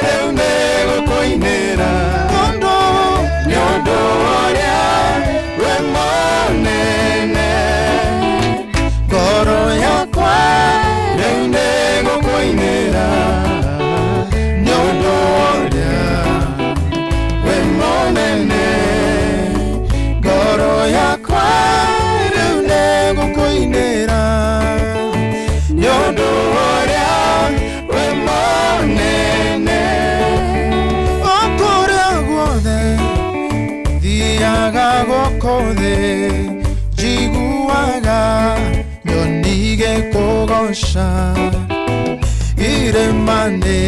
rĩu nĩgũkũinĩra nĩũndũ nĩũndũ warĩa wĩ mũnene ngoro yakwa rĩu nĩgũkũinĩra nĩũndũ warĩa wĩ mũnene ngoro yakwa rĩu nĩgũkũinĩra nĩũndũ ũrĩa wĩ mũnene o kũrĩa guothe thiaga gũkũ thĩ njiguaga nyoni igĩkũgoca irĩma nĩ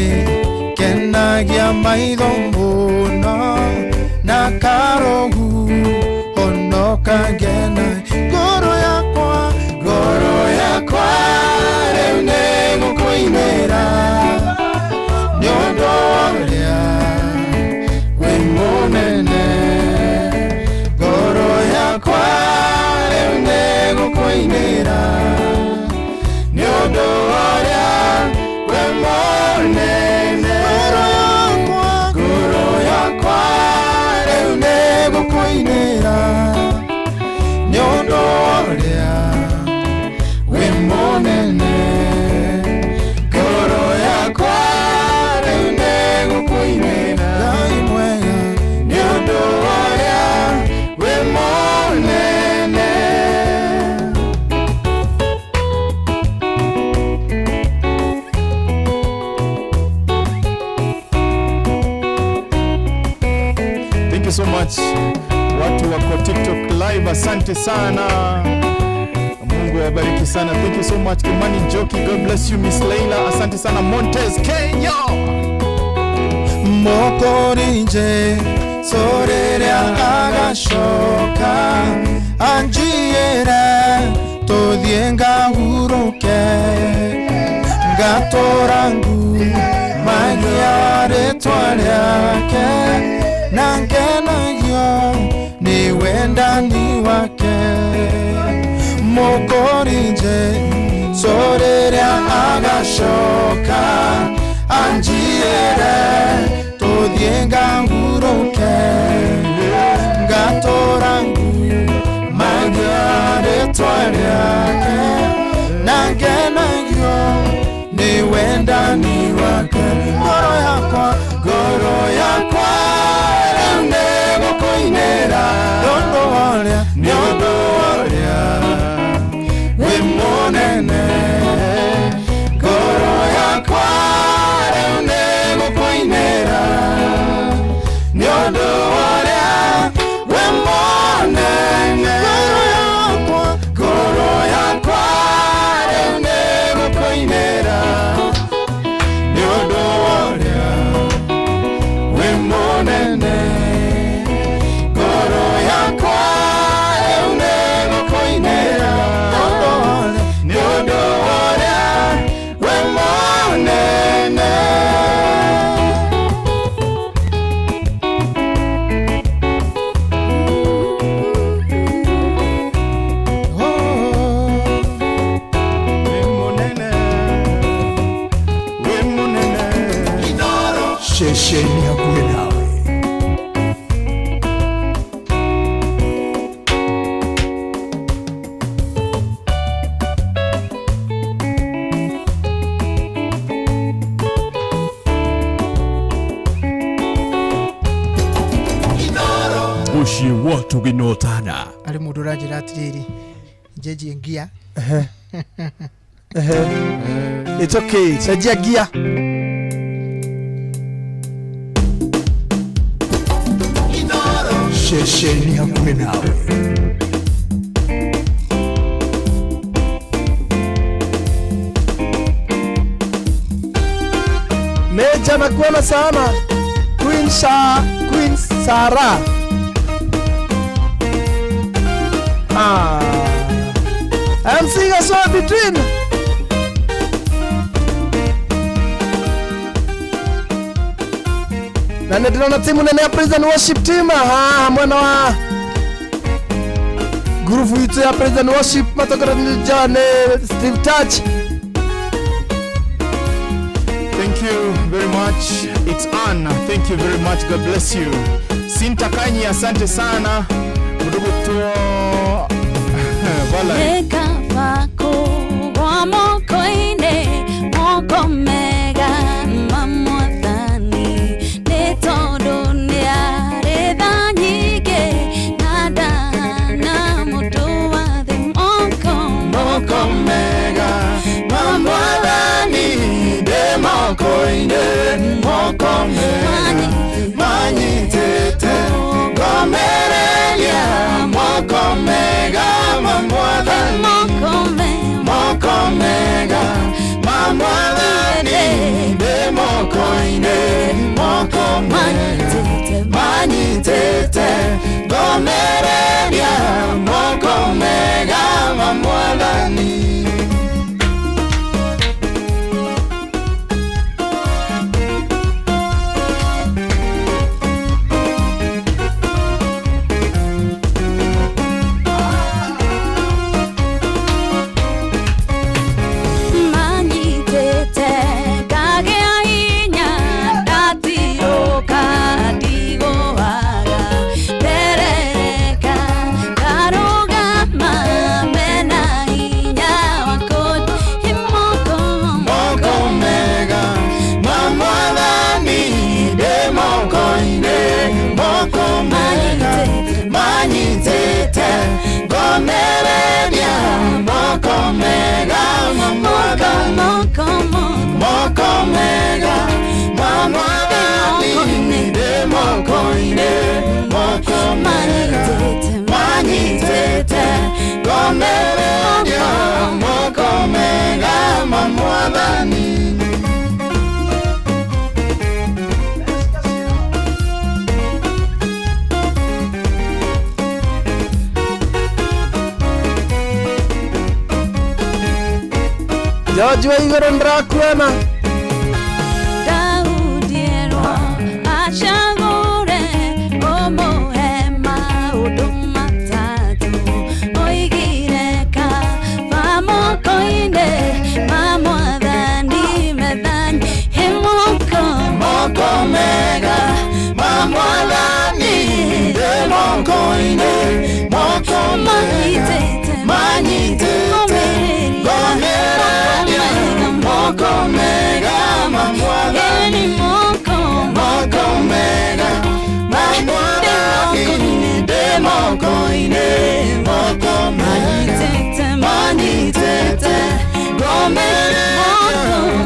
kenagia maitho mũno na karogu ono kangena ngoro yakwa rĩu nĩgũkũinĩra nĩũndũ ũrĩa wĩ mũnene ngoro yakwa rĩu nĩgũkũinĩra nĩũndũ ũrĩa wĩ mũnene ngoro yakwa rĩu nĩgũkũinĩra nĩũndũ ũrĩa wĩ mũnene ngoro yakwa rĩu nĩgũkũinĩra Ngai mwega nĩũndũ ũrĩa wĩ mũnene. Thank you so much watu wako TikTok live, asante sana. Mungu awabariki sana. Thank you so much Kimani Njoki, God bless you. Miss Leila, asante sana. Montez Kenya Mokorinje sorerea agashoka anjiera tuthie ngahuruke ngatora ngu magia rĩtwa rĩake na ngenagio nĩ wendani wake Mokorinje sorerea agashoka anjiere tuthie ngahuruke ngatora ngu magia rĩtwa rĩake na ngenagio nĩ wendani wake ngoro yakwa rĩu nĩgũkũinĩra nĩũndũ ũrĩa nĩũndũ ũrĩa wĩ mũnene ngoro yakwa rĩu nĩgũkũinĩra nĩũndũ ũrĩa wĩ mũnene ngoro yakwa rĩu nĩgũkũinĩra nĩũndũ ũrĩa wĩ mũnene ngoro yakwa rĩu nĩgũkũinĩra nĩũndũ ũrĩa wĩ mũnene. Shesheni hakuwe nawe. Muciĩ wa Tũgĩnotana. Arĩ mũndũ ũranjĩra atĩrĩrĩ njenjie ngia. It's okay, cenjia ngia. Ceceni hakuhĩ nawe. Meja nakuona sana. Queen Sha, Queen Sara. Ah. MC Gasoa between. Na nĩ ndĩrona timu nene ya Praise and Worship team haha mwena wa ngurubu itũ ya Praise and Worship matongoretio nĩ Steve Touch. Thank you very much. It's Ann. Thank you very much. God bless you. Sinta Kanyi, asante sana. Ndugu tu Valerie. Manyitete gomereria moko mega mamwathani moko mega mamwathani ndĩ moko-inĩ moko mega manyitete gomereria moko mega mamwathani. George wa igũrũ ndĩrakuona. Daudi erwo acagũre ũmũhe maũndũ matatũ oigire kaba moko-inĩ ma Mwathani methani he moko moko mega ma Mwathani ndĩ moko-inĩ moko mega manyitĩte gomereria moko mega ma Mwathani moko mega ma Mwathani ndĩ moko-inĩ moko mega manyitĩte gomereria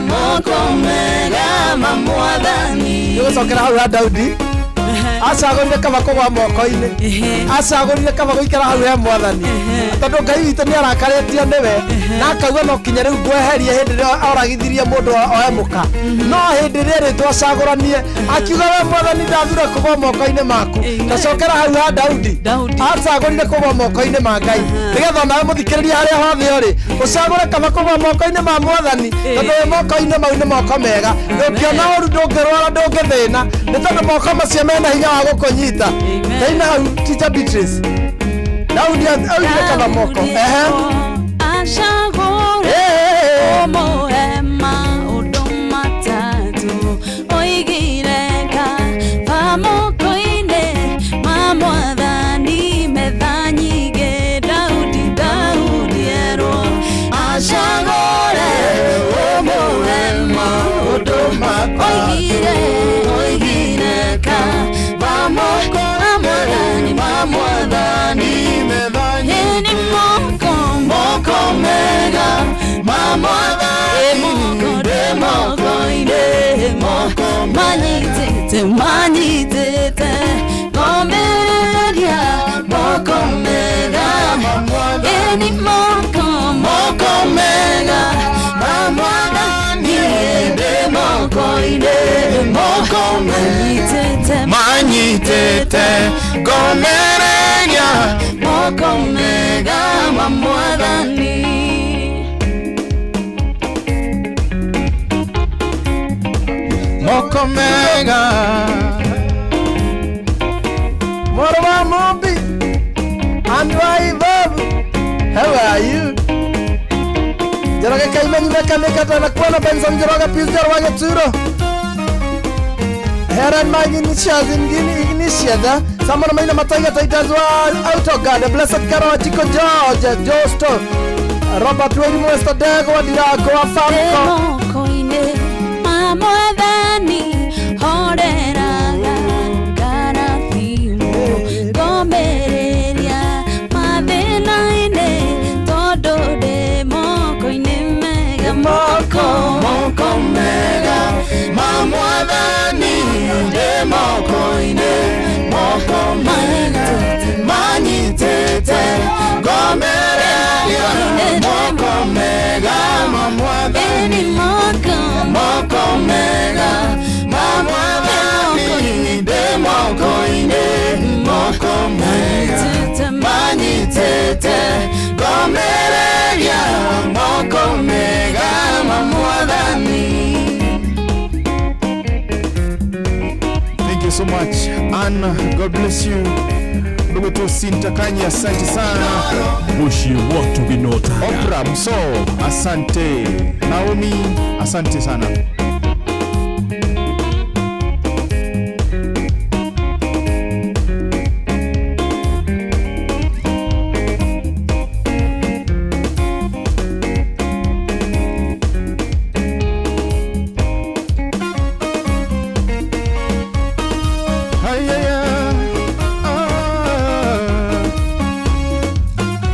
moko mega ma Mwathani. Nĩgũcokera hau ha Daudi acagũrire kaba kũgwa moko-inĩ, acagũrire kaba gũikara hau he Mwathani, tondũ Ngai witũ nĩ arakarĩtio nĩwe na akauga no kinya rĩu ngweherie hĩndĩ ĩrĩa oragithirie mũndũ oe mũka, no hĩndĩ ĩrĩa ĩrĩtwo acagũranie akiuga we Mwathani ndathura kũgwa moko-inĩ maku. Tacokera hau ha Daudi acagũrire kũgwa moko-inĩ ma Ngai nĩgetha onawe mũthikĩrĩria harĩa hothe ũrĩ ũcagũre kaba kũgwa moko-inĩ ma Mwathani, tondũ wĩ moko-inĩ mau nĩ moko mega, ndũngĩona ũru, ndũngĩrwara, ndũngĩthĩna, nĩ tondũ moko macio mena hinya wa gũkũnyita. Ndaina hau Teacher Beatrice Daudi augire kaba moko ehe acagũre ũmũhe maũndũ matatũ oigire kaba moko-inĩ ma Mwathani metha nyingĩ. Daudi Daudi erwo acagũre ũmũhe maũndũ oigire oigire kaba moko ma Mwathani methani moko moko mega ma Mwathani ndĩ moko-inĩ moko manyitĩte manyitĩte gomereria Ĩni moko, moko mega ma Mwathani, ndĩ moko-inĩ, moko manyitĩte, manyitĩte ngomereria moko mega ma Mwathani. Moko mega. Moro wa Mumbi and Waibabu, how are you? Njoroge Kaimenyi Meka na kuona Benson Njoroge Pius Njoroge Geturo Heran Maginishas Ignishia Samona Maina Mataiga Titans wa Autoguard Blessed Karo Chico George Josto Robert Wayne Mwesta Dego wa Dirako wa Famco Moko-inĩ ma Mwathani horeraga ngarathimwo ngomĩrĩria mathĩna-inĩ tondũ ndĩ moko-inĩ mega, moko, moko mega ma Mwathani, ndĩ moko-inĩ, moko mega manyitĩte ngomereria moko mega ma Mwathani, Ĩni moko, moko mega ma Mwathani, ndĩ moko-inĩ, moko mega manyitĩte ngomereria moko mega ma Mwathani. Thank you so much Anna, God bless you. Ndugu Tosin Takanyi, asante sana. Mushi watu binota. Oprah Mso, asante. Naomi, asante sana.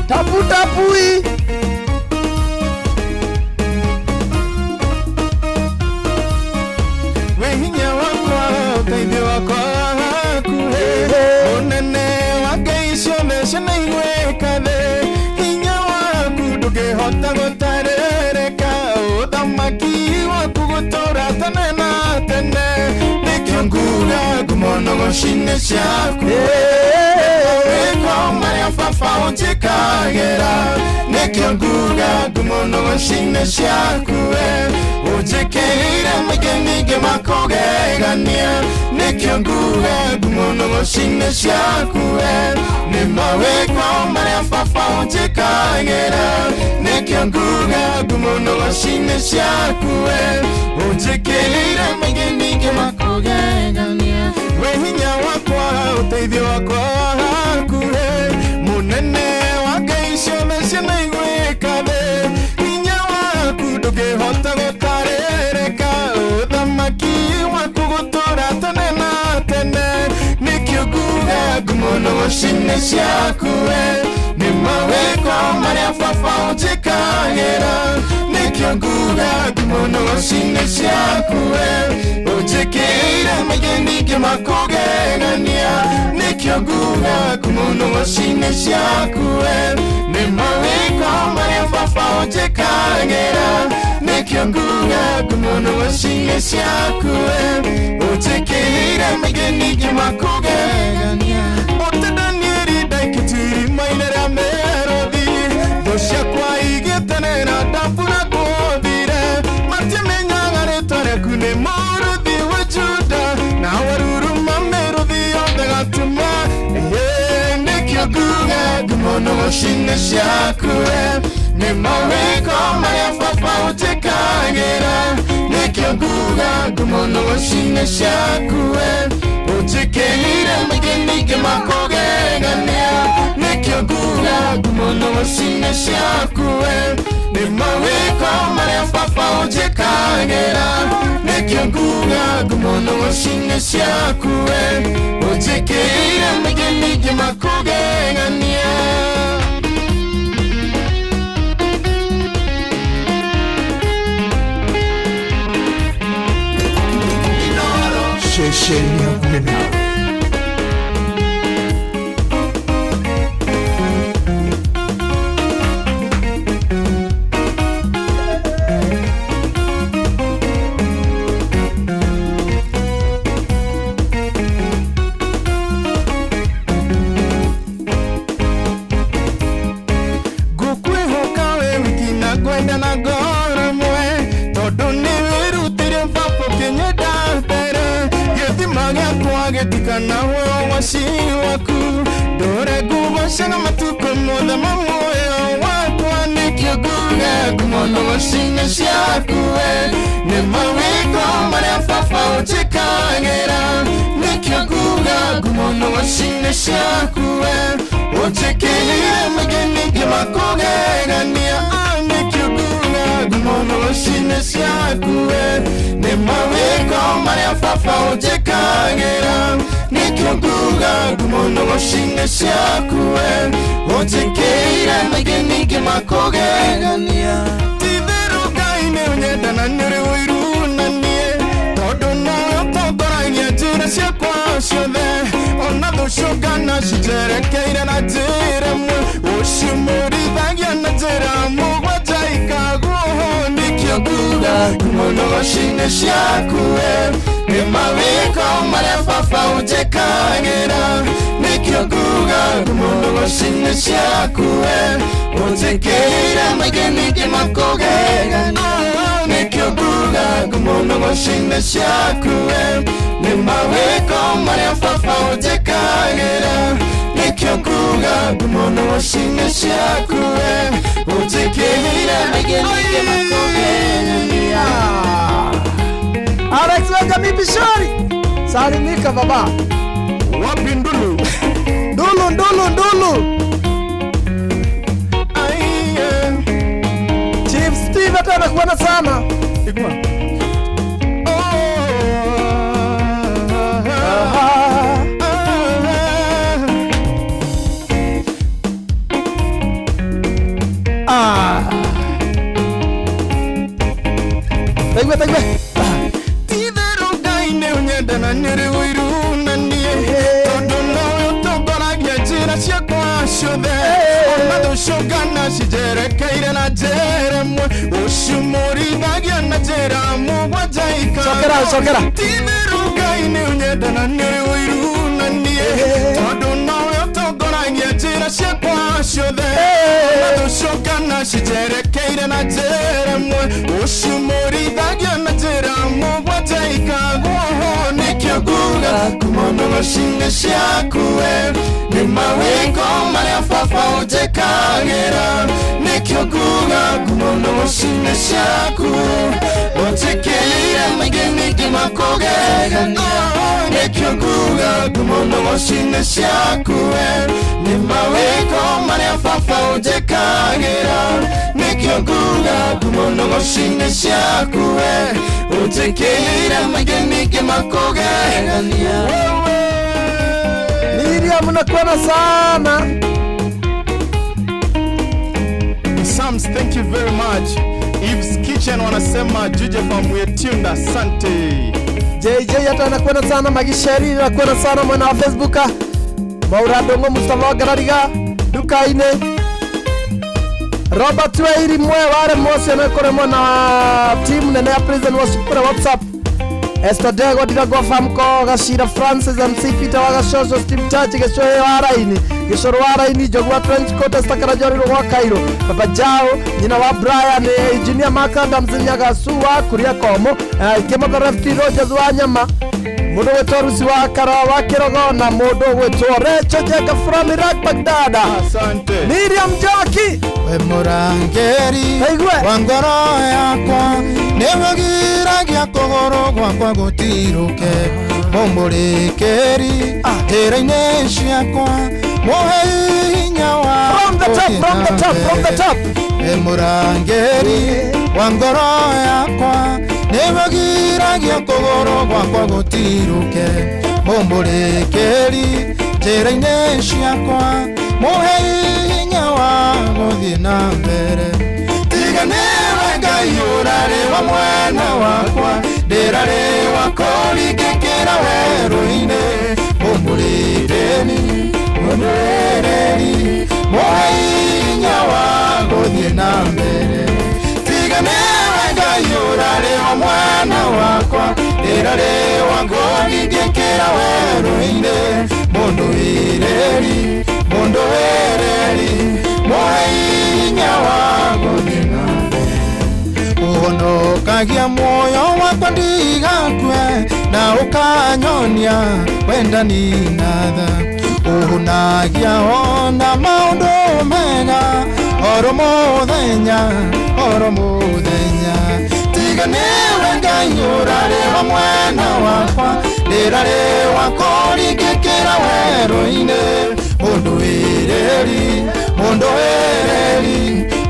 Tapu tapui. Wehinya wakwa uteithio wakwa hakuhĩ ũnene wa Ngai ciothe cianaigwĩka thĩ hinya waku ndũngĩhota gũtarĩrĩka ũthamaki waku gũtũũra tene na tene nĩkĩo nguga ngumo nũgũci-inĩ ciaku mawĩko marĩa baba ũnjĩkagĩra nĩkĩo nguga ngumo nũgũci-inĩ ciaku ũnjĩkĩire maingĩ mingĩ makũgegania nĩkĩo nguga ngumo nũgũci-inĩ ciaku nĩ mawĩko marĩa baba ũnjĩkagĩra nĩkĩo nguga ngumo nũgũci-inĩ ciaku ũnjĩkĩire maingĩ mingĩ makũgegania wĩ hinya wakwa ũteithio wakwa hakuhĩ mũnene wa Ngai ciothe cianaigwĩka thĩ hinya waku ndũngĩhota gũtarĩrĩka ũthamaki waku gũtũũra tene na tene nĩkĩo nguga ngumo nũgũci-inĩ ciaku nĩ mawĩko marĩa baba ũnjĩkagĩra nĩkĩo nguga ngumo nũgũci-inĩ ciaku ũnjĩkĩire maingĩ mingĩ makũgegania nĩkĩo nguga ngumo nũgũci-inĩ ciaku nĩ mawĩko marĩa baba ũnjĩkagĩra nĩkĩo nguga ngumo nũgũci-inĩ ciaku ũnjĩkĩire maingĩ mingĩ makũgegania ũte Danieli ndaikĩtiri-inĩ rĩa mĩrũthi thũ ciakwa igĩtenera ndabura gũthire matiamenyaga rĩtwa rĩaku nĩ mũrũthi wa Juda na waruruma mĩrũthi yothe gatuma nĩkĩo nguga ngumo nũgũci-inĩ ciaku nĩ mawĩko marĩa baba ũnjĩkagĩra nĩkĩo nguga ngumo nũgũci-inĩ ciaku ũnjĩkĩire maingĩ mingĩ makũgegania nĩkĩo nguga ngumo nũgũci-inĩ ciaku nĩ mawĩko marĩa baba ũnjĩkagĩra nĩkĩo nguga ngumo nũgũci-inĩ ciaku ũnjĩkĩire maingĩ mingĩ makũgegania. Ceceni hakuhĩ nawe. Ndikanahwe ũgoci waku ndũre ngugocaga matukũ mothe ma muoyo wakwa nĩkĩo nguga ngumo nũgũcine ciaku we nĩ mawĩko marĩa baba ũnjĩkagĩra nĩkĩo nguga ngumo nũgũcine ciaku we ũnjĩkĩire maingĩ ningĩ makũgegania nĩkĩo nguga ngumo nũgũcine ciaku we nĩ mawĩko marĩa baba ũnjĩkagĩra nĩkĩo nguga ngumo nũgũcine ciaku we ũnjĩkĩire maingĩ ningĩ makũgegania ti-itherũ Ngai nĩ ũnyenda na nĩ ũrĩ ũiru na niĩ tondũ nowe ũtongoragia njĩra ciakwa ciothe ona thũcũngana cinjerekeire na njĩra ĩmwe ũcimũrithagia na njĩra mũgwanja ikaguo nĩkĩo nguga ngumo nũgũcine ciaku we nĩ mawĩko marĩa baba ũnjĩkagĩra nĩkĩo nguga ngumo nũgũcine ciaku we ũnjĩkĩire maingĩ ningĩ makũgegania nĩkĩo nguga ngumo nũgũcine ciaku we nĩ mawĩko marĩa baba ũnjĩkagĩra nĩkĩo nguga ngumo nũgũcine ciaku we ũnjĩkĩire maingĩ ningĩ makũgegania. Alex Benjamin Bishori, salimika baba. Wapi ndulu? Ndulu ndulu ndulu. Chief Steve hata anakuona sana. Igwa. Taigwe taigwe. Ti-itherũ Ngai nĩ ũnyenda na nĩ ũrĩ ũiru na niĩ tondũ nowe ũtongoragia njĩra ciakwa ciothe ona thũcũngana cinjerekeire na njĩra ĩmwe ũcimũrithagia na njĩra mũgwanja Cokera, cokera. Ti-itherũ Ngai nĩ ũnyenda na nĩ ũrĩ ũiru na niĩ tondũ nowe ũtongoragia njĩra ciakwa ciothe ona thũcũngana cinjerekeire na njĩra ĩmwe ũcimũrithagia na njĩra mũgwanja ikaguo nĩkĩo nguga ngumo nũgũcine ciaku we nĩ mawĩko marĩa baba ũnjĩkagĩra nĩkĩo nguga ngumo nũgũcine ciaku ũnjĩkĩire maingĩ ningĩ makũgegania nĩkĩo nguga ngumo nũgũcine ciaku we nĩ mawĩko marĩa baba ũnjĩkagĩra nĩkĩo nguga ngumo nũgũcine ciaku we ũnjĩkĩire maingĩ ningĩ makũgegania. Miriam nakuona sana. Sams, thank you very much. Eve's Kitchen wanasema Juje Farm we tuned, asante. JJ hata anakuona sana, Magisheri anakuona sana mwana wa Facebook. Maura Dongo Mustafa Garariga dukaine. Robert Wairi mwe ware mose anakore mwana team nene ya prison worship kure WhatsApp. Esther Dego Dirago Famko Gashira Francis MC Peter Wagashoso Steve Church Geshoe Waraini Geshoro Waraini Jogwa Trench Coat Esther Karajori wa Cairo Baba Jao nyina wa Brian Engineer Mark Adams Nyagasuwa kuria Komo Kemotho Lefty Rogers wa Nyama mundu gwitwo Rusi wa Kara wa Kirogo na mundu gwitwo Recho Jeka from Iraq Baghdad. Asante Miriam Joki we murangeri wa ngoro yakwa nĩwĩgiragia kũgũrũ gwakwa gũtirũke mũmũrĩkĩri njĩra-inĩ ciakwa mũhe hinya wa From the top, from the top, from the top. We mũrangĩri wa ngoro yakwa nĩwĩgiragia kũgũrũ gwakwa gũtirũke mũmũrĩkĩri njĩra-inĩ ciakwa mũhe hinya wa gũthiĩ na mbere tiga nĩwe Ngai ũrarĩ wa mwena wakwa ndĩrarĩ wa kũringĩkĩra werũ-inĩ mũmũrĩrĩni mũmũrĩrĩri mũhe hinya wa gũthiĩ na mbere tiga nĩwe Ngai ũrarĩ wa mwena wakwa ndĩrarĩ wa kũringĩkĩra werũ-inĩ mũndũ wĩrĩri mũndũ wĩrĩri mũhe hinya wa gũthiĩ na mbere uhonokagia muoyo wakwa ndigakue Na ũkanyonia wendani na tha ũhunagia ona maũndũ mega oro mũthenya oro mũthenya tiga nĩwe Ngai ũrarĩ wa mwena wakwa ndĩrarĩ wa kũringĩkĩra werũ-inĩ mũndũ wĩrĩri mũndũ wĩrĩri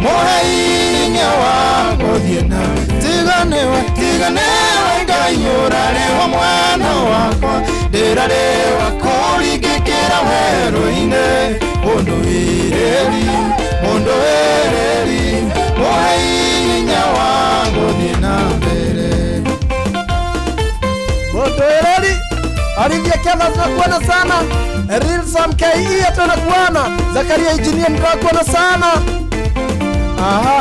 mũhe hinya wa gũthiĩ na tiga nĩwe Ngai ũrarĩ wa mwena wakwa ndĩrarĩ wa kũringĩkĩra werũ-inĩ mũndũ wĩrĩri mũndũ wĩrĩri mũhe hinya wa gũthiĩ na mbere. Mũndũ wĩrĩri Olivia Kevas tunakuona sana. Real Sam KE tunakuona. Zakaria Engineer tunakuona sana. Aha.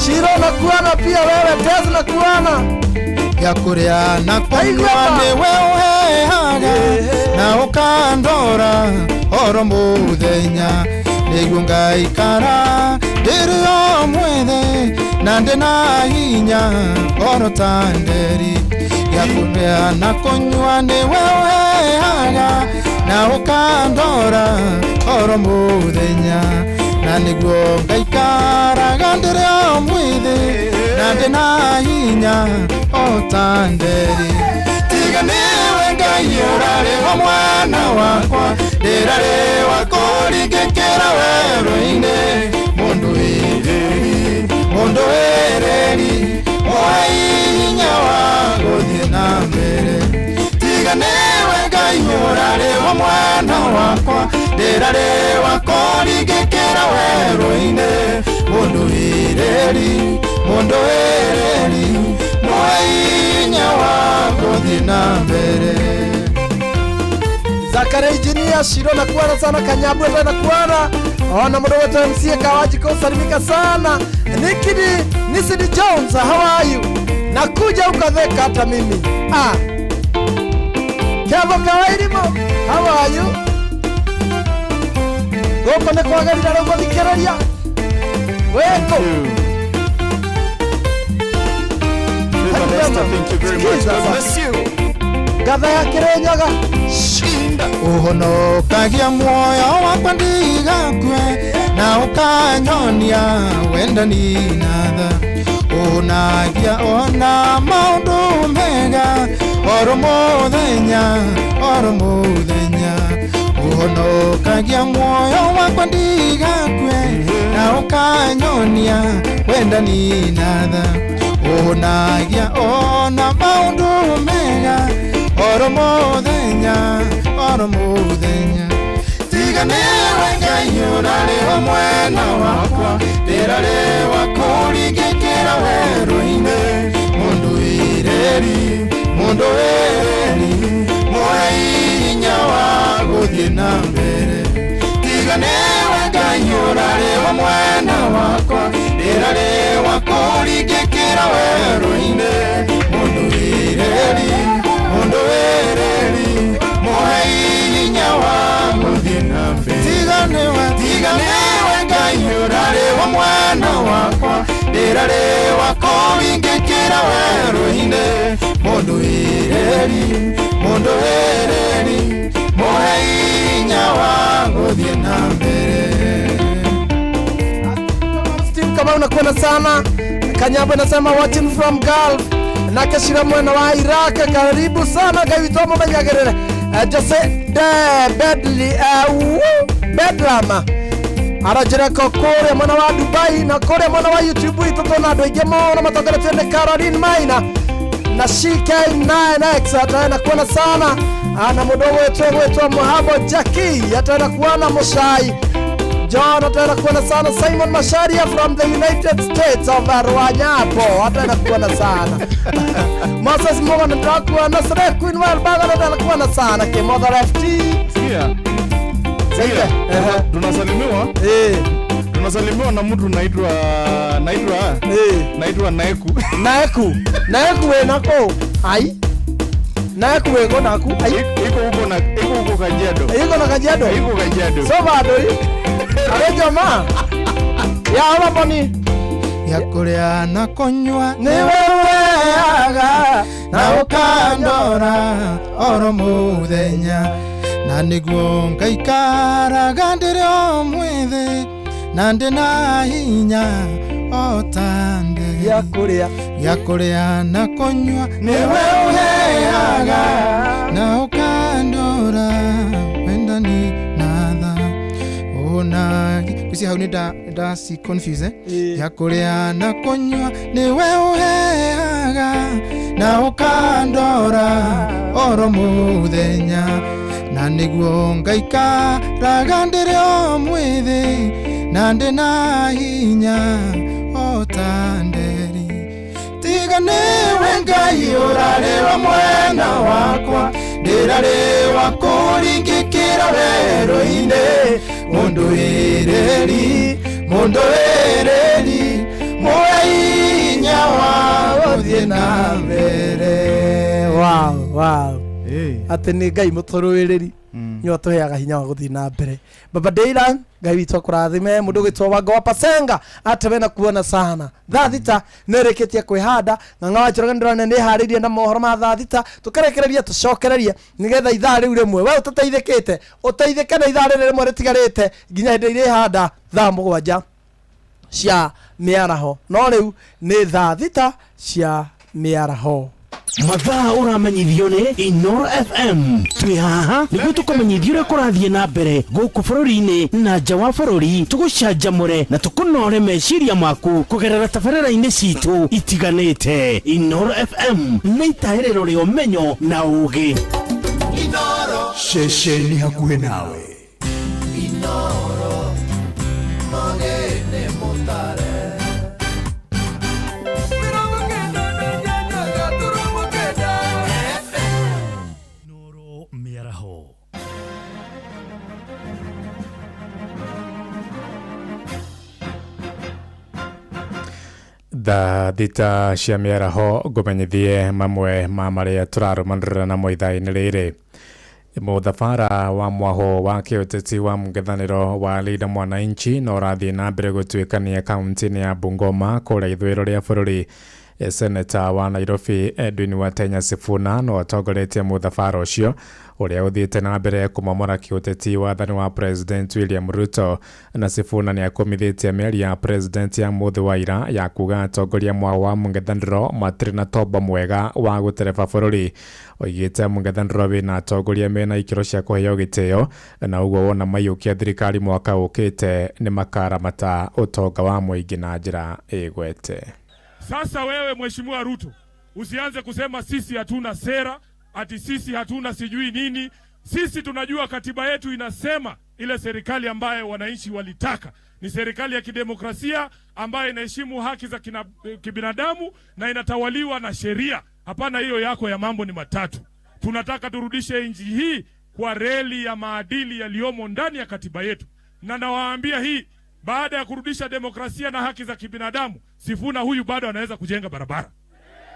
Shiro nakuona pia wewe, Tez nakuona. Ya kuria na kunywa nĩwe ũheaga na ũkandora oro mũthenya nĩguo ngaikara ndĩrĩ o mwĩthĩ na ndĩ na hinya oro ta nderi ya kuria na kunywa nĩwe ũheaga na ũkandora oro mũthenya na nĩguo ngaikaraga ndĩrĩ o mwĩthĩ na ndĩ na hinya o ta nderi tiga nĩwe Ngai ũrarĩ wa mwana wakwa ndĩrarĩ wa kũringĩkĩra werũ-inĩ mũndũ wĩrĩri mũhe hinya wa gũthiĩ na mbere tiga nĩwe Ngai ũrarĩ wa mwana wakwa ndĩrarĩ wa kũringĩkĩra werũ-inĩ mũndũ wĩrĩri mũhe hinya wa gũthiĩ na mbere. Zakaria Engineer Shiro nakuona sana. Kanyabwe nakuona. Ona mũndũ wetu MC Kawajiko salimika sana. Nikidi Nisidi Jones, how are you? Nakuja ukatheka hata mimi. Ah. Kevo Kawairimo, how are you? Goko nĩ kwagĩrĩra rĩu gũthikĩrĩria. Weko. Thank you very much. God bless you. Gatha ya Kirinyaga. Ũhonokagia muoyo wakwa ndigakue na ũkanyonia wendani na tha ũhunagia ona maũndũ mega oro mũthenya oro mũthenya ũhonokagia muoyo wakwa ndigakue na ũkanyonia wendani na tha ũhunagia ona maũndũ mega oro mũthenya oro mũthenya tiga nĩwe Ngai ũrarĩ wa mwena wakwa ndĩrarĩ wa kũringĩkĩra werũ-inĩ mũndũ wĩrĩri mũhe hinya wa gũthiĩ na mbere tiga nĩwe Ngai ũrarĩ wa mwena wakwa ndĩrarĩ wa kũringĩkĩra werũ-inĩ mũndũ wĩrĩri mũhe hinya wa gũthiĩ na mbere tiga nĩwe Ngai ũrarĩ wa mwena wakwa ndĩrarĩ wa kũringĩkĩra werũ-inĩ mũndũ wĩrĩri mũhe hinya wa gũthiĩ na mbere. Steve kama unakuona sana. Kanyabwe nasema watching from Gulf. Na kashira mwena wa Iraq, karibu sana Ngai witũ amũmenyagĩrĩre. Jose de Bedli Bedlam arajireko kũrĩa mwena wa Dubai na kũrĩa mwena wa YouTube itũ tũna andũ aingĩ mũno matongoretio nĩ Caroline Maina na CK9X ataenda kuona sana na mũndũ gwĩtwo Muhabo Jackie ataenda kuona Mushai John ataenda kuona sana Simon Masharia from the United States of Rwanyapo ataenda kuona sana Moses Morgan ataenda kuona Sre Queen Walbaga ataenda kuona sana Kimotho FT. Sikia. Sikia. Tunasalimiwa. Tunasalimiwa na mtu naitwa Naeku. Naeku we nako. Ai. Naeku we go naku. Ai. Iko huko na iko huko Kajiado. Iko na Kajiado. Iko Kajiado. So bado hii. Ale jamaa. Ya hapa ni ya kuria na kunywa ni wewe ũheaga na ũkandora oro mũthenya na nĩguo ngaikaraga ndĩrĩ o mwĩthĩ na ndĩ na hinya o ta ndĩ gĩa kũrĩa na kũnyua nĩwe ũheaga na ũkandora wendani na tha ona kwĩcia hau nĩ ndaci confuse gĩa kũrĩa na kũnyua nĩwe ũheaga na ũkandora oro mũthenya na nĩguo ngaikaraga ndĩrĩ o mwĩthĩ na ndĩ na hinya o ta nderi tiga nĩwe Ngai ũrarĩwa mwena wakwa ndĩrarĩwa kũringĩkĩra werũ-inĩ mũndũ ĩrĩri muoya hinya wa gũthiĩ na mbere. Wow, wow. Atĩ nĩ Ngai mũtũrũĩrĩri nĩwe ũtũheaga hinya wa gũthiĩ na mbere. Baba Deiran, Ngai witũ akũrathime. Mũndũ ũgwĩtwo Wango wa Pasenga atĩ na kuona sana. Thaa 6 nĩ ĩrĩkĩtie kwĩhanda. Ng'ang'a wa Njoroge ndĩrona nĩ ĩharĩirie na mohoro ma thaa 6 tũkarekereria tũcokererie nĩgetha ithaa rĩu rĩmwe we ũtateithĩkĩte ũteithĩke na ithaa rĩrĩ rĩmwe rĩtigarĩte nginya hĩndĩ ĩrĩa ĩhanda thaa 7 cia mĩaraho. No rĩu nĩ thaa 6 cia mĩaraho. Mathaa ũramenyithio nĩ Inoro FM. Twĩ haha nĩguo tũkũmenyithie ũrĩa kũrathiĩ na mbere gũkũ bũrũri-inĩ na nja wa bũrũri, tũgũcanjamũre na tũkũnore meciria maku kũgerera tabarĩra-inĩ citũ itiganĩte. Inoro FM nĩ itahĩrĩro rĩa ũmenyo na ũũgĩ. Ceceni hakuhĩ nawe. Inoro magene mutare. Thaa 6 cia mĩaraho ngũmenyithie mamwe ma marĩa tũrarũmanĩrĩra namo ithaa-inĩ rĩrĩ. Mũthabara wa mwaho wa kĩũteti wa mũng'ethanĩro wa Linda Mwananchi no ũrathiĩ na mbere gũtuĩkania kaunti-inĩ ya Bungoma kũrĩa ithũĩro rĩa bũrũri. Seneta wa Nairobi Edwin Watenya Sifuna no atongoretie mũthabara ũcio ũrĩa ũthiĩte na mbere kũmomora kĩũteti wathani wa President William Ruto. Na Sifuna nĩ akũmithĩtie mĩario ya President ya mũthĩ wa ira ya kuga atongoria mwaho wa mũng'ethanĩro matirĩ na tombo mwega wa gũtereba bũrũri. Oigĩte mũng'ethanĩro wĩna atongoria mena ikĩro cia kũheo gĩtĩo na ũguo wona maiyũkia thirikari mwaka ũkĩte nĩ makaramata ũtonga wa mũingĩ na njĩra ĩgwete. Sasa wewe Mheshimiwa Ruto, usianze kusema sisi hatuna sera, ati sisi hatuna sijui nini. Sisi tunajua katiba yetu inasema ile serikali ambayo wananchi walitaka ni serikali ya kidemokrasia ambayo inaheshimu haki za kibinadamu na inatawaliwa na sheria. Hapana hiyo yako ya mambo ni matatu. Tunataka turudishe nchi hii kwa reli ya maadili yaliyomo ndani ya katiba yetu. Na nawaambia hii, baada ya kurudisha demokrasia na haki za kibinadamu, Sifuna huyu bado anaweza kujenga barabara.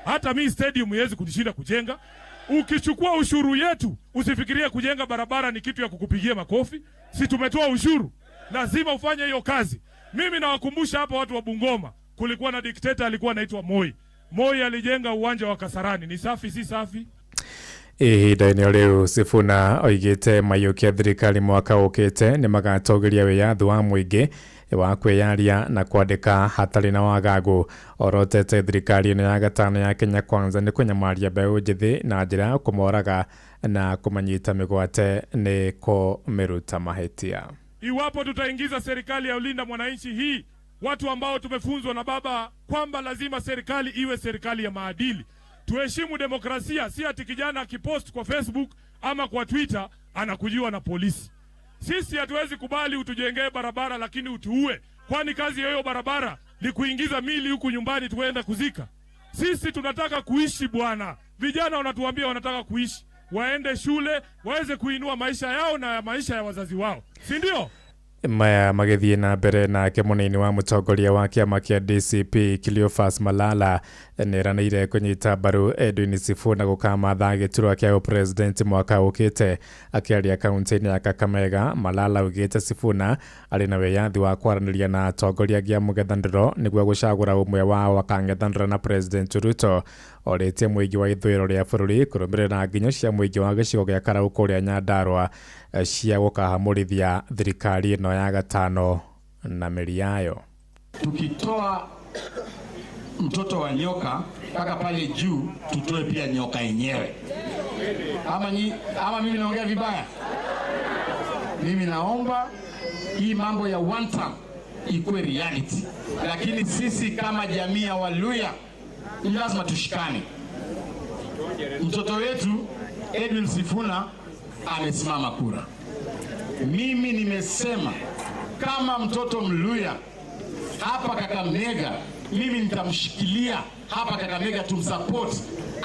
Hata mi stadium haiwezi kunishinda kujenga. Ukichukua ushuru yetu, usifikirie kujenga barabara ni kitu ya kukupigia makofi. Si tumetoa ushuru, lazima ufanye hiyo kazi. Mimi nawakumbusha hapa watu wa Bungoma, kulikuwa na dikteta alikuwa anaitwa Moi. Moi alijenga uwanja wa Kasarani. Ni safi si safi? Ihinda-inĩ rĩu Sifuna oigĩte maiyũkia thirikari mwaka ũkĩte nĩ magatũgĩria wĩyathi wa mũingĩ wa kwĩyaria na kwandĩka hatarĩ na wagagu. Orotete thirikari ĩno ya gatano ya Kenya Kwanza nĩ kũnyamaria mbeũ njĩthĩ na njĩra ya kũmoraga na kũmanyita mĩgwate nĩ kũmĩruta mahĩtia. Iwapo tutaingiza serikali ya ulinda mwananchi hii, watu ambao tumefunzwa na baba kwamba lazima serikali iwe serikali ya maadili, tuheshimu demokrasia. Si ati kijana akipost kwa Facebook ama kwa Twitter anakujiwa na polisi. Sisi hatuwezi kubali utujengee barabara lakini utuue, kwani kazi ya hiyo barabara ni kuingiza mili huku nyumbani tuenda kuzika. Sisi tunataka kuishi bwana. Vijana wanatuambia wanataka kuishi, waende shule, waweze kuinua maisha yao na maisha ya wazazi wao, si ndio? Maya magĩthiĩ na mbere nake mũnini wa mũtongoria wa kĩama kĩa DCP Cleophas Malala nĩeranĩire kũnyita mbaru Edwin Sifuna gũkamatha gĩturwa kĩa ũpresident mwaka ũkĩte. Akĩaria kaunti-inĩ ya Kakamega, Malala augĩte Sifuna arĩ na wĩyathi wa kwaranĩria na atongoria angĩ a mũng'ethanĩro nĩguo gũcagũra ũmwe wao akang'ethanĩra na President Ruto. Orĩtie mũingĩ wa ithũĩro rĩa bũrũri kũrũmĩrĩra nginyo cia mũingĩ wa gĩcigo gĩa Karau kũrĩa Nyandarua cia gũkahamũrithia thirikari ĩno ya gatano na mĩri yayo. Tukitoa mtoto wa nyoka mpaka pale juu, tutoe pia nyoka yenyewe. Ama mimi naongea vibaya? Mimi naomba hii mambo ya one term ikuwe reality, lakini sisi kama jamii ya Waluya ni lazima tushikane. Mtoto wetu Edwin Sifuna amesimama kura. Mimi nimesema kama mtoto Mluya hapa Kakamega, mimi nitamshikilia hapa Kakamega, tumsupport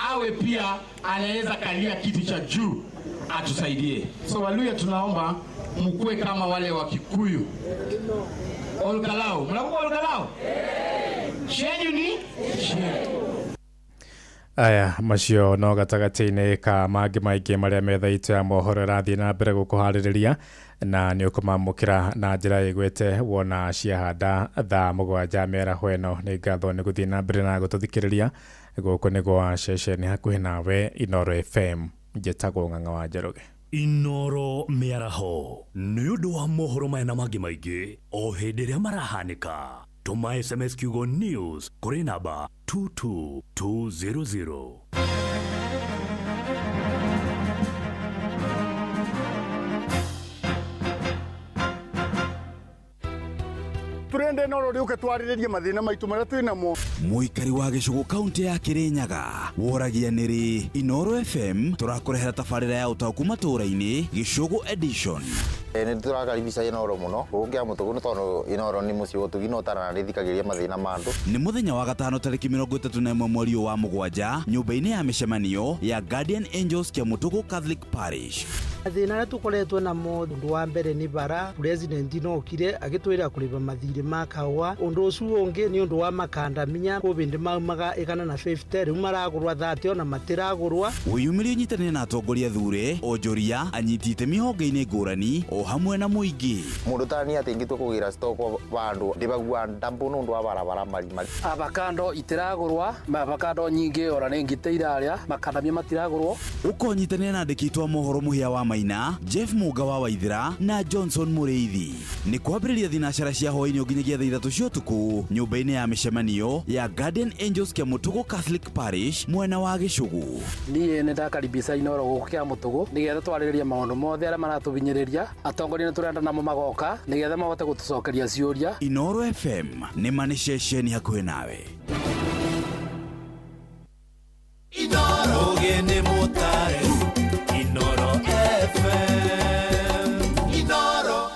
awe pia anaweza kalia kiti cha juu, atusaidie. So Waluya tunaomba mkuwe kama wale wa Kikuyu. Olkalao, mnakumbuka Olkalao? Shenyu ni shenyu. Aya macio no gatagatĩ-inĩ ka mangĩ maingĩ marĩa metha itũ ya mohoro ĩrathiĩ na mbere gũkũharĩrĩria na nĩ ũkũmamũkĩra na njĩra ĩgwete wona ciahanda thaa 7 mĩaraho ĩno. Nĩ ngatho nĩ gũthiĩ na mbere na gũtũthikĩrĩria. Gũkũ nĩ gwa ceceni hakuhĩ nawe Inoro FM. Njĩtagwo Ng'ang'a wa Njoroge. Inoro mĩaraho nĩ ũndũ wa mohoro maya na mangĩ maingĩ o hĩndĩ ĩrĩa marahanĩka. Tũma SMS kiugo news kũrĩ namba 22200. Turende no rĩũke twarĩrĩrie mathĩna maitũ marĩa twĩ namo. Mũikari wa gĩcũgũ kaunti ya Kirinyaga woragia nĩrĩ Inoro FM tũrakũrehera tabarĩra ya ũtaũku matũũra-inĩ Gĩcũgũ edition. Nĩ tũrakaribisha Inoro mũno gũkũ Kĩamũtũgũ nĩ tondũ Inoro nĩ mũciĩ ũtugi no ũtaranĩthikagĩria mathĩna ma andũ. Nĩ mũthenya wa gatano tarĩki 31 mweri ũyũ wa 7 nyũmba-inĩ ya mĩcemanio ya Guardian Angels Kĩamũtũgũ Catholic Parish. Mathĩna arĩa tũkoretwo namo ũndũ wa mbere nĩ bara. President no okire agĩtwĩra kũrĩba mathirĩ ma kahũa. Ũndũ ũcio ũngĩ nĩ ũndũ wa makandamia kũbĩndĩ maumaga 150 rĩu maragũrwa 30 ona matiragũrwa. Wĩyumĩrie ũnyitanĩre na atongoria thure, onjoria, anyiti itemi honge-inĩ ngũrani o hamwe na mũingĩ. Mũndũ ta niĩ atĩ ingĩtua kũgĩra stock vandũ ndĩbagua ndambu nĩ ũndũ wa barabara marima. Avocado itiragũrwa, avocado nyingĩ ora nĩ ngite iraria, makandamia matiragũrwo. Ũkonyitanĩra na andĩki aitũ a mohoro Mũhĩa wa Maina, Jeff Muga wa Waithira na Johnson Mũrĩithi. Nĩ kwambĩrĩria thinacara cia hwaĩ-inĩ nginyagia thaa 3 cia ũtukũ nyũmba-inĩ ya mĩcemanio ya Guardian Angels Kĩamũtũgũ Catholic Parish mwena wa Gĩcũgũ. Niĩ nĩ ndakaribisha Inoro gũkũ Kĩamũtũgũ nĩgetha twarĩrĩrie maũndũ mothe arĩa maratũhinyĩrĩria. Atongoria nĩ tũrenda namo magoka nĩgetha mahote gũtũcokeria ciũria. Inoro FM nĩ ma nĩ ceceni hakuhĩ nawe. Inoro gene motare Inoro FM Inoro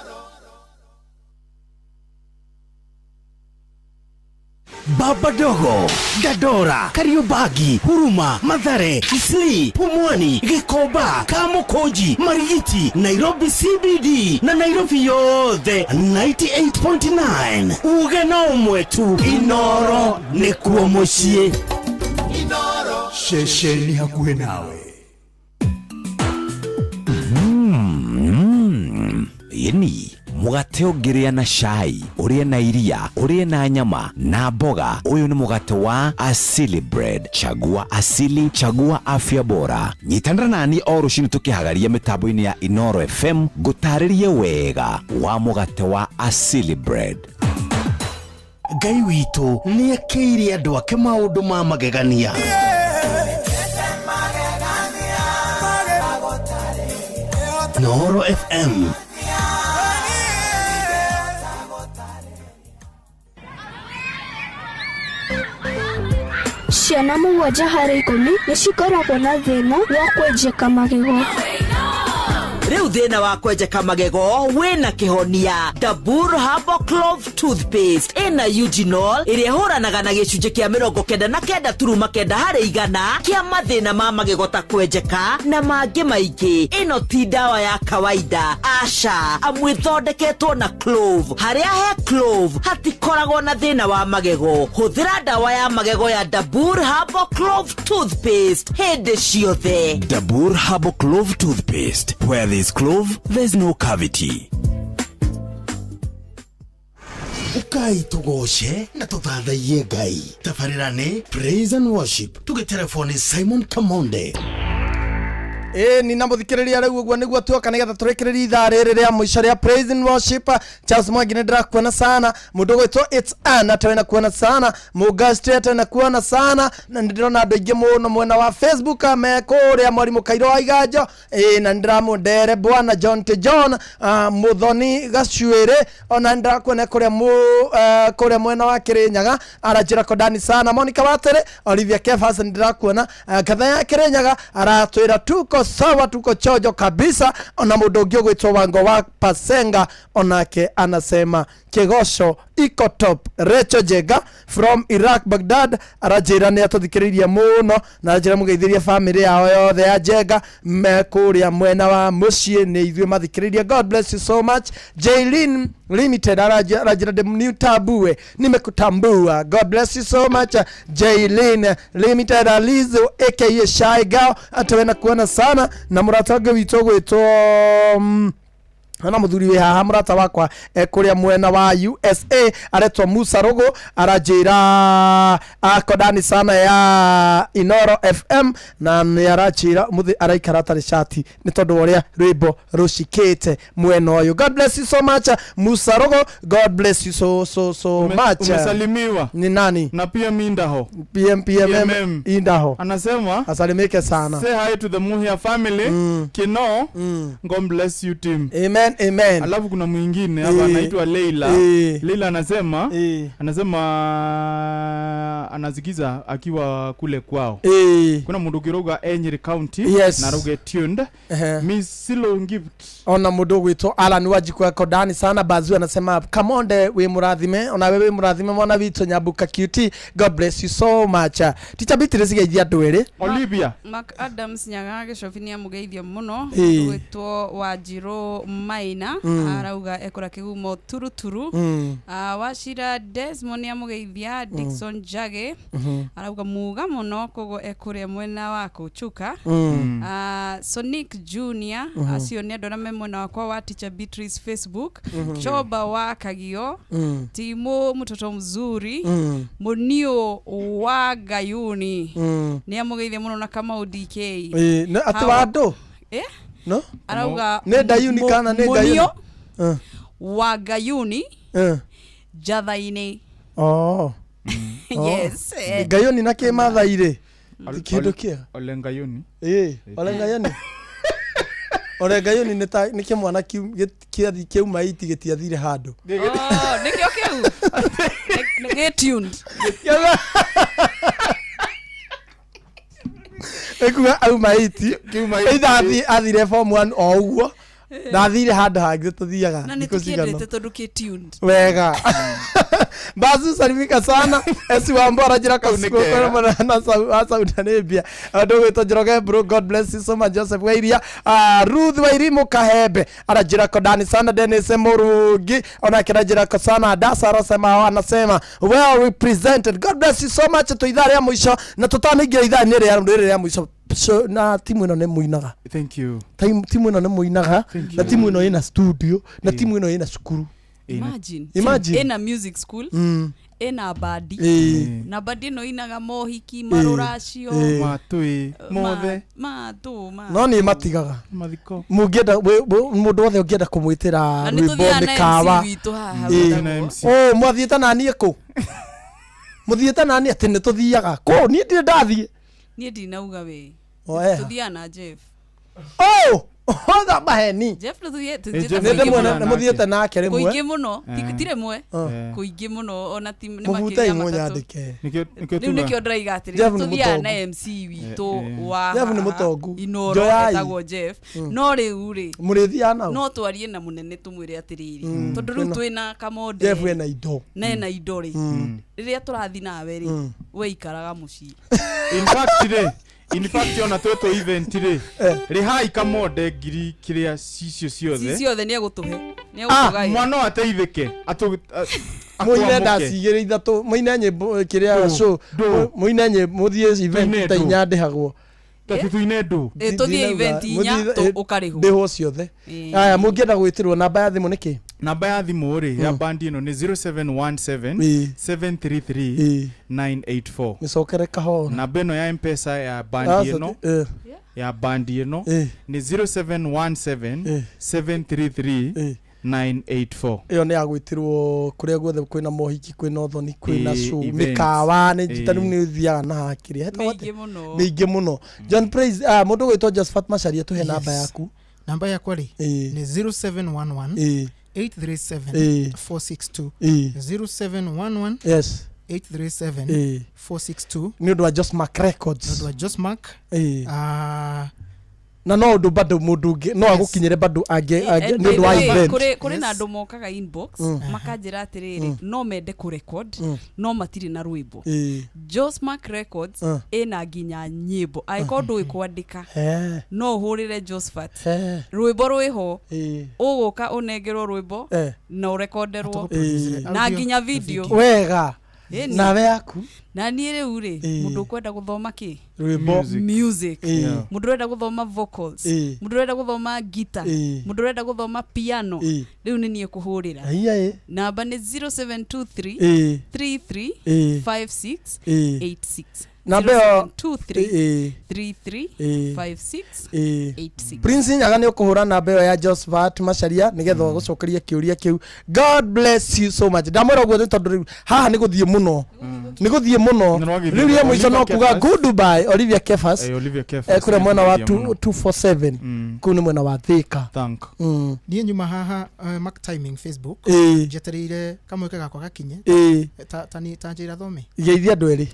Baba Dogo, Dandora, Kariobangi, Huruma, Mathare, Isli, Pumwani, Gikomba, Kamukunji, Marigiti, Nairobi CBD na Nairobi yothe 98.9. Uge no ũmwe tu, Inoro nĩkuo mũciĩ. Inoro ceceni hakuhĩ nawe. Yeni mugate ũngĩrĩa na cai, ũrĩe na iria, ũrĩe na nyama na mboga. Ũyũ nĩ mũgate wa Asili Bread. Chagua Asili, chagua afya bora. Nyitanĩra nani o rũcinĩ tũkĩhagaria mĩtambo-inĩ ya Inoro FM ngũtarĩrie wega wa mũgate wa Asili Bread. Ngai witũ nĩ akĩire andũ ake maũndũ ma magegania. Inoro FM. Ciana 7 harĩ 10 nĩ cikoragwo na thĩna wa kwenjeka magego. Rĩu thĩna wa kwenjeka magego wĩna kĩhonia. Dabur Herbal Clove Toothpaste ĩna eugenol ĩrĩa ĩhũranaga na gĩcunjĩ kĩa 99.9 harĩ igana kĩa mathĩna ma magego ta kwenjeka na mangĩ maingĩ. Ĩno ti ndawa ya kawaida, aca, amu ĩthondeketwo na clove. Harĩa he clove hatikoragwo na thĩna wa magego. Hũthĩra ndawa ya magego ya Dabur Herbal Clove Toothpaste hĩndĩ ciothe. Dabur Herbal Clove Toothpaste. Where there's clove, there's no cavity. Ukai tugoce na tuthathaiye Ngai. Tabarĩra nĩ Praise and Worship. Tũgĩterebwo nĩ Simon Kamonde. Ĩ ni na mũthikĩrĩria, rĩu ũguo nĩguo tuoka nĩgetha tũrĩkĩrĩrie ithaa rĩrĩ rĩa mũico rĩa praise and worship. Charles Mwangi, nĩ ndĩrakuona sana. Mũndũ ũgwĩtwo It's Ann, atĩ wĩna kuona sana. Mũgasti, atĩ wĩna kuona sana. Na nĩ ndĩrona andũ aingĩ mũno mwena wa Facebook me kũrĩa, mwarimũ Kairũ wa Iganjo, ĩ na nĩ ndĩramũndere bwana John T John, Mũthoni Gacuĩrĩ, ona nĩ ndĩrakuona kũrĩa mu kũrĩa mwena wa Kĩrĩnyaga, aranjĩra kondani sana. Monica Watere, Olivia Kefas, nĩ ndĩrakuona. Ngatha ya Kĩrĩnyaga aratwĩra tuko sawa, tuko chojo kabisa. Ona mũndũ ũngĩ ũgwĩtwo Wango wa Pasenga onake anasema kĩgoco iko top. Recho Jega from Iraq, Baghdad, aranjĩra nĩ atũthikĩrĩirie mũno na aranjĩra mũgeithĩrie family yao yothe ya Jenga me kũrĩa mwena wa mũciĩ, nĩ ithuĩ mathikĩrĩirie. God bless you so much. Jaylin Limited aranjĩra ndĩ niutambue, nimekutambua. God bless you so much, Jaylin Limited. Alizo aka Shy Girl, atawena kuona sana. Na mũrata ũngĩ witũ gwĩtwo ona mũthuri wĩ haha, mũrata wakwa kũrĩa mwena wa USA, aretwo Musa Rugu, aranjĩra akodani sana ya Inoro FM, na nĩ aranjĩra mũthĩ araikara atarĩ cati nĩ tondũ wa ũrĩa rwĩmbo rũcikĩte mwena ũyũ. God bless you so much, Musa Rugu. God bless you so so so much. Umesalimiwa. Ni nani? Na PM Indaho. PM PMM Indaho anasema asalimike sana. Say hi to the Muhia family. Kino. God bless you team. Amen, amen. Alafu kuna mwingine hapa anaitwa Leila. Leila anasema anasema anasikiza akiwa kule kwao. Kuna mundu kiroga Nyeri County na ruge tuned. Miss Silo Gift. Ona mundu gwitwo Alan Wajikwa kodani sana. Bazu anasema Kamonde wi murathime, ona we wi murathime mwana witũ Nyambuka QT. God bless you so much. Teacher Beatrice, geithia andũ erĩ. Olivia. Mark Adams Nyaga gĩcobi nĩ amũgeithia mũno. Gwĩtwo Wanjirũ Maina arauga ekũra kĩgumo turuturu. Wachira Desmond nĩ amũgeithia. Dickson Jage arauga muga mũno, koguo ekũrĩa mwena wa Kũchuka. Sonic Junior, acio nĩ andũ arĩa me mwena wakwa wa Teacher Beatrice Facebook. Choba wa Kagio, Timo mtoto mzuri, Munio wa Gayuni nĩ amũgeithia mũno, na Kamau DK. Ĩ, atĩ wa andũ? Eh? No? Arauga Nĩ Dayuni kana nĩ Gayuni? Munio wa Gayuni Njatha-inĩ. Oh. Yes. Gayuni na kĩmathai rĩ, ti kĩndũ kĩega. Ole Ngayuni. Ĩ, Ole Ngayuni. Ole Ngayuni nĩ ta nĩ kĩmwana kĩauma iti gĩtiathire handũ. Oh, nĩkĩo kĩu. Nĩ gĩ tuned. Ĩkuga auma iti. Kiuma iti. Either athire form 1 o ũguo na athire handũ hangĩ tũthiaga Na nĩ thikũ cigana. tũkĩendete tondũ kĩ tuned. Wega. Bazu, salimika sana. Esi Wambo arajira Kau nĩ kega. na Saudi Arabia. Andũ gwĩtwo Njoroge bro, God bless you so much. Joseph Wairia, Ruth Wairimu Kahembe arajira kodani sana. Dennis Murugi onake arajira ko sana. Dasa arasema, anasema well represented. God bless you so much. Tu ithaa rĩa mũico na tũtanaingĩra ithaa-inĩ rĩa rĩrĩ rĩa mũico. So, na timu ĩno nĩ mũinaga. Thank you. Timu ĩno nĩ mũinaga, na timu ĩno ĩna studio, na timu ĩno ĩna cukuru. Imagine. Imagine. Ĩna music school. Ĩna bandi. Na bandi ĩno inaga mohiki, marũracio. Matui mothe. Matũ ma. No nĩ matigaga mathiko. Mũngĩenda mũndũ wothe ũngĩenda kũmwĩtĩra Na nĩ rwĩmbo tũthiaga na mĩkawa. MC witũ haha Ĩ. wĩtagwo. Ũ mwathiĩte naniĩ kũ? Mũthiĩte naniĩ atĩ nĩ tũthiaga kũ? Niĩ ndirĩ ndathiĩ. Niĩ ndinauga we. O, eh. Tũthiaga na Jeff. Oh, Otha maheni. Jeff nĩ tũthiĩ Eh, tũthiĩte Jeff Nĩ kũingĩ ndĩmuona mũno. nĩ mũthiĩte nake rĩmwe. Kũingĩ mũno. Eh. Ti rĩmwe. Eh. Kũingĩ mũno ona ti nĩ Mũbutei makĩria matatũ. mũnyandĩke. Nĩkĩo nĩkĩo Rĩu tuga nĩkĩo ndĩraiga atĩrĩ Jeff nĩ tũthiaga mũtongu. na MC witũ Eh, eh. wa Jeff nĩ haha, mũtongu. Inoro Njoyai. etagwo Jeff. No rĩu rĩ Mũrĩthiaga nao? no twarie na mũnene tũmwĩre atĩrĩrĩ Mm. tondũ rĩu Twĩna- twĩna kamonde Jeff ena indo. na ena indo rĩ rĩrĩa tũrathiĩ nawe rĩ Mm. we ikaraga mũciĩ in fact rĩ in fact ona twetwo event rĩ rĩhai kamonde ngiri kĩrĩa cicio ciothe ci ciothe nĩ egũtũhe nĩ Ah, egũtũgaĩra mwana no ateithĩke Mũine ndaci igĩrĩ ithatũ mũine nyĩmbo kĩrĩa Ndũ, show ndũ. mũine nyĩmbo mũthiĩ event Tuine ta ndũ. inya ndĩhagwo. tuine ndũ Eh, tũthiĩ event inya ũkarĩhwo ndĩhwo ciothe. Eh. Aya mũngĩenda gwĩtĩrwo namba ya thimũ nĩ kĩ? Namba ya thimũ rĩ ya bandi ĩno nĩ 0717 733 984. Mĩcokere kahora. Namba ĩno ya mpesa ya bandi Aca, ĩno eh. ya bandi ĩno nĩ 0717 733 984. Ĩyo nĩ ya gwĩtĩrwo kũrĩa guothe kwĩna mohiki kwĩna ũthoni kwĩna Ĩ, show events. mĩkawa nĩ njita rĩu Ĩ. nĩ ũthiaga na hakĩrĩa Hetagwo atĩa? Mĩingĩ mũno. Mĩingĩ mũno. John Praise, ah, mũndũ ũgwĩtwo Josephat Macharia tũhe namba Yes. yaku. Namba yakwa rĩ nĩ 0711 Ĩ. 837 Ĩ. 462. Ĩ. 0711 Yes. 837 Ĩ. 462. Nĩ ũndũ wa Josmark Records. Nĩ ũndũ wa Josmark. Ĩ. Ah, na no ũndũ bado mũndũ ũngĩ no agũkinyĩre bado angĩ And nĩ by ũndũ the wa way, event. kũrĩ na andũ mokaga inbox Mm. makanjĩra atĩrĩrĩ Mm. no mende kũrecord Mm. no matirĩ na rwĩmbo. Ĩ. Josmark Records Mm. ĩna nginya nyĩmbo angĩkorwo ndũĩ kwandĩka Eh. no ũhũrĩre Josephat Eh. rwĩmbo rwĩho Ĩ. ũgũka ũnengerwo rwĩmbo Eh. na ũrekonderwo Ĩ. na nginya video. Wega. Ĩni. Nawe yaku. Na niĩ rĩu rĩ Ĩ. mũndũ ũkwenda gũthoma kĩ Rwĩmbo. music, music. Ĩ. Yeah. Mũndũ ũrenda gũthoma vocals, Ĩ. mũndũ ũrenda gũthoma guitar, Ĩ. mũndũ ũrenda gũthoma piano, Ĩ. rĩu nĩ niĩ kũhũrĩra. Aiya ĩ. Namba nĩ 0723 Ĩ. 33 Ĩ. 56 Ĩ. 86. Namba ĩyo 0723 Ĩ. 33 Ĩ. 56 Ĩ. 86. Prince Nyaga nĩ ũkũhũra namba ĩyo ya Josephat Macharia nĩgetha ũgũcokerie kĩũria kĩu. God bless you so much. Ndamwĩra ũguo nĩ tondũ rĩu haha nĩ gũthiĩ mũno. Nĩ gũthiĩ mũno. Nĩrwagĩthiĩ. Rĩu rĩa mũico no Olivia kuga Kefas. goodbye Olivia Kefas. Eh, Olivia Kefas, Eh, kũrĩa mwena wa nĩtũgeithia mũno. 247. Kũu nĩ mwena wa Thika. Thank. Niĩ nyuma haha Mark Timing Facebook Ĩ. njetereire kamweke gakwa gakinye. Ĩ. Ta njĩra thome. Geithia andũ erĩ.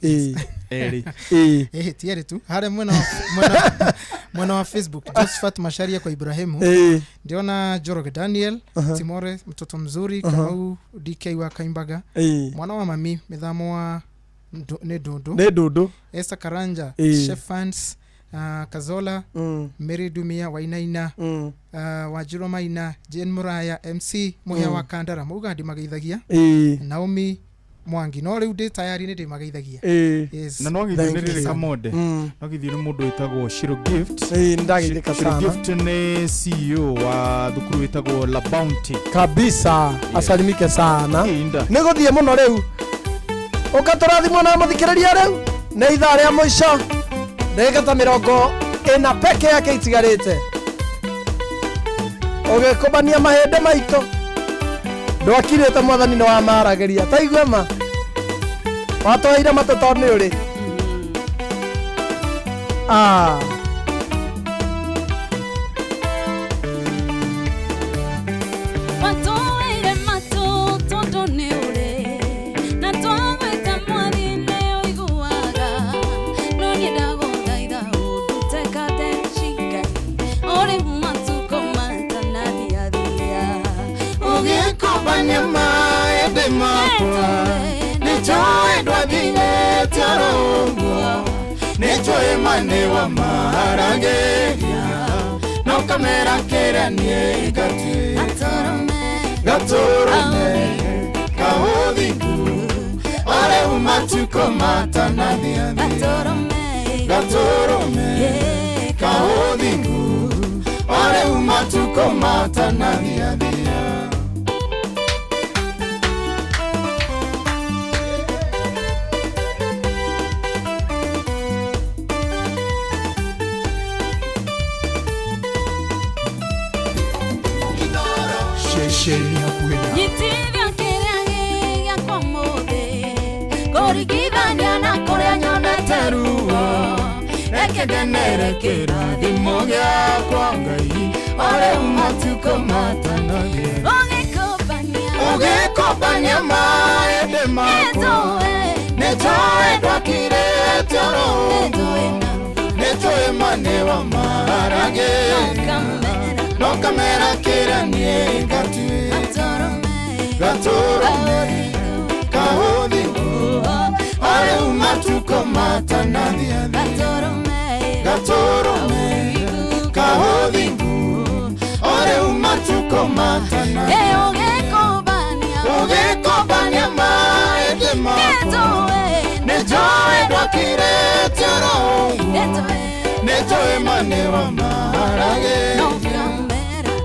Ĩ. Erĩ. Ĩ. Ĩhĩ ti erĩ tu harĩa mwena wa Facebook Josephat Macharia kwa Ibrahimu. Ĩ. Ndĩrona Njoroge Daniel. Aha. Timore mtoto mzuri. Aha. Kamau DK wa Kaimbaga. Ĩ. Mwana wa mami mĩthamo wa nĩ Ndundu. Nĩ Ndundu. Esther Karanja. Ĩ. Chef Fans, Kazola. Mary Dumia Wainaina. Wanjirũ Maina, Jane Muraya, MC Mũhĩa wa Kandara mauga ndimageithagia. Ĩ. Naomi Mwangi no rĩu ndĩ tayari nĩ ndĩmageithagia. Ĩ. Yes. Na no gĩthiĩ nĩ rĩrĩ sana. kamonde no gĩthiĩ nĩ mũndũ wĩtagwo Shiro Gift. Ĩ, nĩndageithĩka Shiro sana. Gift nĩ CEO wa thukuru wĩtagwo La Bounty. Kabisa. Asalimike sana. Inda. Nĩ gũthiĩ mũno rĩu. Ũka tũrathimwo na mũthikĩrĩria rĩu nĩ ithaa rĩa mũico ndagĩka ta 40 peke yake itigarĩte ũgĩkũbania mahĩndĩ maitũ ndwakirĩte mwathani nĩ wamaragĩria taigue ma watũheire matũ tondũ nĩ ũrĩ Ah. Watũheire matũ tondũ nĩ ũrĩ na twagwĩta mwathi nĩ ũiguaga no niĩ ndagũthaitha ũndute katechi Ngai ũrĩ matukũ matanathiathia Ũgĩkũbania maembe makwa nĩnjũĩ ndwathirĩte oro ũguo nĩnjũĩ ma nĩwamaragĩria no kamera kĩrĩa niĩ ngatuĩka gatũrũme kaũthingu orĩu matukũ matanathiathia gatũrũme kaũthingu orĩu matukũ matanathiathia. Ceceni hakuhĩ na nyitithia kĩrĩa gĩakwa mũthĩ kũringithania na kũrĩa nyonete ruo reke Reke ngenere kĩrathimo gĩakwa Ngai o rĩu matukũ matanathira. Ũgĩkobania maĩndĩ makwa nĩnjũĩ ndwakirĩte oro ũguo nĩnjũĩ ma nĩwamaragĩria no kamera kĩrĩa niĩ ngatuĩka gatũrũme kahũthigwo o rĩu matukũ matanathiathia gatũrũme kahũthigwo o rĩu matukũ matanathiathia. Ũgĩkobania maĩndĩ makwa nĩnjũĩ ndwakirĩte oro ũguo nĩnjũĩ ma nĩwamaragĩria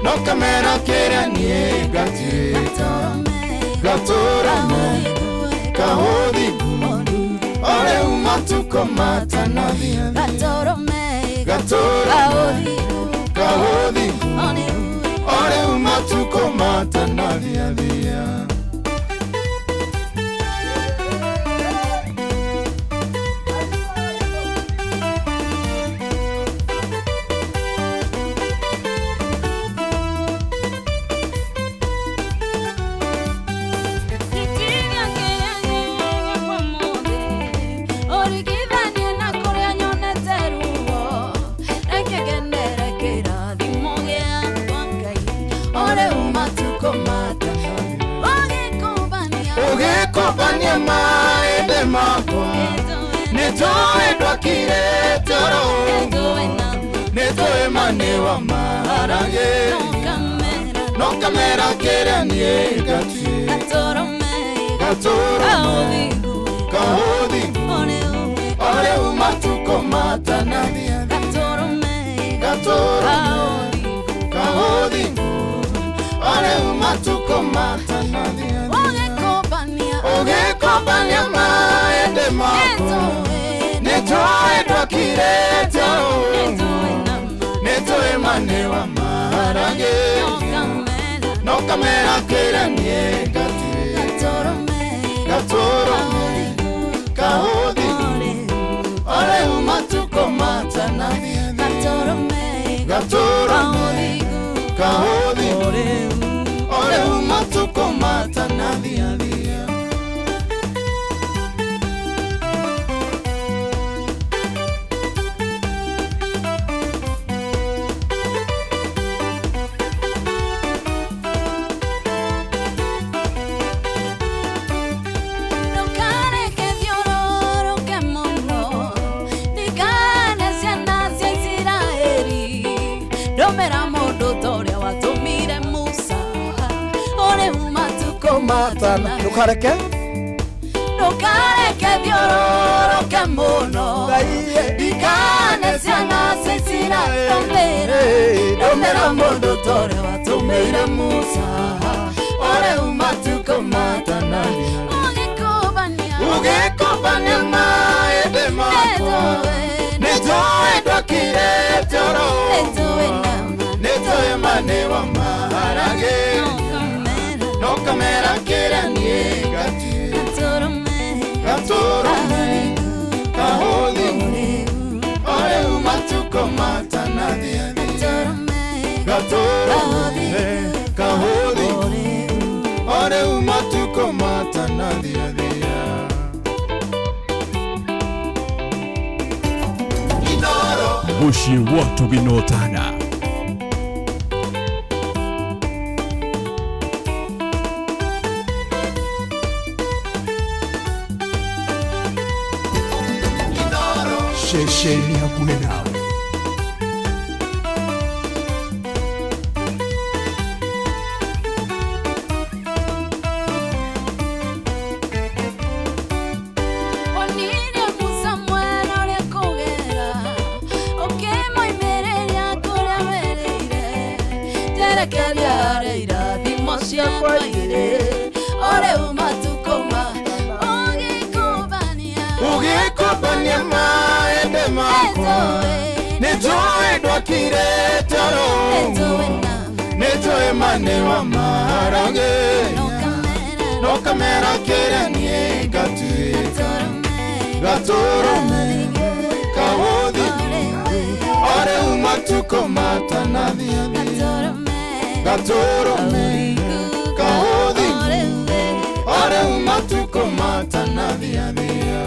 no kamera kĩrĩa niĩ ngatuĩka gatũrũme kahũthigwo o rĩu matukũ matanathiathia gatũrũme kahũthigwo o rĩu matukũ matanathiathia. Ũgĩkobania maĩndĩ makwa nĩnjũĩ ndwakirĩte oro ũguo nĩnjũĩ ma nĩwamaragĩria no kamera kĩrĩa niĩ ngatuĩka gatũrũme kahũthigwo o rĩu matukũ matanathiathia gatũrũme kahũthigwo o rĩu matukũ matanathiathia. Ũgĩkobania maĩndĩ makwa nĩnjũĩ ndwakirĩte oro ũguo nĩnjũĩ ma nĩwamaragĩria no kamera kĩrĩa niĩ ngatuĩka gatũrũme kahũthigwo o rĩu matukũ matanathiathia gatũrũme kahũthigwo o rĩu matukũ matanathiathia. Ndukareke ndukareke thiũrũrũke mũno ndikane ciana cia Isiraeli ndũmĩra mũndũ ta ũrĩa watũmĩire Musa o rĩu matukũ matanathiathia. Ũgĩkobania maĩndĩ makwa nĩnjũĩ ndwakirĩte oro ũguo nĩnjũĩ ma nĩwamaragĩria no kamera kĩrĩa niĩ ngatuĩka gatũrũme kahũthigwo o rĩu matukũ matanathiathia gatũrũme kahũthigwo o rĩu matukũ matanathiathia. Mũciĩ wa Tũginotana. Ceceni hakuhĩ nawe. Onire Musa mwena ũrĩa kũgera ũkĩmoimĩrĩria kũrĩa werĩire njerekeria harĩ irathimo ciakwa igĩrĩ o rĩu matukũ ma ũgĩkobania Ũgĩkobania maĩndĩ makwa nĩnjũĩ ndwakirĩte oro ũguo nĩnjũĩ ma nĩwamaragĩria no kamera kĩrĩa niĩ ngatuĩka gatũrũme kahũthigwo matuko matanathiathia gatũrũme kaũthingu o rĩu matukũ matanathiathia.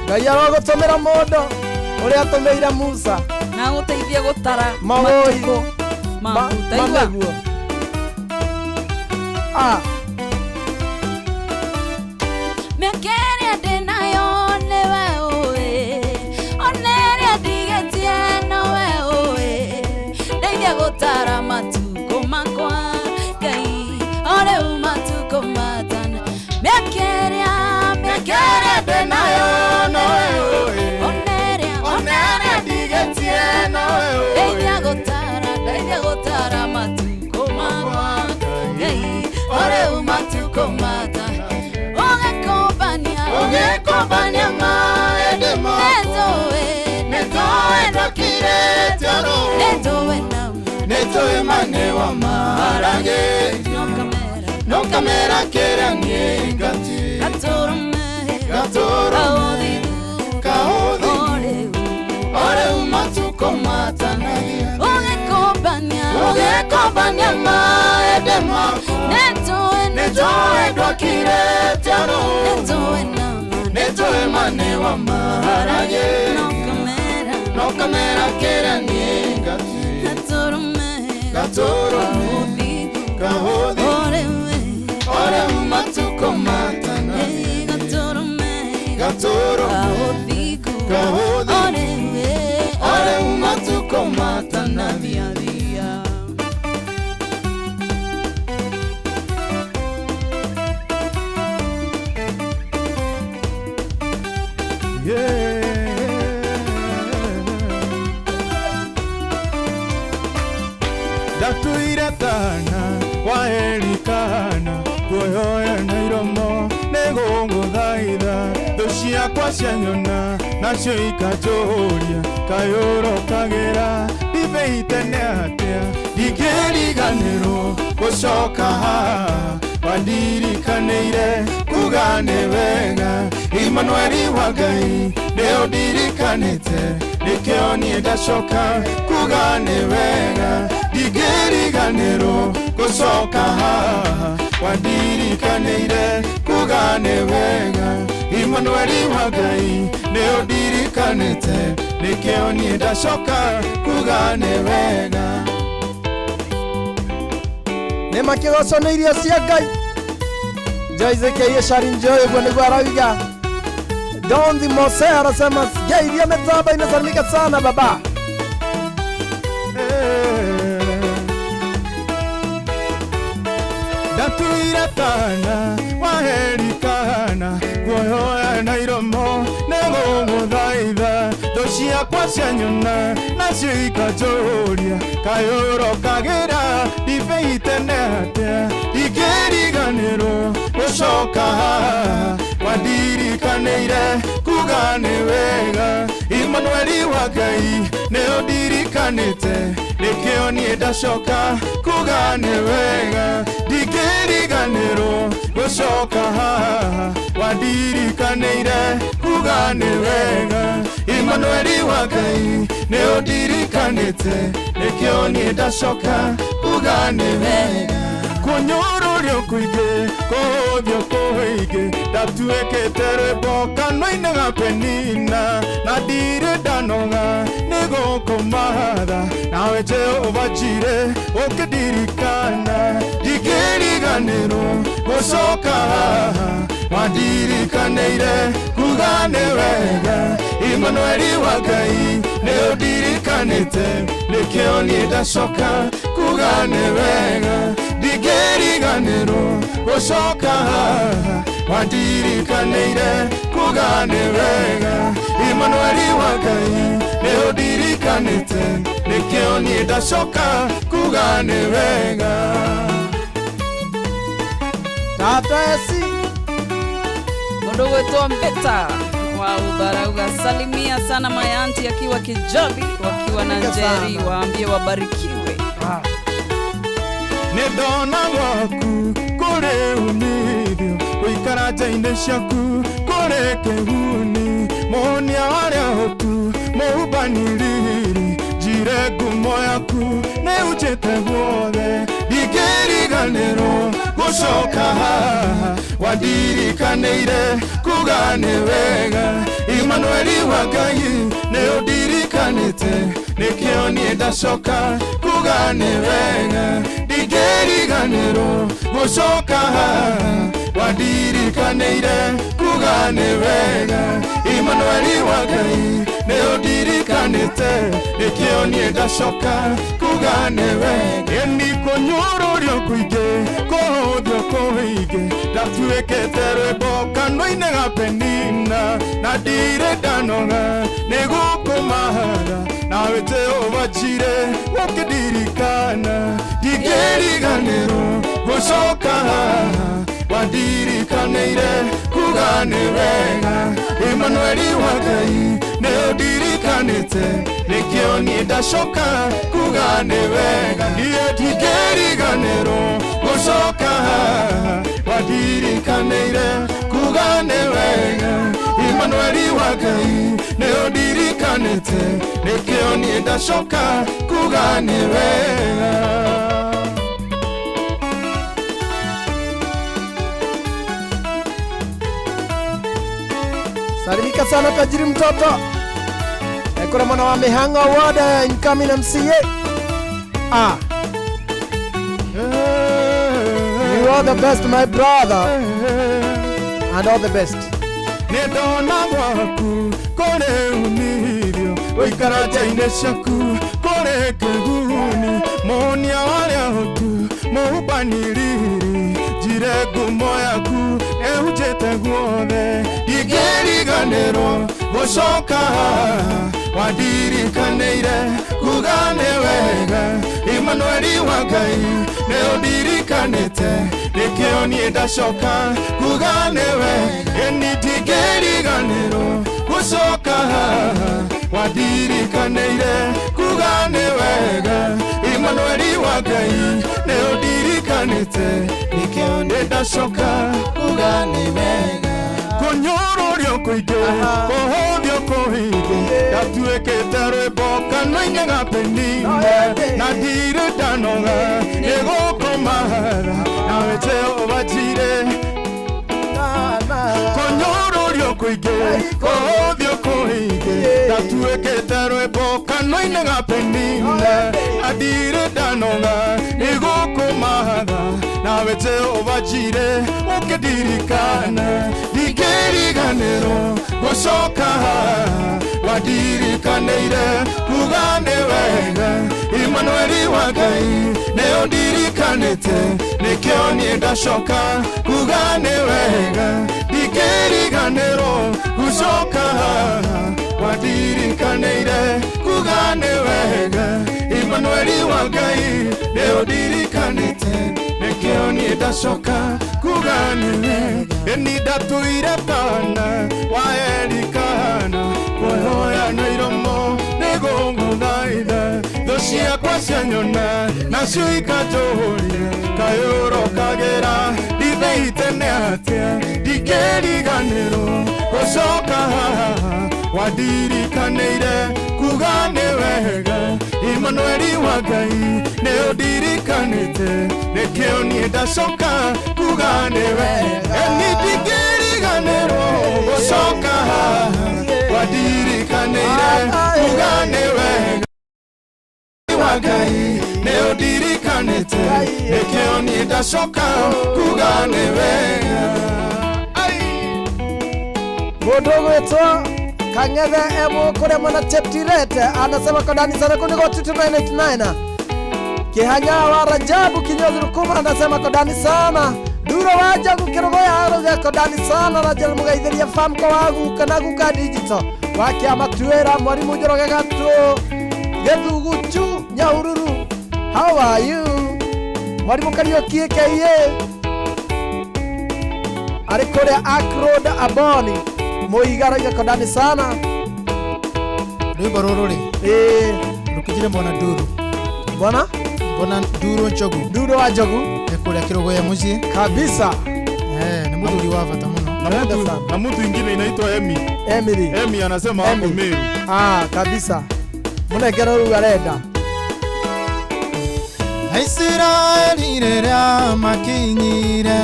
Ngai arogũtũmĩra mũndũ ũrĩa atũmĩire Musa na gũteithie gũtara mawũi matukũ maku taigua. Maguo ah. Mĩaka ĩrĩa ndĩnayo nĩwe ũĩ, ona ĩrĩa ndigĩtie nowe ũĩ, ndeithia gũtara matukũ makwa Ngai, o rĩu matukũ matana. Mĩaka ĩrĩa ndĩnayo nowe ũĩ, ona ĩrĩa ona ĩrĩa ndigĩtie nowe ũĩ, ndeithia gũtara, ndeithia gũtara matukũ makwa Ngai, o rĩu matukũ matana. Ũgĩkombania, ũgĩkombania maĩndĩ makwa, nĩtũĩ, nĩtũĩ ndũkirĩte ũrũ, nĩtũĩ nama, nĩtũĩ ma nĩ wamaragĩria, no kamera kĩrĩa niĩ ngatuĩka gatũrũme, gatũrũme kaũthingu o rĩu matukũ matanathiathia. Ũgĩkombania, ũgĩkombania maĩndĩ makwa, nĩtũĩ, nĩtũĩ ndwakirĩte ũrũ, nĩtũĩ nama, nĩtũĩ ma nĩ wamaragĩria, no kamera kĩrĩa niĩ ngatuĩka gatũrũme, gatũrũme kaũthingu o rĩu matukũ matanathiathia. Gatũrũme, gatũrũme kaũthingu o rĩu matukũ matanathiathia. Ndatuire tana waerikana kuoyoya na iromo nĩgũgũthaitha thũ ciakwa cianyona nacio ikanjũria kayũrokagĩra ndibei tene atĩa ndingĩriganĩrwo gũcoka haha wandirikanĩire kuga nĩ wega Imanueli wa Ngai nĩũndirikanĩte nĩkĩo niĩ ndacoka kuga nĩ wega ndingĩriganĩrwo gũcoka haha wandirikanĩire kuga nĩ wega Imanueli wa Ngai nĩũndirikanĩte nĩkĩo niĩ ndacoka kuga nĩ wega. Nĩ makĩgocwo nĩ irio cia Ngai. Joyce K Sharin Joy ũguo nĩguo arauga. Dondi Mose anasema sijairia mitamba inasalimika sana baba. Ndatuire tana waherikana kuoyoya na iromo nĩgũgũthaitha thũ ciakwa cianyona nacio ikanjũria kayũrokagĩra ndibei tene atĩa ndingĩriganĩrwo gũcoka haha wandirikanĩire kuga nĩ wega Imanueli wa Ngai nĩũndirikanĩte nĩkĩo niĩ ndacoka kuga nĩ wega ndingĩriganĩrwo gũcoka haha wandirikanĩire kuga nĩ wega Imanueli wa Ngai nĩũndirikanĩte nĩkĩo niĩ ndacoka kuga nĩ wega. Kũnyũrũrio kũingĩ kũhũthio kũingĩ ndatuĩkĩte rwĩmbo kanua-inĩ ga Penina na ndirĩ ndanoga nĩgũkũmatha nawe Jehova Njire ũkĩndirikana ndingĩriganĩrwo gũcoka haha wandirikanĩire kuga nĩ wega Imanueli wa Ngai nĩũndirikanĩte nĩkĩo niĩ ndacoka kuga nĩ wega ndingĩriganĩrwo gũcoka haha wandirikanĩire kuga nĩ wega Imanueli wa Ngai nĩũndirikanĩte nĩkĩo niĩ ndacoka kuga nĩ wega. Tata esi Mundu gwitwo Mbeta wa Ubarauga salimia sana mayanti akiwa Kijabi wakiwa na Njeri, waambie wabarikiwe. Nĩ ndona gwaku Kũrĩ umithio gũikara nja-inĩ ciaku kũrĩ kĩguni mũhonia warĩa hotu mũhumbani riri njire ngumo yaku nĩunjĩte guothe ndingĩriganĩrwo gũcoka haha wandirikanĩire kuga nĩ wega Imanueli wa Ngai nĩ ũndirikanĩte nĩkĩo niĩ ndacoka kuga nĩ wega ndingĩriganĩrwo gũcoka haha wandirikanĩire kuga nĩ wega Imanueli wa Ngai nĩ ũndirikanĩte nĩkĩo niĩ ndacoka kuga nĩ wega ĩni kũnyũrũrio kũingĩ kũhũthio kũingĩ ndatuĩkĩte rwĩmbo kanua-inĩ ga Penina na ndirĩ ndanoga nĩ gũkũmahatha nawe Jehova Njire ũkĩndirikana ndingĩriganĩrwo gũcoka haha wandirikanĩire kuga nĩ wega Imanueli wa Ngai nĩ ũndirikanĩte nĩkĩo niĩ ndacoka kuga nĩ wega niĩ ndingĩriganĩrwo gũcoka haha wandirikanĩire kuga nĩ wega Imanueli wa Ngai nĩ ũndirikanĩte nĩkĩo niĩ ndacoka kuga nĩ wega. Salimika sana tajiri mtoto. Ekora mwana wa Mihango Award incoming MCA. You are the best my brother. And all the best. Nĩndona gwaku kũrĩ umithio gũikara nja-inĩ ciaku kũrĩ kĩguni mũhonia warĩa hotu mũhumbani riri njire ngumo yaku ĩhunjĩte guothe ndingĩriganĩrwo gũcoka haha wandirikanĩire kuga nĩ wega Imanueli wa Ngai nĩ ũndirikanĩte nĩkĩo niĩ ndacoka kuga nĩ wega ĩni ndingĩriganĩrwo gũcoka haha wandirikanĩire kuga nĩ wega Imanueli wa Ngai nĩ ũndirikanĩte nĩkĩo niĩ ndacoka kuga nĩ wega kũnyũrũrio kũingĩ kũhũthio kũingĩ ndatuĩkĩte rwĩmbo kanua-inĩ ga Penina na ndirĩ ndanoga nĩ gũkũmahatha nawe Jehova Njire kũnyũrũrio kũingĩ kũhũthio kũingĩ ndatuĩkĩte rwĩmbo kanua-inĩ ga Penina na ndirĩ ndanoga nĩ gũkũmahatha nawe Jehova Njire ũkĩndirikana ndingĩriganĩrwo gũcoka haha wandirikanĩire kuga nĩ wega Imanueli wa Ngai nĩ ũndirikanĩte nĩkĩo niĩ ndacoka kuga nĩ wega ndingĩriganĩrwo gũcoka haha wandirikanĩire kuga nĩ wega Imanueli wa Ngai nĩ ũndirikanĩte nĩkĩo niĩ ndacoka kuga nĩ wega ĩni ndatũire kana wa Elikana kũhoya na iromo nĩgũgũthaitha thũ ciakwa cianyona nacio ikanjũria kaĩ ũrokagĩra ndithĩite nĩ atĩa ndingĩriganĩrwo gũcoka haha wandirikanĩire kuga nĩ wega Imanueli wa Ngai nĩ ũndirikanĩte nĩkĩo niĩ ndacoka kuga nĩ wega ĩni ndingĩriganĩrwo gũcoka haha wandirikanĩire kuga nĩ wega wa Ngai nĩ ũndirikanĩte nĩkĩo niĩ ndacoka kuga nĩ wega. Mũndũ ũgwĩtwo Kang'ethe emo kũrĩa mwana Cheptirete anasema kodani sana kuniko 2989. Kihanya wa Rajabu kinyozi Rukuma anasema kodani sana. Duro wa Jagu Kirogoya aroga kodani sana na jel mugaithiria famko wagu kana guka digital. Wa kiama tuera mwalimu Njoroge Gatu Githuguchu Nyahururu. How are you? Mwalimu Kariuki KA ari kũrĩa Akrod Aboni Muigara kodani sana. Rwimbo rũrũ rĩ rũkĩnjire mbona Nduru. Mbona? Mbona Nduru Njogu. Nduru wa Njogu. Kũrĩa Kĩrũgũya mũciĩ. Kabisa. Eh, nĩ mũthuri wa bata mũno. Na mtu ingine inaitwa Emi. Emily. Emi anasema wako Emi. Meru. Ah, kabisa. Mũnengere rĩu arenda. Aisiraeli rĩrĩa makinyire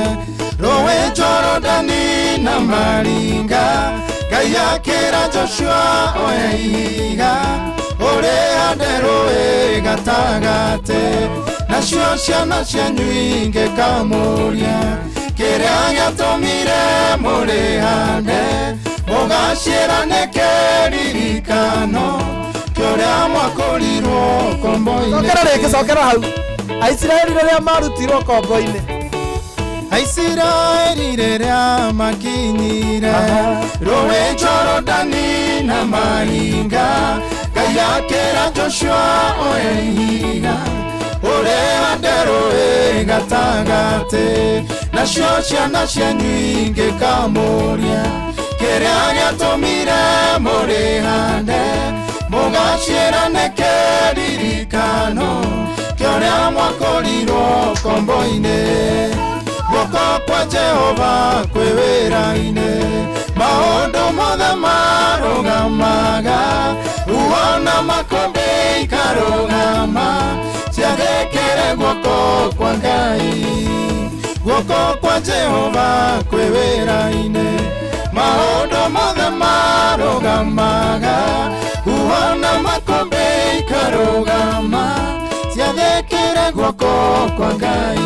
rũĩ Jorodani na maringa, Ngai akĩra Joshua oe ihiga ũrĩhande rũĩ gatagatĩ, nacio ciana cianyu ingĩkamũria kĩrĩa gĩatũmire mũrĩhande, mũgaciĩra nĩ kĩririkano kĩũrĩa mwakũrirwo kombo-inĩ. Cokera rĩngĩ, cokera hau. Aisiraeli rĩrĩa marutirwo kombo-inĩ. Aisiraeli rĩrĩa makinyire rũĩ Jorodani na maringa, Ngai akĩra Joshua oe ihiga ũrĩhande rũĩ gatagatĩ, nacio ciana cianyu ingĩkamũria kĩrĩa gĩatũmire mũrĩhande, mũgaciĩra nĩ kĩririkano kĩũrĩa mwakũrirwo kombo-inĩ. Guoko kwa Jehova kwĩ wĩra-inĩ, maũndũ mothe marũgamaga, ruo na makũmbĩ ikarũgama, ciathĩkĩre guoko kwa Ngai. Guoko kwa Jehova kwĩ wĩra-inĩ, maũndũ mothe marũgamaga, huho na makũmbĩ ikarũgama, ciathĩkĩre guoko kwa Ngai.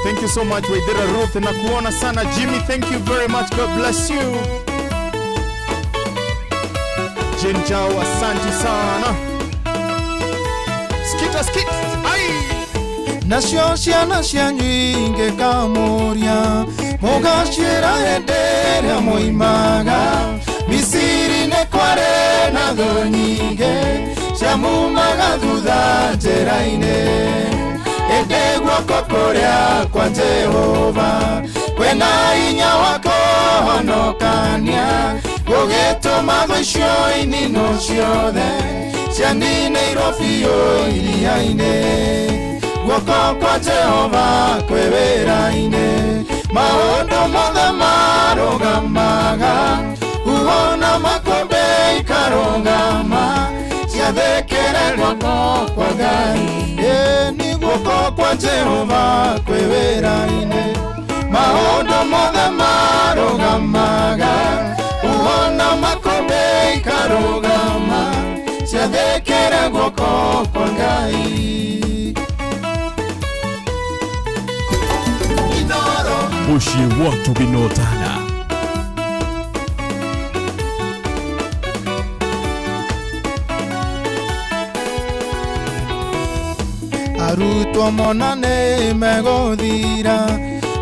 Thank you so much Waithera Ruth, na kuona sana Jimmy, thank you very much, God bless you. Jinjao, asante sana. Skita skit. Ai. Nacio ciana cianyu ingĩkamũria, mũgaciĩra hĩndĩ ĩrĩa moimaga Misiri nĩ kwarĩ na thũ nyingĩ ciamumaga thutha njĩra-inĩ, ĩndĩ guoko kũrĩa kwa Jehova kwĩna hinya wa kũhonokania, gũgĩtũma thũ icio ininwo ciothe cianinĩirwo biũ iria-inĩ. Guoko kwa Jehova kwĩ wĩra-inĩ, maũndũ mothe marũgamaga, huho na makũmbĩ ikarũgama, ciathĩkĩre guoko kwa Ngai. Ĩ, nĩ guoko kwa Jehova kwĩ wĩra-inĩ, maũndũ mothe marũgamaga, huho na makũmbĩ ikarũgama, ciathĩkĩre guoko kwa Ngai. Mũciĩ wa Tũginotana. Arutwo mona nĩ megũthira,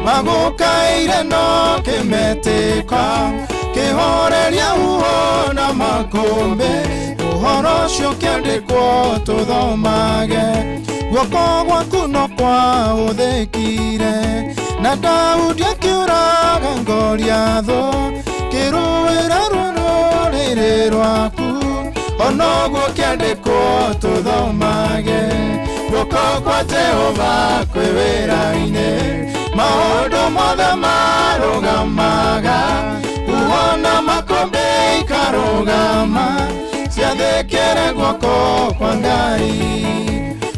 magũkaire no kĩmetĩka, kĩhoreria huho na makũmbĩ, ũhoro ũcio kĩandĩkwo tũthomage, guoko gwaku no kwahũthĩkire, na Daudi akĩũraga Goliathũ, kĩrũĩra rũrĩrĩ rwaku, onoguo kĩandĩkwo tũthomage, guoko kwa Jehova kwĩ wĩra-inĩ, maũndũ mothe marũgamaga, huho na makũmbĩ ikarũgama, ciathĩkĩre guoko kwa Ngai.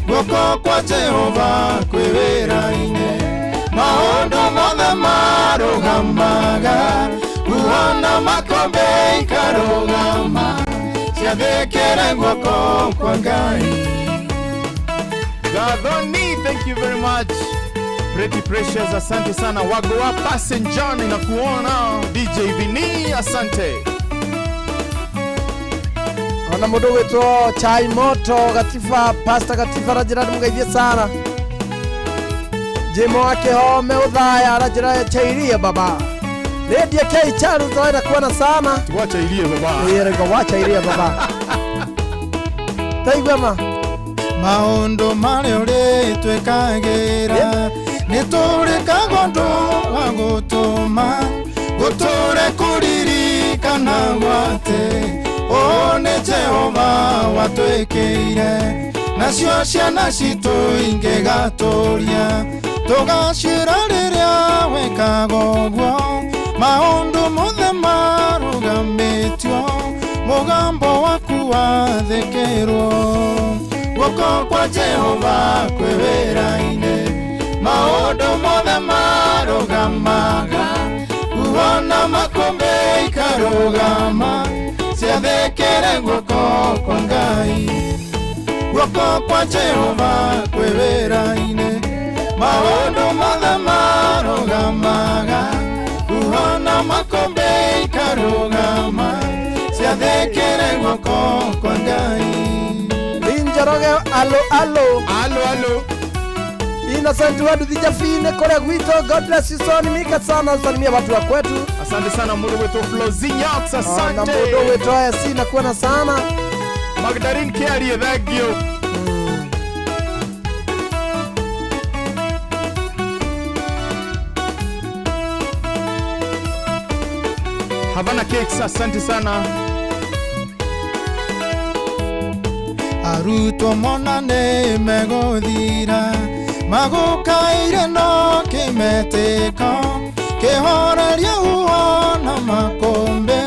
Guoko kwa Jehova kwĩ wĩra-inĩ, maũndũ mothe marũgamaga, huho na makũmbĩ ikarũgama, ciathĩkĩre guoko kwa Ngai. Gathoni, thank you very much. Pretty Precious, asante sana. Wagoa Passenger, ninakuona. DJ Vini, asante. Ona mundu gwitwo Chai Moto Gatifa, Pastor Gatifa aranjĩra ndĩmũgeithie sana. Jimo wa Kĩhome Ũthaya aranjĩra chairie baba. Lydia K Charles tũrenda kuona sana. Wacha irie baba. Ĩĩ, wacha irie baba. Taigua ma. Maũndũ marĩa ũrĩtwĩkagĩra nĩ tũrĩkaga ũndũ wa gũtũma gũtũre kũririkana gwatĩ ũũ nĩ Jehova watwĩkĩire, na Nacio ciana citũ ingĩgatũria tũgacĩra rĩrĩa wĩkaga ũguo maũndũ mothe marũgamĩtio mũgambo waku wathĩkĩrwo guoko kwa Jehova kwĩ wĩra-inĩ maũndũ mothe marũgamaga kuona makũmbĩ ikarũgama ciathĩkĩre guoko kwa Ngai guoko kwa Jehova kwĩ wĩra-inĩ maũndũ mothe marũgamaga kuona makũmbĩ ikarũgama ciathĩkĩre guoko kwa Ngai. Njoroge alo alo alo alo Innocent wadu dijafine kore gwito. God bless you son mika sana salimia watu wa kwetu. Asante sana mundu wetu Flozinyax, asante. Na mundu wetu haya sina kuona sana Magdalene Kiarie, thank you. Havana Cakes, asante sana. Arutwo mona nĩ megũthira magũkaire no kĩmetĩko kĩhorerie huho na makũmbĩ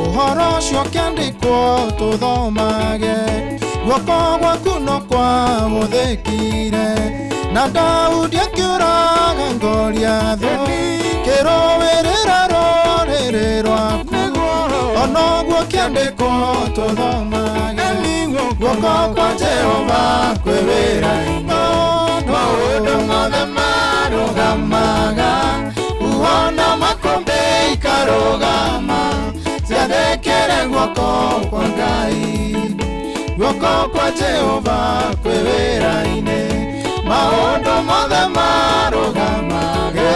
ũhoro ũcio kĩandĩkwo tũthomage guoko gwaku no kwahũthĩkire na Daudi akĩũraga Goliathũ kĩrũĩrĩra rũrĩrĩ rwaku onoguo kĩandĩkwo tũthomage guoko kwa Jehova kwĩ wĩra-inĩ maũndũ mothe marũgamaga kuona makũmbĩ ikarũgama ciathĩkĩre guoko kwa Ngai guoko kwa Jehova kwĩ wĩra-inĩ maũndũ mothe marũgamage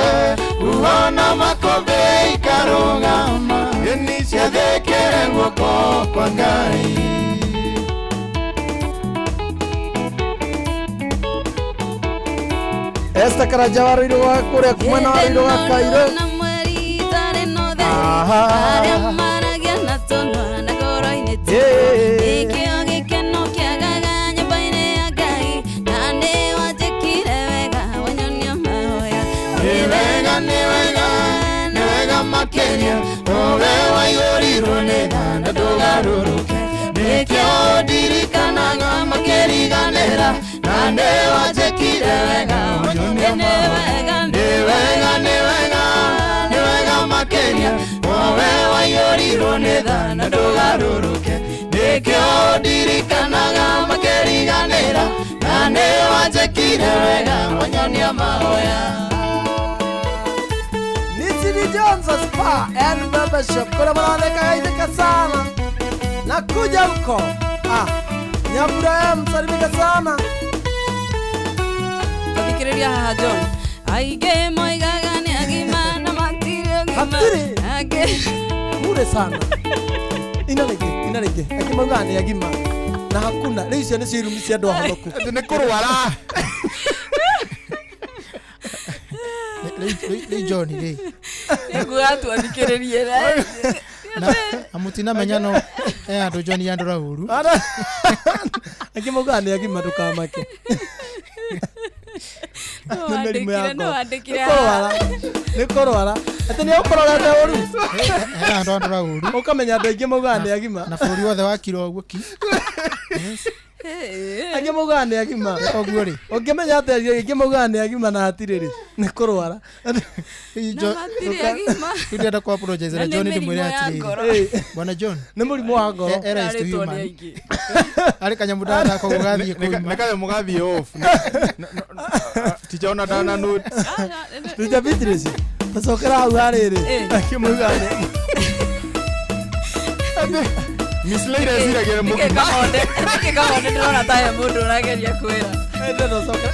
kuona makũmbĩ ikarũgama ciathĩkĩre guoko kwa Ngai. Esta Karaja wa kuria kumana wa Ruiru wa Kairo. Nĩkĩo ndirikanaga makĩriganĩra na nĩwanjĩkire wega nĩ wega nĩ wega nĩ wega nĩ wega makĩria owe waiyũrirwo nĩ tha na ndũgarũrũke nĩkĩo ndirikanaga makĩriganĩra na nĩwanjĩkire wega wanyonia mahoya. Nitini Jones Spa and Barbershop kuna mwanadeka ideka sana nakuja huko. Nyabura msalimika sana. Tathikiriria haha John. Aige moigaga ni agima na matiri agima. Age. Bure sana. Inarege. Akimauga ni agima. Na hakuna. Rĩu icio nĩcio irumi cia andũ ahonoku. Atĩ nĩ kũrwara. Rĩu John rĩ. Nĩguo atwathikĩrĩrie. Na amutina menya no andũ John yandora ũru. Akimauga ni agima ndũkamake. No mĩrimũ ya ngoro. Nĩ kũrwara. Atĩ nĩ ũkũrorete ũru. Andũ andora ũru. Ũkamenya andũ aingĩ maugaga nĩ agima. Na bũrũri wothe wakira ũguo ki. Angĩ maugaga nĩ agima. Ũguo rĩ. Ũngĩmenya atĩ aingĩ maugaga nĩ agima na hatirĩ rĩ. Nĩ kũrwara. Na matirĩ agima. Ndĩrenda kũ apologize na John ndĩmwĩre atĩrĩrĩ. Bwana John. Nĩ mũrimũ wa ngoro. Era is to human. Arĩ kanyamũ ndathaka ũguo gathiĩ kũima. Nĩ kanyamũ gathiĩ off. Ticha ona ndana note. Ticha Beatrice. Tũcokera hau harĩrĩ. Akĩmauga nĩ. Miss Lady eciragia mũkima. Nĩkĩ kahonde ndĩrona ta he mũndũ ũrageria kwĩra.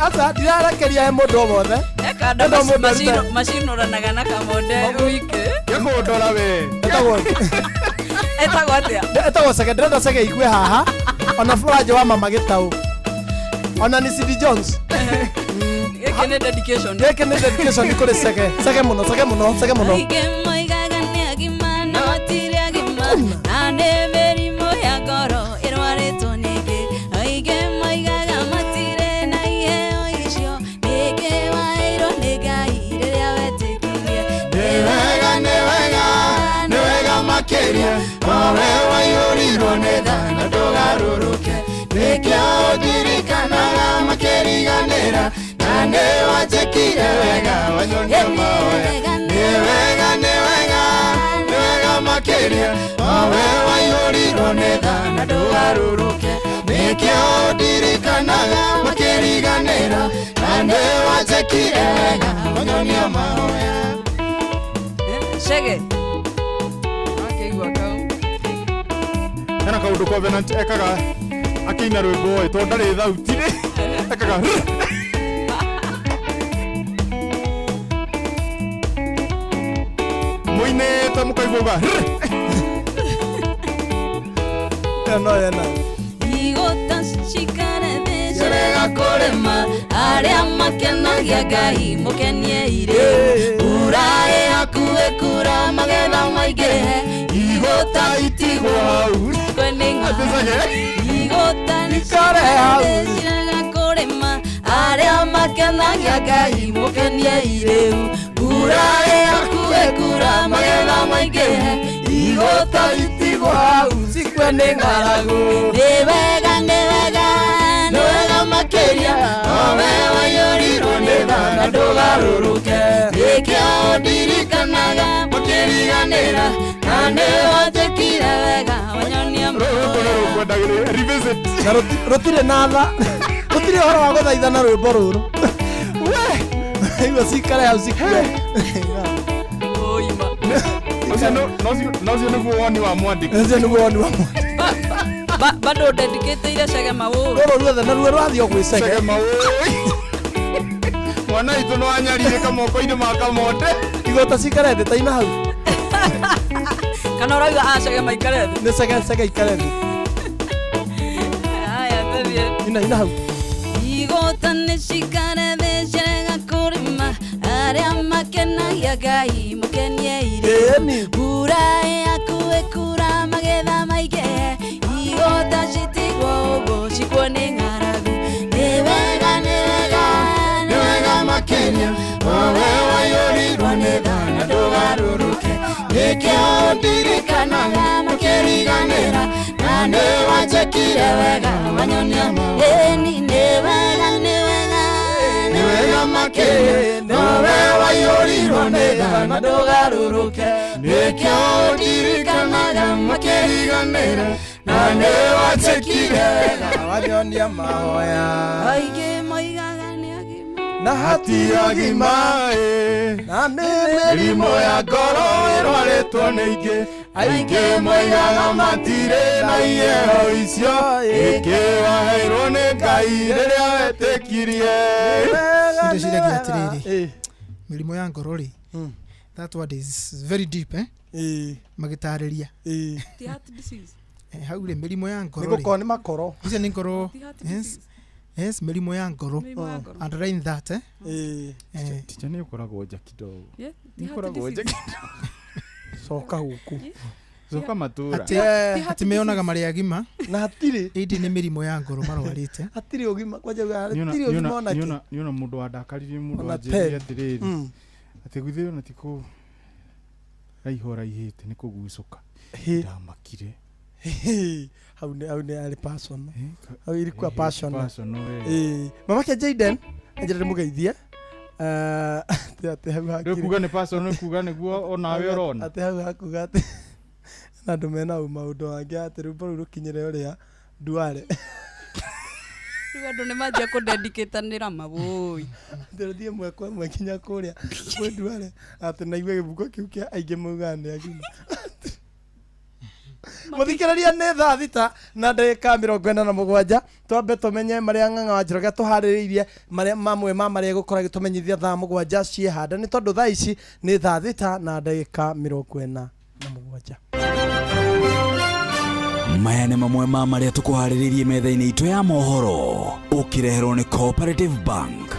Aca ndirarekeria he mũndũ o wothe. Eka macinũranaga na kamonde wiki. Gĩkũndora we. Etagwo atĩa? Etagwo Sege, ndĩrenda Sege igue haha. Ona Florence wa mama Gĩtaũ. Ona ni CD Jones. Gĩkĩ nĩ dedication. Gĩkĩ nĩ dedication kũrĩ Sege. Sege mũno, Sege mũno, Sege mũno. Aingĩ moigaga nĩ agima na matirĩ agima. Na nĩ mĩrimũ ya ngoro ĩrwarĩtwo ningĩ. Aingĩ moigaga Owe waiyũrirwo nĩ tha na ndũgarũrũke. Nĩkĩo ndirikanaga makĩriganĩra, na nĩ wanjĩkire wega wanyonia mahoya. Nĩ wega, nĩ wega, nĩ wega makĩria. Owe waiyũrirwo nĩ tha na ndũgarũrũke. Nĩkĩo ndirikanaga makĩriganĩra, na nĩ wanjĩkire wega wanyonia mahoya. Chege. Akĩigua kau. Hena kaũndũ Covenant ekaga akĩina rwĩmbo ĩ tondũ ndarĩ thauti rĩ ekaga mũinĩte mũkaigua uga Ĩyo no yena. Igota cikare thĩ cirega kũrĩma, arĩa makenagia Ngai mũkenie irĩ. Mbura ĩ hakuhĩ kura magetha maingĩhe, igota itigwo hau kwene ng'aragu. Igota Ikare hau. cirega kũrĩma, arĩa makenagia Ngai mũkenie irĩu. Mbura ĩ hakuhĩ kura magetha maingĩhe, igota itigwo hau cikue nĩ ng'aragu. Nĩ wega, nĩ wega, nĩ wega makĩria. Owe waiyũrirwo nĩ tha na ndũgarũrũke. Nĩkĩo ndirikanaga makĩriganĩra, na nĩ wanjĩkire wega wanyonia rũkwendagĩrĩ revisit. Na rũtirĩ na tha, rũtirĩ ũhoro wa gũthaithana rwĩmbo rũrũ. We igua cikare hau cikue. Oima. Ũcio no ũcio nĩguo woni wa mwandĩki. Ũcio nĩguo woni wa mwandĩki. Bado dedicate Chege maũĩ. Rũrũ ruothe naruo rwathiĩ o gwĩ Chege. Chege maũĩ. Mwana witũ nĩ wanyarirĩka moko-inĩ ma Kamonde. Igota cikare thĩ ta ina hau. Kana ũrauga a Chege maikare thĩ? Nĩ Chege, Chege ikare thĩ. Haya tũthiĩ. Ina, ina hau. Igota nĩ cikare thĩ cirega kũrĩma, arĩa makenagia Ngai mũkenie irĩ. Ĩni. Mbura ĩ hakuhĩ kura magetha maingĩhe, igota citigwo ũguo cikwo nĩ ng'aragu. Nĩ wega, nĩ wega, nĩ wega makĩria. Owe waiyũrirwo nĩ tha na ndũgarũrũke. Nĩkĩo ndirikanaga makĩriganĩra, na nĩ wanjĩkire wega wanyonia maũndũ. Ĩni nĩ wega, nĩ wega, nĩ wega makĩria. Owe waiyũrirwo nĩ tha na ndũgarũrũke. Nĩkĩo ndirikanaga makĩriganĩra, na nĩ wanjĩkire wega wanyonia mahoya. Aingĩ moigaga nĩ agima na hatirĩ agima ĩ, na nĩ mĩrimũ ya ngoro ĩrwarĩtwo nĩ ingĩ. Aingĩ moigaga matirĩ na iheo icio, ĩkĩ waheirwo nĩ Ngai rĩrĩa wetĩkirie. Ndĩciragia atĩrĩrĩ, mĩrimũ ya ngoro rĩ, that word is very deep, eh? Magĩtarĩria. Ti heart disease. Hau rĩ, mĩrimũ ya ngoro Nĩ rĩ. gũkorwo nĩ makoro. Icio nĩ ngoro. Ti heart Yes. disease. Yes, mĩrimũ ya ngoro. Mĩrimũ ya ngoro. Underline that, eh? Ticha nĩ ũkoragwo nja kidogo. Yeah, ti Nĩ heart ũkoragwo nja disease. kidogo. Coka gũkũ. Coka matũra. Atĩ meonaga marĩ agima. Na hatirĩ. Ĩndĩ nĩ mĩrimũ ya ngoro marwarĩte. Hatirĩ ũgima, kwanja uga hatirĩ ũgima ona kĩ. Nĩona mũndũ wandakaririe mũndũ Ona wanjĩrire ten. atĩrĩrĩ, atĩ gwithĩ ona ti kũ raiha ũraihĩte nĩ kũgucũka. Ndamakire. Hau nĩ, hau nĩ arĩ personal. Hau ilikuwa personal. Personal, eh. Mamake Jaden, anjĩra ndĩmũgeithie. Atĩ hau Rĩu hakiri. kuga nĩ personal, kuga nĩguo onawe ũrona. Atĩ hau hakuga atĩ na andũ mena maũndũ mangĩ atĩ rwĩmbo rũu rũkinyĩre ũrĩa Duale. Rĩu andũ nĩ manjia kũdedicatanĩra mabũi. Atĩ rũthiĩ ĩmwe kwa ĩmwe nginya kũrĩa kwĩ Duale, atĩ naigue gĩbuko kĩu kĩa aingĩ maugaga nĩ agima. Mũthikĩrĩria nĩ thaa 6 na ndagĩka 47. Twambe tũmenye marĩa Ng'ang'a wa Njoroge tũharĩrĩirie, marĩa mamwe ma marĩa egũkorwo agĩtũmenyithia thaa 7 ciĩhanda, nĩ tondũ thaa ici nĩ thaa 6 na ndagĩka 47. Maya nĩ mamwe ma marĩa tũkũharĩrĩirie metha-inĩ itũ ya mohoro, ũkĩreherwo nĩ Cooperative Bank.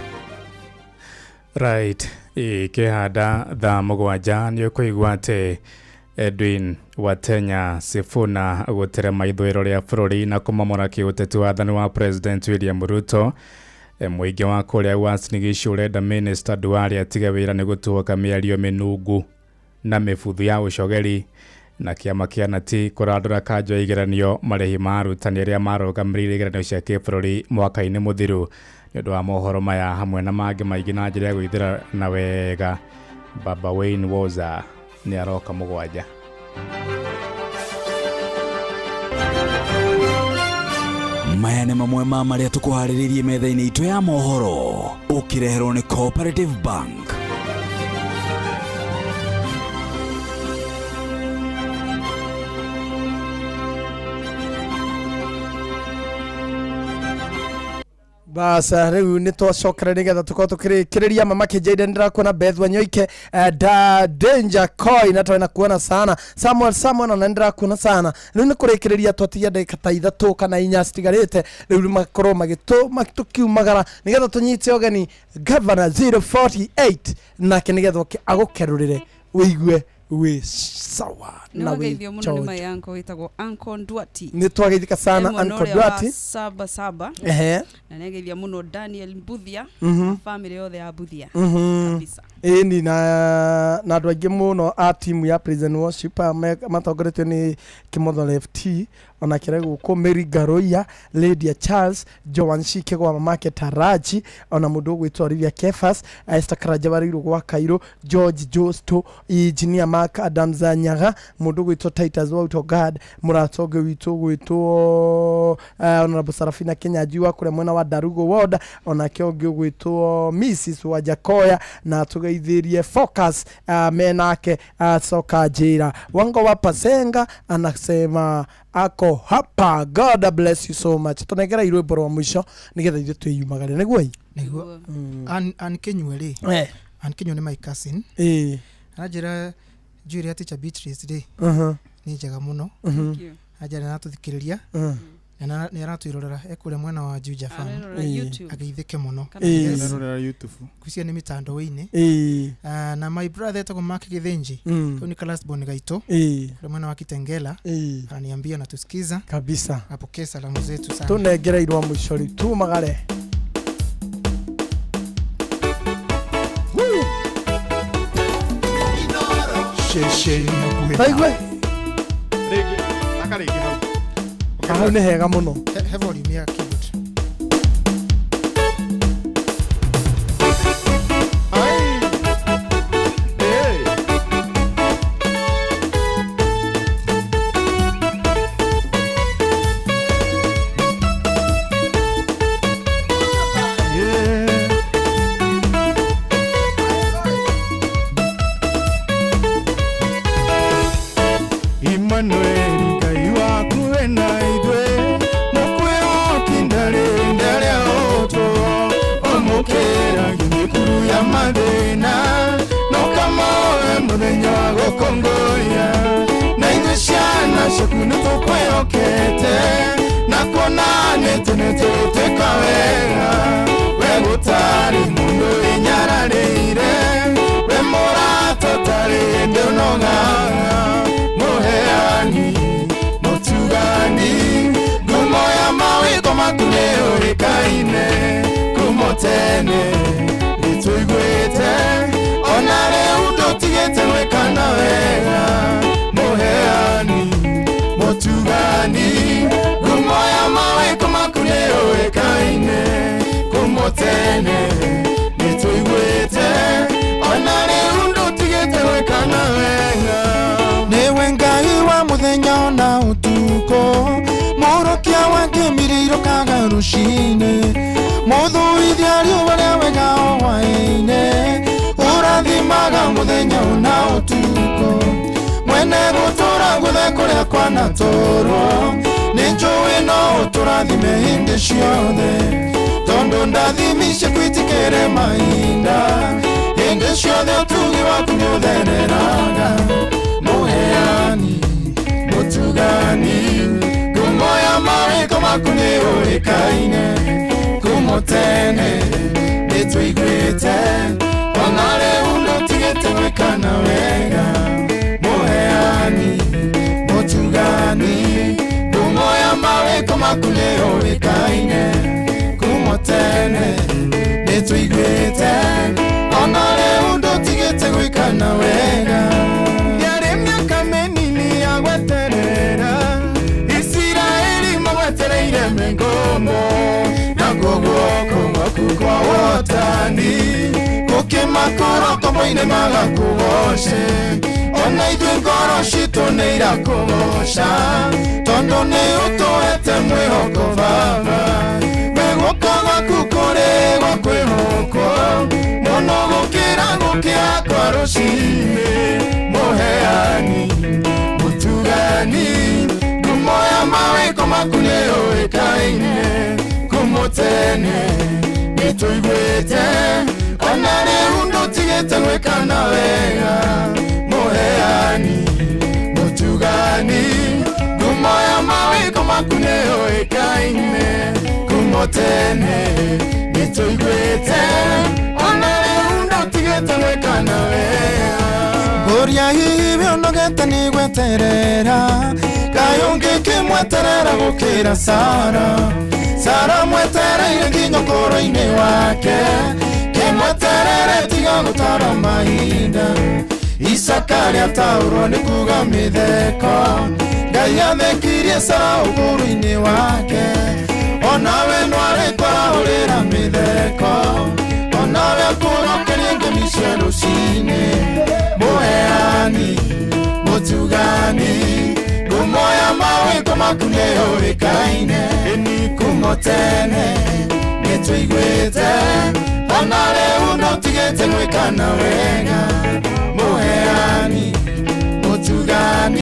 Right, ikĩhanda thaa 7 nĩ ũkũigua atĩ Edwin Watenya Sifuna gũterema ithũĩro rĩa bũrũri na kũmomora kĩũteti wathani wa President William Ruto. Mũingĩ wa kũrĩa Uasin Gishu ũrenda Minister Duale atige wĩra nĩ gũtuoka mĩario mĩnungu na mĩbuthu ya ũcogeri. Na kĩama kĩa nati kũrandũra kanjo ya igeranio marĩhi ma arutani arĩa marũgamĩrĩire igeranio cia kĩbũrũri mwaka-inĩ mũthiru. Nĩ ũndũ wa mohoro maya hamwe na mangĩ maingĩ na njĩra ya gwĩthĩra na wega, Baba Wayne Woza nĩ aroka 7. Maya nĩ mamwe ma marĩa tũkũharĩrĩirie metha-inĩ itũ ya mohoro, ũkĩreherwo nĩ Cooperative Bank. Basa rĩu nĩ twacokera nĩgetha tũkorwo tũkĩrĩkĩrĩria mama Kĩnjaide. Nĩndĩrakuona Beth Wanyoike, da Danger Coin na twena kuona sana Samuel Samuel, na nĩndĩrakuona sana. Rĩu nĩ kũrĩkĩrĩria twatigia ndagĩka ta 3 kana 4 citigarĩte, rĩu makorwo magĩtũkiumagara nĩgetha tũnyite ũgeni Governor 048 nake nĩgetha oke agũkerũrĩre wĩigue wĩ sawa na wĩ Nĩwageithio mũno nĩ my uncle wĩtagwo Uncle Ndwati. Nĩ twageithĩka sana Uncle Ndwati. Saba saba. Ehe. Na nĩageithia mũno Daniel Mbuthia na family yothe ya Mbuthia. Kabisa. Ĩni na andũ aingĩ mũno a timu ya Praise and Worship matongoretio nĩ Kĩmotho Left, ona kĩrĩa gũkũ Mary Garoia, Lydia Charles, Joan Shike gwa mamake Taraji, ona mũndũ ũgwĩtwo Olivia Kefas, Esther Karanja warĩirwo gwa Kairũ, George Josto, Engineer Mark Adams Nyaga, mũndũ ũgwĩtwo Titus wa Autoguard, mũrata ũngĩ witũ ũgwĩtwo Honorable Sarafina Kinyanjui wa kũrĩa mwena wa Darugo Ward, onake ũngĩ ũgwĩtwo Mrs Wajakoya, na tũgeithĩrie Focus menake soka njĩra Wango wa Pasenga anasema ako hapa. God bless you so much. Tunegera irwimbo rwa mwisho nigetha ithuĩ twĩyumagare nĩguo nĩguo. Ann Kinyua rĩ, Ann Kinyua nĩ my cousin. Anjĩra Julia teacher Beatrice rĩ nĩ njega mũno. Anjĩra nĩaratũthikĩrĩria na nĩaratwĩrorera ekũrĩa mwena wa Juja Farm, ageithĩke mũno. Ararorera YouTube. Kucia nĩ mitandao-inĩ. Na my brother etagwo Mark Githinji, kau ni last born gaitũ kũrĩa mwena wa Kitengela, ananiambia natusikiza kabisa, apokee salamu zetu sana. Tunengera irwa mwisho rĩu tumagare. Taigue rĩngĩ akarĩngĩ hau hau nĩ hega mũno. He volume ya keyboard. Emmanuel Ngai waku wena ithuĩ, mũkwĩhoki ndarĩ ũtũ, ũmũkĩra mĩkuru ya mathĩna, no kamoe mũthenya wa gũkũngũiya. Na ithuĩ ciana ciaku nĩtũkwĩhokete, na kuona nĩ tene tũgũtuĩka wega. We gũtarĩ mũndũ wĩnyararĩire, we mũrata ũtarĩ hĩndĩ ũnogaga, mũheani mũtugani, ngumo ya mawĩko maku nĩyũĩkaine kuma tene nĩtũiguĩte, ona rĩu ndũtigĩte gwĩkana wega. Mũheani mũtugani, ngumo ya mawĩko maku nĩyũĩkaine kuma tene nĩtũiguĩte, ona rĩu ndũtigĩte gwĩkana wega. Nĩwe Ngai wa mũthenya ona ũtukũ, mũrokia wa kĩmĩrĩiro kaga rũcinĩ, mũthũithia riũa rĩa wega o hwaĩ-inĩ, ũrathimaga mũthenya ona ũtukũ. Mwene gũtũra guothe kũrĩa kwanatũrwo, nĩ njũĩ no ũtũrathime hĩndĩ ciothe, tondũ ndathimi ciaku itikĩrĩ mahinda, hĩndĩ ciothe ũtugi waku nĩũthereraga. Mũheani mũtugani, ngumo ya mawĩko maku nĩyũĩkaine kuma tene nĩtũiguĩte, ona rĩu ndũtigĩte gwĩkana wega. Mũheani mũtugani, ngumo ya mawĩko maku nĩyũĩkaine kuma tene nĩtũiguĩte, ona rĩu ndũtigĩte gwĩkana wega. Yarĩ mĩaka mĩnini ya Mũheani gũkĩmakũroko moine magakũgoce ona ithuĩ ngoro citũ nĩ irakũgoca tondũ nĩ ũtũhete mwĩhoko baba wĩ guoko gwaku kũrĩ gwa kwĩhokwo mũno gũkĩra gũkĩa kwa rũcinĩ mũheani mũtugani ngumo ya mawĩko maku nĩ yũĩkaine kumũtene nĩtũiguĩte ona rĩu ndũtigĩte gwĩka na wega mũheani mũtugani ngumo ya mawĩko maku nĩ yũĩkaine kumũtene nĩtũiguĩte ona rĩu ndũtigĩte gwĩka na wega ngũria hihi wĩonogete nĩ gweterera Ngai ũngĩkĩmweterera gũkĩra Sara Sara mwetereire nginya ũkũrũ-inĩ wake kĩmweterere tiga gũtara mahinda Isaka rĩataũrwo nĩ kuga mĩtheko Ngai athekirie Sara ũkũrũ-inĩ wake onawe nwarĩkwarahũrĩra mĩtheko onawe akũrokerie ngemi cia rũcinĩ mũheani mũtugani ngumo ya mawĩko maku nĩ yũĩkaine kumo tene nĩtũiguĩte ona rĩu ndũtigĩte gwĩka na wega